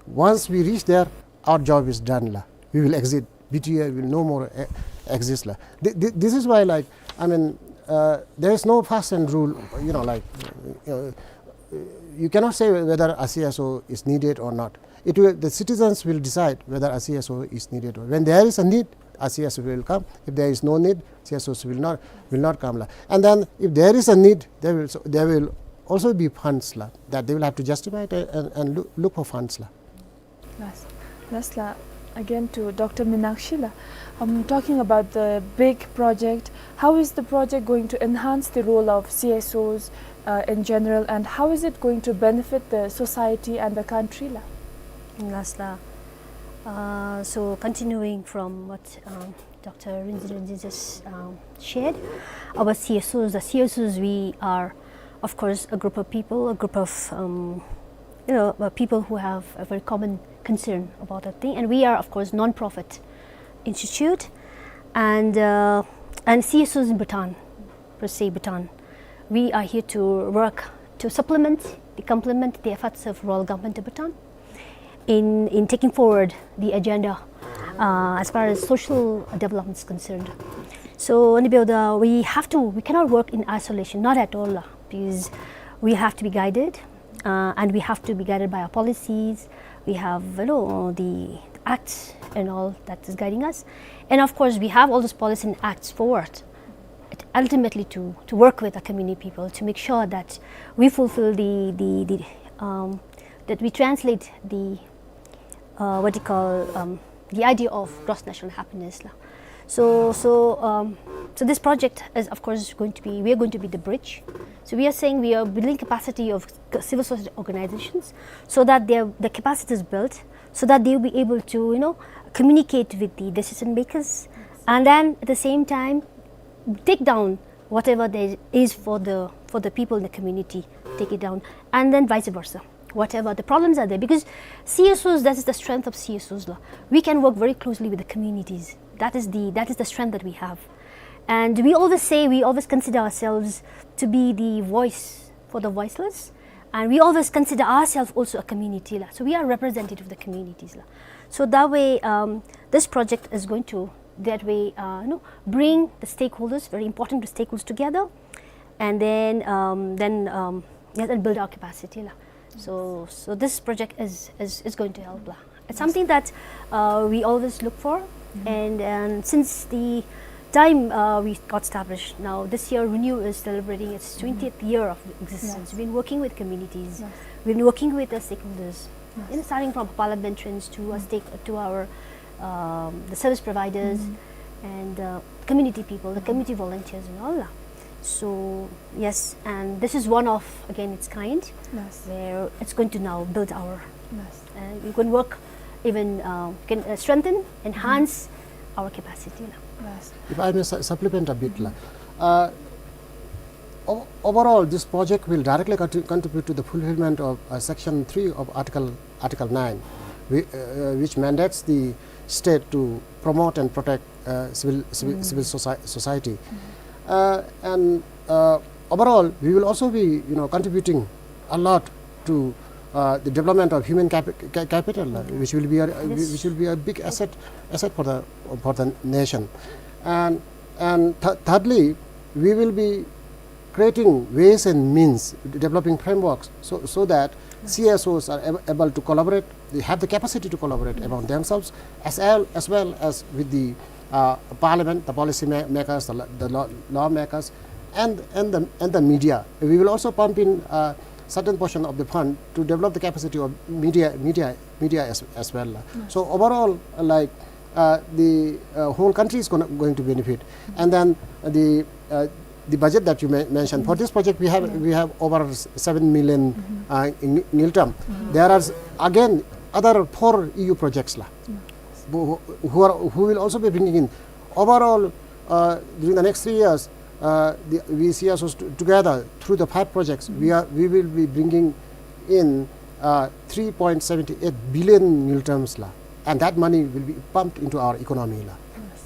Once we reach there, our job is done, la. We will exit. B T A will no more, eh, exist, la. Th-, th-, this is why, like, I mean, uh, there is no first hand rule, you know, like, uh, you cannot say whether a C S O is needed or not. It will, the citizens will decide whether a C S O is needed or, when there is a need, a C S O will come. If there is no need, C S Os will not, will not come, la. And then if there is a need, there will, there will also be funds, la, that they will have to justify it and, and look, look for funds, la. Last, last la, again to Doctor Minakshi la. Um, talking about the big project, how is the project going to enhance the role of C S Os, uh, in general, and how is it going to benefit the society and the country la? Last la. Uh, so continuing from what, um, Doctor Rinzin Rinzin just, um, shared, our C S Os, the C S Os, we are, of course, a group of people, a group of, um, you know, uh, people who have a very common concern about that thing. And we are, of course, non-profit institute, and, uh, and C S Os in Bhutan, per se Bhutan, we are here to work to supplement, to complement the efforts of Royal Government of Bhutan in, in taking forward the agenda, uh, as far as social development is concerned. So, ཨ་ནི་འབདཝ་ད་we have to, we cannot work in isolation, not at all, uh, because we have to be guided, uh, and we have to be guided by our policies. We have, you know, the acts and all that is guiding us. And of course, we have all those policies and acts for what? It, ultimately to, to work with the community people to make sure that we fulfill the, the, the, um, that we translate the, uh, what you call, um, the idea of gross national happiness la. So, so, um, so this project is, of course, going to be, we are going to be the bridge. So we are saying we are building capacity of c-, civil society organizations so that their, the capacity is built, so that they will be able to, you know, communicate with the decision makers, and then at the same time, take down whatever there is for the, for the people in the community, take it down, and then vice versa. Whatever the problems are there, because C S Os, that is the strength of C S Os la. We can work very closely with the communities. That is the, that is the strength that we have. And we always say, we always consider ourselves to be the voice for the voiceless. And we always consider ourselves also a community la. So we are representative of the communities la. So that way, um, this project is going to, that way, uh, you know, bring the stakeholders, very important stakeholders together, and then, um, then, um, yes, and build our capacity la. So, so this project is, is, is going to help la. It's something that, uh, we always look for, and, and since the time, uh, we got established, now this year Renew is celebrating its twentieth year of existence. Yes. We've been working with communities. Yes. We've been working with the stakeholders. Yes. You know, starting from parliamentarians to our stake, to our, um, the service providers and, uh, community people, the community volunteers and all la. So, yes, and this is one of, again, its kind, yes, where it's going to now build our, yes, and we can work even, uh, can, uh, strengthen, enhance our capacity la. Yes. If I may su-, supplement a bit la. Uh, o-, overall, this project will directly contri-, contribute to the fulfillment of, uh, Section three of Article, Article nine, whi-, uh, which mandates the state to promote and protect, uh, civil, civil, civil soci-, society. Uh, and, uh, overall, we will also be, you know, contributing a lot to, uh, the development of human capi-, ca-, capital, uh, which will be a, which will be a big asset, asset for the, for the nation. And, and th-, thirdly, we will be creating ways and means, developing frameworks so, so that C S Os are ab-, able to collaborate, they have the capacity to collaborate among themselves, as well, as well as with the, uh, parliament, the policy ma-, makers, the, la-, the law, lawmakers, and, and the, and the media. We will also pump in, uh, certain portion of the fund to develop the capacity of media, media, media as, as well. So overall, uh, like, uh, the, uh, whole country is gonna, going to benefit. And then the, uh, the budget that you men-, mentioned, for this project, we have, we have over s-, seven million, uh, ng-, ngultrum. There are s-, again, other four E U projects la, who, who are, who will also be bringing in. Overall, uh, during the next three years, uh, the, we C S Os t-, together through the five projects, we are, we will be bringing in, uh, three point seven eight billion ngultrums la, and that money will be pumped into our economy la.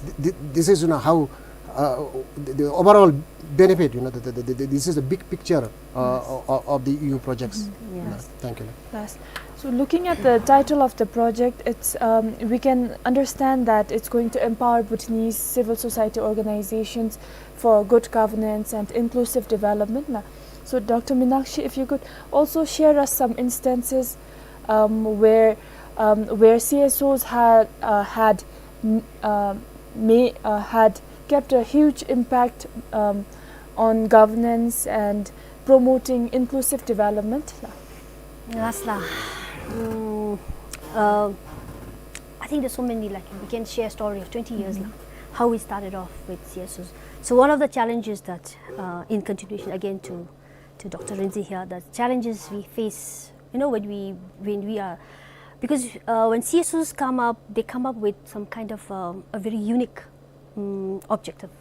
Th-, th-, this is, you know, how, uh, the, the overall benefit, you know, the, the, the, the, this is the big picture, uh, o-, o-, of the E U projects. Yes. Thank you. Yes. So looking at the title of the project, it's, um, we can understand that it's going to empower Bhutanese civil society organizations for good governance and inclusive development la. So Doctor Minakshi, if you could also share us some instances, um, where, um, where C S Os had, uh, had, mm, uh, may, uh, had kept a huge impact, um, on governance and promoting inclusive development la. Yes la. Mm, uh, I think there's so many, like, we can share a story of twenty years la, how we started off with C S Os. So one of the challenges that, uh, in continuation again to, to Doctor Rinzin here, the challenges we face, you know, when we, when we are, because, uh, when C S Os come up, they come up with some kind of, um, a very unique, um, objective.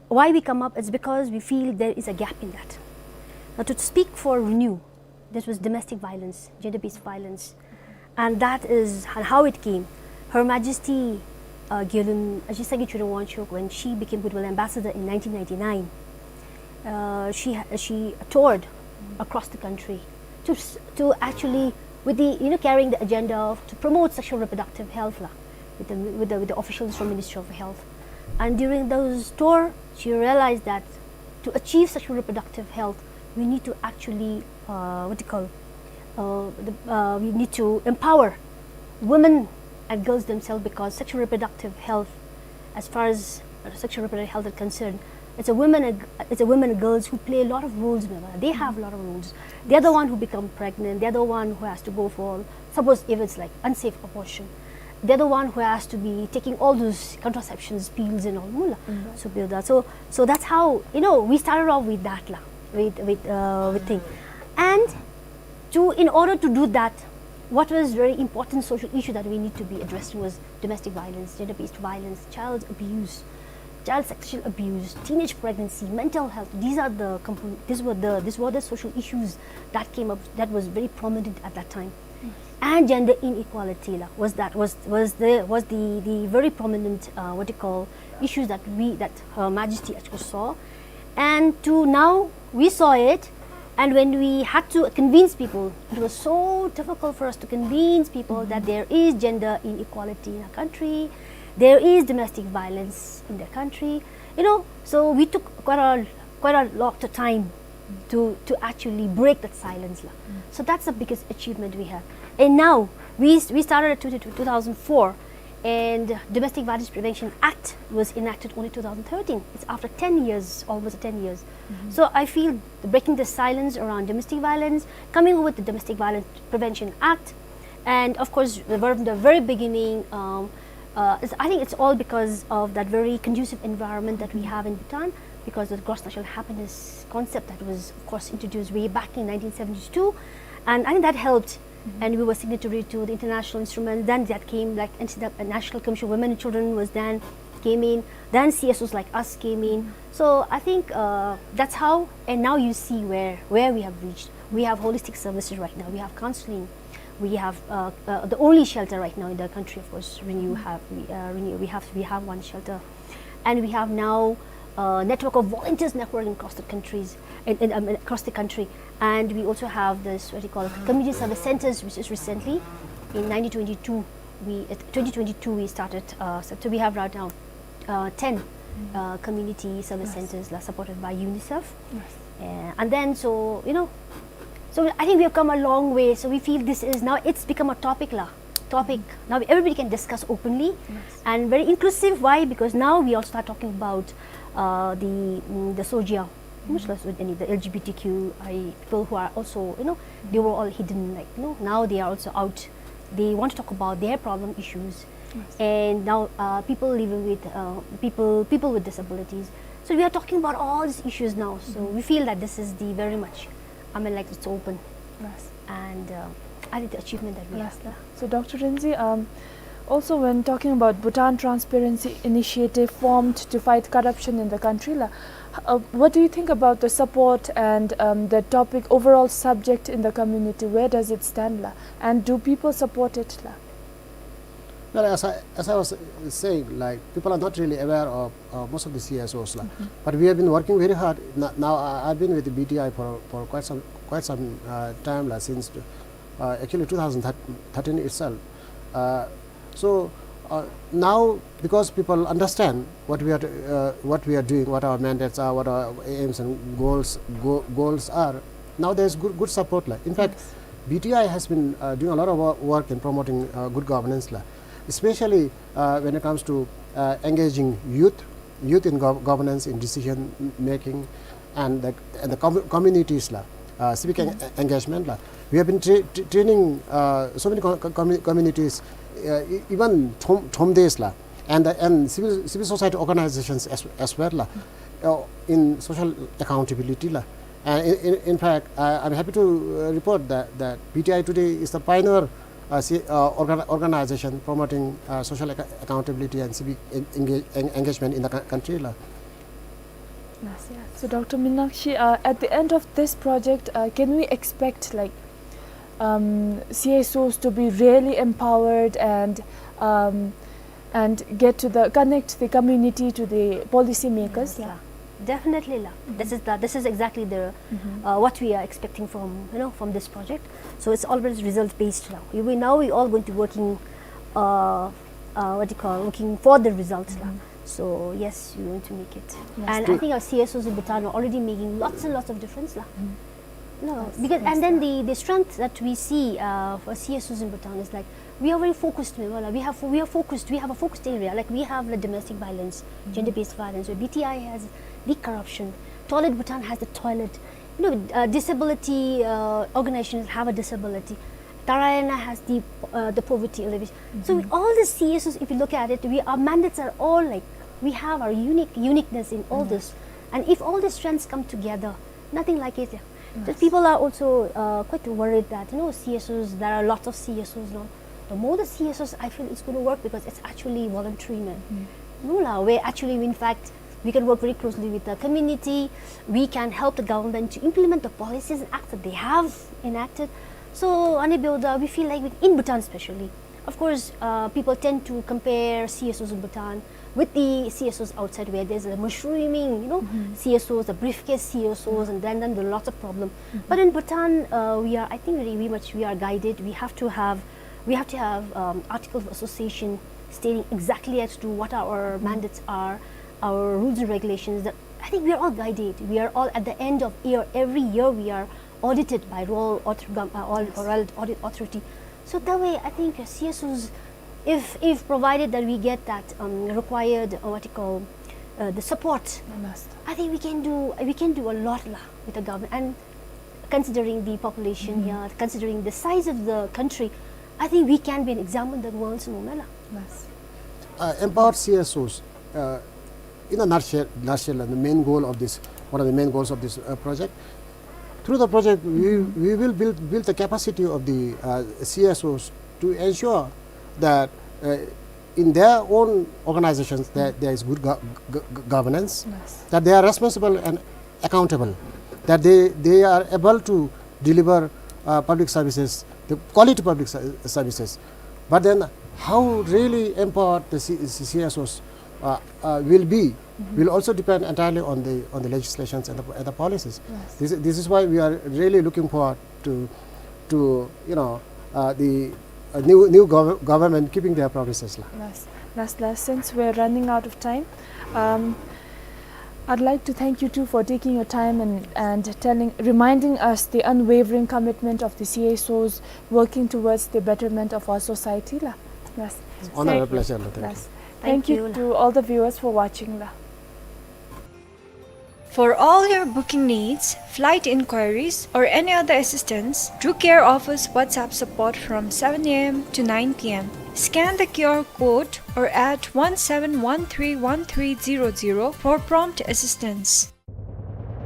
Why we come up? It's because we feel there is a gap in that. Now, to speak for Renew, this was domestic violence, gender-based violence. And that is ho-, how it came. Her Majesty, uh, Gyalun Ajit Sangay Chöden Wangchuck, when she became Goodwill Ambassador in nineteen ninety-nine, uh, she ha-, she toured across the country to s-, to actually, with the, you know, carrying the agenda of, to promote sexual reproductive health la, with the, with the, with the officials from Ministry of Health. And during those tour, she realized that to achieve sexual reproductive health, we need to actually, uh, what do you call, uh, the, uh, we need to empower women and girls themselves, because sexual reproductive health, as far as, uh, sexual reproductive health is concerned, it's a women and, it's a women and girls who play a lot of roles in the world. They have a lot of roles. They're the one who become pregnant. They're the one who has to go for, suppose if it's like unsafe abortion, they're the one who has to be taking all those contraceptions, pills and all, mula. So build that. So, so that's how, you know, we started off with that la, with, with, uh, with thing. And to, in order to do that, what was very important social issue that we need to be addressing was domestic violence, gender-based violence, child abuse, child sexual abuse, teenage pregnancy, mental health. These are the compo-, these were the, these were the social issues that came up, that was very prominent at that time. and gender inequality la, was that, was, was the, was the, the very prominent, uh, what you call, issues that we, that Her Majesty actually saw. And to now, we saw it, and when we had to convince people, it was so difficult for us to convince people that there is gender inequality in our country, there is domestic violence in the country, you know, so we took quite a, quite a lot of time to, to actually break that silence la. So that's the biggest achievement we have. And now, we, we started at two, two thousand four, and Domestic Violence Prevention Act was enacted only two thousand thirteen. It's after ten years, almost ten years. So I feel the breaking the silence around domestic violence, coming up with the Domestic Violence Prevention Act, and of course, the, from the very beginning, um, uh, it's, I think it's all because of that very conducive environment that we have in Bhutan, because of the gross national happiness concept that was, of course, introduced way back in nineteen seventy-two. And I think that helped. And we were signatory to the international instrument. Then that came, like, N C W, National Commission on Women and Children was then came in. Then C S Os like us came in. So I think, uh, that's how, and now you see where, where we have reached. We have holistic services right now. We have counseling. We have, uh, uh, the only shelter right now in the country, of course, Renew have, we, uh, Renew, we have, we have one shelter. And we have now a network of volunteers networking across the countries, in, in, um, across the country. And we also have this, what do you call it, community service centers, which is recently, in nineteen twenty-two, we, uh, twenty twenty-two, we started, uh, so, so we have right now, uh, ten, uh, community service centers la, supported by UNICEF. Uh, and then, so, you know, so I think we have come a long way. So we feel this is now, it's become a topic la, topic. Now everybody can discuss openly and very inclusive. Why? Because now we also start talking about, uh, the, mm, the SOGIA, much less with any, the L G B T Q I people who are also, you know, they were all hidden, like, you know, now they are also out. They want to talk about their problem issues. And now, uh, people living with, uh, people, people with disabilities. So we are talking about all these issues now. So we feel that this is the very much, I mean, like, it's open. And, uh, I think the achievement that we have. So, Doctor Rinzin, um, also when talking about Bhutan Transparency Initiative formed to fight corruption in the country la, uh, what do you think about the support and, um, the topic, overall subject in the community? Where does it stand la? And do people support it la? Well, as I, as I was, uh, saying, like, people are not really aware of, uh, most of the C S Os la. But we have been working very hard. N-, now I, I've been with the B T I for, for quite some, quite some, uh, time la, since, uh, actually two thousand thirteen itself. Uh, so, uh, now because people understand what we are, uh, what we are doing, what our mandates are, what our aims and goals, go-, goals are, now there is good, good support la. In fact, B T I has been, uh, doing a lot of wo-, work in promoting, uh, good governance la, especially, uh, when it comes to, uh, engaging youth, youth in gov-, governance, in decision m-, making, and the, and the com-, communities la, uh, civic en-, engagement la. We have been tra-, tra-, training, uh, so many co-, co-, commu-, communities, uh, e-, even Thom-, Thomdes la, and the, and civil, civil society organizations as, as well la, uh, in social accountability la. And in, in, in fact, I, I'm happy to, uh, report that, that B T I today is the pioneer, uh, ci-, uh, organ-, organization promoting, uh, social acco-, accountability and civic en-, enga-, en-, engagement in the cou-, country la. So, Doctor Minakshi, uh, at the end of this project, uh, can we expect, like, um, C S Os to be really empowered and, um, and get to the, connect the community to the policy makers la? Definitely la. This is the, this is exactly the, uh, what we are expecting from, you know, from this project. So it's always result based la. We, we, now we all going to working, uh, uh, what do you call, working for the results la. So yes, we want to make it. And I think our C S Os in Bhutan are already making lots and lots of difference la. No, because, and then the, the strength that we see, uh, for C S Os in Bhutan is, like, we are very focused, we are, we have, we are focused, we have a focused area, like, we have the domestic violence, gender-based violence, where B T I has the corruption, Toilet Bhutan has the toilet, you know, uh, disability, uh, organizations have a disability, Dharayana has the, uh, the poverty alleviation. So all the C S Os, if you look at it, we, our mandates are all, like, we have our unique, uniqueness in all this. And if all the strengths come together, nothing like it. Just people are also, uh, quite worried that, you know, C S Os, there are lots of C S Os now. The more the C S Os, I feel it's gonna work because it's actually voluntary, man. No la, where actually, in fact, we can work very closely with the community. We can help the government to implement the policies and acts that they have enacted. So, ཨ་ནི་འབདཝ་ད, we feel like we, in Bhutan especially, of course, uh, people tend to compare C S Os in Bhutan with the C S Os outside, where there's a mushrooming, you know, Mm-hmm. C S Os, the briefcase C S Os, Mm-hmm. and then, then there are lots of problem. Mm-hmm. But in Bhutan, uh, we are, I think, very, very much we are guided. We have to have, we have to have, um, article of association stating exactly as to what our Mm-hmm. mandates are, our rules and regulations. That, I think we are all guided. We are all, at the end of year, every year we are audited by royal author-, gov-, uh, all Yes. royal audit authority. So that way, I think, uh, C S Os, if, if provided that we get that, um, required, uh, what you call, uh, the support, Yes. I think we can do, we can do a lot la with the government. And considering the population Mm-hmm. here, considering the size of the country, I think we can be an example in the world, no, la. Yes. Uh, empower C S Os, uh, in a nutshell, nutshell, the main goal of this, one of the main goals of this, uh, project. Through the project, we, Mm-hmm. we will build, build the capacity of the, uh, C S Os to ensure that, uh, in their own organizations, that Mm-hmm. there is good go-, go-, go-, governance, Yes. that they are responsible and accountable, that they, they are able to deliver, uh, public services, the quality public ser-, services. But then, how really empowered the C-, C-, C S Os, uh, uh, will be, Mm-hmm. will also depend entirely on the, on the legislations and the, and the policies. Yes. This, this is why we are really looking forward to, to, you know, uh, the, uh, new, new gov-, government keeping their promises la. Yes. Yes, yes. Since we're running out of time, um, I'd like to thank you too for taking your time and, and telling, reminding us the unwavering commitment of the C S Os working towards the betterment of our society la. Yes. Honor and Thank you. pleasure la. Thank you. Yes. Thank Thank you you la. to all the viewers for watching la. For all your booking needs, flight inquiries, or any other assistance, DruCare offers WhatsApp support from seven A M to nine P M. Scan the Q R code or add one seven one three one three zero zero for prompt assistance.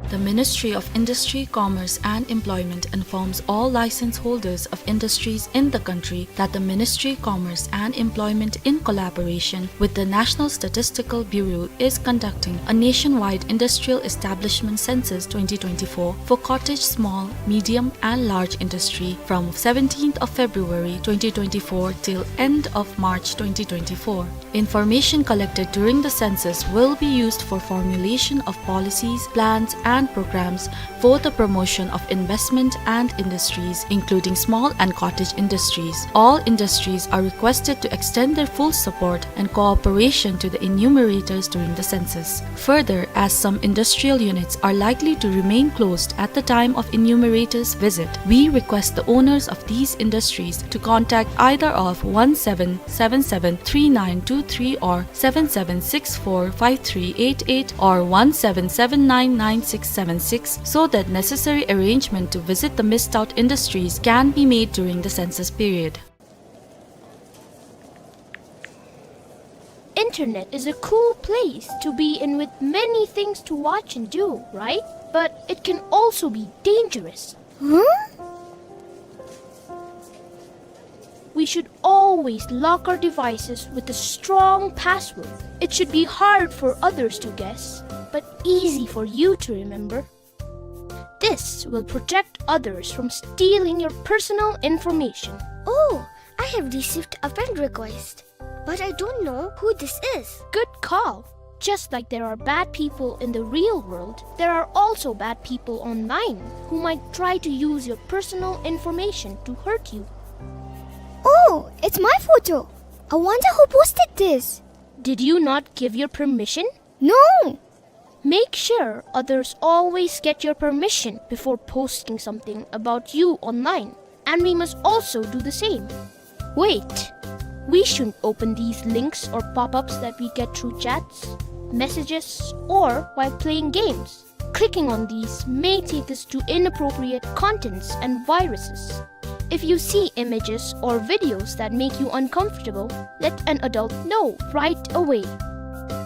The Ministry of Industry, Commerce and Employment informs all license holders of industries in the country that the Ministry, Commerce and Employment, in collaboration with the National Statistical Bureau, is conducting a nationwide industrial establishment census twenty twenty-four for cottage small, medium and large industry from seventeenth of February twenty twenty-four till end of March twenty twenty-four. Information collected during the census will be used for formulation of policies, plans and programs for the promotion of investment and industries, including small and cottage industries. All industries are requested to extend their full support and cooperation to the enumerators during the census. Further, as some industrial units are likely to remain closed at the time of enumerators' visit, we request the owners of these industries to contact either of one seven seven seven three nine two three or seven seven six four five three eight eight or one seven seven nine nine six seven six, so that necessary arrangement to visit the missed out industries can be made during the census period. Internet is a cool place to be in with many things to watch and do, right? But it can also be dangerous. Huh? We should always lock our devices with a strong password. It should be hard for others to guess, but easy for you to remember. This will protect others from stealing your personal information. Oh, I have received a friend request, but I don't know who this is. Good call. Just like there are bad people in the real world, there are also bad people online who might try to use your personal information to hurt you. Oh, it's my photo. I wonder who posted this. Did you not give your permission? No. Make sure others always get your permission before posting something about you online. And we must also do the same. Wait! We shouldn't open these links or pop-ups that we get through chats, messages, or while playing games. Clicking on these may take us to inappropriate contents and viruses. If you see images or videos that make you uncomfortable, let an adult know right away.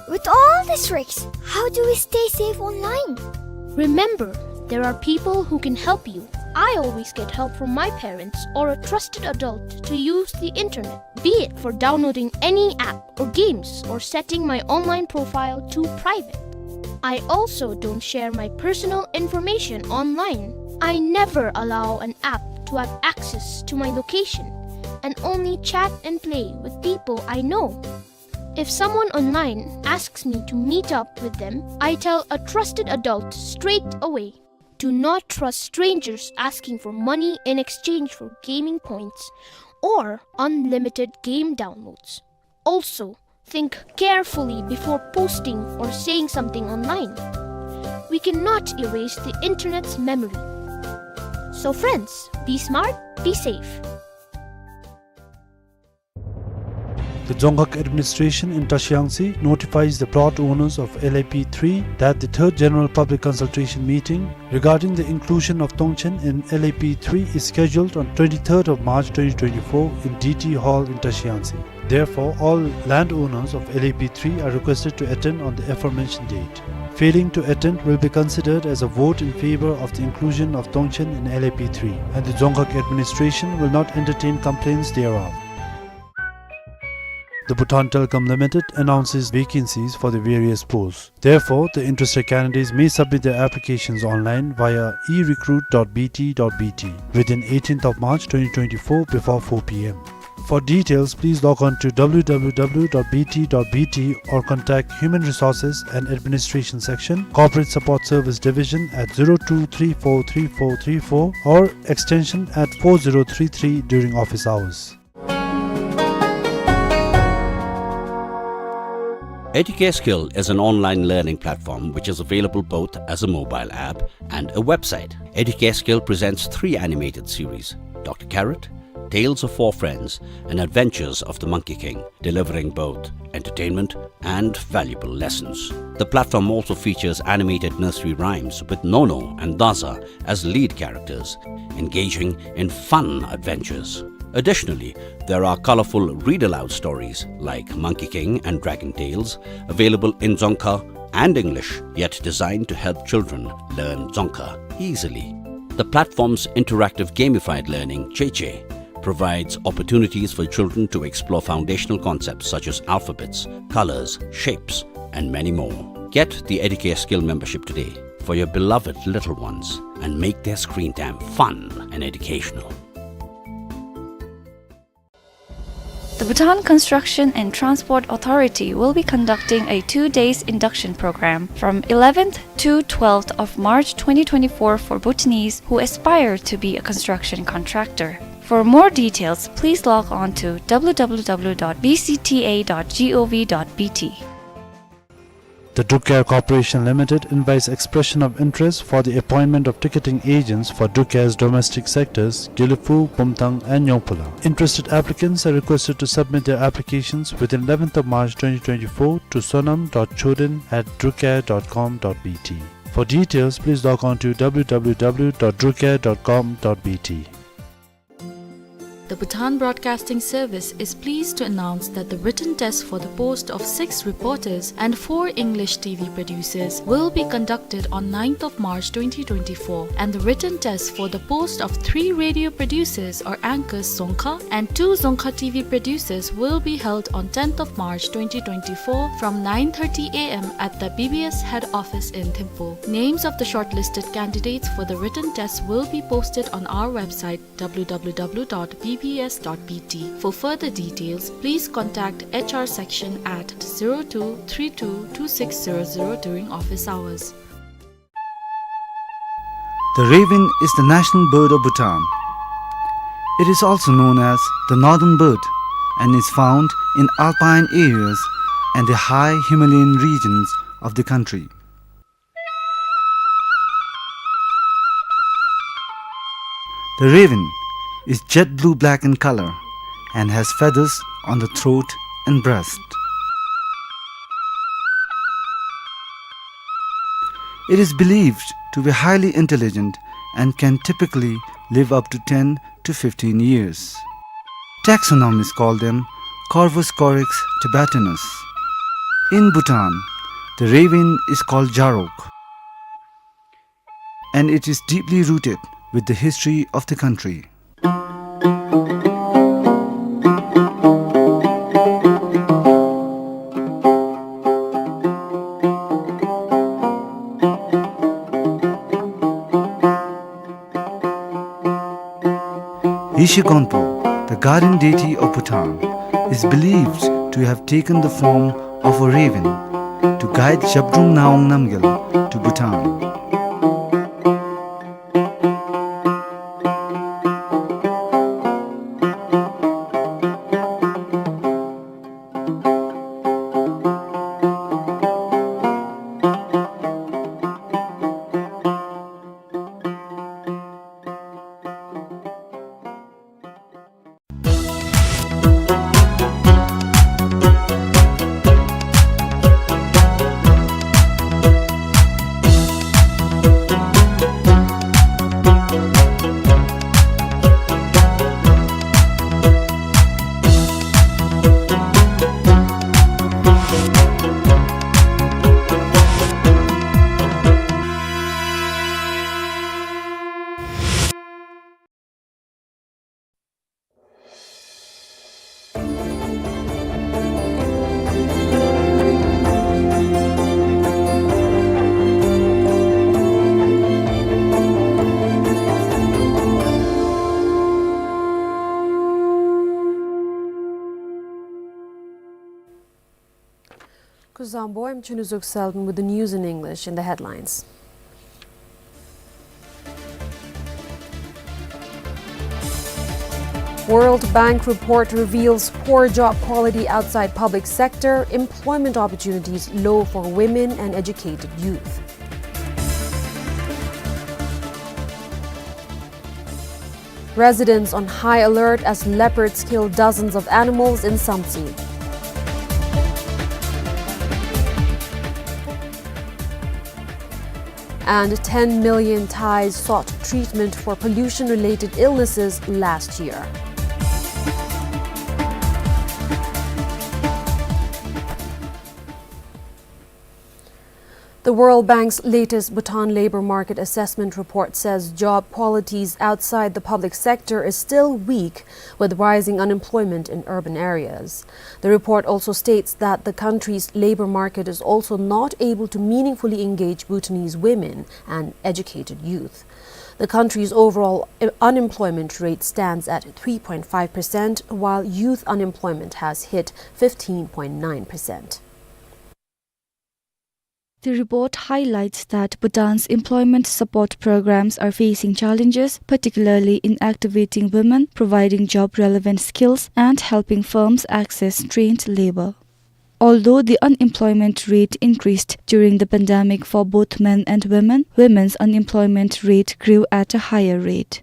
With all these tricks, how do we stay safe online? Remember, there are people who can help you. I always get help from my parents or a trusted adult to use the internet, be it for downloading any app or games or setting my online profile to private. I also don't share my personal information online. I never allow an app to have access to my location and only chat and play with people I know. If someone online asks me to meet up with them, I tell a trusted adult straight away. Do not trust strangers asking for money in exchange for gaming points or unlimited game downloads. Also, think carefully before posting or saying something online. We cannot erase the internet's memory. So friends, be smart, be safe. The Dzongkhag administration in Trashiang-Si notifies the plot owners of L A P three that the third general public consultation meeting regarding the inclusion of Tongchen in L A P three is scheduled on twenty-third of March twenty twenty-four in D T Hall in Trashiang-Si. Therefore, all landowners of L A P three are requested to attend on the aforementioned date. Failing to attend will be considered as a vote in favor of the inclusion of Tongchen in L A P three, and the Dzongkhag administration will not entertain complaints thereof. The Bhutan Telecom Limited announces vacancies for the various posts. Therefore, the interested candidates may submit their applications online via e recruit dot b t dot b t within eighteenth of March twenty twenty-four before four p m. For details, please log on to w w w dot b t dot b t or contact Human Resources and Administration Section, Corporate Support Service Division at zero two three four three four three four or extension at four zero three three during office hours. Educare Skill is an online learning platform which is available both as a mobile app and a website. Educare Skill presents three animated series, Doctor Carrot, Tales of Four Friends, and Adventures of the Monkey King, delivering both entertainment and valuable lessons. The platform also features animated nursery rhymes with Nono and Daza as lead characters, engaging in fun adventures. Additionally, there are colorful read-aloud stories like Monkey King and Dragon Tales, available in Dzongkha and English, yet designed to help children learn Dzongkha easily. The platform's interactive gamified learning, Cheche, provides opportunities for children to explore foundational concepts such as alphabets, colors, shapes, and many more. Get the Educare Skill membership today for your beloved little ones and make their screen time fun and educational. The Bhutan Construction and Transport Authority will be conducting a two days induction program from eleventh to twelfth of March twenty twenty-four for Bhutanese who aspire to be a construction contractor. For more details, please log on to w w w dot b c t a dot g o v dot b t. The Druk Air Corporation Limited invites expression of interest for the appointment of ticketing agents for Druk Air's domestic sectors, Gelephu, Bumthang and Nyongphula. Interested applicants are requested to submit their applications within eleventh of March twenty twenty-four to sonam dot choden at drukair dot com dot b t. For details, please log on to w w w dot drukair dot com dot b t. The Bhutan Broadcasting Service is pleased to announce that the written test for the post of six reporters and four English T V producers will be conducted on ninth of March twenty twenty-four, and the written test for the post of three radio producers or anchors Dzongkha and two Dzongkha T V producers will be held on tenth of March twenty twenty-four from nine thirty a m at the B B S head office in Thimphu. Names of the shortlisted candidates for the written test will be posted on our website, w w w dot b b s dot b t. For further details, please contact H R section at zero two three two two six zero zero during office hours. The raven is the national bird of Bhutan. It is also known as the northern bird and is found in alpine areas and the high Himalayan regions of the country. The raven is jet blue black in color and has feathers on the throat and breast. It is believed to be highly intelligent and can typically live up to ten to fifteen years. Taxonomists call them Corvus corax tibetanus. In Bhutan, the raven is called jarok, and it is deeply rooted with the history of the country. Yeshe Gonpo, the guardian deity of Bhutan, is believed to have taken the form of a raven to guide Zhabdrung Ngawang Namgyal to Bhutan. Kuzuzangpo, I'm Chunu Zuk Selden with the news in English. In the headlines: World Bank report reveals poor job quality outside public sector, employment opportunities low for women and educated youth. Residents on high alert as leopards kill dozens of animals in Samtse. And ten million Thais sought treatment for pollution-related illnesses last year. The World Bank's latest Bhutan Labor Market Assessment Report says job qualities outside the public sector is still weak, with rising unemployment in urban areas. The report also states that the country's labor market is also not able to meaningfully engage Bhutanese women and educated youth. The country's overall i-, unemployment rate stands at three point five percent, while youth unemployment has hit fifteen point nine percent. The report highlights that Bhutan's employment support programs are facing challenges, particularly in activating women, providing job-relevant skills, and helping firms access trained labor. Although the unemployment rate increased during the pandemic for both men and women, women's unemployment rate grew at a higher rate.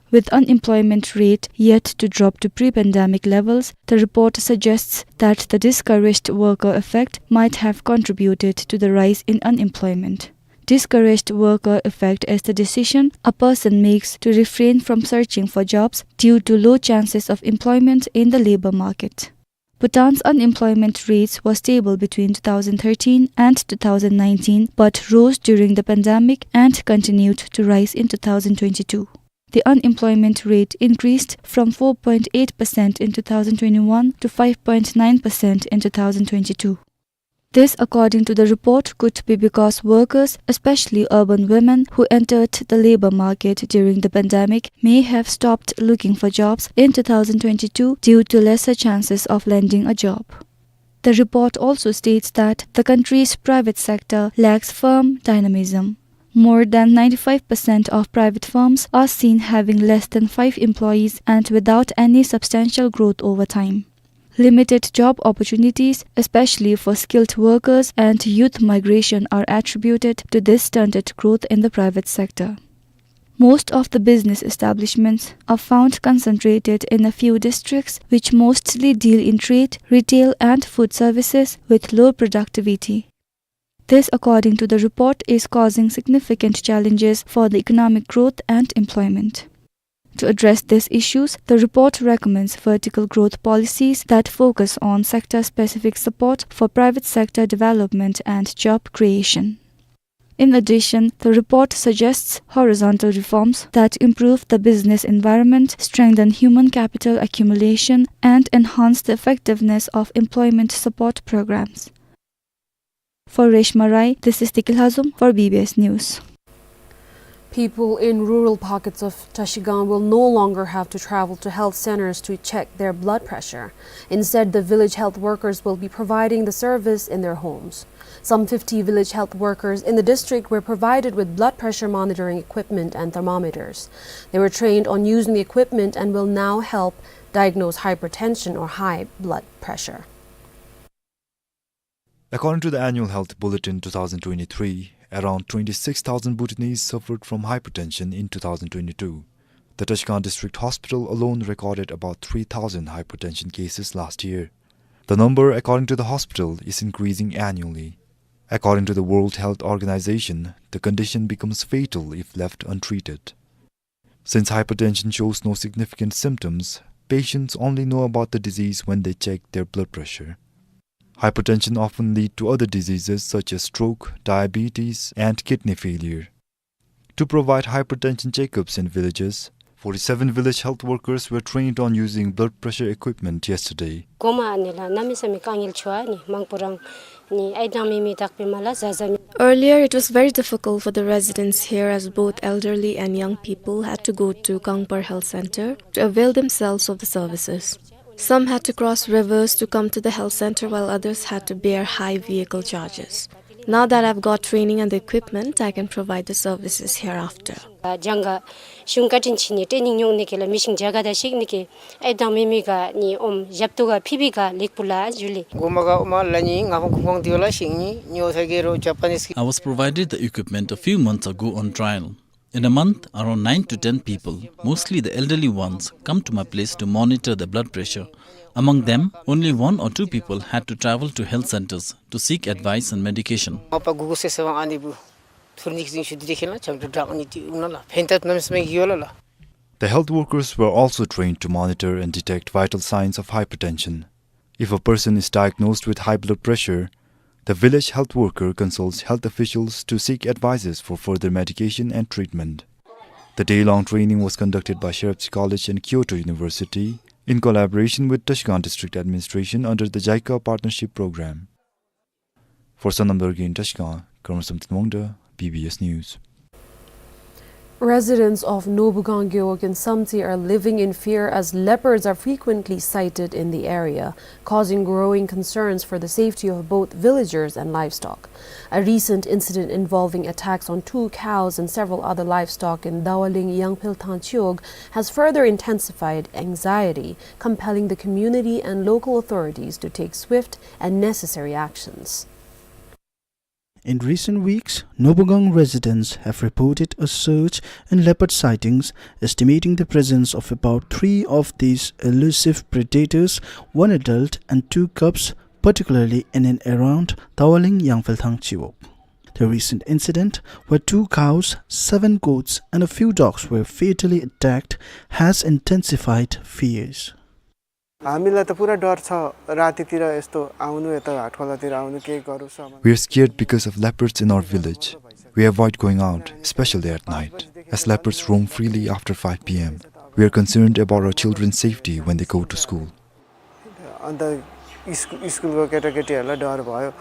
With unemployment rate yet to drop to pre-pandemic levels, the report suggests that the discouraged worker effect might have contributed to the rise in unemployment. Discouraged worker effect is the decision a person makes to refrain from searching for jobs due to low chances of employment in the labor market. Bhutan's unemployment rates were stable between two thousand thirteen and two thousand nineteen, but rose during the pandemic and continued to rise in two thousand twenty-two. The unemployment rate increased from four point eight percent in two thousand twenty-one to five point nine percent in two thousand twenty-two. This, according to the report, could be because workers, especially urban women, who entered the labor market during the pandemic may have stopped looking for jobs in two thousand twenty-two due to lesser chances of landing a job. The report also states that the country's private sector lacks firm dynamism. More than ninety-five percent of private firms are seen having less than five employees and without any substantial growth over time. Limited job opportunities, especially for skilled workers, and youth migration are attributed to this stunted growth in the private sector. Most of the business establishments are found concentrated in a few districts, which mostly deal in trade, retail, and food services, with low productivity. This, according to the report, is causing significant challenges for the economic growth and employment. To address these issues, the report recommends vertical growth policies that focus on sector-specific support for private sector development and job creation. In addition, the report suggests horizontal reforms that improve the business environment, strengthen human capital accumulation, and enhance the effectiveness of employment support programs. For Reshma Rai, this is Tikil Hazum for B B S News. People in rural pockets of Trashigang will no longer have to travel to health centers to check their blood pressure. Instead, the village health workers will be providing the service in their homes. Some fifty village health workers in the district were provided with blood pressure monitoring equipment and thermometers. They were trained on using the equipment and will now help diagnose hypertension or high blood pressure. According to the Annual Health Bulletin two thousand twenty-three, around twenty-six thousand Bhutanese suffered from hypertension in two thousand twenty-two. The Trashigang District Hospital alone recorded about three thousand hypertension cases last year. The number, according to the hospital, is increasing annually. According to the World Health Organization, the condition becomes fatal if left untreated. Since hypertension shows no significant symptoms, patients only know about the disease when they check their blood pressure. Hypertension often lead to other diseases such as stroke, diabetes, and kidney failure. To provide hypertension checkups in villages, forty-seven village health workers were trained on using blood pressure equipment yesterday. གོང་མ་ནི་ལ་གནམ་མེད་ས་མེད་དཀའ་ངལ་ཆེ་བ་ནི་མང་པོ་རང་ནི་ཨའི་དང་མེ་མེ་དག་པའི་མ་ལ་ཟ་ཟ་མི། Earlier, it was very difficult for the residents here, as both elderly and young people had to go to Kangpar Health Center to avail themselves of the services. Some had to cross rivers to come to the health center, while others had to bear high vehicle charges. Now that I've got training and the equipment, I can provide the services hereafter. ཨ་ཇང་ག་གཞུང་བཀའ་དྲིན་ཆེ་ནི་ཊེ་ནིང་ཉོག་ནི་གི་ལ་མི་ཤིང་ཇ་ག་ད་ཤིག་ནི་གི་ཨའི་དང་མེ་མེ་ག་ནི་ཨོམ་ཞབས་ཏོག་ག་ཕི་བི་ག་ལེགས་པོ་ལ་ཇུ་ལེ། གོ་མ་ག་ཨོ་མ་ལ་ནི་ང་ཕང་ཁུ་ཕང་དེ་ལ་ཤིག་ནི་ཉོ་ཐ་གེ་རོ་ཇ་པ་ནིས་གི། I was provided the equipment a few months ago on trial. In a month, around nine to ten people, mostly the elderly ones, come to my place to monitor the blood pressure. Among them, only one or two people had to travel to health centers to seek advice and medication. ཨ་པ་གུ་གུ་སེ་སེ་བང་ཨ་ནི་བུ་ཐུར་ནིག་ཟིང་ཤུ་དི་རེ་ཁེ་ན་ཆམ་ཏུ་དྲག་ནི་ཏི་ཨུ་ན་ལ་ཕན་ཐབས་རྣམ་སྨིན་གི་ཡོད་ལ་ལ། The health workers were also trained to monitor and detect vital signs of hypertension. If a person is diagnosed with high blood pressure, the village health worker consults health officials to seek advices for further medication and treatment. The day-long training was conducted by Sherepsi College and Kyoto University in collaboration with Trashigang District Administration under the JICA Partnership Program. For Sonam Dorgin Trashigang, Karma Samten Wangda, B B S News. Residents of Nobugang Gewog in Samtse are living in fear as leopards are frequently sighted in the area, causing growing concerns for the safety of both villagers and livestock. A recent incident involving attacks on two cows and several other livestock in Dawaling Yangphelthang Chiwog has further intensified anxiety, compelling the community and local authorities to take swift and necessary actions. In recent weeks, Nobugang residents have reported a surge in leopard sightings, estimating the presence of about three of these elusive predators, one adult and two cubs, particularly in and around Dawaling Yangphelthang Chiwog. The recent incident, where two cows, seven goats, and a few dogs were fatally attacked, has intensified fears. हामीलाई त पुरा डर छ, रातितिर यस्तो आउनु, यता हाटखोलातिर आउनु, केही गरोस् भनेर। We are scared because of leopards in our village. We avoid going out, especially at night, as leopards roam freely after five P M. We are concerned about our children's safety when they go to school. अन्त स्कु-, स्कुलको केटाकेटीहरूलाई डर भयो।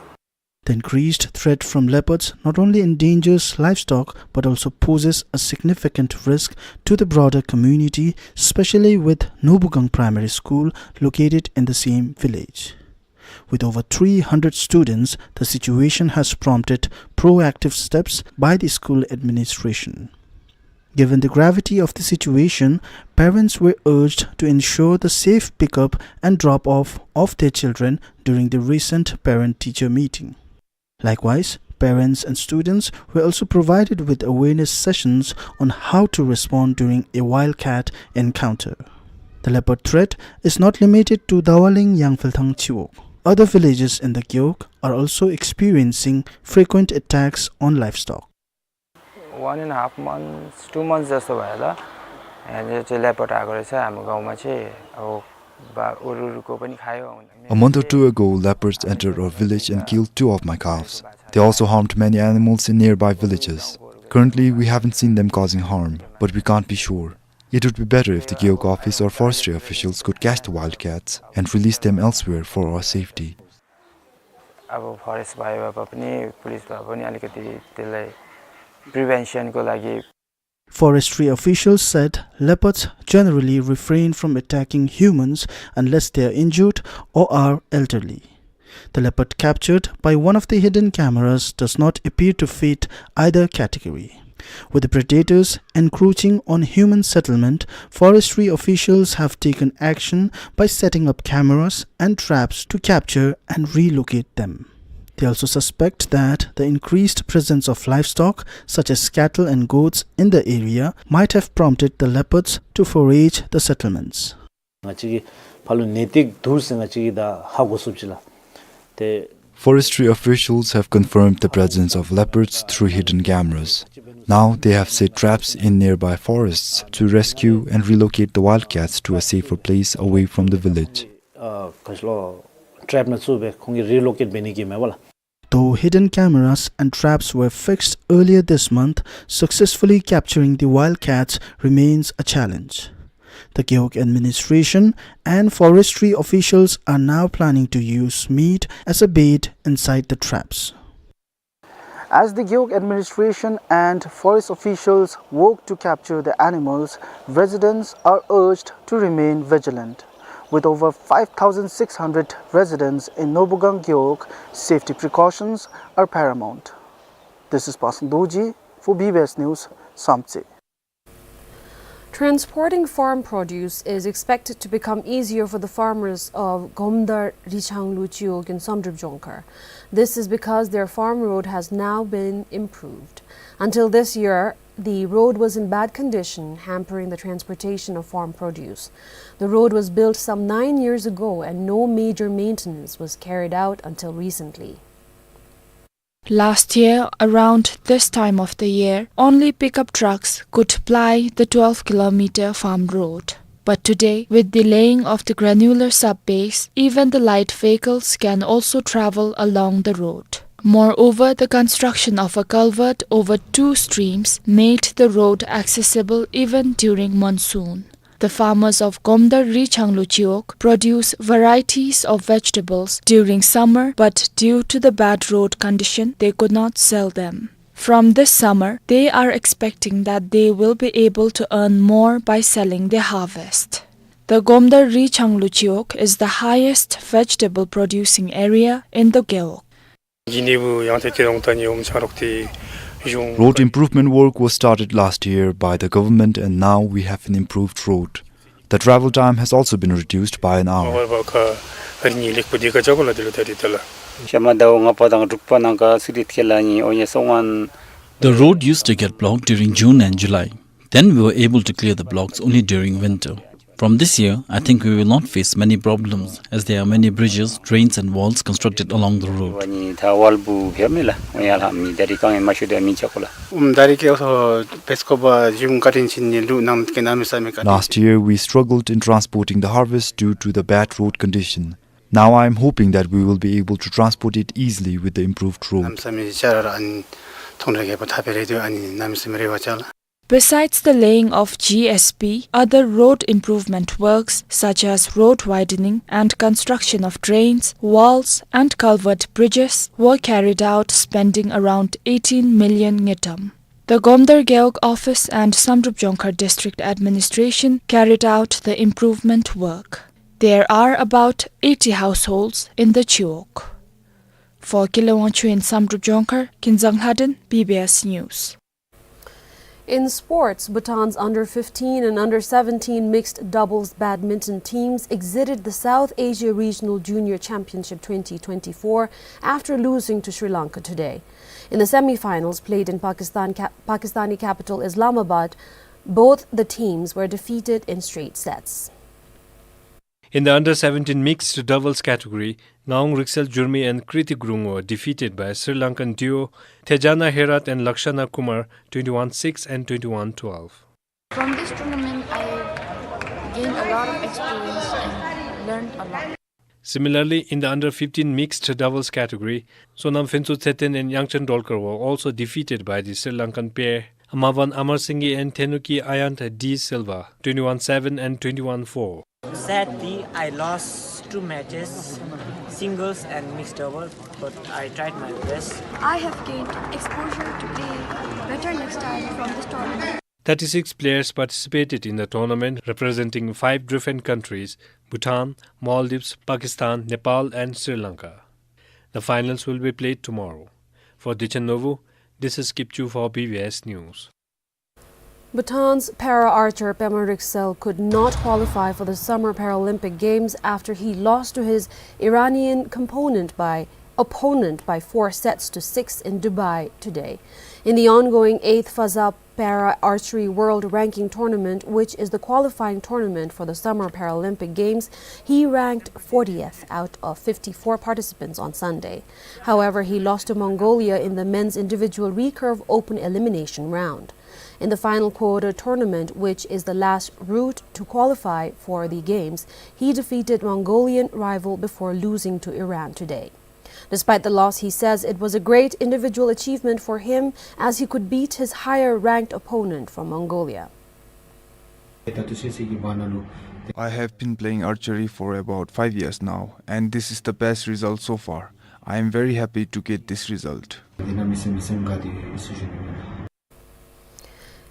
The increased threat from leopards not only endangers livestock but also poses a significant risk to the broader community, especially with Nobugang Primary School located in the same village. With over three hundred students, the situation has prompted proactive steps by the school administration. Given the gravity of the situation, parents were urged to ensure the safe pickup and drop-off of their children during the recent parent-teacher meeting. Likewise, parents and students were also provided with awareness sessions on how to respond during a wildcat encounter. The leopard threat is not limited to Dawaling Yangphelthang Chiwog. Other villages in the Gewog are also experiencing frequent attacks on livestock. One and a half months, two months जस्तो भयो होला। यहाँ चाहिँ leopard आएको रहेछ हाम्रो गाउँमा चाहिँ। अब बा-, उरुहरूको पनि खायो। A month or two ago, leopards entered our village and killed two of my calves. They also harmed many animals in nearby villages. Currently, we haven't seen them causing harm, but we can't be sure. It would be better if the Gewog office or forestry officials could catch the wildcats and release them elsewhere for our safety. अब forest भए भए पनि, पुलिस भए पनि अलिकति त्यसलाई prevention को लागि। Forestry officials said leopards generally refrain from attacking humans unless they are injured or are elderly. The leopard captured by one of the hidden cameras does not appear to fit either category. With the predators encroaching on human settlement, forestry officials have taken action by setting up cameras and traps to capture and relocate them. They also suspect that the increased presence of livestock, such as cattle and goats, in the area might have prompted the leopards to forage the settlements. ང་བཅས་ཀྱིས་ཕར་ལུ་ནད་དེ་འདུག་ཟེར་ང་བཅས་ཀྱིས་ད་ཧ་གོ་ཚུགསཔ་ཅིག་ལགས། ཏེ། Forestry officials have confirmed the presence of leopards through hidden cameras. Now they have set traps in nearby forests to rescue and relocate the wildcats to a safer place away from the village. ཨ་ག་ཅི་ལོ་ཊེབ་ནང་བཙུགས་སྦེ་ཁོང་གིས་རི་ལོ་ཀེཊ་འབད་ནི་གི་མས་པ་ལགས། Though hidden cameras and traps were fixed earlier this month, successfully capturing the wildcats remains a challenge. The Gewog administration and forestry officials are now planning to use meat as a bait inside the traps. As the Gewog administration and forest officials work to capture the animals, residents are urged to remain vigilant. With over five thousand six hundred residents in Norbugang Gewog, safety precautions are paramount. This is Pasang Dorji for B B S News, Samtse. Transporting farm produce is expected to become easier for the farmers of Gomdar Richanglu Chiwog in Samdrup Jongkhar. This is because their farm road has now been improved. Until this year, the road was in bad condition, hampering the transportation of farm produce. The road was built some nine years ago and no major maintenance was carried out until recently. Last year, around this time of the year, only pickup trucks could ply the twelve kilometer farm road. But today, with the laying of the granular sub-base, even the light vehicles can also travel along the road. Moreover, the construction of a culvert over two streams made the road accessible even during monsoon. The farmers of Gomdar Richanglu Chiwog produce varieties of vegetables during summer, but due to the bad road condition, they could not sell them. From this summer, they are expecting that they will be able to earn more by selling their harvest. The Gomdar Richanglu Chiwog is the highest vegetable producing area in the Gewog. Road improvement work was started last year by the government, and now we have an improved road. The travel time has also been reduced by an hour. The road used to get blocked during June and July. Then we were able to clear the blocks only during winter. From this year, I think we will not face many problems as there are many bridges, drains and walls constructed along the road. Last year, we struggled in transporting the harvest due to the bad road condition. Now I am hoping that we will be able to transport it easily with the improved road. Besides the laying of G S B, other road improvement works such as road widening and construction of drains, walls and culvert bridges were carried out, spending around eighteen million ngultrum. The Gomdar Gewog office and Samdrup Jongkhar district administration carried out the improvement work. There are about eighty households in the Chiwog. For Kile Wangchuk in Samdrup Jongkhar, Kinzang Lhaden, B B S News. In sports, Bhutan's under fifteen and under seventeen mixed doubles badminton teams exited the South Asia Regional Junior Championship twenty twenty-four after losing to Sri Lanka today. In the semi-finals played in Pakistan ca-, Pakistani capital Islamabad, both the teams were defeated in straight sets. In the under seventeen mixed doubles category, Ngawang Riksel Jurmi and Kriti Gurung were defeated by Sri Lankan duo Thejana Herath and Lakshana Kumar, twenty-one six and twenty-one twelve. From this tournament, I gained a lot of experience and learned a lot. Similarly, in the under fifteen mixed doubles category, Sonam Phensotsheten and Yangchen Dolkar were also defeated by the Sri Lankan pair, Amavan Amarsinghe and Thenuki Ayant de Silva, twenty-one seven and twenty-one four. Sadly, I lost two matches, singles and mixed double, but I tried my best. I have gained exposure to play better next time from this tournament. Thirty-six players participated in the tournament, representing five different countries: Bhutan, Maldives, Pakistan, Nepal, and Sri Lanka. The finals will be played tomorrow. For Dichen Novu, this is Kipchu for B B S News. Bhutan's para archer Pema Riksel could not qualify for the Summer Paralympic Games after he lost to his Iranian component by, opponent by four sets to six in Dubai today. In the ongoing eighth FASA Para Archery World Ranking Tournament, which is the qualifying tournament for the Summer Paralympic Games, he ranked fortieth out of fifty-four participants on Sunday. However, he lost to Mongolia in the men's individual recurve open elimination round. In the final quarter tournament, which is the last route to qualify for the games, he defeated Mongolian rival before losing to Iran today. Despite the loss, he says it was a great individual achievement for him, as he could beat his higher ranked opponent from Mongolia. I have been playing archery for about five years now, and this is the best result so far. I am very happy to get this result.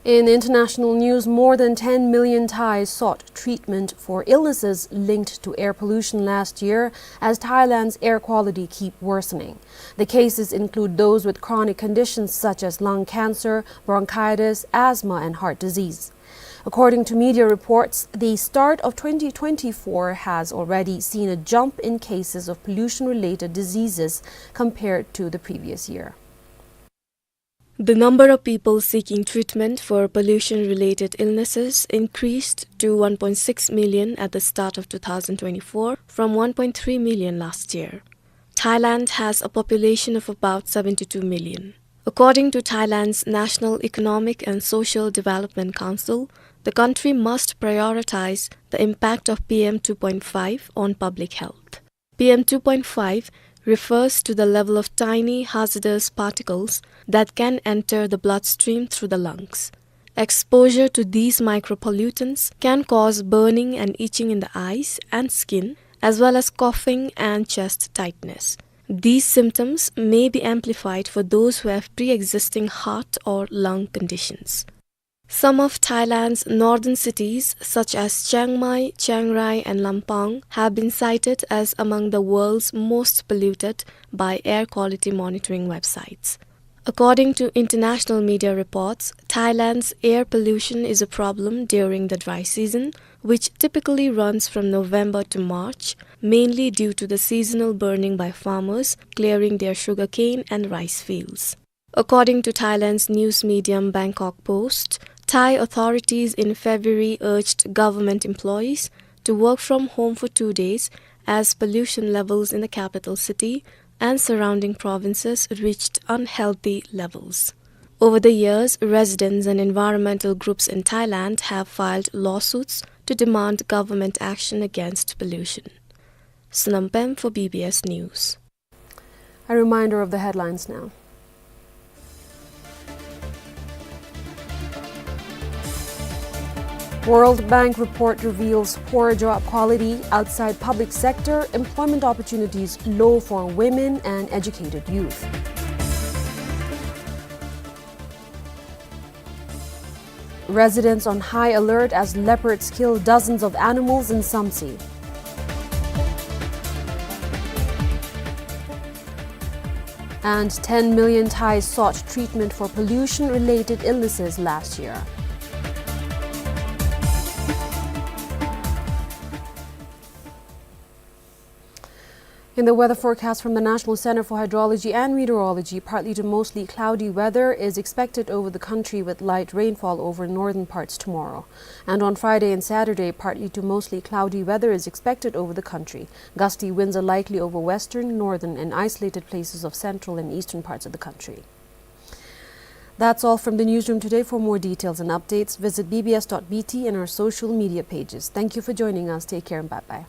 In international news, more than ten million Thais sought treatment for illnesses linked to air pollution last year, as Thailand's air quality keep worsening. The cases include those with chronic conditions such as lung cancer, bronchitis, asthma, and heart disease. According to media reports, the start of twenty twenty-four has already seen a jump in cases of pollution-related diseases compared to the previous year. The number of people seeking treatment for pollution-related illnesses increased to one point six million at the start of two thousand twenty-four, from one point three million last year. Thailand has a population of about seventy-two million. According to Thailand's National Economic and Social Development Council, the country must prioritize the impact of P M two point five on public health. P M two point five refers to the level of tiny hazardous particles that can enter the bloodstream through the lungs. Exposure to these micropollutants can cause burning and itching in the eyes and skin, as well as coughing and chest tightness. These symptoms may be amplified for those who have pre-existing heart or lung conditions. Some of Thailand's northern cities, such as Chiang Mai, Chiang Rai, and Lampang, have been cited as among the world's most polluted by air quality monitoring websites. According to international media reports, Thailand's air pollution is a problem during the dry season, which typically runs from November to March, mainly due to the seasonal burning by farmers clearing their sugarcane and rice fields. According to Thailand's news medium Bangkok Post, Thai authorities in February urged government employees to work from home for two days as pollution levels in the capital city and surrounding provinces reached unhealthy levels. Over the years, residents and environmental groups in Thailand have filed lawsuits to demand government action against pollution. Sonam Pem for B B S News. A reminder of the headlines now. World Bank report reveals poor job quality outside public sector, employment opportunities low for women and educated youth. Residents on high alert as leopards kill dozens of animals in Samtse. And ten million Thais sought treatment for pollution-related illnesses last year. In the weather forecast from the National Center for Hydrology and Meteorology, partly to mostly cloudy weather is expected over the country with light rainfall over northern parts tomorrow. And on Friday and Saturday, partly to mostly cloudy weather is expected over the country. Gusty winds are likely over western, northern, and isolated places of central and eastern parts of the country. That's all from the newsroom today. For more details and updates, visit B B S dot B T and our social media pages. Thank you for joining us. Take care and bye-bye.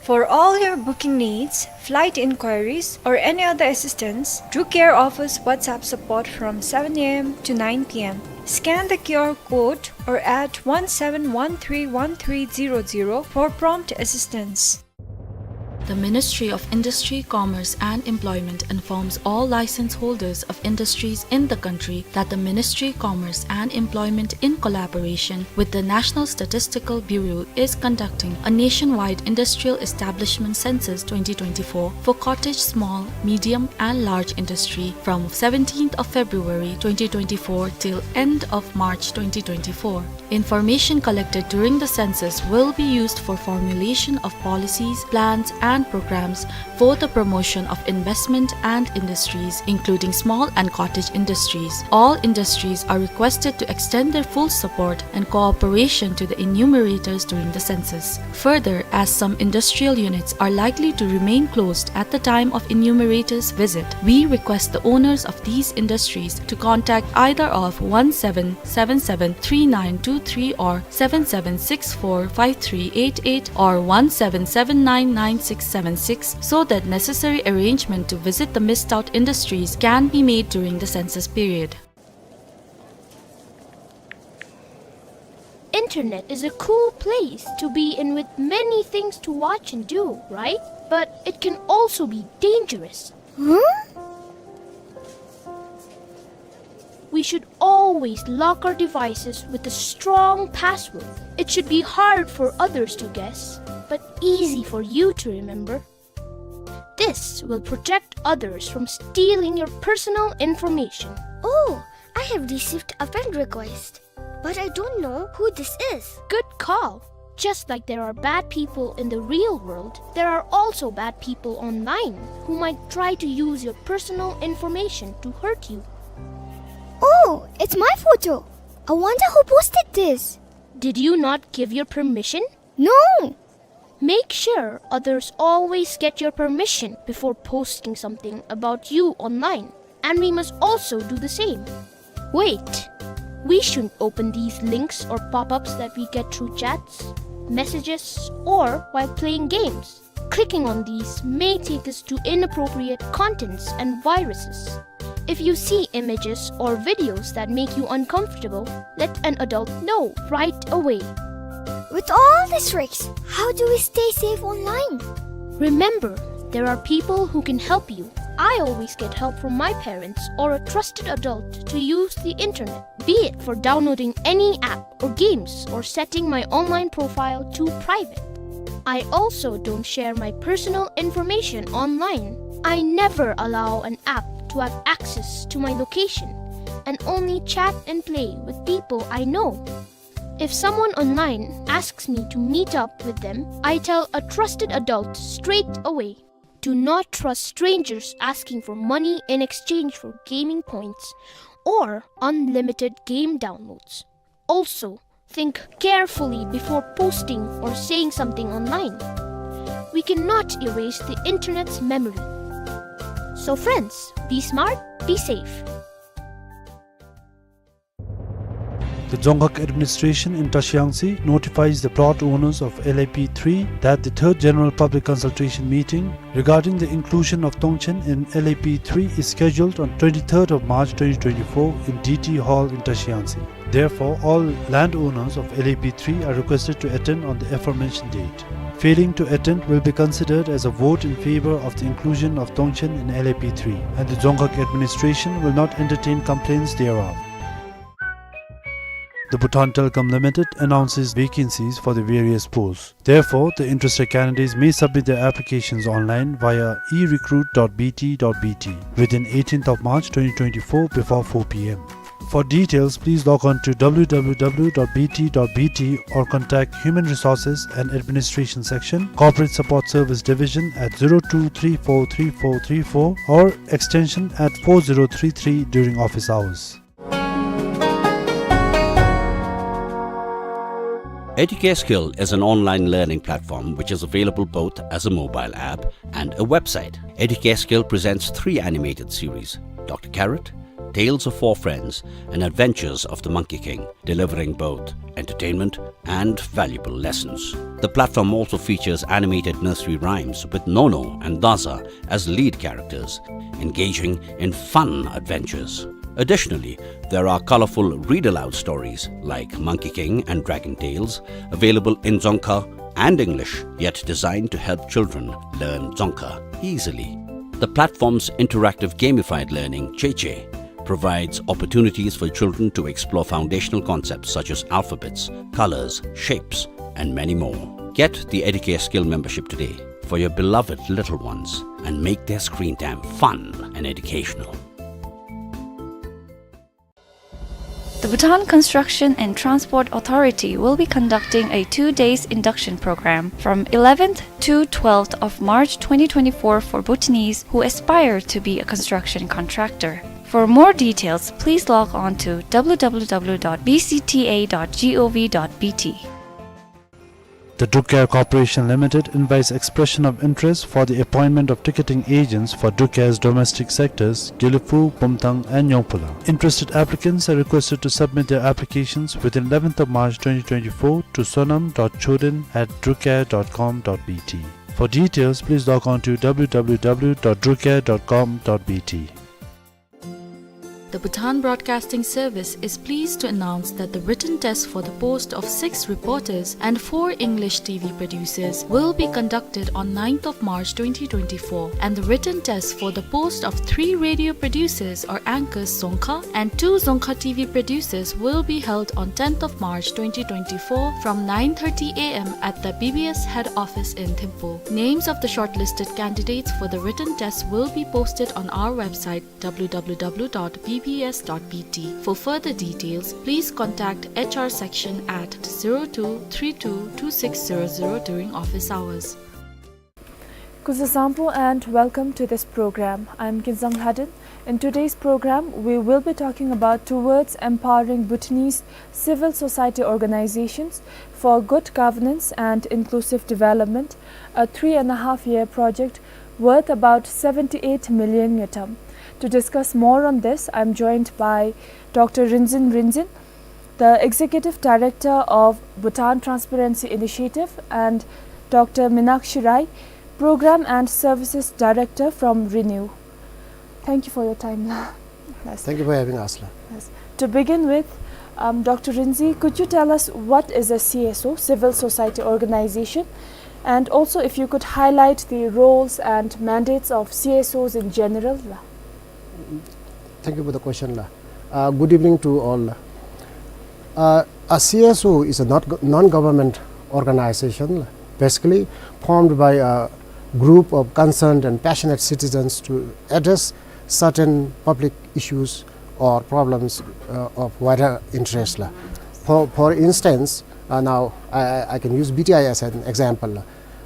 For all your booking needs, flight inquiries, or any other assistance, DRUcare offers WhatsApp support from seven A M to nine P M. Scan the Q R code or at one seven one three one three zero zero for prompt assistance. The Ministry of Industry, Commerce and Employment informs all license holders of industries in the country that the Ministry, Commerce and Employment, in collaboration with the National Statistical Bureau, is conducting a nationwide industrial establishment census twenty twenty-four for cottage small, medium and large industry from seventeenth of February twenty twenty-four till end of March twenty twenty-four. Information collected during the census will be used for formulation of policies, plans, and programs for the promotion of investment and industries, including small and cottage industries. All industries are requested to extend their full support and cooperation to the enumerators during the census. Further, as some industrial units are likely to remain closed at the time of enumerators' visit, we request the owners of these industries to contact either of one seven seven seven three nine two three or seven seven six four five three eight eight or one seven seven nine nine six seven six so that necessary arrangement to visit the missed out industries can be made during the census period. Internet is a cool place to be in with many things to watch and do, right? But it can also be dangerous. Huh? We should always lock our devices with a strong password. It should be hard for others to guess, but easy for you to remember. This will protect others from stealing your personal information. Oh, I have received a friend request, but I don't know who this is. Good call. Just like there are bad people in the real world, there are also bad people online who might try to use your personal information to hurt you. Oh, it's my photo. I wonder who posted this. Did you not give your permission? No. Make sure others always get your permission before posting something about you online, and we must also do the same. Wait, we shouldn't open these links or pop-ups that we get through chats, messages, or while playing games. Clicking on these may take us to inappropriate contents and viruses. If you see images or videos that make you uncomfortable, let an adult know right away. With all these risks, how do we stay safe online? Remember, there are people who can help you. I always get help from my parents or a trusted adult to use the internet, be it for downloading any app or games or setting my online profile to private. I also don't share my personal information online. I never allow an app to have access to my location and only chat and play with people I know. If someone online asks me to meet up with them, I tell a trusted adult straight away. Do not trust strangers asking for money in exchange for gaming points or unlimited game downloads. Also, think carefully before posting or saying something online. We cannot erase the internet's memory. So friends, be smart, be safe. The Dzongkhag administration in Trashiyangtse notifies the plot owners of L A P three that the third general public consultation meeting regarding the inclusion of Tongchen in L A P three is scheduled on twenty-third of March twenty twenty-four in D T Hall in Trashiyangtse. Therefore, all landowners of L A P three are requested to attend on the aforementioned date. Failing to attend will be considered as a vote in favor of the inclusion of Tongchen in L A P three, and the Dzongkhag administration will not entertain complaints thereof. The Bhutan Telecom Limited announces vacancies for the various posts. Therefore, the interested candidates may submit their applications online via e recruit dot b t dot b t within eighteenth of March twenty twenty-four before four p m. For details, please log on to w w w dot b t dot b t or contact Human Resources and Administration Section, Corporate Support Service Division at zero two three four three four three four or extension at four zero three three during office hours. Educare Skill is an online learning platform which is available both as a mobile app and a website. Educare Skill presents three animated series, Doctor Carrot, Tales of Four Friends, and Adventures of the Monkey King, delivering both entertainment and valuable lessons. The platform also features animated nursery rhymes with Nono and Daza as lead characters, engaging in fun adventures. Additionally, there are colorful read-aloud stories like Monkey King and Dragon Tales, available in Dzongkha and English, yet designed to help children learn Dzongkha easily. The platform's interactive gamified learning, Cheche, provides opportunities for children to explore foundational concepts such as alphabets, colors, shapes, and many more. Get the Educare Skill membership today for your beloved little ones and make their screen time fun and educational. The Bhutan Construction and Transport Authority will be conducting a two days induction program from eleventh to twelfth of March twenty twenty-four for Bhutanese who aspire to be a construction contractor. For more details, please log on to w w w dot b c t a dot g o v dot b t. The Druk Air Corporation Limited invites expression of interest for the appointment of ticketing agents for Druk Air's domestic sectors, Gelephu, Bumthang and Nyongphula. Interested applicants are requested to submit their applications within eleventh of March twenty twenty-four to sonam dot choden at drukair dot com dot b t. For details, please log on to w w w dot drukair dot com dot b t. The Bhutan Broadcasting Service is pleased to announce that the written test for the post of six reporters and four English T V producers will be conducted on ninth of March twenty twenty-four, and the written test for the post of three radio producers or anchors Dzongkha and two Dzongkha T V producers will be held on tenth of March twenty twenty-four from nine thirty a m at the B B S head office in Thimphu. Names of the shortlisted candidates for the written test will be posted on our website, w w w dot b b s dot b t. For further details, please contact H R section at zero two three two two six zero zero during office hours. Kuzuzangpo and welcome to this program. I'm Kinzang Lhaden. In today's program, we will be talking about towards empowering Bhutanese civil society organizations for good governance and inclusive development, a three and a half year project worth about seventy-eight million ngultrum. To discuss more on this, I'm joined by Doctor Rinzin Rinzin, the Executive Director of Bhutan Transparency Initiative, and Doctor Minakshi Rai, Program and Services Director from Renew. Thank you for your time, la. Yes. Thank you for having us, la. Yes. To begin with, um, Doctor Rinzin, could you tell us what is a C S O, civil society organization, and also if you could highlight the roles and mandates of C S Os in general, la? Thank you for the question, la. Uh, good evening to all. Uh, a C S O is a not, non-government organization, basically formed by a group of concerned and passionate citizens to address certain public issues or problems, uh, of wider interest, la. For, for instance, uh, now I, I can use B T I as an example, la.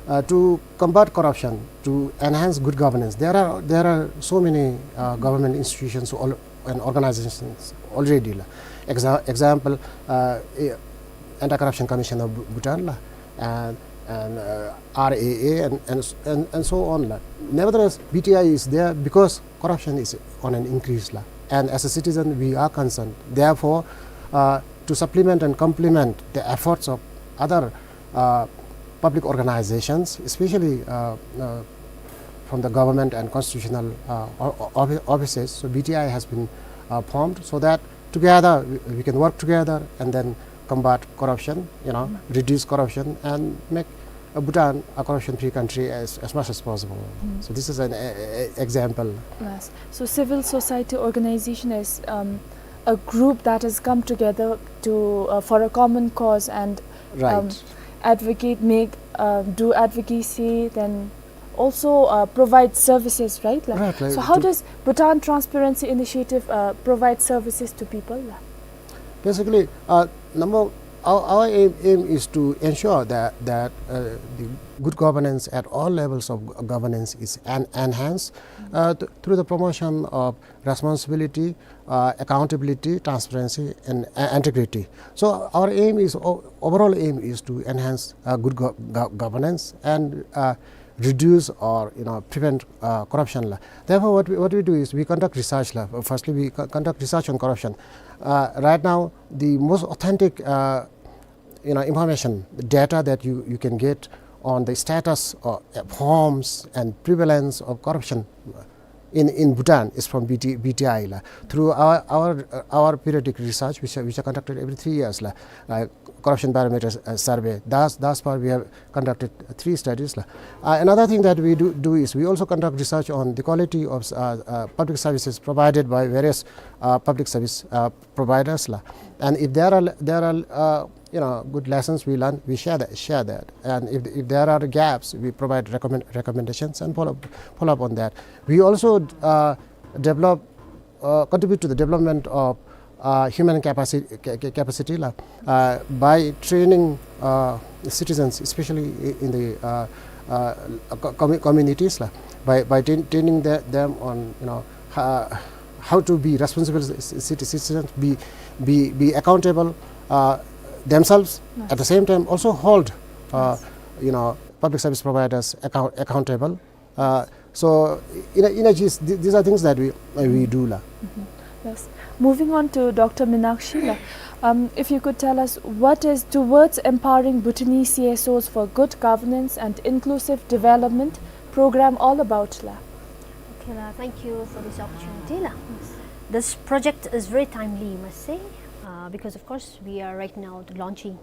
Uh, to combat corruption, to enhance good governance, there are, there are so many, uh, government institutions all, and organizations already, la. Exa-, example, uh, eh, Anti-Corruption Commission of Bhu-, Bhutan, la, and, and, uh, R A A and, and, and, and so on, la. Nevertheless, B T I is there because corruption is on an increase, la. And as a citizen, we are concerned. Therefore, uh, to supplement and complement the efforts of other, uh, public organizations, especially, uh, uh, from the government and constitutional, uh, o-, o-, offi-, offices, so B T I has been, uh, formed so that together we, we can work together and then combat corruption, you know, reduce corruption and make, uh, Bhutan a corruption-free country as, as much as possible. Mm. So this is an, a, a, a example. Yes. So civil society organization is, um, a group that has come together to, uh, for a common cause and, right, um, advocate, make, uh, do advocacy, then also, uh, provide services, right? Like, right, like, so how to does Bhutan Transparency Initiative, uh, provide services to people? Basically, uh, number, our, our aim, aim is to ensure that, that, uh, the good governance at all levels of go-, governance is en-, enhanced, uh, th-, through the promotion of responsibility, uh, accountability, transparency, and, uh, integrity. So our aim is, o-, overall aim is to enhance, uh, good go-, go-, governance and, uh, reduce or, you know, prevent, uh, corruption la. Therefore, what we, what we do is we conduct research la. Firstly, we co-, conduct research on corruption. Uh, right now, the most authentic, uh, you know, information, data that you, you can get on the status of, uh, forms and prevalence of corruption in, in Bhutan is from B T, B T I la. Through our, our, uh, our periodic research, which are, which are conducted every three years la, uh, corruption barometer, uh, survey. Thus, thus far we have conducted three studies la. Uh, another thing that we do, do is we also conduct research on the quality of, uh, uh, public services provided by various, uh, public service, uh, providers la. And if there are, there are, uh, you know, good lessons we learn, we share that, share that. And if, if there are gaps, we provide recommend, recommendations and follow, follow up on that. We also, uh, develop, uh, contribute to the development of, uh, human capacity, ca-, ca-, capacity la, uh, by training, uh, citizens, especially i-, in the, uh, uh, co-, commu-, communities la, by, by train-, training the, them on, you know, uh, how to be responsible ci-, citi-, citizens, be, be, be accountable, uh, themselves. At the same time, also hold, uh, you know, public service providers account-, accountable. Uh, so, in a, in a gist, th-, these are things that we, uh, we do la. Yes. Moving on to Doctor Minakshi la. Um, if you could tell us what is towards empowering Bhutanese C S Os for good governance and inclusive development program all about la. Okay la, thank you for this opportunity la. This project is very timely, I must say, uh, because of course we are right now launching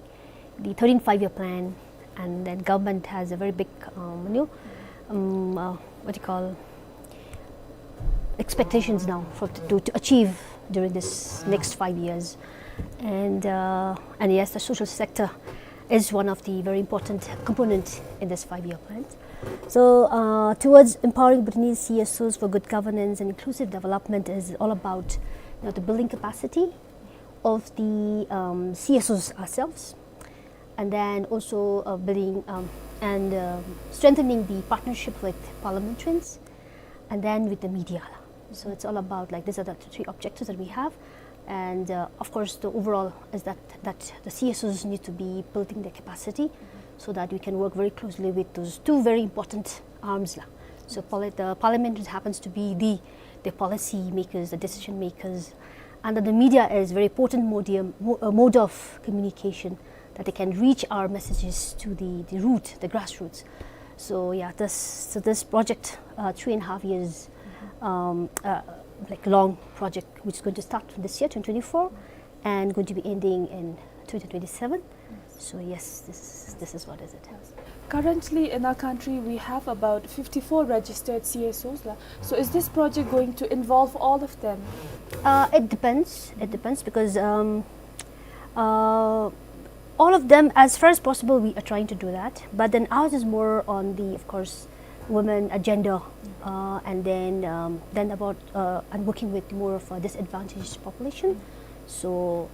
the thirteenth five-year plan, and then government has a very big, um, you know, um, uh, what do you call, expectations now for to, to achieve during this next five years. And, uh, and yes, the social sector is one of the very important component in this five-year plan. So, uh, towards empowering Bhutanese C S Os for good governance and inclusive development is all about, you know, the building capacity of the, um, C S Os ourselves, and then also, uh, building, um, and, um, strengthening the partnership with parliamentarians, and then with the media. So it's all about, like, these are the three objectives that we have. And, uh, of course, the overall is that, that the C S Os need to be building their capacity so that we can work very closely with those two very important arms la. So parli-, the parliament happens to be the, the policy makers, the decision makers, and then the media is very potent modium, mo-, uh, mode of communication that they can reach our messages to the, the root, the grassroots. So yeah, this, so this project, uh, three and a half years, um, uh, like, long project, which is going to start from this year, twenty twenty-four, and going to be ending in twenty twenty-seven. So yes, this is, this is what is it. Currently in our country, we have about fifty-four registered C S Os la. So is this project going to involve all of them? Uh, it depends. It depends because, um, uh, all of them, as far as possible, we are trying to do that. But then ours is more on the, of course, women agenda, uh, and then, um, then about, uh, and working with more of a disadvantaged population. So,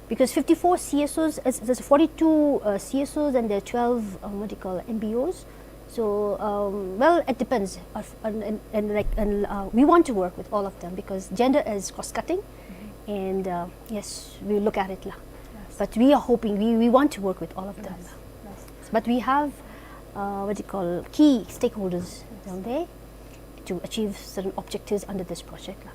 because fifty-four C S Os, is, there's forty-two, uh, C S Os and there are twelve, um, what do you call, M B Os. So, um, well, it depends. Uh, and, and, and, like, and, uh, we want to work with all of them because gender is cross-cutting, and, uh, yes, we look at it la. But we are hoping, we, we want to work with all of them la. But we have, uh, what do you call, key stakeholders down there to achieve certain objectives under this project la.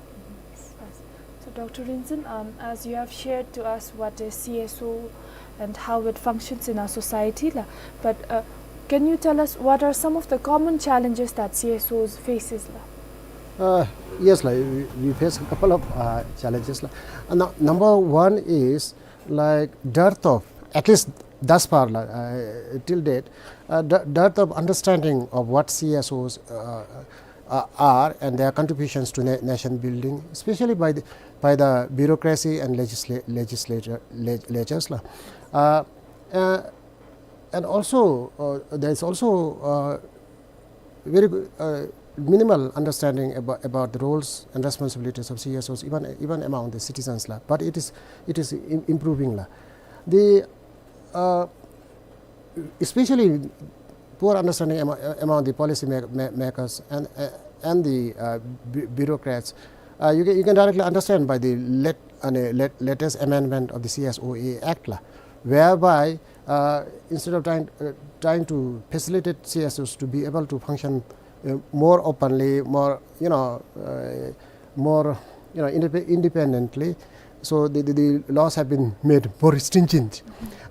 So, Doctor Rinzin, um, as you have shared to us what is C S O and how it functions in our society la, but, uh, can you tell us what are some of the common challenges that C S Os faces la? Uh, yes la, we, we face a couple of, uh, challenges la. Uh, nu-, number one is, like, dearth of, at least thus far la, uh, till date, uh, de-, dearth of understanding of what C S Os, uh, uh, are and their contributions to na-, nation building, especially by the, by the bureaucracy and legisla-, legislature, leg-, legislatures la. Uh, uh, and also, uh, there is also, uh, very, uh, minimal understanding about, about the roles and responsibilities of C S Os, even, even among the citizens la. But it is, it is im-, improving la. The, uh, especially poor understanding amo-, among the policy ma-, ma-, makers and, uh, and the, uh, bu-, bureaucrats. Uh, you can, you can directly understand by the lat-, uh, lat-, latest amendment of the C S O A Act la, whereby Uh, instead of trying, uh, trying to facilitate C S Os to be able to function, uh, more openly, more, you know, uh, more, you know, indep-, independently, so the, the, the laws have been made more stringent.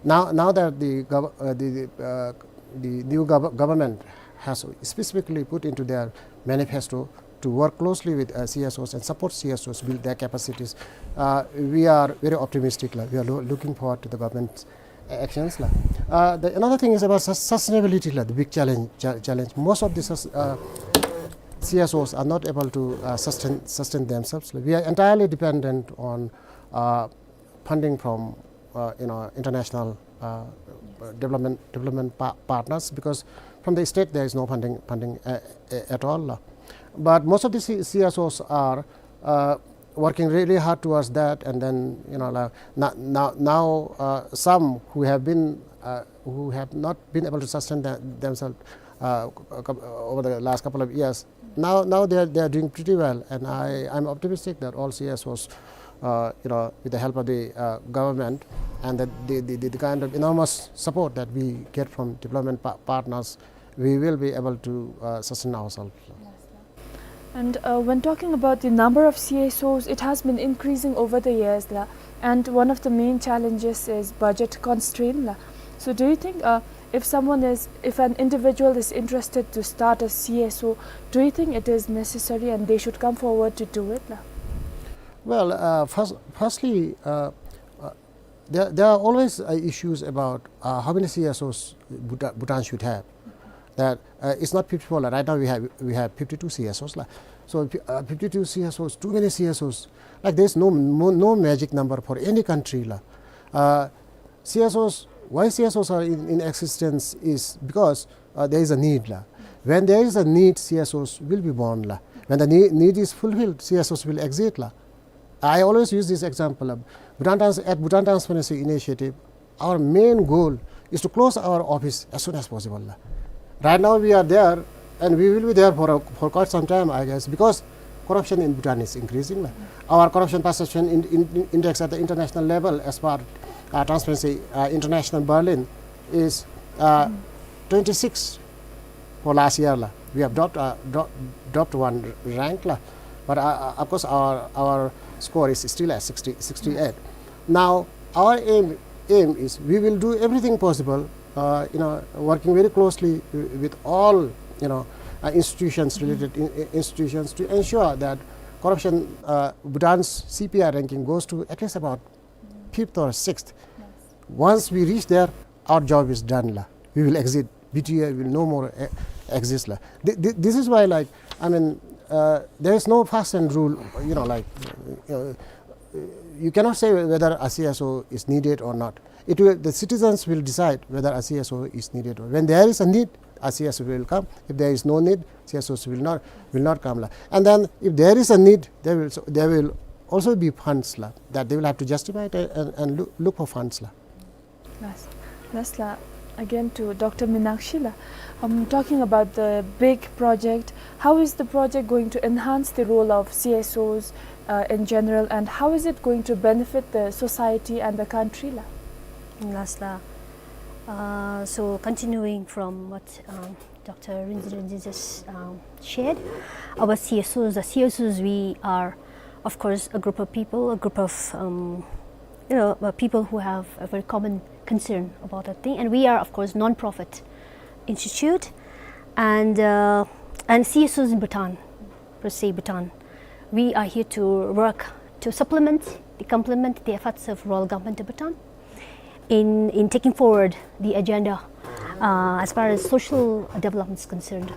Now, now that the gov-, uh, the, the, uh, the new gov-, government has specifically put into their manifesto to work closely with, uh, C S Os and support C S Os build their capacities, uh, we are very optimistic, la. We are loo-, looking forward to the government's actions, la. Uh, the, another thing is about sus-, sustainability, la, the big challenge, cha-, challenge. Most of the sus-, uh, C S Os are not able to, uh, sustain, sustain themselves, la. We are entirely dependent on, uh, funding from, uh, you know, international, uh, development, development pa-, partners, because from the state there is no funding, funding, uh, a-, at all, la. But most of the C-, C S Os are, uh, working really hard towards that, and then, you know, la, na-, now, now, uh, some who have been, uh, who have not been able to sustain the-, themselves, uh, c-, c-, over the last couple of years, now, now they are, they are doing pretty well, and I, I'm optimistic that all C S Os, uh, you know, with the help of the, uh, government and the, the, the, the kind of enormous support that we get from development pa-, partners, we will be able to, uh, sustain ourselves. Yes, sir. And, uh, when talking about the number of C S Os, it has been increasing over the years, la, and one of the main challenges is budget constraint, la. So do you think, uh, if someone is, if an individual is interested to start a C S O, do you think it is necessary and they should come forward to do it, la? Well, uh, first, firstly, uh, uh, there, there are always, uh, issues about, uh, how many C S Os Bhuta-, Bhutan should have. That, uh, it's not fifty-four, la. Right now we have, we have fifty-two C S Os, la. So, uh, fifty-two C S Os, too many C S Os. Like, there's no, no, no magic number for any country, la. Uh, C S Os, why C S Os are in, in existence is because, uh, there is a need, la. When there is a need, C S Os will be born, la. When the need, need is fulfilled, C S Os will exist, la. I always use this example of Bhutan Trans-, at Bhutan Transparency Initiative, our main goal is to close our office as soon as possible, la. Right now we are there, and we will be there for a, for quite some time, I guess, because corruption in Bhutan is increasing, la. Our corruption perception in, in, in index at the international level, as per, uh, Transparency, uh, International Berlin, is, uh, twenty-six for last year, la. We have dropped, uh, dro-, dropped one rank, la. But, uh, uh, of course, our, our score is still at sixty, sixty-eight. Now, our aim, aim is we will do everything possible, uh, you know, working very closely wi-, with all, you know, uh, institutions, related in-, in-, institutions to ensure that corruption, uh, Bhutan's C P I ranking goes to at least about fifth or sixth. Yes. Once we reach there, our job is done, la. We will exit. B T A will no more, eh, exist, la. Th-, th-, this is why, like, I mean, uh, there is no fast and rule, you know, like, uh, you cannot say whether a C S O is needed or not. It will, the citizens will decide whether a C S O is needed. When there is a need, a C S O will come. If there is no need, C S Os will not, will not come, la. And then if there is a need, there will, there will also be funds, la, that they will have to justify it and, and look, look for funds, la. Yes. Last, la, again to Doctor Minakshi, la. Um, talking about the big project, how is the project going to enhance the role of C S Os, uh, in general, and how is it going to benefit the society and the country, la? Last, la. Uh, so continuing from what, um, Doctor Rinzin Rinzin just, um, shared, our C S Os, the C S Os, we are, of course, a group of people, a group of, um, you know, uh, people who have a very common concern about that thing. And we are, of course, non-profit institute, and, uh, and C S Os in Bhutan, per se Bhutan, we are here to work to supplement, to complement the efforts of Royal Government of Bhutan in, in taking forward the agenda, uh, as far as social development is concerned.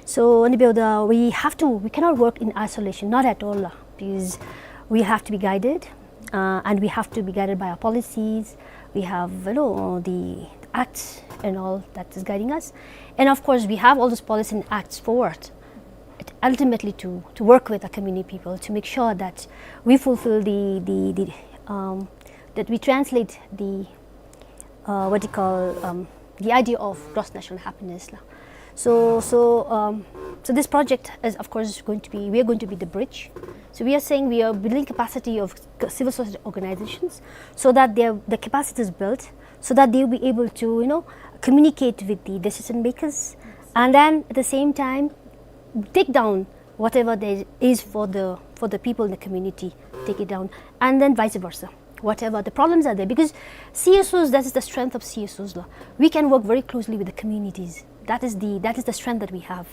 So, Honorable, uh, we have to, we cannot work in isolation, not at all, uh, because we have to be guided, uh, and we have to be guided by our policies. We have, you know, the acts and all that is guiding us. And of course, we have all those policies and acts for what? It ultimately to, to work with the community people to make sure that we fulfill the, the, the, um, that we translate the, uh, what you call, um, the idea of gross national happiness, la. So, so, um, so this project is, of course, going to be, we are going to be the bridge. So we are saying we are building capacity of c-, civil society organizations so that their, the capacity is built, so that they will be able to, you know, communicate with the decision makers, and then at the same time, take down whatever there is for the, for the people in the community, take it down, and then vice versa. Whatever the problems are there, because C S Os, that is the strength of C S Os, la. We can work very closely with the communities. That is the, that is the strength that we have.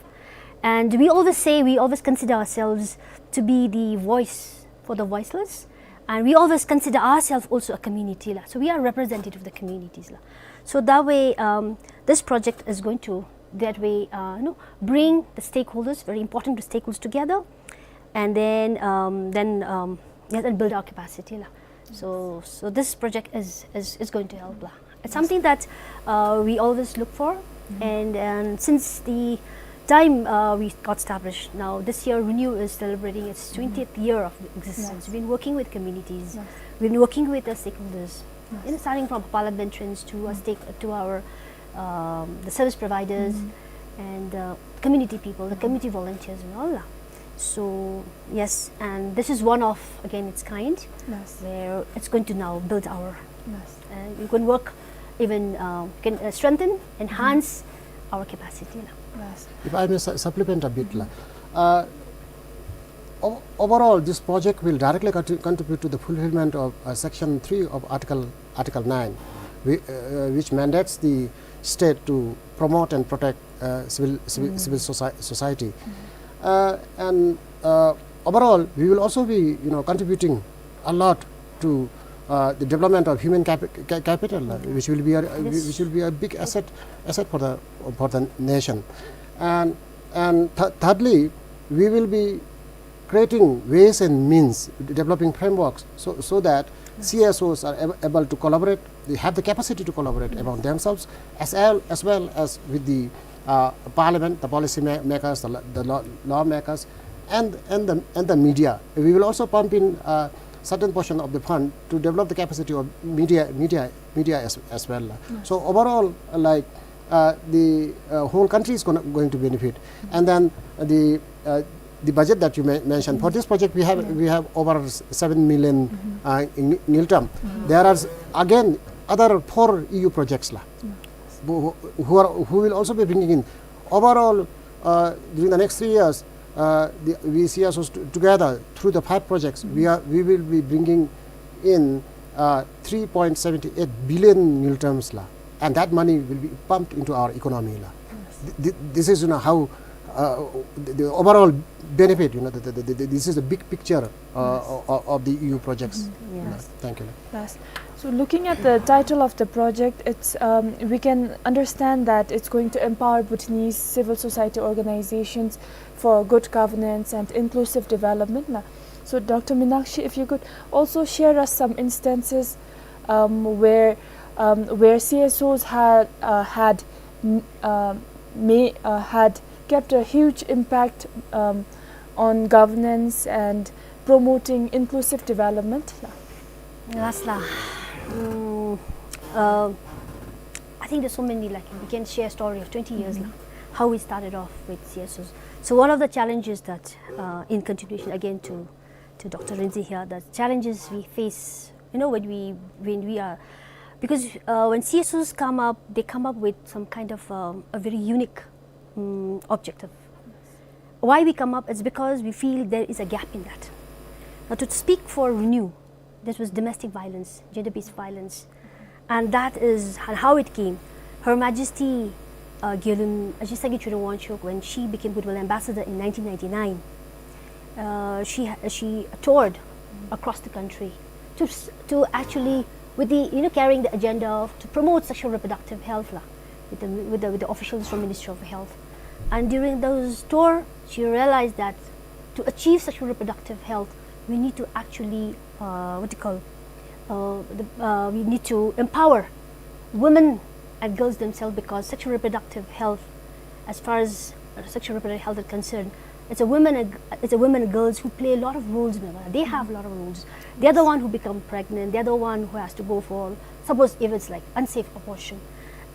And we always say, we always consider ourselves to be the voice for the voiceless, and we always consider ourselves also a community, la. So we are representative of the communities, la. So that way, um, this project is going to, that way, uh, you know, bring the stakeholders, very important stakeholders together, and then, um, then, um, yes, and build our capacity, la. So, so this project is, is, is going to help, la. It's something that, uh, we always look for, and, and since the time, uh, we got established, now this year Renew is celebrating its twentieth year of existence. Yes. We've been working with communities. Yes. We've been working with the stakeholders. Yes. You know, starting from parliamentarians to our stake, to our, um, the service providers and, uh, community people, the community volunteers and all, la. So, yes, and this is one of, again, its kind, yes, where it's going to now build our, yes, uh, you can work even, uh, can, uh, strengthen, enhance our capacity, la. Yes. If I may su-, supplement a bit, la. Uh, o-, overall, this project will directly contri-, contribute to the fulfillment of, uh, Section three of Article, Article nine, whi-, uh, which mandates the state to promote and protect, uh, civil, civil, civil soci-, society. Uh, and, uh, overall, we will also be, you know, contributing a lot to, uh, the development of human capi-, ca-, capital, uh, which will be a, which will be a big asset, asset for the, for the nation. And, and th-, thirdly, we will be creating ways and means, developing frameworks, so, so that C S Os are ab-, able to collaborate, they have the capacity to collaborate among themselves, as well, as well as with the, uh, parliament, the policy ma-, makers, the, la-, the law, lawmakers, and, and the, and the media. We will also pump in, uh, certain portion of the fund to develop the capacity of media, media, media as, as well. Yes. So overall, like, uh, the, uh, whole country is gonna, going to benefit. And then the, uh, the budget that you men-, mentioned, for this project, we have, we have over s-, seven million, uh, ng-, ngultrum. There are s-, again, other four E U projects, la, who, who are, who will also be bringing in. Overall, uh, during the next three years, uh, the, we C S Os t-, together through the five projects, we are, we will be bringing in, uh, three point seven eight billion ngultrums, la, and that money will be pumped into our economy, la. Yes. Th-, th-, this is, you know, how, uh, the, the overall benefit, you know, the, the, the, the, this is the big picture, uh, o-, o-, of the E U projects. Yes. Thank you. Yes. So looking at the title of the project, it's, um, we can understand that it's going to empower Bhutanese civil society organizations for good governance and inclusive development, la. So Doctor Minakshi, if you could also share us some instances, um, where, um, where C S Os had, uh, had, mm, uh, may, uh, had kept a huge impact, um, on governance and promoting inclusive development, la. Yes, la. Mm, uh, I think there's so many, like, we can share a story of twenty years, la, how we started off with C S Os. So one of the challenges that, uh, in continuation again to, to Doctor Rinzin here, the challenges we face, you know, when we, when we are, because, uh, when C S Os come up, they come up with some kind of, um, a very unique, mm, objective. Why we come up is because we feel there is a gap in that. Now, to speak for Renew, this was domestic violence, gender-based violence. And that is, and how it came. Her Majesty, uh, Gyaltsuen Ashi Sangay Choden Wangchuck, when she became Goodwill Ambassador in nineteen ninety-nine, uh, she ha-, she toured across the country to s-, to actually, with the, you know, carrying the agenda of, to promote sexual reproductive health, la, with the, with the, with the officials from Ministry of Health. And during those tour, she realized that to achieve sexual reproductive health, we need to actually, uh, what do you call, uh, the, uh, we need to empower women and girls themselves, because sexual reproductive health, as far as, uh, sexual reproductive health is concerned, it's a women and, it's a women and girls who play a lot of roles in the world. They have a lot of roles. They're the one who become pregnant. They're the one who has to go for, suppose if it's like unsafe abortion.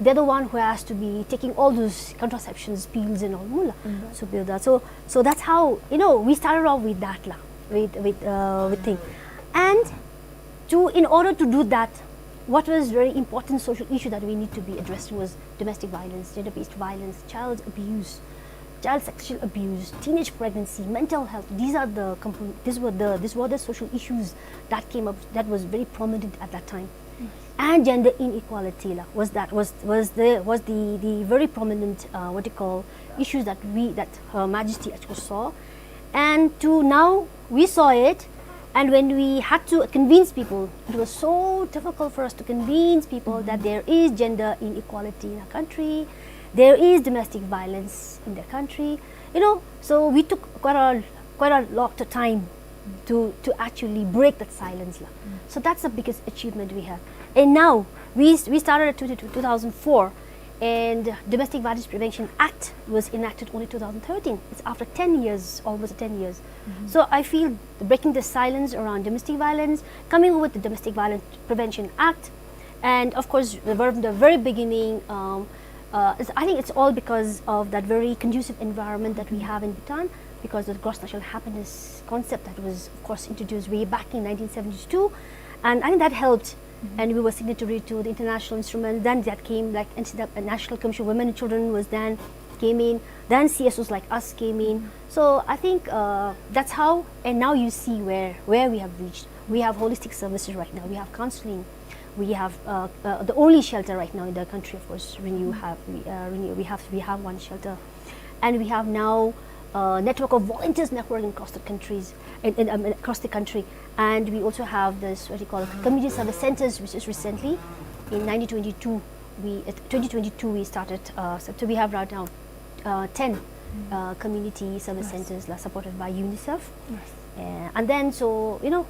they're the one who has to be taking all those contraceptions, pills and all, mu la. So, so, so that's how, you know, we started off with that la, with, with, uh, with thing. And to, in order to do that, what was very important social issue that we need to be addressing was domestic violence, gender-based violence, child abuse, child sexual abuse, teenage pregnancy, mental health. These are the compo-, these were the, these were the social issues that came up, that was very prominent at that time. And gender inequality la, was that, was, was the, was the, the very prominent, uh, what you call, issues that we, that Her Majesty actually saw. And to now, we saw it, and when we had to convince people, it was so difficult for us to convince people that there is gender inequality in our country, there is domestic violence in the country, you know. So we took quite a, quite a lot of time to, to actually break that silence la. So that's the biggest achievement we have. And now, we, we started at two, two thousand four, and Domestic Violence Prevention Act was enacted only two thousand thirteen. It's after ten years, almost ten years. So I feel breaking the silence around domestic violence, coming up with the Domestic Violence Prevention Act, and of course, the, from the very beginning, um, uh, it's, I think it's all because of that very conducive environment that we have in Bhutan, because of the gross national happiness concept that was, of course, introduced way back in nineteen seventy-two. And I think that helped. And we were signatory to the international instruments. Then that came, like, N C W, National Commission on Women and Children was then came in. Then C S Os like us came in. So I think, uh, that's how, and now you see where, where we have reached. We have holistic services right now. We have counseling. We have, uh, uh, the only shelter right now in the country, of course, Renew have, we, uh, Renew, we have, we have one shelter. And we have now a network of volunteers network across the countries, in, in, um, across the country. And we also have this, what you call it, community service centers, which is recently, in nineteen twenty-two, we, uh, twenty twenty-two we started, uh, so, so we have right now, uh, ten, uh, community service centers la, supported by UNICEF. Uh, and then, so, you know,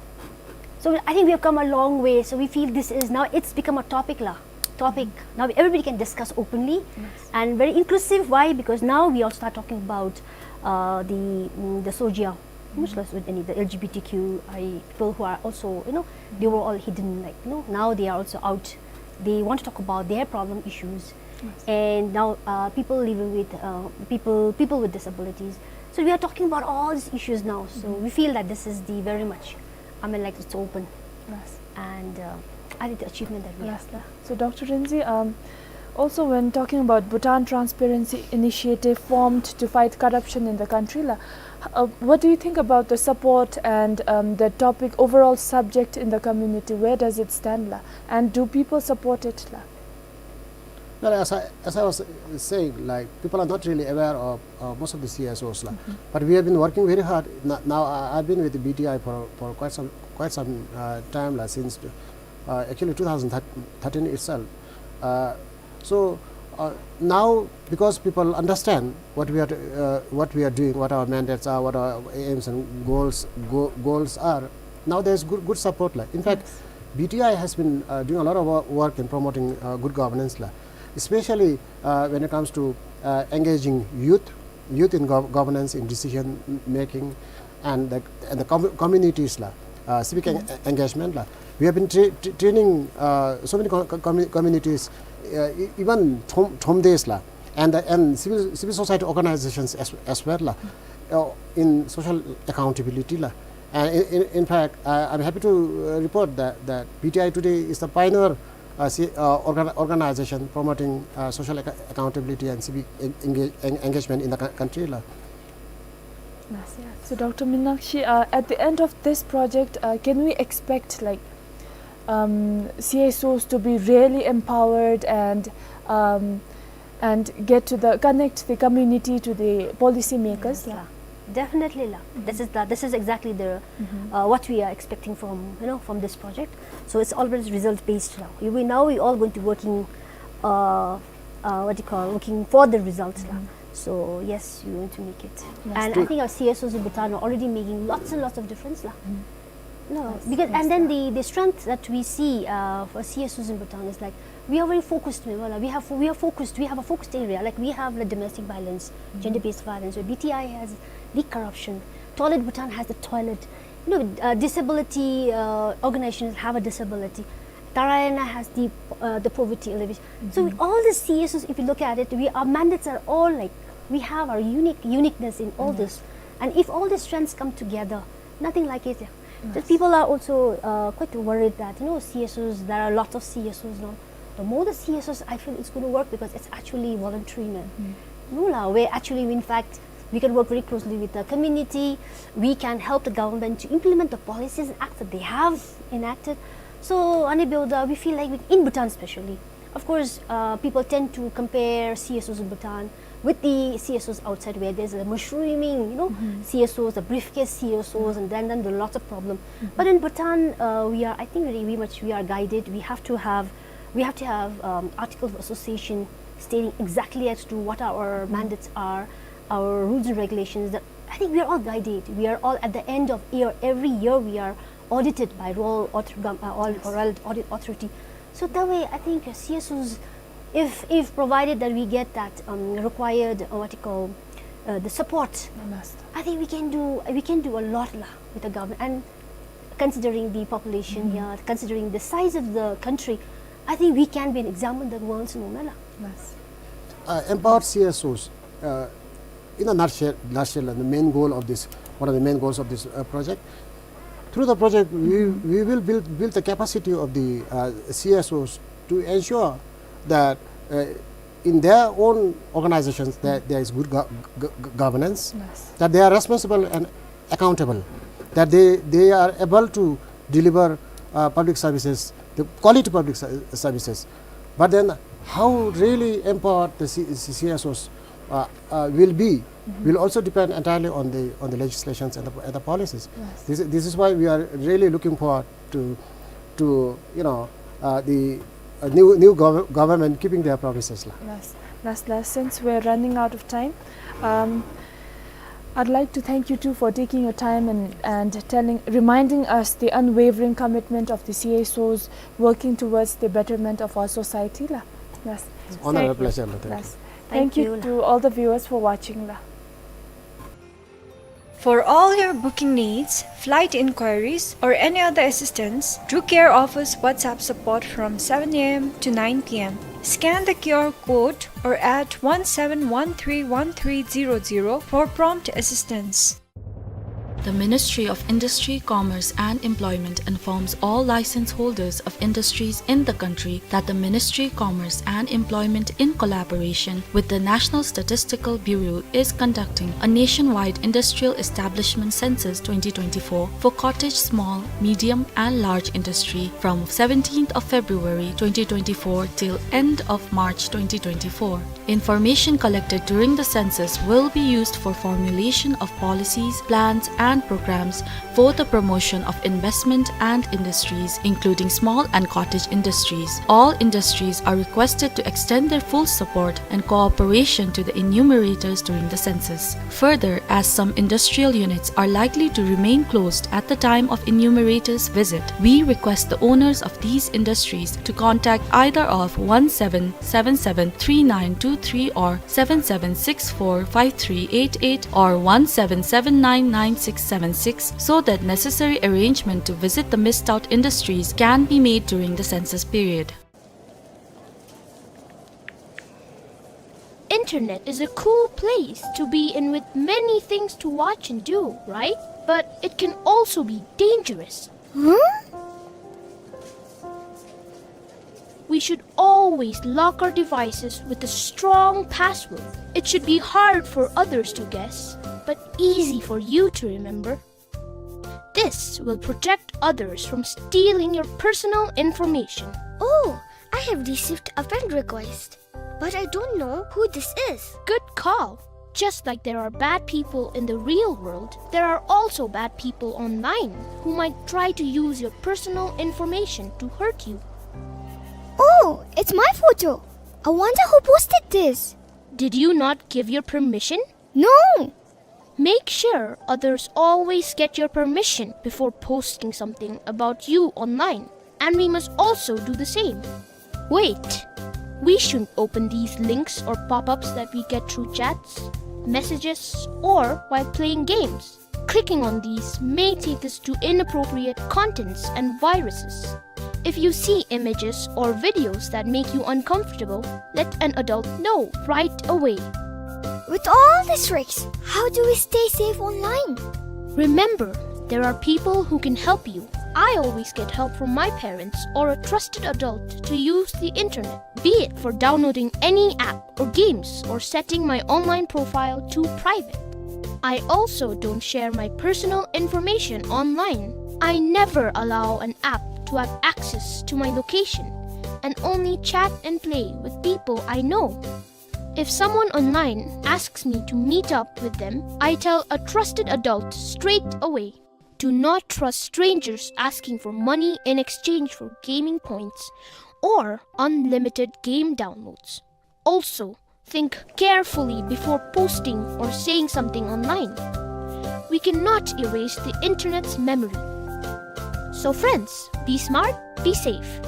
so I think we have come a long way. So we feel this is now, it's become a topic la, topic. Now everybody can discuss openly and very inclusive. Why? Because now we all start talking about, uh, the, mm, the SOGIA, much less with any, the L G B T Q I people who are also, you know, they were all hidden, like, you know, now they are also out. They want to talk about their problem issues. And now, uh, people living with, uh, people, people with disabilities. So we are talking about all these issues now. So we feel that this is the very much, I mean, like, it's open. And, uh, I think the achievement that we have. So, Doctor Rinzin, um, also when talking about Bhutan Transparency Initiative formed to fight corruption in the country la, uh, what do you think about the support and, um, the topic, overall subject in the community? Where does it stand la? And do people support it la? Well, as I, as I was, uh, saying, like, people are not really aware of, uh, most of the C S Os la. But we have been working very hard. N-, now I, I've been with the B T I for, for quite some, quite some, uh, time la, since, uh, actually two thousand thirteen itself. Uh, so, uh, now because people understand what we are, uh, what we are doing, what our mandates are, what our aims and goals, go-, goals are, now there's good, good support la. In fact, B T I has been, uh, doing a lot of wo-, work in promoting, uh, good governance la, especially, uh, when it comes to, uh, engaging youth, youth in gov-, governance, in decision making, and the, and the com-, communities la, uh, civic en-, engagement la. We have been tra-, tra-, training, uh, so many co-, co-, commu-, communities, uh, e-, even Thom-, Thomdes la, and the, and civil, civil society organizations as, as well la, uh, in social accountability la. And in, in, in fact, I, I'm happy to, uh, report that, that B T I today is the pioneer, uh, si-, uh, organ-, organization promoting, uh, social acca-, accountability and civic en-, enga-, en-, engagement in the cou-, country la. Yes, yeah. So, Doctor Minakshi, uh, at the end of this project, uh, can we expect, like, um, C S Os to be really empowered and, um, and get to the, connect the community to the policy makers la? Definitely la. This is the, this is exactly the, uh, what we are expecting from, you know, from this project. So it's always result based la. We, we now we all going to working, uh, uh, what do you call, working for the results la. So yes, we want to make it. And I think our C S Os in Bhutan are already making lots and lots of difference la. No, because, and then the, the strength that we see, uh, for C S Os in Bhutan is, like, we are very focused, we have, we have, we are focused, we have a focused area, like, we have the domestic violence, gender-based violence, where B T I has the corruption, Toilet Bhutan has the toilet, you know, uh, disability, uh, organizations have a disability. Tarayana has the, uh, the poverty alleviation. So, mm-hmm, all the C S Os, if you look at it, we, our mandates are all like, we have our unique, uniqueness in all, yes, this. And if all the strengths come together, nothing like it. Yes. Just people are also, uh, quite worried that, you know, C S Os, there are lots of C S Os now. The more the C S Os, I feel it's gonna work because it's actually voluntary, man. Mm-hmm. No la, where actually, in fact, we can work very closely with the community. We can help the government to implement the policies and acts that they have enacted. So, ane byaoda, we feel like we, in Bhutan especially, of course, uh, people tend to compare C S Os in Bhutan with the C S Os outside, where there's a mushrooming, you know, mm-hmm, C S Os, the briefcase C S Os, mm-hmm, and then, then there are lots of problem. Mm-hmm. But in Bhutan, uh, we are, I think, very, very much we are guided. We have to have, we have to have, um, article of association stating exactly as to what our, mm-hmm, mandates are, our rules and regulations. That, I think we are all guided. We are all, at the end of year, every year we are audited by Royal Author-, Gov-, uh, all, yes, Royal Audit Authority. So that way, I think, uh, C S Os, if, if provided that we get that, um, required, uh, what you call, uh, the support, yes, I think we can do, we can do a lot la with the government. And considering the population, mm-hmm, here, considering the size of the country, I think we can be an example that world, no, la. Yes. Uh, empower C S Os, uh, in a nutshell, nutshell, the main goal of this, one of the main goals of this, uh, project. Through the project, we, mm-hmm, we will build, build the capacity of the, uh, C S Os to ensure that, uh, in their own organizations, that, mm-hmm, there is good go-, go-, go-, governance, yes, that they are responsible and accountable, that they, they are able to deliver, uh, public services, the quality public ser-, services. But then, how really empowered the C-, C-, C S Os, uh, uh, will be, mm-hmm, will also depend entirely on the, on the legislations and the, and the policies. Yes. This, this is why we are really looking forward to, to, you know, uh, the, uh, new, new gov-, government keeping their promises la. Yes. Last, last, since we're running out of time, um, I'd like to thank you two for taking your time and, and telling, reminding us the unwavering commitment of the C S Os working towards the betterment of our society la. Yes. It's honor and a pleasure la. Thank you. Yes. Thank you to all the viewers for watching la. For all your booking needs, flight inquiries, or any other assistance, Drew Care offers WhatsApp support from seven A M to nine P M. Scan the Q R code or at one seven one three one three zero zero for prompt assistance. The Ministry of Industry, Commerce and Employment informs all license holders of industries in the country that the Ministry, Commerce and Employment, in collaboration with the National Statistical Bureau, is conducting a nationwide industrial establishment census twenty twenty-four for cottage small, medium and large industry from seventeenth of February twenty twenty-four till end of March twenty twenty-four. Information collected during the census will be used for formulation of policies, plans and programs for the promotion of investment and industries, including small and cottage industries. All industries are requested to extend their full support and cooperation to the enumerators during the census. Further, as some industrial units are likely to remain closed at the time of enumerators' visit, we request the owners of these industries to contact either of one seven seven seven three nine two three or seven seven six four five three eight eight or one seven seven nine nine six seven six, so that necessary arrangement to visit the missed out industries can be made during the census period. Internet is a cool place to be in with many things to watch and do, right? But it can also be dangerous. Huh? We should always lock our devices with a strong password. It should be hard for others to guess, but easy for you to remember. This will protect others from stealing your personal information. Oh, I have received a friend request, but I don't know who this is. Good call. Just like there are bad people in the real world, there are also bad people online who might try to use your personal information to hurt you. Oh, it's my photo. I wonder who posted this. Did you not give your permission? No. Make sure others always get your permission before posting something about you online. And we must also do the same. Wait! We shouldn't open these links or pop-ups that we get through chats, messages, or while playing games. Clicking on these may take us to inappropriate contents and viruses. If you see images or videos that make you uncomfortable, let an adult know right away. With all these risks, how do we stay safe online? Remember, there are people who can help you. I always get help from my parents or a trusted adult to use the internet, be it for downloading any app or games or setting my online profile to private. I also don't share my personal information online. I never allow an app to have access to my location and only chat and play with people I know. If someone online asks me to meet up with them, I tell a trusted adult straight away. Do not trust strangers asking for money in exchange for gaming points or unlimited game downloads. Also, think carefully before posting or saying something online. We cannot erase the internet's memory. So friends, be smart, be safe.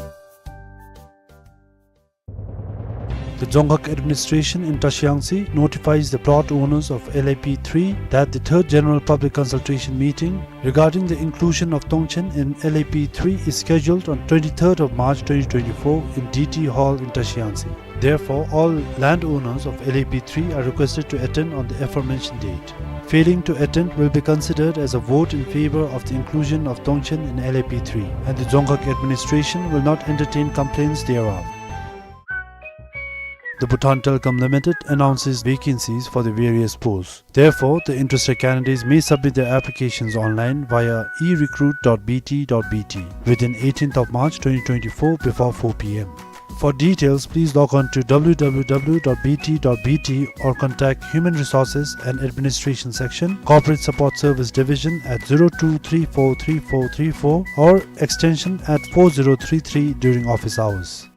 The Dzongkhag Administration in Trashiyangtse notifies the plot owners of L A P three that the third general public consultation meeting regarding the inclusion of Tongchen in L A P three is scheduled on twenty-third of March twenty twenty-four in D T Hall in Trashiyangtse. Therefore, all landowners of L A P three are requested to attend on the aforementioned date. Failing to attend will be considered as a vote in favor of the inclusion of Tongchen in L A P three, and the Dzongkhag administration will not entertain complaints thereof. The Bhutan Telecom Limited announces vacancies for the various posts. Therefore, the interested candidates may submit their applications online via e recruit dot b t dot b t within eighteenth of March twenty twenty-four before four p m. For details, please log on to w w w dot b t dot b t or contact Human Resources and Administration Section, Corporate Support Service Division at zero two three four three four three four or extension at four zero three three during office hours.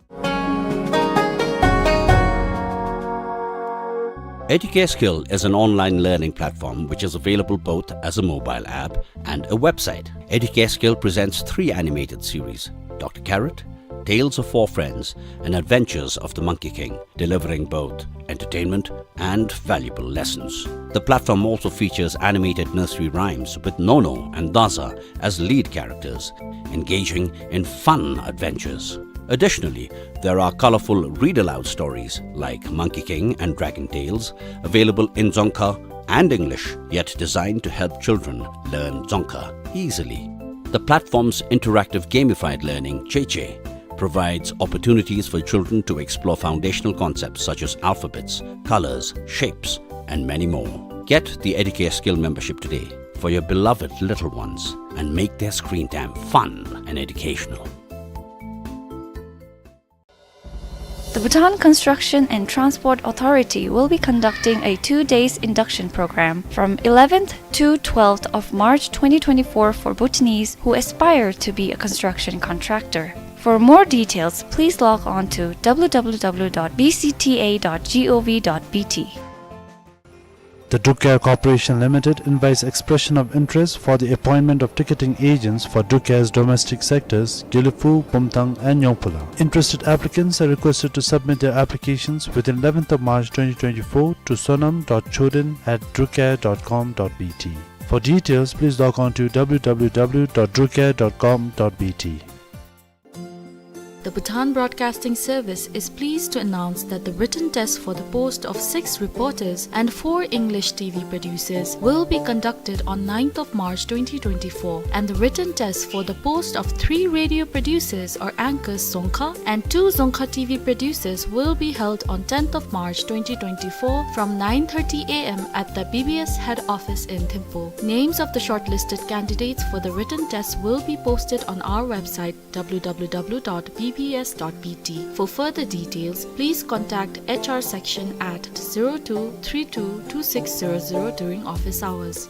Educare Skill is an online learning platform which is available both as a mobile app and a website. Educare Skill presents three animated series, Doctor Carrot, Tales of Four Friends, and Adventures of the Monkey King, delivering both entertainment and valuable lessons. The platform also features animated nursery rhymes with Nono and Daza as lead characters, engaging in fun adventures. Additionally, there are colorful read-aloud stories like Monkey King and Dragon Tales, available in Dzongkha and English, yet designed to help children learn Dzongkha easily. The platform's interactive gamified learning, Cheche, provides opportunities for children to explore foundational concepts such as alphabets, colors, shapes, and many more. Get the Educare Skill membership today for your beloved little ones and make their screen time fun and educational. The Bhutan Construction and Transport Authority will be conducting a two days induction program from eleventh to twelfth of March twenty twenty-four for Bhutanese who aspire to be a construction contractor. For more details, please log on to w w w dot b c t a dot g o v dot b t. The Druk Air Corporation Limited invites expression of interest for the appointment of ticketing agents for Druk Air's domestic sectors, Gelephu, Bumthang and Nyongphula. Interested applicants are requested to submit their applications within eleventh of March twenty twenty-four to sonam dot choden at drukair dot com dot b t. For details, please log on to w w w dot drukair dot com dot b t. The Bhutan Broadcasting Service is pleased to announce that the written test for the post of six reporters and four English T V producers will be conducted on ninth of March twenty twenty-four, and the written test for the post of three radio producers or anchors Dzongkha and two Dzongkha T V producers will be held on tenth of March twenty twenty-four from nine thirty a m at the B B S head office in Thimphu. Names of the shortlisted candidates for the written test will be posted on our website, w w w dot b b s dot b t. For further details, please contact H R section at zero two three two two six zero zero during office hours.